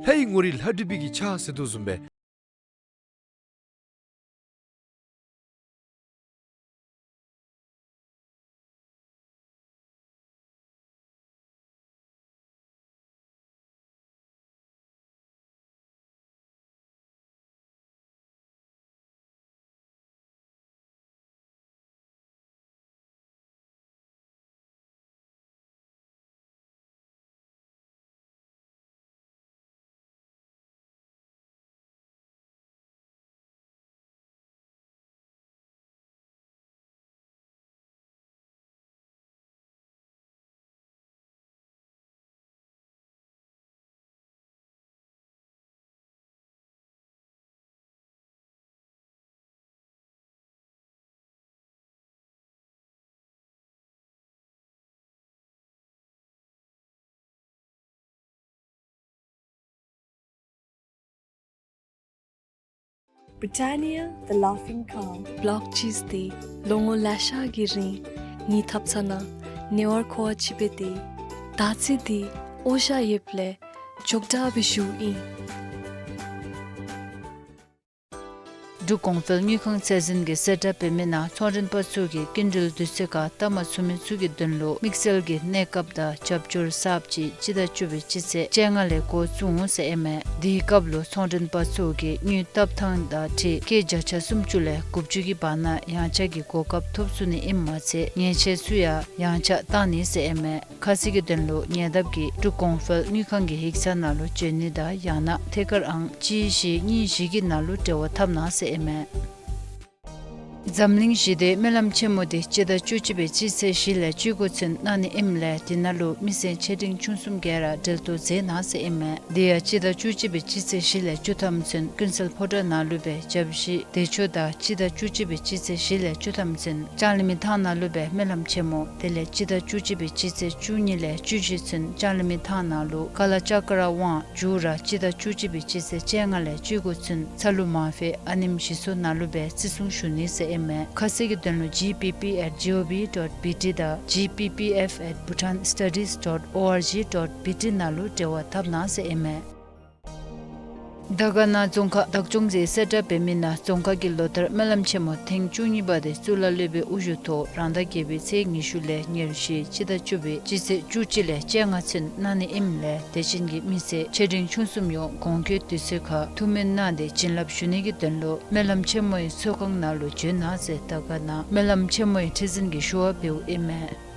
ལྷའི་ངོ་རིས་ལྷ་བྲིས་པའི་གི་ཕྱག་ཟེར་དོ་བཟུམ་སྦེ། Britannia, the Laughing Cow. ལོག་ཅིས་ཏེ་ལོ་ངོ་ལེ་ཤ་གི་རིང་ངེའི་ཐབ་ཚང་ནང་ཉེ་བར་མཁོ་བ་ཅིག་འབད་དེ། ད་ཚེ་འདི་འོ་ཞ་ཡོདཔ་ལས་ཅོག་འཐདཔ་སྦེ་བཞུགས་ཨིན། འབྲུག་གོང་འཕེལ་དངུལ་ཁང་ཚད་འཛིན་གྱིས་གསལ་བསྒྲགས་འབད་མི་ནང་ཚོང་མགྲོན་པ་ཚུ་གིས་སྐྱིན་འགྲུལ་དུས་ཚོད་ཁར་བཏབ་མ་ཚུགས་མི་ཚུ་གི་དོན་ལུ་དམིགས་བསལ་གྱི་གནས་སྐབས་དང་རྒྱབ་སྐྱོར་གསརཔ་ཅིག་སྤྱི་ཟླ་བཅུ་པའི་སྤྱི་ཚེས་བཅོ་ལྔ་ལས་འགོ་བཙུགས་འོང་ཟེར་ཨིན་མས། དེའི་སྐབས་ལུ་ཚོང་མགྲོན་པ་ཚུ་གིས་དངུལ་བཏབ་ཐངས་དང་འཁྲིལ་སྐྱེད་བརྒྱ་ཆ་སུམ་ཅུ་ལས་དགུ་བཅུ་གི་བར་ན་ཡངས་ཆག་གི་གོ་སྐབས་ཐོབ་ཚུགས་ནི་ཨིནམ་མ་ཚད་ཉེས་ཆད་ཚུ་ཡང་ཡངས་ཆག་བཏང་ནི་ཟེར་ཨིན་མས། ཁ་གསལ་གྱི་དོན་ལུ་ཉེ་འདབས་ཀྱི་འབྲུག་གོང་འཕེལ་དངུལ་ཁང་གི་ཡིག་ཚང་ནང་ལུ་འབྱོན་ནི་དང་ཡང་ན་ཐད་ཀར་ཨང་གཅིག་བཞི་གཉིས་བཞི་གི་ནང་ལུ་འབྲེལ་བ་འཐབ་གནང་ཟེར་ཨིན་མས། འཛམ་གླིང་ཞི་བདེའི་སྨོན་ལམ་ཆེན་མོ་འདི་སྤྱི་ཟླ་བཅུ་གཅིག་པའི་སྤྱི་ཚེས་བཞི་ལས་བཅུ་དགུ་ཚུན་གནང་ནི་ཨིནམ་ལས་དེ་ནང་ལུ་མི་སེར་ཆེ་འབྲིང་ཆུང་གསུམ་ག་ར་འབྲེལ་གཏོགས་མཛད་གནང་ཟེར་ཨིན་མས། དེ་ཡང་སྤྱི་ཟླ་བཅུ་གཅིག་པའི་སྤྱི་ཚེས་བཞི་ལས་བཅུ་ཐམ་ཚུན་ཀུན་གསལ་ཕོ་བྲང་ནང་ལུ་སྦེ་བཅའ་བཞི་བདེ་མཆོག་དང་སྤྱི་ཟླ་བཅུ་གཅིག་པའི་སྤྱི་ཚེས་བཞི་ལས་བཅུ་ཐམ་ཚུན་ལྕང་གླིང་མི་ཐང་ནང་ལུ་སྦེ་སྨོན་ལམ་ཆེན་མོ། དེ་ལས་སྤྱི་ཟླ་བཅུ་གཅིག་པའི་སྤྱི་ཚེས་བཅུ་གཉིས་ལས་བཅུ་བཞི་ཚུན་ལྕང་གླིང་མི་ཐང་ནང་ལུ་ཀ་ལ་ཙཀྲ་དབང་འཇུ་ར་སྤྱི་ཟླ་བཅུ་གཅིག་པའི་སྤྱི་ཚེས་བཅོ་ལྔ་ལས་བཅུ་དགུ་ཚུན་ཚ་ལུ་མང་ཕེ་ཨ་ནེམ་ཞི་སོ་ནང་ལུ་སྦེ་བརྩི་སྲུང་ཞུ་ནི་ཟེར་ཨིན་མས། ཁ་གསལ་གྱི་དོན་ལུ་G P P at G O V dot B T དང་G P P F at Bhutan Studies dot O R G dot B T ནང་ལུ་འབྲེལ་བ་འཐབ་གནང་ཟེར་ཨིན་མས། དར་དཀར་ན་རྫོང་ཁག་བདག་སྐྱོང་གིས་གསལ་བསྒྲགས་འབད་མི་ནང་རྫོང་ཁག་གི་ལོ་ལྟར་སྨོན་ལམ་ཆེན་མོ་ཐེངས་བཅུ་གཉིས་པ་དེ་གཙུག་ལག་སློབ་དཔོན་དབུ་བཞུགས་ཐོག་རང་ཟླ་བརྒྱད་པའི་ཚེས་ཉི་ཤུ་ལས་ཉེར་བཞི་སྤྱི་ཟླ་བཅུ་པའི་སྤྱི་ཚེས་བཅུ་གཅིག་ལས་བཅོ་ལྔ་ཚུན་གནང་ནི་ཨིནམ་ལས་དད་ཅན་གྱི་མི་སེར་ཆེ་འབྲིང་ཆུང་གསུམ་ཡོངས་གོང་འཁོད་དུས་ཚོད་ཁར་ཐུགས་སྨོན་གནང་སྟེ་བྱིན་རླབས་ཞུ་ནི་གི་དོན་ལུ་སྨོན་ལམ་ཆེན་མོའི་ཚོགས་ཁང་ནང་ལུ་འབྱོན་གནང་ཟེར་དར་དཀར་ན་སྨོན་ལམ་ཆེན་མོའི་ཁྲི་འཛིན་གྱིས་ཞུ་བ་འབདཝ་ཨིན་མས།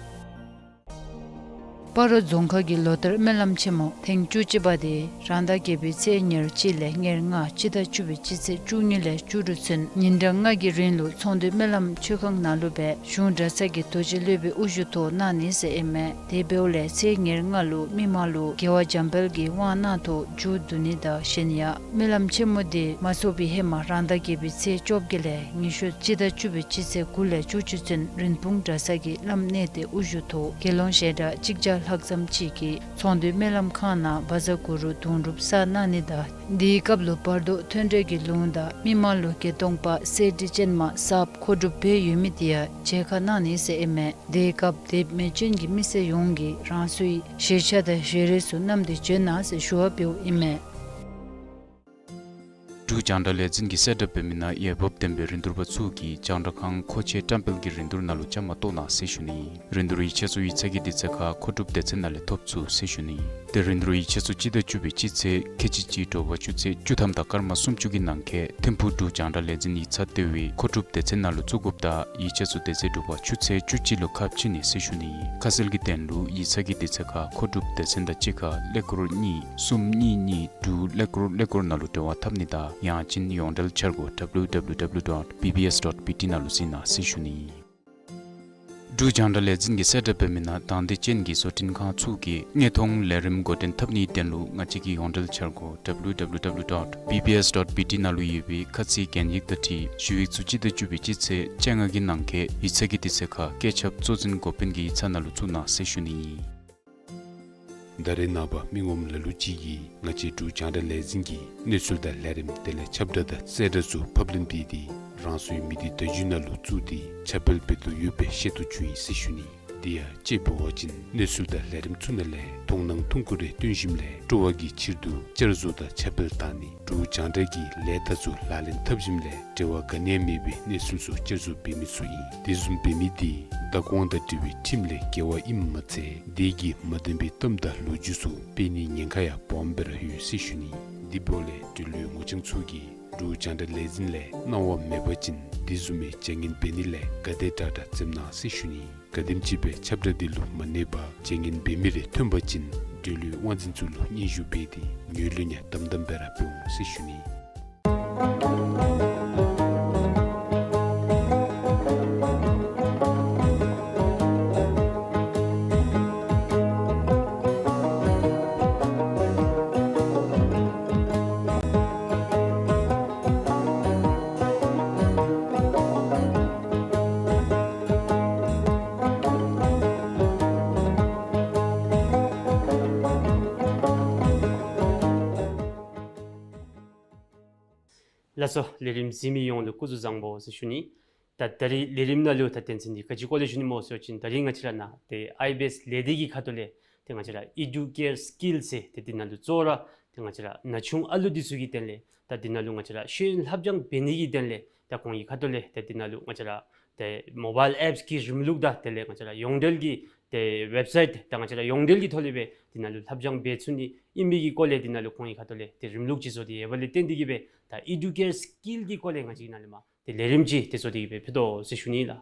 སྤ་རོ་རྫོང་ཁག་གི་ལོ་ལྟར་སྨོན་ལམ་ཆེན་མོ་ཐེངས་བཅུ་གཅིག་པ་དེ་རང་ཟླ་བརྒྱད་པའི་ཚེས་ཉེར་གཅིག་ལས་ཉེར་ལྔ་སྤྱི་ཟླ་བཅུ་པའི་སྤྱི་ཚེས་བཅུ་གཉིས་ལས་བཅུ་དྲུག་ཚུན་ཉིན་གྲངས་ལྔ་གི་རིང་ལུ་ཚོང་འདུས་སྨོན་ལམ་མཆོད་ཁང་ནང་ལུ་སྦེ་གཞུང་གྲྭ་ཚང་གི་རྡོ་རྗེ་སློབ་དཔོན་དབུ་བཞུགས་ཐོག་གནང་ནི་ཟེར་ཨིན་མས། དེ་འབདཝ་ལས་ཚེས་ཉེར་ལྔ་ལུ་མི་མང་ལུ་རྒྱལ་བ་འཇམ་དཔལ་གྱི་དབང་གནང་ཐོག་མཇུག་བསྡུ་ནི་དང་གཞན་ཡང་སྨོན་ལམ་ཆེན་མོ་དེ་མ་ཚོགས་པའི་ཧེ་མ་རང་ཟླ་བརྒྱད་པའི་ཚེས་བཅོ་བརྒྱད་ལས་ཉི་ཤུ་སྤྱི་ཟླ་བཅུ་པའི་སྤྱི་ཚེས་དགུ་ལས་བཅུ་གཅིག་ཚུན་རིན་སྤུངས་གྲྭ་ཚང་གི་བླམ་གནས་བརྟན་དབུ་བཞུགས་ཐོག་དགེ་སློང་ཞལ་གྲངས་གཅིག་བརྒྱ་ལྷག་ཙམ་ཅིག་གིས་ཚོང་འདུས་སྨོན་ལམ་ཁང་ནང་བཛྲ་གུ་རུ་དུང་སྒྲུབ་བསགས་གནང་ནི་དང་དེའི་སྐབས་ལུ་བར་དོ་མཐུན་འབྲེལ་གྱི་ལུང་དང་མི་མང་ལུ་བརྒྱད་སྟོང་པ་གསེར་ཁྲི་ཅན་མ་གསརཔ་མཁོ་སྒྲུབ་འབད་ཡོད་མི་དེ་ཡང་མཇལ་ཁ་གནང་ནི་ཟེར་ཨིན་མས། དེའི་སྐབས་དེ་མེ་སྐྱོན་གྱི་མི་སེར་ཡོངས་ཀྱིས་རང་སོའི་བཞེས་ཆས་དང་བཞེས་རས་ཚུ་བསྣམས་ཏེ་འབྱོན་གནང་ཟེར་ཞུ་བ་འབདཝ་ཨིན་མས། འབྲུག་རྒྱང་བསྒྲགས་ལས་འཛིན་གྱིས་གསལ་བསྒྲགས་འབད་མི་ནང་འོས་འབབ་ལྡན་པའི་རིན་བསྡུར་པ་ཚུ་གིས་རྒྱང་བསྒྲགས་ཁང་མཁོ་ཆས་བཀྲམ་སྤེལ་གྱི་རིན་བསྡུར་ནང་ལུ་བཅའ་མར་གཏོགས་གནང་ཟེར་ཞུ་ནི། རིན་བསྡུར་ཡིག་ཆ་ཚུ་ཡིག་ཚང་གི་དུས་ཚོད་ཁར་མཁོ་སྒྲུབ་སྡེ་ཚན་ནང་ལས་ཐོབ་ཚུགས་ཟེར་ཞུ་ནི། ཏེ་རིན་བསྡུར་ཡིག་ཆ་ཚུ་སྤྱི་ཟླ་བཅུ་པའི་སྤྱི་ཚེས་ཁལ་གཅིག་གཅིག་དྲོ་པ་ཆུ་ཚོད་བཅུ་ཐམ་དང་སྐར་མ་སུམ་ཅུ་གི་ནང་འཁོད་ཐིམ་ཕུག་འབྲུག་རྒྱང་བསྒྲགས་ལས་འཛིན་ཡིག་ཚང་ལྟེ་བའི་མཁོ་སྒྲུབ་སྡེ་ཚན་ནང་ལུ་བཙུགས་དགོཔ་དང་ཡིག་ཆ་ཚུ་དེ་ཚེ་དྲོ་པ་ཆུ་ཚོད་བཅུ་གཅིག་ལུ་ཁ་ཕྱེ་ནི་ཟེར་ཞུ་ནི། ཁ་གསལ་གྱི་དོན་ལུ་ཡིག་ཚང་གི་དུས་ཚོད་ཁར་མཁོ་སྒྲུབ་སྡེ་ཚན་དང་གཅིག་ཁར་ཀླད་ཀོར་གཉིས་གསུམ་གཉིས་གཉིས་དྲུག་ཀླད་ཀོར་ཀླད་ཀོར་ནང་ལུ་འབྲེལ་བ་འཐབ་ནི་དང་ཡང་ཅིན་ཡོངས་འབྲེལ་འཆར་སྒོ་W W W dot B B S dot B T ནང་ལུ་གཟིགས་གནང་ཟེར་ཞུ་ནི། འབྲུག་རྒྱང་བསྒྲགས་ལས་འཛིན་གྱིས་གསལ་བསྒྲགས་འབད་མི་ནང་དང་འདོད་ཅན་གྱི་བཟོ་སྐྲུན་ཁང་ཚུ་གིས་དངོས་མཐོང་ལས་རིམ་འགོ་འདྲེན་འཐབ་ནིའི་དོན་ལུ་ང་བཅས་ཀྱི་ཡོངས་འབྲེལ་འཆར་སྒོ་W W W dot B B S dot B T ནང་ལུ་ཡོད་པའི་ཁ་ཚིག་གན་ཡིག་དང་འཁྲིལ་ཞུ་ཡིག་ཚུ་སྤྱི་ཟླ་བཅུ་པའི་སྤྱི་ཚེས་བཅོ་ལྔ་གི་ནང་འཁོད་ཡིག་ཚང་གི་དུས་ཚོད་ཁར་བཀོད་ཁྱབ་གཙོ་འཛིན་འགོ་དཔོན་གྱི་ཡིག་ཚང་ནང་ལུ་བཙུགས་གནང་ཟེར་ཞུ་ནི་ཨིན། ད་རེས་ནངས་པ་མི་ངོམ་ལ་ལུ་ཅིག་གིས་ང་བཅས་འབྲུག་རྒྱང་བསྒྲགས་ལས་འཛིན་གྱི་གནས་ཚུལ་དང་ལས་རིམ་དེ་ལས་ཁྱབ་བསྒྲགས་དང་གསལ་བསྒྲགས་ཚུ་ཕབ་ལེན་འབད་དེ་རང་སོའི་མི་སྡེ་བརྡ་བརྒྱུད་ནང་ལུ་བཙུགས་ཏེ་ཁྱབ་སྤེལ་འབད་དོ་ཡོདཔ་སྦེ་ཤེས་རྟོགས་བྱུང་ཡི་ཟེར་ཞུ་ནི། དེ་ཡང་དཔྱེ་འབད་བ་ཅིན་གནས་ཚུལ་དང་ལས་རིམ་ཚུ་ནང་ལས་མཐོང་སྣང་ཐུང་ཀུ་རེ་བཏོན་ཞིནམ་ལས་སྤྲོ་བ་གི་ཕྱིར་དུ་བསྐྱར་བཟོ་དང་ཁྱབ་སྤེལ་བཏང་ནི་འབྲུག་རྒྱང་བསྒྲགས་ཀྱི་ལས་རྟགས་ཚུ་ལག་ལེན་འཐབ་ཞིནམ་ལས་འབྲེལ་བ་ག་ནི་ཡང་མེད་པའི་གནས་ཚུལ་ཚུ་བསྐྱར་བཟོ་འབད་མི་ཚུ་ཨིན། དེ་བཟུམ་འབད་མི་དེ་བདག་དབང་དང་འབྲེལ་བའི་ཁྲིམས་ལས་འགལ་བ་ཨིནམ་མ་ཚད་དེ་གིས་མ་བདེན་པའི་གཏམ་དང་ལོ་རྒྱུས་ཚུ་སྤེལ་ནིའི་ཉེན་ཁ་ཡང་སྦོམ་སྦེ་ར་ཡོད་ཟེར་ཞུ་ནི། དེ་འབདཝ་ལས་འབྲེལ་ཡོད་ངོ་རྐྱང་ཚུ་གིས་འབྲུག་རྒྱང་བསྒྲགས་ལས་འཛིན་ལས་གནང་བ་མེད་པ་ཅིན་དེ་བཟུམ་མའི་བྱ་ངན་འབད་ནི་ལས་ག་དེ་དྲག་དྲག་འཛེམ་གནང་ཟེར་ཞུ་ནི། ག་དེམ་ཅིག་སྦེ་ཁྱབ་བསྒྲགས་དེ་ལུ་མ་གནས་པར་བྱ་ངན་འབད་མི་རེ་ཐོན་པ་ཅིན་འབྲེལ་ཡོད་དབང་འཛིན་ཚུ་ལུ་སྙན་ཞུ་འབད་དེ་ངོས་ལེན་ཡང་དམ་དམ་སྦེ་ར་འབད་འོང་ཟེར་ཞུ་ནི། ལགས་སོ། ལས་རིམ་གཟིགས་མི་ཡོངས་ལུ་སྐུ་གཟུགས་བཟང་པོ་ཟེར་ཞུ་ནི། ད་ད་རིས་ལས་རིམ་ནང་ལུ་ད་དོན་ཚན་འདི་ག་ཅི་སྐོར་ལས་ཞུ་ནི་སྨོ་ཟེར་བ་ཅིན་ད་རིས་ང་བཅས་ར་ནཱ་ཏེ་ཨའི་བི་ཨེསི་ལས་སྡེ་གི་ཁ་ཐུག་ལས་ཏེ་ང་བཅས་ར་ཨི་ཌུ་ཀེར་སི་ཀིལ་ཟེར་ཏེ་འདི་ནང་ལུ་གཙོ་བོ་ར་ཏེ་ང་བཅས་ར་ན་ཆུང་ཨ་ལུ་འདི་ཚུ་གི་དོན་ལས་ད་འདི་ནང་ལུ་ང་བཅས་ར་ཤེས་ཡོན་ལྷབ་སྦྱང་འབད་ནི་གི་དོན་ལས་ད་ཁོང་གི་ཁ་ཐུག་ལས་ཏེ་འདི་ནང་ལུ་ང་བཅས་ར་ཏེ་མོ་བཱའིལ་ཨེཔསི་གི་རིམ་ལུགས་དང་དེ་ལས་ང་བཅས་ར་ཡོངས་འབྲེལ་གྱི་ཏེ་ཝེབ་སའིཊ་དང་ང་བཅས་ར་ཡོངས་འབྲེལ་གྱི་ཐོག་ལས་སྦེ་འདི་ནང་ལུ་ལྷབ་སྦྱང་འབད་ཚུགས་ནི་ཨིན་མི་གི་སྐོར་ལས་འདི་ནང་ལུ་ཁོང་གི་ཁ་ཐུག་ལས་ཏེ་རིམ་ལུགས་ཅིག་བཟོ་སྟེ་ཡོད་པ་ལས་བརྟེན་ཏེ་གིས་སྦེ་ད་ཨི་ཌུ་ཀེར་སི་ཀིལ་གྱི་སྐོར་ལས་ང་བཅས་ཀྱིས་ནཱ་ལས་མར་ཏེ་ལས་རིམ་ཅིག་ཏེ་བཟོ་སྟེ་གིས་སྦེ་ཕུལ་དོ་ཟེར་ཞུ་ནི་ལགས།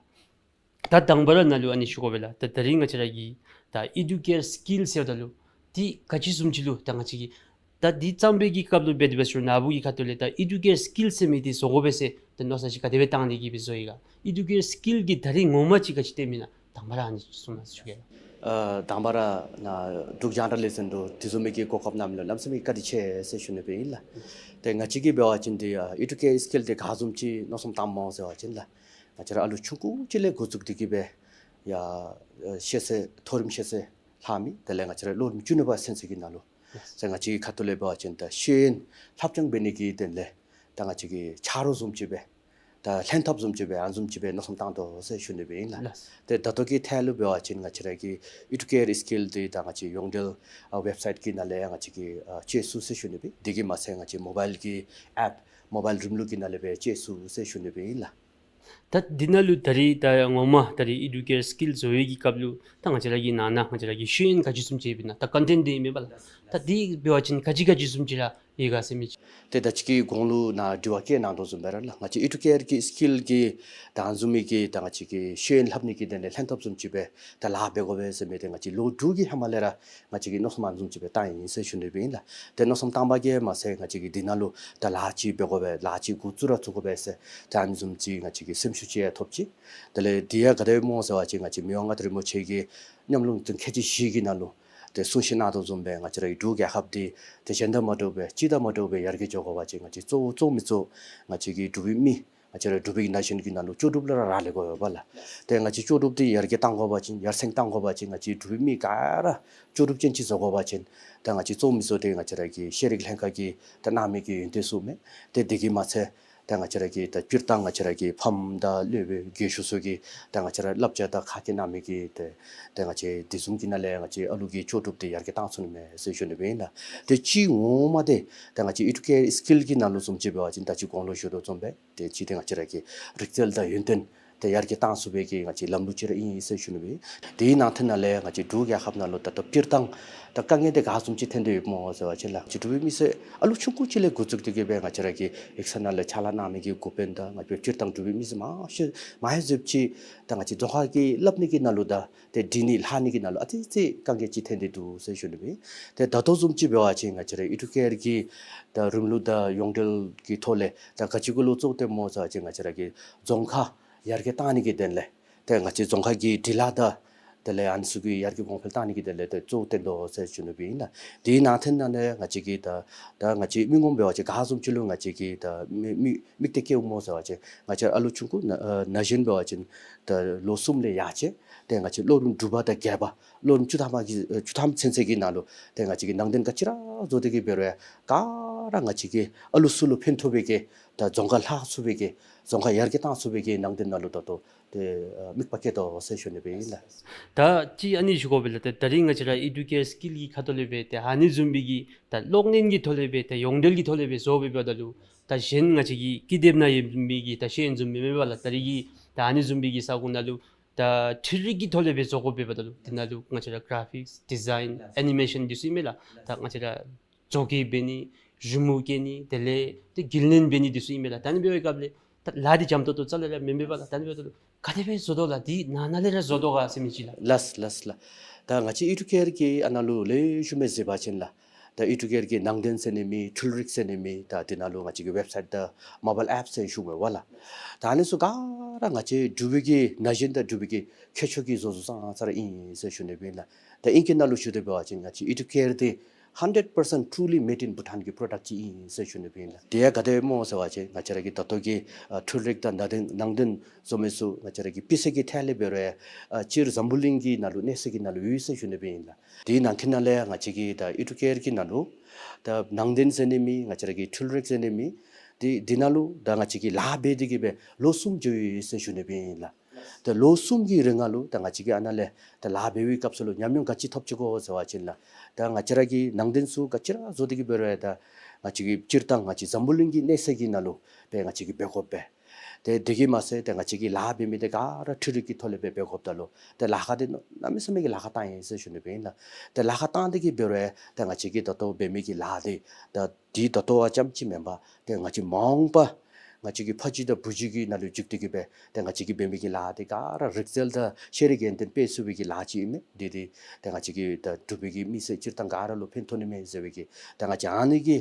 ད་དང་པ་ར་ནཱ་ལུ་ཨ་ནི་ཞུ་དགོ་པས་ལགས། ད་ད་རིས་ང་བཅས་ར་གིས་ད་ཨི་ཌུ་ཀེར་སི་ཀིལ་ཟེརཝ་ད་ལུ་འདི་ག་ཅི་བཟུམ་ཅིག་ལུ་ད་ང་བཅས་ཀྱིས་ད་འདི་བརྩམ་པའི་གི་སྐབས་ལུ་འབད་དེ་འབད་ཟེར་ན་ནཱ་བུ་གི་ཁ་ཐུག་ལས་ད་ཨི་ཌུ་ཀེར་སི་ཀིལ་ཟེར་མི་འདི་བཟོ་དགོ་པས་ཟེར་ད་མནོ་བསམ་ཅིག་ག་དེ་སྦེ་བཏང་སྟེ་གིས་སྦེ་བཟོ་ཡི་ག། ཨི་ཌུ་ཀེར་སི་ཀིལ་གྱི་ད་རིས་ངོ་མ་ཅིག་ག་ཅི་སྟོནམ་ཨིན་ན་དང་པ་ར་ཨ་ནི་གསུང་གནང་ཟེར་ཞུ་གེ་ལགས། ཨ་དང་པ་ར་ནཱ་འབྲུག་རྒྱང་བསྒྲགས་ལས་འཛིན་ལུ་དེ་བཟུམ་མའི་གི་གོ་སྐབས་གནངམ་ལུ་གནམ་མེད་ས་མེད་བཀའ་དྲིན་ཆེ་ཟེར་ཞུ་ནི་སྦེ་ཨིན་ལགས། ཏེ་ང་བཅས་ཀྱིས་འབད་བ་ཅིན་འདི་ཨ་ཨི་ཌུ་ཀེར་སི་ཀིལ་འདི་ག་བཟུམ་ཅིག་མནོ་བསམ་བཏངམ་སྨོ་ཟེར་བ་ཅིན་ལགས། ང་བཅས་ར་ཨ་ལུ་ཆུང་ཀུ་ཅིག་ལས་འགོ་བཙུགས་ཏེ་གིས་སྦེ་ཡར་ཨ་ཤེས་ཚད་མཐོ་རིམ་ཤེས་ཚད་ལྷག་མི་དེ་ལས་ང་བཅས་ར་ལོ་རིམ་བཅུ་གཉིས་པ་ཚུན་ཚོད་ཀྱི་ནང་ལུ་ཟེར་ང་བཅས་ཀྱི་ཁ་ཐུག་ལས་འབད་བ་ཅིན་ད་ཤེས་ཡོན་ལྷབ་སྦྱང་འབད་ནི་གི་དོན་ལས་ད་ང་བཅས་ཀྱི་ཆ་རོགས་བཟུམ་ཅིག་སྦེ་ད་ལྷན་ཐབས་བཟུམ་ཅིག་སྦེ་ཨ་ནི་བཟུམ་ཅིག་སྦེ་མནོ་བསམ་བཏང་དོ་ཟེར་ཞུ་ནི་སྦེ་ཨིན་ལགས། ལགས། ཏེ་ད་ལྟོ་གི་ཐད་ལུ་འབད་བ་ཅིན་ང་བཅས་ར་གི་ཨི་ཌུ་ཀེར་སི་ཀིལ་འདི་ད་ང་བཅས་ཡོངས་འབྲེལ་ཨ་ཝེབ་སའིཊ་གི་ནང་ལས་ཡང་ང་བཅས་ཀྱིས་ཨ་སྤྱོད་ཚུགས་ཟེར་ཞུ་ནི་སྦེ། དེ་གིས་མ་ཚད་ང་བཅས་མོ་བཱའིལ་གྱི་ཨེཔ་མོ་བཱའིལ་རིམ་ལུགས་ཀྱི་ནང་ལས་སྦེ་སྤྱོད་ཚུགས་ཟེར་ཞུ་ནི་སྦེ་ཨིན་ལགས། ད་འདི་ནང་ལུ་ད་རིས་ད་ངོ་མ་ད་རིས་ཨི་ཌུ་ཀེར་སི་ཀིལ་བཟོ་བའི་གི་སྐབས་ལུ་ད་ང་བཅས་ར་གི་ནང་ན་ང་བཅས་ར་གི་ཤེས་ཡོན་ག་ཅི་བཟུམ་ཅིག་ཡོདཔ་ཨིན་ན། ད་ཀོན་ཊེནཊ་འདི་ཨིན་མས་པ་ལགས། ད་འདི་འབད་བ་ཅིན་ག་ཅི་ག་ཅི་བཟུམ་ཅིག་ར་ཡོད་ག་ཟེར་མི་ཅིག། ཏེ་ད་ཅི་གི་གོང་ལུ་ནཱ་དྲི་བ་བཀོད་གནང་དོ་བཟུམ་སྦེ་ར་ལགས། ང་བཅས་ཨི་ཌུ་ཀེར་གྱི་སི་ཀིལ་གྱི་ད་ཨ་ནི་བཟུམ་མའི་གི་ད་ང་བཅས་ཀྱི་ཤེས་ཡོན་ལྷབ་ནི་གི་དོན་ལས་ལྷན་ཐབས་བཟུམ་ཅིག་སྦེ་ད་ལཱ་འབད་དགོ་པས་ཟེར་མི་འདི་ང་བཅས་ལོ་དྲུག་གི་ཧེ་མ་ལས་ར་ང་བཅས་ཀྱིས་མནོ་བསམ་ཨ་ནི་བཟུམ་ཅིག་སྦེ་བཏང་ཡི་ཟེར་ཞུ་ནི་སྦེ་ཨིན་ལགས། ཏེ་མནོ་བསམ་བཏང་པ་གིས་མ་ཚད་ང་བཅས་ཀྱིས་འདི་ནང་ལུ་ད་ལཱ་ཅིག་འབད་དགོ་པས་ལཱ་ཅིག་འགོ་བཙུགས་ར་བཙུགས་དགོ་པས་ཟེར་ད་ཨ་ནི་བཟུམ་ཅིག་ང་བཅས་ཀྱིས་སེམས་ཤུགས་ཅིག་ཡང་ཐོབ་ཅི། དེ་ལས་འདི་ཡང་ག་དེ་སྦེ་སྨོ་ཟེར་བ་ཅིན་ང་བཅས་མི་དབང་མངའ་བདག་རིན་པོ་ཆེ་གིས་ཉམས་མྱོང་ཚུ་ཁལ་གཅིག་བཞི་གི་ནང་ལུ་ཏེ་གསུང་བཤད་གནང་དོ་བཟུམ་སྦེ་ང་བཅས་ར་གི་འབྲུག་རྒྱལ་ཁབ་འདི་ཏེ་གཞན་དང་མ་འདྲཝ་སྦེ་སྤྱི་དང་མ་འདྲཝ་སྦེ་ཡར་རྒྱས་འགྱོ་དགོ་པ་ཅིན་ང་བཅས་གཙོ་བོ་གཙོ་མི་གཙོ་ང་བཅས་ཀྱི་འབྲུག་པའི་མི་ང་བཅས་ར་འབྲུག་པའི་ན་གཞོན་གྱི་ནང་ལུ་ལྕོགས་གྲུབ་ལུ་ར་རག་ལས་དགོ་པས་ལགས། ཏེ་ང་བཅས་ལྕོགས་གྲུབ་འདི་ཡར་རྒྱས་གཏང་དགོ་པ་ཅིན་ཡར་སེང་གཏང་དགོ་པ་ཅིན་ང་བཅས་འབྲུག་པའི་མི་ག་ར་ལྕོགས་གྲུབ་ཅན་ཅིག་བཟོ་དགོ་པ་ཅིན་ད་ང་བཅས་གཙོ་མི་གཙོ་འདི་ང་བཅས་ར་གི་ཤེས་རིག་ལྷན་ཁག་གིས་ད་གནང་མི་གི་ཡོན་ཏན་ཚུ་མས། ཏེ་དེ་གིས་མ་ཚད་ད་ང་བཅས་ར་གི་ད་སྤྱིར་བཏང་ང་བཅས་ར་གི་ཕམ་དང་སློབ་དཔོན་རྒས་ཤོས་ཚུ་གིས་ད་ང་བཅས་ར་བསླབ་བྱ་དང་ཁ་སྐད་གནང་མི་གི་ཏེ་ད་ང་བཅས་དེ་བཟུམ་གྱི་ནང་ལས་ང་བཅས་ཨ་ལུ་གི་ལྕོགས་གྲུབ་འདི་ཡར་རྒྱས་གཏང་ཚུགས་ནི་མས་ཟེར་ཞུ་ནི་སྦེ་ཨིན་ལགས། ཏེ་གཅིག་ངོ་མ་འདི་ད་ང་བཅས་ཨི་ཌུ་ཀེར་སི་ཀིལ་གྱི་ནང་ལུ་བཟུམ་ཅིག་འབད་བ་ཅིན་ད་ཅི་གོང་ལུ་ཞུ་དོ་བཟུམ་སྦེ་ཏེ་གཅིག་འདི་ང་བཅས་ར་གི་རིག་རྩལ་དང་ཡོན་ཏན་ཏེ་ཡར་རྒྱས་གཏང་ཚུགས་པའི་གི་ང་བཅས་ལམ་ལུགས་ཅིག་ར་ཨིན་ཟེར་ཞུ་ནི་སྦེ། དེའི་ནང་ཐད་ནང་ལས་ང་བཅས་འབྲུག་རྒྱལ་ཁབ་ནང་ལུ་ད་ལྟོ་སྤྱིར་བཏང་ད་དཀའ་ངལ་འདི་ག་བཟུམ་ཅིག་ཐོན་ཏེ་ཡོདཔ་སྨོ་ཟེར་བ་ཅིན་ལགས། ང་བཅས་འབྲུག་པའི་མི་སེར་ཨ་ལུ་ཆུང་ཀུ་ཅིག་ལས་འགོ་བཙུགས་ཏེ་གིས་སྦེ་ང་བཅས་ར་གི་ཡིག་ཚང་ནང་ལས་ཕྱག་ལཱ་གནང་མི་གི་འགོ་དཔོན་དང་ང་བཅས་སྤྱིར་བཏང་འབྲུག་པའི་མི་སེར་མང་ཤོས་མང་ཤོས་ཅིག་ད་ང་བཅས་རྫོང་ཁག་གི་སླབ་ནི་གི་ནང་ལུ་དང་ཏེ་འབྲི་ནི་ལྷག་ནི་གི་ནང་ལུ་ཨ་ཙི་ཙི་དཀའ་ངལ་ཅིག་ཐོན་ཏེ་འདུག་ཟེར་ཞུ་ནི་སྦེ། ཏེ་ད་ལྟོ་བཟུམ་ཅིག་འབད་བ་ཅིན་ང་བཅས་ར་ཨི་ཌུ་ཀེར་གྱི་ད་རིམ་ལུགས་དང་ཡོངས་འབྲེལ་གྱི་ཐོག་ལས་ད་ག་ཅི་གུ་ལུ་གཙོ་བོ་བཏོནམ་སྨོ་ཟེར་བ་ཅིན་ང་བཅས་ར་གི་རྫོང་ཁ་ཡར་རྒྱས་གཏང་ནི་གི་དོན་ལས་ཏེ་ང་བཅས་རྫོང་ཁ་གི་འབྲི་ལྷག་དང་དེ་ལས་ཨ་ནི་ཚུ་གི་ཡར་རྒྱས་གོང་འཕེལ་གཏང་ནི་གི་དོན་ལས་ཏེ་གཙོ་བོ་བཏོན་དོ་ཟེར་ཞུ་ནི་སྦེ་ཨིན་ལགས། དེའི་ནང་ཐད་ནང་ལས་ང་བཅས་ཀྱིས་ད་ད་ང་བཅས་མི་ངོམ་འབད་བ་ཅིན་ག་བཟུམ་ཅིག་ལུ་ང་བཅས་ཀྱིས་ད་མི་མི་དམིགས་གཏད་བསྐྱེདཔ་སྨོ་ཟེར་བ་ཅིན་ང་བཅས་ཨ་ལུ་ཆུང་ཀུ་ན་ན་གཞོན་འབད་བ་ཅིན་ད་ལོ་གསུམ་ལས་ཡར་བཅད་ཏེ་ང་བཅས་སློབ་རིམ་དྲུག་པ་དང་བརྒྱད་པ་སློབ་རིམ་བཅུ་ཐམ་གྱི་བཅུ་ཐམ་ཚུན་ཚོད་ཀྱི་ནང་ལུ་ཏེ་ང་བཅས་ཀྱིས་ནང་དོན་ག་ཅི་ར་བཟོ་སྟེ་གིས་འབད་རུང་ག་ ར་ང་བཅས་ཀྱིས་ཨ་ལུ་ཚུ་ལུ་ཕན་ཐོགས་པའི་གི་ད་རྫོང་ཁ་ལྷག་ཚུགས་པའི་གི་རྫོང་ཁ་ཡར་རྒྱས་བཏང་ཚུགས་པའི་གི་ནང་དོན་ནང་ལུ་ད་ལྟོ་ཏེ་ཨ་དམིགས་པ་བསྐྱེད་དོ་ཟེར་ཞུ་ནི་སྦེ་ཨིན་ལགས། ད་ཅི་ཨ་ནི་ཞུ་དགོ་པས་ལགས། ད་ད་རིས་ང་བཅས་ར་ཨི་ཌུ་ཀེར་སི་ཀིལ་གྱི་ཁ་ཐུག་ལས་སྦེ་ཏེ་ཨ་ནི་བཟུམ་མའི་གི་ད་གློག་བརྙན་གྱི་ཐོག་ལས་སྦེ་ད་ཡོངས་འབྲེལ་གྱི་ཐོག་ལས་སྦེ་བཟོ་སྦེ་འབདཝ་ད་ལུ་ད་གཞན་ང་བཅས་ཀྱི་ཀི་དེབ་ནང་ཡོད་མི་གི་ད་ཤེས་ཡོན་བཟུམ་མེན་མས་པ་ལགས། ད་རིས་ཀྱི་ད་ཨ་ནི་བཟུམ་མའི་གི་ས་གོ་ནང་ལུ་ད་འཕྲུལ་རིག་གི་ཐོག་ལས་སྦེ་བཟོ་དགོ་པས་འབདཝ་ད་ལུ་དེ་ནང་ལུ་ང་བཅས་ར་ག་ར་ཕིགསི་ཌི་ཛའིན་ཨེ་ནི་མེ་ཤཱན་འདི་ཚུ་ཨིན་མས་ལགས། ད་ང་བཅས་ར་བཟོ་བཀོད་འབད་ནི་རི་མོ་བཀལ་ནི་དེ་ལས་ཏེ་རྒྱུན་ལེན་འབད་ནི་འདི་ཚུ་ཨིན་མས་ལགས། ད་ཨ་ནི་འབད་བའི་སྐབས་ལས་ད་ལཱ་འདི་འཇམ་ཏོང་ཏོ་རྩ་ལས་ར་མེན་མས་པ་ལགས། ད་ཨ་ནི་འབདཝ་ད་ལུ་ག་དེ་སྦེ་བཟོ་དོ་ལགས། འདི་ནང་ན་ལས་ར་བཟོ་དོ་ག་ཟེར་མི་ཅིག་ལགས། ལགས་ལགས་ལགས། ད་ང་བཅས་ཨི་ཌུ་ཀེར་གྱི་ཨ་ནཱ་ལུ་ལེགས་ཤོམ་སྦེ་གཟིགས་པ་ཅིན་ལགས། ད་ཨི་ཌུ་ཀེར་གྱི་ནང་དོན་ཟེར་ནི་མེད། འཕྲུལ་རིག་ཟེར་ནི་མེད། ད་དེ་ནང་ལུ་ང་བཅས་ཀྱི་ཝེབ་སའིཊ་དང་མོ་བཱའིལ་ཨེཔ་ཟེར་ཞུ་དགོ་པས་ལགས། ད་ཨ་ནི་ཚུ་ག་ར་ང་བཅས་འབྲུག་པའི་གི་ན་གཞོན་དང་འབྲུག་པའི་གི་ཁྱད་ཆོས་ཀྱིས་བཟོ་བཟོཝ་ཙང་ཙ་ར་ཨིན་ཟེར་ཞུ་ནི་སྦེ་ཨིན་ལགས། ད་ཨིང་སྐད་ནང་ལུ་ཞུ་དོ་འབད་བ་ཅིན་ང་བཅས་ཨི་ཌུ་ཀེར་འདི་hundred percent truly made in Bhutan གི་པྲོ་ཌགཊ་ཅིག་ཨིན་ཟེར་ཞུ་ནི་སྦེ་ཨིན་ལགས། དེ་ཡང་ག་དེ་སྦེ་སྨོ་ཟེར་བ་ཅིན་ང་བཅས་ར་གི་ད་ལྟོ་གི་ཨ་འཕྲུལ་རིག་དང་ནང་དོན་ནང་དོན་བཟོ་མི་ཚུ་ང་བཅས་ར་གི་དཔེ་ཚད་ཀྱི་ཐད་ལས་འབད་རུང་ཨ་སྤྱིར་འཛམ་བུ་གླིང་གི་ནང་ལུ་གནས་ས་གི་ནང་ལུ་ཡོད་ཟེར་ཞུ་ནི་སྦེ་ཨིན་ལགས། དེའི་ནང་གི་ནང་ལས་ང་བཅས་ཀྱི་ད་ཨི་ཌུ་ཀེར་གྱི་ནང་ལུ་ད་ནང་དོན་ཟེར་ནི་མེད། ང་བཅས་ར་གི་འཕྲུལ་རིག་ཟེར་ནི་མེད། དེ་དེ་ནང་ལུ་ད་ང་བཅས་ཀྱིས་ལཱ་འབད་དེ་གི་སྦེ་ལོ་གསུམ་འགྱོ་ཡི་ཟེར་ཞུ་ནི་སྦེ་ཨིན་ལགས། ད་ལོ་གསུམ་གྱི་རིང་ལུ་ད་ང་བཅས་ཀྱིས་ཨ་ནཱ་ལས་ད་ལཱ་འབད་བའི་སྐབས་སུ་ལུ་ཉམས་མྱོང་ག་ཅི་ཐོབ་ཅི་གོ་ཟེར་བ་ཅིན་ལགས། ད་ང་བཅས་ར་གི་ནང་དོན་ཚུ་ག་ཅི་ར་བཟོ་སྟེ་གི་འབད་རུང་ད་ང་བཅས་ཀྱིས་སྤྱིར་བཏང་ང་བཅས་འཛམ་བུ་གླིང་གི་གནས་ས་གི་ནང་ལུ་སྦེ་ང་བཅས་ཀྱིས་འབད་དགོ་པས། ཏེ་དེ་གིས་མ་ཚད་ཏེ་ང་བཅས་ཀྱིས་ལཱ་འབད་མི་འདི་ག་ར་འཕྲུལ་རིག་གི་ཐོག་ལས་སྦེ་འབད་དགོཔ་ད་ལུ་ཏེ་ལཱ་ཁག་འདི་གནམ་མེད་ས་མེད་ཀྱི་ལཱ་ཁག་བཏང་ཡི་ཟེར་ཞུ་ནི་སྦེ་ཨིན་ལགས། ཏེ་ལཱ་ཁག་བཏང་སྟེ་གི་འབད་རུང་ཏེ་ང་བཅས་ཀྱིས་ད་ལྟོ་འབད་མི་གི་ལཱ་འདི་ད་འདི་ད་ལྟོ་བ་ཙམ་ཅིག་མེན་པར་ཏེ་ང་བཅས་མ་འོངས་པ་ང་བཅས་ཀྱི་ཕ་གཞིས་དང་བུ་གཞིས་ཀྱི་ནང་ལུ་འཇུག་སྟེ་གི་སྦེ་ཏེ་ང་བཅས་ཀྱིས་འབད་མི་གི་ལཱ་འདི་ག་ར་རིག་རྩལ་དང་ཤེས་རིག་ཡོན་ཏན་སྤེལ་ཚུགས་པའི་གི་ལཱ་ཅིག་ཨིན་མས། འདི་འདི་ཏེ་ང་བཅས་ཀྱི་ད་འབྲུག་པའི་གི་མི་སེར་སྤྱིར་བཏང་ག་ར་ལུ་ཕན་ཐོགས་ནི་མས་ཟེར་བའི་གི་ཏེ་ང་བཅས་ཨ་ནི་གི་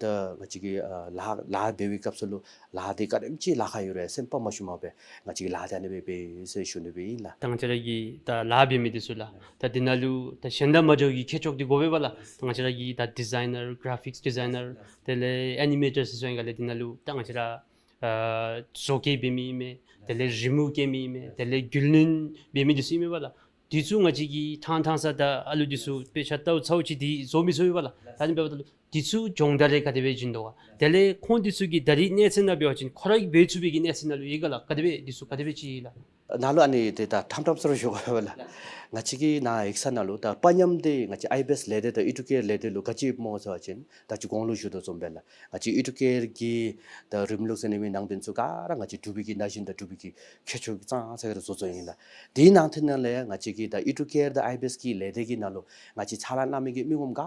ད་ང་བཅས་ཀྱིས་ཨ་ལཱ་ལཱ་འབད་བའི་སྐབས་སུ་ལུ་ལཱ་འདི་ག་དེམ་ཅིག་ལཱ་ཁག་ཡོད་རུང་སེམས་པ་མ་ཞུམ་པར་སྦེ་ང་བཅས་ཀྱིས་ལཱ་འདི་ཨ་ནི་སྦེ་འབད་ཡི་ཟེར་ཞུ་ནི་སྦེ་ཨིན་ལགས། ད་ང་བཅས་ར་གི་ད་ལཱ་འབད་མི་འདི་ཚུ་ལགས། ད་འདི་ནང་ལུ་ད་གཞན་དང་མ་འདྲཝ་གི་ཁྱད་ཆོས་འདི་དགོ་པས་པ་ལགས། ད་ང་བཅས་ར་གི་ད་ཌི་ཛའི་ནར་ག་ར་ཕིགསི་ཌི་ཛའི་ནར་དེ་ལས་ཨེ་ནི་མེ་ཊར་ཟེར་སོང་ཡི་ག་ལགས། འདི་ནང་ལུ་ད་ང་བཅས་ར་ཨ་བཟོ་བཀོད་འབད་མི་ཨིན་མས། དེ་ལས་རི་མོ་བཀལ་མི་ཨིན་མས། དེ་ལས་རྒྱུན་ལེན་འབད་མི་འདི་ཚུ་ཨིན་མས་པ་ལགས། འདི་ཚུ་ང་བཅས་ཀྱིས་ཐང་ཐང་ས་ད་ཨ་ལུ་འདི་ཚུ་དཔེ་ཆ་ལྟཝ་ཚརཝ་ཅིག་འདི་བཟོ་མི་ཚུགས་པས་པ་ལགས། ད་ཨ་ནི་འབདཝ་ད་ལུ་འདི་ཚུ་སྦྱོང་བརྡར་རེ་ག་དེ་སྦེ་བྱིན་དོ་ག། དེ་ལས་ཁོང་འདི་ཚུ་གི་ད་རིས་གནས་ཚད་ནང་འབད་བ་ཅིན་ཁོ་ར་གིས་འབད་ཚུགས་པའི་གི་གནས་ཚད་ནང་ལུ་ཡོད་ག་ལགས། ག་དེ་སྦེ་འདི་ཚུ་ག་དེ་སྦེ་ཅིག་ལགས། ནཱ་ལུ་ཨ་ནི་འདི་ད་ཕྲང་ཕྲང་ས་ར་ཞུ་དགོ་པས་ལགས། ང་བཅས་ཀྱི་ནཱ་ཡིག་ཚང་ནང་ལུ་ད་པ་ཉམས་འདི་ང་བཅས་ཨའི་བི་ཨེསི་ལས་སྡེ་དང་ཨི་ཌུ་ཀེར་ལས་སྡེ་ལུ་ག་ཅི་སྨོ་ཟེར་བ་ཅིན་ད་ཅི་གོང་ལུ་ཞུ་དོ་བཟུམ་སྦེ་ལགས། ང་བཅས་ཨི་ཌུ་ཀེར་གྱི་ད་རིམ་ལུགས་ཟེར་ནི་མེད། ནང་དོན་ཚུ་ག་ར་ང་བཅས་འབྲུག་པའི་གི་ན་གཞོན་དང་འབྲུག་པའི་གི་ཁྱད་ཆོས་ཀྱིས་ཙང་ཙ་ར་བཟོ་བཟོཝ་ཨིན་ལགས། དེའི་ནང་དོན་ནང་ལས་ང་བཅས་ཀྱི་ད་ཨི་ཌུ་ཀེར་དང་ཨའི་བི་ཨེསི་གི་ལས་སྡེ་གི་ནང་ལུ་ང་བཅས་ཕྱག་ལཱ་གནང་མི་གི་མི་ངོམ་ག་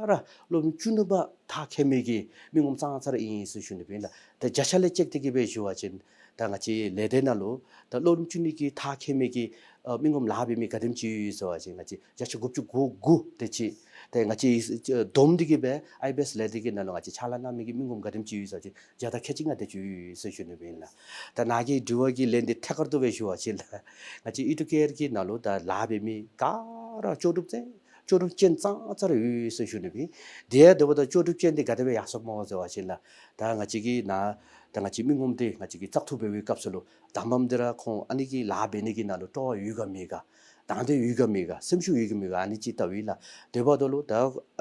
ར་སློབ་རིམ་བཅུ་གཉིས་པ་མཐར་འཁྱོལ་མི་གི་མི་ངོམ་ཙང་ཙ་ར་ཨིན་ཟེར་ཞུ་ནི་སྦེ་ཨིན་ལགས། ད་བརྒྱ་ཆ་ལས་ཅིག་དེ་གི་སྦེ་ཞུ་བ་ཅིན་ད་ང་བཅས་ལས་སྡེ་ནང་ལུ་ད་སློབ་རིམ་བཅུ་གཉིས་ཀྱི་མཐར་འཁྱོལ་མི་གི་ཨ་མི་ངོམ་ལཱ་འབད་མི་ག་དེམ་ཅིག་ཡོད་ཟེར་བ་ཅིན་ང་བཅས་བརྒྱ་ཆ་དགུ་བཅུ་གོ་དགུ་དེ་ཅིག། ཏེ་ང་བཅས་བསྡོམས་ཏེ་གི་སྦེ་ཨའི་བི་ཨེསི་ལས་སྡེ་གི་ནང་ལུ་ང་བཅས་ཕྱག་ལཱ་གནང་མི་གི་མི་ངོམ་ག་དེམ་ཅིག་ཡོད་ཟེར་བ་ཅིན་བརྒྱ་དང་ཁལ་གཅིག་ལྔ་དེ་ཅིག་ཡོད་ཟེར་ཞུ་ནི་སྦེ་ཨིན་ལགས། ད་ནཱ་གི་དྲི་བ་གི་ལན་འདི་ཐད་ཀར་དུ་སྦེ་ཞུ་བ་ཅིན་ལགས། ང་བཅས་ཨི་ཌུ་ཀེར་གྱི་ནང་ལུ་ད་ལཱ་འབད་མི་ག་ར་ལྕོགས་གྲུབ་ཅན་ལྕོགས་གྲུབ་ཅན་ཙང་ཙ་ར་ཡོད་ཟེར་ཞུ་ནི་སྦེ་ཨིན། དེ་ཡང་དེ་འབདཝ་ད་ལྕོགས་གྲུབ་ཅན་འདི་ག་དེ་སྦེ་ཡར་སོངམ་སྨོ་ཟེར་བ་ཅིན་ལགས། ད་ང་བཅས་ཀྱི་ནཱ་ད་ང་བཅས་མི་ངོམ་འདི་ང་བཅས་ཀྱིས་བཙག་འཐུ་འབད་བའི་སྐབས་སུ་ལུ་དང་པམ་འདི་ར་ཁོང་ཨ་ནི་གི་ལཱ་འབད་ནི་གི་ནང་ལུ་སྤྲོ་བ་ཡོད་ག་མེད་ག། དང་འདོད་ཡོད་ག་མེད་ག། སེམས་ཤུགས་ཡོད་ག་མེད་ག། ཨ་ནི་ཅིག་བལྟཝ་ཨིན་ལགས། དེ་འབདཝ་ད་ལུ་ད་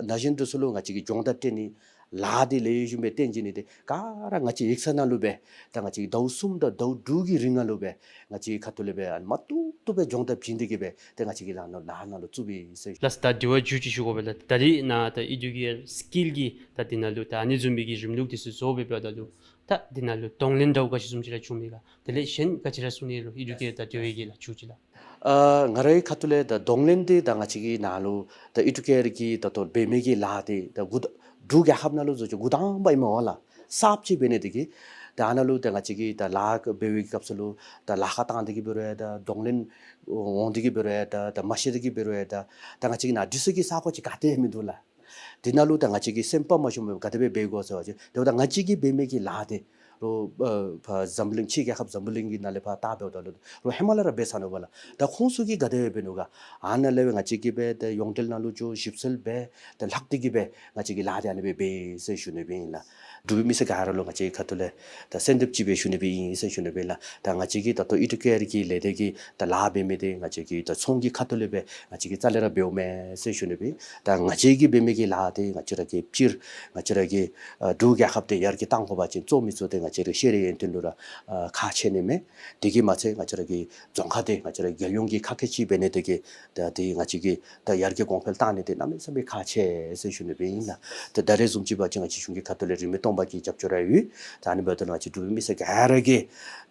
ན་གཞོན་འདི་ཚུ་ལུ་ང་བཅས་ཀྱིས་སྦྱོང་བརྡར་སྤྲོད་ནི་ལཱ་འདི་ལེགས་ཤོམ་སྦེ་སྟོན་བྱིན་ནི་འདི་ག་ར་ང་བཅས་ཡིག་ཚང་ནང་ལུ་སྦེ་ད་ང་བཅས་ཟླཝ་གསུམ་དང་ཟླཝ་དྲུག་གི་རིང་ནང་ལུ་སྦེ་ང་བཅས་ཁ་ཐུག་ལས་སྦེ་ཨ་ནི་མ་བཏུབ་བཏུབ་སྦེ་སྦྱོང་བརྡར་བྱིན་ཏེ་གི་སྦེ་ཏེ་ང་བཅས་ཀྱི་ལཱ་ནང་ལཱ་ནང་ལུ་བཙུགས་པའི་ཟེར། ལགས་སོ། ད་དྲི་བ་མཇུག་ཅིག་ཞུ་དགོ་པས་ལགས། ད་རིས་ནཱ་ད་ཨི་ཌུ་ཀེར་སི་ཀིལ་གྱི་ད་འདི་ནང་ལུ་ད་ཨ་ནི་བཟུམ་མའི་གི་རིམ་ལུགས་འདི་ཚུ་བཟོ་སྦེ་འབདཝ་ད་ལུ་ད་འདི་ནང་ལུ་གདོང་ལེན་འདྲཝ་ག་ཅི་བཟུམ་ཅིག་ར་བྱུང་མས་ག། དེ་ལས་གཞན་ག་ཅི་ར་གསུང་ནི་ལོ་ཨི་ཌུ་ཀེར་ད་དེ་བའི་གི་ལགས་མཇུག་ཅིག་ལགས། ཨ་ང་རའི་ཁ་ཐུག་ལས་ད་གདོང་ལེན་འདི་ད་ང་བཅས་ཀྱི་ནཱ་ལུ་ད་ཨི་ཌུ་ཀེར་གྱི་ད་ལྟོ་འབད་མི་གི་ལཱ་འདི་ད་འགོ་ད་འབྲུག་རྒྱལ་ཁབ་ནང་ལུ་བཟོ་ཅིག་འགོ་དང་པ་ཨིན་མས་པ་ལགས། གསརཔ་ཅིག་འབད་ནི་འདི་གིས་ད་ཨ་ནཱ་ལུ་ད་ང་བཅས་ཀྱིས་ད་ལཱ་འབད་བའི་སྐབས་སུ་ལུ་ད་ལཱ་ཁག་བཏང་སྟེ་གི་འབད་རུང་ཡང་ད་གདོང་ལེན་འོང་སྟེ་གི་འབད་རུང་ཡང་ད་ད་མ་ཤེས་ཏེ་གི་འབད་རུང་ཡང་ད་ད་ང་བཅས་ཀྱི་ནཱ་འདི་ཚུ་གི་ས་གོ་ཅིག་ག་ཏེ་མིན་འདུག་ལགས། འདི་ནང་ལུ་ད་ང་བཅས་ཀྱིས་སེམས་པ་མ་ཞུམ་པར་ག་དེ་སྦེ་འབད་དགོ་ཟེར་བ་ཅིན་དེ་འབདཝ་ད་ང་བཅས་ཀྱིས་འབད་མི་གི་ལཱ་འདི་ ཨ་ཕར་འཛམ་གླིང་ཕྱི་རྒྱལ་ཁབ་འཛམ་གླིང་གི་ནང་ལས་ཕར་བལྟ་འབདཝ་ད་ལུ་རོགས་ཧེ་མ་ལས་ར་འབད་ཚར་ནུག་པ་ལགས། ད་ཁོང་ཚུ་གིས་ག་དེ་སྦེ་འབད་ནུག་ག། ཨ་ནཱ་ལས་སྦེ་ང་བཅས་ཀྱིས་སྦེ་ཏེ་ཡོངས་འབྲེལ་ནང་ལུ་འགྱོ་ཞིབ་འཚོལ་འབད་ཏེ་ལྷག་སྟེ་གིས་སྦེ་ང་བཅས་ཀྱིས་ལཱ་འདི་ཨ་ནི་སྦེ་འབད་ཟེར་ཞུ་ནི་སྦེ་ཨིན་ལགས། འབྲུག་པའི་མི་སེར་ག་ར་ལུ་ང་བཅས་ཁ་ཐུག་ལས་ད་གསོལ་འདེབས་ཅིག་སྦེ་ཞུ་ནི་སྦེ་ཨིན་ཟེར་ཞུ་ནི་སྦེ་ཨིན་ལགས། ད་ང་བཅས་ཀྱིས་ད་ལྟོ་ཨི་ཌུ་ཀེ་ཡར་གྱི་ལས་སྡེ་གི་ད་ལཱ་འབད་མི་འདི་ང་བཅས་ཀྱིས་ད་ཚོང་གི་ཁ་ཐུག་ལས་སྦེ་ང་བཅས་ཀྱིས་རྩ་ལས་ར་འབདཝ་མེན་ཟེར་ཞུ་ནི་སྦེ། ད་ང་བཅས་ཀྱིས་འབད་མི་གི་ལཱ་འདི་ང་བཅས་ར་གིས་སྤྱིར་ང་བཅས་ར་གི་ཨ་འབྲུག་རྒྱལ་ཁབ་འདི་ཡར་རྒྱས་གཏང་དགོ་པ་ཅིན་གཙོ་མི་ཚུ་འདི་ང་བཅས་ར་ཤེས་རིག་ཡོན་ཏན་ལུ་ར་ཨ་ཁག་ཆེ་ནི་མས། དེ་གིས་མ་ཚད་ང་བཅས་ར་གི་རྫོང་ཁག་འདི་ང་བཅས་ར་རྒྱལ་ཡོངས་ཀྱི་ཁག་ཁལ་ཅིག་འབད་ནི་དེ་གིས་ད་འདི་ང་བཅས་ཀྱིས་ད་ཡར་རྒྱས་གོང་འཕེལ་གཏང་ནི་འདི་གནམ་མེད་ས་མེད་ཁག་ཆེ་ཟེར་ཞུ་ནི་སྦེ་ཨིན་ལགས། ད་ད་རེས་བཟུམ་ཅིག་འབད་བ་ཅིན་ང་བཅས་གཞུང་གི་ཁ་ཐུག་ལས་རིན་མེད་སྟོང་པ་གི་རྒྱབ་སྐྱོར་ར་ཡོད། ད་ཨ་ནི་འབདཝ་ད་ང་བཅས་འབྲུག་པའི་མི་སེར་ག་ར་གིས་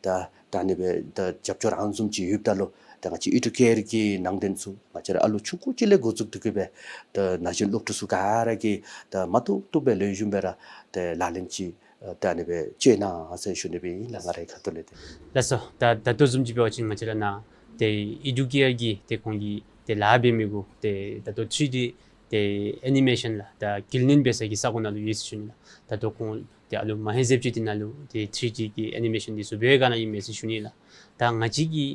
ད་ད་ཨ་ནི་སྦེ་ད་རྒྱབ་སྐྱོར་ཨ་ནི་བཟུམ་ཅིག་ཡོདཔ་ད་ལུ་ད་ང་བཅས་ཨི་ཌུ་ཀེ་ཡར་གྱི་ནང་དོན་ཚུ་ང་བཅས་ར་ཨ་ལུ་ཆུང་ཀུ་ཅིག་ལས་འགོ་བཙུགས་ཏེ་གིས་སྦེ་ད་ན་གཞོན་སློབ་ཕྲུག་ཚུ་ག་ར་གིས་ད་མ་བཏུབ་བཏུབ་སྦེ་ལེགས་ཤོམ་སྦེ་ར་ད་ལག་ལེན་ཅིག་ཨ་ད་ཨ་ནི་སྦེ་སྤྱོད་གནང་ཟེར་ཞུ་ནི་སྦེ་ཨིན་ལགས། ང་རའི་ཁ་ཐུག་ལས་ཏེ། ལགས་སོ། ད་ད་ལྟོ་བཟུམ་ཅིག་འབད་བ་ཅིན་ང་བཅས་ར་ནཱ་ཏེ་ཨི་ཌུ་ཀེ་ཡར་གྱི་ཏེ་ཁོང་གིས་ཏེ་ལཱ་འབད་མི་གུ་ཏེ་ད་ལྟོ་ཐྲི་ཌི་ཏེ་ཨེ་ནི་མེ་ཤཱན་ལགས་ད་དཀྱིལ་ནན་འབད་ས་གི་ས་གོ་ནང་ལུ་ཡོད་ཟེར་ཞུ་ནི་ལགས། ད་ལྟོ་ཁོང་ཏེ་ཨ་ལུ་མ་ཧེ་ཟེབ་ཅིག་འདི་ནང་ལུ་ཏེ་ཐྲི་ཌི་གི་ཨེ་ནི་མེ་ཤཱན་འདི་ཚུ་འབད་ག་ནི་ཨིན་མས་ཟེར་ཞུ་ནི་ལགས། ད་ང་བཅས་ཀྱི་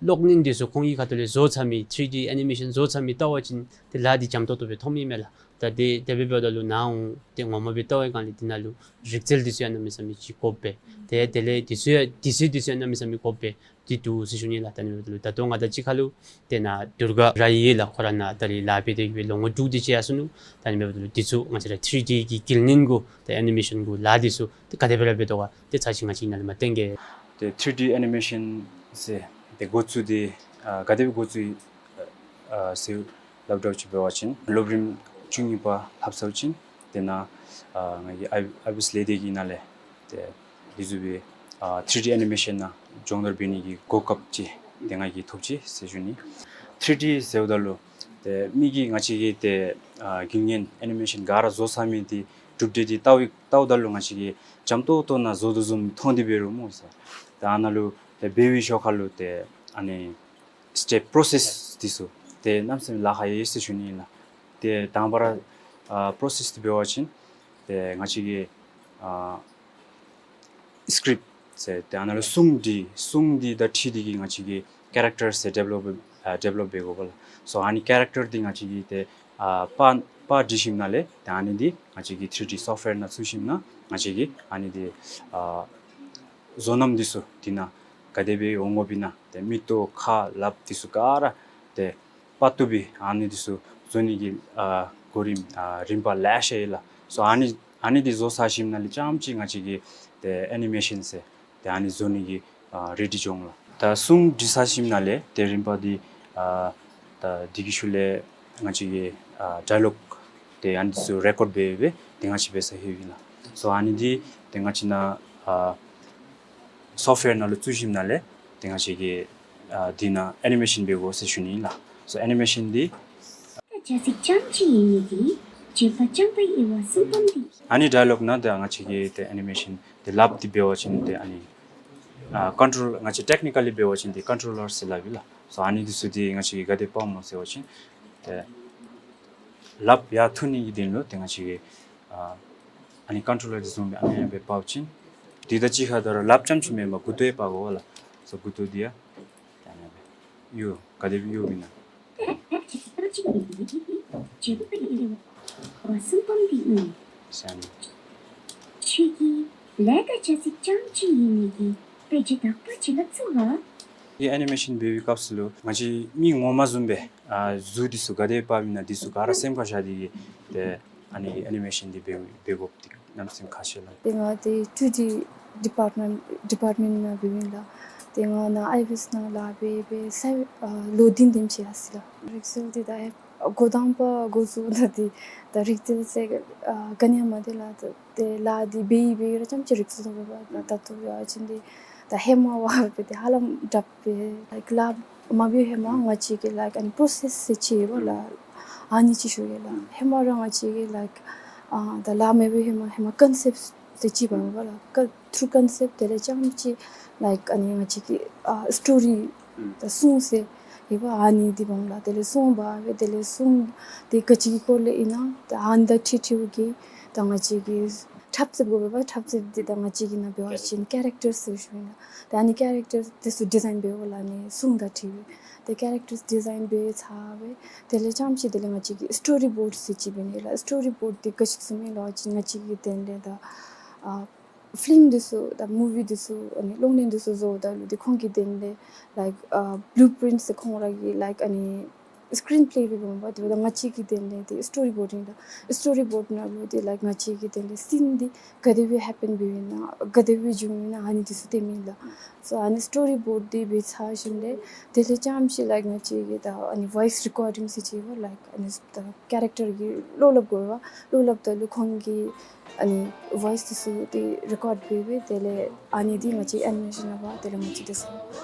གློག་བརྙན་འདི་ཚུ་ཁོང་གི་ཁ་ཐུག་ལས་བཟོ་ཚར་མི་ཐྲི་ཌི་ཨེ་ནི་མེ་ཤཱན་བཟོ་ཚར་མི་བལྟ་བ་ཅིན་ཏེ་ལཱ་འདི་འཇམ་ཏོག་ཏོ་སྦེ་མཐོངམ་ཨིན་མས་ལགས། ད་དེ་དེ་སྦེ་འབདཝ་ད་ལུ་ནཱ་འོང་ཏེ་ངོ་མ་སྦེ་བལྟ་བའི་སྒང་ལས་འདི་ནང་ལུ་རིག་རྩལ་འདི་ཚུ་ཡང་གནམ་མེད་ས་མེད་ཅིག་དགོཔ་སྦེ་ཏེ་དེ་ལས་འདི་ཚུ་ཡང་འདི་ཚུ་འདི་ཚུ་ཡང་གནམ་མེད་ས་མེད་དགོཔ་སྦེ་འདི་འདུག་ཟེར་ཞུ་ནི་ལགས། ད་ཨ་ནི་འབདཝ་ད་ལུ་ད་ལྟོ་ང་དང་གཅིག་ཁར་ལུ་ཏེ་ནཱ་དུར་ག་ར་ཡོད་ལགས། ཁོ་ར་ནཱ་ད་རིས་ལཱ་འབད་དེ་གིས་སྦེ་ལོ་ངོ་དྲུག་དེ་ཅིག་ཡར་སོ་ནུག། ད་ཨ་ནི་འབདཝ་ད་ལུ་འདི་ཚུ་ང་བཅས་ར་ཐྲི་ཌི་གི་དཀྱིལ་ནན་གུ་ཏེ་ཨེ་ནི་མེ་ཤཱན་གུ་ལཱ་འདི་ཚུ་ཏེ་ག་དེ་སྦེ་ར་འབད་དོ་ག་ཏེ་ཚར་ཅིག་ང་བཅས་ནཱ་ལས་མར་སྟོན་གེ། ཏེ་ཐྲི་ཌི་ཨེ་ནི་མེ་ཤཱན་ཟེར་ཏེ་འགོ་བཙུགས་འདི་ཨ་ག་དེ་སྦེ་འགོ་བཙུགས་ཨ་ཟེར་སླབ་དྲགས་ཅིག་འབད་བ་ཅིན་སློབ་རིམ་བཅུ་གཉིས་པ་ལྷབ་ཚརཝ་ཅིག་ཏེ་ནཱ་ཨ་ང་གི་ཨའི་ཨའི་བི་ཨེསི་ལས་སྡེ་གི་ནང་ལས་ཏེ་འདི་བཟུམ་སྦེ་ཨ་ཐྲི་ཌི་ཨེ་ནི་མེ་ཤཱན་ནང་སྦྱོང་བརྡར་འབད་ནི་གི་གོ་སྐབས་ཅིག་ཏེ་ང་གིས་ཐོབ་ཅི་ཟེར་ཞུ་ནི། ཐྲི་ཌི་ཟེརཝ་ད་ལུ་ཏེ་མི་གིས་ང་བཅས་ཀྱི་ཏེ་ཨ་རྒྱུན་ལྡན་ཨེ་ནི་མེ་ཤཱན་ག་ར་བཟོ་ཚར་མི་འདི་གྲུབ་འབྲས་འདི་བལྟཝ་བལྟཝ་ད་ལུ་ང་བཅས་ཀྱིས་འཇམ་ཏོག་ཏོ་ནང་བཟོ་དོ་བཟུམ་མཐོང་སྟེ་འབད་རུང་སྨོ་ཟེར། ད་ཨ་ནཱ་ལུ་ཏེ་འབད་བའི་ཞོར་ཁར་ལུ་ཏེ་ཨ་ནི་སི་ཊེབ་པྲོ་སེསི་འདི་ཚུ་ཏེ་གནམ་མེད་ས་མེད་ལཱ་ཁག་ཡོད་ཟེར་ཞུ་ནི་ཨིན་ལགས། ཏེ་དང་པ་ར་ཨ་པྲོ་སེསི་འདི་འབད་བ་ཅིན་ཏེ་ང་བཅས་ཀྱི་ཨ་སི་ཀྲིཔ་ཟེར་ཏེ་ཨ་ནཱ་ལུ་སྲུང་འདི་སྲུང་འདི་དང་འཁྲིལ་ཏེ་གིས་ང་བཅས་ཀྱིས་ཀེ་རེག་ཊར་ཟེར་ཌི་བེ་ལོབ་ཨ་ཌི་བེ་ལོབ་འབད་དགོ་པས་ལགས། སོ་ཨ་ནི་ཀེ་རེག་ཊར་འདི་ང་བཅས་ཀྱིས་ཏེ་ཨ་པར་པར་བྲི་ཞིནམ་ལས་ཏེ་ཨ་ནི་འདི་ང་བཅས་ཀྱིས་ཐྲི་ཌི་སོཕཊ་ཝེར་ནང་བཙུགས་ཞིནམ་ལས་ང་བཅས་ཀྱིས་ཨ་ནི་འདི་ཨ་བཟོ་རྣམ་འདི་ཚུ་འདི་ནང་ག་དེ་སྦེ་འོང་དགོཔ་ཨིན་ན་ཏེ་མིག་ཏོ་ཁ་ལགཔ་འདི་ཚུ་ག་ར་ཏེ་པར་བཏུབ་པའི་ཨ་ནི་འདི་ཚུ་བཟོ་ནི་གི་ཨ་གོ་རིམ་ཨ་རིམ་པ་ལེ་ཤ་ཡོད་ལགས། སོ་ཨ་ནི་ཨ་ནི་འདི་བཟོ་ཚར་ཞིནམ་ལས་རྐྱངམ་ཅིག་ང་བཅས་ཀྱིས་ཏེ་ཨེ་ནི་མེ་ཤཱན་ཟེར་ཏེ་ཨ་ནི་བཟོ་ནི་གི་ཨ་རེ་ཌི་འགྱོ་འོང་ལགས། ད་སྲུང་བྲི་ཚར་ཞིནམ་ལས་ཏེ་རིམ་པ་འདི་ཨ་ད་འདི་གི་ཤུལ་ལས་ང་བཅས་ཀྱིས་ཨ་ཌའི་ལོག་ཏེ་ཨ་ནི་འདི་ཚུ་རེ་ཀོཌ་འབད་སྦེ་ཏེ་ང་བཅས་འབད་ས་ཡོདཔ་ཨིན་ལགས། སོ་ཨ་ནི་འདི་ཏེ་ང་བཅས་ནཱ་ཨ་སོཕཊ་ཝེར་ནང་ལུ་བཙུགས་ཞིནམ་ལས་ཏེ་ང་བཅས་ཀྱིས་ཨ་འདི་ནང་ཨེ་ནི་མེ་ཤཱན་འབད་དགོ་ཟེར་ཞུ་ནི་ཨིན་ལགས། སོ་ཨེ་ནི་མེ་ཤཱན་འདི་ཨ་ནི་ཌའི་ལོག་ནང་ཏེ་ང་བཅས་ཀྱིས་ཏེ་ཨེ་ནི་མེ་ཤཱན་ཏེ་ལགཔ་འདི་འབད་བ་ཅིན་ཏེ་ཨ་ནི་ཨ་ཀོན་ཊོལ་ང་བཅས་ཊེཀ་ནི་ཀ་ལི་འབད་བ་ཅིན་ཏེ་ཀོན་ཊོ་ལར་ཟེར་སླབ་ཨིན་ལགས། སོ་ཨ་ནི་འདི་ཚུ་འདི་ང་བཅས་ཀྱིས་ག་དེ་འབདཝ་སྨོ་ཟེར་བ་ཅིན་ཏེ་ལགཔ་ཡར་འཐུ་ནི་གི་དོན་ལུ་ཏེ་ང་བཅས་ཀྱིས་ཨ་ཨ་ནི་ཀོན་ཊོ་ལར་འདི་བཟུམ་སྦེ་ཨ་ནི་སྦེ་འབག་ཅིན་འདི་དང་གཅིག་ཁར་ད་རུང་ལགཔ་རྐྱངམ་ཅིག་མེན་པར་མགུ་ཏོ་ཡང་འབག་དགོ་པས་ལགས། སོ་མགུ་ཏོ་འདི་ཡང་ཨ་ནི་སྦེ་གཡོག་ག་དེ་སྦེ་གཡོགཔ་ཨིན་ན། ཨ་ནི་ཨེ་ནི་མེ་ཤཱན་འབད་བའི་སྐབས་སུ་ལུ་ང་བཅས་མི་ངོ་མ་བཟུམ་སྦེ་ཨ་གཟུགས་འདི་ཚུ་ག་དེ་འབགཔ་ཨིན་ན་འདི་ཚུ་ག་ར་སེམས་ཁར་བཞག་སྟེ་གིས་ཏེ་ཨ་ནི་ཨེ་ནི་མེ་ཤཱན་འདི་འབད་འབད་དགོཔ་འདི་གནམ་མེད་ས་མེད་ཁག་ཆེ་ལགས། ཏེ་ང་འདི་ཐྲི་ཌི་ཌི་པརཊ་མེནཊ་ཌི་པརཊ་མེནཊ་ནང་འབདཝ་ཨིན་ལགས། ཏེ་ང་ནཱ་ཨའི་བི་ཨེསི་ནང་ལཱ་འབད་འབད་ས་ཨ་ལོ་བདུན་དེམ་ཅིག་ཡར་སོ་ཡི་ལགས། རིག་རྩལ་འདི་ད་ཨེ་འགོ་དང་པ་འགོ་བཙུགས་ད་འདི་ད་རིག་རྩལ་ཟེར་ཨ་ག་ནི་ཡང་མ་འདུག་ལགས། ད་ཏེ་ལཱ་འདི་འབད་འབད་ར་རྐྱངམ་ཅིག་རིག་སོང་ནུག་པ་ལགས། ད་ལྟོ་ཡང་ཅིན་འདི་ད་ཧེ་མ་བ་འབད་དེ་ཧ་ལམ་དྲག་པས་ལཱ་མ་འབད་ཧེ་མ་ང་བཅས་ཀྱིས་ལཱ་ཨ་ནི་པྲོ་སེསི་ཟེར་ཅིག་ཡོད་པ་ལགས། ཨ་ནི་ཅིག་ཞུ་ཡི་ལགས། ཧེ་མ་ར་ང་བཅས་ཀྱིས་ལཱ་ཨ་ད་ལཱ་མ་འབད་ཧེ་མ་ཧེ་མ་ཀོན་སེཔཊ་ཟེར་ཅིག་འབད་བ་ལགས། ཀ་ཐུར་ཀོན་སེཔཊ་དེ་ལས་རྐྱངམ་ཅིག་ལཱ་ཨ་ནི་ང་བཅས་ཀྱི་ཨ་སི་ཊོ་རི་ད་སྲུང་ཟེར་ཡོད་པ་ཨ་ནི་འདི་འབདཝ་ལགས། དེ་ལས་སྲུང་འབག་སྦེ་དེ་ལས་སྲུང་འདི་ག་ཅི་གི་སྐོར་ལས་ཨིན་ན་ད་ཨ་ནི་དང་འཁྲིལ་འཁྲིལཝ་གིས་ད་ང་བཅས་ཀྱིས་ འཁྲབ་རྩེདཔ་དགོ་པས། འཁྲབ་རྩེདཔ་འདི་ད་ང་བཅས་ཀྱི་ནང་འབད་བ་ཅིན་ཀེ་རེག་ཊརསི་ཟེར་ཞུཝ་ཨིན་ལགས། ད་ཨ་ནི་ཀེ་རེག་ཊརསི་འདི་ཚུ་ཌི་ཛའིན་འབདཝ་ལས་ཨ་ནི་སྲུང་དང་འཁྲིལ་སྦེ། ཏེ་ཀེ་རེག་ཊརསི་ཌི་ཛའིན་འབད་ཚར་སྦེ་དེ་ལས་རྐྱངམ་ཅིག་དེ་ལས་ང་བཅས་ཀྱིས་སི་ཊོ་རི་བོརཌ་ཟེར་ཅིག་འབད་ནི་ལགས། སི་ཊོ་རི་བོརཌ་འདི་ག་ཅི་བཟུམ་ཨིན་ལོ་ཅིག་ང་བཅས་ཀྱིས་དེ་ལས་ད་ཨ་ཕིལམ་འདི་ཚུ་དང་མུ་ཝི་འདི་ཚུ་ཨ་ནི་གློག་བརྙན་འདི་ཚུ་བཟོཝ་ད་ལུ་ཏེ་ཁོང་གིས་དེ་ལས་ལའིཀ་ཨ་བླུ་པིརིནཊ་ཟེར་ཁོང་ར་གི་ལའིཀ་ཨ་ནི་སི་ཀིརིན་པེ་སྦེ་འབདཝ་འདི་ད་ང་བཅས་ཀྱིས་དེ་ལས་ཏེ་སི་ཊོ་རི་བོརཌ་ཨིན་ལགས། སི་ཊོ་རི་བོརཌ་ནང་ལུ་ཏེ་ལའིཀ་ང་བཅས་ཀྱིས་དེ་ལས་སི་ཨིན་འདི་ག་དེ་སྦེ་ཧེ་པེན་འབདཝ་ཨིན་ན་ག་དེ་སྦེ་བྱུངམ་ཨིན་ན་ཨ་ནི་འདི་ཚུ་སྟོནམ་ཨིན་ལགས། སོ་ཨ་ནི་སི་ཊོ་རི་བོརཌ་འདི་འབད་ཚར་ཞིནམ་ལས་དེ་ལས་རྐྱངམ་ཅིག་ལའིཀ་ང་བཅས་ཀྱིས་ད་ཨ་ནི་བོའིསི་རི་ཀོར་ཌིང་ཟེར་ཅིག་འབད་ལའིཀ་ཨ་ནི་ད་ཀེ་རེག་ཊར་གྱི་བློ་སླབ་དགོ་པས། བློ་སླབ་ད་ལུ་ཁོང་གིས་ཨ་ནི་བོའིསི་འདི་ཚུ་འདི་རི་ཀོརཌ་འབད་སྦེ་དེ་ལས་ཨ་ནི་འདི་ང་བཅས་ཨེ་ནི་མེ་ཤཱན་ནང་འབད་དེ་ལས་ང་བཅས་འདི་ཚུ་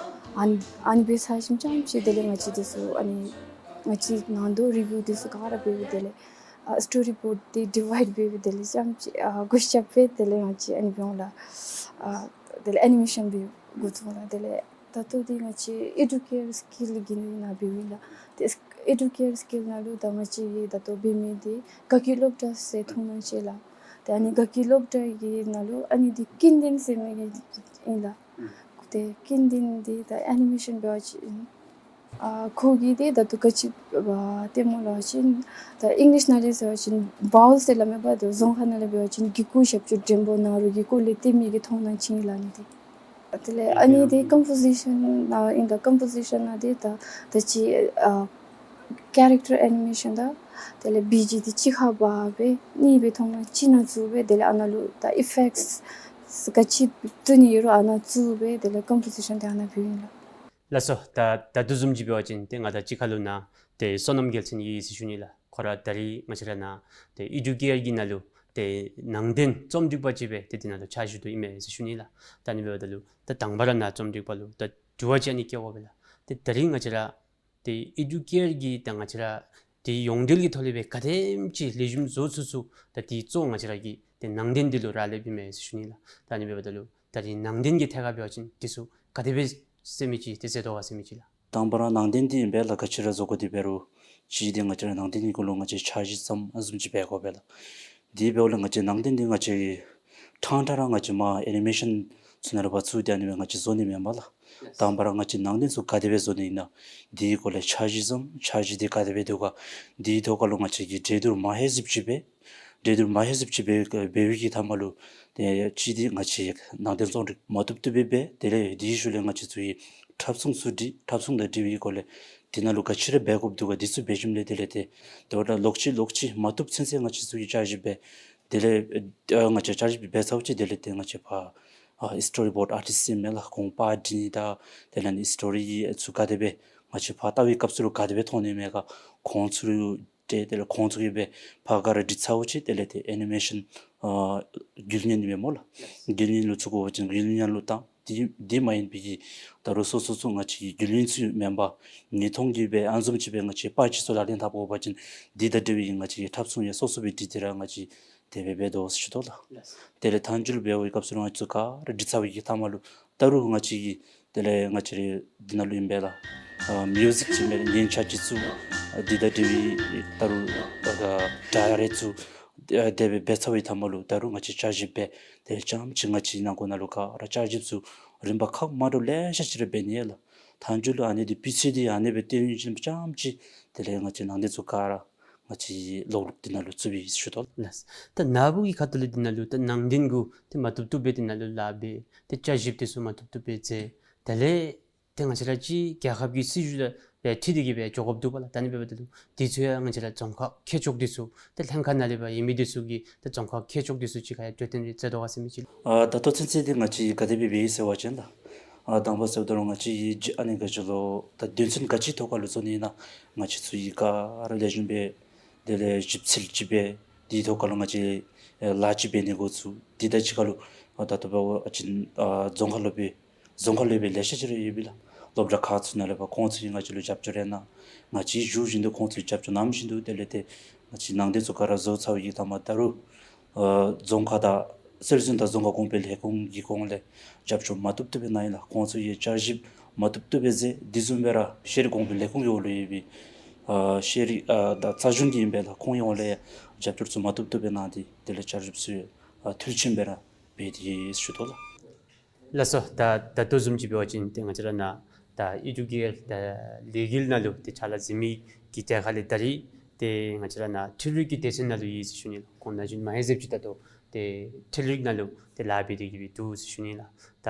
ཨ་ནི་ཨ་ནི་འབད་ཚར་ཞིནམ་རྐྱངམ་ཅིག་དེ་ལས་ང་བཅས་འདི་ཚུ་ཨ་ནི་ང་བཅས་ནང་དོག་རི་བིའུ་འདི་ཚུ་ག་ར་འབད་སྦེ་དེ་ལས་ཨ་སི་ཊོ་རི་བོརཌ་འདི་ཌི་ཝའིཌ་འབད་སྦེ་དེ་ལས་རྐྱངམ་ཅིག་ཨ་བགོ་བཤའ་འབད་དེ་ལས་ང་བཅས་ཨ་ནི་འབདཝ་ལས་ཨ་དེ་ལས་ཨེ་ནི་མེ་ཤཱན་འབད་འགོ་བཙུགས་ལགས། དེ་ལས་ད་ལྟོ་འདི་ང་བཅས་ཨེ་ཌུ་ཀེར་སི་ཀིལ་གྱི་ནང་འབདཝ་ཨིན་ལགས། ཏེ་ཨེ་ཌུ་ཀེར་སི་ཀིལ་ནང་ལུ་ད་ང་བཅས་ཀྱིས་ད་ལྟོ་འབད་མི་འདི་དགའ་སྐྱིད་སློབ་གྲྭ་ཟེར་མཐོང་སྣང་ཅིག་ལགས། ཏེ་ཨ་ནི་དགའ་སྐྱིད་སློབ་གྲྭ་གི་ནང་ལུ་ཨ་ནི་འདི་ཀུན་ལྡན་ཟེར་མི་གི་ཨིན་ལགས། ཏེ་ཀུན་ལྡན་འདི་ད་ཨེ་ནི་མེ་ཤཱན་འབད་བ་ཅིན་ཨ་ཁོ་གིས་འདི་ད་ལྟོ་ག་ཅི་ཨ་སྟོནམ་སྨོ་ལབ་པ་ཅིན་ད་ཨིང་ལིཤ་ནང་ལས་ཟེར་བ་ཅིན་བཱའོལ་ཟེར་སླབ་མས་པ། ད་རྫོང་ཁ་ནང་ལས་འབད་བ་ཅིན་གི་གུ་ཞབས་ཀྱུ་འགྲེང་བུ་ནང་རོལ་གྱི་སྐོར་ལས་སྟོན་མི་གི་མཐོང་སྣང་ཅིག་ཨིན་ལགས་ཨ་ནི་འདི། དེ་ལས་ཨ་ནི་འདི་ཀམ་པོ་ཟི་ཤཱན་ནང་ཨིན་ལགས། ཀམ་པོ་ཟི་ཤཱན་ནང་འདི་ད་ད་ཅི་ཨ་ཀེ་རེག་ཊར་ཨེ་ནི་མེ་ཤཱན་དང་དེ་ལས་བི་ཇི་འདི་གཅིག་ཁར་འབག་སྦེ་གཉིས་སྦེ་མཐོང་སྣང་གཅིག་ནང་བཙུགས་སྦེ་དེ་ལས་ཨ་ནཱ་ལུ་ད་ཨི་ཕེཀཊསི་ག་ཅི་བཙུགས་ནི་ཡོད་རུང་ཨ་ནཱ་བཙུགས་སྦེ་དེ་ལས་ཀམ་པོ་ཟི་ཤཱན་འདི་ཨ་ནཱ་འབདཝ་ཨིན་ལགས། ལགས་སོ། ད་ད་ལྟོ་བཟུམ་ཅིག་འབད་བ་ཅིན་ཏེ་ང་དང་གཅིག་ཁར་ལུ་ནཱ་ཏེ་བསོད་ནམས་རྒྱལ་མཚན་ཡོད་ཟེར་ཞུ་ནི་ལགས། ཁོ་ར་ད་རིས་ང་བཅས་ར་ནཱ་ཏེ་ཨེ་ཌུ་ཀེར་གྱི་ནང་ལུ་ཏེ་ནང་རྟེན་རྩོམ་སྒྲིག་པ་ཅིག་སྦེ་ཏེ་འདི་ནང་ལུ་ཕྱག་ཞུ་དོ་ཨིན་མས་ཟེར་ཞུ་ནི་ལགས། ད་ཨ་ནི་འབདཝ་ད་ལུ་ད་དང་པ་ར་ནཱ་རྩོམ་སྒྲིག་པ་ལུ་ད་དྲི་བ་ཅིག་ཨ་ནི་བཀོད་དགོ་པས་ལགས། ཏེ་ད་རིས་ང་བཅས་ར་ཏེ་ཨེ་ཌུ་ཀེར་གྱི་ད་ང་བཅས་ར་ཏེ་ཡོངས་འབྲེལ་གྱི་ཐོག་ལས་སྦེ་ག་དེམ་ཅིག་ལེགས་ཤོམ་བཟོ་ཚུགས་ཚུགས་ད་འདི་གཙོ་བོ་ང་བཅས་ར་གི་ཏེ་ནང་རྟེན་འདི་ལུ་རག་ལསཔ་ཨིན་མས་ཟེར་ཞུ་ནི་ལགས། ད་ཨ་ནི་འབདཝ་ད་ལུ་ད་རིས་ནང་རྟེན་གྱི་ཐད་ཁར་འབད་བ་ཅིན་འདི་ཚུ་ག་དེ་སྦེ་ཟེར་མི་ཅིག་ཏེ་ཟེར་དོ་ག་ཟེར་མི་ཅིག་ལགས། དང་པ་ར་ནང་རྟེན་འདི་ཨིན་པས་ལགས། ག་ཅི་ར་བཟོ་དགོ་འདི་འབད་རུང་གཅིག་འདི་ང་བཅས་ར་ནང་རྟེན་གྱི་གུ་ལུ་ང་བཅས་འཆར་གཞི་བརྩམ་ཨ་བཟུམ་ཅིག་འབད་དགོ་པས་ལགས། དེ་འབདཝ་ལས་ང་བཅས་ནང་རྟེན་འདི་ང་བཅས་ཀྱིས་ཕྲང་ཕྲང་ར་ང་བཅས་མར་ཨེ་ནི་མེ་ཤཱན་ཚུ་ནང་ལུ་ཕར་བཙུགས་ཏེ་ཨ་ནི་སྦེ་ང་བཅས་བཟོ་ནི་མེན་པས་ལགས། དང་པ་ར་ང་བཅས་ནང་རྟེན་ཚུ་ག་དེ་སྦེ་བཟོ་ནི་ཨིན་ན་དེའི་སྐོར་ལས་འཆར་གཞི་བརྩམ། འཆར་གཞི་འདི་ག་དེ་སྦེ་འདུག་ག། དེའི་ཐོག་ཁར་ལུ་ང་བཅས་ཀྱིས་གྲོས་བསྡུར་མ་ཧེ་ཟིབ་ཅིག་འབད། གྲོས་བསྡུར་མ་ཧེ་ཟིབ་ཅིག་འབད་འབད་བའི་གི་མཐའ་མ་ལུ་ཏེ་གཅིག་འདི་ང་བཅས་ནང་རྟེན་རྩོམ་སྒྲིག་མ་བཏུབ་བཏུབ་སྦེ་འབད། དེ་ལས་དེའི་ཤུལ་ལས་ང་བཅས་ཚུ་གིས་འཁྲབ་ཚོང་ཚུ་སྒྲིག། འཁྲབ་ཚོང་དང་འབྲེལ་བའི་སྐོར་ལས་དེ་ནང་ལུ་ག་ཅི་ར་འབད་དགོཔ་འདུག་ག། འདི་ཚུ་འབད་ཞིནམ་ལས་དེ་ལས་ཏེ་དེ་འབདཝ་ད་ལོག་ཅི་ལོག་ཅི་མ་བཏུབ་ཚུན་ཚོད་ང་བཅས་ཚུ་གིས་བསྐྱར་ཞིབ་འབད། དེ་ལས་ཨ་ང་བཅས་བསྐྱར་ཞིབ་འབད་ཚརཝ་ཅིག་དེ་ལས་ཏེ་ང་བཅས་ཕར་ཨ་སི་ཊོ་རི་བོརཌ་ཨར་ཊིསཊ་ཟེར་མི་ལགས་ཁོང་པར་སྒྲིག་ནི་དང་དེ་ལས་ཨ་ནི་སི་ཊོ་རི་ཚུ་ག་དེ་སྦེ་ང་བཅས་ཕར་ལྟ་བའི་སྐབས་སུ་ལུ་ག་དེ་སྦེ་མཐོང་ནི་མས་ག། ཁོང་ཚུ་ཏེ་དེ་ལས་ཁོང་ཚུ་གིས་སྦེ་ཕར་ག་ར་སྒྲིག་ཚརཝ་ཅིག་དེ་ལས་ཏེ་ཨེ་ནི་མེ་ཤཱན་ཨ་འགུལ་བརྙན་ཨིན་མས་སྨོ་ལགས། འགུལ་བརྙན་ལུ་བཙུགས་དགོ་པ་ཅིན་འགུལ་བརྙན་ལུ་བཏང་། དེ་དེ་མ་ཡིན་པའི་གི་ད་རུང་སོ་སོ་ཚུ་ང་བཅས་ཀྱི་རྒྱུས་ལོན་ཚུ་མེན་པར་ཉིས་སྟོང་གི་སྦེ་ཨ་ནི་བཟུམ་ཅིག་སྦེ་ང་བཅས་པར་ཅིག་ཚུ་ལག་ལེན་འཐབ་དགོ་པ་ཅིན་འདི་དང་འབྲེལ་བའི་ང་བཅས་ཀྱི་འཁྲབ་ཚོང་ཡང་སོ་སོ་སྦེ་སྒྲིག་སྟེ་ར་ང་བཅས་དེ་སྦེ་འབད་དོ་ཟེར་ཞུ་དོ་ལགས། དེ་ལས་མཐའ་མཇུག་ལུ་འབད་བའི་སྐབས་སུ་ང་བཅས་ཚུ་ག་ར་སྒྲིག་ཚར་བའི་གི་མཐའ་མ་ལུ་ད་རུང་ང་བཅས་ཀྱིས་དེ་ལས་ང་བཅས་རའི་འདི་ནང་ལུ་ཨིན་པས་ལགས། ཨ་མིའུ་ཟིཀ་ཅིག་མེན་ན་ཉན་ཆ་ཅིག་ཚུ་ཨ་འདི་དང་འབྲེལ་བའི་ད་རུང་ཨ་སྒྲ་རེ་ཚུ་ཨ་དེ་སྦེ་འབད་ཚར་བའི་མཐའ་མ་ལུ་ད་རུང་ང་བཅས་བསྐྱར་ཞིབ་འབད། དེ་རྐྱངམ་ཅིག་ང་བཅས་ནང་འཁོད་ནང་ལུ་ག་ར་བསྐྱར་ཞིབ་ཚུ་རིམ་པ་ཁག་མ་འདྲཝ་ལེ་ཤ་ཅིག་ར་འབད་ནི་ཨིན་ལགས། མཐའ་མཇུག་ལུ་ཨ་ནི་འདི་སྤུས་ཚད་འདི་ཨ་ནི་སྦེ་བཏོན་ཞིནམ་རྐྱངམ་ཅིག་དེ་ལས་ང་བཅས་ནང་རྟེན་ཚུ་ག་ར་ང་བཅས་ཀྱིས་ལོག་ལོག་འདི་ནང་ལུ་བཙུགས་པའི་ཞུ་དོ་ལགས། ད་ནཱ་བུ་གི་ཁ་ཐུག་ལས་འདི་ནང་ལུ་ད་ནང་རྟེན་གུ་ཏེ་མ་བཏུབ་བཏུབ་སྦེ་འདི་ནང་ལུ་ལཱ་འབད། ཏེ་བསྐྱར་ཞིབ་འདི་ཚུ་མ་བཏུབ་བཏུབ་སྦེ་མཛད། དེ་ལས་ཏེ་ང་བཅས་ར་ཅིག་རྒྱལ་ཁབ་ཀྱི་སྲིད་བྱུས་དང་འཁྲིལ་ཏེ་གིས་སྦེ་འགྱོ་དགོཔ་འདུག་པ་ལགས། ད་ཨ་ནི་འབདཝ་ད་ལུ་འདི་ཚུ་ཡང་ང་བཅས་ར་རྫོང་ཁག་མཁས་མཆོག་འདི་ཚུ་ཏེ་ལྷན་ཁག་ནང་ལས་ཕར་ཡོད་མི་འདི་ཚུ་གིས་ཏེ་རྫོང་ཁག་མཁས་མཆོག་འདི་ཚུ་གཅིག་ཁར་ཡང་གྲོས་བསྟུན་རེ་མཛད་དོ་ག་ཟེར་མི་ཅིག་ལགས། ཨ་ད་ལྟོ་ཚུན་ཚོད་འདི་ང་བཅས་ག་དེ་སྦེ་འབད་ཡི་ཟེར་བ་ཅིན་ལགས། ཨ་དང་པ་ཟེརཝ་ད་ལུ་ང་བཅས་ཀྱིས་ཨ་ནི་ག་ཅི་ལོ་ད་དོན་ཚན་ག་ཅིའི་ཐོག་ཁར་ལུ་བཟོ་ནི་ཨིན་ན་ང་བཅས་ཚུ་གིས་ག་ར་ལེགས་ཤོམ་སྦེ་དེ་ལས་ཞིབ་འཚོལ་ཅིག་འབད། དེའི་ཐོག་ཁར་ལུ་ང་བཅས་ཨེ་ལཱ་ཅིག་འབད་ནི་འགོ་བཙུགས། དེ་དང་གཅིག་ཁར་ལུ་ཨ་ད་ལྟོ་འབད་བ་ཅིན་ཨ་རྫོང་ཁག་སློབ་དཔོན་རྫོང་ཁག་སློབ་དཔོན་ལེ་ཤ་ཅིག་ར་ཡོད་པས་ལགས། སློབ་གྲྭ་ཁག་ཚུ་ནང་ལས་ཕར་ཁོང་ཚུ་གིས་ང་བཅས་ལུ་རྒྱབ་སྐྱོར་རེ་གནང་། ང་བཅས་བཞུགས་བཞིན་དུ་ཁོང་ཚུ་རྒྱབ་སྐྱོར་གནང་བཞིན་དུ་དེ་ལས་ཏེ་ང་བཅས་ནང་རྟེན་ཚུ་ག་ར་བཟོ་ཚར་བའི་གི་མཐའ་མ་ད་རུང་ཨ་རྫོང་ཁག་དང་སྲོལ་འཛིན་དང་རྫོང་ཁ་གོང་འཕེལ་ལས་ཁུངས་ཀྱི་ཁོང་ལས་རྒྱབ་སྐྱོར་མ་བཏུབ་བཏུབ་སྦེ་གནང་ཡི་ལགས། ཁོང་ཚུ་གིས་བསྐྱར་ཞིབ་མ་བཏུབ་བཏུབ་སྦེ་མཛད། དེ་བཟུམ་སྦེ་ར་ཤེས་རིག་གོང་འཕེལ་ལས་ཁུངས་ཀྱི་འོག་ལུ་ཡོད་པའི་ཨ་ཤེས་རིག་ཨ་དང་རྩ་གཞུང་གི་ཨིན་པས་ལགས། ཁོང་ཡོངས་ལས་རྒྱབ་སྐྱོར་ཚུ་མ་བཏུབ་བཏུབ་སྦེ་གནང་སྟེ་དེ་ལས་བསྐྱར་ཞིབ་ཚུ་ ཨ་མཐིལ་ཕྱིན་སྦེ་ར་འབད་དེ་ཡོད་ཟེར་ཞུ་དོ་ལགས། ལགས་སོ། ད་ད་ལྟོ་བཟུམ་ཅིག་འབད་བ་ཅིན་ཏེ་ང་བཅས་ར་ནཱ་ད་ཨི་ཌུ་ཀེ་ཡར་ད་ལས་འགུལ་ནང་ལུ་ཏེ་ཕྱག་ལཱ་མཛད་མི་གི་གྲས་ཁར་ལས་ད་རིས་ཏེ་ང་བཅས་ར་ནཱ་འཕྲུལ་རིག་གི་སྡེ་ཚན་ནང་ལུ་ཡོད་ཟེར་ཞུ་ནི་ལགས། ཁོང་ན་གཞོན་མ་ཧེ་ཟེར་ཅིག་ད་ལྟོ་ཏེ་འཕྲུལ་རིག་ནང་ལུ་ཏེ་ལཱ་འབད་དེ་གི་སྦེ་འདུག་ཟེར་ཞུ་ནི་ལགས། ད་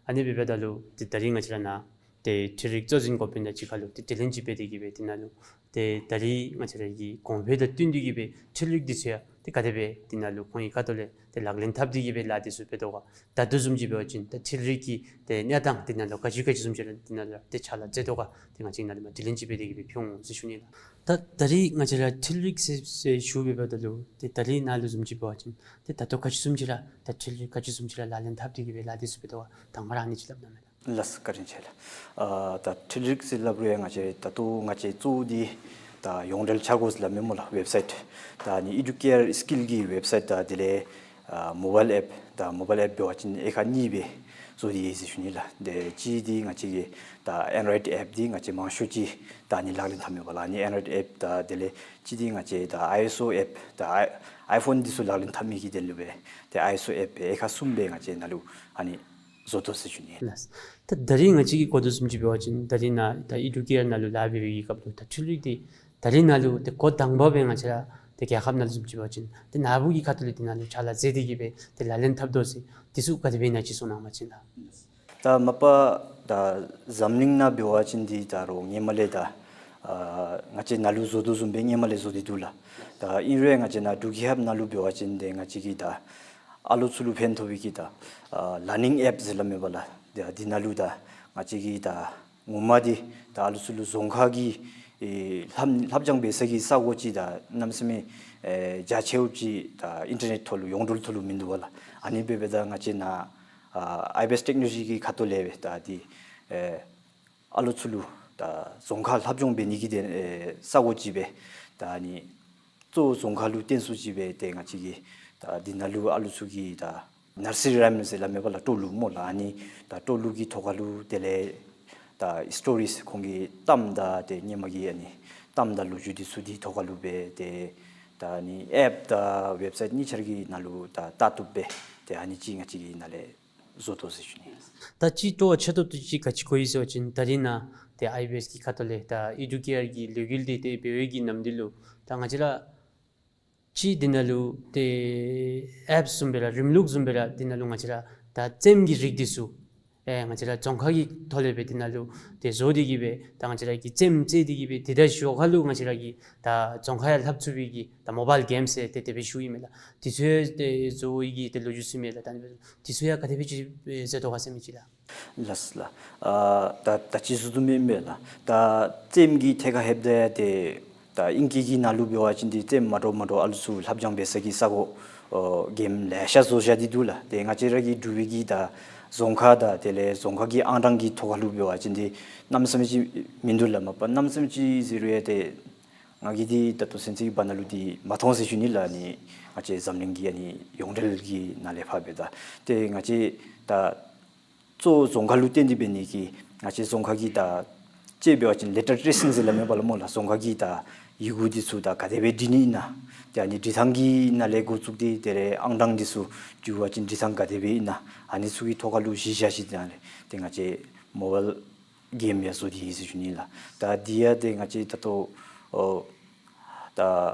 ཨ་ནི་འབདཝ་ད་ལུ་ཏེ་ད་རིས་ང་བཅས་ར་ནཱ་ཏེ་འཕྲུལ་རིག་གཙོ་འཛིན་འགོ་དཔོན་དང་གཅིག་ཁར་ལུ་ཏེ་དྲི་ལན་ཅིག་འབད་དེ་གི་སྦེ་དེ་ནང་ལུ་ཏེ་ད་རིས་ང་བཅས་ར་གི་གོང་འཕེལ་དང་བསྟུན་ཏེ་གི་སྦེ་འཕྲུལ་རིག་འདི་ཚུ་ཡང་ཏེ་ག་དེ་སྦེ་དེ་ནང་ལུ་ཁོང་གི་ཁ་ཐུག་ལས་ཏེ་ལག་ལེན་འཐབ་སྟེ་གི་སྦེ་ལཱ་འདི་ཚུ་འབད་དོ་ག། ད་ལྟོ་བཟུམ་ཅིག་འབད་བ་ཅིན་ད་འཕྲུལ་རིག་གི་ཏེ་གནས་སྟངས་དེ་ནང་ལུ་ག་ཅི་ག་ཅི་བཟུམ་ཅིག་ར་དེ་ནང་ལུ་ཏེ་ཕྱག་ལཱ་མཛད་དོ་ག། ཏེ་ང་བཅས་ནཱ་ལས་མར་དྲི་ལན་ཅིག་འབད་དེ་གི་སྦེ་ཕུལ་འོང་ཟེར་ཞུ་ནི་ལགས། ད་ད་རིས་ང་བཅས་ར་འཕྲུལ་རིག་ཟེར་ཟེར་ཞུ་འབདཝ་ད་ལུ་ཏེ་ད་རིས་ནཱ་ལུ་བཟུམ་ཅིག་འབད་བ་ཅིན་ཏེ་ད་ལྟོ་ག་ཅི་བཟུམ་ཅིག་ར་ད་འཕྲུལ་རིག་ག་ཅི་བཟུམ་ཅིག་ར་ལག་ལེན་འཐབ་སྟེ་གི་སྦེ་ལཱ་འདི་ཚུ་འབད་དོ་ག། དང་པ་ར་ཨ་ནི་ཅིག་སླབ་གནང་མས་ལགས། ལགས་སོ། བཀའ་དྲིན་ཆེ་ལགས། ཨ་ད་འཕྲུལ་རིག་ཟེར་སླབ་རུང་ཡང་ང་བཅས་ད་ལྟོ་ང་བཅས་གཙོ་བོ་འདི་ད་ཡོངས་འབྲེལ་ཆ་བགོས་ཟེར་སླབ་མས་སྨོ་ལགས། ཝེབ་སའིཊ་ད་ཨ་ནི་ཨི་ཌུ་ཀེ་ཡར་སི་ཀིལ་གྱི་ཝེབ་སའིཊ་དང་དེ་ལས་ཨ་མོ་བཱའིལ་ཨེཔ་ད་མོ་བཱའིལ་ཨེཔ་འབད་བ་ཅིན་དབྱེ་ཁག་གཉིས་སྦེ་བཟོ་སྟེ་ཡོད་ཟེར་ཞུ་ནི་ལགས། ཏེ་གཅིག་འདི་ང་བཅས་ཀྱི་ད་ཨེན་ཌོ་རོའིཌ་ཨེཔ་འདི་ང་བཅས་མང་ཤོས་ཅིག་ད་ཨ་ནི་ལག་ལེན་འཐབ་མས་པ་ལགས། ཨ་ནི་ཨེན་ཌོ་རོའིཌ་ཨེཔ་ད་དེ་ལས་གཅིག་འདི་ང་བཅས་ད་ཨའི་ཨེསི་ཨོ་ཨེཔ་ད་ཨའི་ཨའི་ཕོན་འདི་ཚུ་ལག་ལེན་འཐབ་མི་གི་དོན་ལུ་སྦེ་ཏེ་ཨའི་ཨེསི་ཨོ་ཨེཔ་སྦེ་དབྱེ་ཁག་གསུམ་སྦེ་ང་བཅས་ནཱ་ལུ་ཨ་ནི་བཟོ་དོ་ཟེར་ཞུ་ནི། ལགས། ད་ད་རིས་ང་བཅས་ཀྱིས་གོ་དོ་བཟུམ་ཅིག་འབད་བ་ཅིན་ད་རིས་ནཱ་ད་ཨི་ཌུ་ཀེ་ཡར་ནང་ལུ་ལཱ་འབད་བའི་གི་སྐབས་ལུ་ད་འཕྲུལ་རིག་འདི་ད་རིས་ནཱ་ལུ་ཏེ་འགོ་དང་པ་སྦེ་ང་བཅས་ར་ཏེ་རྒྱལ་ཁབ་ནང་ལུ་བཟུམ་ཅིག་འབད་བ་ཅིན་ཏེ་ནཱ་བུ་གི་ཁ་ཐུག་ལས་དེ་ནང་ལུ་ཕྱག་ལཱ་མཛད་དེ་གི་སྦེ་ཏེ་ལག་ལེན་འཐབ་དོ་ཟེར་འདི་ཚུ་ག་དེ་སྦེ་ཨིན་ན་ཅིག་གསུང་གནང་བ་ཅིན་ལགས། ད་མ་པ་ད་འཛམ་གླིང་ནང་འབད་བ་ཅིན་འདི་ད་རུང་སྔོན་མ་ལས་ད་ཨ་ང་བཅས་ནཱ་ལུ་བཟོ་དོ་བཟུམ་སྦེ་སྔོན་མ་ལས་བཟོ་སྟེ་འདུག་ལགས། ད་ཨིན་རུང་ང་བཅས་ནཱ་འབྲུག་རྒྱལ་ཁབ་ནང་ལུ་འབད་བ་ཅིན་ཏེ་ང་བཅས་ཀྱི་ད་ཨ་ལུ་ཚུ་ལུ་ཕན་ཐོགས་པའི་གི་ད་ཨ་ལར་ནིང་ཨེཔ་ཟེར་སླབ་མས་པ་ལགས། ཏེ་འདི་ནང་ལུ་ད་ང་བཅས་ཀྱི་ད་ངོ་མ་འདི་ད་ཨ་ལུ་ཚུ་ལུ་རྫོང་ཁ་གི་ཨེ་ལྷབ་ལྷབ་སྦྱང་འབད་ས་གི་ས་གོ་ཅིག་ད་གནམ་མེད་ས་མེད་ཨེ་རྒྱ་ཆེཝ་ཅིག་ད་ཨིན་ཊར་ནེཊ་ཐོག་ལུ་ཡོངས་འབྲེལ་ཐོག་ལུ་མིན་འདུག་པ་ལགས། ཨ་ནི་འབདཝ་ད་ང་བཅས་ནཱ་ཨ་ཨའི་བི་ཨེསི་ཊེཀ་ནོ་ལོ་ཇི་གི་ཁ་ཐུག་ལས་སྦེ་ད་འདི་ཨེ་ཨ་ལུ་ཚུ་ལུ་ད་རྫོང་ཁ་ལྷབ་སྦྱང་འབད་ནི་གི་དེ་ཨེ་ས་གོ་ཅིག་སྦེ་ད་ཨ་ནི་གཙོ་བོ་རྫོང་ཁ་ལུ་བརྟེན་སུ་ཅིག་སྦེ་ཏེ་ང་བཅས་ཀྱི་ད་འདི་ནང་ལུ་ཨ་ལུ་ཚུ་གི་ད་ནར་སི་རི་རའིམ་ཟེར་སླབ་མས་པ་ལགས། སྤྲོ་ལུགས་སྨོ་ལགས། ཨ་ནི་ད་སྤྲོ་ལུགས་ཀྱི་ཐོག་ཁ་ལུ་དེ་ལས་ད་སི་ཊོ་རིསི་ཁོང་གི་གཏམ་དང་ཏེ་སྔོན་མ་གི་ཨ་ནི་གཏམ་དང་ལོ་རྒྱུས་འདི་ཚུ་འདི་ཐོག་ཁ་ལུ་སྦེ་ཏེ་ད་ཨ་ནི་ཨེཔ་དང་ཝེབ་སའིཊ་གཉིས་ཆ་ར་གི་ནང་ལུ་ད་ལྟ་བཏུབ་སྦེ་ཏེ་ཨ་ནི་ཅིག་ང་བཅས་ཀྱིས་ནཱ་ལས་བཟོ་དོ་ཟེར་ཞུ་ནི། ད་ཅིག་སྤྲོ་བ་ཆེ་ཏོག་ཏོ་ཅིག་ག་ཅི་གོ་ཡི་ཟེར་བ་ཅིན་ད་རིས་ནཱ་ཏེ་ཨའི་བི་ཨེསི་གི་ཁ་ཐུག་ལས་ད་ཨི་ཌུ་ཀེ་ཡར་གྱི་ལས་འགུལ་འདི་ཏེ་འབད་བའི་གི་ནམ་དུས་ལུ་ད་ང་བཅས་ར་ཅིག་འདི་ནང་ལུ་ཏེ་ཨེཔ་བཟུམ་སྦེ་ར་རིམ་ལུགས་བཟུམ་སྦེ་ར་འདི་ནང་ལུ་ང་བཅས་ར་ད་རྩེདམོ་གི་རིགས་འདི་ཚུ་ཨེ་ང་བཅས་ར་རྫོང་ཁ་གི་ཐོག་ལས་སྦེ་འདི་ནང་ལུ་ཏེ་བཟོ་སྟེ་གི་སྦེ་ད་ང་བཅས་ར་གིས་རྩེདམོ་རྩེ་སྟེ་གི་སྦེ་ཏེ་ད་ཞོར་ཁ་ལུ་ང་བཅས་ར་གིས་ད་རྫོང་ཁ་ཡང་ལྷབ་ཚུགས་པའི་གི་ད་མོ་བཱའིལ་གེམ་ཟེར་ཏེ་དེ་སྦེ་ཞུཝ་ཨིན་མས་ལགས། དེ་ཚུ་ཡང་ཏེ་བཟོ་བའི་གི་ཏེ་ལོ་རྒྱུས་ཚུ་མས་ལགས། ད་ཨ་ནི་སྦེ་དེ་ཚུ་ཡང་ག་དེ་སྦེ་ཅིག་ཨེ་མཛད་དོ་ག་ཟེར་མི་ཅིག་ལགས། ལགས་སོ་ལགས། ཨ་ད་ད་ཅི་ཞུ་དོ་མེན་མས་ལགས། ད་རྩེདམོ་གི་ཐད་ཁར་ལྷོདཔ་ད་ཏེ་ད་ཨིང་སྐད་ཀྱི་ནང་ལུ་འབད་བ་ཅིན་འདི་རྩེདམོ་མ་འདྲཝ་མ་འདྲཝ་ཨ་ལུ་ཚུ་ལྷབ་སྦྱང་འབད་ས་གི་ས་གོ་ཨོ་གེམ་ལེ་ཤ་བཟོ་བཞག་སྟེ་འདུག་ལགས། ཏེ་ང་བཅས་ར་གི་འབྲུག་པའི་གི་ད་རྫོང་ཁ་དང་དེ་ལས་རྫོང་ཁ་གི་ཨང་གྲངས་ཀྱི་ཐོག་ཁ་ལུ་འབད་བ་ཅིན་འདི་གནམ་མེད་ས་མེད་ཅིག་མིན་འདུག་ལགས། མ་པ་གནམ་མེད་ས་མེད་ཅིག་ཟེར་རུང་ཡང་ཏེ་ང་གིས་འདི་ད་ལྟོ་ཚུན་ཚོད་ཀྱི་བར་ན་ལུ་འདི་མ་མཐོང་ཟེར་ཞུ་ནི་ལགས། ཨ་ནི་ང་བཅས་འཛམ་གླིང་གི་ཨ་ནི་ཡོངས་འབྲེལ་གྱི་ནང་ལས་ཕར་འབདཝ་ད་ཏེ་ང་བཅས་ད་གཙོ་བོ་རྫོང་ཁ་ལུ་བརྟེན་ཏེ་འབད་ནི་གིས་ང་བཅས་རྫོང་ཁ་གི་ད་ཅིག་འབད་བ་ཅིན་ལེ་ཊར་ཊེ་སིང་ཟེར་སླབ་མས་པ་ལགས་སྨོ་ལགས། རྫོང་ཁ་གི་ད་ཡི་གུ་འདི་ཚུ་ད་ག་དེ་སྦེ་འབྲི་ནི་ཨིན་ན། ཏེ་ཨ་ནི་འབྲི་ཐངས་ཀྱི་ནང་ལས་འགོ་བཙུགས་ཏེ་དེ་ལས་ཨང་གྲངས་འདི་ཚུ་འབྲི་བ་ཅིན་འབྲི་ཐངས་ག་དེ་སྦེ་ཨིན་ན། ཨ་ནི་ཚུ་གི་ཐོག་ཁ་ལུ་གཞི་བཞག་ཞིནམ་ལས་ཏེ་ང་བཅས་མོ་བཱའིལ་གེམ་ཡང་བཟོ་སྟེ་ཡོད་ཟེར་ཞུ་ནི་ལགས། ད་འདི་ཡང་ཏེ་ང་བཅས་ད་ལྟོ་ཨོ་ད་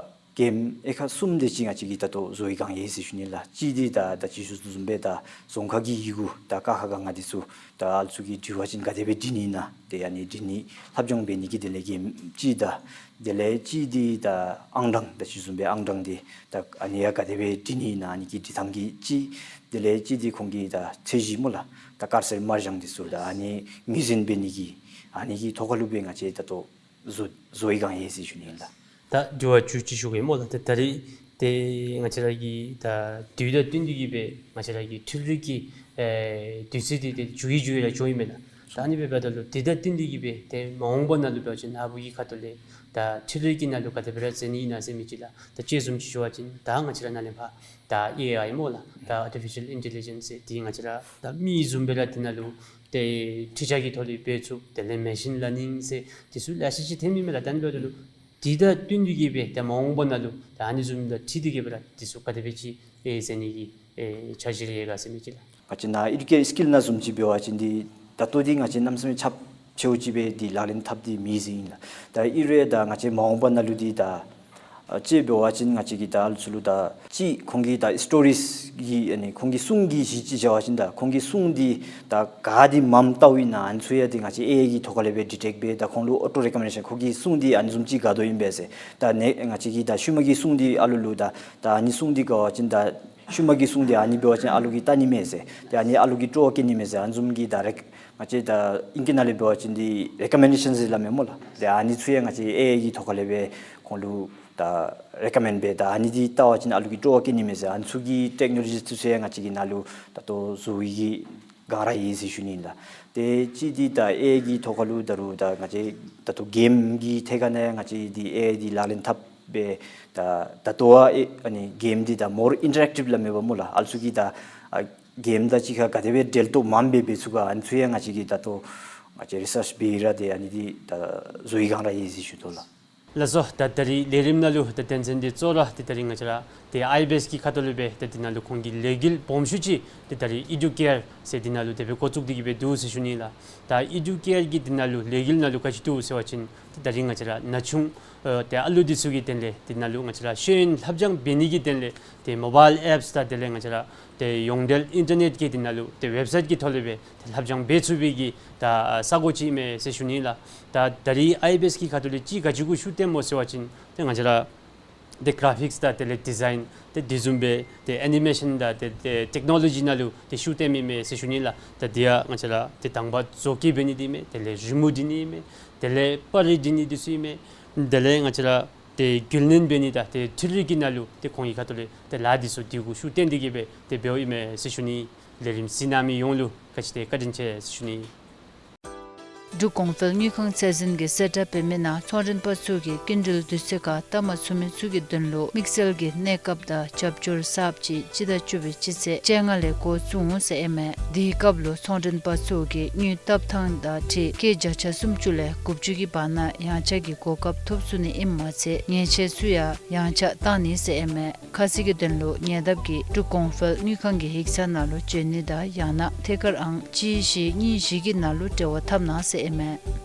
གེམ་དབྱེ་ཁག་གསུམ་དེ་ཅིག་ང་བཅས་ཀྱིས་ད་ལྟོ་བཟོ་བའི་སྒང་ཡོད་ཟེར་ཞུ་ནི་ལགས། གཅིག་འདི་ད་ད་ཅི་ཞུ་དོ་བཟུམ་སྦེ་ད་རྫོང་ཁ་གི་ཡི་གུ་ད་ཀ་ཁ་ག་ང་འདི་ཚུ་ད་ཨ་ལུ་ཚུ་གིས་འབྲི་བ་ཅིན་ག་དེ་སྦེ་འབྲི་ནི་ཨིན་ན། ཏེ་ཨ་ནི་འབྲི་ནི་ལྷབ་སྦྱང་འབད་ནི་གི་དེ་ལས་གེམ་གཅིག་དང་དེ་ལས་གཅིག་འདི་ད་ཨང་གྲངས་ད་ཅི་ཞུ་དོ་བཟུམ་སྦེ་ཨང་གྲངས་འདི་ད་ཨ་ནི་ཡང་ག་དེ་སྦེ་འབྲི་ནི་ཨིན་ན་ཨ་ནི་གི་འབྲི་ཐངས་ཀྱི་གཅིག། དེ་ལས་གཅིག་འདི་ཁོང་གི་ད་ཚད་གཞི་སྨོ་ལགས། ད་དཀར་སེར་དམར་ལྗང་འདི་ཚུ་ད་ཨ་ནི་ངོས་འཛིན་འབད་ནི་གི་ཨ་ནི་གི་ཐོག་ཁ་ལུ་སྦེ་ང་བཅས་ད་ལྟོ་བཟོ་བཟོ་བའི་སྒང་ཡོད་ཟེར་ཞུ་ནི་ཨིན་ལགས། ད་དྲི་བ་བཅུ་གཅིག་ཞུ་གེ་སྨོ་ལགས། ད་ད་རིས་ཏེ་ང་བཅས་ར་གི་ད་དུས་དང་བསྟུན་ཏེ་གི་སྦེ་ང་བཅས་ར་གི་འཕྲུལ་རིག་གི་ཨེ་དུས་ཚོད་འདི་ཏེ་འགྱུར་གྱི་འགྱུར་གྱི་ར་འགྱོཝ་ཨིན་མས་ལགས། ད་ཨ་ནི་འབདཝ་ད་ལུ་དེ་དང་བསྟུན་ཏེ་གི་སྦེ་ཏེ་མ་འོངས་པ་ནང་ལུ་འབད་བ་ཅིན་ནཱ་བུ་གི་ཁ་ཐུག་ལས་ད་འཕྲུལ་རིག་གི་ནང་ལུ་ག་དེ་སྦེ་ར་མཛད་ནི་ཨིན་ན་ཟེར་མི་ཅིག་ལགས། ད་དཔྱེ་བཟུམ་ཅིག་ཞུ་བ་ཅིན་ད་ང་བཅས་ར་ནཱ་ལས་ཕར་ད་ཨེ་ཨའི་སྨོ་ལགས། ད་ཨར་ཊི་ཕི་ཤཱལ་ཨིན་ཊེ་ལི་ཇེནསི་ཟེར་འདི་ང་བཅས་ར་ད་མི་བཟུམ་སྦེ་ར་འདི་ནང་ལུ་ཏེ་འཕྲུལ་ཆས་ཀྱི་ཐོག་ལས་འབད་ཚུགས། དེ་ལས་མེ་ཤིན་ལར་ནིང་ཟེར་འདི་ཚུ་ལེ་ཤ་ཅིག་ཐོན་ནི་མས་ལགས། ད་ཨ་ནི་འབདཝ་ད་ལུ་དེ་དང་བསྟུན་ཏེ་གི་སྦེ་ད་མ་འོངས་པ་ནང་ལུ་ད་ཨ་ནི་བཟུམ་དང་འཁྲིལ་ཏེ་གི་སྦེ་ར་འདི་ཚུ་ག་དེ་སྦེ་ཅིག་ཨེ་མཛད་ནི་གི་ ཨེ་འཆར་གཞི་རེ་ཡོད་ག་ཟེར་མི་ཅིག་ལགས། ང་བཅས་ནཱ་ཨེ་ཌུ་ཀེར་སི་ཀིལ་ནང་བཟུམ་ཅིག་འབད་བ་ཅིན་འདི་ད་ལྟོ་འདི་ང་བཅས་གནམ་མེད་ས་མེད་ཁྱབ་ཆེཝ་ཅིག་སྦེ་འདི་ལག་ལེན་འཐབ་སྟེ་མེད་ཟེར་ཨིན་ལགས། ད་ཨིན་རུང་ད་ང་བཅས་མ་འོངས་པ་ནང་ལུ་འདི་ད་ཨ་ཅིག་འབད་བ་ཅིན་ང་བཅས་ཀྱིས་ད་ཨ་ལུ་ཚུ་ལུ་ད་ཅིག་ཁོང་གི་ད་སི་ཊོ་རིས་ཀྱི་ཨ་ནི་ཁོང་གི་སྲུང་གི་གཞི་ཅིག་བཞག་པ་ཅིན་ད་ཁོང་གི་སྲུང་འདི་ད་ག་འདི་མངམ་བལྟཝ་ཨིན་ན་ཨ་ནི་ཚུ་ཡང་འདི་ང་བཅས་ཨེ་ཨའི་གི་ཐོག་ཁ་ལས་སྦེ་ཌི་ཊེཀཊ་འབད་ད་ཁོང་ལུ་ཨོ་ཊོ་རེ་ཀོ་མེན་ཌེ་ཤཱན་ཁོང་གི་སྲུང་འདི་ཨ་ནི་བཟུམ་ཅིག་དགའ་དོ་ཨིན་པས་ཟེར། ད་ནི་ང་བཅས་ཀྱིས་ད་ཤུལ་མ་གི་སྲུང་འདི་ཨ་ལུ་ལུ་ད་ད་ཨ་ནི་སྲུང་འདི་དགའ་བ་ཅིན་ད་ཤུལ་མ་གི་སྲུང་འདི་ཨ་ནི་འབད་བ་ཅིན་ཨ་ལུ་གིས་བལྟ་ནི་མས་ཟེར། ད་ཨ་ནི་ཨ་ལུ་གིས་སྤྲོ་བ་སྐྱེ་ནི་མས་ཟེར། ཨ་ནི་བཟུམ་གྱི་ད་རེ་ང་བཅས་ད་ཨིང་སྐད་ནང་ལས་འབད་བ་ཅིན་འདི་རེ་ཀོ་མེན་ཌེ་ཤཱན་ཟེར་སླབ་མས་སྨོ་ལགས། ད་ཨ་ནི་ཚུ་ཡང་ང་བཅས་ཨེ་ཨའི་གི་ཐོག་ཁ་ལས་སྦེ་ཁོང་ལུ་ད་རེ་ཀོ་མེནཌ་འབད་ད་ཨ་ནི་འདི་བལྟ་བ་ཅིན་ཨ་ལུ་གིས་སྤྲོ་བ་སྐྱེ་ནི་མས་ཟེར། ཨ་ནི་ཚུ་གི་ཊེཀ་ནོ་ལོ་ཇི་ཚུ་ཡང་ང་བཅས་ཀྱིས་ནཱ་ལུ་ད་ལྟོ་བཟོ་བའི་གི་སྒང་ར་ཡོད་ཟེར་ཞུ་ནི་ཨིན་ལགས། དེ་ཅིག་འདི་ད་ཨེ་ཨའི་གི་ཐོག་ཁ་ལུ་ད་རུང་ད་ང་བཅས་ད་ལྟོ་གེམ་གྱི་ཐད་ཁ་ནང་ང་བཅས་འདི་ཨེ་ཨའི་འདི་ལག་ལེན་འཐབ་སྦེ་ད་ད་ལྟོ་ཨ་ཨེ་ཨ་ནི་གེམ་འདི་ད་མོར་ཨིན་ཊ་རེཀ་ཊིབ་སླབ་མས་པ་སྨོ་ལགས། ཨ་ལུ་ཚུ་གིས་ད་ཨ་གེམ་དང་གཅིག་ཁར་ག་དེ་སྦེ་འབྲེལ་གཏོགས་མངམ་སྦེ་འབད་ཚུགས་ག་ཨ་ནི་ཚུ་ཡང་ང་བཅས་ཀྱིས་ད་ལྟོ་ང་བཅས་རི་སརཆ་འབད་ར་ཏེ་ཨ་ནི་འདི་ད་བཟོ་བའི་སྒང་ར་ཡོད་ཟེར་ཞུ་དོ་ལགས། ལགས་སོ། ད་ད་རིས་ལས་རིམ་ནང་ལུ་ད་དོན་ཚན་འདི་གཙོ་བོ་ར་ཏེ་ད་རིས་ང་བཅས་ར་ཏེ་ཨའི་བི་ཨེསི་གི་ཁ་ཐུག་ལས་སྦེ་ད་འདི་ནང་ལུ་ཁོང་གི་ལས་འགུལ་སྦོམ་ཤོས་ཅིག་ཏེ་ད་རིས་ཨེ་ཌུ་ཀེར་ཟེར་འདི་ནང་ལུ་དེ་སྦེ་འགོ་བཙུགས་ཏེ་གི་སྦེ་འདུག་ཟེར་ཞུ་ནི་ལགས། ད་ཨེ་ཌུ་ཀེར་གྱི་འདི་ནང་ལུ་ལས་འགུལ་ནང་ལུ་ག་ཅི་འདུག་ཟེར་བ་ཅིན་ཏེ་ད་རིས་ང་བཅས་ར་ན་ཆུང་ཨ་ཏེ་ཨ་ལུ་འདི་ཚུ་གི་དོན་ལས་འདི་ནང་ལུ་ང་བཅས་ར་ཤེས་ཡོན་ལྷབ་སྦྱང་འབད་ནི་གི་དོན་ལས་ཏེ་མོ་བཱའིལ་ཨེཔསི་དང་དེ་ལས་ང་བཅས་ར་ཏེ་ཡོངས་འབྲེལ་ཨིན་ཊར་ནེཊ་ཀྱི་འདི་ནང་ལུ་ཏེ་ཝེབ་སའིཊ་ཀྱི་ཐོག་ལས་སྦེ་ཏེ་ལྷབ་སྦྱང་འབད་ཚུགས་པའི་གི་ད་ས་གོ་ཅིག་ཨིན་མས་ཟེར་ཞུ་ནི་ལགས། ད་ད་རིས་ཨའི་བི་ཨེསི་གི་ཁ་ཐུག་ལས་ཅིག་ག་ཅི་གུ་ཤུགས་བཏོནམ་སྨོ་ཟེར་བ་ཅིན་ཏེ་ང་བཅས་ར་ཏེ་གར་ཕིཀསི་དང་དེ་ལས་ཌི་ཛའིན་ཏེ་དེ་བཟུམ་སྦེ་ཏེ་ཨེ་ནི་མེ་ཤཱན་དང་ཏེ་ཏེ་ཊེཀ་ནོ་ལོ་ཇི་ནང་ལུ་ཏེ་ཤུགས་བཏོནམ་ཨིན་མས་ཟེར་ཞུ་ནི་ལགས། ད་དེ་ཡང་ང་བཅས་ར་ཏེ་དང་པ་བཟོ་བཀོད་འབད་ནི་འདི་ཨིན་མས། དེ་ལས་རི་མོ་འབྲི་ནི་ཨིན་མས། དེ་ལས་པར་རིས་འབྲི་ནི་འདི་ཚུ་ཨིན་མས། དེ་ལས་ང་བཅས་ར་ཏེ་རྒྱུན་ལེན་འབད་ནི་དང་ཏེ་འཕྲུལ་རིག་གི་ནང་ལུ་ཏེ་ཁོང་གི་ཁ་ཐུག་ལས་ཏེ་ལཱ་འདི་ཚུ་འདི་གུ་ཤུགས་བཏོན་ཏེ་གི་སྦེ་ཏེ་འབདཝ་ཨིན་མས་ཟེར་ཞུ་ནི། ལས་རིམ་གཟིགས་གནང་མི་ཡོངས་ལུ་ག་ཅི་ཏེ་བཀའ་དྲིན་ཆེ་ཟེར་ཞུ་ནི། འབྲུག་གོང་འཕེལ་དངུལ་ཁང་ཚད་འཛིན་གྱིས་གསལ་བསྒྲགས་འབད་མི་ནང་ཚོང་མགྲོན་པ་ཚུ་གིས་སྐྱིན་འགྲུལ་དུས་ཚོད་ཁར་བལྟ་མ་ཚུགས་མི་ཚུ་གི་དོན་ལུ་དམིགས་བསལ་གྱི་གནས་སྐབས་དང་རྒྱབ་སྐྱོར་གསརཔ་ཅིག་སྤྱི་ཟླ་བཅུ་པའི་སྤྱི་ཚེས་བཅོ་ལྔ་ལས་འགོ་བཙུགས་འོང་ཟེར་ཨིན་མས། དེའི་སྐབས་ལུ་ཚོང་མགྲོན་པ་ཚུ་གིས་དངུལ་བཏབ་ཐངས་དང་འཁྲིལ་སྐྱེད་བརྒྱ་ཆ་སུམ་ཅུ་ལས་དགུ་བཅུ་གི་བར་ན་ཡངས་ཆག་གི་གོ་སྐབས་ཐོབ་ཚུགས་ནི་ཨིནམ་མ་ཚད་ཉེས་ཆད་ཚུ་ཡང་ཡངས་ཆག་བཏང་ནི་ཟེར་ཨིན་མས། ཁ་གསལ་གྱི་དོན་ལུ་ཉེ་འདབས་ཀྱི་འབྲུག་གོང་འཕེལ་དངུལ་ཁང་གི་ཡིག་ཚང་ནང་ལུ་བྱོན་ནི་དང་ཡང་ན་ཐད་ཀར་ཨང་གཅིག་བཞི་གཉིས་བཞི་གི་ནང་ལུ་འབྲེལ་བ་འཐབ་གནང་ཟེར་ཨིན་མས།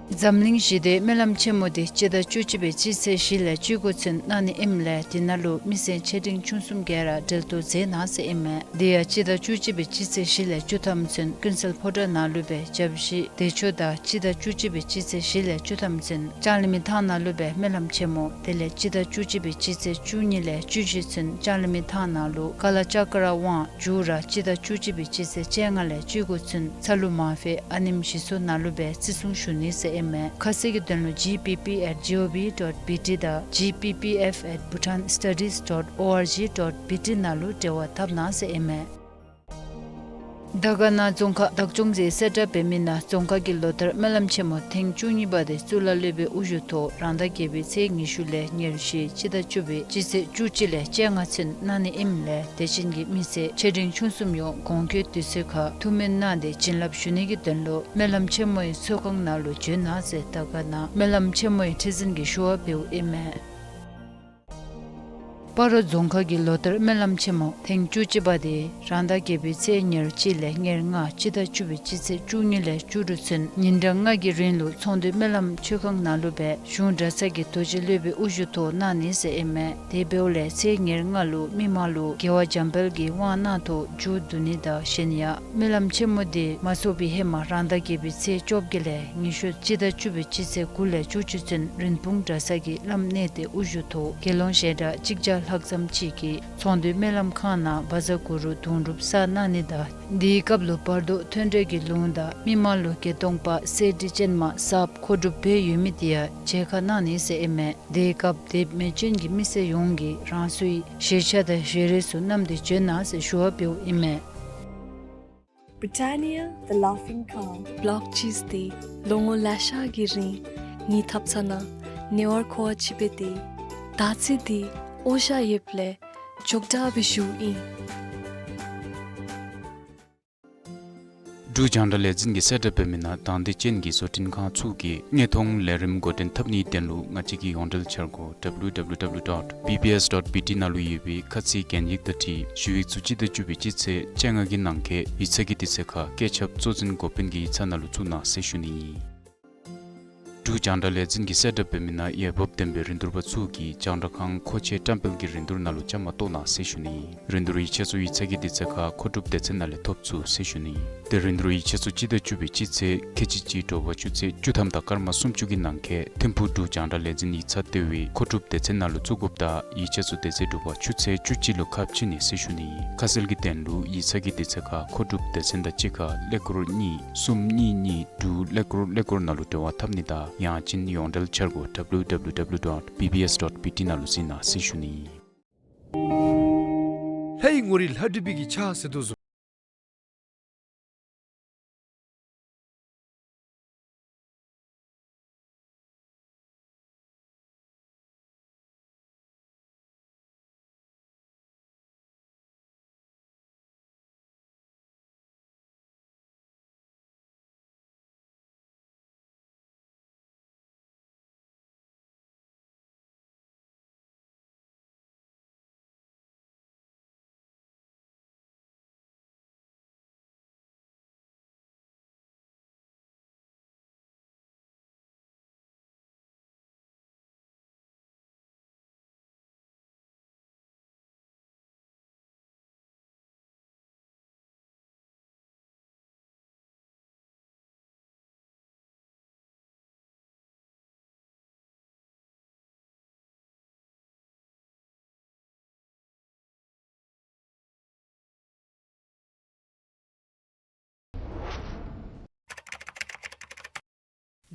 འཛམ་གླིང་ཞི་བདེའི་སྨོན་ལམ་ཆེན་མོ་འདི་སྤྱི་ཟླ་བཅུ་གཅིག་པའི་སྤྱི་ཚེས་བཞི་ལས་བཅུ་དགུ་ཚུན་གནང་ནི་ཨིནམ་ལས་དེ་ནང་ལུ་མི་སེར་ཆེ་འབྲིང་ཆུང་གསུམ་ག་ར་འབྲེལ་གཏོགས་མཛད་གནང་ཟེར་ཨིན་མས། དེ་ཡང་སྤྱི་ཟླ་བཅུ་གཅིག་པའི་སྤྱི་ཚེས་བཞི་ལས་བཅུ་ཐམ་ཚུན་ཀུན་གསལ་ཕོ་བྲང་ནང་ལུ་སྦེ་བཅའ་གཞི་བདེ་མཆོག་དང་སྤྱི་ཟླ་བཅུ་གཅིག་པའི་སྤྱི་ཚེས་བཞི་ལས་བཅུ་ཐམ་ཚུན་ལྕང་གླིང་མི་ཐང་ནང་ལུ་སྦེ་སྨོན་ལམ་ཆེན་མོ། དེ་ལས་སྤྱི་ཟླ་བཅུ་གཅིག་པའི་སྤྱི་ཚེས་བཅུ་གཉིས་ལས་བཅུ་བཞི་ཚུན་ལྕང་གླིང་མི་ཐང་ནང་ལུ་ཀ་ལ་ཙཀྲ་དབང་འཇུག་ར་སྤྱི་ཟླ་བཅུ་གཅིག་པའི་སྤྱི་ཚེས་བཅོ་ལྔ་ལས་བཅུ་དགུ་ཚུན་ཚ་ལུ་མ་ཕེ་ཨ་ནེམ་ཞི་སོ་ནང་ལུ་སྦེ་བརྩི་སྲུང་ཞུ་ནི་ཟེར་ཨིན་མས། ཁ་གསལ་གྱི་དོན་ལུ་ཇི་པི་པི་ཨེཊ་ཇི་ཨོ་བི་ཌོཊ་བི་ཊི་དང་ཇི་པི་པི་ཨེཕ་ཨེཊ་བྷུ་ཊཱན་སི་ཊ་ཌིས་ཌོཊ་ཨོ་ཨར་ཇི་ཌོཊ་བི་ཊི་ནང་ལུ་འབྲེལ་བ་འཐབ་གནང་ཟེར་ཨིན་མས། དར་དཀར་ན་རྫོང་ཁག་བདག་སྐྱོང་གིས་གསལ་བསྒྲགས་འབད་མི་ནང་རྫོང་ཁག་གི་ལོ་ལྟར་སྨོན་ལམ་ཆེན་མོ་ཐེངས་བཅུ་གཉིས་པ་དེ་གཙུག་ལག་སློབ་དཔོན་དབུ་བཞུགས་ཐོག་རང་ཟླ་བརྒྱད་པའི་ཚེས་ཉི་ཤུ་ལས་ཉེར་བཞི་སྤྱི་ཟླ་བཅུ་པའི་སྤྱི་ཚེས་བཅུ་གཅིག་ལས་བཅོ་ལྔ་ཚུན་གནང་ནི་ཨིནམ་ལས་དད་ཅན་གྱི་མི་སེར་ཆེ་འབྲིང་ཆུང་གསུམ་ཡོངས་གོང་འཁོད་དུས་ཚོད་ཁར་ཐུགས་སྨོན་གནང་སྟེ་བྱིན་རླབས་ཞུ་ནི་གི་དོན་ལུ་སྨོན་ལམ་ཆེན་མོའི་ཚོགས་ཁང་ནང་ལུ་བྱོན་གནང་ཟེར་དར་དཀར་ན་སྨོན་ལམ་ཆེན་མོའི་ཁྲི་འཛིན་གྱིས་ཞུ་བ་འབདཝ་ཨིན་མས། སྤ་རོ་རྫོང་ཁག་གི་ལོ་ལྟར་སྨོན་ལམ་ཆེན་མོ་ཐེངས་བཅུ་གཅིག་པ་དེ་རང་ཟླ་བརྒྱད་པའི་ཚེས་ཉེར་གཅིག་ལས་ཉེར་ལྔ་སྤྱི་ཟླ་བཅུ་པའི་སྤྱི་ཚེས་བཅུ་གཉིས་ལས་བཅུ་དྲུག་ཚུན་ཉིན་གྲངས་ལྔ་གི་རིང་ལུ་ཚོང་འདུས་སྨོན་ལམ་མཆོད་ཁང་ནང་ལུ་སྦེ་གཞུང་གྲྭ་ཚང་གི་རྡོ་རྗེ་སློབ་དཔོན་དབུ་བཞུགས་ཐོག་གནང་ནི་ཟེར་ཨིན་མས། དེ་འབདཝ་ལས་ཚེས་ཉེར་ལྔ་ལུ་མི་མང་ལུ་རྒྱལ་བ་འཇམ་དཔལ་གྱི་དབང་གནང་ཐོག་མཇུག་བསྡུ་ནི་དང་གཞན་ཡང་སྨོན་ལམ་ཆེན་མོ་དེ་མ་ཚོགས་པའི་ཧེ་མ་རང་ཟླ་བརྒྱད་པའི་ཚེས་བཅོ་བརྒྱད་ལས་ཉི་ཤུ་སྤྱི་ཟླ་བཅུ་པའི་སྤྱི་ཚེས་དགུ་ལས་བཅུ་གཅིག་ཚུན་རིན་སྤུངས་གྲྭ་ཚང་གི་བླམ་གནས་བརྟན་དབུ་བཞུགས་ཐོག་དགེ་སློང་ཞལ་གྲངས་གཅིག་བརྒྱ་ལྷག་ཙམ་ཅིག་གིས་ཚོང་འདུས་སྨོན་ལམ་ཁང་ནང་བཛྲ་གུ་རུ་དུང་སྒྲུབ་གསར་གནང་ནི་དང་དེའི་སྐབས་ལུ་བར་དོ་ཐོན་འབྲས་ཀྱི་ལུང་དང་མི་མང་ལུ་བརྒྱད་སྟོང་པ་གསེར་ཁྲི་ཅན་མ་གསརཔ་མཁོ་སྒྲུབ་འབད་ཡོད་མི་དེ་ཡང་མཇལ་ཁ་གནང་ནི་ཟེར་ཨིན་མས། དེའི་སྐབས་དེ་མེ་སྐྱོན་གྱི་མི་སེར་ཡོངས་ཀྱིས་རང་སོའི་བཞེས་ཆས་དང་བཞེས་རས་ཚུ་བསྣམས་ཏེ་བྱོན་གནང་ཟེར་ཞུ་བ་འབདཝ་ཨིན་མས། Britannia, the laughing calm. བོལ་ཊི་ཆིསི་འདི་ལོ་ངོ་ལེ་ཤ་གི་རིང་ངེའི་ཐབ་ཚང་ནང་ཉེ་བར་མཁོ་བ་ཅིག་སྦེ་སྡོད། ད་ཅི་འདི་འོ་ཞ་ཡོདཔ་ལས་ཅོག་འཐདཔ་སྦེ་བཞུགས་ཡི། འབྲུག་རྒྱང་བསྒྲགས་ལས་འཛིན་གྱིས་གསལ་བསྒྲགས་འབད་མི་ནང་དང་འདོད་ཅན་གྱི་བཟོ་སྐྲུན་ཁང་ཚུ་གིས་དངོས་མཐོང་ལས་རིམ་འགོ་འདྲེན་འཐབ་ནིའི་དོན་ལུ་ང་བཅས་ཀྱི་ཡོངས་འབྲེལ་འཆར་སྒོ་W W W dot B B S dot B T ནང་ལུ་ཡོད་པའི་ཁ་ཚིག་གན་ཡིག་དང་འཁྲིལ་ཞུ་ཡིག་ཚུ་སྤྱི་ཟླ་བཅུ་པའི་སྤྱི་ཚེས་བཅོ་ལྔ་གི་ནང་འཁོད་ཡིག་ཚང་གི་དུས་ཚོད་ཁར་བཀོད་ཁྱབ་གཙོ་འཛིན་འགོ་དཔོན་གྱི་ཡིག་ཚང་ནང་ལུ་བཙུགས་གནང་ཟེར་ཞུ་ནི་ཨིན། འབྲུག་རྒྱང་བསྒྲགས་ལས་འཛིན་གྱིས་གསལ་བསྒྲགས་འབད་མི་ནང་འོས་འབབ་ལྡན་པའི་རིན་བསྡུར་པ་ཚུ་གིས་རྒྱང་བསྒྲགས་ཁང་མཁོ་ཆས་བཀྲམ་སྤེལ་གྱི་རིན་བསྡུར་ནང་ལུ་བཅའ་མར་གཏོགས་གནང་ཟེར་ཞུ་ནི་ཨིན། རིན་བསྡུར་ཡིག་ཆ་ཚུ་ཡིག་ཚང་གི་དུས་ཚོད་ཁར་མཁོ་སྒྲུབ་སྡེ་ཚན་ནང་ལས་ཐོབ་ཚུགས་ཟེར་ཞུ་ནི་ཨིན། ཏེ་རིན་བསྡུར་ཡིག་ཆ་ཚུ་སྤྱི་ཟླ་བཅུ་པའི་སྤྱི་ཚེས་ཁལ་གཅིག་གཅིག་དྲོ་པ་ཆུ་ཚོད་བཅུ་ཐམ་དང་སྐར་མ་སུམ་ཅུ་གི་ནང་འཁོད་ཐིམ་ཕུག་འབྲུག་རྒྱང་བསྒྲགས་ལས་འཛིན་ཡིག་ཚང་ལྟེ་བའི་མཁོ་སྒྲུབ་སྡེ་ཚན་ནང་ལུ་བཙུགས་དགོཔ་དང་ཡིག་ཆ་ཚུ་དེ་ཚེ་དྲོ་པ་ཆུ་ཚོད་བཅུ་གཅིག་ལུ་ཁ་ཕྱེ་ནི་ཟེར་ཞུ་ནི་ཨིན། ཁ་གསལ་གྱི་དོན་ལུ་ཡིག་ཚང་གི་དུས་ཚོད་ཁར་མཁོ་སྒྲུབ་སྡེ་ཚན་དང་གཅིག་ཁར་ཀླད་ཀོར་གཉིས་གསུམ་གཉིས་གཉིས་དྲུག་ཀླད་ཀོར་ཀླད་ཀོར་ནང་ལུ་འབྲེལ་བ་འཐབ་ནི་དང་ཡང་ཅིན་ཡོངས་འབྲེལ་འཆར་སྒོ་W W W dot B B S dot B T ནང་ལུ་གཟིགས་གནང་ཟེར་ཞུ་ནི་ཨིན། ལྷའི་ངོ་རིས་ལྷ་བྲིས་པའི་གི་ཕྱག་ཟེར་དོ་བཟུམ།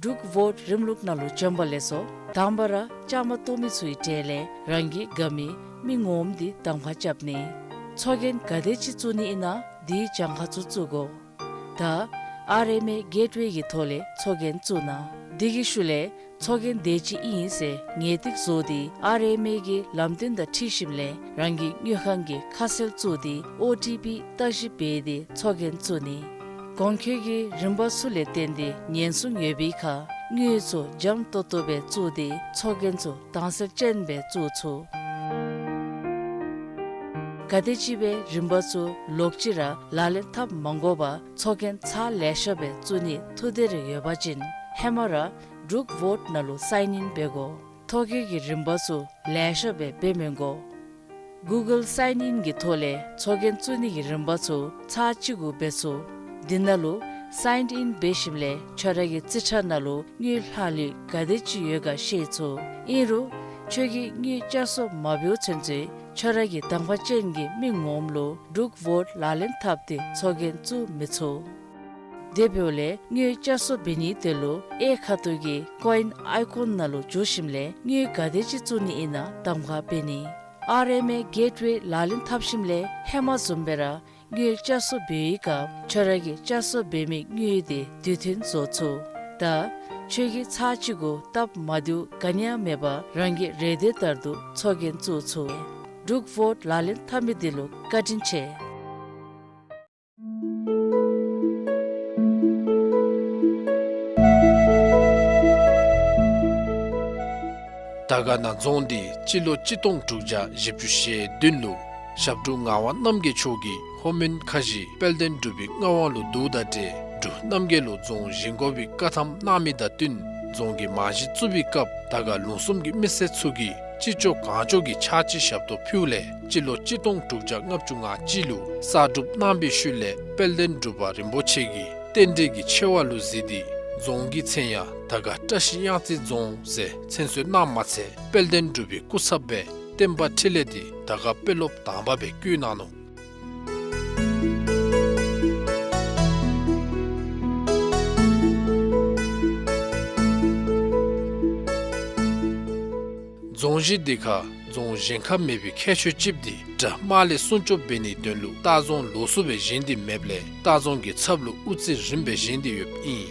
འབྲུག་བོཊ་རིམ་ལུགས་ནང་ལུ་བྱོན་པ་ལེགས་སོ། དང་པ་ར་བཅའ་མར་གཏོགས་མི་ཚུའི་གྲས་ལས་རང་གི་དགའ་མི་མི་ངོམ་འདི་གདམ་ཁ་རྐྱབ་ནི། ཚོགས་རྒྱན་ག་དེ་ཅིག་བཙུགས་ནི་ཨིན་ན་དེའི་གྱངས་ཁ་ཚུ་བཙུགས་དགོ། ད་ཨར་ཨེམ་ཨེ་གེཊ་ཝེ་གི་ཐོག་ལས་ཚོགས་རྒྱན་བཙུགས་གནང་། དེ་གི་ཤུལ་ལས་ཚོགས་རྒྱན་དེ་ཅིག་ཨིན་ཟེར་ངེས་ཏིག་བཟོ་སྟེ་ཨར་ཨེམ་ཨེ་གི་ལམ་སྟོན་དང་འཁྲིལ་ཞིནམ་ལས་རང་གི་དངུལ་ཁང་གི་ཁ་གསལ་བཙུགས་ཏེ་ཨོ་ཊི་པི་བརྟག་ཞིབ་འབད་དེ་ཚོགས་རྒྱན་བཙུགས་ནི། གོང་འཁོད་ཀྱི་རིམ་པ་ཚུ་ལས་བརྟེན་ཏེ་ཉེན་སྲུང་ཡོད་པའི་ཁར་དངུལ་ཚུ་འཇམ་ཏོང་ཏོ་སྦེ་བཙུགས་ཏེ་ཚོགས་རྒྱན་ཚུ་དྭངས་གསལ་ཅན་སྦེ་བཙུགས་ཚུགས། ག་དེམ་ཅིག་སྦེ་རིམ་པ་ཚུ་ལོག་ཅི་ར་ལག་ལེན་འཐབ་མ་དགོ་པར་ཚོགས་རྒྱན་ཚར་ལེ་ཤ་སྦེ་བཙུགས་ནི་ཐུགས་འདོད་རེ་ཡོད་པ་ཅིན་ཧེ་མ་ར་འབྲུག་བོཊ་ནང་ལུ་སའིན་ཨིན་འབད་དགོ། ཐོ་བཀོད་ཀྱི་རིམ་པ་ཚུ་ལེ་ཤ་སྦེ་འབད་མི་དགོ། གུ་གཱལ་སའིན་ཨིན་གྱི་ཐོག་ལས་ཚོགས་རྒྱན་བཙུགས་ནི་གི་རིམ་པ་ཚུ་ཚར་གཅིག་གུ་འབད་ཚུགས། དེ་ནང་ལུ་སའིན་ཨིན་འབད་ཞིནམ་ལས་ཁྱོད་ར་གི་རྩིས་ཁྲ་ནང་ལུ་དངུལ་ལྷག་ལུས་ག་དེ་ཅིག་ཡོད་ག་ཤེས་ཚུགས། ཨིན་རུང་ཁྱོད་ཀྱིས་དངུལ་བསྐྱར་གསོ་མ་འབདཝ་ཚུན་ཚོད་ཁྱོད་ར་གི་དང་པ་ཅན་གྱི་མི་ངོམ་ལུ་འབྲུག་བོཊ་ལག་ལེན་འཐབ་སྟེ་ཚོགས་རྒྱན་བཙུགས་མི་ཚུགས། དེ་འབདཝ་ལས་དངུལ་བསྐྱར་གསོ་འབད་ནིའི་དོན་ལུ་གཡས་ཁ་ཐུག་གི་ཀོ་ཨིན་ཨའི་ཀོན་ནང་ལུ་འཛུལ་ཞིནམ་ལས་དངུལ་ག་དེ་ཅིག་བཙུགས་ནི་ཨིན་ན་གདམ་ཁ་འབད་ནི། ཨར་ཨེམ་ཨེ་གེཊ་ཝེ་ལག་ལེན་འཐབ་ཞིནམ་ལས་ཧེ་མ་བཟུམ་སྦེ་ར་དངུལ་བསྐྱར་གསོ་འབད་བའི་སྐབས་ཁྱོད་ར་གིས་བསྐྱར་གསོ་འབད་མི་དངུལ་དེ་དུས་མཐུན་བཟོ་ཚུགས། ད་ཁྱོད་ཀྱིས་ཚར་གཅིག་གུ་སྟབས་མ་བདེཝ་ག་ནི་ཡང་མེད་པར་རང་གི་རེ་འདོད་ལྟར་དུ་ཚོགས་རྒྱན་བཙུགས་ཚུགས། འབྲུག་བོཊ་ལག་ལེན་འཐབ་མི་འདི་ལུ་བཀའ་དྲིན་ཆེ། དར་དཀར་ན་རྫོང་འདི་སྤྱི་ལོ་གཅིག་སྟོང་དྲུག་བརྒྱ་བཞི་བཅུ་ཞེ་བདུན་ལུ་ཞབས་དྲུང་ངག་དབང་རྣམ་རྒྱལ་མཆོག་གིས་ལྷོ་མོན་ཁ་བཞི་དཔལ་ལྡན་འབྲུག་པའི་མངའ་དབང་ལུ་བསྡུཝ་དང་འབྲེལ་འབྲུག་རྣམ་རྒྱལ་ལུ་རྫོང་བཞེངས་དགོ་པའི་བཀའ་ཐམ་གནང་མི་དང་བསྟུན་རྫོང་གི་རྨང་གཞི་བཙུགས་པའི་སྐབས་དར་དཀར་ལུང་གསུམ་གྱི་མི་སེར་ཚུ་གིས་ཅི་ལྕོགས་གང་ལྕོགས་ཀྱི་ཕྱག་ཕྱི་ཞབས་ཏོག་ཕུལཝ་ལས་སྤྱི་ལོ་གཅིག་སྟོང་དྲུག་བརྒྱ་ལྔ་བཅུ་ང་གཅིག་ལུ་གསར་སྒྲུབ་གནང་བའི་ཤུལ་ལས་དཔལ་ལྡན་འབྲུག་པ་རིན་པོ་ཆེ་གིས་རྟེན་འབྲེལ་གྱི་ཆེ་བ་ལུ་གཟིགས་ཏེ་རྫོང་གི་མཚན་ཡང་དར་དཀར་བཀྲ་ཤིས་གཡང་རྩེ་རྫོང་ཟེར་མཚན་གསོལ་གནངམ་མ་ཚད་དཔལ་ལྡན་འབྲུག་པའི་སྐུ་ཚབ་སྦེ་བསྟན་པ་འཕྲིན་ལས་འདི་དར་དཀར་དཔོན་སློབ་དང་པ་སྦེ་བསྐོ་གནང་ནུག། རྫོང་གཞི་འདི་ཁར་རྫོང་བཞེངས་ཁར་མེད་པའི་ཁྱད་ཆོས་ཅིག་འདི་དགྲ་དམག་ལས་སྲུང་སྐྱོབ་འབད་ནིའི་དོན་ལུ་ལྟ་རྫོང་ལོགས་སུ་སྦེ་བཞེངས་ཏེ་མེདཔ་ལས་ལྟ་རྫོང་གི་ཚབ་ལུ་དབུ་རྩེ་རིངམ་སྦེ་བཞེངས་ཏེ་ཡོདཔ་ཨིན།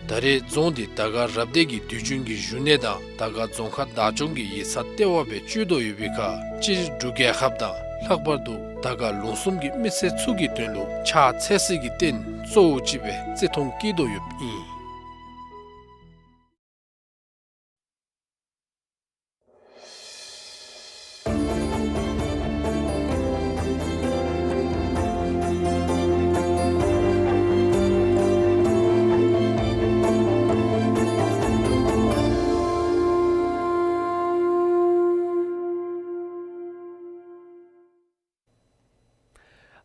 ད་རེས་རྫོང་འདི་དར་དཀར་རབ་སྡེ་གི་དུས་རྒྱུན་གྱི་བཞུགས་གནས་དང་དར་དཀར་རྫོང་ཁག་བདག་སྐྱོང་གི་ཡིག་ཚང་ལྟེ་བ་སྦེ་སྤྱོད་དོ་ཡོད་པའི་ཁར་སྤྱིར་འབྲུག་རྒྱལ་ཁབ་དང་ལྷག་པར་དུ་དར་དཀར་ལུང་གསུམ་གྱི་མི་སེར་ཚུ་གི་དོན་ལུ་ཕྱག་འཚལ་སྲིད་ཀྱི་རྟེན་ གཙོ་བོ་ཅིག་སྦེ་བརྩི་མཐོང་བསྐྱེད་དོ་ཡོདཔ་ཨིན།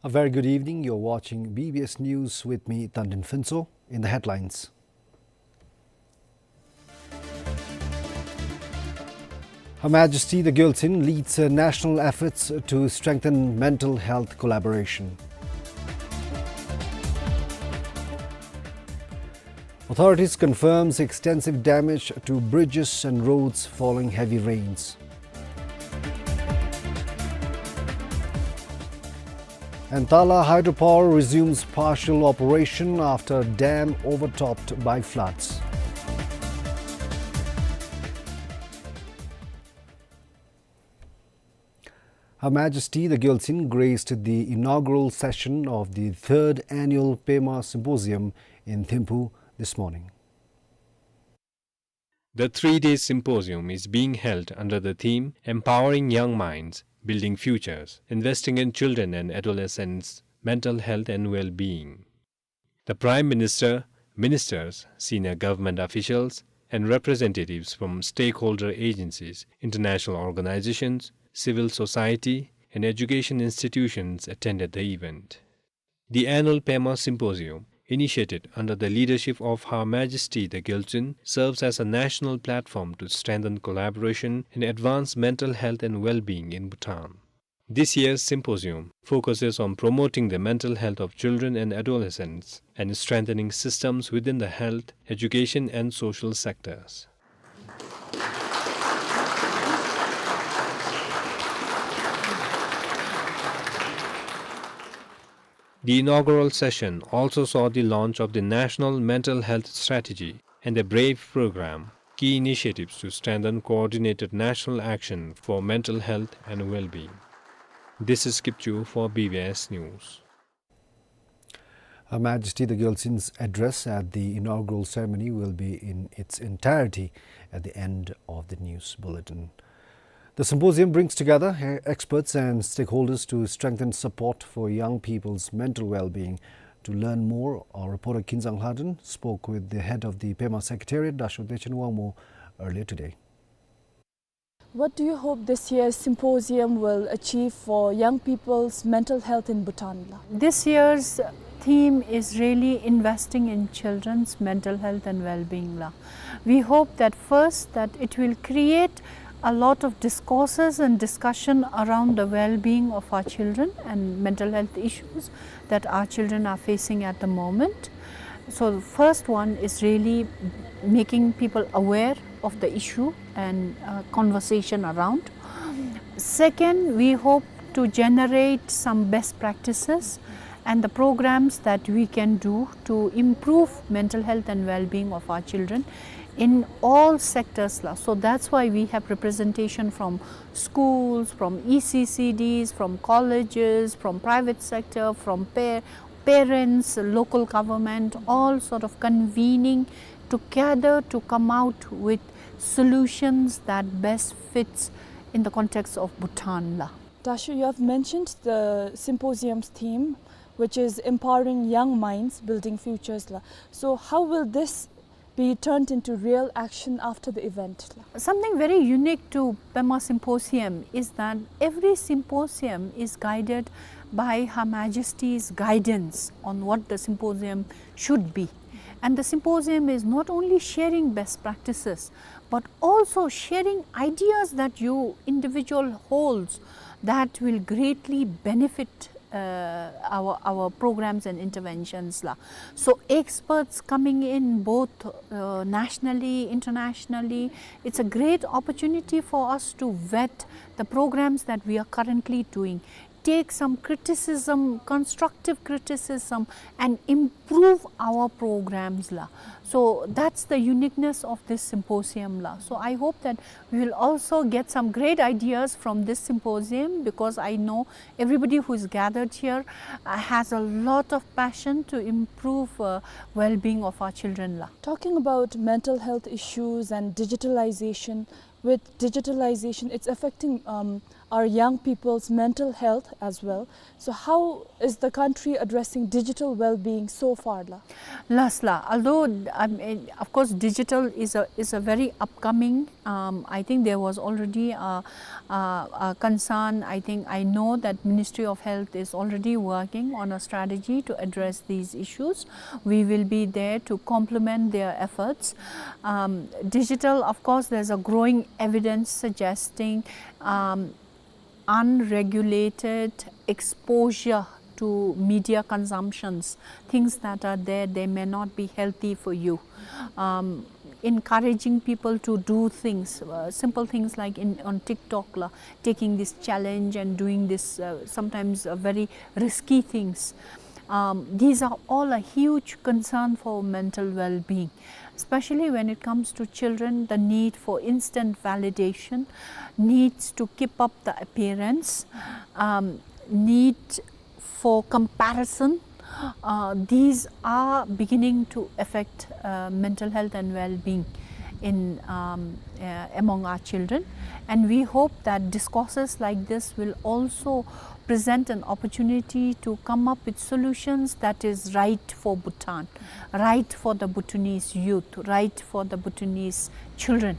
A very good evening. You're watching B B S News with me, Tandin Phuntsho. In the headlines, Her Majesty the Gyaltsuen leads, uh, national efforts to strengthen mental health collaboration. Authorities confirms extensive damage to bridges and roads following heavy rains. And Tala Hydropower resumes partial operation after dam overtopped by floods. Her Majesty the Gyaltsuen graced the inaugural session of the third annual Pema Symposium in Thimphu this morning. The three-day symposium is being held under the theme Empowering Young Minds, Building Futures, Investing in Children and Adolescents' Mental Health and Well-Being. The Prime Minister, ministers, senior government officials, and representatives from stakeholder agencies, international organizations, civil society, and education institutions attended the event. The annual Pema Symposium, initiated under the leadership of Her Majesty the Gyaltsuen, serves as a national platform to strengthen collaboration and advance mental health and well-being in Bhutan. This year's symposium focuses on promoting the mental health of children and adolescents and strengthening systems within the health, education, and social sectors. The inaugural session also saw the launch of the National Mental Health Strategy and the BRAVE program, key initiatives to strengthen coordinated national action for mental health and well-being. This is Kipchu for B B S News. Her Majesty the Gyaltsuen's address at the inaugural ceremony will be in its entirety at the end of the news bulletin. The symposium brings together, eh, experts and stakeholders to strengthen support for young people's mental well-being. To learn more, our reporter Kinzang Lhaden spoke with the head of the Pema Secretariat, Dasho Dechen Wangmo, earlier today. What do you hope this year's symposium will achieve for young people's mental health in Bhutan, la? This year's theme is really investing in children's mental health and well-being, la. We hope that first, that it will create a lot of discourses and discussion around the well-being of our children and mental health issues that our children are facing at the moment. So the first one is really making people aware of the issue and, uh, conversation around. Second, we hope to generate some best practices and the programs that we can do to improve mental health and well-being of our children in all sectors, la. So that's why we have representation from schools, from E C C Ds, from colleges, from private sector, from pa-, parents, local government, all sort of convening together to come out with solutions that best fits in the context of Bhutan, la. Dasho, you have mentioned the symposium's theme, which is Empowering Young Minds, Building Futures, la. So how will this be turned into real action after the event, la? Something very unique to Pema Symposium is that every symposium is guided by Her Majesty's guidance on what the symposium should be. And the symposium is not only sharing best practices, but also sharing ideas that you individual holds that will greatly benefit, uh, our, our programs and interventions, la. So experts coming in both, uh, nationally, internationally, it's a great opportunity for us to vet the programs that we are currently doing, take some criticism, constructive criticism, and improve our programs, la. So that's the uniqueness of this symposium la. So I hope that we will also get some great ideas from this symposium, because I know everybody who is gathered here, uh, has a lot of passion to improve, uh, well-being of our children la. Talking about mental health issues and digitalization, with digitalization, it's affecting, um, our young people's mental health as well. So how is the country addressing digital well-being so far la? Last la, although, um, eh, of course, digital is a, is a very upcoming, um, I think there was already a, a, a concern. I think I know that Ministry of Health is already working on a strategy to address these issues. We will be there to complement their efforts. Um, digital, of course, there's a growing evidence suggesting, um, unregulated exposure to media consumptions, things that are there, they may not be healthy for you. Um, encouraging people to do things, uh, simple things like in, on TikTok la, taking this challenge and doing this, uh, sometimes, uh, very risky things. Um, these are all a huge concern for mental well-being, especially when it comes to children, the need for instant validation, needs to keep up the appearance, um, need for comparison. Uh, these are beginning to affect, uh, mental health and well-being in, um, uh, among our children. And we hope that discourses like this will also present an opportunity to come up with solutions that is right for Bhutan, right for the Bhutanese youth, right for the Bhutanese children.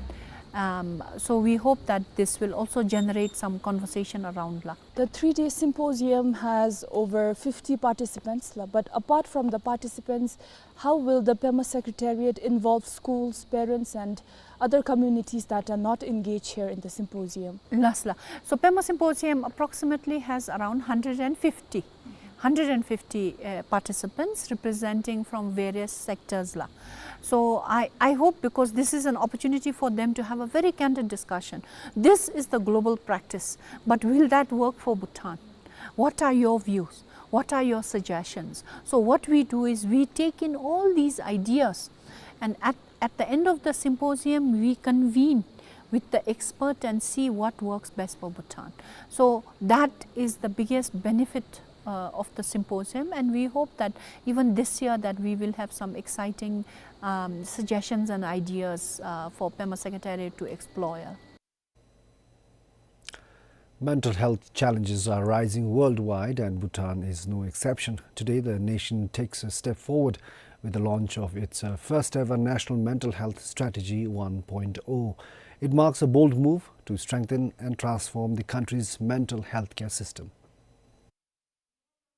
Um, so we hope that this will also generate some conversation around la. The three-day symposium has over fifty participants la, but apart from the participants, how will the Pema Secretariat involve schools, parents, and other communities that are not engaged here in the symposium? Last la. So Pema Symposium approximately has around hundred and fifty, hundred and fifty, uh, participants representing from various sectors la. So I, I hope, because this is an opportunity for them to have a very candid discussion. This is the global practice, but will that work for Bhutan? What are your views? What are your suggestions? So what we do is we take in all these ideas, and at, at the end of the symposium, we convene with the expert and see what works best for Bhutan. So that is the biggest benefit, uh, of the symposium, and we hope that even this year that we will have some exciting, um, suggestions and ideas, uh, for Pema Secretariat to explore. Mental health challenges are rising worldwide, and Bhutan is no exception. Today, the nation takes a step forward with the launch of its, uh, first ever National Mental Health Strategy one point oh. It marks a bold move to strengthen and transform the country's mental health care system.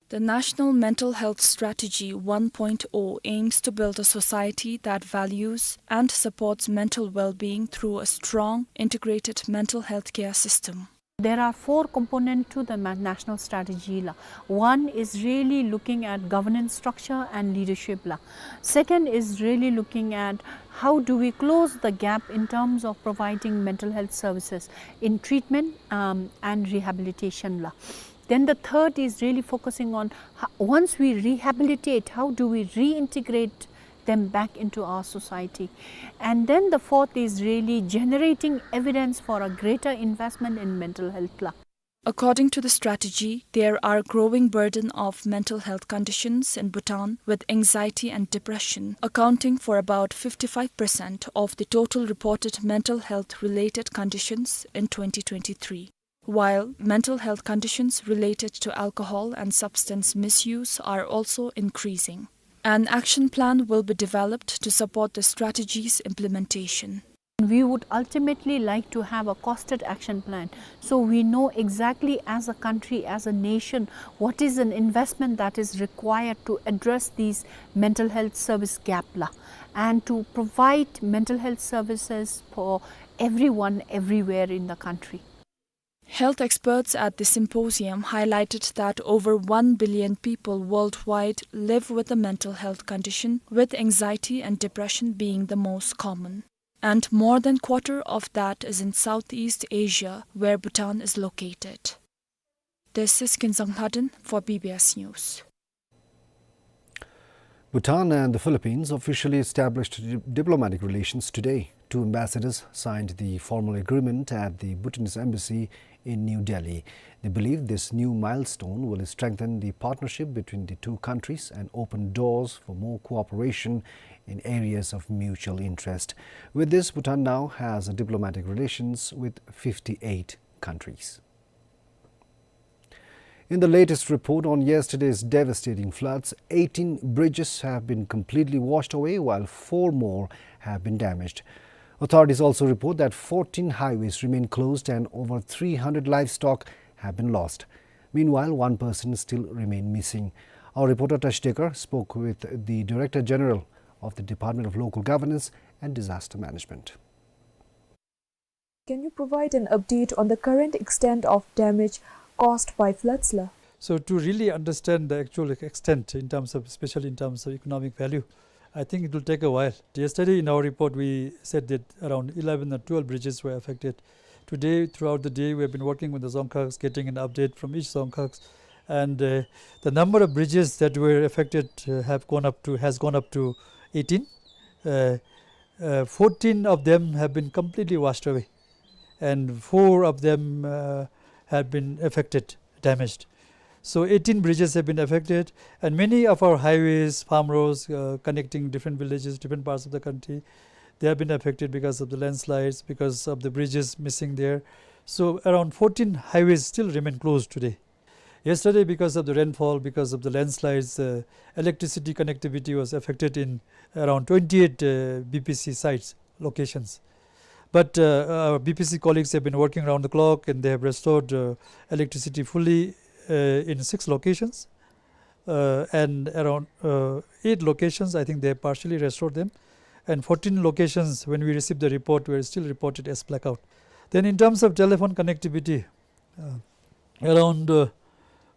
The National Mental Health Strategy one point oh aims to build a society that values and supports mental well-being through a strong, integrated mental health care system. There are four components to the ma-, national strategy la. One is really looking at governance structure and leadership la. Second is really looking at how do we close the gap in terms of providing mental health services in treatment, um, and rehabilitation la. Then the third is really focusing on ho-, once we rehabilitate, how do we reintegrate them back into our society? And then the fourth is really generating evidence for a greater investment in mental health la. According to the strategy, there are growing burden of mental health conditions in Bhutan, with anxiety and depression accounting for about fifty-five percent of the total reported mental health related conditions in twenty twenty-three. While mental health conditions related to alcohol and substance misuse are also increasing. An action plan will be developed to support the strategy's implementation. We would ultimately like to have a costed action plan, so we know exactly as a country, as a nation, what is an investment that is required to address these mental health service gap la, and to provide mental health services for everyone, everywhere in the country. Health experts at the symposium highlighted that over one billion people worldwide live with a mental health condition, with anxiety and depression being the most common. And more than quarter of that is in Southeast Asia, where Bhutan is located. This is Kinzang Lhaden for B B S News. Bhutan and the Philippines officially established di-, diplomatic relations today. Two ambassadors signed the formal agreement at the Bhutanese embassy in New Delhi. They believe this new milestone will strengthen the partnership between the two countries and open doors for more cooperation in areas of mutual interest. With this, Bhutan now has diplomatic relations with fifty-eight countries. In the latest report on yesterday's devastating floods, eighteen bridges have been completely washed away, while four more have been damaged. Authorities also report that fourteen highways remain closed and over three hundred livestock have been lost. Meanwhile, one person still remain missing. Our reporter Tashi Dekar spoke with the Director General of the Department of Local Governance and Disaster Management. Can you provide an update on the current extent of damage caused by floods, la? So to really understand the actual extent in terms of, especially in terms of economic value, I think it will take a while. Yesterday in our report, we said that around eleven or twelve bridges were affected. Today, throughout the day, we have been working with the Dzongkhags, getting an update from each Dzongkhags. And, uh, the number of bridges that were affected, uh, have gone up to, has gone up to eighteen. Uh, uh, fourteen of them have been completely washed away, and four of them, uh, have been affected, damaged. So eighteen bridges have been affected, and many of our highways, farm roads, uh, connecting different villages, different parts of the country, they have been affected because of the landslides, because of the bridges missing there. So around fourteen highways still remain closed today. Yesterday, because of the rainfall, because of the landslides, uh, electricity connectivity was affected in around twenty-eight, uh, B P C sites, locations. But, uh, our B P C colleagues have been working around the clock, and they have restored, uh, electricity fully, uh, in six locations. Uh, and around, uh, eight locations, I think they have partially restored them. And fourteen locations, when we received the report, were still reported as blackout. Then in terms of telephone connectivity, uh, around, uh,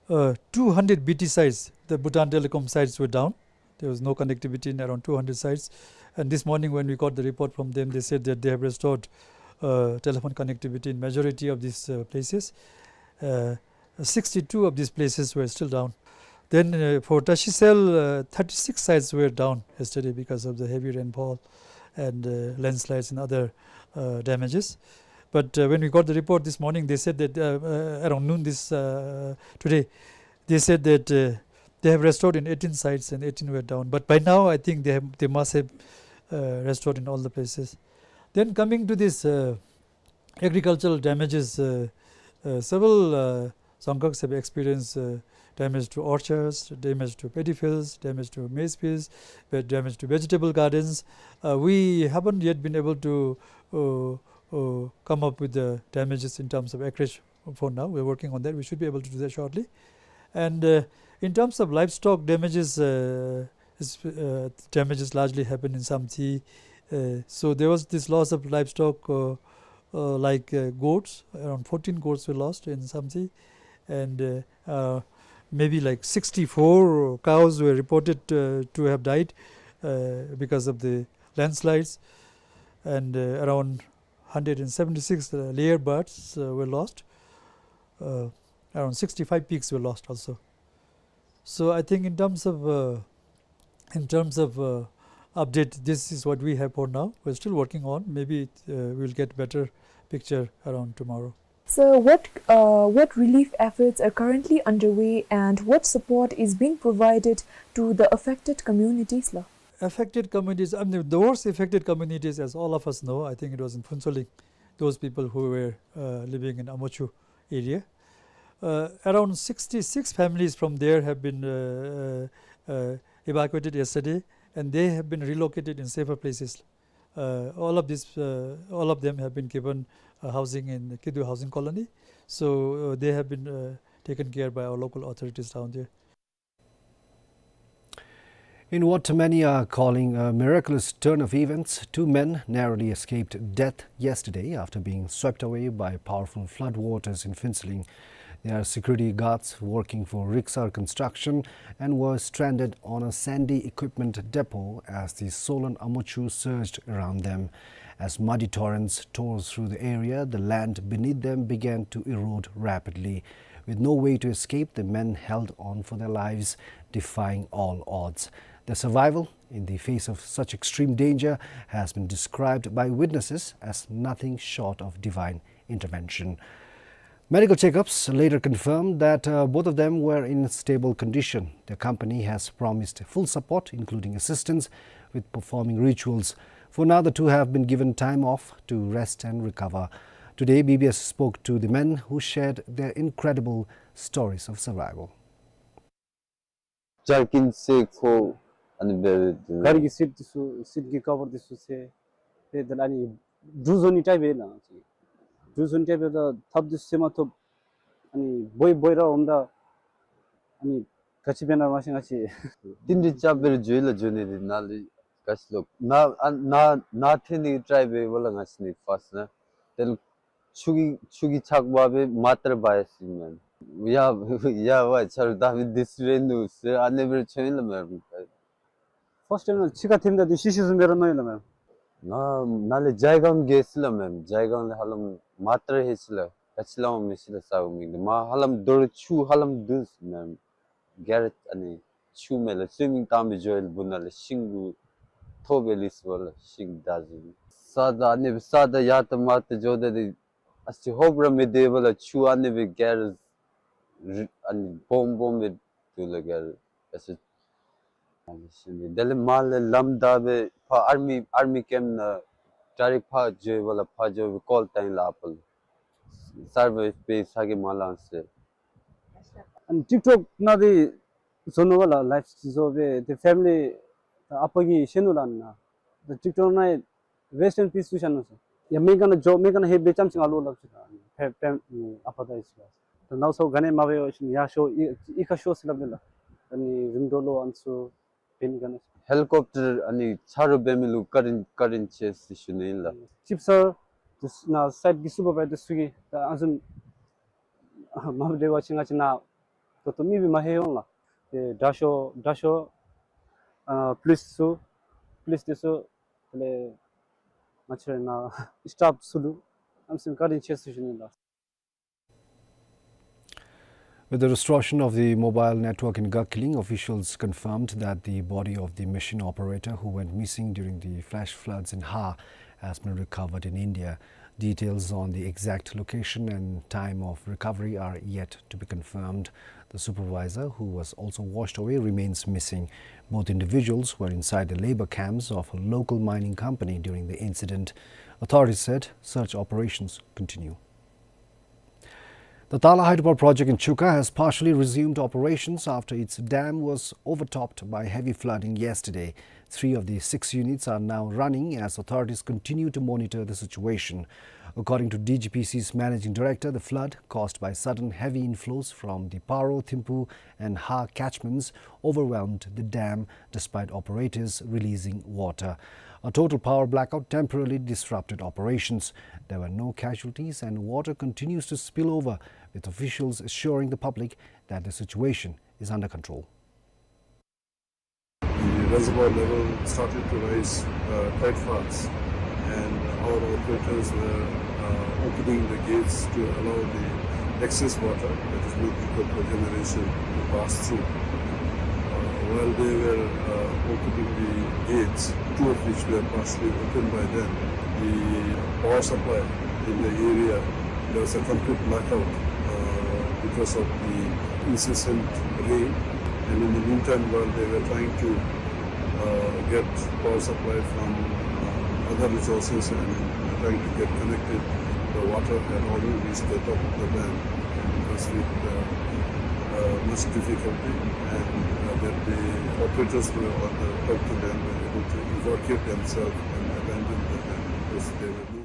uh, two hundred B T sites, the Bhutan Telecom sites, were down. There was no connectivity in around two hundred sites. And this morning when we got the report from them, they said that they have restored, uh, telephone connectivity in majority of these, uh, places. Uh, sixty-two of these places were still down. Then, uh, for Tashicel, uh, thirty-six sites were down yesterday because of the heavy rainfall and, uh, landslides and other, uh, damages. But, uh, when we got the report this morning, they said that, uh, uh, around noon this, uh, today, they said that, uh, they have restored in eighteen sites and eighteen were down. But by now, I think they have, they must have, uh, restored in all the places. Then coming to this, uh, agricultural damages, uh, uh, several, uh, Dzongkhags have experienced, uh, damage to orchards, damage to paddy fields, damage to maize fields, ve-, damage to vegetable gardens. Uh, we haven't yet been able to, uh, uh, come up with the damages in terms of acreage for now. We're working on that. We should be able to do that shortly. And, uh, in terms of livestock damages, uh, is, uh, damages largely happened in Samtse. Uh, so there was this loss of livestock, uh, uh, like, uh, goats. Around fourteen goats were lost in Samtse, and, uh, uh, maybe like sixty-four cows were reported, uh, to have died, uh, because of the landslides, and, uh, around hundred and seventy-six, uh, lyrebirds, uh, were lost. Uh, around sixty-five pigs were lost also. So I think in terms of, uh, in terms of, uh, update, this is what we have for now. We're still working on. Maybe it, uh, we'll get better picture around tomorrow. So what, uh, what relief efforts are currently underway and what support is being provided to the affected communities, la? Affected communities, I mean, the worst affected communities, as all of us know, I think it was in Phuentsholing, those people who were, uh, living in Amochu area. Uh, around sixty-six families from there have been, uh, uh, uh, evacuated yesterday, and they have been relocated in safer places. Uh, all of this, uh, all of them have been given, uh, housing in Kidu Housing Colony. So, uh, they have been, uh, taken care by our local authorities down there. In what many are calling a miraculous turn of events, two men narrowly escaped death yesterday after being swept away by powerful flood waters in Phuentsholing. They are security guards working for Riksar Construction and were stranded on a sandy equipment depot as the Solan Amochu surged around them. As muddy torrents tore through the area, the land beneath them began to erode rapidly. With no way to escape, the men held on for their lives, defying all odds. Their survival in the face of such extreme danger has been described by witnesses as nothing short of divine intervention. Medical checkups later confirmed that, uh, both of them were in stable condition. Their company has promised full support, including assistance with performing rituals. For now, the two have been given time off to rest and recover. Today, B B S spoke to the men who shared their incredible stories of survival. ཇར་ཀིན་ཟེར་ཁོ་ཨ་ནི་འབད་དེ་གཱ་རི་གི་སིཊ་འདི་ཚུ་སིཊ་གི་ཀ་བར་འདི་ཚུ་ཟེར་ཏེ་དེ་ལས་ཨ་ནི་འདྲུ་བཟོ་ནི་ཊའིཔ་ཨིན་ལགས། འདྲུ་བཟོ་ནི་ཊའིཔ་ད་ཐགཔ་འདི་ཚུ་ཟེར་མ་ཐོབ། ཨ་ནི་བོའི་བོའི་ར་འོངམ་ད་ཨ་ནི་ག་ཅི་འབད་ན་མ་ཤེས་ང་བཅས། ཏིན་རི་ཅ་བེར་འགྱོ་ཡི་ལགས། འགྱོ་ནི་འདི་ནཱ་ལས་ག་ཅི་ལོ་ནཱ་ཨ་ནཱ་ནཱ་ཐོན་ནི་ཊའིཔ་འབད་བ་ལགས། ང་བཅས་ནི་ཕརསཊ་ནཱ་དེ་ལས་ཆུ་གི་ཆུ་གི་ཆག་པ་སྦེ་མ་ཏར་བ་ཡ་སི་མེན། ཡ་ཡ་བ་ཆ་རུ་ད་བི་དིས་རེ་ནུ་ཟེར་ཨ་ནི་སྦེ་ཆོ་ཡི་ལགས་མེན། ཕརསཊ་ཊའིམ་ནཱ་ཕྱི་ཁར་ཐིམ་ད་འདི་ཤི་ཤི་བཟུམ་སྦེ་ར་མནོ་ཡི་ལགས་མེན། ང་ནཱ་ལས་ཇའི་སྒང་འགྱོ་ཡི་ལགས་མེན། ཇའི་སྒང་ལས་ཧ་ལམ་མ་ཏར་ཧེ་ཅི་ལགས། ག་ཅི་སླབ་མི་ཤེས་ལགས། ས་གོ་མི་འདི་མ་ཧ་ལམ་རྡོ་རུ་ཆུ་ཧ་ལམ་འདུས་མེན། ག་ར་ཨ་ནི་ཆུ་མེ་ལགས་སུའི་མིང་བཏང་སྦེ་འགྱོ་ཡི་ལགས། སྦུག་ནང་ལས་ཤིང་གུ་ཐོག་སྦེ་ལུས་སོ་ལགས། ཤིང་འདར་ཟེར་ས་ད་ཨ་ནི་སྦེ་ས་ད་ཡར་ད་མར་ད་འགྱོ་ད་འདི་ཨ་ཙི་ཧོབ་ར་མི་སྟེར་བ་ལགས། ཆུ་ཨ་ནི་སྦེ་ག་ར་རི་ཨ་ནི་སྦོམ་སྦོམ་སྦེ་འདུག་ལགས། ག་ར་ཨ་ཙི་ཨ་ནི་ཤེས་མི་དེ་ལས་མར་ལས་ལམ་བདའ་སྦེ་ཕར་ཨར་མི་ཨར་མི་ཀེམཔ་ནང་ཌའི་རེཀཊ་ཕར་འགྱོ་བ་ལགས། ཕར་འགྱོ་སྦེ་ཀོལ་བཏང་ཡི་ལགས། ཨ་པ་ལགས་སར་བའིབ་འབད་ས་གི་མ་ལང་ཟེར། ཨ་ནི་ཊིཀ་ཊོཀ་ནང་འདི་བཟོ་ནུག་པ་ལགས། ལའིབ་བཟོ་སྦེ་ཏེ་ཕེ་མི་ལི་ཨ་པ་གིས་ཤེས་ནུག་ལགས་ནཱ། ཏེ་ཊིཀ་ཊོཀ་ནང་རེསཊ་ཨིན་པིས་ཟེར་བཞག་ནུག་ཟེར། ཡ་མེ་ག་ནང་འགྱོ་མེ་ག་ནང་ལྷོད་སྦེ་རྐྱངམ་ཅིག་ང་ལུ་སླབ་ཅི་ལགས། ཕེ་ཕེ་ཨ་པ་དང་ཨ་ཙི་ལགས། ཏེ་ནཱ་སོ་ག་ནི་མ་འབད་བ་ཅིན་ཡར་ཤོག་གཡུས་ཁར་ཤོག་ཟེར་སླབ་ནི་ལགས། ཨ་ནི་རིམ་གྲོ་ལུ་ཨ་ནི་ཚུ་འབད་ནི་ག་ནི། ཧེ་ལི་ཀོབ་ཊར་ཨ་ནི་ཆ་རོགས་འབད་མི་ལུ་བཀའ་དྲིན་བཀའ་དྲིན་ཆེ་ཟེར་ཞུ་ནི་ཨིན་ལགས། ཅིཕ་སར་ཏེ་ནཱ་སའིཊ་གི་སུ་པར་བའི་ཛར་ཚུ་གིས་ད་ཨ་ནི་ཚུ་མ་འབད་བ་ཅིན་ང་བཅས་ནཱ་ད་ལྟོ་མི་སྦེ་མ་ལྷོད་འོང་ལགས། ཏེ་དྲག་ཤོས་དྲག་ཤོས་ཨ་པོ་ལིསི་ཚུ་པོ་ལིསི་འདི་ཚུ་དེ་ལས་ང་བཅས་ར་ནཱ་སི་ཊཱཕ་ཚུ་ལུ་ཨ་ནི་ཚུ་བཀའ་དྲིན་ཆེ་ཟེར་ཞུ་ནི་ལགས། With the restoration of the mobile network in Gakhiling, officials confirmed that the body of the machine operator who went missing during the flash floods in Har has been recovered in India. Details on the exact location and time of recovery are yet to be confirmed. The supervisor, who was also washed away, remains missing. Both individuals were inside the labor camps of a local mining company during the incident. Authorities said search operations continue. The Tala Hydropower project in Chuka has partially resumed operations after its dam was overtopped by heavy flooding yesterday. Three of the six units are now running as authorities continue to monitor the situation. According to D G P C's managing director, the flood caused by sudden heavy inflows from the Paro, Thimphu and Har catchments overwhelmed the dam despite operators releasing water. A total power blackout temporarily disrupted operations. There were no casualties and water continues to spill over, with officials assuring the public that the situation is under control. The reservoir level started to rise, uh, quite fast, and our operators were, uh, opening the gates to allow the excess water, that is not required for generation, to pass through. Uh, while they were, uh, opening the gates, two of which were partially opened by them, the power supply in the area, there was a complete blackout, uh, because of the incessant rain. And in the meantime, while they were trying to, uh, get power supply from, uh, other resources and trying to get connected, the water had already reached the top of the dam and it was with, uh, uh, much difficulty, and, uh, that the operators were on the top of the dam were able to evacuate themselves and abandon the dam because they were no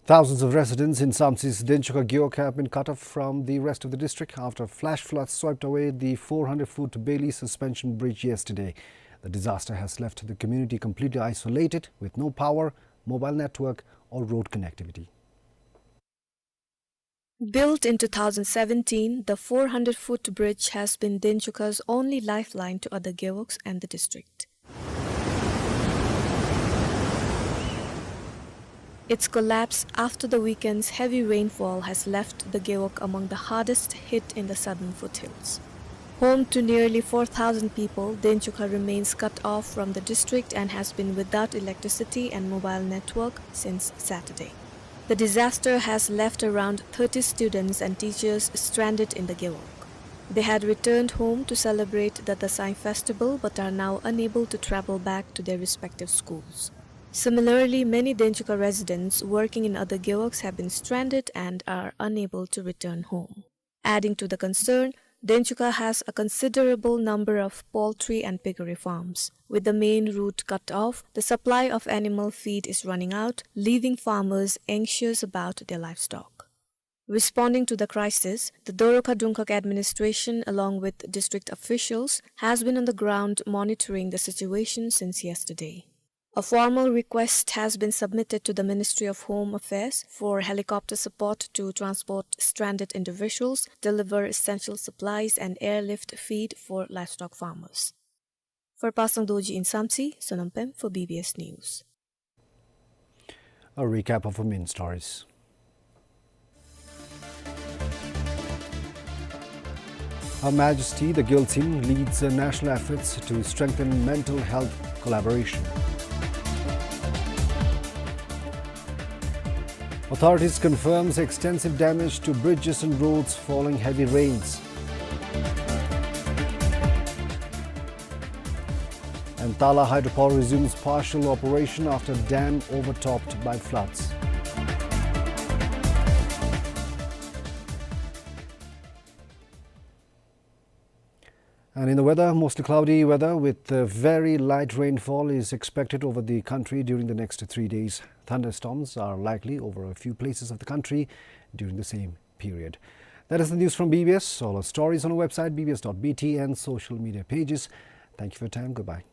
Thousands of residents in Samtse's Denchukha Gewog have been cut off from the rest of the district after flash floods swept away the four hundred foot Beli suspension bridge yesterday. The disaster has left the community completely isolated, with no power, mobile network, or road connectivity. Built in two thousand seventeen, the four hundred foot bridge has been Denchukha's only lifeline to other gewogs and the district. Its collapse after the weekend's heavy rainfall has left the gewog among the hardest hit in the southern foothills. Home to nearly four thousand people, Denchuka remains cut off from the district and has been without electricity and mobile network since Saturday. The disaster has left around thirty students and teachers stranded in the gewog. They had returned home to celebrate the Dasai festival but are now unable to travel back to their respective schools. Similarly, many Denchuka residents working in other gewogs have been stranded and are unable to return home. Adding to the concern, Denchuka has a considerable number of poultry and piggery farms. With the main route cut off, the supply of animal feed is running out, leaving farmers anxious about their livestock. Responding to the crisis, the Doroka Dungkhag administration, along with district officials, has been on the ground monitoring the situation since yesterday. A formal request has been submitted to the Ministry of Home Affairs for helicopter support to transport stranded individuals, deliver essential supplies, and airlift feed for livestock farmers. For Pasang Dorji in Samtse, Sonam Pem for B B S News. A recap of our main stories. Her Majesty the Gyaltsuen leads, uh, national efforts to strengthen mental health collaboration. Authorities confirms extensive damage to bridges and roads following heavy rains. And Tala hydropower resumes partial operation after dam overtopped by floods. And in the weather, mostly cloudy weather with, uh, very light rainfall is expected over the country during the next three days. Thunderstorms are likely over a few places of the country during the same period. That is the news from B B S. All our stories on our website, B B S dot B T, and social media pages. Thank you for your time. Goodbye.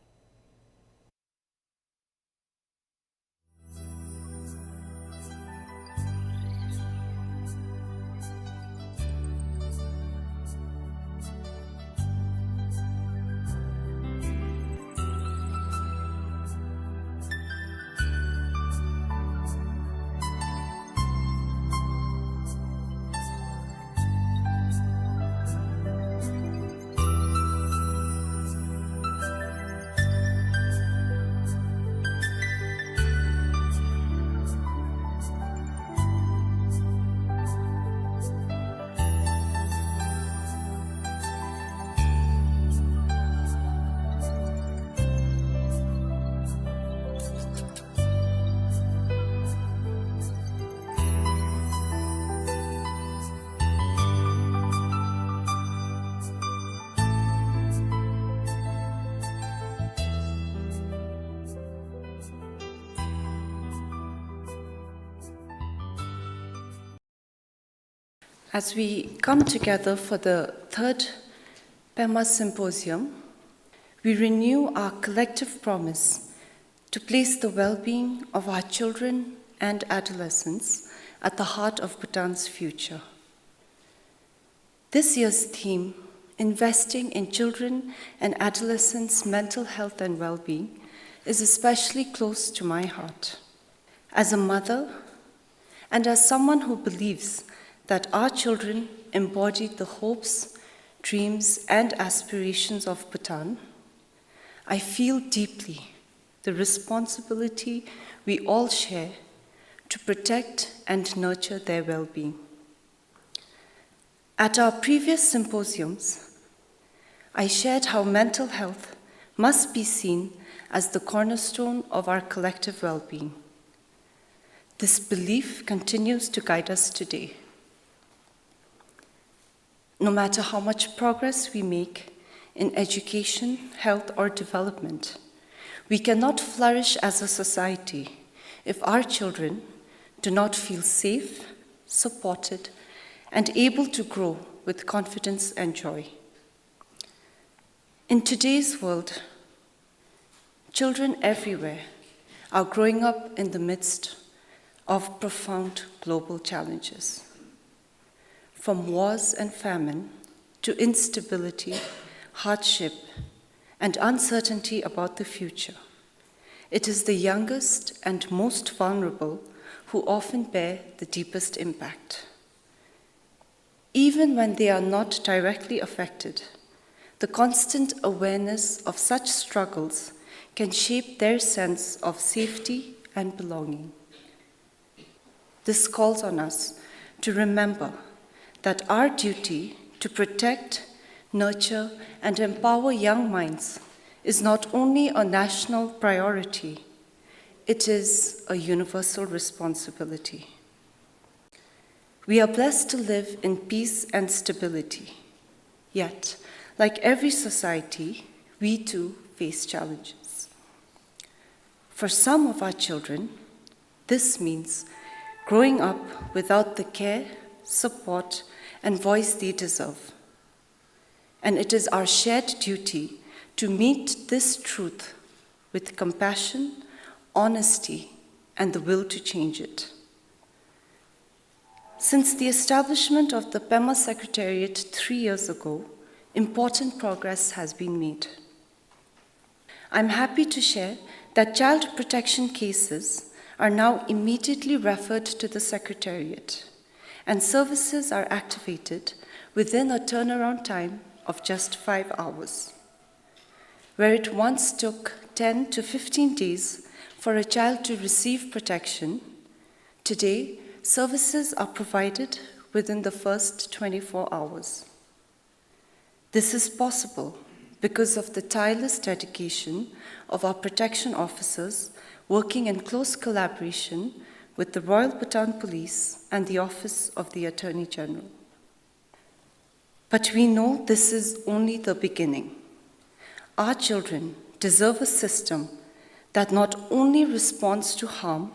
As we come together for the third Pema Symposium, we renew our collective promise to place the well-being of our children and adolescents at the heart of Bhutan's future. This year's theme, Investing in Children and Adolescents' Mental Health and Well-being, is especially close to my heart. As a mother, and as someone who believes that our children embody the hopes, dreams, and aspirations of Bhutan, I feel deeply the responsibility we all share to protect and nurture their well-being. At our previous symposiums, I shared how mental health must be seen as the cornerstone of our collective well-being. This belief continues to guide us today. No matter how much progress we make in education, health, or development, we cannot flourish as a society if our children do not feel safe, supported, and able to grow with confidence and joy. In today's world, children everywhere are growing up in the midst of profound global challenges. From wars and famine to instability, hardship, and uncertainty about the future, it is the youngest and most vulnerable who often bear the deepest impact. Even when they are not directly affected, The constant awareness of such struggles can shape their sense of safety and belonging. This calls on us to remember that our duty to protect, nurture, and empower young minds is not only a national priority, it is a universal responsibility. We are blessed to live in peace and stability. Yet, like every society, we too face challenges. For some of our children, this means growing up without the care, support, and voice they deserve. And it is our shared duty to meet this truth with compassion, honesty, and the will to change it. Since the establishment of the Pema Secretariat three years ago, important progress has been made. I'm happy to share that child protection cases are now immediately referred to the Secretariat, and services are activated within a turnaround time of just five hours. Where it once took ten to fifteen days for a child to receive protection, today services are provided within the first twenty-four hours. This is possible because of the tireless dedication of our protection officers working in close collaboration with the Royal Bhutan Police and the Office of the Attorney General. But we know this is only the beginning. Our children deserve a system that not only responds to harm,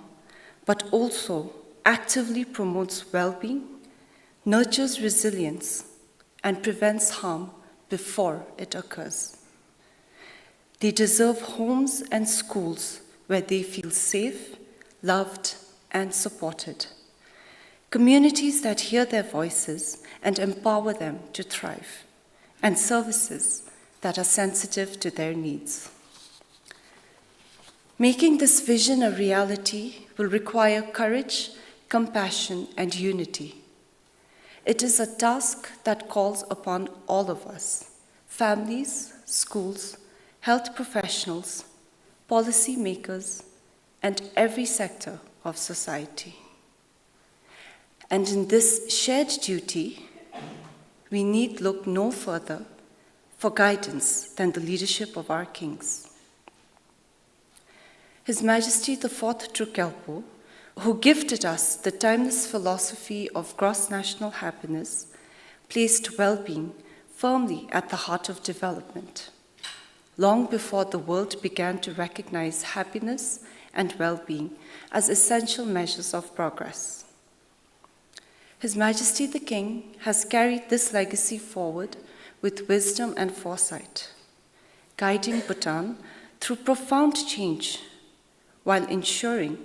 but also actively promotes well-being, nurtures resilience, and prevents harm before it occurs. They deserve homes and schools where they feel safe, loved, and supported. Communities that hear their voices and empower them to thrive, and services that are sensitive to their needs. Making this vision a reality will require courage, compassion, and unity. It is a task that calls upon all of us: families, schools, health professionals, policy makers, and every sector of society. And in this shared duty, we need look no further for guidance than the leadership of our kings. His Majesty the Fourth Druk Gyalpo, who gifted us the timeless philosophy of gross national happiness, placed well-being firmly at the heart of development, long before the world began to recognize happiness and well-being as essential measures of progress. His Majesty the King has carried this legacy forward with wisdom and foresight, guiding Bhutan through profound change while ensuring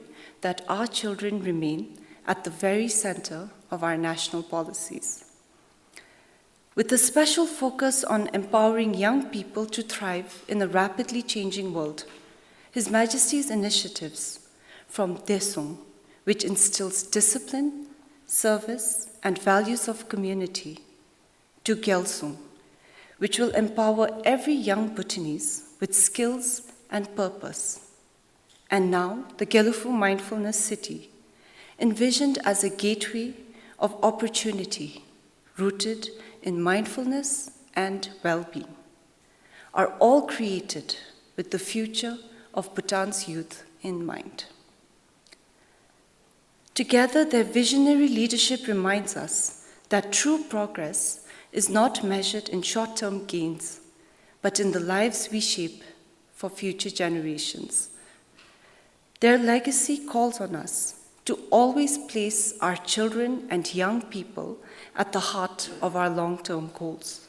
that our children remain at the very center of our national policies. With a special focus on empowering young people to thrive in a rapidly changing world, His Majesty's initiatives, from Desung, which instills discipline, service, and values of community, to Gyalsung, which will empower every young Bhutanese with skills and purpose, and now the Gelephu Mindfulness City, envisioned as a gateway of opportunity rooted in mindfulness and well-being, are all created with the future of Bhutan's youth in mind. Together, their visionary leadership reminds us that true progress is not measured in short-term gains, but in the lives we shape for future generations. Their legacy calls on us to always place our children and young people at the heart of our long-term goals,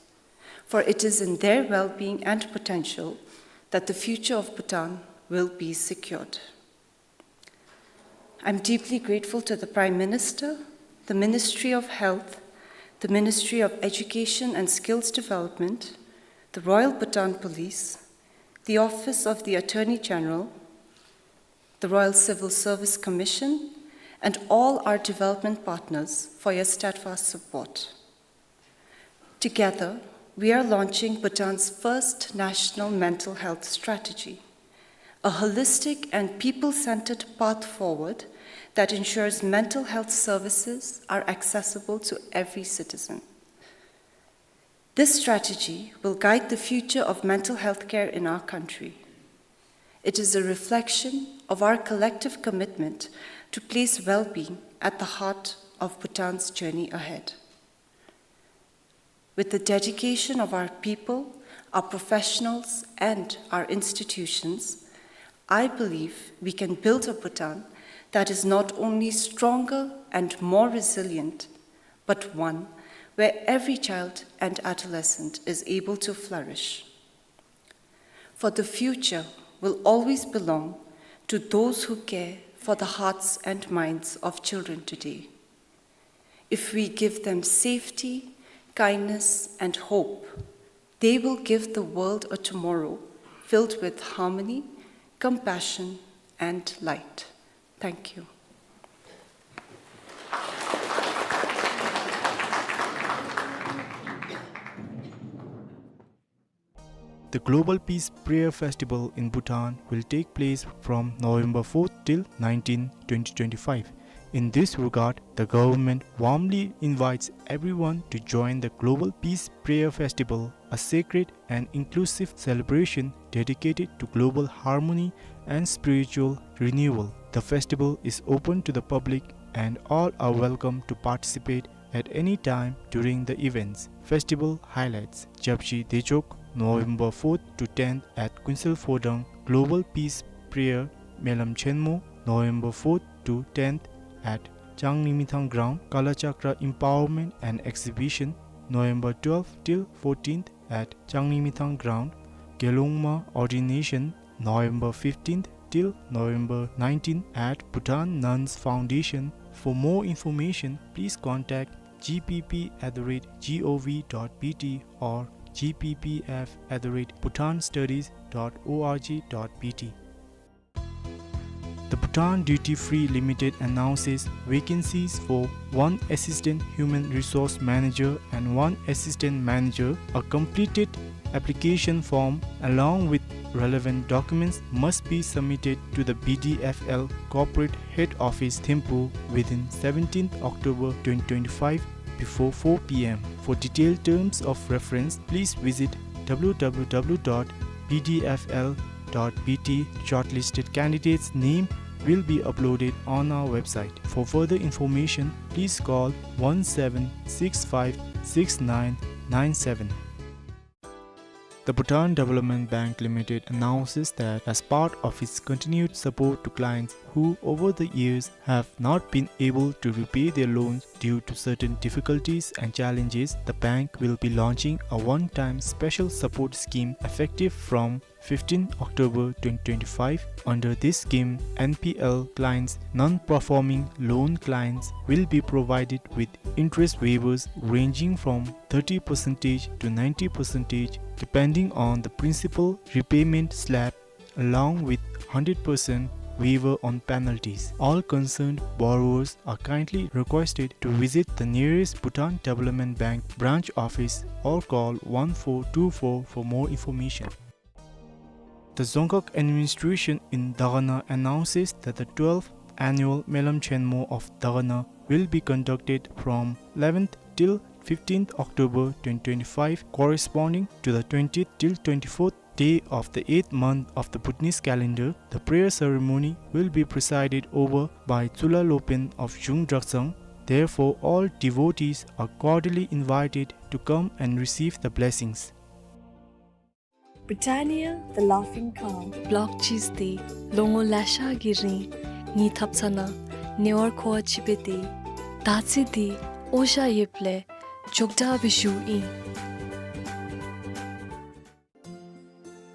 for it is in their well-being and potential that the future of Bhutan will be secured. I'm deeply grateful to the Prime Minister, the Ministry of Health, the Ministry of Education and Skills Development, the Royal Bhutan Police, the Office of the Attorney General, the Royal Civil Service Commission, and all our development partners for your steadfast support. Together, We are launching Bhutan's first national mental health strategy, a holistic and people-centered path forward that ensures mental health services are accessible to every citizen. This strategy will guide the future of mental health care in our country. It is a reflection of our collective commitment to place well-being at the heart of Bhutan's journey ahead. With the dedication of our people, our professionals, and our institutions, I believe we can build a Bhutan that is not only stronger and more resilient, but one where every child and adolescent is able to flourish. For the future will always belong to those who care for the hearts and minds of children today. If we give them safety, kindness, and hope, they will give the world a tomorrow filled with harmony, compassion, and light. Thank you. The Global Peace Prayer Festival in Bhutan will take place from November fourth till nineteenth, twenty twenty-five. In this regard, the government warmly invites everyone to join the Global Peace Prayer Festival, a sacred and inclusive celebration dedicated to global harmony and spiritual renewal. The festival is open to the public and all are welcome to participate at any time during the events. Festival highlights: Japshi Dechok, November fourth to tenth at Kunsel Phodang Global Peace Prayer Melam Chenmo, November fourth to tenth at Changlimithang Ground, Kalachakra Empowerment and Exhibition, November twelfth till fourteenth at Changlimithang Ground, Gelongma Ordination, November fifteenth till November nineteenth at Bhutan Nuns Foundation. For more information, please contact G P P at the rate G O V dot B T or G P P F at the rate Bhutan Studies dot O R G dot B T. The Bhutan Duty Free Limited announces vacancies for one Assistant Human Resource Manager and one Assistant Manager. A completed application form along with relevant documents must be submitted to the B D F L Corporate Head Office, Thimphu, within seventeenth October twenty twenty-five before four P M. For detailed terms of reference, please visit W W W dot B D F L dot B T. Shortlisted candidates' name will be uploaded on our website. For further information, please call one seven six five six nine nine seven. The Bhutan Development Bank Limited announces that as part of its continued support to clients who over the years have not been able to repay their loans due to certain difficulties and challenges, the bank will be launching a one-time special support scheme effective from fifteenth October twenty twenty-five. Under this scheme, N P L clients, non-performing loan clients, will be provided with interest waivers ranging from thirty percentage to ninety percentage, depending on the principal repayment slab, along with hundred percent waiver on penalties. All concerned borrowers are kindly requested to visit the nearest Bhutan Development Bank branch office or call one four two four for more information. The Dzongkhag administration in Dagana announces that the twelfth annual Melam Chenmo of Dagana will be conducted from eleventh till fifteenth October twenty twenty-five, corresponding to the twentieth till twenty-fourth day of the eighth month of the Bhutanese calendar. The prayer ceremony will be presided over by Tshula Lopen of Zhung Draksang. Therefore, all devotees are cordially invited to come and receive the blessings. Britannia, the laughing calm. Block cheese འདི་ལོ་ངོ་ལེ་ཤ་གི་རིང་ངེའི་ཐབ་ཚང་ནང་ནེ་ཝར་ཁོ་བ་ཅིག་སྦེ་སྡོད། ད་ཅི་འདི་ཨོ་ཞ་ཡོདཔ་ལས་འཇོག་དྲགས་སྦེ་བཞུགས་ཡི།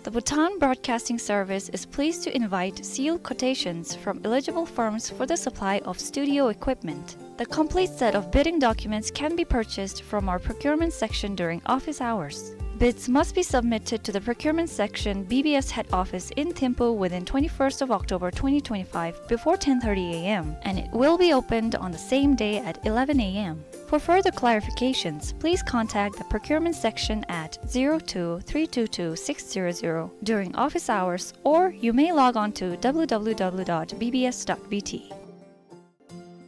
The Bhutan Broadcasting Service is pleased to invite sealed quotations from eligible firms for the supply of studio equipment. The complete set of bidding documents can be purchased from our procurement section during office hours. Bids must be submitted to the procurement section, B B S head office in Thimphu within twenty-first of October twenty twenty-five before ten thirty a m, and it will be opened on the same day at eleven a m. For further clarifications, please contact the procurement section at zero two three two two six zero zero during office hours, or you may log on to w w w dot b b s dot b t.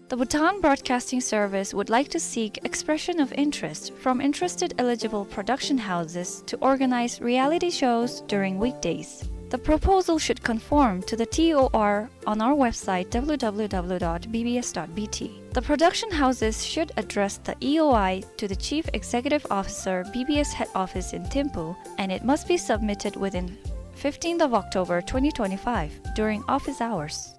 The Bhutan Broadcasting Service would like to seek expression of interest from interested eligible production houses to organize reality shows during weekdays. The proposal should conform to the T O R on our website w w w dot b b s dot b t. The production houses should address the E O I to the Chief Executive Officer, B B S head office in Thimphu, and it must be submitted within fifteenth of October twenty twenty-five during office hours.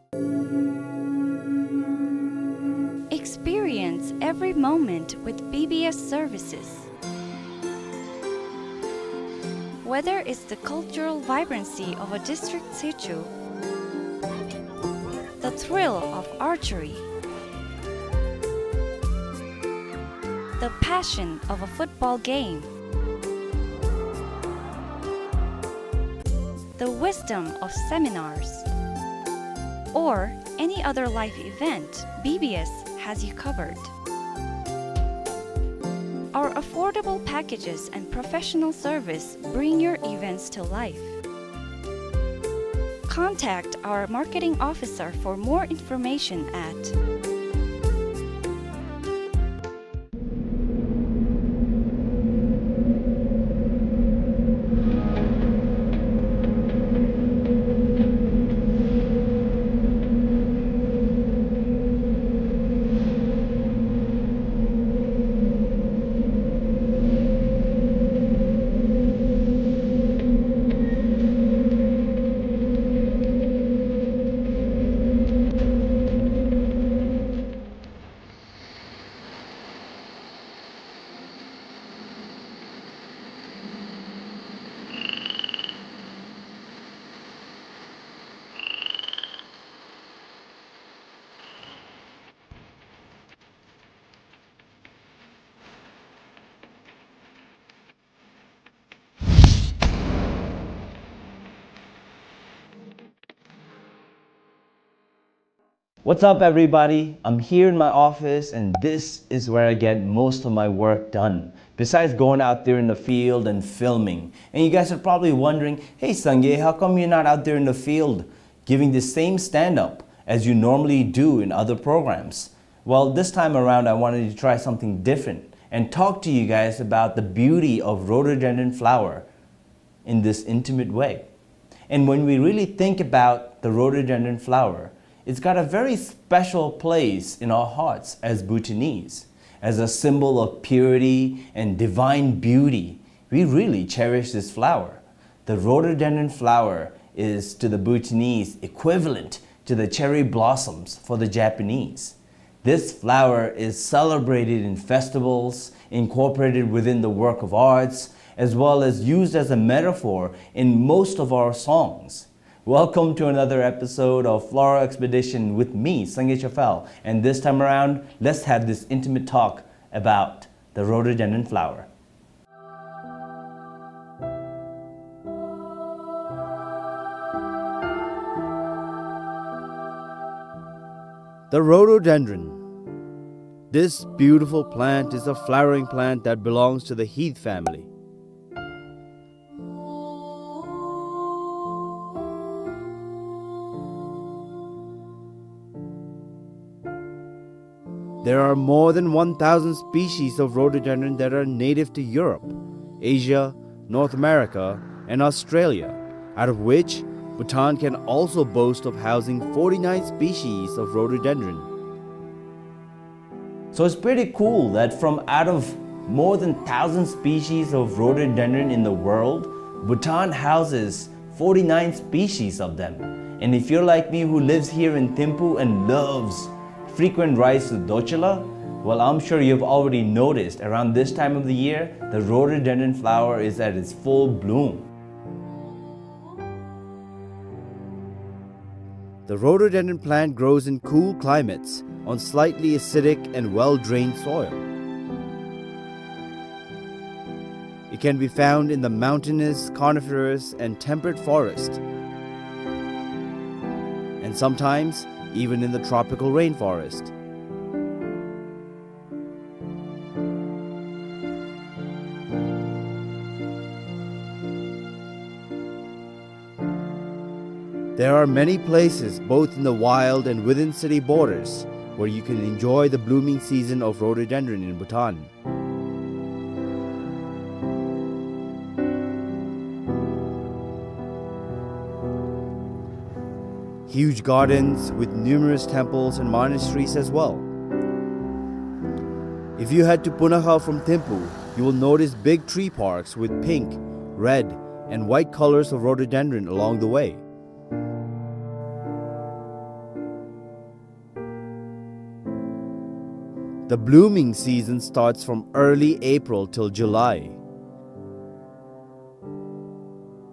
Experience every moment with B B S services. Whether it's the cultural vibrancy of a district sichu, the thrill of archery, the passion of a football game, the wisdom of seminars, or any other life event, B B S has you covered. Our affordable packages and professional service bring your events to life. Contact our marketing officer for more information at What's up, everybody? I'm here in my office, and this is where I get most of my work done, besides going out there in the field and filming. And you guys are probably wondering, "Hey, Sangay, how come you're not out there in the field giving the same stand-up as you normally do in other programs?" Well, this time around, I wanted to try something different and talk to you guys about the beauty of rhododendron flower in this intimate way. And when we really think about the rhododendron flower, it's got a very special place in our hearts as Bhutanese. As a symbol of purity and divine beauty, we really cherish this flower. The rhododendron flower is to the Bhutanese equivalent to the cherry blossoms for the Japanese. This flower is celebrated in festivals, incorporated within the work of arts, as well as used as a metaphor in most of our songs. Welcome to another episode of Floral Expedition with me, Sangay Chafal, and this time around, let's have this intimate talk about the rhododendron flower. The rhododendron. This beautiful plant is a flowering plant that belongs to the heath family. There are more than one thousand species of rhododendron that are native to Europe, Asia, North America, and Australia, out of which Bhutan can also boast of housing forty-nine species of rhododendron. So it's pretty cool that from out of more than thousand species of rhododendron in the world, Bhutan houses forty-nine species of them. And if you're like me, who lives here in Thimphu and loves frequent rides to Dorchula, well, I'm sure you've already noticed around this time of the year, the rhododendron flower is at its full bloom. The rhododendron plant grows in cool climates on slightly acidic and well-drained soil. It can be found in the mountainous, coniferous, and temperate forest, and sometimes even in the tropical rainforest. There are many places, both in the wild and within city borders, where you can enjoy the blooming season of rhododendron in Bhutan. Huge gardens with numerous temples and monasteries as well. If you head to Punakha from Thimphu, you will notice big tree parks with pink, red, and white colors of rhododendron along the way. The blooming season starts from early April till July,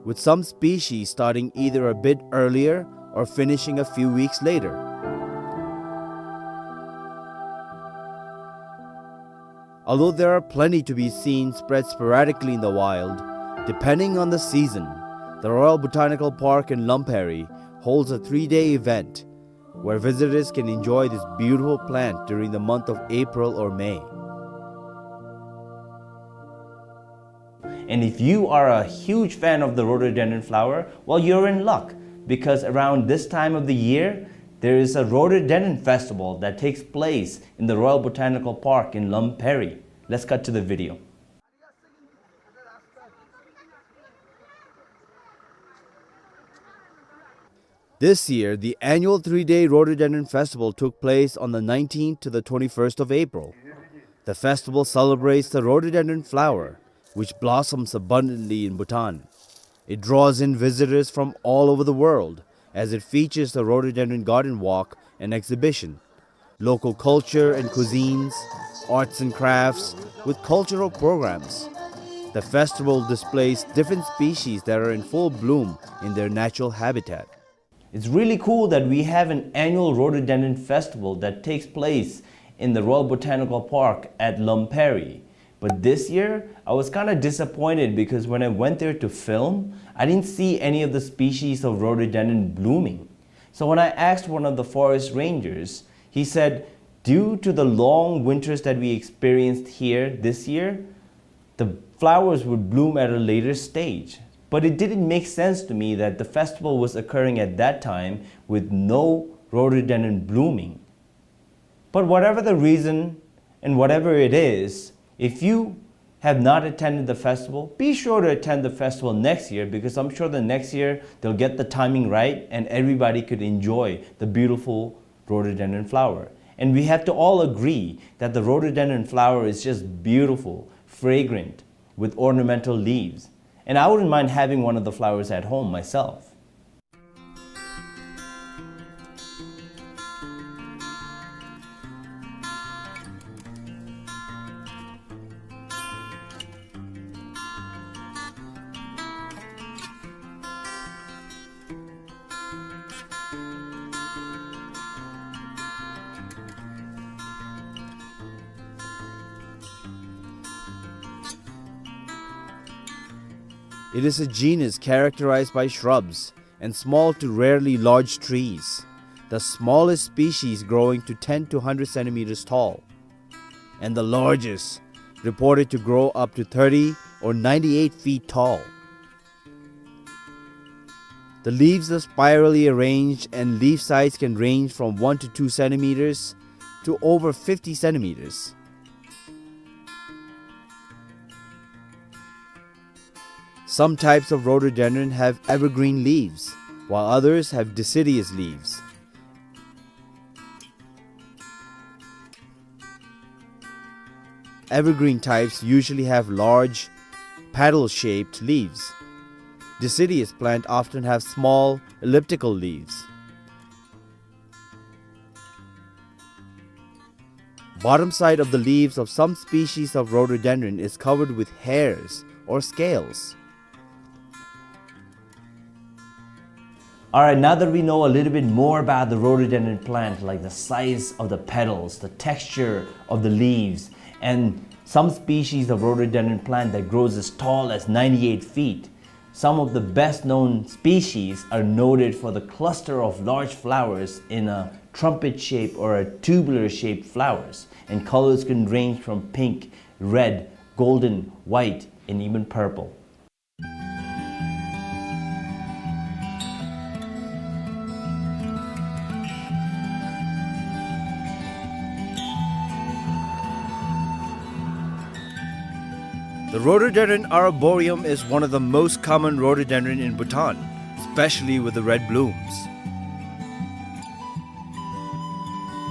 with some species starting either a bit earlier or finishing a few weeks later. Although there are plenty to be seen spread sporadically in the wild, depending on the season, the Royal Botanical Park in Lompheri holds a three-day event where visitors can enjoy this beautiful plant during the month of April or May. And if you are a huge fan of the rhododendron flower, well, you're in luck, because around this time of the year, there is a rhododendron festival that takes place in the Royal Botanical Park in Lompheri. Let's cut to the video. This year, the annual three-day Rhododendron Festival took place on the nineteenth to the twenty-first of April. The festival celebrates the rhododendron flower, which blossoms abundantly in Bhutan. It draws in visitors from all over the world, as it features the Rhododendron Garden Walk and exhibition, local culture and cuisines, arts and crafts, with cultural programs. The festival displays different species that are in full bloom in their natural habitat. It's really cool that we have an annual rhododendron festival that takes place in the Royal Botanical Park at Lompheri. But this year, I was kinda disappointed because when I went there to film, I didn't see any of the species of rhododendron blooming. So when I asked one of the forest rangers, he said, due to the long winters that we experienced here this year, the flowers would bloom at a later stage. But it didn't make sense to me that the festival was occurring at that time with no rhododendron blooming. But whatever the reason and whatever it is, if you have not attended the festival, be sure to attend the festival next year, because I'm sure the next year they'll get the timing right and everybody could enjoy the beautiful rhododendron flower. And we have to all agree that the rhododendron flower is just beautiful, fragrant, with ornamental leaves. And I wouldn't mind having one of the flowers at home myself. It is a genus characterized by shrubs and small to rarely large trees, the smallest species growing to ten to hundred centimeters tall, and the largest reported to grow up to thirty or ninety-eight feet tall. The leaves are spirally arranged and leaf size can range from one to two centimeters to over fifty centimeters. Some types of rhododendron have evergreen leaves, while others have deciduous leaves. Evergreen types usually have large, petal-shaped leaves. Deciduous plant often have small, elliptical leaves. Bottom side of the leaves of some species of rhododendron is covered with hairs or scales. All right, now that we know a little bit more about the rhododendron plant, like the size of the petals, the texture of the leaves, And some species of rhododendron plant that grows as tall as ninety-eight feet. Some of the best known species are noted for the cluster of large flowers in a trumpet shape or a tubular shaped flowers, and colors can range from pink, red, golden, white, and even purple. The rhododendron arboreum is one of the most common rhododendron in Bhutan, especially with the red blooms.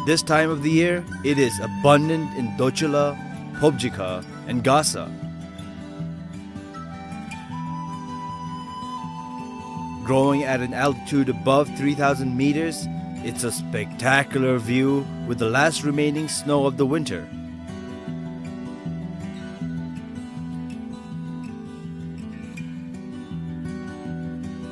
This time of the year, it is abundant in Dochula, Phobjikha, and Gasa. Growing at an altitude above three thousand meters, it's a spectacular view with the last remaining snow of the winter.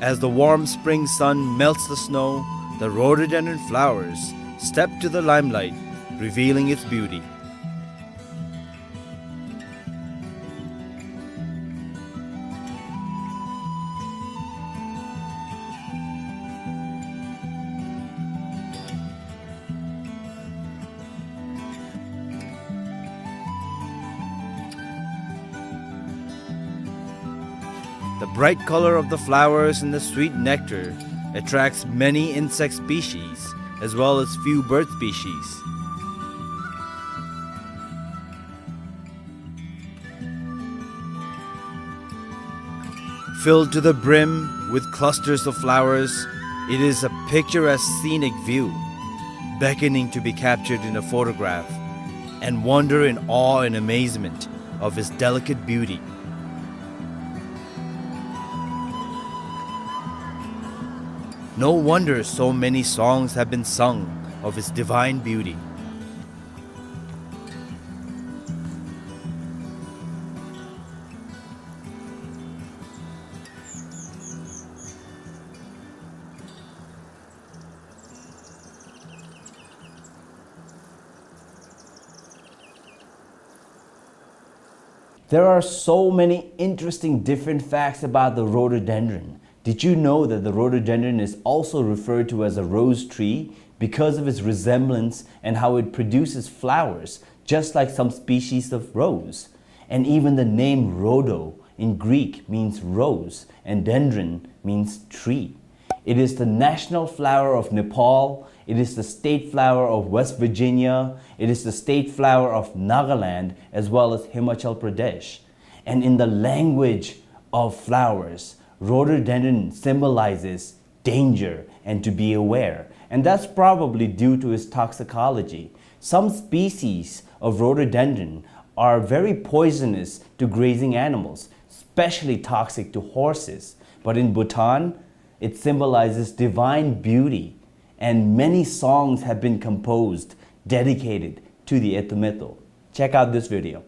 As the warm spring sun melts the snow, the rhododendron flowers step to the limelight, revealing its beauty. The bright color of the flowers and the sweet nectar attracts many insect species, as well as few bird species. Filled to the brim with clusters of flowers, it is a picturesque scenic view, beckoning to be captured in a photograph, and wonder in awe and amazement of its delicate beauty. No wonder so many songs have been sung of its divine beauty. There are so many interesting different facts about the rhododendron. Did you know that the rhododendron is also referred to as a rose tree because of its resemblance and how it produces flowers, just like some species of rose? And even the name rhodo in Greek means rose, and dendron means tree. It is the national flower of Nepal. It is the state flower of West Virginia. It is the state flower of Nagaland, as well as Himachal Pradesh. And in the language of flowers, rhododendron symbolizes danger and to be aware. And that's probably due to its toxicology. Some species of rhododendron are very poisonous to grazing animals, especially toxic to horses. But in Bhutan, it symbolizes divine beauty, and many songs have been composed dedicated to the Etumeto. Check out this video.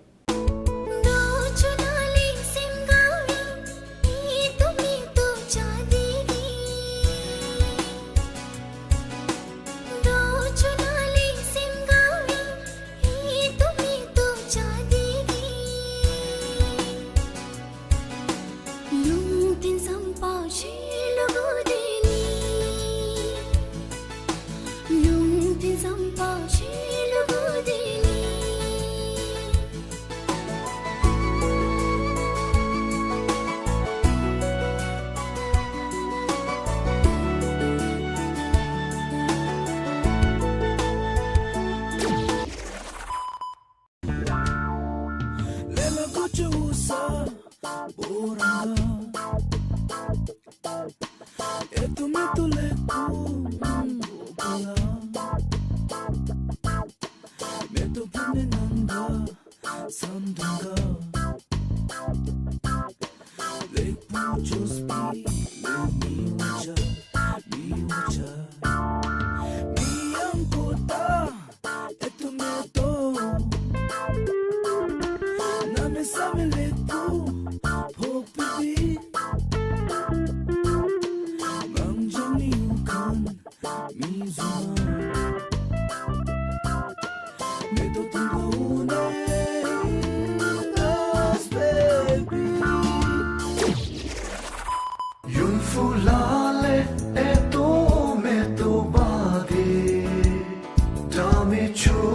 Eto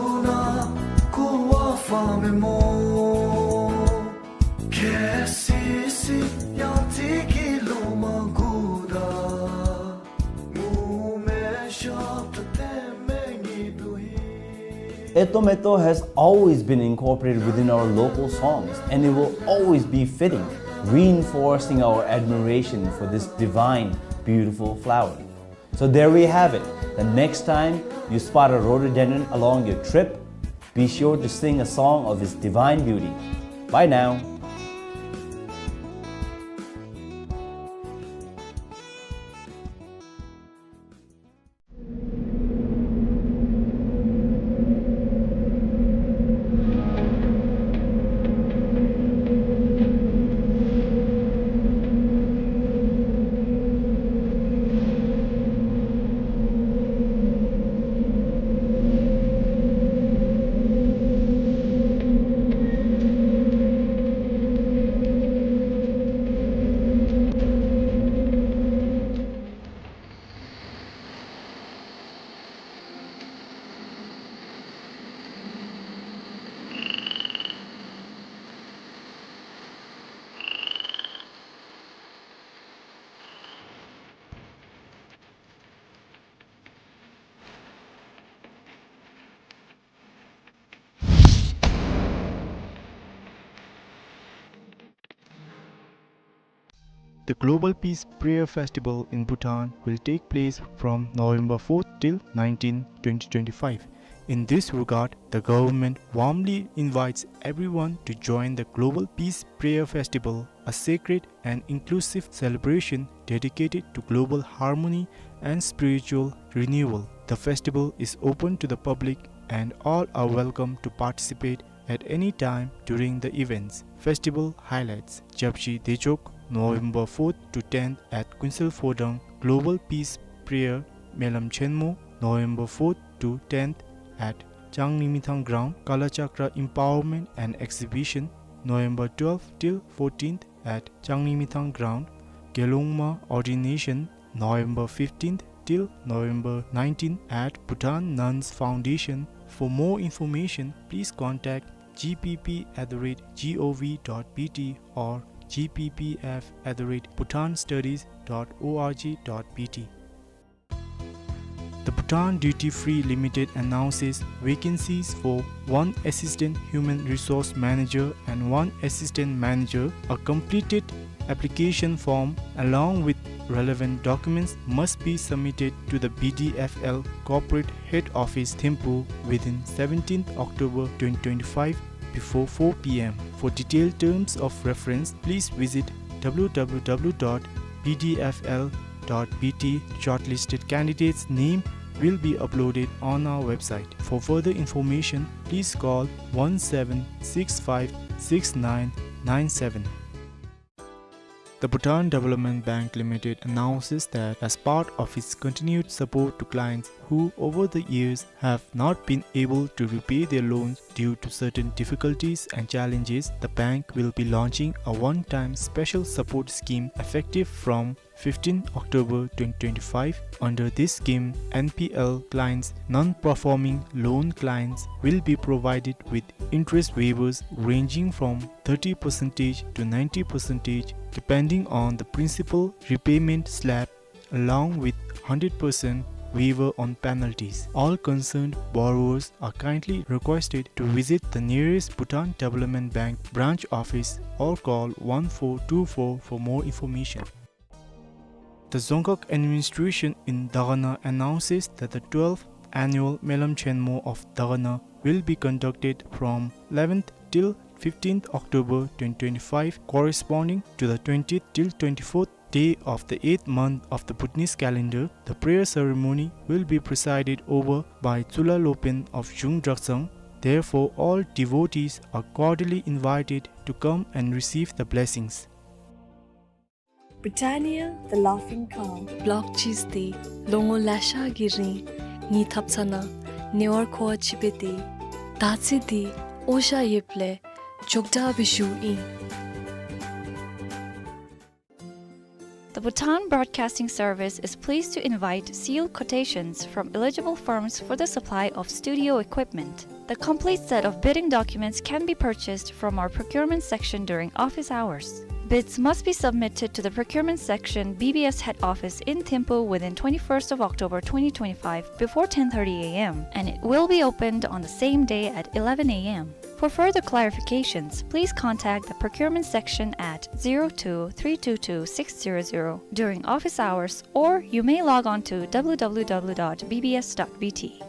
Meto has always been incorporated within our local songs, and it will always be fitting, reinforcing our admiration for this divine, beautiful flower. So there we have it. The next time you spot a rhododendron along your trip, be sure to sing a song of its divine beauty. Bye now. The Global Peace Prayer Festival in Bhutan will take place from November fourth till nineteenth, twenty twenty-five. In this regard, the government warmly invites everyone to join the Global Peace Prayer Festival, a sacred and inclusive celebration dedicated to global harmony and spiritual renewal. The festival is open to the public and all are welcome to participate at any time during the events. Festival highlights: Japshi Dechok, November fourth to tenth at Kunsel Phodang, Global Peace Prayer Melam Chenmo, November fourth to tenth at Changlimithang Ground, Kalachakra Empowerment and Exhibition, November twelfth till fourteenth at Changlimithang Ground, Gelongma Ordination, November fifteenth till November nineteenth at Bhutan Nuns Foundation. For more information, please contact G P P at the rate G O V dot B T or G P P F at the rate Bhutan Studies dot O R G dot B T. The Bhutan Duty Free Limited announces vacancies for one Assistant Human Resource Manager and one Assistant Manager. A completed application form along with relevant documents must be submitted to the B D F L Corporate Head Office, Thimphu, within seventeenth October twenty twenty-five before four P M. For detailed terms of reference, please visit W W W dot B D F L dot B T. Shortlisted candidates' name will be uploaded on our website. For further information, please call one seven six five six nine nine seven. The Bhutan Development Bank Limited announces that as part of its continued support to clients who over the years have not been able to repay their loans due to certain difficulties and challenges, the bank will be launching a one-time special support scheme effective from fifteenth October twenty twenty-five. Under this scheme, N P L clients, non-performing loan clients, will be provided with interest waivers ranging from thirty percent to ninety percent, depending on the principal repayment slab, along with hundred percent waiver on penalties. All concerned borrowers are kindly requested to visit the nearest Bhutan Development Bank branch office or call one four two four for more information. The Dzongkhag administration in Dagana announces that the twelfth annual Melam Chenmo of Dagana will be conducted from eleventh till fifteenth October twenty twenty-five, corresponding to the twentieth till twenty-fourth day of the eighth month of the Bhutanese calendar. The prayer ceremony will be presided over by Tsula Lopen of Zhung Draksang. Therefore, all devotees are cordially invited to come and receive the blessings. Britannia, the laughing calm. Block cheese འདི་ལོ་ངོ་ལེ་ཤ་གི་རིང་ངེའི་ཐབ་ཚང་ནང་ཉེ་བར་མཁོ་བ་ཅིག་སྦེ་སྡོད། ད་ཅི་འདི་ཨོ་ཤ་ཡོདཔ་ལས་མགྱོགས་དྲགས་སྦེ་ཞུཝ་ཨིན། The Bhutan Broadcasting Service is pleased to invite sealed quotations from eligible firms for the supply of studio equipment. The complete set of bidding documents can be purchased from our procurement section during office hours. Bids must be submitted to the procurement section, B B S head office in Thimphu within twenty-first of October twenty twenty-five before ten thirty A M, and it will be opened on the same day at eleven A M. For further clarifications, please contact the procurement section at zero two three two two six zero zero during office hours, or you may log on to W W W dot B B S dot B T.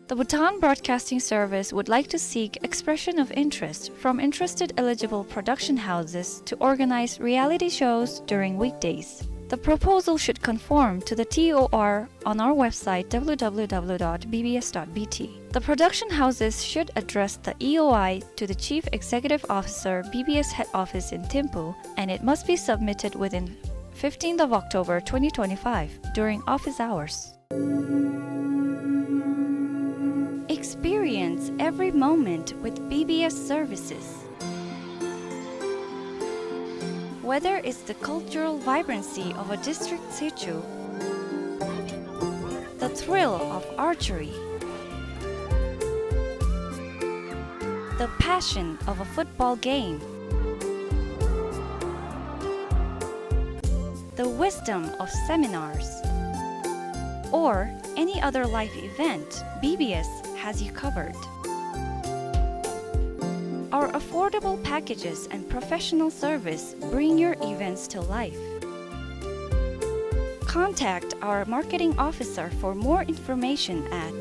The Bhutan Broadcasting Service would like to seek expression of interest from interested eligible production houses to organize reality shows during weekdays. The proposal should conform to the T O R on our website, W W W dot B B S dot B T. The production houses should address the E O I to the Chief Executive Officer, B B S head office in Thimphu, and it must be submitted within fifteenth of October twenty twenty-five during office hours. Experience every moment with B B S services. Whether it's the cultural vibrancy of a district situ, the thrill of archery, the passion of a football game, the wisdom of seminars, or any other life event, B B S has you covered. Our affordable packages and professional service bring your events to life. Contact our marketing officer for more information at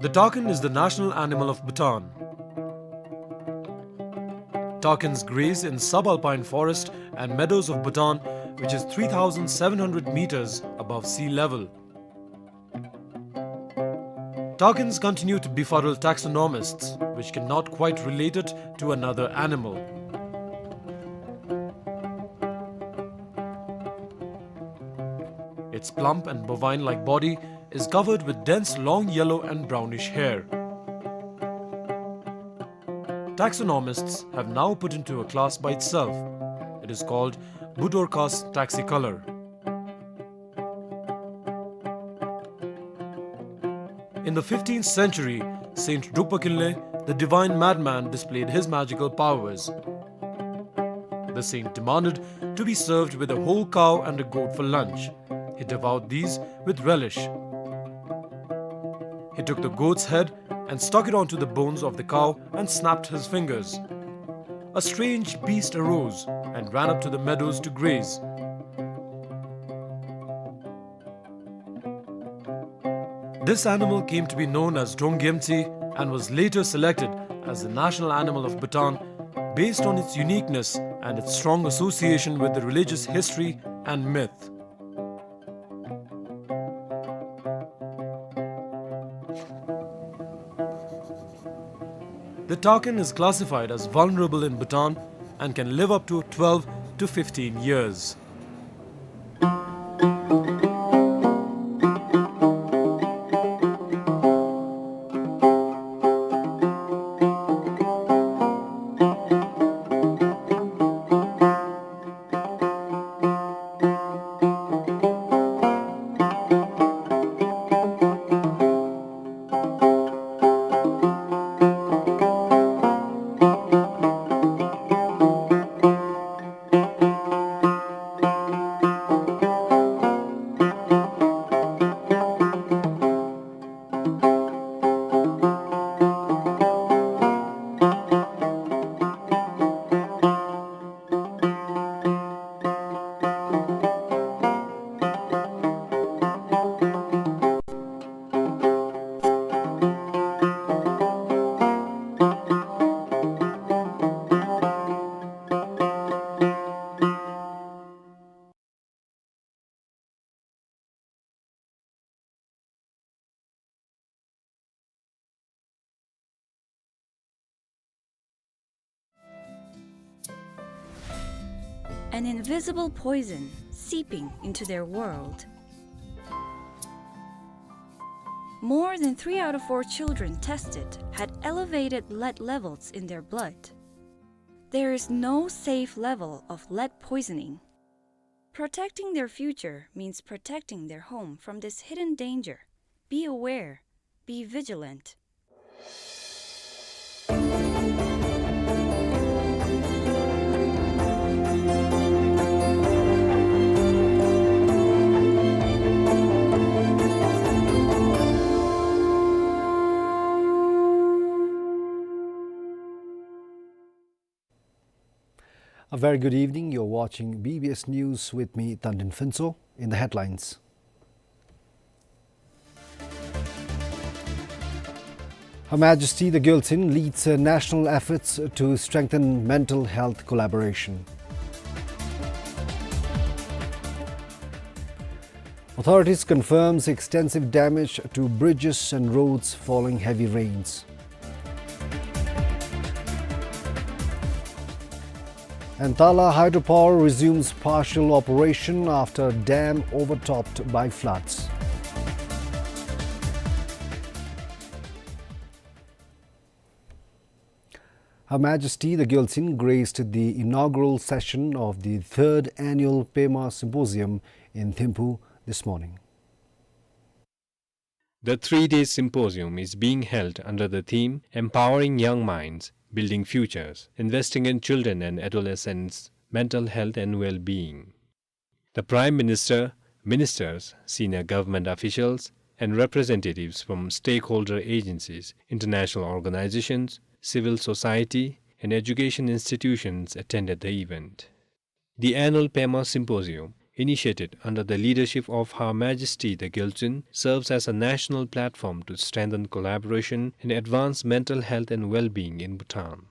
The takin is the national animal of Bhutan. Takins graze in subalpine forest and meadows of Bhutan, which is three thousand seven hundred meters above sea level. Takins continue to befuddle taxonomists, which cannot quite relate it to another animal. Its plump and bovine-like body is covered with dense long yellow and brownish hair. Taxonomists have now put into a class by itself. It is called Budorcas taxicolor. In the fifteenth century, Saint Drukpa Kinley, the divine madman, displayed his magical powers. The saint demanded to be served with a whole cow and a goat for lunch. He devoured these with relish. He took the goat's head and stuck it onto the bones of the cow and snapped his fingers. A strange beast arose and ran up to the meadows to graze. This animal came to be known as Drongyemtsi and was later selected as the national animal of Bhutan based on its uniqueness and its strong association with the religious history and myth. The takin is classified as vulnerable in Bhutan and can live up to twelve to fifteen years. an invisible poison seeping into their world. More than three out of four children tested had elevated lead levels in their blood. There is no safe level of lead poisoning. Protecting their future means protecting their home from this hidden danger. Be aware, be vigilant. A very good evening. You're watching B B S News with me, Tandin Phuntsho. In the headlines, Her Majesty the Gyaltsuen leads, uh, national efforts to strengthen mental health collaboration. Authorities confirms extensive damage to bridges and roads following heavy rains. And Tala hydropower resumes partial operation after dam overtopped by floods. Her Majesty the Gyaltsuen graced the inaugural session of the third annual Pema Symposium in Thimphu this morning. The three-day symposium is being held under the theme Empowering Young Minds, Building Futures, Investing in Children and Adolescents' Mental Health and Well-Being. The Prime Minister, ministers, senior government officials, and representatives from stakeholder agencies, international organizations, civil society, and education institutions attended the event. The annual Pema Symposium, initiated under the leadership of Her Majesty the Gyaltsuen, serves as a national platform to strengthen collaboration and advance mental health and well-being in Bhutan.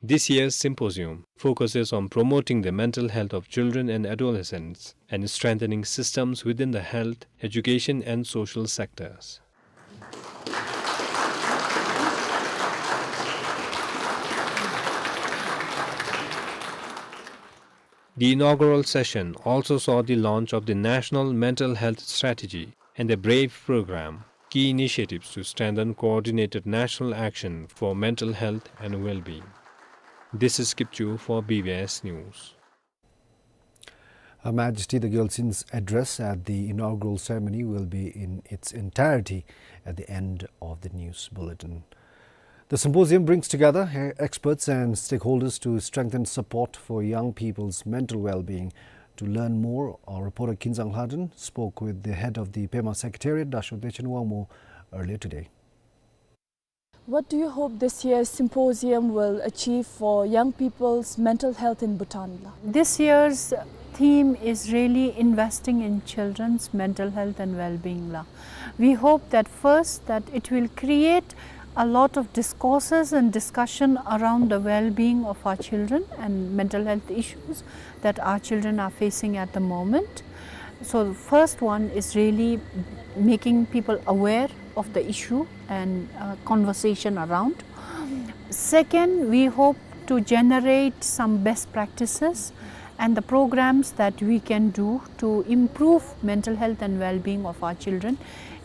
This year's symposium focuses on promoting the mental health of children and adolescents and strengthening systems within the health, education, and social sectors. The inaugural session also saw the launch of the National Mental Health Strategy and the BRAVE program, key initiatives to strengthen coordinated national action for mental health and well-being. This is Kipchu for B B S News. Her Majesty the Gyaltsuen's address at the inaugural ceremony will be in its entirety at the end of the news bulletin. The symposium brings together, eh, experts and stakeholders to strengthen support for young people's mental well-being. To learn more, our reporter Kinzang Lhaden spoke with the head of the Pema Secretariat, Dasho Dechen Wangmo, earlier today. What do you hope this year's symposium will achieve for young people's mental health in Bhutan, la? This year's theme is really investing in children's mental health and well-being, la. We hope that first, that it will create a lot of discourses and discussion around the well-being of our children and mental health issues that our children are facing at the moment. So the first one is really making people aware of the issue and, uh, conversation around. Second, we hope to generate some best practices and the programs that we can do to improve mental health and well-being of our children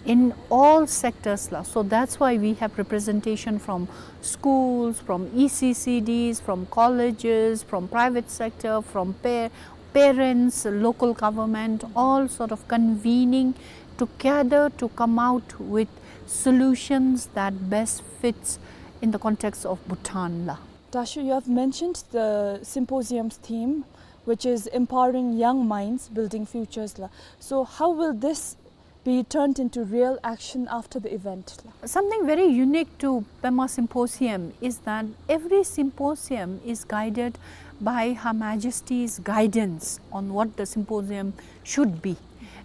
in all sectors, la. So that's why we have representation from schools, from E C C Ds, from colleges, from private sector, from pa- parents, local government, all sort of convening together to come out with solutions that best fits in the context of Bhutan, la. Dasho, you have mentioned the symposium's theme, which is empowering young minds, building futures, la. So how will this be turned into real action after the event? Something very unique to Pema Symposium is that every symposium is guided by Her Majesty's guidance on what the symposium should be.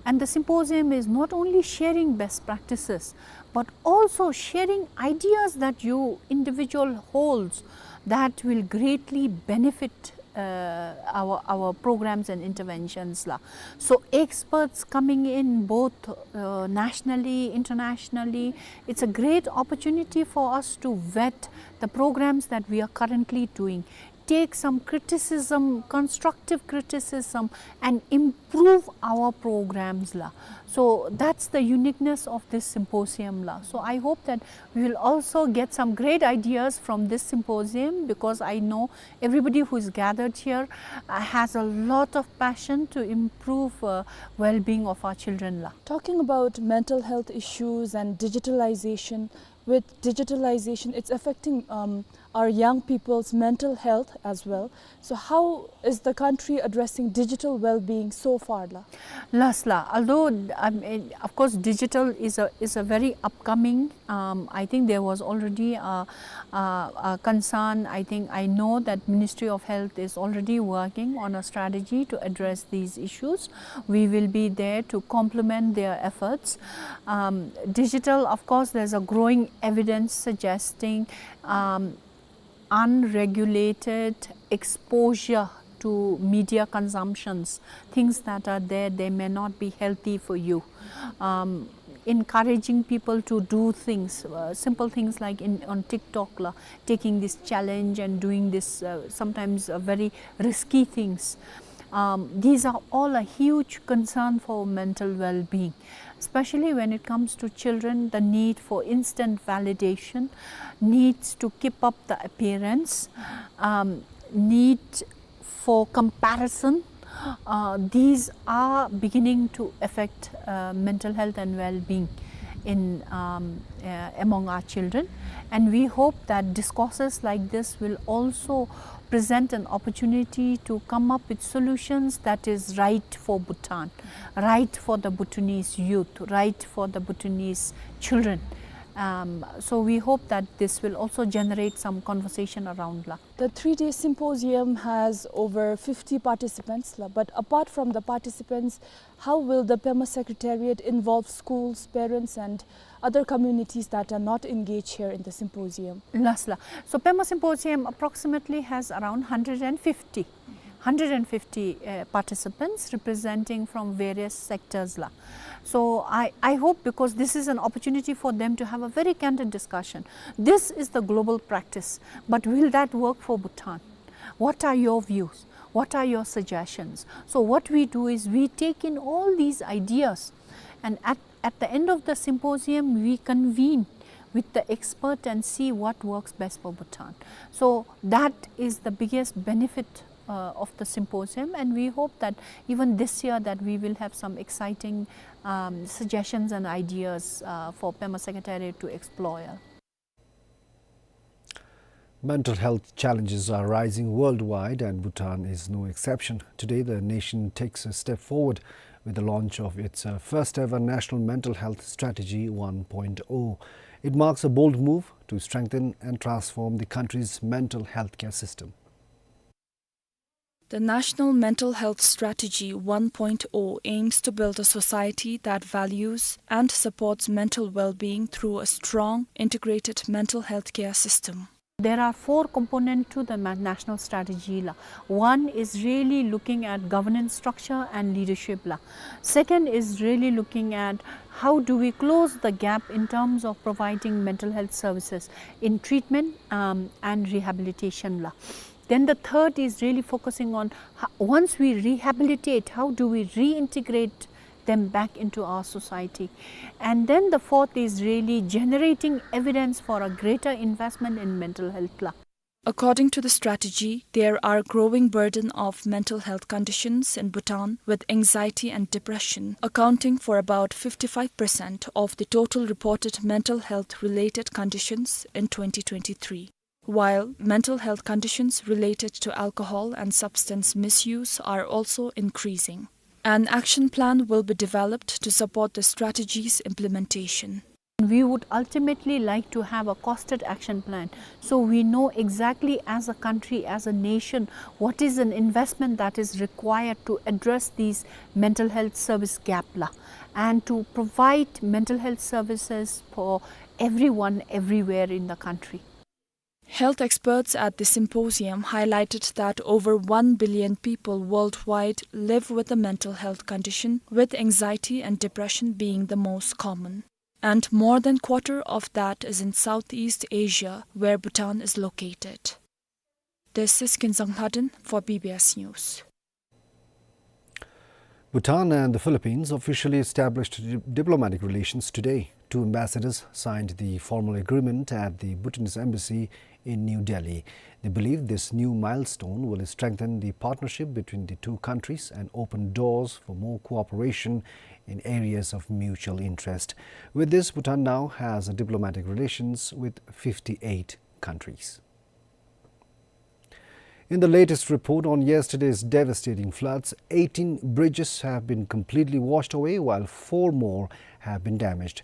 And the symposium is not only sharing best practices, but also sharing ideas that you individual holds that will greatly benefit uh, our, our programs and interventions, la. So experts coming in both, uh, nationally, internationally, it's a great opportunity for us to vet the programs that we are currently doing. take some criticism, constructive criticism, and improve our programs la. So that's the uniqueness of this symposium la. So I hope that we will also get some great ideas from this symposium, because I know everybody who is gathered here, uh, has a lot of passion to improve, uh, well-being of our children la. Talking about mental health issues and digitalization, with digitalization, it's affecting, um, our young people's mental health as well. So how is the country addressing digital well-being so far la? Last la, although, um, eh, of course, digital is a, is a very upcoming, um, I think there was already a, a, a concern. I think I know that Ministry of Health is already working on a strategy to address these issues. We will be there to complement their efforts. Um, digital, of course, there's a growing evidence suggesting, um, unregulated exposure to media consumptions, things that are there, they may not be healthy for you. Um, encouraging people to do things, uh, simple things like in, on TikTok la, taking this challenge and doing this, uh, sometimes, uh, very risky things. Um, these are all a huge concern for mental well-being, especially when it comes to children, the need for instant validation, needs to keep up the appearance, um, need for comparison. Uh, these are beginning to affect, uh, mental health and well-being in, um, uh, among our children. And we hope that discourses like this will also present an opportunity to come up with solutions that is right for Bhutan, right for the Bhutanese youth, right for the Bhutanese children. Um, so we hope that this will also generate some conversation around la. The three-day symposium has over fifty participants la, but apart from the participants, how will the Pema Secretariat involve schools, parents, and other communities that are not engaged here in the symposium? Last la. So Pema Symposium approximately has around hundred and fifty, hundred and fifty, uh, participants representing from various sectors la. So I, I hope, because this is an opportunity for them to have a very candid discussion. This is the global practice, but will that work for Bhutan? What are your views? What are your suggestions? So what we do is we take in all these ideas, and at, at the end of the symposium, we convene with the expert and see what works best for Bhutan. So that is the biggest benefit, uh, of the symposium, and we hope that even this year that we will have some exciting, um, suggestions and ideas, uh, for Pema Secretariat to explore. Mental health challenges are rising worldwide, and Bhutan is no exception. Today, the nation takes a step forward with the launch of its, uh, first ever National Mental Health Strategy one point oh. It marks a bold move to strengthen and transform the country's mental health care system. The National Mental Health Strategy one point oh aims to build a society that values and supports mental well-being through a strong, integrated mental health care system. There are four components to the ma-, national strategy la. One is really looking at governance structure and leadership la. Second is really looking at how do we close the gap in terms of providing mental health services in treatment, um, and rehabilitation la. Then the third is really focusing on ho-, once we rehabilitate, how do we reintegrate them back into our society? And then the fourth is really generating evidence for a greater investment in mental health la. According to the strategy, there are growing burden of mental health conditions in Bhutan, with anxiety and depression accounting for about fifty-five percent of the total reported mental health related conditions in twenty twenty-three. While mental health conditions related to alcohol and substance misuse are also increasing. An action plan will be developed to support the strategy's implementation. We would ultimately like to have a costed action plan, so we know exactly as a country, as a nation, what is an investment that is required to address these mental health service gap la, and to provide mental health services for everyone, everywhere in the country. Health experts at the symposium highlighted that over one billion people worldwide live with a mental health condition, with anxiety and depression being the most common. And more than quarter of that is in Southeast Asia, where Bhutan is located. This is Kinzang Lhaden for B B S News. Bhutan and the Philippines officially established di-, diplomatic relations today. Two ambassadors signed the formal agreement at the Bhutanese embassy in New Delhi. They believe this new milestone will strengthen the partnership between the two countries and open doors for more cooperation in areas of mutual interest. With this, Bhutan now has diplomatic relations with fifty-eight countries. In the latest report on yesterday's devastating floods, eighteen bridges have been completely washed away, while four more have been damaged.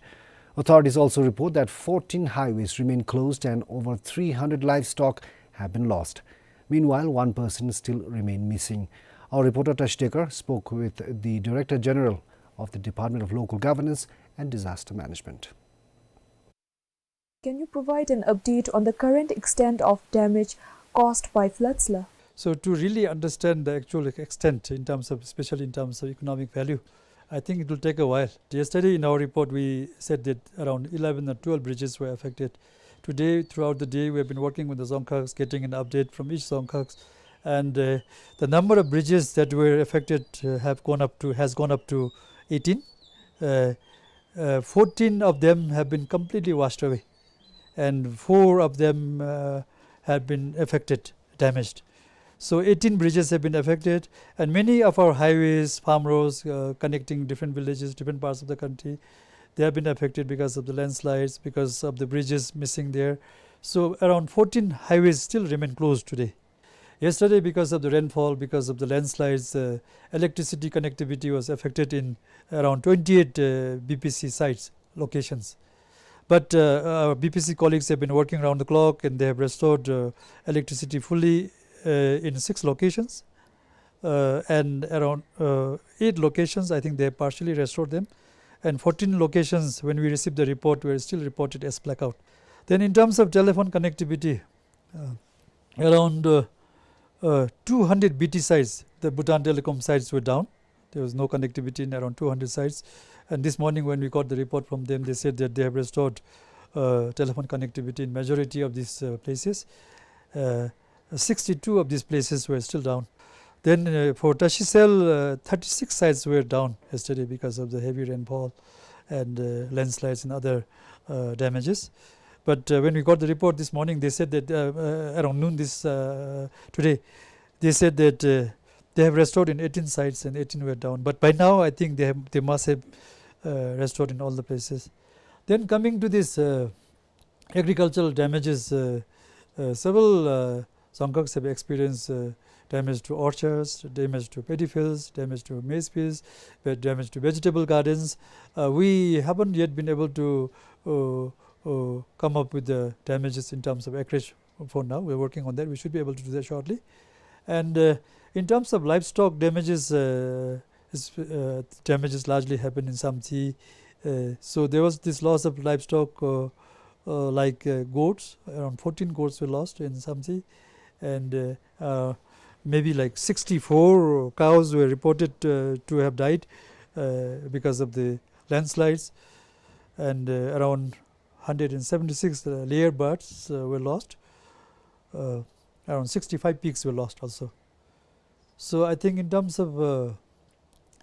Authorities also report that fourteen highways remain closed and over three hundred livestock have been lost. Meanwhile, one person still remain missing. Our reporter Tashi Dekar spoke with the Director General of the Department of Local Governance and Disaster Management. Can you provide an update on the current extent of damage caused by floods, la? So to really understand the actual extent in terms of, especially in terms of economic value, I think it will take a while. Yesterday in our report, we said that around eleven or twelve bridges were affected. Today, throughout the day, we have been working with the Dzongkhags, getting an update from each Dzongkhags. And, uh, the number of bridges that were affected, uh, have gone up to, has gone up to eighteen. Uh, uh, fourteen of them have been completely washed away, and four of them, uh, have been affected, damaged. So eighteen bridges have been affected, and many of our highways, farm roads, uh, connecting different villages, different parts of the country, they have been affected because of the landslides, because of the bridges missing there. So around fourteen highways still remain closed today. Yesterday, because of the rainfall, because of the landslides, uh, electricity connectivity was affected in around twenty-eight, uh, B P C sites, locations. But, uh, our B P C colleagues have been working around the clock, and they have restored, uh, electricity fully, uh, in six locations. Uh, and around, uh, eight locations, I think they have partially restored them. And fourteen locations, when we received the report, were still reported as blackout. Then in terms of telephone connectivity, uh, around, uh, uh, two hundred B T sites, the Bhutan Telecom sites, were down. There was no connectivity in around two hundred sites. And this morning when we got the report from them, they said that they have restored, uh, telephone connectivity in majority of these, uh, places. Uh, sixty-two of these places were still down. Then, uh, for Tashicel, uh, thirty-six sites were down yesterday because of the heavy rainfall and, uh, landslides and other, uh, damages. But, uh, when we got the report this morning, they said that, uh, uh, around noon this, uh, today, they said that, uh, they have restored in eighteen sites and eighteen were down. But by now, I think they have, they must have, uh, restored in all the places. Then coming to this, uh, agricultural damages, uh, uh, several, uh, Dzongkhags have experienced, uh, damage to orchards, damage to paddy fields, damage to maize fields, ve-, damage to vegetable gardens. Uh, we haven't yet been able to, uh, uh, come up with the damages in terms of acreage for now. We're working on that. We should be able to do that shortly. And, uh, in terms of livestock damages, uh, is, uh, damages largely happened in Samtse. Uh, so there was this loss of livestock, uh, uh, like, uh, goats. Around fourteen goats were lost in Samtse, and, uh, uh, maybe like sixty-four cows were reported, uh, to have died, uh, because of the landslides, and, uh, around hundred and seventy-six, uh, layer birds, uh, were lost. Uh, around sixty-five pigs were lost also. So I think in terms of, uh,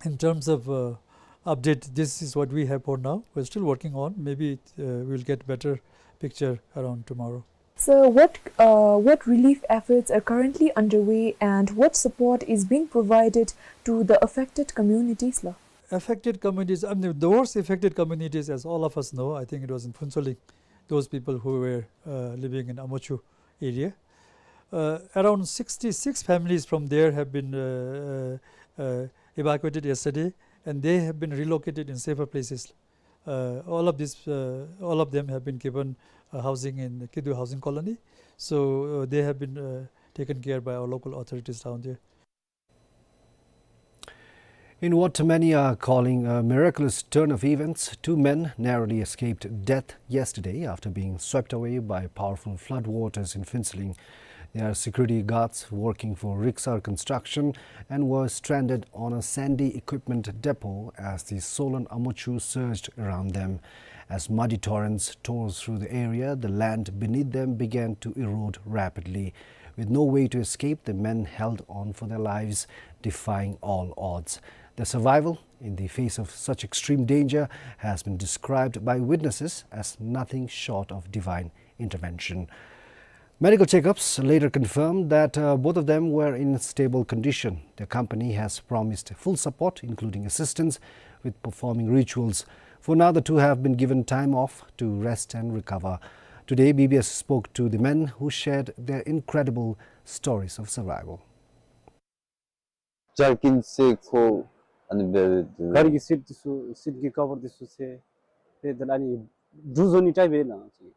in terms of, uh, update, this is what we have for now. We're still working on. Maybe, uh, we'll get better picture around tomorrow. So what, uh, what relief efforts are currently underway and what support is being provided to the affected communities, la? Affected communities, I mean, the worst affected communities, as all of us know, I think it was in Phuentsholing, those people who were, uh, living in Amochu area. Uh, around sixty-six families from there have been, uh, uh, uh, evacuated yesterday, and they have been relocated in safer places. Uh, all of these, uh, all of them have been given, uh, housing in Kidu Housing Colony. So, uh, they have been, uh, taken care by our local authorities down there. In what many are calling a miraculous turn of events, two men narrowly escaped death yesterday after being swept away by powerful flood waters in Phuentsholing. They are security guards working for Riksar Construction and were stranded on a sandy equipment depot as the Solon Amochu surged around them. As muddy torrents tore through the area, the land beneath them began to erode rapidly. With no way to escape, the men held on for their lives, defying all odds. Their survival in the face of such extreme danger has been described by witnesses as nothing short of divine intervention. Medical checkups later confirmed that, uh, both of them were in stable condition. The company has promised full support, including assistance with performing rituals. For now, the two have been given time off to rest and recover. Today, B B S spoke to the men who shared their incredible stories of survival. Jerkin se ko ani be- gari ki seat འདི་ཚུ་seat གི་cover འདི་ཚུ་བསལ། དེ་དེ་ལས་ཨ་ནི་འབྲུ་བཟོ་ནི་སྤྲད་སྦེ་ལགས།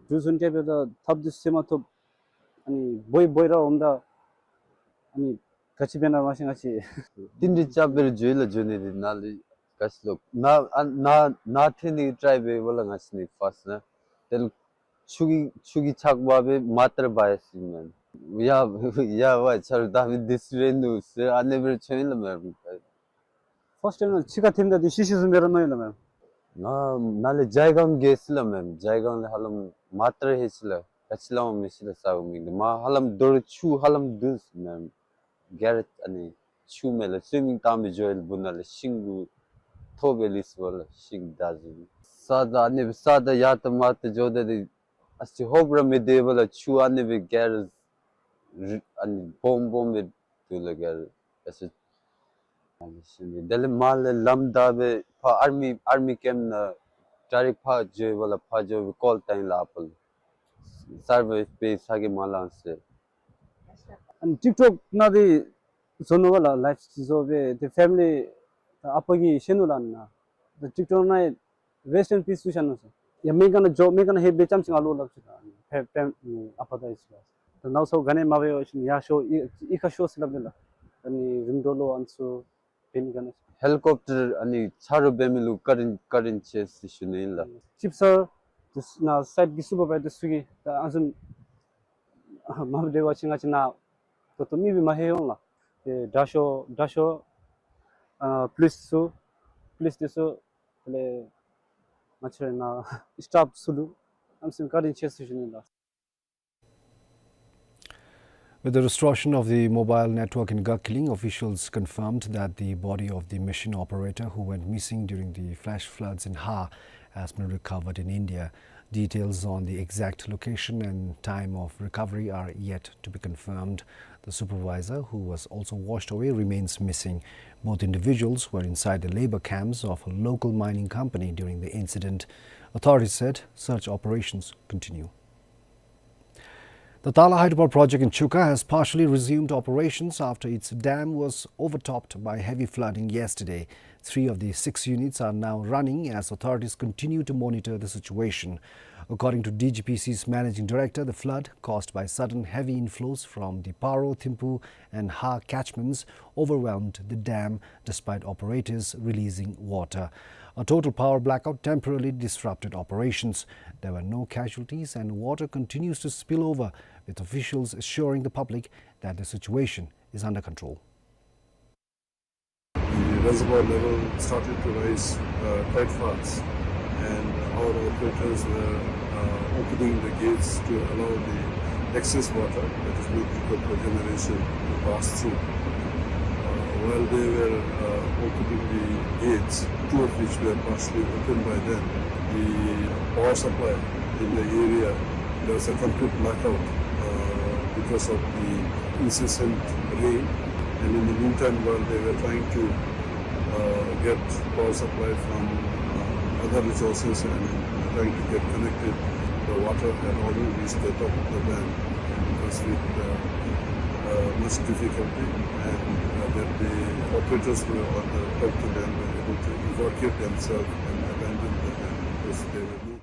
འབྲུ་བཟོ་ནི་སྤྲད་སྦེ་ད་ཐགཔ་འདི་ཚུ་བསལ་མ་ཐོབ། ཨ་ནི་འབོ་འབོ་ར་འོངམ་ད་ཨ་ནི་ག་ཅི་འབད་ན་མ་ཤེས་ང་བཅས། ཏིང་འདི་རྐྱབ་སྦེ་འགྱོ་ཡི་ལགས། འགྱོ་ནི་འདི་ནཱ་ལས་ག་ཅི་ལོ་ནཱ་ཨ་ནཱ་ནཱ་ཐོན་ནི་try འབད་བ་ལགས། ང་བཅས་ནི་first ནཱ་དེ་ལས་ཆུ་གི་ཆུ་གི་ཆག་པ་སྦེ་མ་ཏར་བ་ཡ་སི་མེན། ཡ་ཡ་བ་ཆར་ད་མི་འདི་ཚུ་རེ་ནུ་ཟེར་ཨ་ནེ་སྦེ་ཆོ་ཡི་ལགས་མེན། First time ནཱ་ཕྱི་ཁར་ཐོནམ་ད་འདི་ཤི་ཤི་བཟུམ་སྦེ་ར་མནོ་ཡི་ལགས་མེན། ང་ནཱ་ལས་ཇའི་སྒང་གེ་སི་ལགས་མེན། ཇའི་སྒང་ལས་ཧ་ལམ་མ་ཏར་ཧེ་ཤི་ལགས། ག་ཅི་སླབ་མི་ཤེས་ལགས་ས་གོ་མི་འདི་མ་ཧ་ལམ་རྡོ་རུ་ཆུ་ཧ་ལམ་འདུས་མེན། གེ་ར་ཨ་ནི་ཆུ་མེད་ལགས། སུའི་མིང་བཏང་སྦེ་འགྱོ་ཡི་ལགས། སྦུག་ནང་ལས་ཤིང་གུ་ཐོག་སྦེ་ལུས་སོ་ལགས། ཤིང་འདར་སོ། ས་ད་ཨ་ནི་སྦེ་ས་ད་ཡར་ད་མར་ད་འགྱོ་ད་འདི་ཨ་ཙི་ཧོབ་ར་མི་བདེ་བ་ལགས། ཆུ་ཨ་ནི་སྦེ་གེ་ར་ཨ་ནི་སྦོམ་སྦོམ་སྦེ་འདུག་ལགས་གེ་ར་ཨ་ཙི། དེ་ལས་མར་ལས་ལམ་བདའ་སྦེ་ཕར་ཨར་མི་ཨར་མི་ཀེམཔ་ནང་direct ཕར་འགྱོ་བ་ལགས། ཕར་འགྱོ་སྦེ་call བཏང་ཡི་ལགས་ཨ་པ་ལུ། survive འབད་ས་གི་མ་ལང་ཟེར། ཨ་ནི་TikTok ནང་འདི་བཟོ་ནུག་པ་ལགས། live བཟོ་སྦེ་ཏེ་family ཨ་པ་གིས་ཤེས་ནུག་ལགས་ནཱ། ཏེ་TikTok ནང་rest in peace ཟེར་ཤར་ནུག་ཟེར། ཡ་མེ་ག་ནང་འགྱོ་མེ་ག་ནང་ལྷོད་སྦེ་རྐྱངམ་ཅིག་ང་ལུ་སླབ་ཅི་ལགས། ཕེ་ཕེ་ཨ་པ་ད་ཨིན་ཟེར་ལགས། ད་ནཱ་ཚུ་ག་ནི་མ་འབད་བ་ཅིན་ཡར་ཤོག་གཡུས་ཁར་ཤོག་ཟེར་སླབ་ནི་ལགས། ཨ་ནི་རིམ་གྲོ་ལུ་ཨ་ནི་ཚུ་འབད་ནི་ག་ནི། Helicopter ཨ་ནི་ཆ་རོགས་འབད་མི་ལུ་བཀའ་དྲིན་བཀའ་དྲིན་ཆེ་ཟེར་ཞུ་ནི་ཨིན་ལགས། Chief sir དེ་ནཱ་site གི་supervisor ཚུ་གིས་ད་ཨ་ནི་ཚུ་མ་འབད་བ་ཅིན་ང་བཅས་ནཱ་ད་ལྟོ་མི་སྦེ་མ་ལྷོད་འོང་ལགས། ཏེ་དྲག་ཤོས་དྲག་ཤོས་ཨ་police ཚུ་police འདི་ཚུ་དེ་ལས་ང་བཅས་ར་ནཱ་staff ཚུ་ལུ་ཨ་ནི་ཚུ་བཀའ་དྲིན་ཆེ་ཟེར་ཞུ་ནི་ལགས། With the restoration of the mobile network in Gakhiling, officials confirmed that the body of the machine operator who went missing during the flash floods in Har has been recovered in India. Details on the exact location and time of recovery are yet to be confirmed. The supervisor, who was also washed away, remains missing. Both individuals were inside the labor camps of a local mining company during the incident. Authorities said search operations continue. The Tala hydropower project in Chuka has partially resumed operations after its dam was overtopped by heavy flooding yesterday. Three of the six units are now running as authorities continue to monitor the situation. According to D G P C's managing director, the flood caused by sudden heavy inflows from the Paro, Thimphu and Har catchments overwhelmed the dam despite operators releasing water. A total power blackout temporarily disrupted operations. There were no casualties and water continues to spill over, with officials assuring the public that the situation is under control. The reservoir level started to rise, uh, quite fast, and our operators were, uh, opening the gates to allow the excess water, that is not equal for generation, to pass through. Uh, while they were, uh, opening the gates, two of which were partially opened by them, the power supply in the area, there was a complete blackout, uh, because of the incessant rain. And in the meantime, while they were trying to, uh, get power supply from, uh, other resources and trying to get connected, the water had already reached the top of the dam, and it was with, uh, uh, much difficulty, and, uh, that the operators who were on the top of the dam were able to evacuate themselves and abandon the dam because they were no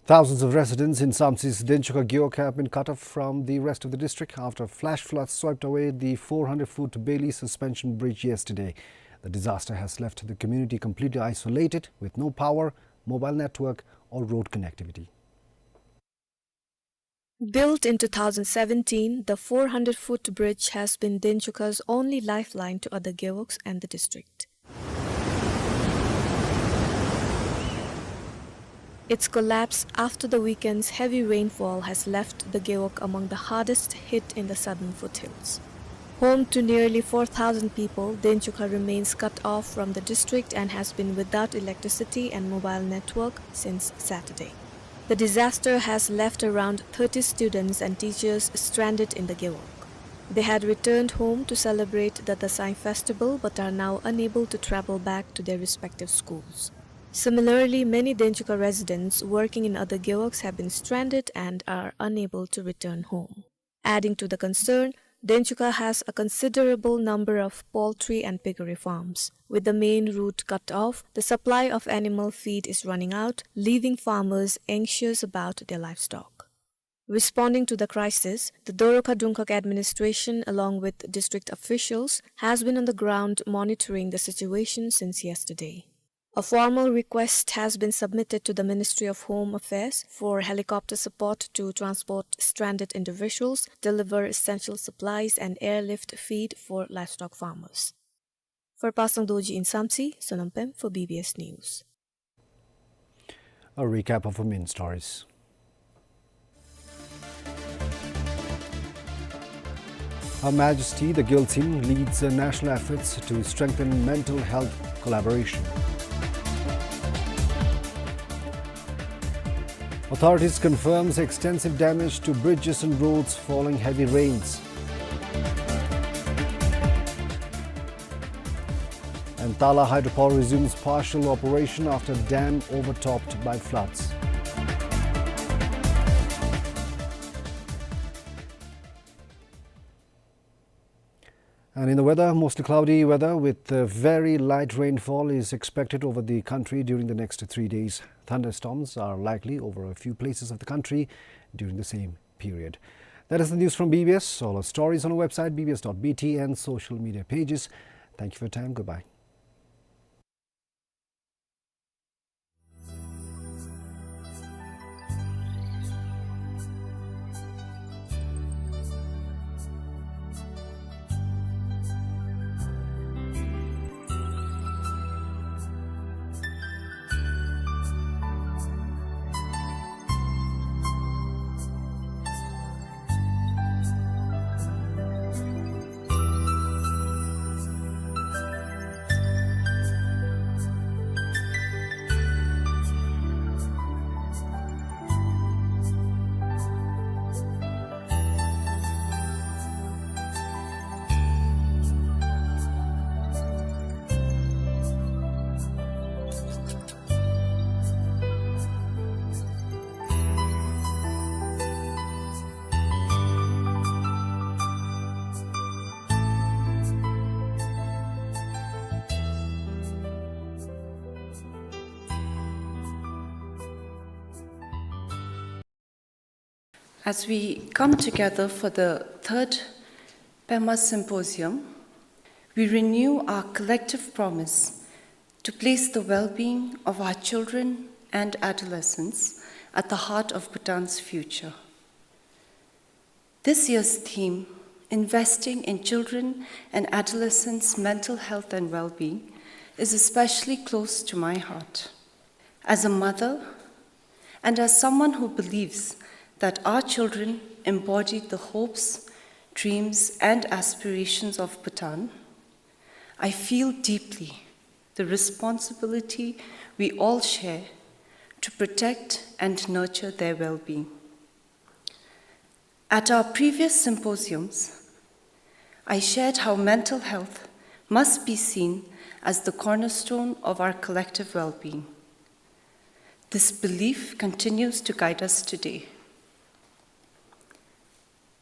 Thousands of residents in Samtse's Denchuka Gewog have been cut off from the rest of the district after flash floods swept away the four hundred foot Beli suspension bridge yesterday. The disaster has left the community completely isolated, with no power, mobile network, or road connectivity. Built in two thousand seventeen, the four hundred foot bridge has been Denchuka's only lifeline to other gewogs and the district. Its collapse after the weekend's heavy rainfall has left the Gewog among the hardest hit in the southern foothills. Home to nearly four thousand people, Denchuka remains cut off from the district and has been without electricity and mobile network since Saturday. The disaster has left around thirty students and teachers stranded in the Gewog. They had returned home to celebrate the Dasai festival but are now unable to travel back to their respective schools. Similarly, many Denchuka residents working in other gewogs have been stranded and are unable to return home. Adding to the concern, Denchuka has a considerable number of poultry and piggery farms. With the main route cut off, the supply of animal feed is running out, leaving farmers anxious about their livestock. Responding to the crisis, the Doroka Dungkhag administration, along with district officials, has been on the ground monitoring the situation since yesterday. A formal request has been submitted to the Ministry of Home Affairs for helicopter support to transport stranded individuals, deliver essential supplies, and airlift feed for livestock farmers. For Pasang Dorji in Samtse, Sonam Pem for B B S News. A recap of our main stories. Her Majesty the Gyaltsuen leads the national efforts to strengthen mental health collaboration. Authorities confirms extensive damage to bridges and roads following heavy rains. And Tala hydropower resumes partial operation after dam overtopped by floods. And in the weather, mostly cloudy weather with, uh, very light rainfall is expected over the country during the next three days. Thunderstorms are likely over a few places of the country during the same period. That is the news from B B S. All our stories on our website, B B S dot B T, and social media pages. Thank you for your time. Goodbye. As we come together for the third Pema Symposium, we renew our collective promise to place the well-being of our children and adolescents at the heart of Bhutan's future. This year's theme, Investing in Children and Adolescents' Mental Health and Well-being, is especially close to my heart. As a mother, and as someone who believes that our children embody the hopes, dreams, and aspirations of Bhutan, I feel deeply the responsibility we all share to protect and nurture their well-being. At our previous symposiums, I shared how mental health must be seen as the cornerstone of our collective well-being. This belief continues to guide us today.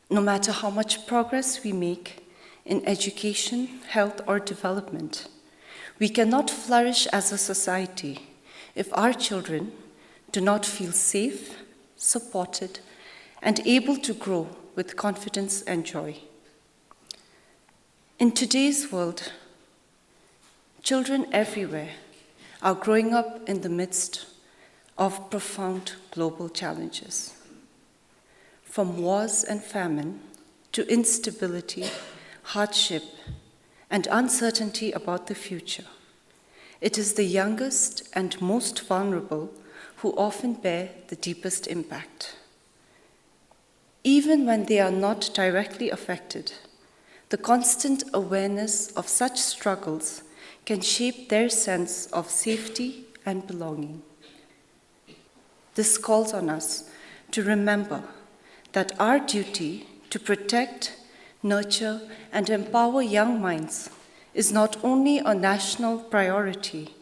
No matter how much progress we make in education, health, or development, we cannot flourish as a society if our children do not feel safe, supported, and able to grow with confidence and joy. In today's world, children everywhere are growing up in the midst of profound global challenges. From wars and famine to instability, hardship, and uncertainty about the future, it is the youngest and most vulnerable who often bear the deepest impact. Even when they are not directly affected, the constant awareness of such struggles can shape their sense of safety and belonging. This calls on us to remember that our duty to protect, nurture, and empower young minds is not only a national priority,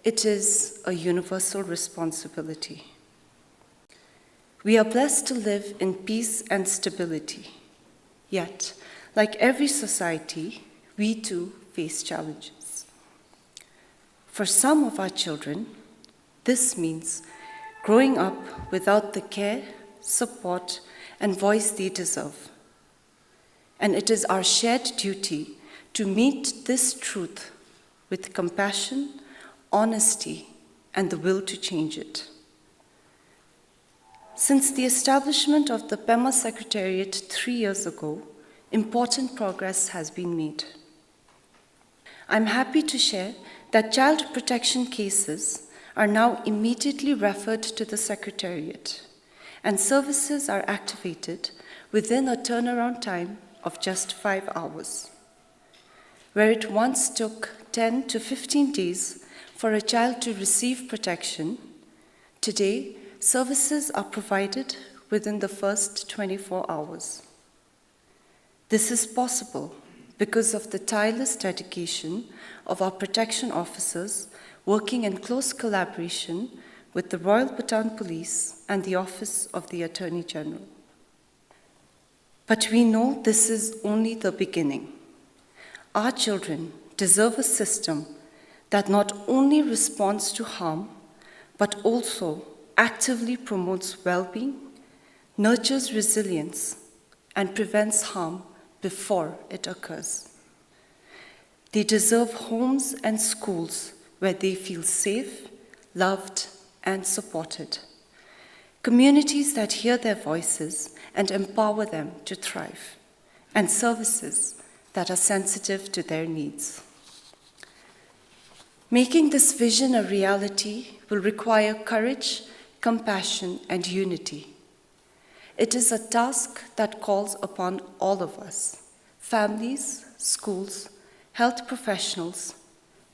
it is a universal responsibility. We are blessed to live in peace and stability. Yet, like every society, we too face challenges. For some of our children, this means growing up without the care, support, and voice they deserve. And it is our shared duty to meet this truth with compassion, honesty, and the will to change it. Since the establishment of the Pema Secretariat three years ago, important progress has been made. I'm happy to share that child protection cases are now immediately referred to the Secretariat, and services are activated within a turnaround time of just five hours. Where it once took ten to fifteen days for a child to receive protection, today services are provided within the first twenty-four hours. This is possible because of the tireless dedication of our protection officers working in close collaboration with the Royal Bhutan Police and the Office of the Attorney General. But we know this is only the beginning. Our children deserve a system that not only responds to harm, but also actively promotes well-being, nurtures resilience, and prevents harm before it occurs. They deserve homes and schools where they feel safe, loved, and supported. Communities that hear their voices and empower them to thrive, and services that are sensitive to their needs. Making this vision a reality will require courage, compassion, and unity. It is a task that calls upon all of us: families, schools, health professionals,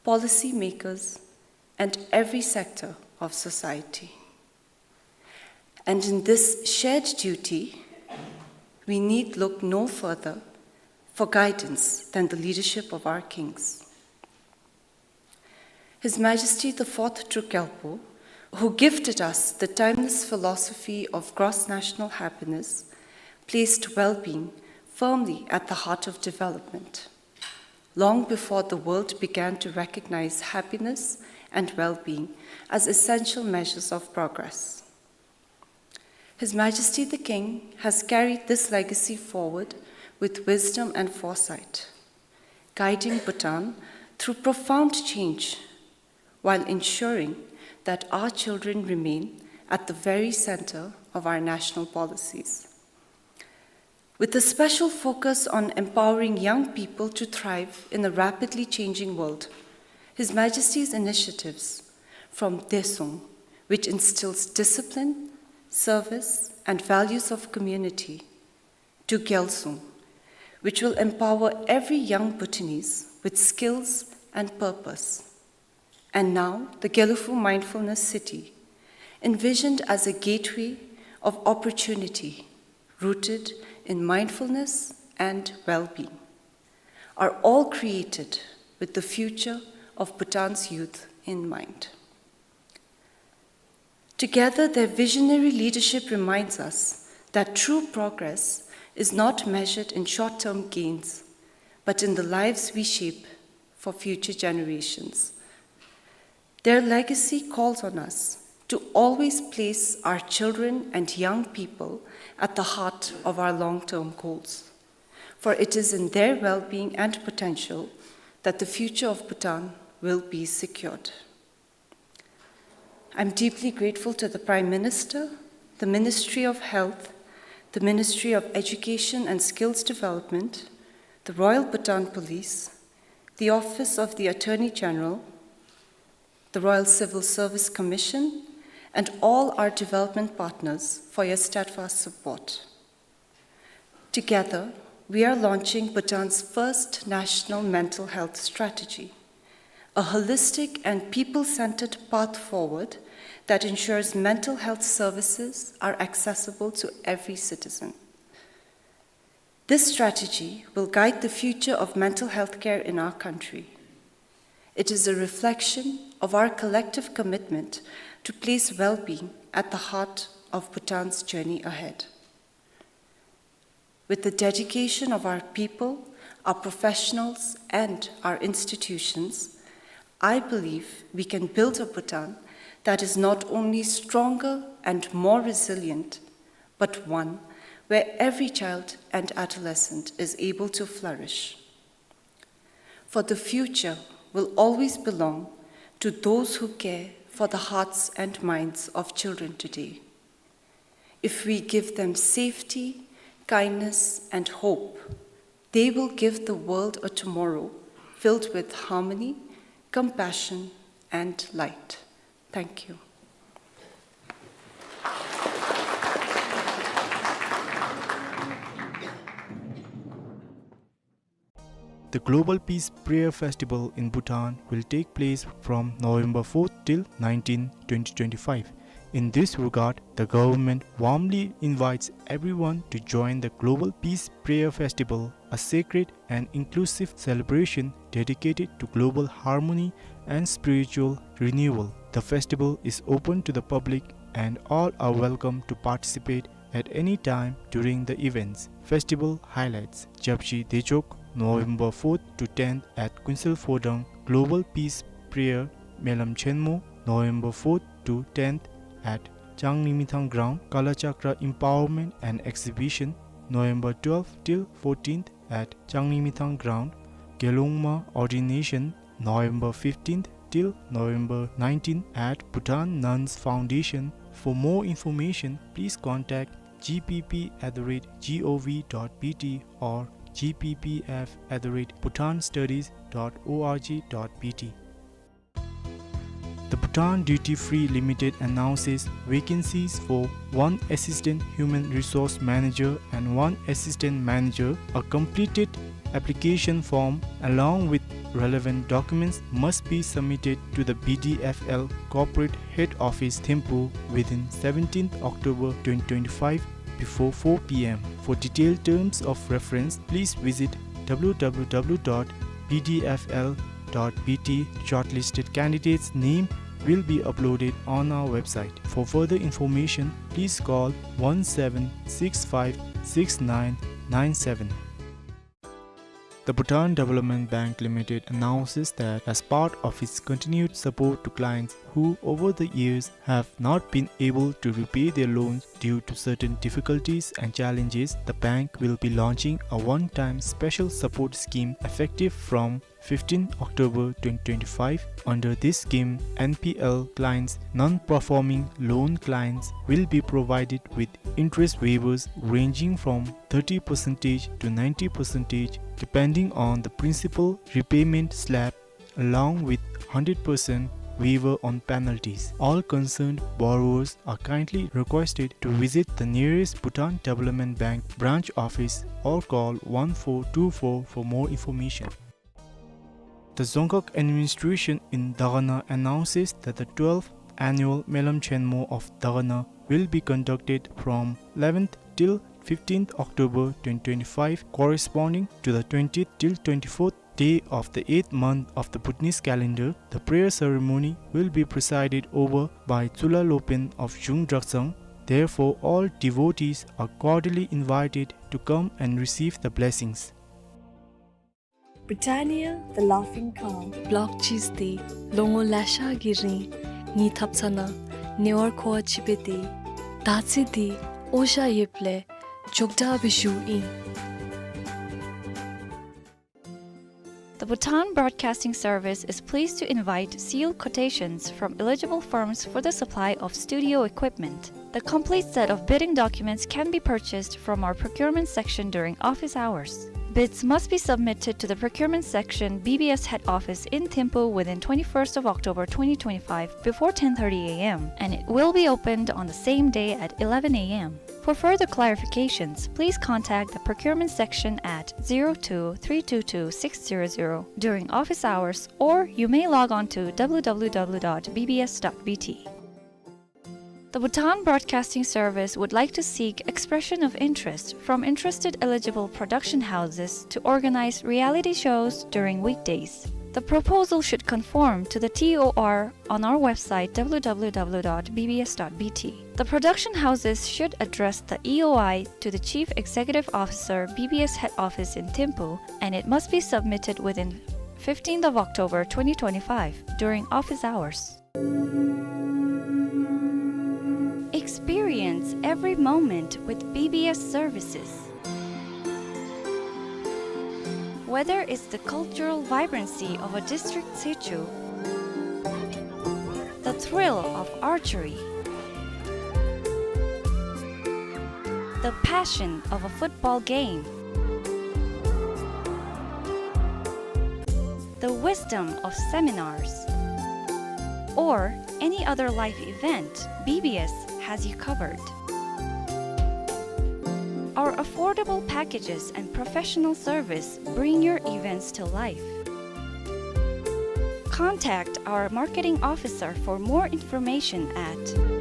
policy makers, and every sector of society. And in this shared duty, we need look no further for guidance than the leadership of our kings. His Majesty the Fourth Druk Gyalpo, who gifted us the timeless philosophy of gross national happiness, placed well-being firmly at the heart of development, long before the world began to recognize happiness and well-being as essential measures of progress. His Majesty the King has carried this legacy forward with wisdom and foresight, guiding Bhutan through profound change while ensuring that our children remain at the very center of our national policies. With a special focus on empowering young people to thrive in a rapidly changing world, His Majesty's initiatives, from Desung, which instills discipline, service, and values of community, to Gyalsung, which will empower every young Bhutanese with skills and purpose, and now the Gelephu Mindfulness City, envisioned as a gateway of opportunity rooted in mindfulness and well-being, are all created with the future of Bhutan's youth in mind. Together, their visionary leadership reminds us that true progress is not measured in short-term gains, but in the lives we shape for future generations. Their legacy calls on us to always place our children and young people at the heart of our long-term goals, for it is in their well-being and potential that the future of Bhutan will be secured. I'm deeply grateful to the Prime Minister, the Ministry of Health, the Ministry of Education and Skills Development, the Royal Bhutan Police, the Office of the Attorney General, the Royal Civil Service Commission, and all our development partners for your steadfast support. Together, we are launching Bhutan's first national mental health strategy, a holistic and people-centered path forward that ensures mental health services are accessible to every citizen. This strategy will guide the future of mental health care in our country. It is a reflection of our collective commitment to place well-being at the heart of Bhutan's journey ahead. With the dedication of our people, our professionals, and our institutions, I believe we can build a Bhutan that is not only stronger and more resilient, but one where every child and adolescent is able to flourish. For the future will always belong to those who care for the hearts and minds of children today. If we give them safety, kindness, and hope, they will give the world a tomorrow filled with harmony, compassion, and light. Thank you. The Global Peace Prayer Festival in Bhutan will take place from November fourth till nineteenth, twenty twenty-five. In this regard, the government warmly invites everyone to join the Global Peace Prayer Festival, a sacred and inclusive celebration dedicated to global harmony and spiritual renewal. The festival is open to the public and all are welcome to participate at any time during the events. Festival highlights: Japshi Dechok, November fourth to tenth at Kuensel Phodang. Global Peace Prayer Melam Chenmo, November fourth to tenth at Changlimithang Ground. Kalachakra Empowerment and Exhibition, November twelfth till fourteenth at Changlimithang Ground. Gelongma Ordination, November fifteenth till November nineteenth at Bhutan Nuns Foundation. For more information, please contact G P P at the rate G O V dot B T or G P P F at the rate Bhutan Studies dot O R G dot B T. The Bhutan Duty Free Limited announces vacancies for one Assistant Human Resource Manager and one Assistant Manager. A completed application form along with relevant documents must be submitted to the B D F L Corporate Head Office, Thimphu, within seventeenth October twenty twenty-five before four P M. For detailed terms of reference, please visit W W W dot B D F L dot B T. Shortlisted candidates' name will be uploaded on our website. For further information, please call one seven six five six nine nine seven. The Bhutan Development Bank Limited announces that as part of its continued support to clients who over the years have not been able to repay their loans due to certain difficulties and challenges, the bank will be launching a one-time special support scheme effective from fifteenth October twenty twenty-five. Under this scheme, N P L clients, non-performing loan clients, will be provided with interest waivers ranging from thirty percent to ninety percent, depending on the principal repayment slab, along with hundred percent waiver on penalties. All concerned borrowers are kindly requested to visit the nearest Bhutan Development Bank branch office or call one four two four for more information. The Dzongkhag administration in Dagana announces that the twelfth annual Melam Chenmo of Dagana will be conducted from eleventh till fifteenth October twenty twenty-five, corresponding to the twentieth till twenty-fourth day of the eighth month of the Bhutanese calendar. The prayer ceremony will be presided over by Tshula Lopen of Zhung Draksang. Therefore, all devotees are cordially invited to come and receive the blessings. Britannia, the laughing cow. Block cheese འདི་ལོ་ངོ་ལེ་ཤ་གི་རིང་ངེའི་ཐབ་ཚང་ནང་ནེ་ཝར་ཁོ་བ་ཅིག་སྦེ་སྡོད། ད་ཚེ་འདི་འོ་ཞ་ཡོདཔ་ལས་མགྱོགས་དྲགས་སྦེ་བཞུགསཔ་ཨིན། The Bhutan Broadcasting Service is pleased to invite sealed quotations from eligible firms for the supply of studio equipment. The complete set of bidding documents can be purchased from our procurement section during office hours. Bids must be submitted to the procurement section, B B S head office in Thimphu within twenty-first of October twenty twenty-five before ten thirty a m, and it will be opened on the same day at eleven a m. For further clarifications, please contact the procurement section at zero two three two two six zero zero during office hours, or you may log on to w w w dot b b s dot b t. The Bhutan Broadcasting Service would like to seek expression of interest from interested eligible production houses to organize reality shows during weekdays. The proposal should conform to the T O R on our website w w w dot b b s dot b t. The production houses should address the E O I to the Chief Executive Officer, B B S Head Office in Thimphu, and it must be submitted within fifteenth of October twenty twenty-five during office hours. Experience every moment with B B S services. Whether it's the cultural vibrancy of a district sichu, the thrill of archery, the passion of a football game, the wisdom of seminars, or any other life event, B B S has you covered. Our affordable packages and professional service bring your events to life. Contact our marketing officer for more information at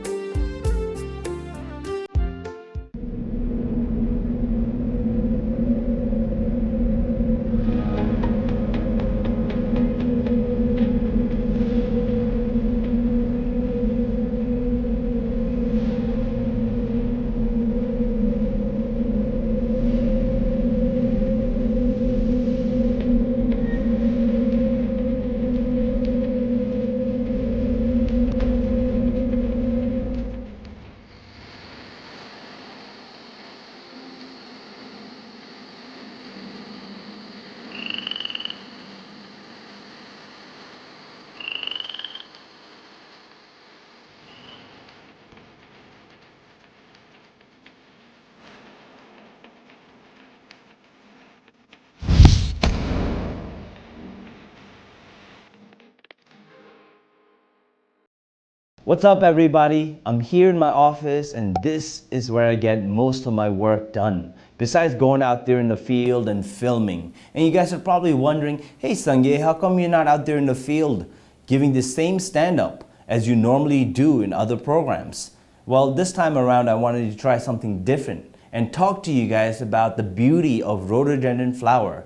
What's up, everybody? I'm here in my office, and this is where I get most of my work done, besides going out there in the field and filming. And you guys are probably wondering, "Hey, Sangay, how come you're not out there in the field giving the same stand-up as you normally do in other programs?" Well, this time around, I wanted to try something different and talk to you guys about the beauty of rhododendron flower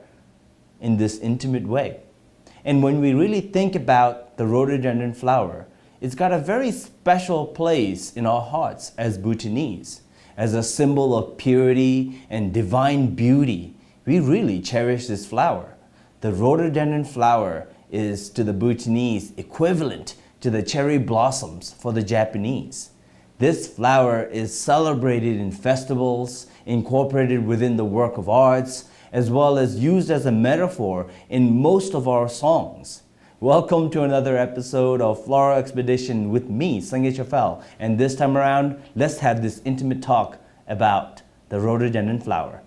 in this intimate way. And when we really think about the rhododendron flower, it's got a very special place in our hearts as Bhutanese. As a symbol of purity and divine beauty, we really cherish this flower. The rhododendron flower is, to the Bhutanese, equivalent to the cherry blossoms for the Japanese. This flower is celebrated in festivals, incorporated within the work of arts, as well as used as a metaphor in most of our songs. Welcome to another episode of Floral Expedition with me, Sangay Chafal, and this time around, let's have this intimate talk about the rhododendron flower.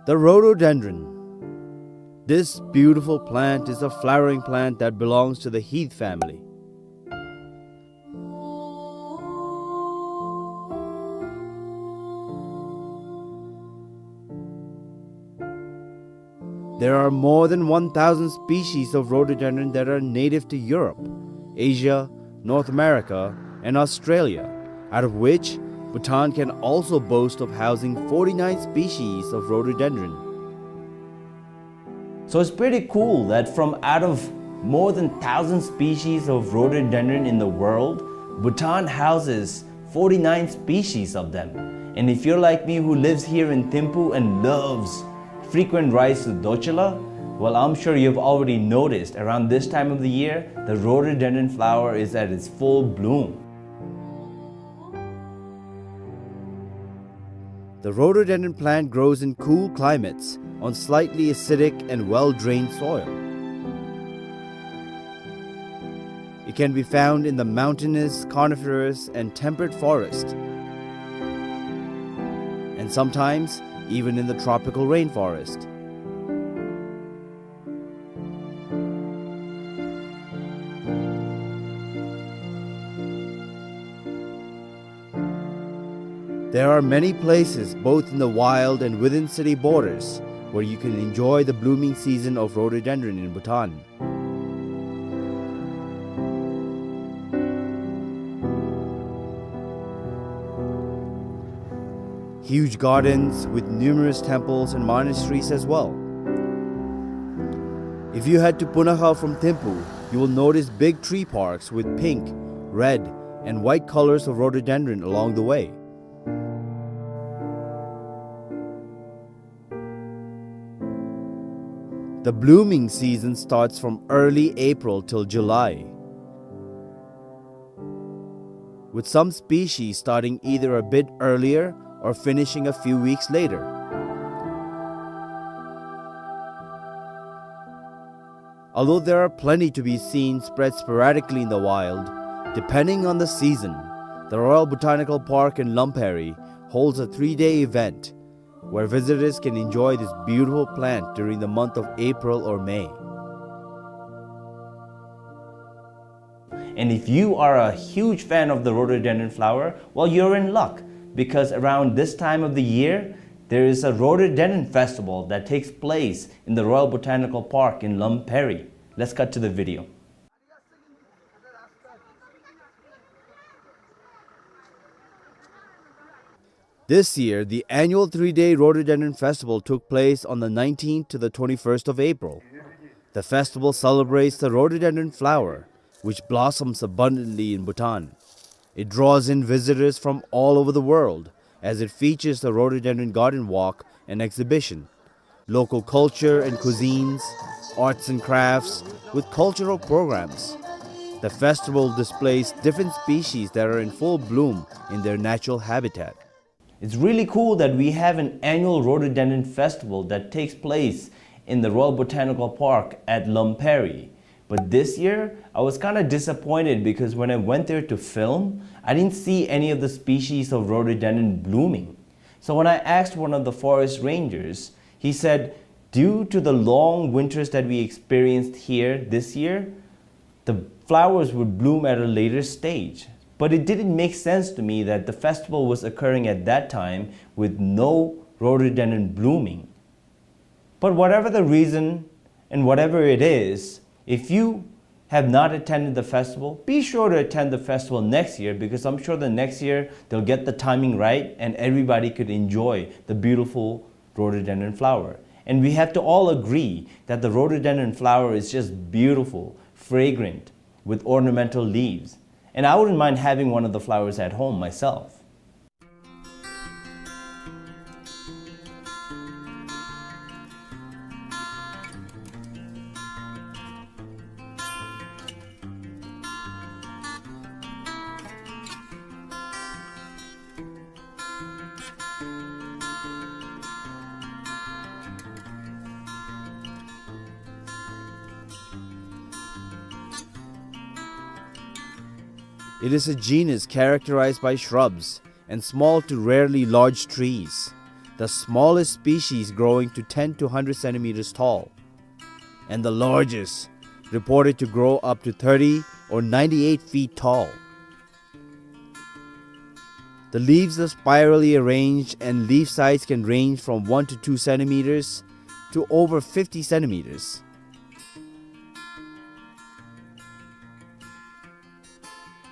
The rhododendron. This beautiful plant is a flowering plant that belongs to the heath family. There are more than one thousand species of rhododendron that are native to Europe, Asia, North America, and Australia, out of which Bhutan can also boast of housing forty-nine species of rhododendron. So it's pretty cool that from out of more than thousand species of rhododendron in the world, Bhutan houses forty-nine species of them. And if you're like me, who lives here in Thimphu and loves frequent rides to Dorcula, well, I'm sure you've already noticed around this time of the year, the rhododendron flower is at its full bloom. The rhododendron plant grows in cool climates on slightly acidic and well-drained soil. It can be found in the mountainous, coniferous, and temperate forest, and sometimes even in the tropical rainforest. There are many places, both in the wild and within city borders, where you can enjoy the blooming season of rhododendron in Bhutan. Huge gardens with numerous temples and monasteries as well. If you head to Punakha from Thimphu, you will notice big tree parks with pink, red, and white colors of rhododendron along the way. The blooming season starts from early April till July, with some species starting either a bit earlier or finishing a few weeks later. Although there are plenty to be seen spread sporadically in the wild, depending on the season, the Royal Botanical Park in Lamperi holds a three-day event where visitors can enjoy this beautiful plant during the month of April or May. And if you are a huge fan of the rhododendron flower, well, you're in luck, because around this time of the year, there is a rhododendron festival that takes place in the Royal Botanical Park in Lamperi. Let's cut to the video. This year, the annual three-day Rhododendron Festival took place on the nineteenth to the twenty-first of April. The festival celebrates the rhododendron flower, which blossoms abundantly in Bhutan. It draws in visitors from all over the world as it features the rhododendron garden walk and exhibition, local culture and cuisines, arts and crafts, with cultural programs. The festival displays different species that are in full bloom in their natural habitat. It's really cool that we have an annual rhododendron festival that takes place in the Royal Botanical Park at Lamperi. But this year, I was kinda disappointed because when I went there to film, I didn't see any of the species of rhododendron blooming. So when I asked one of the forest rangers, he said, due to the long winters that we experienced here this year, the flowers would bloom at a later stage. But it didn't make sense to me that the festival was occurring at that time with no rhododendron blooming. But whatever the reason and whatever it is, if you have not attended the festival, be sure to attend the festival next year, because I'm sure the next year they'll get the timing right and everybody could enjoy the beautiful rhododendron flower. And we have to all agree that the rhododendron flower is just beautiful, fragrant, with ornamental leaves. And I wouldn't mind having one of the flowers at home myself. It is a genus characterized by shrubs and small to rarely large trees, the smallest species growing to ten to hundred centimeters tall, and the largest reported to grow up to thirty or ninety-eight feet tall. The leaves are spirally arranged and leaf size can range from one to two centimeters to over fifty centimeters.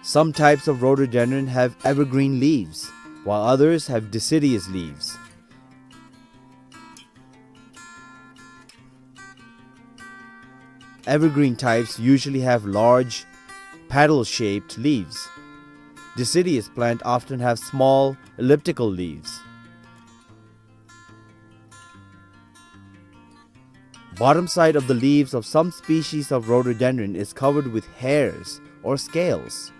Some types of rhododendron have evergreen leaves, while others have deciduous leaves. Evergreen types usually have large, paddle-shaped leaves. Deciduous plant often have small, elliptical leaves. Bottom side of the leaves of some species of rhododendron is covered with hairs or scales.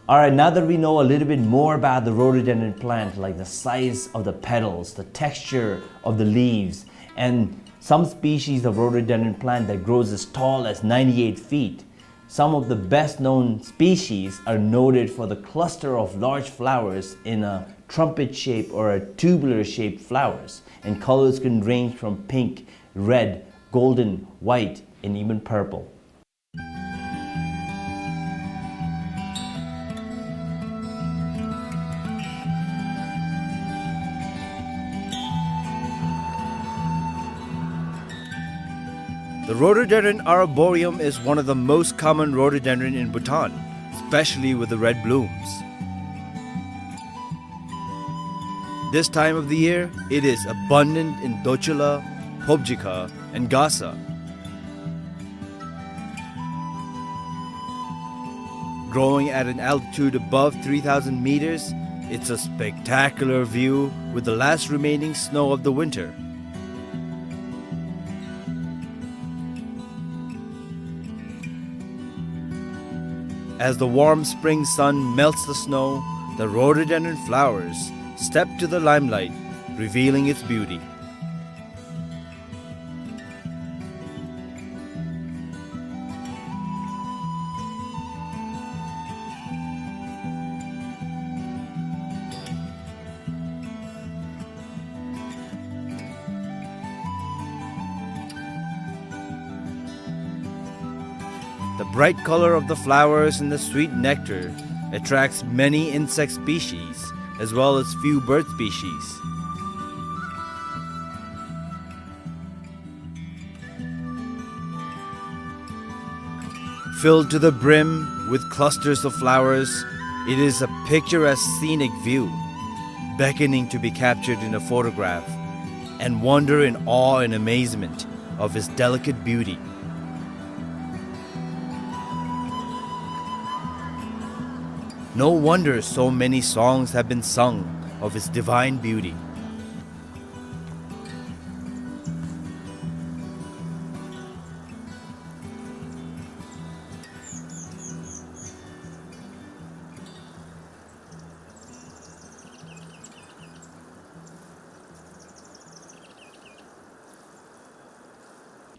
All right, now that we know a little bit more about the rhododendron plant, like the size of the petals, the texture of the leaves, and some species of rhododendron plant that grows as tall as ninety-eight feet, some of the best known species are noted for the cluster of large flowers in a trumpet shape or a tubular shaped flowers, and colors can range from pink, red, golden, white, and even purple. The rhododendron arboreum is one of the most common rhododendron in Bhutan, especially with the red blooms. This time of the year, it is abundant in Dochula, Phobjikha, and Gasa. Growing at an altitude above three thousand meters, it's a spectacular view with the last remaining snow of the winter. As the warm spring sun melts the snow, the rhododendron flowers step to the limelight, revealing its beauty. The bright color of the flowers and the sweet nectar attracts many insect species as well as few bird species. Filled to the brim with clusters of flowers, it is a picturesque scenic view, beckoning to be captured in a photograph, and wonder in awe and amazement of its delicate beauty. No wonder so many songs have been sung of its divine beauty.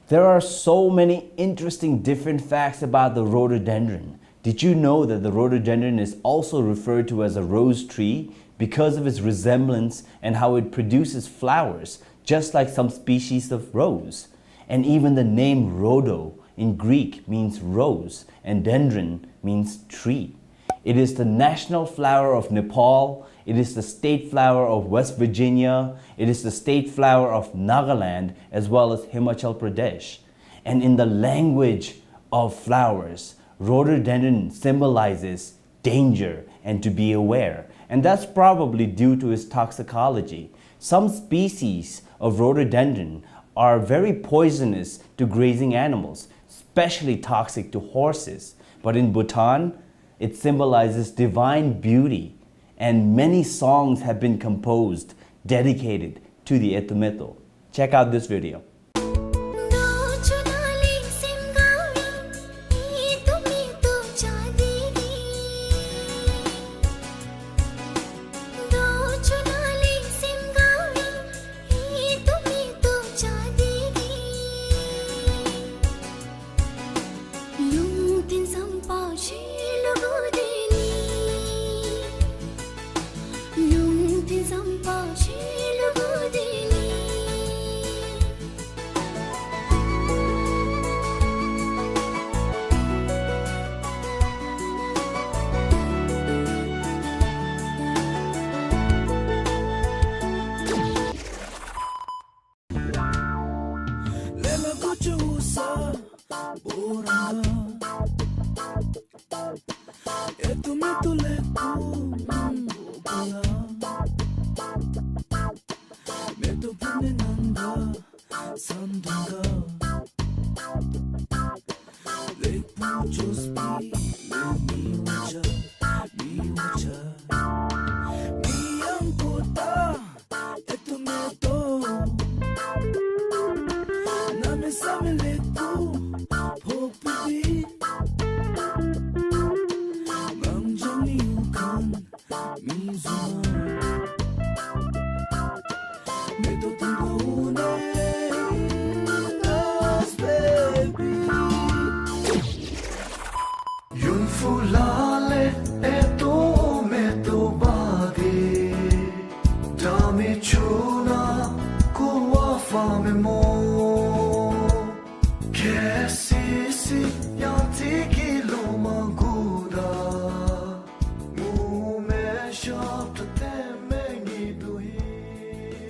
There are so many interesting different facts about the rhododendron. Did you know that the rhododendron is also referred to as a rose tree because of its resemblance and how it produces flowers, just like some species of rose? And even the name rhodo in Greek means rose, and dendron means tree. It is the national flower of Nepal. It is the state flower of West Virginia. It is the state flower of Nagaland, as well as Himachal Pradesh. And in the language of flowers, rhododendron symbolizes danger and to be aware. And that's probably due to its toxicology. Some species of rhododendron are very poisonous to grazing animals, especially toxic to horses. But in Bhutan, it symbolizes divine beauty, and many songs have been composed dedicated to the Etumeto. Check out this video.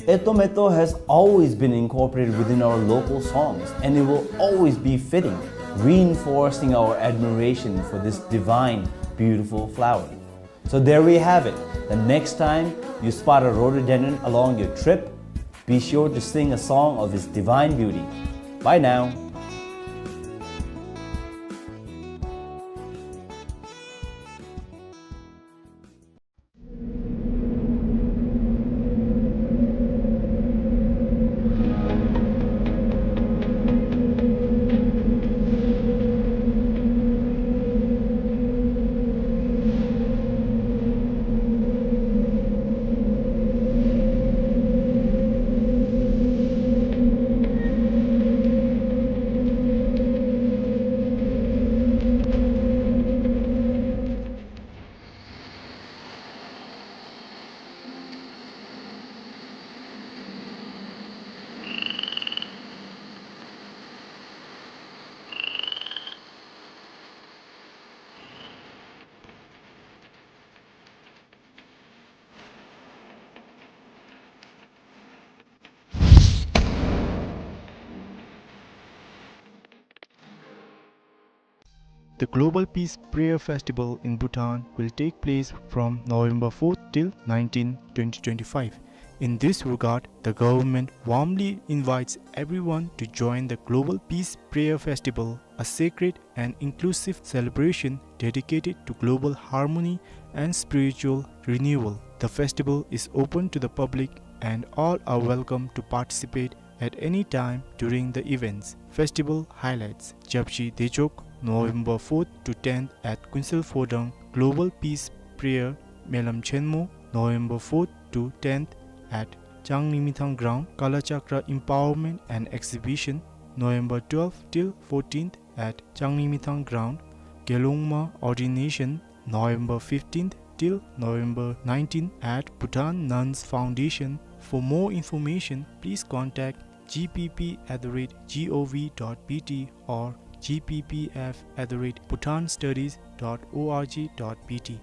Ato Mato has always been incorporated within our local songs, and it will always be fitting, reinforcing our admiration for this divine, beautiful flower. So there we have it. The next time you spot a rhododendron along your trip, be sure to sing a song of its divine beauty. Bye now. The Global Peace Prayer Festival in Bhutan will take place from November fourth till nineteenth, twenty twenty-five. In this regard, the government warmly invites everyone to join the Global Peace Prayer Festival, a sacred and inclusive celebration dedicated to global harmony and spiritual renewal. The festival is open to the public and all are welcome to participate at any time during the events. Festival highlights: Japshi Dechok, November fourth to tenth at Kunsel Phodang. Global Peace Prayer Melam Chenmo, November fourth to tenth at Changlimithang Ground. Kalachakra Empowerment and Exhibition, November twelfth till fourteenth at Changlimithang Ground. Gelongma Ordination, November fifteenth till November nineteenth at Bhutan Nuns Foundation. For more information, please contact G P P at the rate G O V dot B T or G P P F at the rate Bhutan Studies dot O R G dot B T.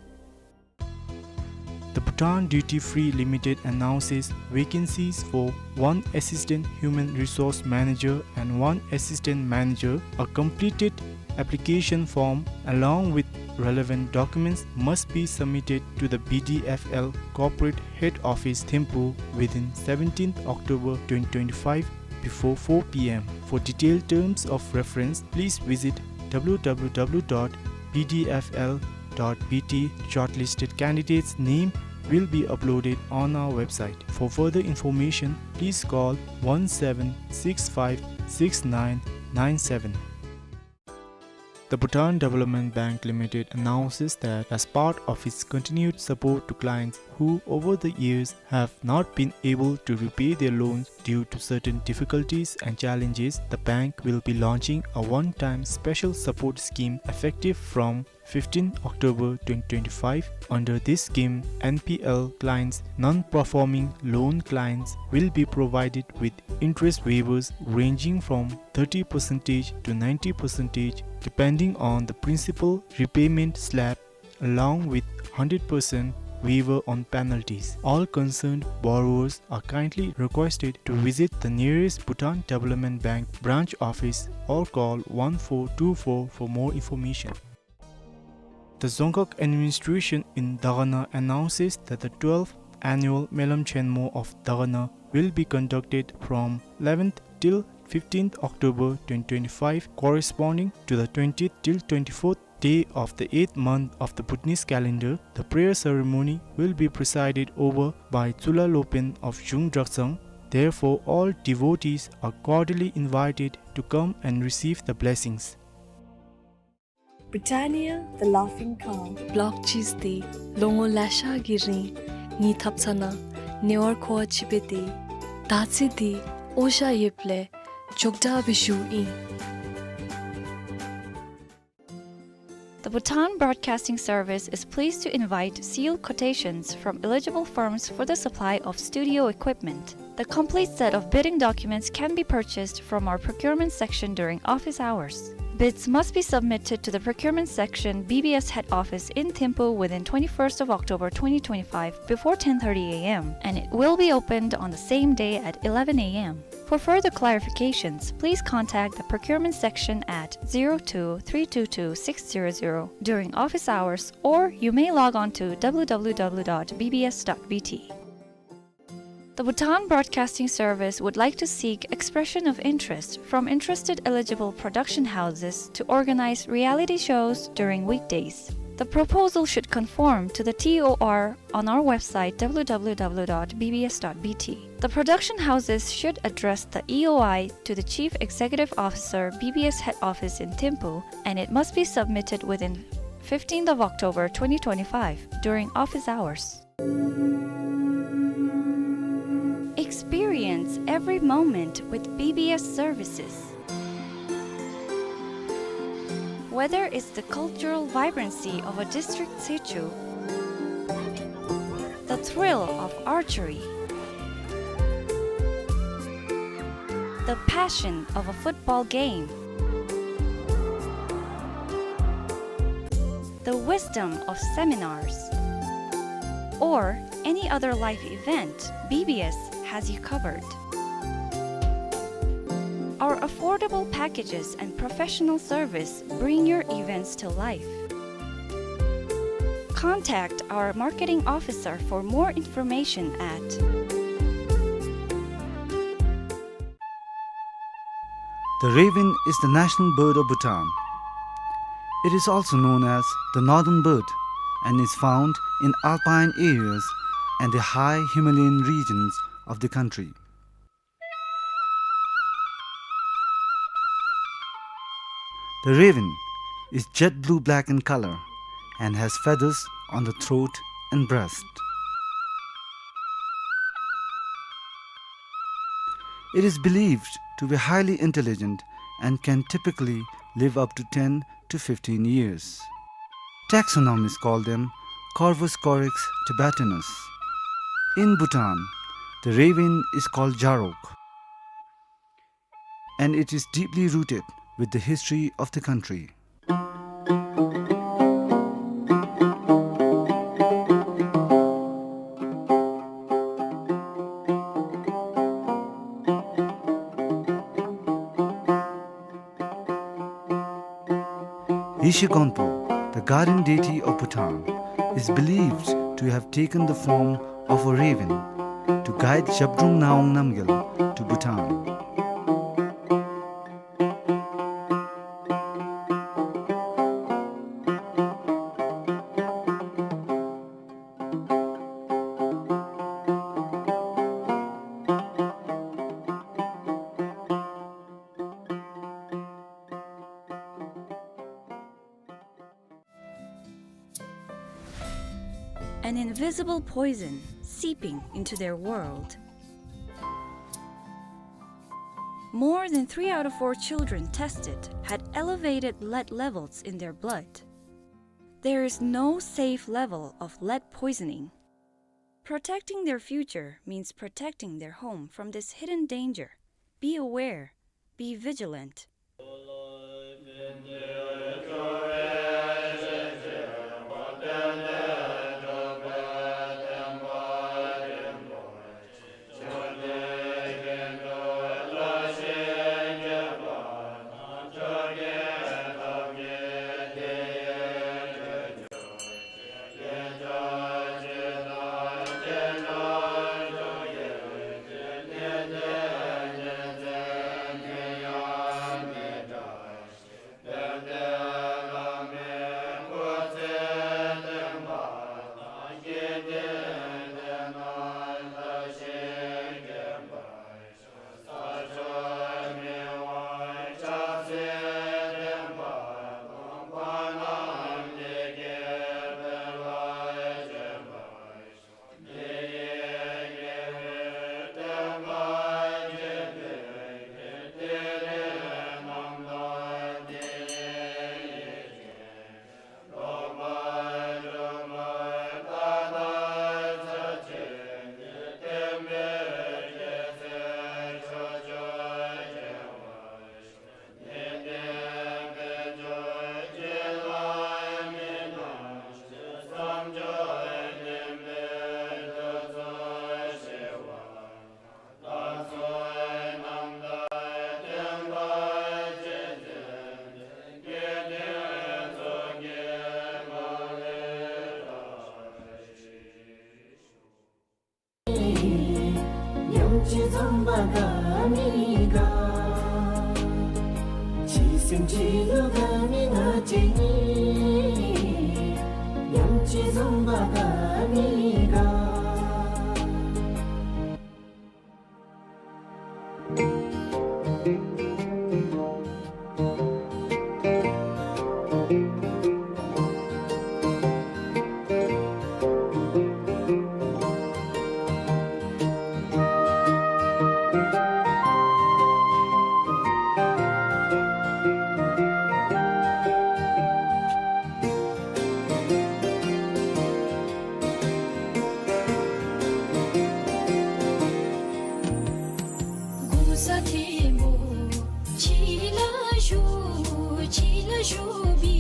The Bhutan Duty Free Limited announces vacancies for one Assistant Human Resource Manager and one Assistant Manager. A completed application form along with relevant documents must be submitted to the B D F L Corporate Head Office, Thimphu, within seventeenth October twenty twenty-five before four P M. For detailed terms of reference, please visit W W W dot B D F L dot B T. Shortlisted candidates' name will be uploaded on our website. For further information, please call one seven six five six nine nine seven. The Bhutan Development Bank Limited announces that as part of its continued support to clients who over the years have not been able to repay their loans due to certain difficulties and challenges, the bank will be launching a one-time special support scheme effective from fifteenth October twenty twenty-five. Under this scheme, N P L clients, non-performing loan clients, will be provided with interest waivers ranging from thirty percent to ninety percent, depending on the principal repayment slab, along with hundred percent waiver on penalties. All concerned borrowers are kindly requested to visit the nearest Bhutan Development Bank branch office or call one four two four for more information. The Dzongkhag administration in Dagana announces that the twelfth annual Melam Chenmo of Dagana will be conducted from eleventh till fifteenth October twenty twenty-five, corresponding to the twentieth till twenty-fourth day of the eighth month of the Bhutanese calendar. The prayer ceremony will be presided over by Tshula Lopen of Zhung Draksang. Therefore, all devotees are cordially invited to come and receive the blessings. Britannia, the laughing cow. Block cheese འདི་ལོ་ངོ་ལེ་ཤ་གི་རིང་ངེའི་ཐབ་ཚང་ནང་ཉེ་བར་མཁོ་བ་ཅིག་སྦེ་སྡོད། ད་ཅི་འདི་འོ་ཞ་ཡོདཔ་ལས་མགྱོགས་དྲགས་སྦེ་ཞུཝ་ཨིན། The Bhutan Broadcasting Service is pleased to invite sealed quotations from eligible firms for the supply of studio equipment. The complete set of bidding documents can be purchased from our procurement section during office hours. Bids must be submitted to the procurement section, B B S head office in Thimphu within twenty-first of October twenty twenty-five before ten thirty A M, and it will be opened on the same day at eleven A M. For further clarifications, please contact the procurement section at zero two three two two six zero zero during office hours, or you may log on to W W W dot B B S dot B T. The Bhutan Broadcasting Service would like to seek expression of interest from interested eligible production houses to organize reality shows during weekdays. The proposal should conform to the T O R on our website, W W W dot B B S dot B T. The production houses should address the E O I to the Chief Executive Officer, B B S head office in Thimphu, and it must be submitted within fifteenth of October twenty twenty-five during office hours. Experience every moment with B B S services. Whether it's the cultural vibrancy of a district situ, the thrill of archery, the passion of a football game, the wisdom of seminars, or any other life event, B B S has you covered. Our affordable packages and professional service bring your events to life. Contact our marketing officer for more information at The raven is the national bird of Bhutan. It is also known as the northern bird and is found in alpine areas and the high Himalayan regions of the country. The raven is jet blue-black in color and has feathers on the throat and breast. It is believed to be highly intelligent and can typically live up to ten to fifteen years. Taxonomists call them Corvus corax tibetanus. In Bhutan, the raven is called Jarok, and it is deeply rooted with the history of the country. Yeshe Gonpo, the guardian deity of Bhutan, is believed to have taken the form of a raven to guide Zhabdrung Ngawang Namgyal to Bhutan. An invisible poison seeping into their world. More than three out of four children tested had elevated lead levels in their blood. There is no safe level of lead poisoning. Protecting their future means protecting their home from this hidden danger. Be aware. Be vigilant. གཅིག་འཛོམས་པ་དགའ་མི་དགའ། གཅིག་སེམས་གཅིག་ལུ་དགའ་མི་དགའ་བྱེད་ནི། མཉམ་གཅིག་འཛོམས་པ་དགའ་མི་དགའ། གོང་ས་མཐོན་པོ་ཕྱི་ལ་བཞུགས། ཕྱི་ལ་བཞུགས་པའི་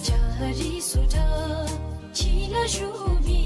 རྒྱ་རིགས་ཚུ་དང་། ཕྱི་ལ་བཞུགས་པའི་